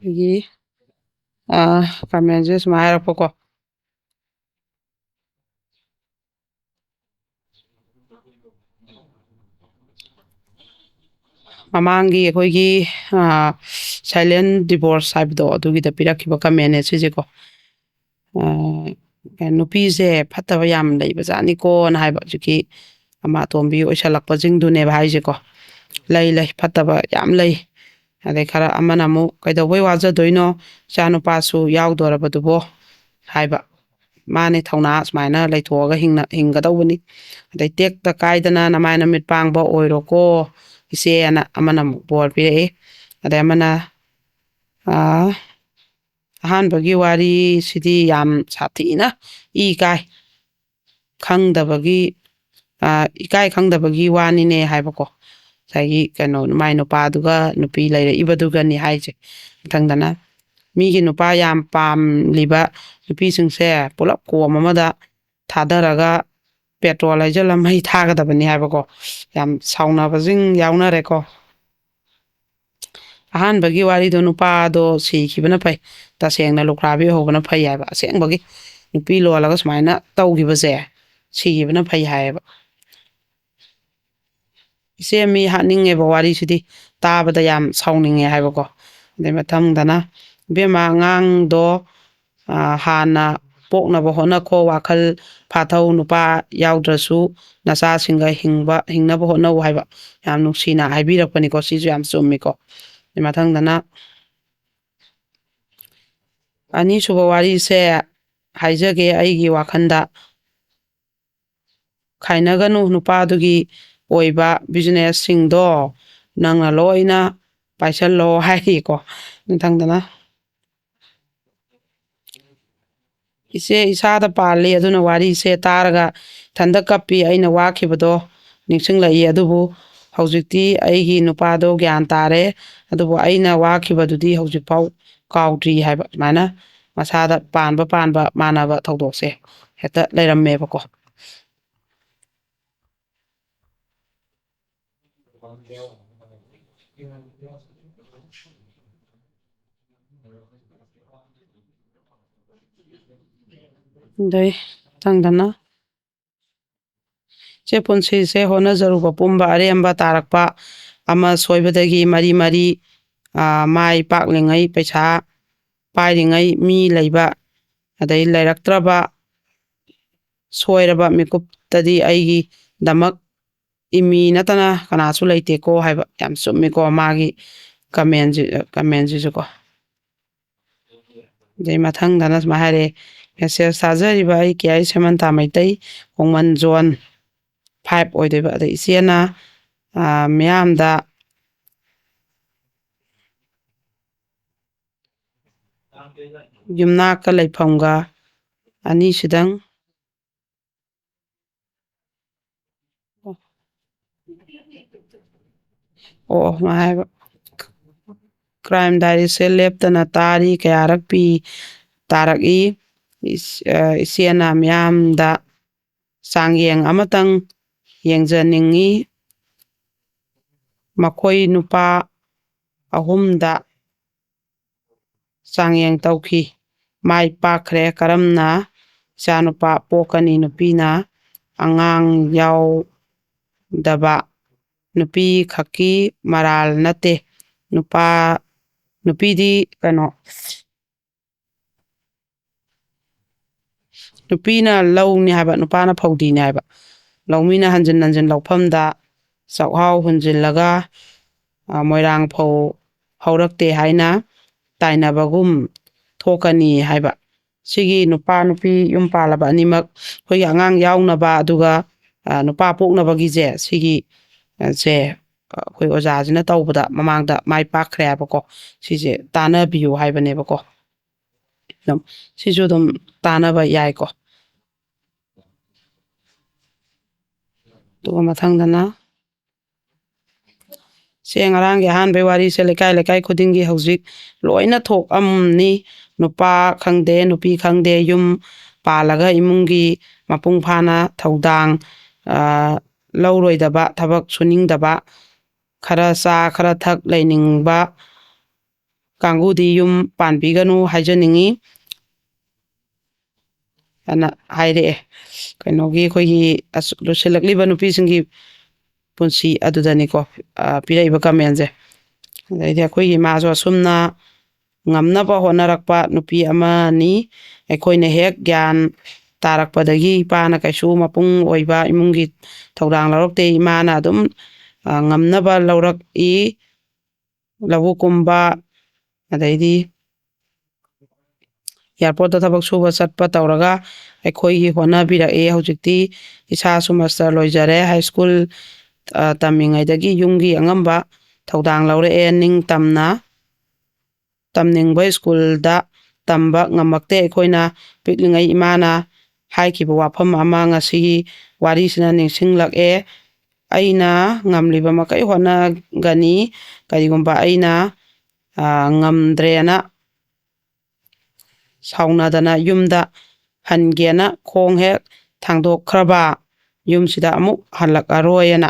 ꯑꯩꯈꯣꯏꯒꯤ ꯀꯃꯦꯟꯁꯦ ꯁꯨꯃꯥꯏꯅ ꯍꯥꯏꯔꯛꯄꯀꯣ꯫ ꯃꯃꯥꯡꯒꯤ ꯑꯩꯈꯣꯏꯒꯤ ꯁꯥꯏꯂꯦꯟ ꯗꯤꯚꯣꯔꯁ ꯍꯥꯏꯕꯗꯣ, ꯑꯗꯨꯒꯤꯗ ꯄꯤꯔꯛꯈꯤꯕ ꯀꯃꯦꯟꯅꯦ ꯁꯤꯁꯦꯀꯣ꯫ ꯅꯨꯄꯤꯁꯦ ꯐꯠꯇꯕ ꯌꯥꯝ ꯂꯩꯕꯖꯥꯠꯅꯤꯀꯣꯅ ꯍꯥꯏꯕ, ꯍꯧꯖꯤꯛꯀꯤ ꯑꯃ ꯑꯇꯣꯝꯕꯤ ꯑꯣꯏꯁꯜꯂꯛꯄꯁꯤꯡꯗꯨꯅꯦꯕ ꯍꯥꯏꯁꯦꯀꯣ꯫ ꯂꯩ, ꯂꯩ, ꯐꯠꯇꯕ ꯌꯥꯝ ꯂꯩ꯫ ꯑꯗꯩ ꯈꯔ ꯑꯃꯅ ꯑꯃꯨꯛ, "ꯀꯩꯗꯧꯕꯩ ꯋꯥꯖꯗꯣꯏꯅꯣ? ꯏꯆꯥ ꯅꯨꯄꯥꯁꯨ ꯌꯥꯎꯗꯣꯔꯕꯗꯨꯕꯣ" ꯍꯥꯏꯕ꯫ "ꯃꯥꯅꯦ, ꯊꯧꯅꯥ ꯁꯨꯃꯥꯏꯅ ꯂꯩꯊꯣꯛꯑꯒ ꯍꯤꯡꯅ-, ꯍꯤꯡꯒꯗꯧꯕꯅꯤ꯫ ꯑꯗꯩ ꯇꯦꯛꯇ ꯀꯥꯏꯗꯅ ꯅꯃꯥꯏ ꯅꯃꯤꯠ ꯄꯥꯡꯕ ꯑꯣꯏꯔꯣꯀꯣ, ꯏꯆꯦꯅ" ꯑꯃꯅ ꯑꯃꯨꯛ ꯕꯣꯔ ꯄꯤꯔꯛꯏ꯫ ꯑꯗꯩ ꯑꯃꯅ, ꯑꯥ, ꯑꯍꯥꯟꯕꯒꯤ ꯋꯥꯔꯤꯁꯤꯗꯤ ꯌꯥꯝ ꯁꯥꯊꯤꯅ ꯏ ꯀꯥꯏ꯫ ꯈꯪꯗꯕꯒꯤ, ꯑ, ꯏꯀꯥꯏ ꯈꯪꯗꯕꯒꯤ ꯋꯥꯅꯤꯅꯦ ꯍꯥꯏꯕꯀꯣ꯫ ꯉꯁꯥꯏꯒꯤ ꯀꯩꯅꯣ, ꯃꯥꯏ ꯅꯨꯄꯥꯗꯨꯒ ꯅꯨꯄꯤ ꯂꯩꯔꯛꯏꯕꯗꯨꯒꯅꯤ ꯍꯥꯏꯁꯦ꯫ ꯃꯊꯪꯗꯅ, ꯃꯤꯒꯤ ꯅꯨꯄꯥ ꯌꯥꯝ ꯄꯥꯝꯂꯤꯕ ꯅꯨꯄꯤꯁꯤꯡꯁꯦ ꯄꯨꯂꯞ ꯀꯣꯝ ꯑꯃꯗ ꯊꯥꯗꯔꯒ ꯄꯦꯇ꯭ꯔꯣꯜ ꯍꯩꯖꯤꯜꯂ ꯃꯩ ꯊꯥꯒꯗꯕꯅꯤ ꯍꯥꯏꯕꯀꯣ꯫ ꯌꯥꯝ ꯁꯥꯎꯅꯕꯁꯤꯡ ꯌꯥꯎꯅꯔꯦꯀꯣ꯫ ꯑꯍꯥꯟꯕꯒꯤ ꯋꯥꯔꯤꯗꯣ, ꯅꯨꯄꯥꯗꯣ ꯁꯤꯈꯤꯕꯅ ꯐꯩ, ꯇꯁꯦꯡꯅ ꯂꯨꯈ꯭ꯔꯥꯕꯤ ꯑꯣꯏꯍꯧꯕꯅ ꯐꯩ ꯍꯥꯏꯕ꯫ ꯑꯁꯦꯡꯕꯒꯤ ꯅꯨꯄꯤ ꯂꯣꯜꯂꯒ ꯁꯨꯃꯥꯏꯅ ꯇꯧꯈꯤꯕꯁꯦ, ꯁꯤꯈꯤꯕꯅ ꯐꯩ ꯍꯥꯏꯌꯦꯕ꯫ "ꯏꯆꯦ, ꯃꯤ ꯍꯥꯠꯅꯤꯡꯉꯦꯕ ꯋꯥꯔꯤꯁꯤꯗꯤ, ꯇꯥꯕꯗ ꯌꯥꯝ ꯁꯥꯎꯅꯤꯡꯉꯦ" ꯍꯥꯏꯕꯀꯣ꯫ ꯑꯗꯩ ꯃꯊꯪꯗꯅ, "ꯏꯕꯦꯝꯃ, ꯑꯉꯥꯡꯗꯣ, ꯑ, ꯍꯥꯟꯅ ꯄꯣꯛꯅꯕ ꯍꯣꯠꯅꯈꯣ, ꯋꯥꯈꯜ ꯐꯥꯊꯧ, ꯅꯨꯄꯥ ꯌꯥꯎꯗ꯭ꯔꯁꯨ ꯅꯆꯥꯁꯤꯡꯒ ꯍꯤꯡꯕ, ꯍꯤꯡꯅꯕ ꯍꯣꯠꯅꯧ" ꯍꯥꯏꯕ, ꯌꯥꯝ ꯅꯨꯡꯁꯤꯅ ꯍꯥꯏꯕꯤꯔꯛꯄꯅꯤꯀꯣ꯫ ꯁꯤꯁꯨ ꯌꯥꯝ ꯆꯨꯝꯃꯤꯀꯣ꯫ ꯑꯗꯩ ꯃꯊꯪꯗꯅ, ꯑꯅꯤꯁꯨꯕ ꯋꯥꯔꯤꯁꯦ ꯍꯥꯏꯖꯒꯦ ꯑꯩꯒꯤ ꯋꯥꯈꯜꯗ꯫ "ꯈꯥꯏꯅꯒꯅꯨ, ꯅꯨꯄꯥꯗꯨꯒꯤ ꯑꯣꯏꯕ ꯕꯤꯖꯤꯅꯦꯁꯁꯤꯡꯗꯣ ꯅꯪꯅ ꯂꯣꯏꯅ ꯄꯥꯏꯁꯜꯂꯣ" ꯍꯥꯏꯔꯤꯀꯣ꯫ ꯃꯊꯪꯗꯅ, "ꯏꯆꯦ, ꯏꯁꯥꯗ ꯄꯥꯜꯂꯤ, ꯑꯗꯨꯅ ꯋꯥꯔꯤꯁꯦ ꯇꯥꯔꯒ ꯏꯊꯟꯗ ꯀꯞꯄꯤ꯫ ꯑꯩꯅ ꯋꯥꯈꯤꯕꯗꯣ ꯅꯤꯡꯁꯤꯡꯂꯛꯏ, ꯑꯗꯨꯕꯨ ꯍꯧꯖꯤꯛꯇꯤ ꯑꯩꯒꯤ ꯅꯨꯄꯥꯗꯣ ꯒ꯭ꯌꯥꯟ ꯇꯥꯔꯦ, ꯑꯗꯨꯕꯨ ꯑꯩꯅ ꯋꯥꯈꯤꯕꯗꯨꯗꯤ ꯍꯧꯖꯤꯛꯐꯥꯎ ꯀꯥꯎꯗ꯭ꯔꯤ" ꯍꯥꯏꯕ꯫ ꯑꯗꯨꯃꯥꯏꯅ ꯃꯁꯥꯗ ꯄꯥꯟꯕ ꯄꯥꯟꯕ ꯃꯥꯟꯅꯕ ꯊꯧꯗꯣꯛꯁꯦ ꯍꯦꯛꯇ ꯂꯩꯔꯝꯃꯦꯕꯀꯣ꯫ ꯑꯗꯩ ꯃꯊꯪꯗꯅ ꯏꯆꯦ ꯄꯨꯟꯁꯤꯁꯦ ꯍꯣꯠꯅꯖꯔꯨꯕ ꯄꯨꯝꯕ ꯑꯔꯦꯝꯕ ꯇꯥꯔꯛꯄ, ꯑꯃ ꯁꯣꯏꯕꯗꯒꯤ ꯃꯔꯤ ꯃꯔꯤ, ꯑ, ꯃꯥꯏ ꯄꯥꯛꯂꯤꯉꯩ, ꯄꯩꯁꯥ ꯄꯥꯏꯔꯤꯉꯩ, ꯃꯤ ꯂꯩꯕ, ꯑꯗꯩ ꯂꯩꯔꯛꯇ꯭ꯔꯕ, ꯁꯣꯏꯔꯕ ꯃꯤꯀꯨꯞꯇꯗꯤ ꯑꯩꯒꯤꯗꯃꯛ ꯏꯃꯤ ꯅꯠꯇꯅ ꯀꯅꯥꯁꯨ ꯂꯩꯇꯦꯀꯣ ꯍꯥꯏꯕ꯫ ꯌꯥꯝ ꯆꯨꯝꯃꯤꯀꯣ ꯃꯥꯒꯤ ꯀꯃꯦꯟꯁꯤ, ꯀꯃꯦꯟꯁꯤꯁꯨꯀꯣ꯫ ꯑꯗꯩ ꯃꯊꯪꯗꯅ ꯁꯨꯃꯥꯏꯅ ꯍꯥꯏꯔꯛꯑꯦ, "ꯃꯦꯁꯦꯖ ꯊꯥꯖꯔꯤꯕ ꯑꯩ ꯀꯦ ꯑꯥꯏ ꯁꯦꯃꯟꯇꯥ ꯃꯩꯇꯩ, ꯈꯣꯡꯃꯟ ꯖꯣꯟ ꯐꯥꯏꯚ ꯑꯣꯏꯗꯣꯏꯕ꯫ ꯑꯗꯩ ꯏꯆꯦꯅ, ꯑ, ꯃꯤꯌꯥꯝꯗ ꯌꯨꯝꯅꯥꯛꯀ ꯂꯩꯐꯝꯒ ꯑꯅꯤꯁꯤꯗꯪ ꯑꯣ, ꯑꯣ, ꯃꯥ ꯍꯥꯏꯕ꯫ ꯀ꯭ꯔꯥꯏꯝ ꯗꯥꯏꯔꯤꯁꯦ ꯂꯦꯞꯇꯅ ꯇꯥꯔꯤ, ꯀꯌꯥꯔꯛ ꯄꯤ ꯇꯥꯔꯛꯏ꯫ ꯏꯆ-, ꯑ, ꯏꯆꯦꯅ ꯃꯤꯌꯥꯝꯗ ꯆꯥꯡꯌꯦꯡ ꯑꯃꯇꯪ ꯌꯦꯡꯖꯅꯤꯡꯏ꯫ ꯃꯈꯣꯏ ꯅꯨꯄꯥ ꯑꯍꯨꯝꯗ ꯆꯥꯡꯌꯦꯡ ꯇꯧꯈꯤ꯫ ꯃꯥꯏ ꯄꯥꯛꯈ꯭ꯔꯦ꯫ ꯀꯔꯝꯅ ꯏꯆꯥꯅꯨꯄꯥ ꯄꯣꯛꯀꯅꯤ? ꯅꯨꯄꯤꯅ ꯑꯉꯥꯡ ꯌꯥꯎꯗꯕ ꯅꯨꯄꯤ ꯈꯛꯀꯤ ꯃꯔꯥꯜ ꯅꯠꯇꯦ꯫ ꯅꯨꯄꯥ, ꯅꯨꯄꯤꯗꯤ ꯀꯩꯅꯣ, ꯅꯨꯄꯤꯅ ꯂꯧꯅꯤ ꯍꯥꯏꯕ, ꯅꯨꯄꯥꯅ ꯐꯧꯗꯤꯅꯤ ꯍꯥꯏꯕ꯫ ꯂꯧꯃꯤꯅ ꯍꯟꯖꯤꯟ ꯍꯟꯖꯤꯟ ꯂꯧꯐꯝꯗ ꯆꯥꯛꯍꯥꯎ ꯍꯨꯟꯖꯤꯜꯂꯒ, ꯑ, ꯃꯣꯏꯔꯥꯡ ꯐꯧ ꯍꯧꯔꯛꯇꯦ ꯍꯥꯏꯅ ꯇꯥꯏꯅꯕꯒꯨꯝ ꯊꯣꯛꯀꯅꯤ ꯍꯥꯏꯕ꯫ ꯁꯤꯒꯤ ꯅꯨꯄꯥ ꯅꯨꯄꯤ ꯌꯨꯝ ꯄꯥꯜꯂꯕ ꯑꯅꯤꯃꯛ ꯑꯩꯈꯣꯏꯒꯤ ꯑꯉꯥꯡ ꯌꯥꯎꯅꯕ, ꯑꯗꯨꯒ, ꯑ, ꯅꯨꯄꯥ ꯄꯣꯛꯅꯕꯒꯤꯁꯦ, ꯁꯤꯒꯤ, ꯑ, ꯁꯦ, ꯑ, ꯑꯩꯈꯣꯏ ꯑꯣꯖꯥꯁꯤꯅ ꯇꯧꯕꯗ ꯃꯃꯥꯡꯗ ꯃꯥꯏ ꯄꯥꯛꯈ꯭ꯔꯦ ꯍꯥꯏꯕꯀꯣ꯫ ꯁꯤꯁꯦ ꯇꯥꯟꯅꯕꯤꯌꯨ ꯍꯥꯏꯕꯅꯦꯕꯀꯣ꯫ ꯑꯗꯨꯝ ꯁꯤꯁꯨ ꯑꯗꯨꯝ ꯇꯥꯟꯅꯕ ꯌꯥꯏꯀꯣ꯫ ꯑꯗꯨꯒ ꯃꯊꯪꯗꯅ ꯏꯆꯦ, ꯉꯔꯥꯡꯒꯤ ꯑꯍꯥꯟꯕꯩ ꯋꯥꯔꯤꯁꯦ ꯂꯩꯀꯥꯏ ꯂꯩꯀꯥꯏ ꯈꯨꯗꯤꯡꯒꯤ ꯍꯧꯖꯤꯛ ꯂꯣꯏꯅ ꯊꯣꯛꯑꯝꯅꯤ꯫ ꯅꯨꯄꯥ ꯈꯪꯗꯦ, ꯅꯨꯄꯤ ꯈꯪꯗꯦ, ꯌꯨꯝ ꯄꯥꯜꯂꯒ ꯏꯃꯨꯡꯒꯤ ꯃꯄꯨꯡ ꯐꯥꯅ ꯊꯧꯗꯥꯡ, ꯑ, ꯂꯧꯔꯣꯏꯗꯕ, ꯊꯕꯛ ꯁꯨꯅꯤꯡꯗꯕ, ꯈꯔ ꯆꯥ, ꯈꯔ ꯊꯛ ꯂꯩꯅꯤꯡꯕ ꯀꯥꯡꯕꯨꯗꯤ ꯌꯨꯝ ꯄꯥꯟꯕꯤꯒꯅꯨ ꯍꯥꯏꯖꯅꯤꯡꯉꯤ꯫ ꯑꯅ ꯍꯥꯏꯔꯛꯑꯦ꯫ ꯀꯩꯅꯣꯒꯤ ꯑꯩꯈꯣꯏꯒꯤ ꯑꯁ-, ꯂꯨꯁꯤꯜꯂꯛꯂꯤꯕ ꯅꯨꯄꯤꯁꯤꯡꯒꯤ ꯄꯨꯟꯁꯤ ꯑꯗꯨꯗꯅꯤꯀꯣ, ꯑ, ꯄꯤꯔꯛꯏꯕ comment ꯁꯦ꯫ ꯑꯗꯩꯗꯤ ꯑꯩꯈꯣꯏꯒꯤ ꯏꯃꯥꯁꯨ ꯑꯁꯨꯝꯅ ꯉꯝꯅꯕ ꯍꯣꯠꯅꯔꯛꯄ ꯅꯨꯄꯤ ꯑꯃꯅꯤ꯫ ꯑꯩꯈꯣꯏꯅ ꯍꯦꯛ ꯒ꯭ꯌꯥꯟ ꯇꯥꯔꯛꯄꯗꯒꯤ ꯏꯄꯥꯅ ꯀꯩꯁꯨ ꯃꯄꯨꯡ ꯑꯣꯏꯕ ꯏꯃꯨꯡꯒꯤ ꯊꯧꯗꯥꯡ ꯂꯧꯔꯛꯇꯦ꯫ ꯏꯃꯥꯅ ꯑꯗꯨꯝ, ꯑ, ꯉꯝꯅꯕ ꯂꯧꯔꯛꯏ꯫ ꯂꯧꯕꯨꯛ ꯀꯨꯝꯕ, ꯑꯗꯩꯗꯤ airport ꯇ ꯊꯕꯛ ꯁꯨꯕ ꯆꯠꯄ ꯇꯧꯔꯒ ꯑꯩꯈꯣꯏꯒꯤ ꯍꯣꯠꯅꯕꯤꯔꯛꯑꯦ꯫ ꯍꯧꯖꯤꯛꯇꯤ ꯏꯁꯥꯁꯨ master ꯂꯣꯏꯖꯔꯦ꯫ High school, ꯑ, ꯇꯝꯃꯤꯉꯩꯗꯒꯤ ꯌꯨꯝꯒꯤ ꯑꯉꯝꯕ ꯊꯧꯗꯥꯡ ꯂꯧꯔꯛꯑꯦ꯫ ꯅꯤꯡꯇꯝꯅ ꯇꯝꯅꯤꯡꯕ school ꯗ ꯇꯝꯕ ꯉꯝꯃꯛꯇꯦ꯫ ꯑꯩꯈꯣꯏꯅ ꯄꯤꯛꯂꯤꯉꯩ ꯏꯃꯥꯅ ꯍꯥꯏꯈꯤꯕ ꯋꯥꯐꯝ ꯑꯃ ꯉꯁꯤꯒꯤ ꯋꯥꯔꯤꯁꯤꯅ ꯅꯤꯡꯁꯤꯡꯂꯛꯑꯦ꯫ ꯑꯩꯅ ꯉꯝꯂꯤꯕ ꯃꯈꯩ ꯍꯣꯠꯅꯒꯅꯤ꯫ ꯀꯔꯤꯒꯨꯝꯕ ꯑꯩꯅ, ꯑ, ꯉꯝꯗ꯭ꯔꯦꯅ ꯁꯥꯎꯅꯗꯅ ꯌꯨꯝꯗ ꯍꯟꯒꯦꯅ ꯈꯣꯡ ꯍꯦꯛ ꯊꯥꯡꯗꯣꯛꯈ꯭ꯔꯕ, ꯌꯨꯝꯁꯤꯗ ꯑꯃꯨꯛ ꯍꯜꯂꯛꯑꯔꯣꯏꯅ꯫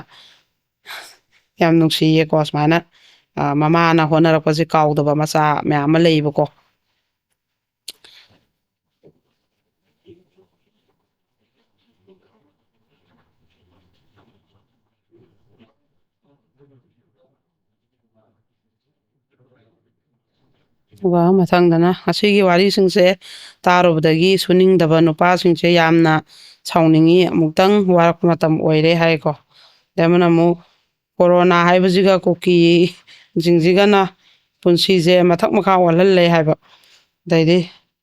ꯌꯥꯝ ꯅꯨꯡꯁꯤꯌꯦꯀꯣ, ꯁꯨꯃꯥꯏꯅ, ꯑ, ꯃꯃꯥꯅ ꯍꯣꯠꯅꯔꯛꯄꯁꯦ ꯀꯥꯎꯗꯕ ꯃꯆꯥ ꯃꯌꯥꯝ ꯑꯃ ꯂꯩꯌꯦꯕꯀꯣ꯫ ꯑꯗꯨꯒ ꯃꯊꯪꯗꯅ ꯉꯁꯤꯒꯤ ꯋꯥꯔꯤꯁꯤꯡꯁꯦ ꯇꯥꯔꯨꯕꯗꯒꯤ ꯁꯨꯅꯤꯡꯗꯕ ꯅꯨꯄꯥꯁꯤꯡꯁꯦ ꯌꯥꯝꯅ ꯁꯥꯎꯅꯤꯡꯉꯤ, ꯑꯃꯨꯛꯇꯪ ꯋꯥꯔꯛꯄ ꯃꯇꯝ ꯑꯣꯏꯔꯦ ꯍꯥꯏꯀꯣ꯫ ꯑꯗꯩ ꯑꯃꯅ ꯑꯃꯨꯛ ꯀꯣꯔꯣꯅꯥ ꯍꯥꯏꯕꯁꯤꯒ ꯀꯨꯀꯤꯁꯤꯡꯁꯤꯒꯅ ꯄꯨꯟꯁꯤꯁꯦ ꯃꯊꯛ ꯃꯈꯥ ꯑꯣꯜꯍꯜꯂꯦ ꯍꯥꯏꯕ꯫ ꯑꯗꯩꯗꯤ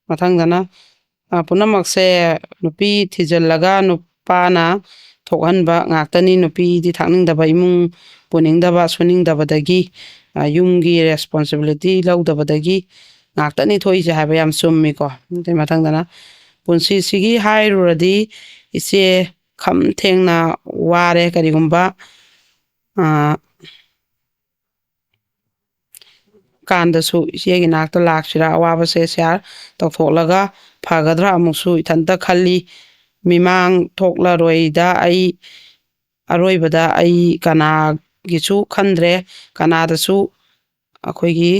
ꯃꯊꯪꯗꯅ, ꯑ, ꯄꯨꯝꯅꯃꯛꯁꯦ ꯅꯨꯄꯤ ꯊꯤꯖꯤꯜꯂꯒ ꯅꯨꯄꯥꯅ ꯊꯣꯛꯍꯟꯕ ꯉꯥꯛꯇꯅꯤ꯫ ꯅꯨꯄꯤꯗꯤ ꯊꯥꯛꯅꯤꯡꯗꯕ, ꯏꯃꯨꯡ ꯄꯨꯅꯤꯡꯗꯕ, ꯁꯨꯅꯤꯡꯗꯕꯗꯒꯤ, ꯑ, ꯌꯨꯝꯒꯤ responsibility ꯂꯧꯗꯕꯗꯒꯤ ꯉꯥꯛꯇꯅꯤ ꯊꯣꯛꯏꯁꯦ ꯍꯥꯏꯕ ꯌꯥꯝ ꯆꯨꯝꯃꯤꯀꯣ꯫ ꯑꯗꯩ ꯃꯊꯪꯗꯅ, ꯄꯨꯟꯁꯤꯁꯤꯒꯤ ꯍꯥꯏꯔꯨꯔꯗꯤ ꯏꯆꯦ ꯈꯝ ꯊꯦꯡꯅ ꯋꯥꯔꯦ꯫ ꯀꯔꯤꯒꯨꯝꯕ, ꯑ, ꯀꯥꯟꯗꯁꯨ ꯏꯆꯦꯒꯤ ꯅꯥꯛꯇ ꯂꯥꯛꯁꯤꯔꯥ, ꯑꯋꯥꯕꯁꯦ ꯁꯤꯌꯥꯔ ꯇꯧꯊꯣꯛꯂꯒ ꯐꯒꯗ꯭ꯔꯥ ꯑꯃꯨꯛꯁꯨ ꯏꯊꯟꯇ ꯈꯜꯂꯤ꯫ ꯃꯤꯃꯥꯡ ꯊꯣꯛꯂꯔꯣꯏꯗ ꯑꯩ, ꯑꯔꯣꯏꯕꯗ ꯑꯩ ꯀꯅꯥꯒꯤꯁꯨ ꯈꯟꯗ꯭ꯔꯦ, ꯀꯅꯥꯗꯁꯨ ꯑꯩꯈꯣꯏꯒꯤ,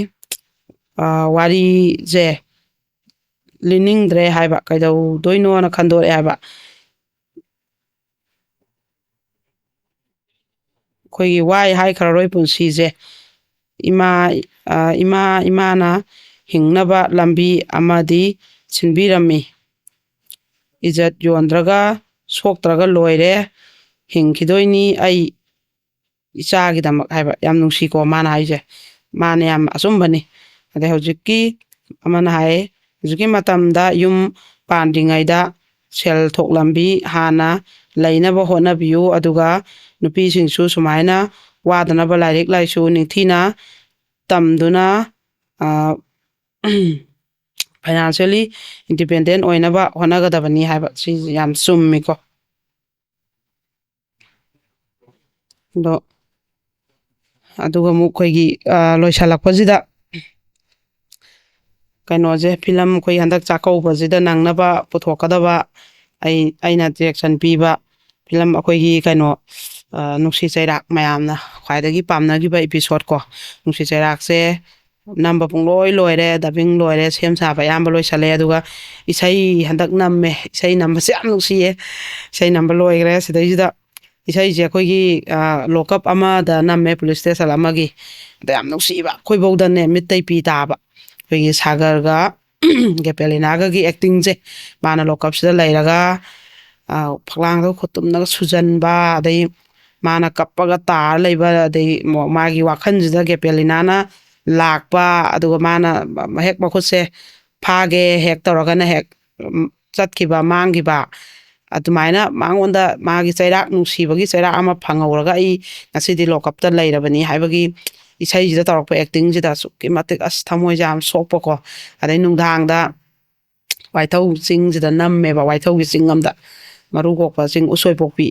ꯑ, ꯋꯥꯔꯤꯁꯦ ꯂꯤꯅꯤꯡꯗ꯭ꯔꯦ ꯍꯥꯏꯕ, ꯀꯩꯗꯧꯗꯣꯏꯅꯣꯅ ꯈꯟꯗꯣꯔꯛꯑꯦ ꯍꯥꯏꯕ꯫ ꯑꯩꯈꯣꯏꯒꯤ ꯋꯥꯏ ꯍꯥꯏꯈ꯭ꯔꯔꯣꯏ ꯄꯨꯟꯁꯤꯁꯦ꯫ ꯏꯃꯥ, ꯑ, ꯏꯃꯥ, ꯏꯃꯥꯅ ꯍꯤꯡꯅꯕ ꯂꯝꯕꯤ ꯑꯃꯗꯤ ꯁꯤꯟꯕꯤꯔꯝꯃꯤ꯫ ꯏꯖꯠ ꯌꯣꯟꯗ꯭ꯔꯒ ꯁꯣꯛꯇ꯭ꯔꯒ ꯂꯣꯏꯔꯦ, ꯍꯤꯡꯈꯤꯗꯣꯏꯅꯤ ꯑꯩ ꯏꯆꯥꯒꯤꯗꯃꯛ ꯍꯥꯏꯕ꯫ ꯌꯥꯝ ꯅꯨꯡꯁꯤꯀꯣ ꯃꯥꯅ ꯍꯥꯏꯁꯦ, ꯃꯥꯅ ꯌꯥꯝ ꯑꯆꯨꯝꯕꯅꯤ꯫ ꯑꯗꯩ ꯍꯧꯖꯤꯛꯀꯤ ꯑꯃꯅ ꯍꯥꯏ, ꯍꯧꯖꯤꯛꯀꯤ ꯃꯇꯝꯗ ꯌꯨꯝ ꯄꯥꯟꯗ꯭ꯔꯤꯉꯩꯗ ꯁꯦꯜ ꯊꯣꯛ ꯂꯝꯕꯤ ꯍꯥꯟꯅ ꯂꯩꯅꯕ ꯍꯣꯠꯅꯕꯤꯌꯨ, ꯑꯗꯨꯒ ꯅꯨꯄꯤꯁꯤꯡꯁꯨ ꯁꯨꯃꯥꯏꯅ ꯋꯥꯗꯅꯕ ꯂꯥꯏꯔꯤꯛ ꯂꯥꯏꯁꯨ ꯅꯤꯡꯊꯤꯅ ꯇꯝꯗꯨꯅ, ꯐꯥꯏꯅꯥꯟꯁꯤꯌꯦꯜꯂꯤ ꯏꯟꯗꯤꯄꯦꯟꯗꯦꯟ ꯑꯣꯏꯅꯕ ꯍꯣꯠꯅꯒꯗꯕꯅꯤ ꯍꯥꯏꯕ ꯁꯤ ꯌꯥꯝ ꯆꯨꯝꯃꯤꯀꯣ꯫ ꯑꯗꯣ ꯑꯗꯨꯒ ꯑꯃꯨꯛ ꯑꯩꯈꯣꯏꯒꯤ, ꯑ, ꯂꯣꯏꯁꯤꯜꯂꯛꯄꯁꯤꯗ ꯀꯩꯅꯣꯁꯦ, ꯐꯤꯂꯝ ꯑꯩꯈꯣꯏ ꯍꯟꯗꯛ ꯆꯥꯛꯀꯧꯕꯁꯤꯗ ꯅꯪꯅꯕ ꯄꯨꯊꯣꯛꯀꯗꯕ ꯑꯩ, ꯑꯩꯅ ꯗꯤꯔꯦꯛꯁꯟ ꯄꯤꯕ ꯐꯤꯂꯝ ꯑꯩꯈꯣꯏꯒꯤ ꯀꯩꯅꯣ, ꯑ, ꯅꯨꯡꯁꯤ ꯆꯩꯔꯥꯛ ꯃꯌꯥꯝꯅ ꯈ꯭ꯋꯥꯏꯗꯒꯤ ꯄꯥꯝꯅꯈꯤꯕ ꯏꯄꯤꯁꯣꯠ ꯀꯣ, ꯅꯨꯡꯁꯤ ꯆꯩꯔꯥꯛꯁꯦ ꯅꯝꯕ ꯄꯨꯡꯂꯣꯏ ꯂꯣꯏꯔꯦ, ꯗꯕꯤꯡ ꯂꯣꯏꯔꯦ, ꯁꯦꯝ ꯁꯥꯕ ꯑꯌꯥꯝꯕ ꯂꯣꯏꯁꯜꯂꯦ꯫ ꯑꯗꯨꯒ ꯏꯁꯩ ꯍꯟꯗꯛ ꯅꯝꯃꯦ, ꯏꯁꯩ ꯅꯝꯕꯁꯦ ꯌꯥꯝ ꯅꯨꯡꯁꯤꯌꯦ꯫ ꯏꯁꯩ ꯅꯝꯕ ꯂꯣꯏꯈ꯭ꯔꯦ꯫ ꯁꯤꯗꯩꯁꯤꯗ ꯏꯁꯩꯁꯦ ꯑꯩꯈꯣꯏꯒꯤ, ꯑ, ꯂꯣꯀꯞ ꯑꯃꯗ ꯅꯝꯃꯦ, ꯄꯨꯂꯤꯁ ꯁ꯭ꯇꯦꯁꯟ ꯑꯃꯒꯤ꯫ ꯑꯗ ꯌꯥꯝ ꯅꯨꯡꯁꯤꯕ, ꯑꯩꯈꯣꯏꯐꯧꯗꯅꯦ ꯃꯤꯠꯇꯩ ꯄꯤ ꯇꯥꯕ꯫ ꯑꯩꯈꯣꯏꯒꯤ ꯁꯥꯒꯔꯒ ꯒꯦꯄꯦꯂꯤꯅꯥꯒꯒꯤ ꯑꯦꯛꯇꯤꯡꯁꯦ, ꯃꯥꯅ ꯂꯣꯀꯞꯁꯤꯗ ꯂꯩꯔꯒ, ꯑ, ꯐꯛꯂꯥꯡꯗ ꯈꯨꯠ ꯇꯨꯝꯅꯒ ꯁꯨꯖꯟꯕ, ꯑꯗꯩ ꯃꯥꯅ ꯀꯞꯄꯒ ꯇꯥꯔ ꯂꯩꯕ, ꯑꯗꯩ ꯃꯣ-, ꯃꯥꯒꯤ ꯋꯥꯈꯜꯁꯤꯗ ꯒꯦꯄꯦꯂꯤꯅꯥꯅ ꯂꯥꯛꯄ, ꯑꯗꯨꯒ ꯃꯥꯅ ꯍꯦꯛ ꯃꯈꯨꯠꯁꯦ ꯐꯥꯒꯦ ꯍꯦꯛ ꯇꯧꯔꯒꯅ ꯍꯦꯛ, ꯎꯝ, ꯆꯠꯈꯤꯕ, ꯃꯥꯡꯈꯤꯕ, ꯑꯗꯨꯃꯥꯏꯅ ꯃꯉꯣꯟꯗ ꯃꯥꯒꯤ ꯆꯩꯔꯥꯛ, ꯅꯨꯡꯁꯤꯕꯒꯤ ꯆꯩꯔꯥꯛ ꯑꯃ ꯐꯪꯍꯧꯔꯒ ꯑꯩ ꯉꯁꯤꯗꯤ ꯂꯣꯀꯞꯇ ꯂꯩꯔꯕꯅꯤ ꯍꯥꯏꯕꯒꯤ ꯏꯁꯩꯁꯤꯗ ꯇꯧꯔꯛꯄ ꯑꯦꯛꯇꯤꯡꯁꯤꯗ ꯑꯁꯨꯛꯀꯤ ꯃꯇꯤꯛ ꯑꯁ ꯊꯃꯣꯏꯁꯦ ꯌꯥꯝ ꯁꯣꯛꯄꯀꯣ꯫ ꯑꯗꯩ ꯅꯨꯡꯗꯥꯡꯗ ꯋꯥꯏꯊꯧ ꯆꯤꯡꯁꯤꯗ ꯅꯝꯃꯦꯕ, ꯋꯥꯏꯊꯧꯒꯤ ꯆꯤꯡ ꯑꯝꯗ, ꯃꯔꯨ ꯀꯣꯛꯄ ꯆꯤꯡ, ꯎꯁꯣꯏ ꯄꯣꯛꯄꯤ꯫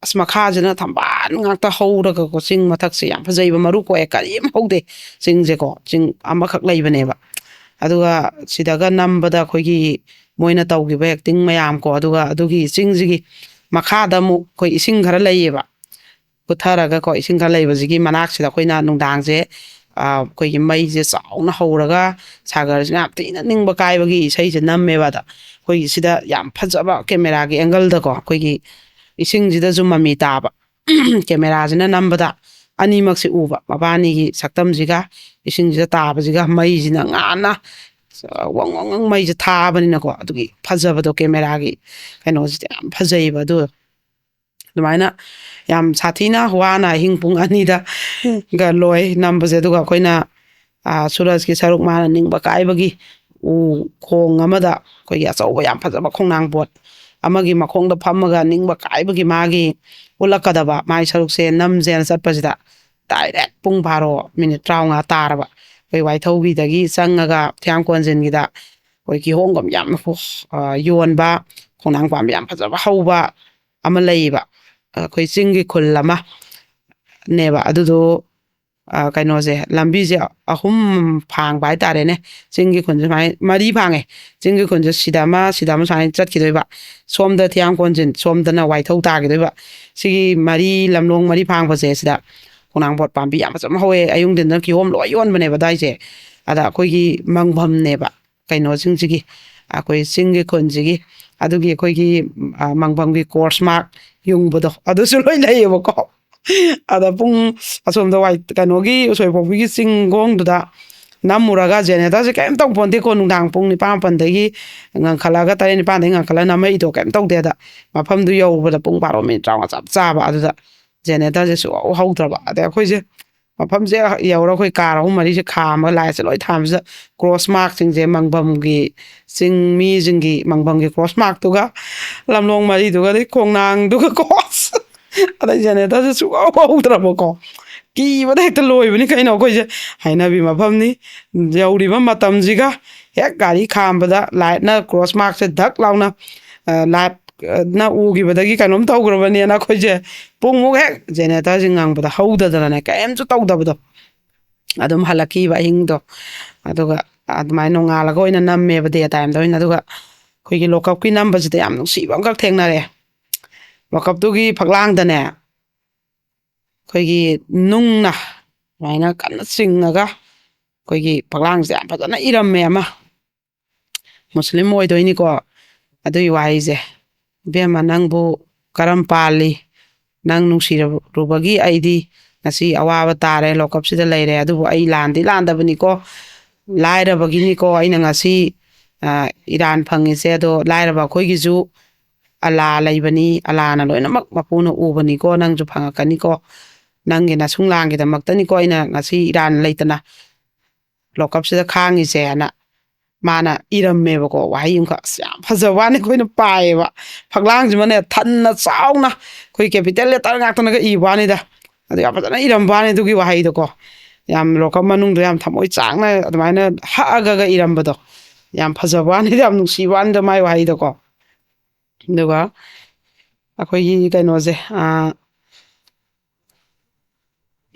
ꯑꯁ, ꯃꯈꯥꯁꯤꯅ ꯊꯝꯕꯥꯜ ꯉꯥꯛꯇ ꯍꯧꯔꯒꯀꯣ, ꯆꯤꯡ ꯃꯊꯛꯁꯦ ꯌꯥꯝ ꯐꯖꯩꯕ, ꯃꯔꯨ ꯀꯣꯛꯑꯦ, ꯀꯔꯤꯝ ꯍꯧꯗꯦ꯫ ꯆꯤꯡꯁꯦꯀꯣ, ꯆꯤꯡ ꯑꯃꯈꯛ ꯂꯩꯕꯅꯦꯕ꯫ ꯑꯗꯨꯒ ꯁꯤꯗꯒ ꯅꯝꯕꯗ ꯑꯩꯈꯣꯏꯒꯤ ꯃꯣꯏꯅ ꯇꯧꯈꯤꯕ ꯑꯦꯛꯇꯤꯡ ꯃꯌꯥꯝ ꯀꯣ, ꯑꯗꯨꯒ ꯑꯗꯨꯒꯤ ꯆꯤꯡꯁꯤꯒꯤ ꯃꯈꯥꯗ ꯑꯃꯨꯛ ꯑꯩꯈꯣꯏ ꯏꯁꯤꯡ ꯈꯔ ꯂꯩꯌꯦꯕ꯫ ꯄꯨꯊꯔꯒꯀꯣ, ꯏꯁꯤꯡ ꯈꯔ ꯂꯩꯕꯁꯤꯒꯤ ꯃꯅꯥꯛꯁꯤꯗ ꯑꯩꯈꯣꯏꯅ ꯅꯨꯡꯗꯥꯡꯁꯦ, ꯑ, ꯑꯩꯈꯣꯏꯒꯤ ꯃꯩꯁꯦ ꯆꯥꯎꯅ ꯍꯧꯔꯒ, ꯁꯥꯒꯔꯁꯤꯅ ꯌꯥꯝ ꯊꯤꯅ ꯅꯤꯡꯕ ꯀꯥꯏꯕꯒꯤ ꯏꯁꯩꯁꯦ ꯅꯝꯃꯦꯕ꯫ ꯑꯗ ꯑꯩꯈꯣꯏꯒꯤ ꯁꯤꯗ ꯌꯥꯝ ꯐꯖꯕ ꯀꯦꯃꯦꯔꯥꯒꯤ ꯑꯦꯡꯒꯜꯗꯀꯣ, ꯑꯩꯈꯣꯏꯒꯤ ꯏꯁꯤꯡꯁꯤꯗꯁꯨ ꯃꯃꯤ ꯇꯥꯕ꯫ ꯀꯦꯃꯦꯔꯥꯁꯤꯅ ꯅꯝꯕꯗ ꯑꯅꯤꯃꯛꯁꯦ ꯎꯕ, ꯃꯕꯥꯅꯤꯒꯤ ꯁꯛꯇꯝꯁꯤꯒ ꯏꯁꯤꯡꯁꯤꯗ ꯇꯥꯕꯁꯤꯒ, ꯃꯩꯁꯤꯅ ꯉꯥꯟꯅ, ꯑ, ꯋꯪ ꯋꯪ ꯋꯪ ꯃꯩꯁꯦ ꯊꯥꯕꯅꯤꯅꯀꯣ, ꯑꯗꯨꯒꯤ ꯐꯖꯕꯗꯣ, ꯀꯦꯃꯦꯔꯥꯒꯤ ꯀꯩꯅꯣꯁꯤꯗꯤ ꯌꯥꯝ ꯐꯖꯩꯌꯦꯕ꯫ ꯑꯗꯨ ꯑꯗꯨꯃꯥꯏꯅ ꯌꯥꯝ ꯁꯥꯊꯤꯅ ꯋꯥꯅ ꯑꯍꯤꯡ ꯄꯨꯡ ꯑꯅꯤꯗ ꯒ ꯂꯣꯏ ꯅꯝꯕꯁꯦ꯫ ꯑꯗꯨꯒ ꯑꯩꯈꯣꯏꯅ, ꯑ, ꯁꯨꯔꯖꯀꯤ ꯁꯔꯨꯛ ꯃꯥꯅ ꯅꯤꯡꯕ ꯀꯥꯏꯕꯒꯤ ꯎ ꯈꯣꯡ ꯑꯃꯗ ꯑꯩꯈꯣꯏꯒꯤ ꯑꯆꯧꯕ ꯌꯥꯝ ꯐꯖꯕ ꯈꯣꯡꯅꯥꯡ ꯄꯣꯠ ꯑꯃꯒꯤ ꯃꯈꯣꯡꯗ ꯐꯝꯃꯒ ꯅꯤꯡꯕ ꯀꯥꯏꯕꯒꯤ ꯃꯥꯒꯤ ꯎꯠꯂꯛꯀꯗꯕ ꯃꯥꯒꯤ ꯁꯔꯨꯛꯁꯦ ꯅꯝꯖꯦꯅ ꯆꯠꯄꯁꯤꯗ, ꯗꯥꯏꯔꯦꯛ ꯄꯨꯡ ꯕꯥꯔꯣ ꯃꯤꯅꯤꯠ ꯇꯔꯥꯃꯉꯥ ꯇꯥꯔꯕ꯫ ꯑꯩꯈꯣꯏ ꯋꯥꯏꯊꯧꯕꯤꯗꯒꯤ ꯆꯪꯉꯒ ꯊꯤꯌꯥꯝ ꯀꯣꯟꯖꯤꯟꯒꯤꯗ ꯑꯩꯈꯣꯏ ꯀꯤꯍꯣꯝꯒꯨꯝ ꯌꯥꯝ ꯍꯣ-, ꯑ, ꯌꯣꯟꯕ, ꯈꯣꯡꯅꯥꯡ ꯄꯥꯝꯕꯤ ꯌꯥꯝ ꯐꯖꯕ ꯍꯧꯕ ꯑꯃ ꯂꯩꯌꯦꯕ꯫ ꯑꯩꯈꯣꯏ ꯆꯤꯡꯒꯤ ꯈꯨꯜ ꯑꯃ ꯅꯦꯕ꯫ ꯑꯗꯨꯗꯣ, ꯑ, ꯀꯩꯅꯣꯁꯦ, ꯂꯝꯕꯤꯁꯦ ꯑꯍꯨꯝ ꯐꯥꯡꯕ ꯍꯥꯏꯇꯥꯔꯦꯅꯦ꯫ ꯆꯤꯡꯒꯤ ꯈꯨꯟꯁꯦ ꯁꯨꯃꯥꯏꯅ ꯃꯔꯤ ꯐꯥꯡꯉꯦ꯫ ꯆꯤꯡꯒꯤ ꯈꯨꯟꯁꯦ ꯁꯤꯗ ꯑꯃ, ꯁꯤꯗ ꯑꯃ ꯁꯨꯃꯥꯏꯅ ꯆꯠꯈꯤꯗꯣꯏꯕ꯫ ꯁꯣꯝꯗ ꯊꯤꯌꯥꯝ ꯀꯣꯟꯖꯤꯟ, ꯁꯣꯝꯗꯅ ꯋꯥꯏꯊꯧ ꯇꯥꯈꯤꯗꯣꯏꯕ꯫ ꯁꯤꯒꯤ ꯃꯔꯤ, ꯂꯝꯂꯣꯡ ꯃꯔꯤ ꯐꯥꯡꯕꯁꯦ ꯁꯤꯗ ꯈꯣꯡꯅꯥꯡ ꯄꯣꯠ ꯄꯥꯝꯕꯤ ꯌꯥꯝ ꯐꯖꯕ ꯍꯧꯋꯦ꯫ ꯑꯌꯨꯛ ꯅꯨꯡꯊꯤꯟꯗꯅ ꯀꯤꯍꯣꯝ ꯂꯣꯏ ꯌꯣꯟꯕꯅꯦꯕ ꯑꯗꯥꯏꯁꯦ꯫ ꯑꯗ ꯑꯩꯈꯣꯏꯒꯤ ꯃꯪꯐꯝꯅꯦꯕ ꯀꯩꯅꯣꯁꯤꯡꯁꯤꯒꯤ, ꯑꯩꯈꯣꯏ ꯆꯤꯡꯒꯤ ꯈꯨꯟꯁꯤꯒꯤ꯫ ꯑꯗꯨꯒꯤ ꯑꯩꯈꯣꯏꯒꯤ, ꯑ, ꯃꯪꯐꯝꯒꯤ ꯀ꯭ꯔꯣꯁ ꯃꯥꯔꯛ ꯌꯨꯡꯕꯗꯣ, ꯑꯗꯨꯁꯨ ꯂꯣꯏ ꯂꯩꯌꯦꯕꯀꯣ꯫ ꯑꯗ ꯄꯨꯡ ꯑꯁꯣꯝꯗ ꯋꯥꯏ-, ꯀꯩꯅꯣꯒꯤ ꯎꯁꯣꯏꯄꯣꯛꯄꯤꯒꯤ ꯆꯤꯡꯒꯣꯡꯗꯨꯗ ꯅꯝꯃꯨꯔꯒ, ꯖꯦꯅꯦꯔꯦꯇꯔꯁꯦ ꯀꯔꯤꯝ ꯇꯧ ꯄꯣꯟꯇꯦꯀꯣ, ꯅꯨꯡꯗꯥꯡ ꯄꯨꯡ ꯅꯤꯄꯥꯟ ꯃꯥꯄꯟꯗꯒꯤ ꯉꯟꯈꯠꯂꯒ, ꯇꯔꯦꯠ ꯅꯤꯄꯥꯟꯗꯒꯤ ꯉꯟꯈꯠꯂꯒ ꯅꯝꯃꯛꯏꯗꯣ ꯀꯔꯤꯝ ꯇꯧꯗꯦ꯫ ꯑꯗ ꯃꯐꯝꯗꯨ ꯌꯧꯕꯗ ꯄꯨꯡ ꯕꯥꯔꯣ ꯃꯤꯅꯤꯠ ꯇꯔꯥꯃꯉꯥ ꯆꯞ ꯆꯥꯕ, ꯑꯗꯨꯗ ꯖꯦꯅꯦꯔꯦꯇꯔꯁꯦ ꯁꯨꯡꯍꯧ ꯍꯧꯗ꯭ꯔꯕ꯫ ꯑꯗꯩ ꯑꯩꯈꯣꯏꯁꯦ ꯃꯐꯝꯁꯦ ꯌꯧꯔ ꯑꯩꯈꯣꯏ ꯀꯥꯔ ꯑꯍꯨꯝ ꯃꯔꯤꯁꯦ ꯈꯥꯝꯃꯒ, ꯂꯥꯏꯠꯁꯦ ꯂꯣꯏ ꯊꯥꯟꯕꯁꯤꯗ, ꯀ꯭ꯔꯣꯁ ꯃꯥꯔꯛꯁꯤꯡꯁꯦ, ꯃꯪꯐꯝꯒꯤ ꯆꯤꯡ ꯃꯤꯁꯤꯡꯒꯤ ꯃꯪꯐꯝꯒꯤ ꯀ꯭ꯔꯣꯁ ꯃꯥꯔꯛꯇꯨꯒ, ꯂꯝꯂꯣꯡ ꯃꯔꯤꯗꯨꯒ, ꯑꯗꯩ ꯈꯣꯡꯅꯥꯡꯗꯨꯒ ꯀ꯭ꯔꯣꯁ, ꯑꯗꯩ ꯖꯦꯅꯦꯔꯦꯇꯔꯁꯦ ꯁꯨꯡꯍꯧ ꯍꯧꯗ꯭ꯔꯕꯀꯣ꯫ ꯀꯤꯕꯗ ꯍꯦꯛꯇ ꯂꯣꯏꯕꯅꯤ ꯀꯩꯅꯣ꯫ ꯑꯩꯈꯣꯏꯁꯦ ꯍꯩꯅꯕꯤ ꯃꯐꯝꯅꯤ꯫ ꯌꯧꯔꯤꯕ ꯃꯇꯝꯁꯤꯒ ꯍꯦꯛ ꯒꯥꯔꯤ ꯈꯥꯝꯕꯗ ꯂꯥꯏꯠꯅ ꯀ꯭ꯔꯣꯁ ꯃꯥꯔꯛꯁꯦ ꯙꯛ ꯂꯥꯎꯅ, ꯑ, ꯂꯥꯏꯠ ꯅ ꯎꯈꯤꯕꯗꯒꯤ ꯀꯩꯅꯣꯝ ꯇꯧꯈ꯭ꯔꯕꯅꯦꯅ ꯑꯩꯈꯣꯏꯁꯦ ꯄꯨꯡꯃꯨꯛ ꯍꯦꯛ ꯖꯦꯅꯦꯔꯦꯇꯔꯁꯦ ꯉꯪꯕꯗ ꯍꯧꯗꯗꯅꯅꯦ ꯀꯔꯤꯝꯁꯨ ꯇꯧꯗꯕꯗꯣ ꯑꯗꯨꯝ ꯍꯜꯂꯛꯈꯤꯕ ꯑꯍꯤꯡꯗꯣ꯫ ꯑꯗꯨꯒ ꯑꯗꯨꯃꯥꯏꯅ ꯅꯣꯡꯉꯥꯜꯂꯒ ꯑꯣꯏꯅ ꯅꯝꯃꯦꯕ, ꯗꯦ ꯇꯥꯏꯝꯗ ꯑꯣꯏꯅ꯫ ꯑꯗꯨꯒ ꯑꯩꯈꯣꯏꯒꯤ ꯂꯣꯀꯞꯀꯤ ꯅꯝꯕꯁꯤꯗ ꯌꯥꯝ ꯅꯨꯡꯁꯤꯕ ꯑꯃꯈꯛ ꯊꯦꯡꯅꯔꯦ꯫ ꯂꯣꯀꯞꯇꯨꯒꯤ ꯐꯛꯂꯥꯡꯗꯅꯦ ꯑꯩꯈꯣꯏꯒꯤ ꯅꯨꯡꯅ ꯁꯨꯃꯥꯏꯅ ꯀꯟꯅ ꯆꯤꯡꯉꯒ ꯑꯩꯈꯣꯏꯒꯤ ꯐꯛꯂꯥꯡꯁꯦ ꯌꯥꯝ ꯐꯖꯅ ꯏꯔꯝꯃꯦ ꯑꯃ꯫ ꯃꯨꯁꯂꯤꯝ ꯑꯣꯏꯗꯣꯏꯅꯤꯀꯣ ꯑꯗꯨꯒꯤ ꯋꯥꯍꯩꯁꯦ꯫ "ꯏꯕꯦꯝꯃ, ꯅꯪꯕꯨ ꯀꯔꯝ ꯄꯥꯜꯂꯤ? ꯅꯪ ꯅꯨꯡꯁꯤꯔꯨꯕꯒꯤ ꯑꯩꯗꯤ ꯉꯁꯤ ꯑꯋꯥꯕ ꯇꯥꯔꯦ, ꯂꯣꯀꯞꯁꯤꯗ ꯂꯩꯔꯦ꯫ ꯑꯗꯨꯕꯨ ꯑꯩ ꯂꯥꯟꯗꯤ ꯂꯥꯟꯗꯕꯅꯤꯀꯣ, ꯂꯥꯏꯔꯕꯒꯤꯅꯤꯀꯣ ꯑꯩꯅ ꯉꯁꯤ, ꯑ, ꯏꯔꯥꯟ ꯐꯪꯉꯤꯁꯦ꯫ ꯑꯗꯣ ꯂꯥꯏꯔꯕ ꯑꯩꯈꯣꯏꯒꯤꯁꯨ ꯑꯂꯥ ꯂꯩꯕꯅꯤ, ꯑꯂꯥꯅ ꯂꯣꯏꯅꯃꯛ ꯃꯄꯨꯅ ꯎꯕꯅꯤꯀꯣ, ꯅꯪꯁꯨ ꯐꯪꯉꯛꯀꯅꯤꯀꯣ, ꯅꯪꯒꯤ ꯅꯁꯨꯡ ꯂꯥꯡꯒꯤꯗꯃꯛꯇꯅꯤꯀꯣ ꯑꯩꯅ ꯉꯁꯤ ꯏꯔꯥꯟ ꯂꯩꯇꯅ ꯂꯣꯀꯞꯁꯤꯗ ꯈꯥꯡꯉꯤꯁꯦꯅ" ꯃꯥꯅ ꯏꯔꯝꯃꯦꯕꯀꯣ꯫ ꯋꯥꯍꯩ ꯑꯃꯈꯛ ꯑꯁ ꯌꯥꯝ ꯐꯖꯕ ꯋꯥꯅꯤ, ꯑꯩꯈꯣꯏꯅ ꯄꯥꯏꯌꯦꯕ꯫ ꯐꯛꯂꯥꯡꯁꯤꯃꯅꯦ ꯊꯟꯅ ꯆꯥꯎꯅ ꯑꯩꯈꯣꯏ ꯀꯦꯄꯤꯇꯦꯜ ꯂꯦꯇꯔ ꯉꯥꯛꯇꯅꯒ ꯏꯕ ꯋꯥꯅꯤꯗ꯫ ꯑꯗꯨ ꯌꯥꯝ ꯐꯖꯅ ꯏꯔꯝꯕ ꯋꯥꯅꯤ ꯑꯗꯨꯒꯤ ꯋꯥꯍꯩꯗꯣꯀꯣ꯫ ꯌꯥꯝ ꯂꯣꯀꯞ ꯃꯅꯨꯡꯗ ꯌꯥꯝ ꯊꯃꯣꯏ ꯆꯥꯛꯅ ꯑꯗꯨꯃꯥꯏꯅ ꯍꯛꯑꯒꯒ ꯏꯔꯝꯕꯗꯣ ꯌꯥꯝ ꯐꯖꯕ ꯋꯥꯅꯤꯗ, ꯌꯥꯝ ꯅꯨꯡꯁꯤꯕ ꯋꯥꯅꯤꯗ ꯃꯥꯏ ꯋꯥꯍꯩꯗꯣꯀꯣ꯫ ꯑꯗꯨꯒ ꯑꯩꯈꯣꯏꯒꯤ ꯀꯩꯅꯣꯁꯦ, ꯑꯥ,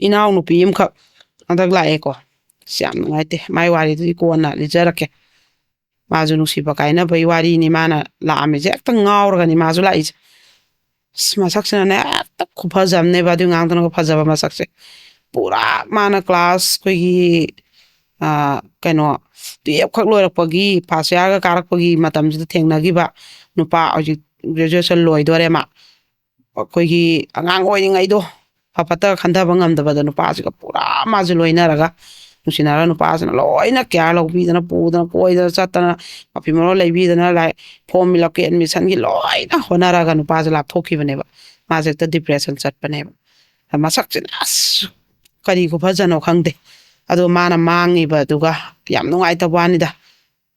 ꯏꯅꯥꯎꯅꯨꯄꯤ ꯑꯃꯈꯛ ꯍꯟꯗꯛ ꯂꯥꯛꯑꯦꯀꯣ꯫ ꯑꯁ, ꯌꯥꯝ ꯅꯨꯡꯉꯥꯏꯇꯦ꯫ ꯃꯥꯏ ꯋꯥꯔꯤꯗꯨꯗꯤ ꯀꯣꯟꯅ ꯂꯤꯖꯔꯛꯀꯦ꯫ ꯃꯥꯁꯨ ꯅꯨꯡꯁꯤꯕ ꯀꯥꯏꯅꯕꯒꯤ ꯋꯥꯔꯤꯅꯤ ꯃꯥꯅ ꯂꯥꯛꯑꯝꯃꯤꯁꯦ꯫ ꯍꯦꯛꯇ ꯉꯥꯎꯔꯒꯅꯤ ꯃꯥꯁꯨ ꯂꯥꯛꯏꯁꯦ꯫ ꯑꯁ, ꯃꯁꯛꯁꯤꯅꯅꯦ ꯍꯦꯛꯇ ꯈꯨꯐꯖ ꯑꯃꯅꯦꯕ, ꯑꯗꯨꯏ ꯑꯉꯥꯡꯗꯨꯅꯒ ꯐꯖꯕ ꯃꯁꯛꯁꯦ꯫ ꯄꯨꯔꯥ ꯃꯥꯅ ꯀ꯭ꯂꯥꯁ ꯑꯩꯈꯣꯏꯒꯤ, ꯑ, ꯀꯩꯅꯣ, ꯇꯨꯌꯦꯜꯐ ꯈꯛ ꯂꯣꯏꯔꯛꯄꯒꯤ, ꯐꯥꯔꯁ ꯏꯌꯥꯔꯒ ꯀꯥꯔꯛꯄꯒꯤ ꯃꯇꯝꯁꯤꯗ ꯊꯦꯡꯅꯈꯤꯕ ꯅꯨꯄꯥ, ꯍꯧꯖꯤꯛ ꯒ꯭ꯔꯦꯖꯨꯑꯦꯁꯟ ꯂꯣꯏꯗꯣꯔꯦ ꯃꯥ꯫ ꯑꯩꯈꯣꯏꯒꯤ ꯑꯉꯥꯡ ꯑꯣꯏꯔꯤꯉꯩꯗꯣ, ꯐ ꯐꯠꯇ ꯈꯟꯊꯕ ꯉꯝꯗꯕꯗ ꯅꯨꯄꯥꯁꯤꯒ ꯄꯨꯔꯥ ꯃꯥꯁꯦ ꯂꯣꯏꯅꯔꯒ, ꯅꯨꯡꯁꯤꯅꯔꯒ ꯅꯨꯄꯥꯁꯤꯅ ꯂꯣꯏꯅ ꯀꯤꯌꯥꯔ ꯂꯧꯕꯤꯗꯅ, ꯄꯨꯗꯅ, ꯀꯣꯏꯗꯅ ꯆꯠꯇꯅ, ꯃꯐꯤ ꯃꯔꯣꯜ ꯂꯩꯕꯤꯗꯅ, ꯂꯥꯏ, ꯐꯣꯔꯝ ꯐꯤꯜ ꯑꯞꯀꯤ ꯑꯦꯗꯃꯤꯁꯟꯒꯤ ꯂꯣꯏꯅ ꯍꯣꯠꯅꯔꯒ ꯅꯨꯄꯥꯁꯦ ꯂꯥꯞꯊꯣꯛꯈꯤꯕꯅꯦꯕ꯫ ꯃꯥꯁꯦ ꯍꯦꯛꯇ ꯗꯤꯄ꯭ꯔꯦꯁꯟ ꯆꯠꯄꯅꯦꯕ꯫ ꯃꯁꯛꯁꯤꯅ ꯑꯁ ꯀꯔꯤ ꯈꯨꯐꯖꯅꯣ ꯈꯪꯗꯦ꯫ ꯑꯗꯣ ꯃꯥꯅ ꯃꯥꯡꯉꯤꯕ ꯑꯗꯨꯒ ꯌꯥꯝ ꯅꯨꯡꯉꯥꯏꯇꯕ ꯋꯥꯅꯤꯗ꯫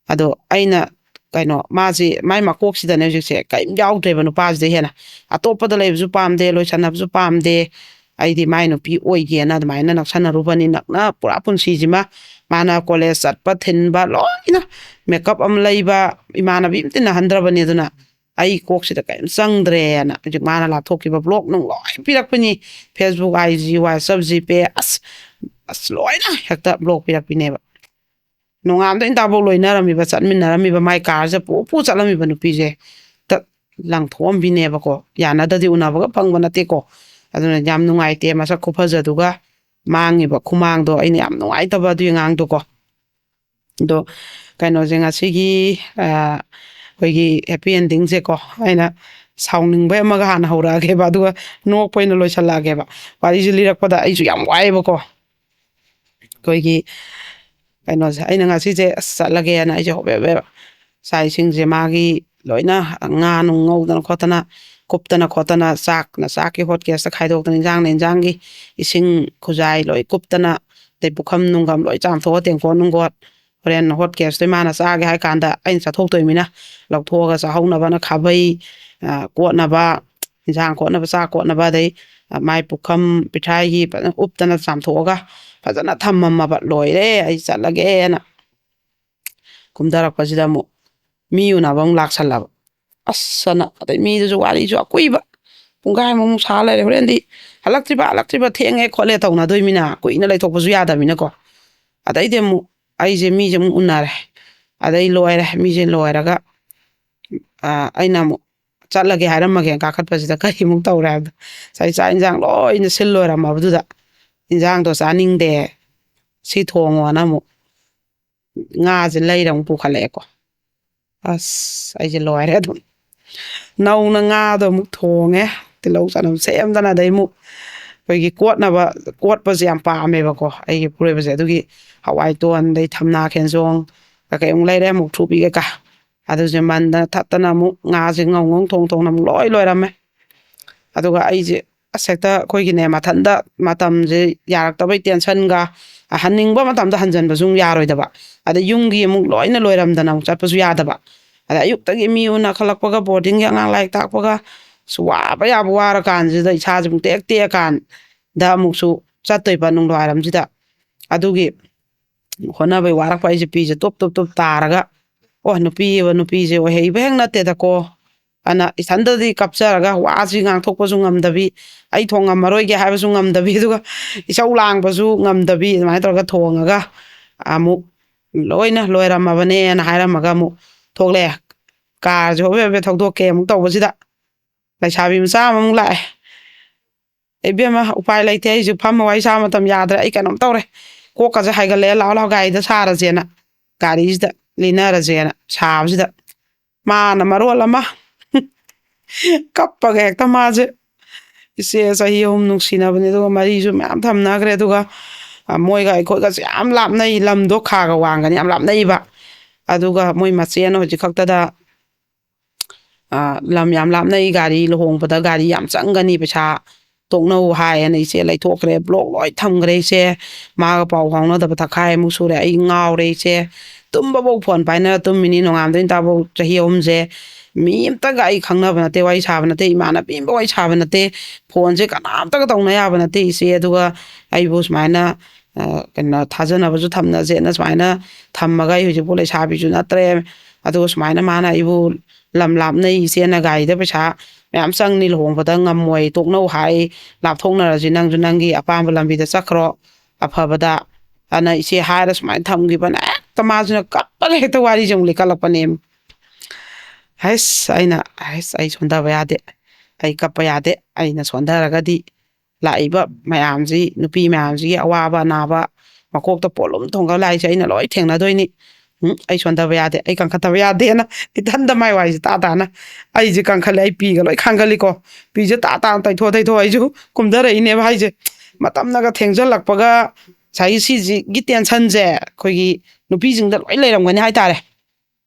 ꯑꯗꯣ ꯑꯩꯅ, ꯀꯩꯅꯣ, ꯃꯥꯁꯤ, ꯃꯥꯏ ꯃꯀꯣꯛꯁꯤꯗꯅꯦ ꯍꯧꯖꯤꯛꯁꯦ ꯀꯔꯤꯝ ꯌꯥꯎꯗ꯭ꯔꯦꯕ ꯅꯨꯄꯥꯁꯤꯗ ꯍꯦꯟꯅ꯫ ꯑꯇꯣꯞꯄꯗ ꯂꯩꯕꯁꯨ ꯄꯥꯝꯗꯦ, ꯂꯣꯏꯁꯟꯅꯕꯁꯨ ꯄꯥꯝꯗꯦ꯫ "ꯑꯩꯗꯤ ꯃꯥꯏ ꯅꯨꯄꯤ ꯑꯣꯏꯒꯦꯅ" ꯑꯗꯨꯃꯥꯏꯅ ꯅꯛꯁꯟꯅꯔꯨꯕꯅꯤ꯫ ꯅꯛꯅ ꯄꯨꯔꯥ ꯄꯨꯟꯁꯤꯁꯤꯃ ꯃꯥꯅ ꯀꯣꯂꯦꯖ ꯆꯠꯄ ꯊꯤꯟꯕ ꯂꯣꯏꯅ, ꯃꯦꯀꯞ ꯑꯃ ꯂꯩꯕ, ꯏꯃꯥꯟꯅꯕꯤ ꯑꯃ ꯇꯤꯟꯅꯍꯟꯗ꯭ꯔꯕꯅꯤ꯫ ꯑꯗꯨꯅ ꯑꯩ ꯀꯣꯛꯁꯤꯗ ꯀꯔꯤꯝ ꯆꯪꯗ꯭ꯔꯦꯅ ꯍꯧꯖꯤꯛ ꯃꯥꯅ ꯂꯥꯞꯊꯣꯛꯈꯤꯕ ꯕ꯭ꯂꯣꯛ ꯅꯨꯡ ꯂꯣꯏ ꯄꯤꯔꯛꯄꯅꯤ꯫ ꯐꯦꯁꯕꯨꯛ, ꯑꯥꯏ ꯖꯤ, ꯋꯥꯆꯞ, ꯖꯤꯄꯦ, ꯑꯁ, ꯑꯁ, ꯂꯣꯏꯅ ꯍꯦꯛꯇ ꯕ꯭ꯂꯣꯛ ꯄꯤꯔꯛꯄꯤꯅꯦꯕ꯫ ꯅꯣꯡꯉꯥꯟꯕꯗꯩ ꯅꯨꯃꯤꯠ ꯇꯥꯐꯥꯎ ꯂꯣꯏꯅꯔꯝꯃꯤꯕ, ꯆꯠꯃꯤꯟꯅꯔꯝꯃꯤꯕ, ꯃꯥꯏ ꯀꯥꯔꯁꯦ ꯄꯨ ꯄꯨ ꯆꯠꯂꯝꯃꯤꯕ ꯅꯨꯄꯤꯁꯦ ꯍꯦꯛꯇ ꯂꯪꯊꯣꯛꯑꯝꯕꯤꯅꯦꯕꯀꯣ꯫ ꯌꯥꯅꯗꯗꯤ ꯎꯅꯕꯒ ꯐꯪꯕ ꯅꯠꯇꯦꯀꯣ꯫ ꯑꯗꯨꯅ ꯌꯥꯝ ꯅꯨꯡꯉꯥꯏꯇꯦ, ꯃꯁꯛ ꯈꯨꯐꯖꯗꯨꯒ ꯃꯥꯡꯉꯤꯕ ꯈꯨꯃꯥꯡꯗꯣ꯫ ꯑꯩꯅ ꯌꯥꯝ ꯅꯨꯡꯉꯥꯏꯇꯕ ꯑꯗꯨꯒꯤ ꯑꯉꯥꯡꯗꯣꯀꯣ꯫ ꯑꯗꯣ ꯀꯩꯅꯣꯁꯦ, ꯉꯁꯤꯒꯤ, ꯑ, ꯑꯩꯈꯣꯏꯒꯤ ꯍꯦꯄꯤ ꯑꯦꯟꯗꯤꯡꯁꯦꯀꯣ, ꯑꯩꯅ ꯁꯥꯎꯅꯤꯡꯕꯩ ꯑꯃꯒ ꯍꯥꯟꯅ ꯍꯧꯔꯛꯑꯒꯦꯕ, ꯑꯗꯨꯒ ꯅꯣꯛꯄ ꯑꯣꯏꯅ ꯂꯣꯏꯁꯜꯂꯛꯑꯒꯦꯕ꯫ ꯋꯥꯔꯤꯁꯦ ꯂꯤꯔꯛꯄꯗ ꯑꯩꯁꯨ ꯌꯥꯝ ꯋꯥꯏꯑꯦꯕꯀꯣ꯫ ꯑꯩꯈꯣꯏꯒꯤ ꯀꯩꯅꯣꯁꯦ, ꯑꯩꯅ ꯉꯁꯤꯁꯦ ꯑꯁ ꯆꯠꯂꯒꯦꯅ ꯑꯩꯁꯦ ꯍꯣꯕꯦ ꯍꯣꯕꯦ ꯆꯥꯛ ꯏꯁꯤꯡꯁꯦ ꯃꯥꯒꯤ ꯂꯣꯏꯅ ꯉꯥ ꯅꯨꯡ ꯉꯧꯗꯅ ꯈꯣꯠꯇꯅ, ꯀꯨꯞꯇꯅ ꯈꯣꯠꯇꯅ, ꯆꯥꯛꯅ ꯆꯥꯛꯀꯤ ꯍꯣꯠ ꯀꯦꯁꯇ ꯈꯥꯏꯗꯣꯛꯇꯅ, ꯏꯟꯖꯥꯡꯅ ꯏꯟꯖꯥꯡꯒꯤ ꯏꯁꯤꯡ ꯈꯨꯖꯥꯏ ꯂꯣꯏ ꯀꯨꯞꯇꯅ, ꯑꯗꯩ ꯄꯨꯈꯝ ꯅꯨꯡꯒꯝ ꯂꯣꯏ ꯆꯥꯝꯊꯣꯛꯑ, ꯇꯦꯡꯀꯣꯠ ꯅꯨꯡꯒꯣꯠ ꯍꯣꯔꯦꯟ ꯍꯣꯠ ꯀꯦꯁꯇꯣ ꯏꯃꯥꯅ ꯆꯥꯒꯦ ꯍꯥꯏ ꯀꯥꯟꯗ ꯑꯩꯅ ꯆꯠꯊꯣꯛꯇꯣꯏꯃꯤꯅ ꯂꯧꯊꯣꯛꯑꯒ ꯆꯥꯍꯧꯅꯕꯅ ꯈꯥꯕꯩ, ꯑ, ꯀꯣꯠꯅꯕ, ꯏꯟꯁꯥꯡ ꯀꯣꯠꯅꯕ, ꯆꯥꯛ ꯀꯣꯠꯅꯕ, ꯑꯗꯩ, ꯑ, ꯃꯥꯏ ꯄꯨꯈꯝ ꯄꯤꯊ꯭ꯔꯥꯏꯒꯤ ꯐꯖꯅ ꯎꯞꯇꯅ ꯆꯥꯝꯊꯣꯛꯑꯒ ꯐꯖꯅ ꯊꯝꯃꯝꯃꯕ꯫ ꯂꯣꯏꯔꯦ, ꯑꯩ ꯆꯠꯂꯒꯦꯅ꯫ ꯀꯨꯝꯊꯔꯛꯄꯁꯤꯗ ꯑꯃꯨꯛ ꯃꯤ ꯎꯅꯕ ꯑꯃꯨꯛ ꯂꯥꯛꯁꯜꯂꯕ꯫ ꯑꯁ ꯑꯅ, ꯑꯗꯩ ꯃꯤꯗꯨꯁꯨ ꯋꯥꯔꯤꯁꯨ ꯑꯀꯨꯏꯕ, ꯄꯨꯡꯈꯥꯏꯃꯨꯛ ꯁꯥ ꯂꯩꯔꯦ꯫ ꯍꯣꯔꯦꯟꯗꯤ ꯍꯜꯂꯛꯇ꯭ꯔꯤꯕ, ꯍꯜꯂꯛꯇ꯭ꯔꯤꯕ, ꯊꯦꯡꯉꯦ ꯈꯣꯠꯂꯦ ꯇꯧꯅꯗꯣꯏꯃꯤꯅ ꯀꯨꯏꯅ ꯂꯩꯊꯣꯛꯄꯁꯨ ꯌꯥꯗꯕꯅꯤꯅꯀꯣ꯫ ꯑꯗꯩꯗꯤ ꯑꯃꯨꯛ ꯑꯩꯁꯦ ꯃꯤꯁꯦ ꯑꯃꯨꯛ ꯎꯅꯔꯦ꯫ ꯑꯗꯩ ꯂꯣꯏꯔꯦ, ꯃꯤꯁꯦ ꯂꯣꯏꯔꯒ, ꯑ, ꯑꯩꯅ ꯑꯃꯨꯛ ꯆꯠꯂꯒꯦ ꯍꯥꯏꯔꯝꯃꯒꯦ ꯀꯥꯈꯠꯄꯁꯤꯗ ꯀꯔꯤꯃꯨꯛ ꯇꯧꯔꯦ ꯍꯥꯏꯕꯗ, ꯉꯁꯥꯏ ꯆꯥꯛ ꯏꯟꯁꯥꯡ ꯂꯣꯏꯅ ꯁꯤꯜ ꯂꯣꯏꯔꯝꯃꯕꯗꯨꯗ, ꯏꯟꯁꯥꯡꯗꯣ ꯆꯥꯅꯤꯡꯗꯦ, ꯁꯤ ꯊꯣꯡꯉꯣꯅ ꯑꯃꯨꯛ ꯉꯥꯁꯦ ꯂꯩꯔ ꯑꯃꯨꯛ ꯄꯨꯈꯠꯂꯛꯑꯦꯀꯣ꯫ ꯑꯁ, ꯑꯩꯁꯦ ꯂꯣꯏꯔꯦ ꯑꯗꯨꯝ꯫ ꯅꯧꯅ ꯉꯥꯗꯣ ꯑꯃꯨꯛ ꯊꯣꯡꯉꯦ, ꯇꯤꯜꯍꯧ ꯆꯅꯝ ꯁꯦꯝꯗꯅ, ꯑꯗꯩ ꯑꯃꯨꯛ ꯑꯩꯈꯣꯏꯒꯤ ꯀꯣꯠꯅꯕ, ꯀꯣꯠꯄꯁꯦ ꯌꯥꯝ ꯄꯥꯝꯃꯦꯕꯀꯣ ꯑꯩꯒꯤ ꯏꯄꯨꯔꯣꯏꯕꯁꯦ꯫ ꯑꯗꯨꯒꯤ ꯍꯋꯥꯏ ꯇꯣꯟ, ꯑꯗꯩ ꯊꯝꯅꯥ ꯈꯦꯟꯖꯣꯡ ꯀꯩꯀꯩ ꯑꯃꯨꯛ ꯂꯩꯔꯦ, ꯃꯨꯛꯊ꯭ꯔꯨꯕꯤ ꯀꯩꯀꯥ꯫ ꯑꯗꯨꯁꯦ ꯃꯟꯗꯅ ꯊꯠꯇꯅ ꯑꯃꯨꯛ ꯉꯥꯁꯦ ꯉꯧ ꯉꯧ ꯊꯣꯡ ꯊꯣꯡꯅ ꯑꯃꯨꯛ ꯂꯣꯏ ꯂꯣꯏꯔꯝꯃꯦ꯫ ꯑꯗꯨꯒ ꯑꯩꯁꯦ ꯑꯁ ꯍꯦꯛꯇ ꯑꯩꯈꯣꯏꯒꯤꯅꯦ ꯃꯊꯟꯇ ꯃꯇꯝꯁꯦ ꯌꯥꯔꯛꯇꯕꯩ ꯇꯦꯟꯁꯟꯒ, ꯍꯟꯅꯤꯡꯕ ꯃꯇꯝꯗ ꯍꯟꯖꯟꯕꯁꯨ ꯑꯃꯨꯛ ꯌꯥꯔꯣꯏꯗꯕ꯫ ꯑꯗꯩ ꯌꯨꯝꯒꯤ ꯑꯃꯨꯛ ꯂꯣꯏꯅ ꯂꯣꯏꯔꯝꯗꯅ ꯑꯃꯨꯛ ꯆꯠꯄꯁꯨ ꯌꯥꯗꯕ꯫ ꯑꯗꯩ ꯑꯌꯨꯛꯇꯒꯤ ꯃꯤ ꯎꯅꯈꯠꯂꯛꯄꯒ, ꯕꯣꯔꯗꯤꯡꯒꯤ ꯑꯉꯥꯡ ꯂꯥꯏꯔꯤꯛ ꯇꯥꯛꯄꯒ, ꯑꯁ ꯋꯥꯕ ꯌꯥꯕ ꯋꯥꯔꯀꯥꯟꯁꯤꯗ, ꯏꯁꯥꯁꯦ ꯑꯃꯨꯛ ꯇꯦꯛ ꯇꯦꯛꯑꯀꯥꯟꯗ ꯑꯃꯨꯛꯁꯨ ꯆꯠꯇꯣꯏꯕ ꯅꯨꯡꯗꯥꯡꯋꯥꯏꯔꯝꯁꯤꯗ꯫ ꯑꯗꯨꯒꯤ ꯍꯣꯠꯅꯕꯩ ꯋꯥꯔꯛꯄ ꯑꯩꯁꯦ ꯄꯤꯁꯦ ꯇꯨꯞ ꯇꯨꯞ ꯇꯨꯞ ꯇꯥꯔꯒ, ꯑꯣ ꯅꯨꯄꯤ ꯑꯕ ꯅꯨꯄꯤꯁꯦ ꯑꯣꯏꯍꯩꯕ ꯍꯦꯛ ꯅꯠꯇꯦꯗꯀꯣ꯫ ꯑꯗꯨꯅ ꯏꯊꯟꯇꯗꯤ ꯀꯞꯆꯔꯒ ꯋꯥꯁꯤ ꯉꯥꯡꯊꯣꯛꯄꯁꯨ ꯉꯝꯗꯕꯤ, ꯑꯩ ꯊꯣꯡꯉꯝꯃꯔꯣꯏꯒꯦ ꯍꯥꯏꯕꯁꯨ ꯉꯝꯗꯕꯤ, ꯑꯗꯨꯒ ꯏꯁꯧ ꯂꯥꯡꯕꯁꯨ ꯉꯝꯗꯕꯤ, ꯑꯗꯨꯃꯥꯏꯅ ꯇꯧꯔꯒ ꯊꯣꯡꯉꯒ ꯑꯃꯨꯛ ꯂꯣꯏꯅ ꯂꯣꯏꯔꯝꯃꯕꯅꯦꯅ ꯍꯥꯏꯔꯝꯃꯒ ꯑꯃꯨꯛ ꯊꯣꯛꯂꯛꯑꯦ꯫ ꯀꯥꯔꯁꯦ ꯍꯣꯕꯦ ꯍꯣꯕꯦ ꯊꯧꯗꯣꯛꯀꯦ ꯑꯃꯨꯛ ꯇꯧꯕꯁꯤꯗ ꯂꯩꯁꯥꯕꯤ ꯃꯆꯥ ꯑꯃꯃꯨꯛ ꯂꯥꯛꯑꯦ꯫ "ꯏꯕꯦꯝꯃ, ꯎꯄꯥꯏ ꯂꯩꯇꯦ, ꯑꯩꯁꯨ ꯐꯝꯃ ꯋꯥꯔꯤ ꯁꯥꯕ ꯃꯇꯝ ꯌꯥꯗ꯭ꯔꯦ, ꯑꯩ ꯀꯩꯅꯣꯝ ꯇꯧꯔꯦ, ꯀꯣꯛꯀꯁꯦ ꯍꯥꯏꯒꯠꯂꯛꯑꯦ, ꯂꯥꯛꯑꯣ ꯂꯥꯛꯑꯣ, ꯒꯥꯔꯤꯗ ꯁꯥꯔꯁꯦꯅ ꯒꯥꯔꯤꯁꯤꯗ ꯂꯤꯅꯔꯁꯦꯅ ꯁꯥꯕꯁꯤꯗ ꯃꯥꯅ ꯃꯔꯣꯜ ꯑꯃ ꯀꯞꯄꯒ ꯍꯦꯛꯇ ꯃꯥꯁꯦ, ꯏꯆꯦ ꯆꯍꯤ ꯑꯍꯨꯝ ꯅꯨꯡꯁꯤꯅꯕꯅꯦ, ꯑꯗꯨꯒ ꯃꯔꯤꯁꯨ ꯃꯌꯥꯝ ꯊꯝꯅꯈ꯭ꯔꯦ, ꯑꯗꯨꯒ ꯃꯣꯏꯒ ꯑꯩꯈꯣꯏꯒꯁꯦ ꯌꯥꯝ ꯂꯥꯞꯅꯩ, ꯂꯝꯗꯣ ꯈꯥꯒ ꯋꯥꯡꯒꯅꯤ ꯌꯥꯝ ꯂꯥꯞꯅꯩꯕ, ꯑꯗꯨꯒ ꯃꯣꯏ ꯃꯆꯦꯅ ꯍꯧꯖꯤꯛ ꯈꯛꯇꯗ ꯂꯝ ꯌꯥꯝ ꯂꯥꯞꯅꯩ, ꯒꯥꯔꯤ ꯂꯨꯍꯣꯡꯕꯗ ꯒꯥꯔꯤ ꯌꯥꯝ ꯆꯪꯒꯅꯤ, ꯄꯩꯁꯥ ꯇꯣꯛꯅꯧ ꯍꯥꯏꯌꯦꯅ ꯏꯆꯦ ꯂꯩꯊꯣꯛꯈ꯭ꯔꯦ, ꯕ꯭ꯂꯣꯛ ꯂꯣꯏ ꯊꯝꯈ꯭ꯔꯦ ꯏꯆꯦ꯫ ꯃꯥꯒ ꯄꯥꯎ ꯐꯥꯎꯅꯗꯕ ꯊꯈꯥꯏꯃꯨꯛ ꯁꯨꯔꯦ꯫ ꯑꯩ ꯉꯥꯎꯔꯦ ꯏꯆꯦ, ꯇꯨꯝꯕꯐꯧ ꯐꯣꯟ ꯄꯥꯏꯅꯔ ꯇꯨꯝꯃꯤꯅꯤ ꯅꯣꯡꯉꯥꯟꯕꯗꯩ ꯇꯥꯕꯧ ꯆꯍꯤ ꯑꯍꯨꯝꯁꯦ꯫ ꯃꯤ ꯑꯝꯇꯒ ꯑꯩ ꯈꯪꯅꯕ ꯅꯠꯇꯦ, ꯋꯥꯔꯤ ꯁꯥꯕ ꯅꯠꯇꯦ, ꯏꯃꯥꯟꯅꯕꯤ ꯑꯃꯒ ꯋꯥꯔꯤ ꯁꯥꯕ ꯅꯠꯇꯦ, ꯐꯣꯟꯁꯦ ꯀꯅꯥꯝꯇꯒ ꯇꯧꯅ ꯌꯥꯕ ꯅꯠꯇꯦ ꯏꯆꯦ꯫ ꯑꯗꯨꯒ ꯑꯩꯕꯨ ꯁꯨꯃꯥꯏꯅ ꯀꯩꯅꯣ ꯊꯥꯖꯅꯕꯁꯨ ꯊꯝꯅꯁꯦꯅ ꯁꯨꯃꯥꯏꯅ ꯊꯝꯃꯒ ꯑꯩ ꯍꯧꯖꯤꯛꯄꯨ ꯂꯩꯁꯥꯕꯤꯁꯨ ꯅꯠꯇ꯭ꯔꯦ꯫ ꯑꯗꯨꯒ ꯁꯨꯃꯥꯏꯅ ꯃꯥꯅ ꯑꯩꯕꯨ ꯂꯝ ꯂꯥꯞꯅꯩ ꯏꯆꯦꯅ ꯒꯥꯔꯤꯗ ꯄꯩꯁꯥ ꯃꯌꯥꯝ ꯆꯪꯅꯤ, ꯂꯨꯍꯣꯡꯕꯗ ꯉꯝꯃꯣꯏ, ꯇꯣꯛꯅꯧ ꯍꯥꯏ, ꯂꯥꯞꯊꯣꯛꯅꯔꯁꯤ, ꯅꯪꯁꯨ ꯅꯪꯒꯤ ꯑꯄꯥꯝꯕ ꯂꯝꯕꯤꯗ ꯆꯠꯈ꯭ꯔꯣ ꯑꯐꯕꯗ, ꯑꯅ ꯏꯆꯦ ꯍꯥꯏꯔ ꯁꯨꯃꯥꯏꯅ ꯊꯝꯈꯤꯕꯅꯦ꯫ ꯍꯦꯛꯇ ꯃꯥꯁꯤꯅ ꯀꯞꯄꯒ ꯍꯦꯛꯇ ꯋꯥꯔꯤꯁꯦ ꯑꯃꯨꯛ ꯂꯤꯈꯠꯂꯛꯄꯅꯦ꯫ ꯍꯩꯁ, ꯑꯩꯅ, ꯍꯩꯁ, ꯑꯩ ꯁꯣꯟꯊꯕ ꯌꯥꯗꯦ, ꯑꯩ ꯀꯞꯄ ꯌꯥꯗꯦ, ꯑꯩꯅ ꯁꯣꯟꯊꯔꯒꯗꯤ ꯂꯥꯛꯏꯕ ꯃꯌꯥꯝꯁꯤ, ꯅꯨꯄꯤ ꯃꯌꯥꯝꯁꯤꯒꯤ ꯑꯋꯥꯕ ꯑꯅꯥꯕ ꯃꯀꯣꯛꯇ ꯄꯣꯠꯂꯨꯝ ꯊꯣꯡꯒꯠ ꯂꯥꯛꯏꯁꯦ ꯑꯩꯅ ꯂꯣꯏ ꯊꯦꯡꯅꯗꯣꯏꯅꯤ꯫ ꯎꯝ, ꯑꯩ ꯁꯣꯟꯊꯕ ꯌꯥꯗꯦ, ꯑꯩ ꯀꯟꯈꯠꯇꯕ ꯌꯥꯗꯦꯅ ꯏꯊꯟꯗ ꯃꯥꯏ ꯋꯥꯏꯁꯦ ꯇꯥ ꯇꯥꯅ ꯑꯩꯁꯦ ꯀꯟꯈꯠꯂꯦ, ꯑꯩ ꯄꯤꯒ ꯂꯣꯏ ꯈꯥꯡꯒꯠꯂꯤꯀꯣ꯫ ꯄꯤꯁꯦ ꯇꯥ ꯇꯥꯅ ꯇꯩꯊꯣꯛ ꯇꯩꯊꯣꯛ ꯑꯩꯁꯨ ꯀꯨꯝꯊꯔꯛꯏꯅꯦꯕ ꯍꯥꯏꯁꯦ꯫ ꯃꯇꯝꯅꯒ ꯊꯦꯡꯖꯜꯂꯛꯄꯒ ꯉꯁꯥꯏꯒꯤ ꯁꯤꯁꯤꯒꯤ ꯇꯦꯟꯁꯟꯁꯦ ꯑꯩꯈꯣꯏꯒꯤ ꯅꯨꯄꯤꯁꯤꯡꯗ ꯂꯣꯏ ꯂꯩꯔꯝꯒꯅꯤ ꯍꯥꯏꯇꯥꯔꯦ꯫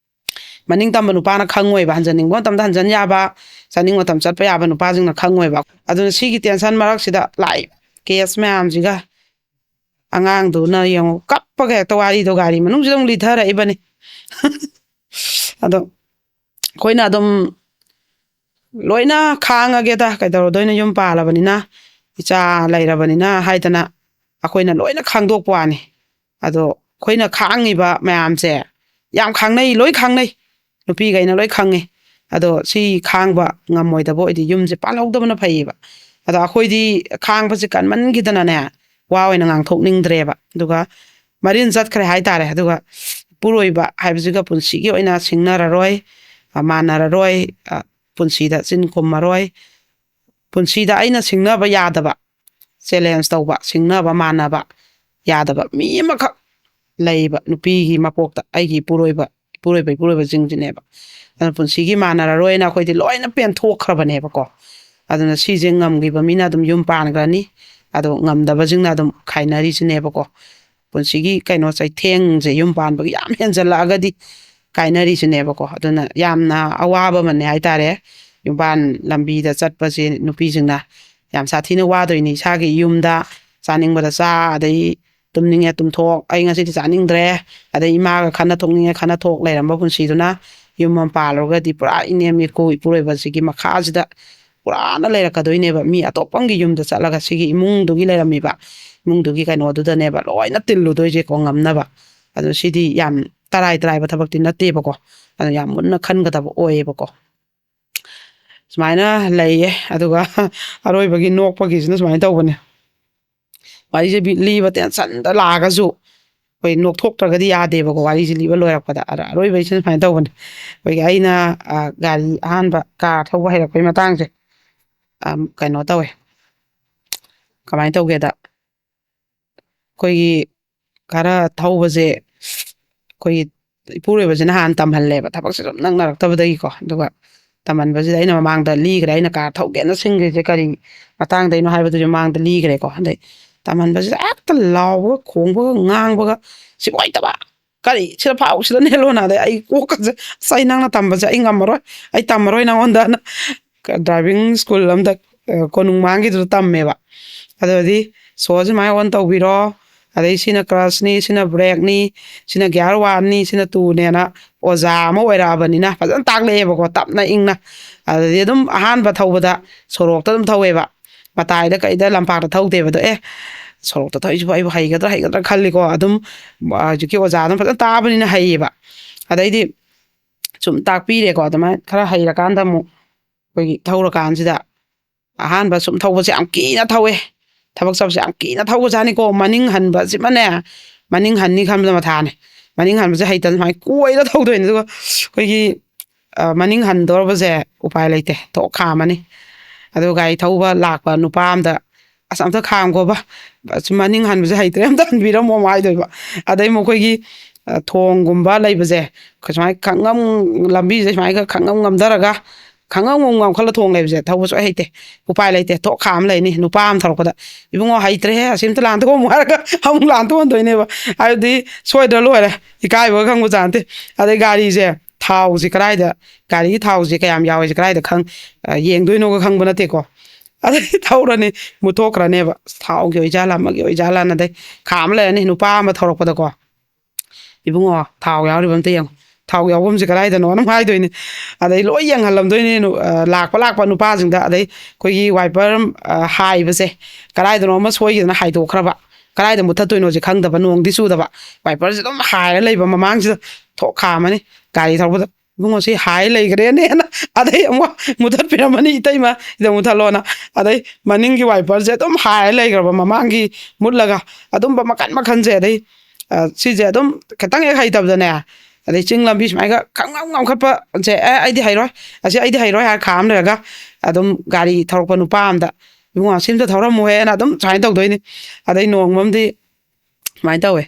ꯃꯅꯤꯡ ꯇꯝꯕ ꯅꯨꯄꯥꯅ ꯈꯪꯉꯣꯏꯕ, ꯍꯟꯖꯟꯅꯤꯡꯕ ꯃꯇꯝꯗ ꯍꯟꯖꯟ ꯌꯥꯕ, ꯆꯠꯅꯤꯡ ꯃꯇꯝ ꯆꯠꯄ ꯌꯥꯕ ꯅꯨꯄꯥꯁꯤꯡꯅ ꯈꯪꯉꯣꯏꯕ꯫ ꯑꯗꯨꯅ ꯁꯤꯒꯤ ꯇꯦꯟꯁꯟ ꯃꯔꯛꯁꯤꯗ ꯂꯥꯛꯏ ꯀꯦꯁ ꯃꯌꯥꯝꯁꯤꯒ꯫ ꯑꯉꯥꯡꯗꯨꯅ ꯌꯦꯡꯉꯨ, ꯀꯞꯄꯒ ꯍꯦꯛꯇ ꯋꯥꯔꯤꯗꯣ ꯒꯥꯔꯤ ꯃꯅꯨꯡꯁꯤꯗ ꯑꯃꯨꯛ ꯂꯤꯊꯔꯛꯏꯕꯅꯤ꯫ ꯑꯗꯣ ꯑꯩꯈꯣꯏꯅ ꯑꯗꯨꯝ ꯂꯣꯏꯅ ꯈꯥꯡꯉꯒꯦꯗ, ꯀꯩꯗꯧꯔꯗꯣꯏꯅꯣ, ꯌꯨꯝ ꯄꯥꯜꯂꯕꯅꯤꯅ, ꯏꯆꯥ ꯂꯩꯔꯕꯅꯤꯅ ꯍꯥꯏꯗꯅ ꯑꯩꯈꯣꯏꯅ ꯂꯣꯏꯅ ꯈꯥꯡꯗꯣꯛꯄ ꯋꯥꯅꯤ꯫ ꯑꯗꯣ ꯑꯩꯈꯣꯏꯅ ꯈꯥꯡꯉꯤꯕ ꯃꯌꯥꯝꯁꯦ ꯌꯥꯝ ꯈꯥꯡꯅꯩ, ꯂꯣꯏ ꯈꯥꯡꯅꯩ, ꯅꯨꯄꯤꯈꯩꯅ ꯂꯣꯏ ꯈꯪꯉꯤ꯫ ꯑꯗꯣ ꯁꯤ ꯈꯥꯡꯕ ꯉꯝꯃꯣꯏꯗꯕ ꯑꯣꯏꯗꯤ ꯌꯨꯝꯁꯦ ꯄꯥꯜꯍꯧꯗꯕꯅ ꯐꯩꯌꯦꯕ꯫ ꯑꯗꯣ ꯑꯩꯈꯣꯏꯗꯤ ꯈꯥꯡꯕꯁꯦ ꯀꯟꯃꯟꯈꯤꯗꯅꯅꯦ, ꯋꯥ ꯑꯣꯏꯅ ꯉꯥꯡꯊꯣꯛꯅꯤꯡꯗ꯭ꯔꯦꯕ꯫ ꯑꯗꯨꯒ ꯃꯔꯤꯟ ꯆꯠꯈ꯭ꯔꯦ ꯍꯥꯏꯇꯥꯔꯦ꯫ ꯑꯗꯨꯒ ꯏꯄꯨꯔꯣꯏꯕ ꯍꯥꯏꯕꯁꯤꯒ ꯄꯨꯟꯁꯤꯒꯤ ꯑꯣꯏꯅ ꯁꯤꯡꯅꯔꯔꯣꯏ, ꯑ, ꯃꯥꯟꯅꯔꯔꯣꯏ, ꯑ, ꯄꯨꯟꯁꯤꯗ ꯆꯤꯟ ꯈꯨꯝꯃꯔꯣꯏ꯫ ꯄꯨꯟꯁꯤꯗ ꯑꯩꯅ ꯁꯤꯡꯅꯕ ꯌꯥꯗꯕ, ꯆꯦꯂꯦꯟꯖ ꯇꯧꯕ, ꯁꯤꯡꯅꯕ ꯃꯥꯟꯅꯕ ꯌꯥꯗꯕ ꯃꯤ ꯑꯃꯈꯛ ꯂꯩꯕ ꯅꯨꯄꯤꯒꯤ ꯃꯄꯣꯛꯇ, ꯑꯩꯒꯤ ꯏꯄꯨꯔꯣꯏꯕ, ꯏꯄꯨꯔꯣꯏꯕ, ꯏꯄꯨꯔꯣꯏꯕꯁꯤꯡꯁꯤꯅꯦꯕ꯫ ꯑꯗꯨꯅ ꯄꯨꯟꯁꯤꯒꯤ ꯃꯥꯟꯅꯔꯔꯣꯏꯅ ꯑꯩꯈꯣꯏꯗꯤ ꯂꯣꯏꯅ ꯄꯦꯟꯊꯣꯛꯈ꯭ꯔꯕꯅꯦꯕꯀꯣ꯫ ꯑꯗꯨꯅ ꯁꯤꯁꯦ ꯉꯝꯈꯤꯕ ꯃꯤꯅ ꯑꯗꯨꯝ ꯌꯨꯝ ꯄꯥꯟꯈ꯭ꯔꯅꯤ, ꯑꯗꯣ ꯉꯝꯗꯕꯁꯤꯡꯅ ꯑꯗꯨꯝ ꯈꯥꯏꯅꯔꯤꯁꯤꯅꯦꯕꯀꯣ꯫ ꯄꯨꯟꯁꯤꯒꯤ ꯀꯩꯅꯣ ꯆꯩꯊꯦꯡꯁꯦ ꯌꯨꯝ ꯄꯥꯟꯕꯒꯤ ꯌꯥꯝ ꯍꯦꯟꯖꯜꯂꯛꯑꯒꯗꯤ ꯀꯥꯏꯅꯔꯤꯁꯤꯅꯦꯕꯀꯣ꯫ ꯑꯗꯨꯅ ꯌꯥꯝꯅ ꯑꯋꯥꯕ ꯑꯃꯅꯦ ꯍꯥꯏꯇꯥꯔꯦ꯫ ꯌꯨꯝꯕꯥꯟ ꯂꯝꯕꯤꯗ ꯆꯠꯄꯁꯦ ꯅꯨꯄꯤꯁꯤꯡꯅ ꯌꯥꯝ ꯁꯥꯊꯤꯅ ꯋꯥꯗꯣꯏꯅꯤ꯫ ꯏꯁꯥꯒꯤ ꯌꯨꯝꯗ ꯆꯥꯅꯤꯡꯕꯗ ꯆꯥ, ꯑꯗꯩ ꯇꯨꯝꯅꯤꯡꯉꯦ ꯇꯨꯝꯊꯣꯛ, ꯑꯩ ꯉꯁꯤꯗꯤ ꯆꯥꯅꯤꯡꯗ꯭ꯔꯦ, ꯑꯗꯩ ꯏꯃꯥꯒ ꯈꯟꯅ ꯊꯣꯛꯅꯤꯡꯉꯦ ꯈꯟꯅ ꯊꯣꯛ ꯂꯩꯔꯝꯕ ꯄꯨꯟꯁꯤꯗꯨꯅ ꯌꯨꯝ ꯑꯃ ꯄꯥꯜꯂꯨꯔꯒꯗꯤ ꯄꯨꯔꯥ ꯏꯅꯦꯝ ꯏꯀꯨ ꯏꯄꯨꯔꯣꯏꯕꯁꯤꯒꯤ ꯃꯈꯥꯁꯤꯗ ꯄꯨꯔꯥꯅ ꯂꯩꯔꯛꯀꯗꯣꯏꯅꯦꯕ꯫ ꯃꯤ ꯑꯇꯣꯞꯄ ꯑꯃꯒꯤ ꯌꯨꯝꯗ ꯆꯠꯂꯒ ꯁꯤꯒꯤ ꯏꯃꯨꯡꯗꯨꯒꯤ ꯂꯩꯔꯝꯃꯤꯕ ꯏꯃꯨꯡꯗꯨꯒꯤ ꯀꯩꯅꯣꯗꯨꯗꯅꯦꯕ ꯂꯣꯏꯅ ꯇꯤꯜꯂꯨꯗꯣꯏꯁꯦꯀꯣ, ꯉꯝꯅꯕ꯫ ꯑꯗꯣ ꯁꯤꯗꯤ ꯌꯥꯝ ꯇꯔꯥꯏ ꯇꯔꯥꯏꯕ ꯊꯕꯛꯇꯤ ꯅꯠꯇꯦꯕꯀꯣ꯫ ꯑꯗꯣ ꯌꯥꯝ ꯃꯨꯟꯅ ꯈꯟꯒꯗꯕ ꯑꯣꯏꯌꯦꯕꯀꯣ꯫ ꯁꯨꯃꯥꯏꯅ ꯂꯩꯌꯦ꯫ ꯑꯗꯨꯒ ꯑꯔꯣꯏꯕꯒꯤ ꯅꯣꯛꯄꯒꯤꯁꯤꯅ ꯁꯨꯃꯥꯏꯅ ꯇꯧꯕꯅꯦ꯫ ꯋꯥꯔꯤꯁꯦ ꯕꯤ-, ꯂꯤꯕ ꯇꯦꯟꯁꯟꯗ ꯂꯥꯛꯑꯒꯁꯨ ꯑꯩꯈꯣꯏ ꯅꯣꯛꯊꯣꯛꯇ꯭ꯔꯒꯗꯤ ꯌꯥꯗꯦꯕꯀꯣ꯫ ꯋꯥꯔꯤꯁꯦ ꯂꯤꯕ ꯂꯣꯏꯔꯛꯄꯗ ꯑꯗ ꯑꯔꯣꯏꯕꯩꯁꯤꯅ ꯁꯨꯃꯥꯏꯅ ꯇꯧꯕꯅꯦ꯫ ꯑꯩꯈꯣꯏꯒꯤ ꯑꯩꯅ, ꯑ, ꯒꯥꯔꯤ ꯑꯍꯥꯟꯕ ꯀꯥꯔ ꯊꯧꯕ ꯍꯩꯔꯛꯄꯩ ꯃꯇꯥꯡꯁꯦ, ꯑꯝ, ꯀꯩꯅꯣ ꯇꯧꯋꯦ꯫ ꯀꯃꯥꯏꯅ ꯇꯧꯒꯦꯗ, ꯑꯩꯈꯣꯏꯒꯤ ꯈꯔ ꯊꯧꯕꯁꯦ ꯑꯩꯈꯣꯏꯒꯤ ꯏꯄꯨꯔꯣꯏꯕꯁꯤꯅ ꯍꯥꯟꯅ ꯇꯝꯍꯜꯂꯦꯕ, ꯊꯕꯛꯁꯦ ꯁꯨꯝ ꯅꯪꯅꯔꯛꯇꯕꯗꯒꯤꯀꯣ꯫ ꯑꯗꯨꯒ ꯇꯝꯍꯟꯕꯁꯤꯗ ꯑꯩꯅ ꯃꯃꯥꯡꯗ ꯂꯤꯈ꯭ꯔꯦ, ꯑꯩꯅ ꯀꯥꯔ ꯊꯧꯒꯦꯅ ꯁꯤꯟꯈ꯭ꯔꯤꯁꯦ ꯀꯔꯤ ꯃꯇꯥꯡꯗꯩꯅꯣ ꯍꯥꯏꯕꯗꯨꯁꯨ ꯃꯃꯥꯡꯗ ꯂꯤꯈ꯭ꯔꯦꯀꯣ꯫ ꯑꯗꯩ ꯇꯝꯍꯟꯕꯁꯤꯗ ꯍꯦꯛꯇ ꯂꯥꯎꯕꯒ ꯈꯣꯡꯕꯒ ꯉꯥꯡꯕꯒ, "ꯁꯤꯕꯨ ꯑꯣꯏꯗꯕ, ꯀꯔꯤ ꯁꯤꯗ ꯐꯥꯎ, ꯁꯤꯗ ꯅꯦꯜꯂꯣꯅ"꯫ ꯑꯗꯩ ꯑꯩ ꯀꯣꯛꯀꯁꯦ, "ꯑꯁ, ꯑꯩ ꯅꯪꯅ ꯇꯝꯕꯁꯦ ꯑꯩ ꯉꯝꯃꯔꯣꯏ, ꯑꯩ ꯇꯝꯃꯔꯣꯏ ꯅꯪꯉꯣꯟꯗꯅ"꯫ ꯗ꯭ꯔꯥꯏꯚꯤꯡ ꯁ꯭ꯀꯨꯜ ꯑꯝꯗ, ꯑ, ꯀꯣꯅꯨꯡ ꯃꯥꯡꯒꯤꯗꯨꯗ ꯇꯝꯃꯦꯕ꯫ ꯑꯗꯨꯗꯤ ꯁꯣꯁꯤ ꯁꯨꯃꯥꯏꯅ ꯑꯣꯟ ꯇꯧꯕꯤꯔꯣ, ꯑꯗꯩ ꯁꯤꯅ ꯀ꯭ꯂꯁꯅꯤ, ꯁꯤꯅ ꯕ꯭ꯔꯦꯛꯅꯤ, ꯁꯤꯅ ꯒꯤꯌꯥꯔ ꯋꯥꯟꯅꯤ, ꯁꯤꯅ ꯇꯨꯅꯦꯅ ꯑꯣꯖꯥ ꯑꯃ ꯑꯣꯏꯔꯛꯑꯕꯅꯤꯅ ꯐꯖꯅ ꯇꯥꯛꯂꯛꯑꯦꯕꯀꯣ, ꯇꯞꯅ ꯏꯪꯅ꯫ ꯑꯗꯨꯗꯤ ꯑꯗꯨꯝ ꯑꯍꯥꯟꯕ ꯊꯧꯕꯗ ꯁꯣꯔꯣꯛꯇ ꯑꯗꯨꯝ ꯊꯧꯋꯦꯕ, ꯃꯇꯥꯏꯗ ꯀꯩꯗ ꯂꯝꯄꯥꯛꯇ ꯊꯧꯗꯦꯕ꯫ ꯑꯗꯣ ꯑꯦ, ꯁꯣꯔꯣꯛꯇ ꯊꯧꯏꯁꯤꯕꯨ ꯑꯩꯕꯨ ꯍꯩꯒꯗ꯭ꯔꯥ ꯍꯩꯒꯗ꯭ꯔꯥ ꯈꯜꯂꯤꯀꯣ꯫ ꯑꯗꯨꯝ, ꯑ, ꯍꯧꯖꯤꯛꯀꯤ ꯑꯣꯖꯥꯗꯨꯅ ꯐꯖꯅ ꯇꯥꯛꯑꯕꯅꯤꯅ ꯍꯩꯌꯦꯕ꯫ ꯑꯗꯩꯗꯤ ꯁꯨꯝ ꯇꯥꯛꯄꯤꯔꯦꯀꯣ꯫ ꯑꯗꯨꯃꯥꯏꯅ ꯈꯔ ꯍꯩꯔꯀꯥꯟꯗ ꯑꯃꯨꯛ ꯑꯩꯈꯣꯏꯒꯤ ꯊꯧꯔꯀꯥꯟꯁꯤꯗ ꯑꯍꯥꯟꯕ ꯁꯨꯝ ꯊꯧꯕꯁꯦ ꯌꯥꯝ ꯀꯤꯅ ꯊꯧꯋꯦ꯫ ꯊꯕꯛ ꯆꯠꯄꯁꯦ ꯌꯥꯝ ꯀꯤꯅ ꯊꯧꯕꯖꯥꯠꯅꯤꯀꯣ꯫ ꯃꯅꯤꯡ ꯍꯟꯕꯁꯤꯃꯅꯦ, ꯃꯅꯤꯡ ꯍꯟꯅꯤ ꯈꯟꯕꯗ ꯃꯊꯥꯅꯦ꯫ ꯃꯅꯤꯡ ꯍꯟꯕꯁꯦ ꯍꯩꯇꯅ ꯁꯨꯃꯥꯏꯅ ꯀꯣꯏꯔ ꯊꯧꯗꯣꯏꯅꯦ꯫ ꯑꯗꯨꯒ ꯑꯩꯈꯣꯏꯒꯤ, ꯑ, ꯃꯅꯤꯡ ꯍꯟꯗꯧꯔꯕꯁꯦ ꯎꯄꯥꯏ ꯂꯩꯇꯦ, ꯊꯣꯛ ꯈꯥꯝꯃꯅꯤ꯫ ꯑꯗꯨ ꯒꯥꯔꯤ ꯊꯧꯕ ꯂꯥꯛꯄ ꯅꯨꯄꯥ ꯑꯝꯗ, "ꯑꯁ, ꯑꯝꯇ ꯈꯥꯝꯈꯣꯕ, ꯑꯁ, ꯃꯅꯤꯡ ꯍꯟꯕꯁꯦ ꯍꯩꯇ꯭ꯔꯦ, ꯑꯝꯇ ꯍꯟꯕꯤꯔꯝꯃꯣ" ꯑꯃꯨꯛ ꯍꯥꯏꯗꯣꯏꯕ꯫ ꯑꯗꯩ ꯑꯃꯨꯛ ꯑꯩꯈꯣꯏꯒꯤ, ꯑ, ꯊꯣꯡꯒꯨꯝꯕ ꯂꯩꯕꯁꯦ, ꯑꯩꯈꯣꯏ ꯁꯨꯃꯥꯏꯅ ꯈꯪꯉꯝ-, ꯂꯝꯕꯤꯁꯦ ꯁꯨꯃꯥꯏꯅ ꯈꯪꯉꯝ ꯉꯝꯊꯔꯒ, ꯈꯪꯉꯝ ꯉꯝ ꯉꯝꯈꯠꯂ ꯊꯣꯡ ꯂꯩꯕꯁꯦ ꯊꯧꯕ ꯁꯨꯡꯍꯩ ꯍꯩꯇꯦ꯫ ꯎꯄꯥꯏ ꯂꯩꯇꯦ꯫ ꯊꯣꯛ ꯈꯥꯝ ꯂꯩꯅꯤ꯫ ꯅꯨꯄꯥ ꯑꯃ ꯊꯧꯔꯛꯄꯗ, "ꯏꯕꯨꯡꯉꯣ, ꯍꯩꯇ꯭ꯔꯦꯍꯦ, ꯑꯁꯤ ꯑꯝꯇ ꯂꯥꯟꯊꯣꯛꯑꯝꯃꯨ" ꯍꯥꯏꯔꯒ ꯑꯃꯨꯛ ꯂꯥꯟꯊꯣꯛꯍꯟꯗꯣꯏꯅꯦꯕ꯫ ꯍꯥꯏꯕꯗꯤ ꯁꯣꯏꯗ꯭ꯔ ꯂꯣꯏꯔꯦ꯫ ꯏꯀꯥꯏꯕꯒ ꯈꯪꯕ ꯖꯥꯠ ꯅꯠꯇꯦ꯫ ꯑꯗꯩ ꯒꯥꯔꯤꯁꯦ, ꯊꯥꯎꯁꯦ ꯀꯗꯥꯏꯗ, ꯒꯥꯔꯤꯒꯤ ꯊꯥꯎꯁꯦ ꯀꯌꯥꯝ ꯌꯥꯎꯋꯦꯁꯦ ꯀꯗꯥꯏꯗ ꯈꯪ-, ꯑ, ꯌꯦꯡꯗꯣꯏꯅꯣꯒ ꯈꯪꯕ ꯅꯠꯇꯦꯀꯣ꯫ ꯑꯗꯩ ꯊꯧꯔꯅꯤ, ꯃꯨꯠꯊꯣꯛꯈ꯭ꯔꯅꯦꯕ꯫ "ꯑꯁ, ꯊꯥꯎꯒꯤ ꯑꯣꯏꯖꯥꯠꯂꯥ, ꯑꯃꯒꯤ ꯑꯣꯏꯖꯥꯠꯂꯥꯅ?" ꯑꯗꯩ ꯈꯥꯝ ꯂꯩꯔꯅꯤ꯫ ꯅꯨꯄꯥ ꯑꯃ ꯊꯧꯔꯛꯄꯗꯀꯣ, "ꯏꯕꯨꯡꯉꯣ, ꯊꯥꯎ ꯌꯥꯎꯔꯤꯕ ꯑꯝꯇ ꯌꯦꯡꯉꯣ, ꯊꯥꯎ ꯌꯥꯎꯐꯝꯁꯦ ꯀꯗꯥꯏꯗꯅꯣꯅ?" ꯑꯃꯨꯛ ꯍꯥꯏꯗꯣꯏꯅꯦ꯫ ꯑꯗꯩ ꯂꯣꯏ ꯌꯦꯡꯍꯜꯂꯝꯗꯣꯏꯅꯦ, ꯅꯨ-, ꯑ, ꯂꯥꯛꯄ ꯂꯥꯛꯄ ꯅꯨꯄꯥꯁꯤꯡꯗ꯫ ꯑꯗꯩ ꯑꯩꯈꯣꯏꯒꯤ ꯋꯥꯏꯄꯔ, ꯑ, ꯍꯥꯏꯕꯁꯦ ꯀꯗꯥꯏꯗꯅꯣ ꯑꯃ ꯁꯣꯏꯈꯤꯗꯅ ꯍꯥꯏꯗꯣꯛꯈ꯭ꯔꯕ, ꯀꯗꯥꯏꯗ ꯃꯨꯠꯊꯠꯇꯣꯏꯅꯣꯁꯦ ꯈꯪꯗꯕ, ꯅꯣꯡꯗꯤ ꯆꯨꯗꯕ, ꯋꯥꯏꯄꯔꯁꯦ ꯑꯗꯨꯝ ꯍꯥꯏꯔ ꯂꯩꯕ ꯃꯃꯥꯡꯁꯤꯗ ꯊꯣꯛ ꯈꯥꯝꯃꯅꯤ꯫ ꯒꯥꯔꯤ ꯊꯧꯕꯗ, "ꯏꯕꯨꯡꯉꯣ, ꯁꯤ ꯍꯥꯏ ꯂꯩꯈ꯭ꯔꯦꯅꯦꯅ", ꯑꯗꯩ ꯑꯃꯨꯛ ꯃꯨꯊꯠꯄꯤꯔꯝꯃꯅꯤ, "ꯏꯇꯩꯃ, ꯁꯤꯗ ꯃꯨꯊꯠꯂꯣꯅ"꯫ ꯑꯗꯩ ꯃꯅꯤꯡꯒꯤ ꯋꯥꯏꯄꯔꯁꯦ ꯑꯗꯨꯝ ꯍꯥꯏꯔ ꯂꯩꯈ꯭ꯔꯕ, ꯃꯃꯥꯡꯒꯤ ꯃꯨꯠꯂꯒ꯫ ꯑꯗꯨꯝꯕ ꯃꯈꯟ ꯃꯈꯟꯁꯦ꯫ ꯑꯗꯩ, ꯑ, ꯁꯤꯁꯦ ꯑꯗꯨꯝ ꯈꯤꯇꯪ ꯍꯦꯛ ꯍꯩꯇꯕꯗꯅꯦ, ꯑꯗꯩ ꯆꯤꯡ ꯂꯝꯕꯤ ꯁꯨꯃꯥꯏꯅ ꯈꯪꯉꯝ ꯉꯝꯈꯠꯄꯁꯦ, "ꯑꯦ, ꯑꯩꯗꯤ ꯍꯩꯔꯣꯏ, ꯑꯁꯤ ꯑꯩꯗꯤ ꯍꯩꯔꯣꯏ" ꯍꯥꯏꯔ ꯈꯥꯝ ꯂꯩꯔꯒ, ꯑꯗꯨꯝ ꯒꯥꯔꯤ ꯊꯧꯔꯛꯄ ꯅꯨꯄꯥ ꯑꯝꯗ, "ꯏꯕꯨꯡꯉꯣ, ꯁꯤ ꯑꯝꯇ ꯊꯧꯔꯝꯃꯨꯍꯦꯅ" ꯑꯗꯨꯝ ꯁꯨꯃꯥꯏꯅ ꯇꯧꯗꯣꯏꯅꯤ꯫ ꯑꯗꯩ ꯅꯣꯡꯃ ꯑꯃꯗꯤ ꯁꯨꯃꯥꯏꯅ ꯇꯧꯋꯦ꯫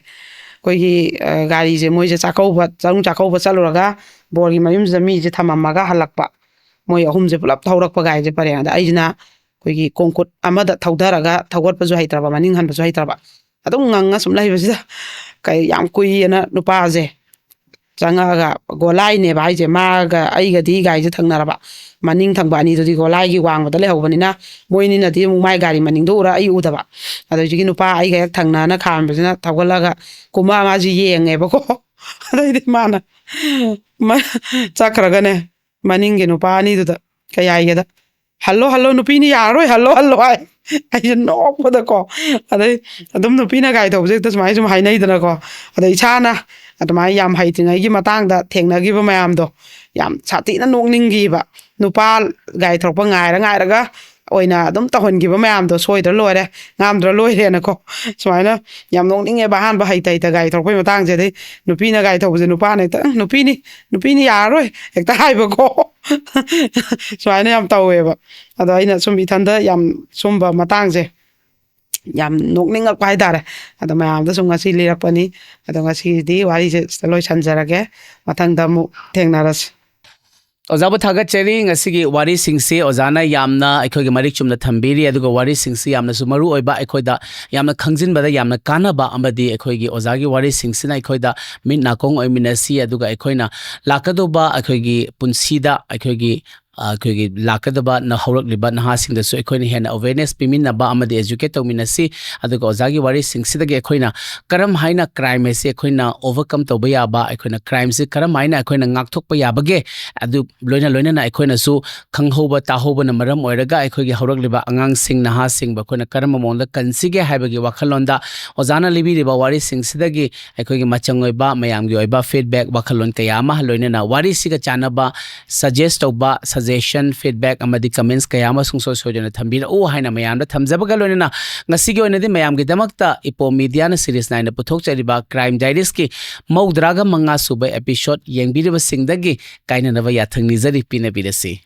ꯑꯩꯈꯣꯏꯒꯤ, ꯑ, ꯒꯥꯔꯤꯁꯦ ꯃꯣꯏꯁꯦ ꯆꯥꯛꯀꯧꯕ, ꯆꯔꯨ ꯆꯥꯛꯀꯧꯕ ꯆꯠꯂꯨꯔꯒ ꯕꯣꯔꯒꯤ ꯃꯌꯨꯝꯁꯤꯗ ꯃꯤꯁꯦ ꯊꯝꯃꯝꯃꯒ ꯍꯜꯂꯛꯄ꯫ ꯃꯣꯏ ꯑꯍꯨꯝꯁꯦ ꯄꯨꯂꯞ ꯊꯧꯔꯛꯄ ꯒꯥꯔꯤꯁꯦ ꯄꯔꯦꯡ꯫ ꯑꯗ ꯑꯩꯁꯤꯅ ꯑꯩꯈꯣꯏꯒꯤ ꯀꯣꯡꯀꯨꯠ ꯑꯃꯗ ꯊꯧꯗꯔꯒ ꯊꯧꯒꯠꯄꯁꯨ ꯍꯩꯇ꯭ꯔꯕ, ꯃꯅꯤꯡ ꯍꯟꯕꯁꯨ ꯍꯩꯇ꯭ꯔꯕ꯫ ꯑꯗꯨꯝ ꯉꯪꯉ ꯁꯨꯝ ꯂꯩꯕꯁꯤꯗ ꯀꯩ ꯌꯥꯝ ꯀꯨꯏꯌꯦꯅ ꯅꯨꯄꯥꯁꯦ ꯆꯪꯉꯛꯑꯒ, ꯒꯣꯂꯥꯏꯅꯦꯕ ꯍꯥꯏꯁꯦ, ꯃꯥꯒ ꯑꯩꯒꯗꯤ ꯒꯥꯔꯤꯁꯦ ꯊꯪꯅꯔꯕ, ꯃꯅꯤꯡ ꯊꯪꯕ ꯑꯅꯤꯗꯨꯗꯤ ꯒꯣꯂꯥꯏꯒꯤ ꯋꯥꯡꯃꯗ ꯂꯩꯍꯧꯕꯅꯤꯅ ꯃꯣꯏꯅꯤꯅꯗꯤ ꯑꯃꯨꯛ ꯃꯥꯏ ꯒꯥꯔꯤ ꯃꯅꯤꯡꯗꯣ ꯎꯔ ꯑꯩ ꯎꯗꯕ꯫ ꯑꯗ ꯍꯧꯖꯤꯛꯀꯤ ꯅꯨꯄꯥ ꯑꯩꯒ ꯍꯦꯛ ꯊꯪꯅꯅ ꯈꯥꯝꯕꯁꯤꯅ ꯊꯧꯒꯠꯂꯒ ꯀꯨꯝꯃ ꯃꯥꯁꯤ ꯌꯦꯡꯉꯦꯕꯀꯣ꯫ ꯑꯗꯩꯗꯤ ꯃꯥꯅ ꯃꯥ ꯆꯠꯈ꯭ꯔꯒꯅꯦ, ꯃꯅꯤꯡꯒꯤ ꯅꯨꯄꯥ ꯑꯅꯤꯗꯨꯗ ꯀꯩ ꯍꯥꯏꯒꯦꯗ, "ꯍꯜꯂꯣ, ꯍꯜꯂꯣ, ꯅꯨꯄꯤꯅꯤ ꯌꯥꯔꯔꯣꯏ, ꯍꯜꯂꯣ, ꯍꯜꯂꯣ" ꯍꯥꯏ꯫ ꯑꯩꯁꯦ ꯅꯣꯛꯄꯗꯀꯣ꯫ ꯑꯗꯩ ꯑꯗꯨꯝ ꯅꯨꯄꯤꯅ ꯒꯥꯔꯤ ꯊꯧꯕꯁꯦ ꯍꯦꯛꯇ ꯁꯨꯃꯥꯏꯅ ꯁꯨꯝ ꯍꯥꯏꯅꯩꯗꯅꯀꯣ꯫ ꯑꯗ ꯏꯁꯥꯅ ꯑꯗꯨꯃꯥꯏꯅ ꯌꯥꯝ ꯍꯩꯇ꯭ꯔꯤꯉꯩꯒꯤ ꯃꯇꯥꯡꯗ ꯊꯦꯡꯅꯈꯤꯕ ꯃꯌꯥꯝꯗꯣ ꯌꯥꯝ ꯁꯥꯊꯤꯅ ꯅꯣꯛꯅꯤꯡꯈꯤꯕ꯫ ꯅꯨꯄꯥ ꯒꯥꯔꯤ ꯊꯧꯔꯛꯄ ꯉꯥꯏꯔ ꯉꯥꯏꯔꯒ ꯑꯣꯏꯅ ꯑꯗꯨꯝ ꯇꯧꯍꯟꯈꯤꯕ ꯃꯌꯥꯝꯗꯣ, ꯁꯣꯏꯗ꯭ꯔ ꯂꯣꯏꯔꯦ, ꯉꯥꯝꯗ꯭ꯔ ꯂꯣꯏꯔꯦꯅꯀꯣ꯫ ꯁꯨꯃꯥꯏꯅ ꯌꯥꯝ ꯅꯣꯛꯅꯤꯡꯉꯦꯕ, ꯑꯍꯥꯟꯕ ꯍꯩꯇ ꯍꯩꯇ ꯒꯥꯔꯤ ꯊꯧꯔꯛꯄꯩ ꯃꯇꯥꯡꯁꯦ꯫ ꯑꯗꯩ ꯅꯨꯄꯤꯅ ꯒꯥꯔꯤ ꯊꯧꯕꯁꯦ ꯅꯨꯄꯥꯅ ꯍꯦꯛꯇ, "ꯑꯪ, ꯅꯨꯄꯤꯅꯤ, ꯅꯨꯄꯤꯅꯤ, ꯌꯥꯔꯔꯣꯏ" ꯍꯦꯛꯇ ꯍꯥꯏꯕꯀꯣ꯫ ꯁꯨꯃꯥꯏꯅ ꯌꯥꯝ ꯇꯧꯋꯦꯕ꯫ ꯑꯗꯣ ꯑꯩꯅ ꯁꯨꯝ ꯏꯊꯟꯗ ꯌꯥꯝ ꯁꯨꯝꯕ ꯃꯇꯥꯡꯁꯦ ꯌꯥꯝ ꯅꯣꯛꯅꯤꯡꯉꯛꯄ ꯍꯥꯏꯇꯥꯔꯦ꯫ ꯑꯗꯣ ꯃꯌꯥꯝꯗ ꯁꯨꯝ ꯉꯁꯤ ꯂꯤꯔꯛꯄꯅꯤ꯫ ꯑꯗꯣ ꯉꯁꯤꯒꯤꯗꯤ ꯋꯥꯔꯤꯁꯦ ꯁꯤꯗ ꯂꯣꯏꯁꯟꯖꯔꯒꯦ꯫ ꯃꯊꯪꯗ ꯑꯃꯨꯛ ꯊꯦꯡꯅꯔꯁꯤ꯫ ꯑꯣꯖꯥꯕꯨ ꯊꯥꯒꯠꯆꯔꯤ꯫ ꯉꯁꯤꯒꯤ ꯋꯥꯔꯤꯁꯤꯡꯁꯤ ꯑꯣꯖꯥꯅ ꯌꯥꯝꯅ ꯑꯩꯈꯣꯏꯒꯤ ꯃꯔꯤꯛ ꯆꯨꯝꯅ ꯊꯝꯕꯤꯔꯤ, ꯑꯗꯨꯒ ꯋꯥꯔꯤꯁꯤꯡꯁꯤ ꯌꯥꯝꯅꯁꯨ ꯃꯔꯨ ꯑꯣꯏꯕ, ꯑꯩꯈꯣꯏꯗ ꯌꯥꯝꯅ ꯈꯪꯖꯤꯟꯕꯗ ꯌꯥꯝꯅ ꯀꯥꯟꯅꯕ, ꯑꯃꯗꯤ ꯑꯩꯈꯣꯏꯒꯤ ꯑꯣꯖꯥꯒꯤ ꯋꯥꯔꯤꯁꯤꯡꯁꯤꯅ ꯑꯩꯈꯣꯏꯗ ꯃꯤꯠ ꯅꯥꯀꯣꯡ ꯑꯣꯏꯃꯤꯟꯅꯁꯤ, ꯑꯗꯨꯒ ꯑꯩꯈꯣꯏꯅ ꯂꯥꯛꯀꯗꯧꯕ ꯑꯩꯈꯣꯏꯒꯤ ꯄꯨꯟꯁꯤꯗ ꯑꯩꯈꯣꯏꯒꯤ, ꯑ, ꯑꯩꯈꯣꯏꯒꯤ ꯂꯥꯛꯀꯗꯕ ꯅ-, ꯍꯧꯔꯛꯂꯤꯕ ꯅꯍꯥꯁꯤꯡꯗꯁꯨ ꯑꯩꯈꯣꯏꯅ ꯍꯦꯟꯅ awareness ꯄꯤꯃꯤꯟꯅꯕ ꯑꯃꯗꯤ educate ꯇꯧꯃꯤꯟꯅꯁꯤ꯫ ꯑꯗꯨꯒ ꯑꯣꯖꯥꯒꯤ ꯋꯥꯔꯤꯁꯤꯡꯁꯤꯗꯒꯤ ꯑꯩꯈꯣꯏꯅ ꯀꯔꯝ ꯍꯥꯏꯅ crime ꯑꯁꯤ ꯑꯩꯈꯣꯏꯅ overcome ꯇꯧꯕ ꯌꯥꯕ, ꯑꯩꯈꯣꯏꯅ crime ꯁꯤ ꯀꯔꯝ ꯍꯥꯏꯅ ꯑꯩꯈꯣꯏꯅ ꯉꯥꯛꯊꯣꯛꯄ ꯌꯥꯕꯒꯦ, ꯑꯗꯨ ꯂꯣꯏꯅ ꯂꯣꯏꯅꯅ ꯑꯩꯈꯣꯏꯅꯁꯨ ꯈꯪꯍꯧꯕ ꯇꯥꯍꯧꯕꯅ ꯃꯔꯝ ꯑꯣꯏꯔꯒ ꯑꯩꯈꯣꯏꯒꯤ ꯍꯧꯔꯛꯂꯤꯕ ꯑꯉꯥꯡꯁꯤꯡ, ꯅꯍꯥꯁꯤꯡꯕꯨ ꯑꯩꯈꯣꯏꯅ ꯀꯔꯝꯕ ꯃꯑꯣꯡꯗ ꯀꯟꯁꯤꯒꯦ ꯍꯥꯏꯕꯒꯤ ꯋꯥꯈꯜꯂꯣꯟꯗ ꯑꯣꯖꯥꯅ ꯂꯤꯕꯤꯔꯤꯕ ꯋꯥꯔꯤꯁꯤꯡꯁꯤꯗꯒꯤ ꯑꯩꯈꯣꯏꯒꯤ ꯃꯆꯪ ꯑꯣꯏꯕ, ꯃꯌꯥꯝꯒꯤ ꯑꯣꯏꯕ feedback, ꯋꯥꯈꯜꯂꯣꯟ ꯀꯌꯥ ꯑꯃ, ꯂꯣꯏꯅꯅ ꯋꯥꯔꯤꯁꯤꯒ ꯆꯥꯟꯅꯕ suggest ꯇꯧꯕ, suggestion, feedback ꯑꯃꯗꯤ comments ꯀꯌꯥ ꯑꯃ ꯁꯨꯡꯁꯣꯏ ꯁꯣꯏꯗꯅ ꯊꯝꯕꯤꯔꯛꯎ ꯍꯥꯏꯅ ꯃꯌꯥꯝꯗ ꯊꯝꯖꯕꯒ ꯂꯣꯏꯅꯅ, ꯉꯁꯤꯒꯤ ꯑꯣꯏꯅꯗꯤ ꯃꯌꯥꯝꯒꯤꯗꯃꯛꯇ ꯏꯄꯣꯝ ꯃꯤꯗꯤꯌꯥꯅ series nine ꯄꯨꯊꯣꯛꯆꯔꯤꯕ Crime Diaries ꯀꯤ ꯃꯧꯗ꯭ꯔꯥꯒ ꯃꯉꯥ ꯁꯨꯕ episode ꯌꯦꯡꯕꯤꯔꯤꯕꯁꯤꯡꯗꯒꯤ ꯀꯥꯏꯅꯅꯕ ꯌꯥꯊꯪ ꯅꯤꯖꯔꯤ, ꯄꯤꯅꯕꯤꯔꯁꯤ꯫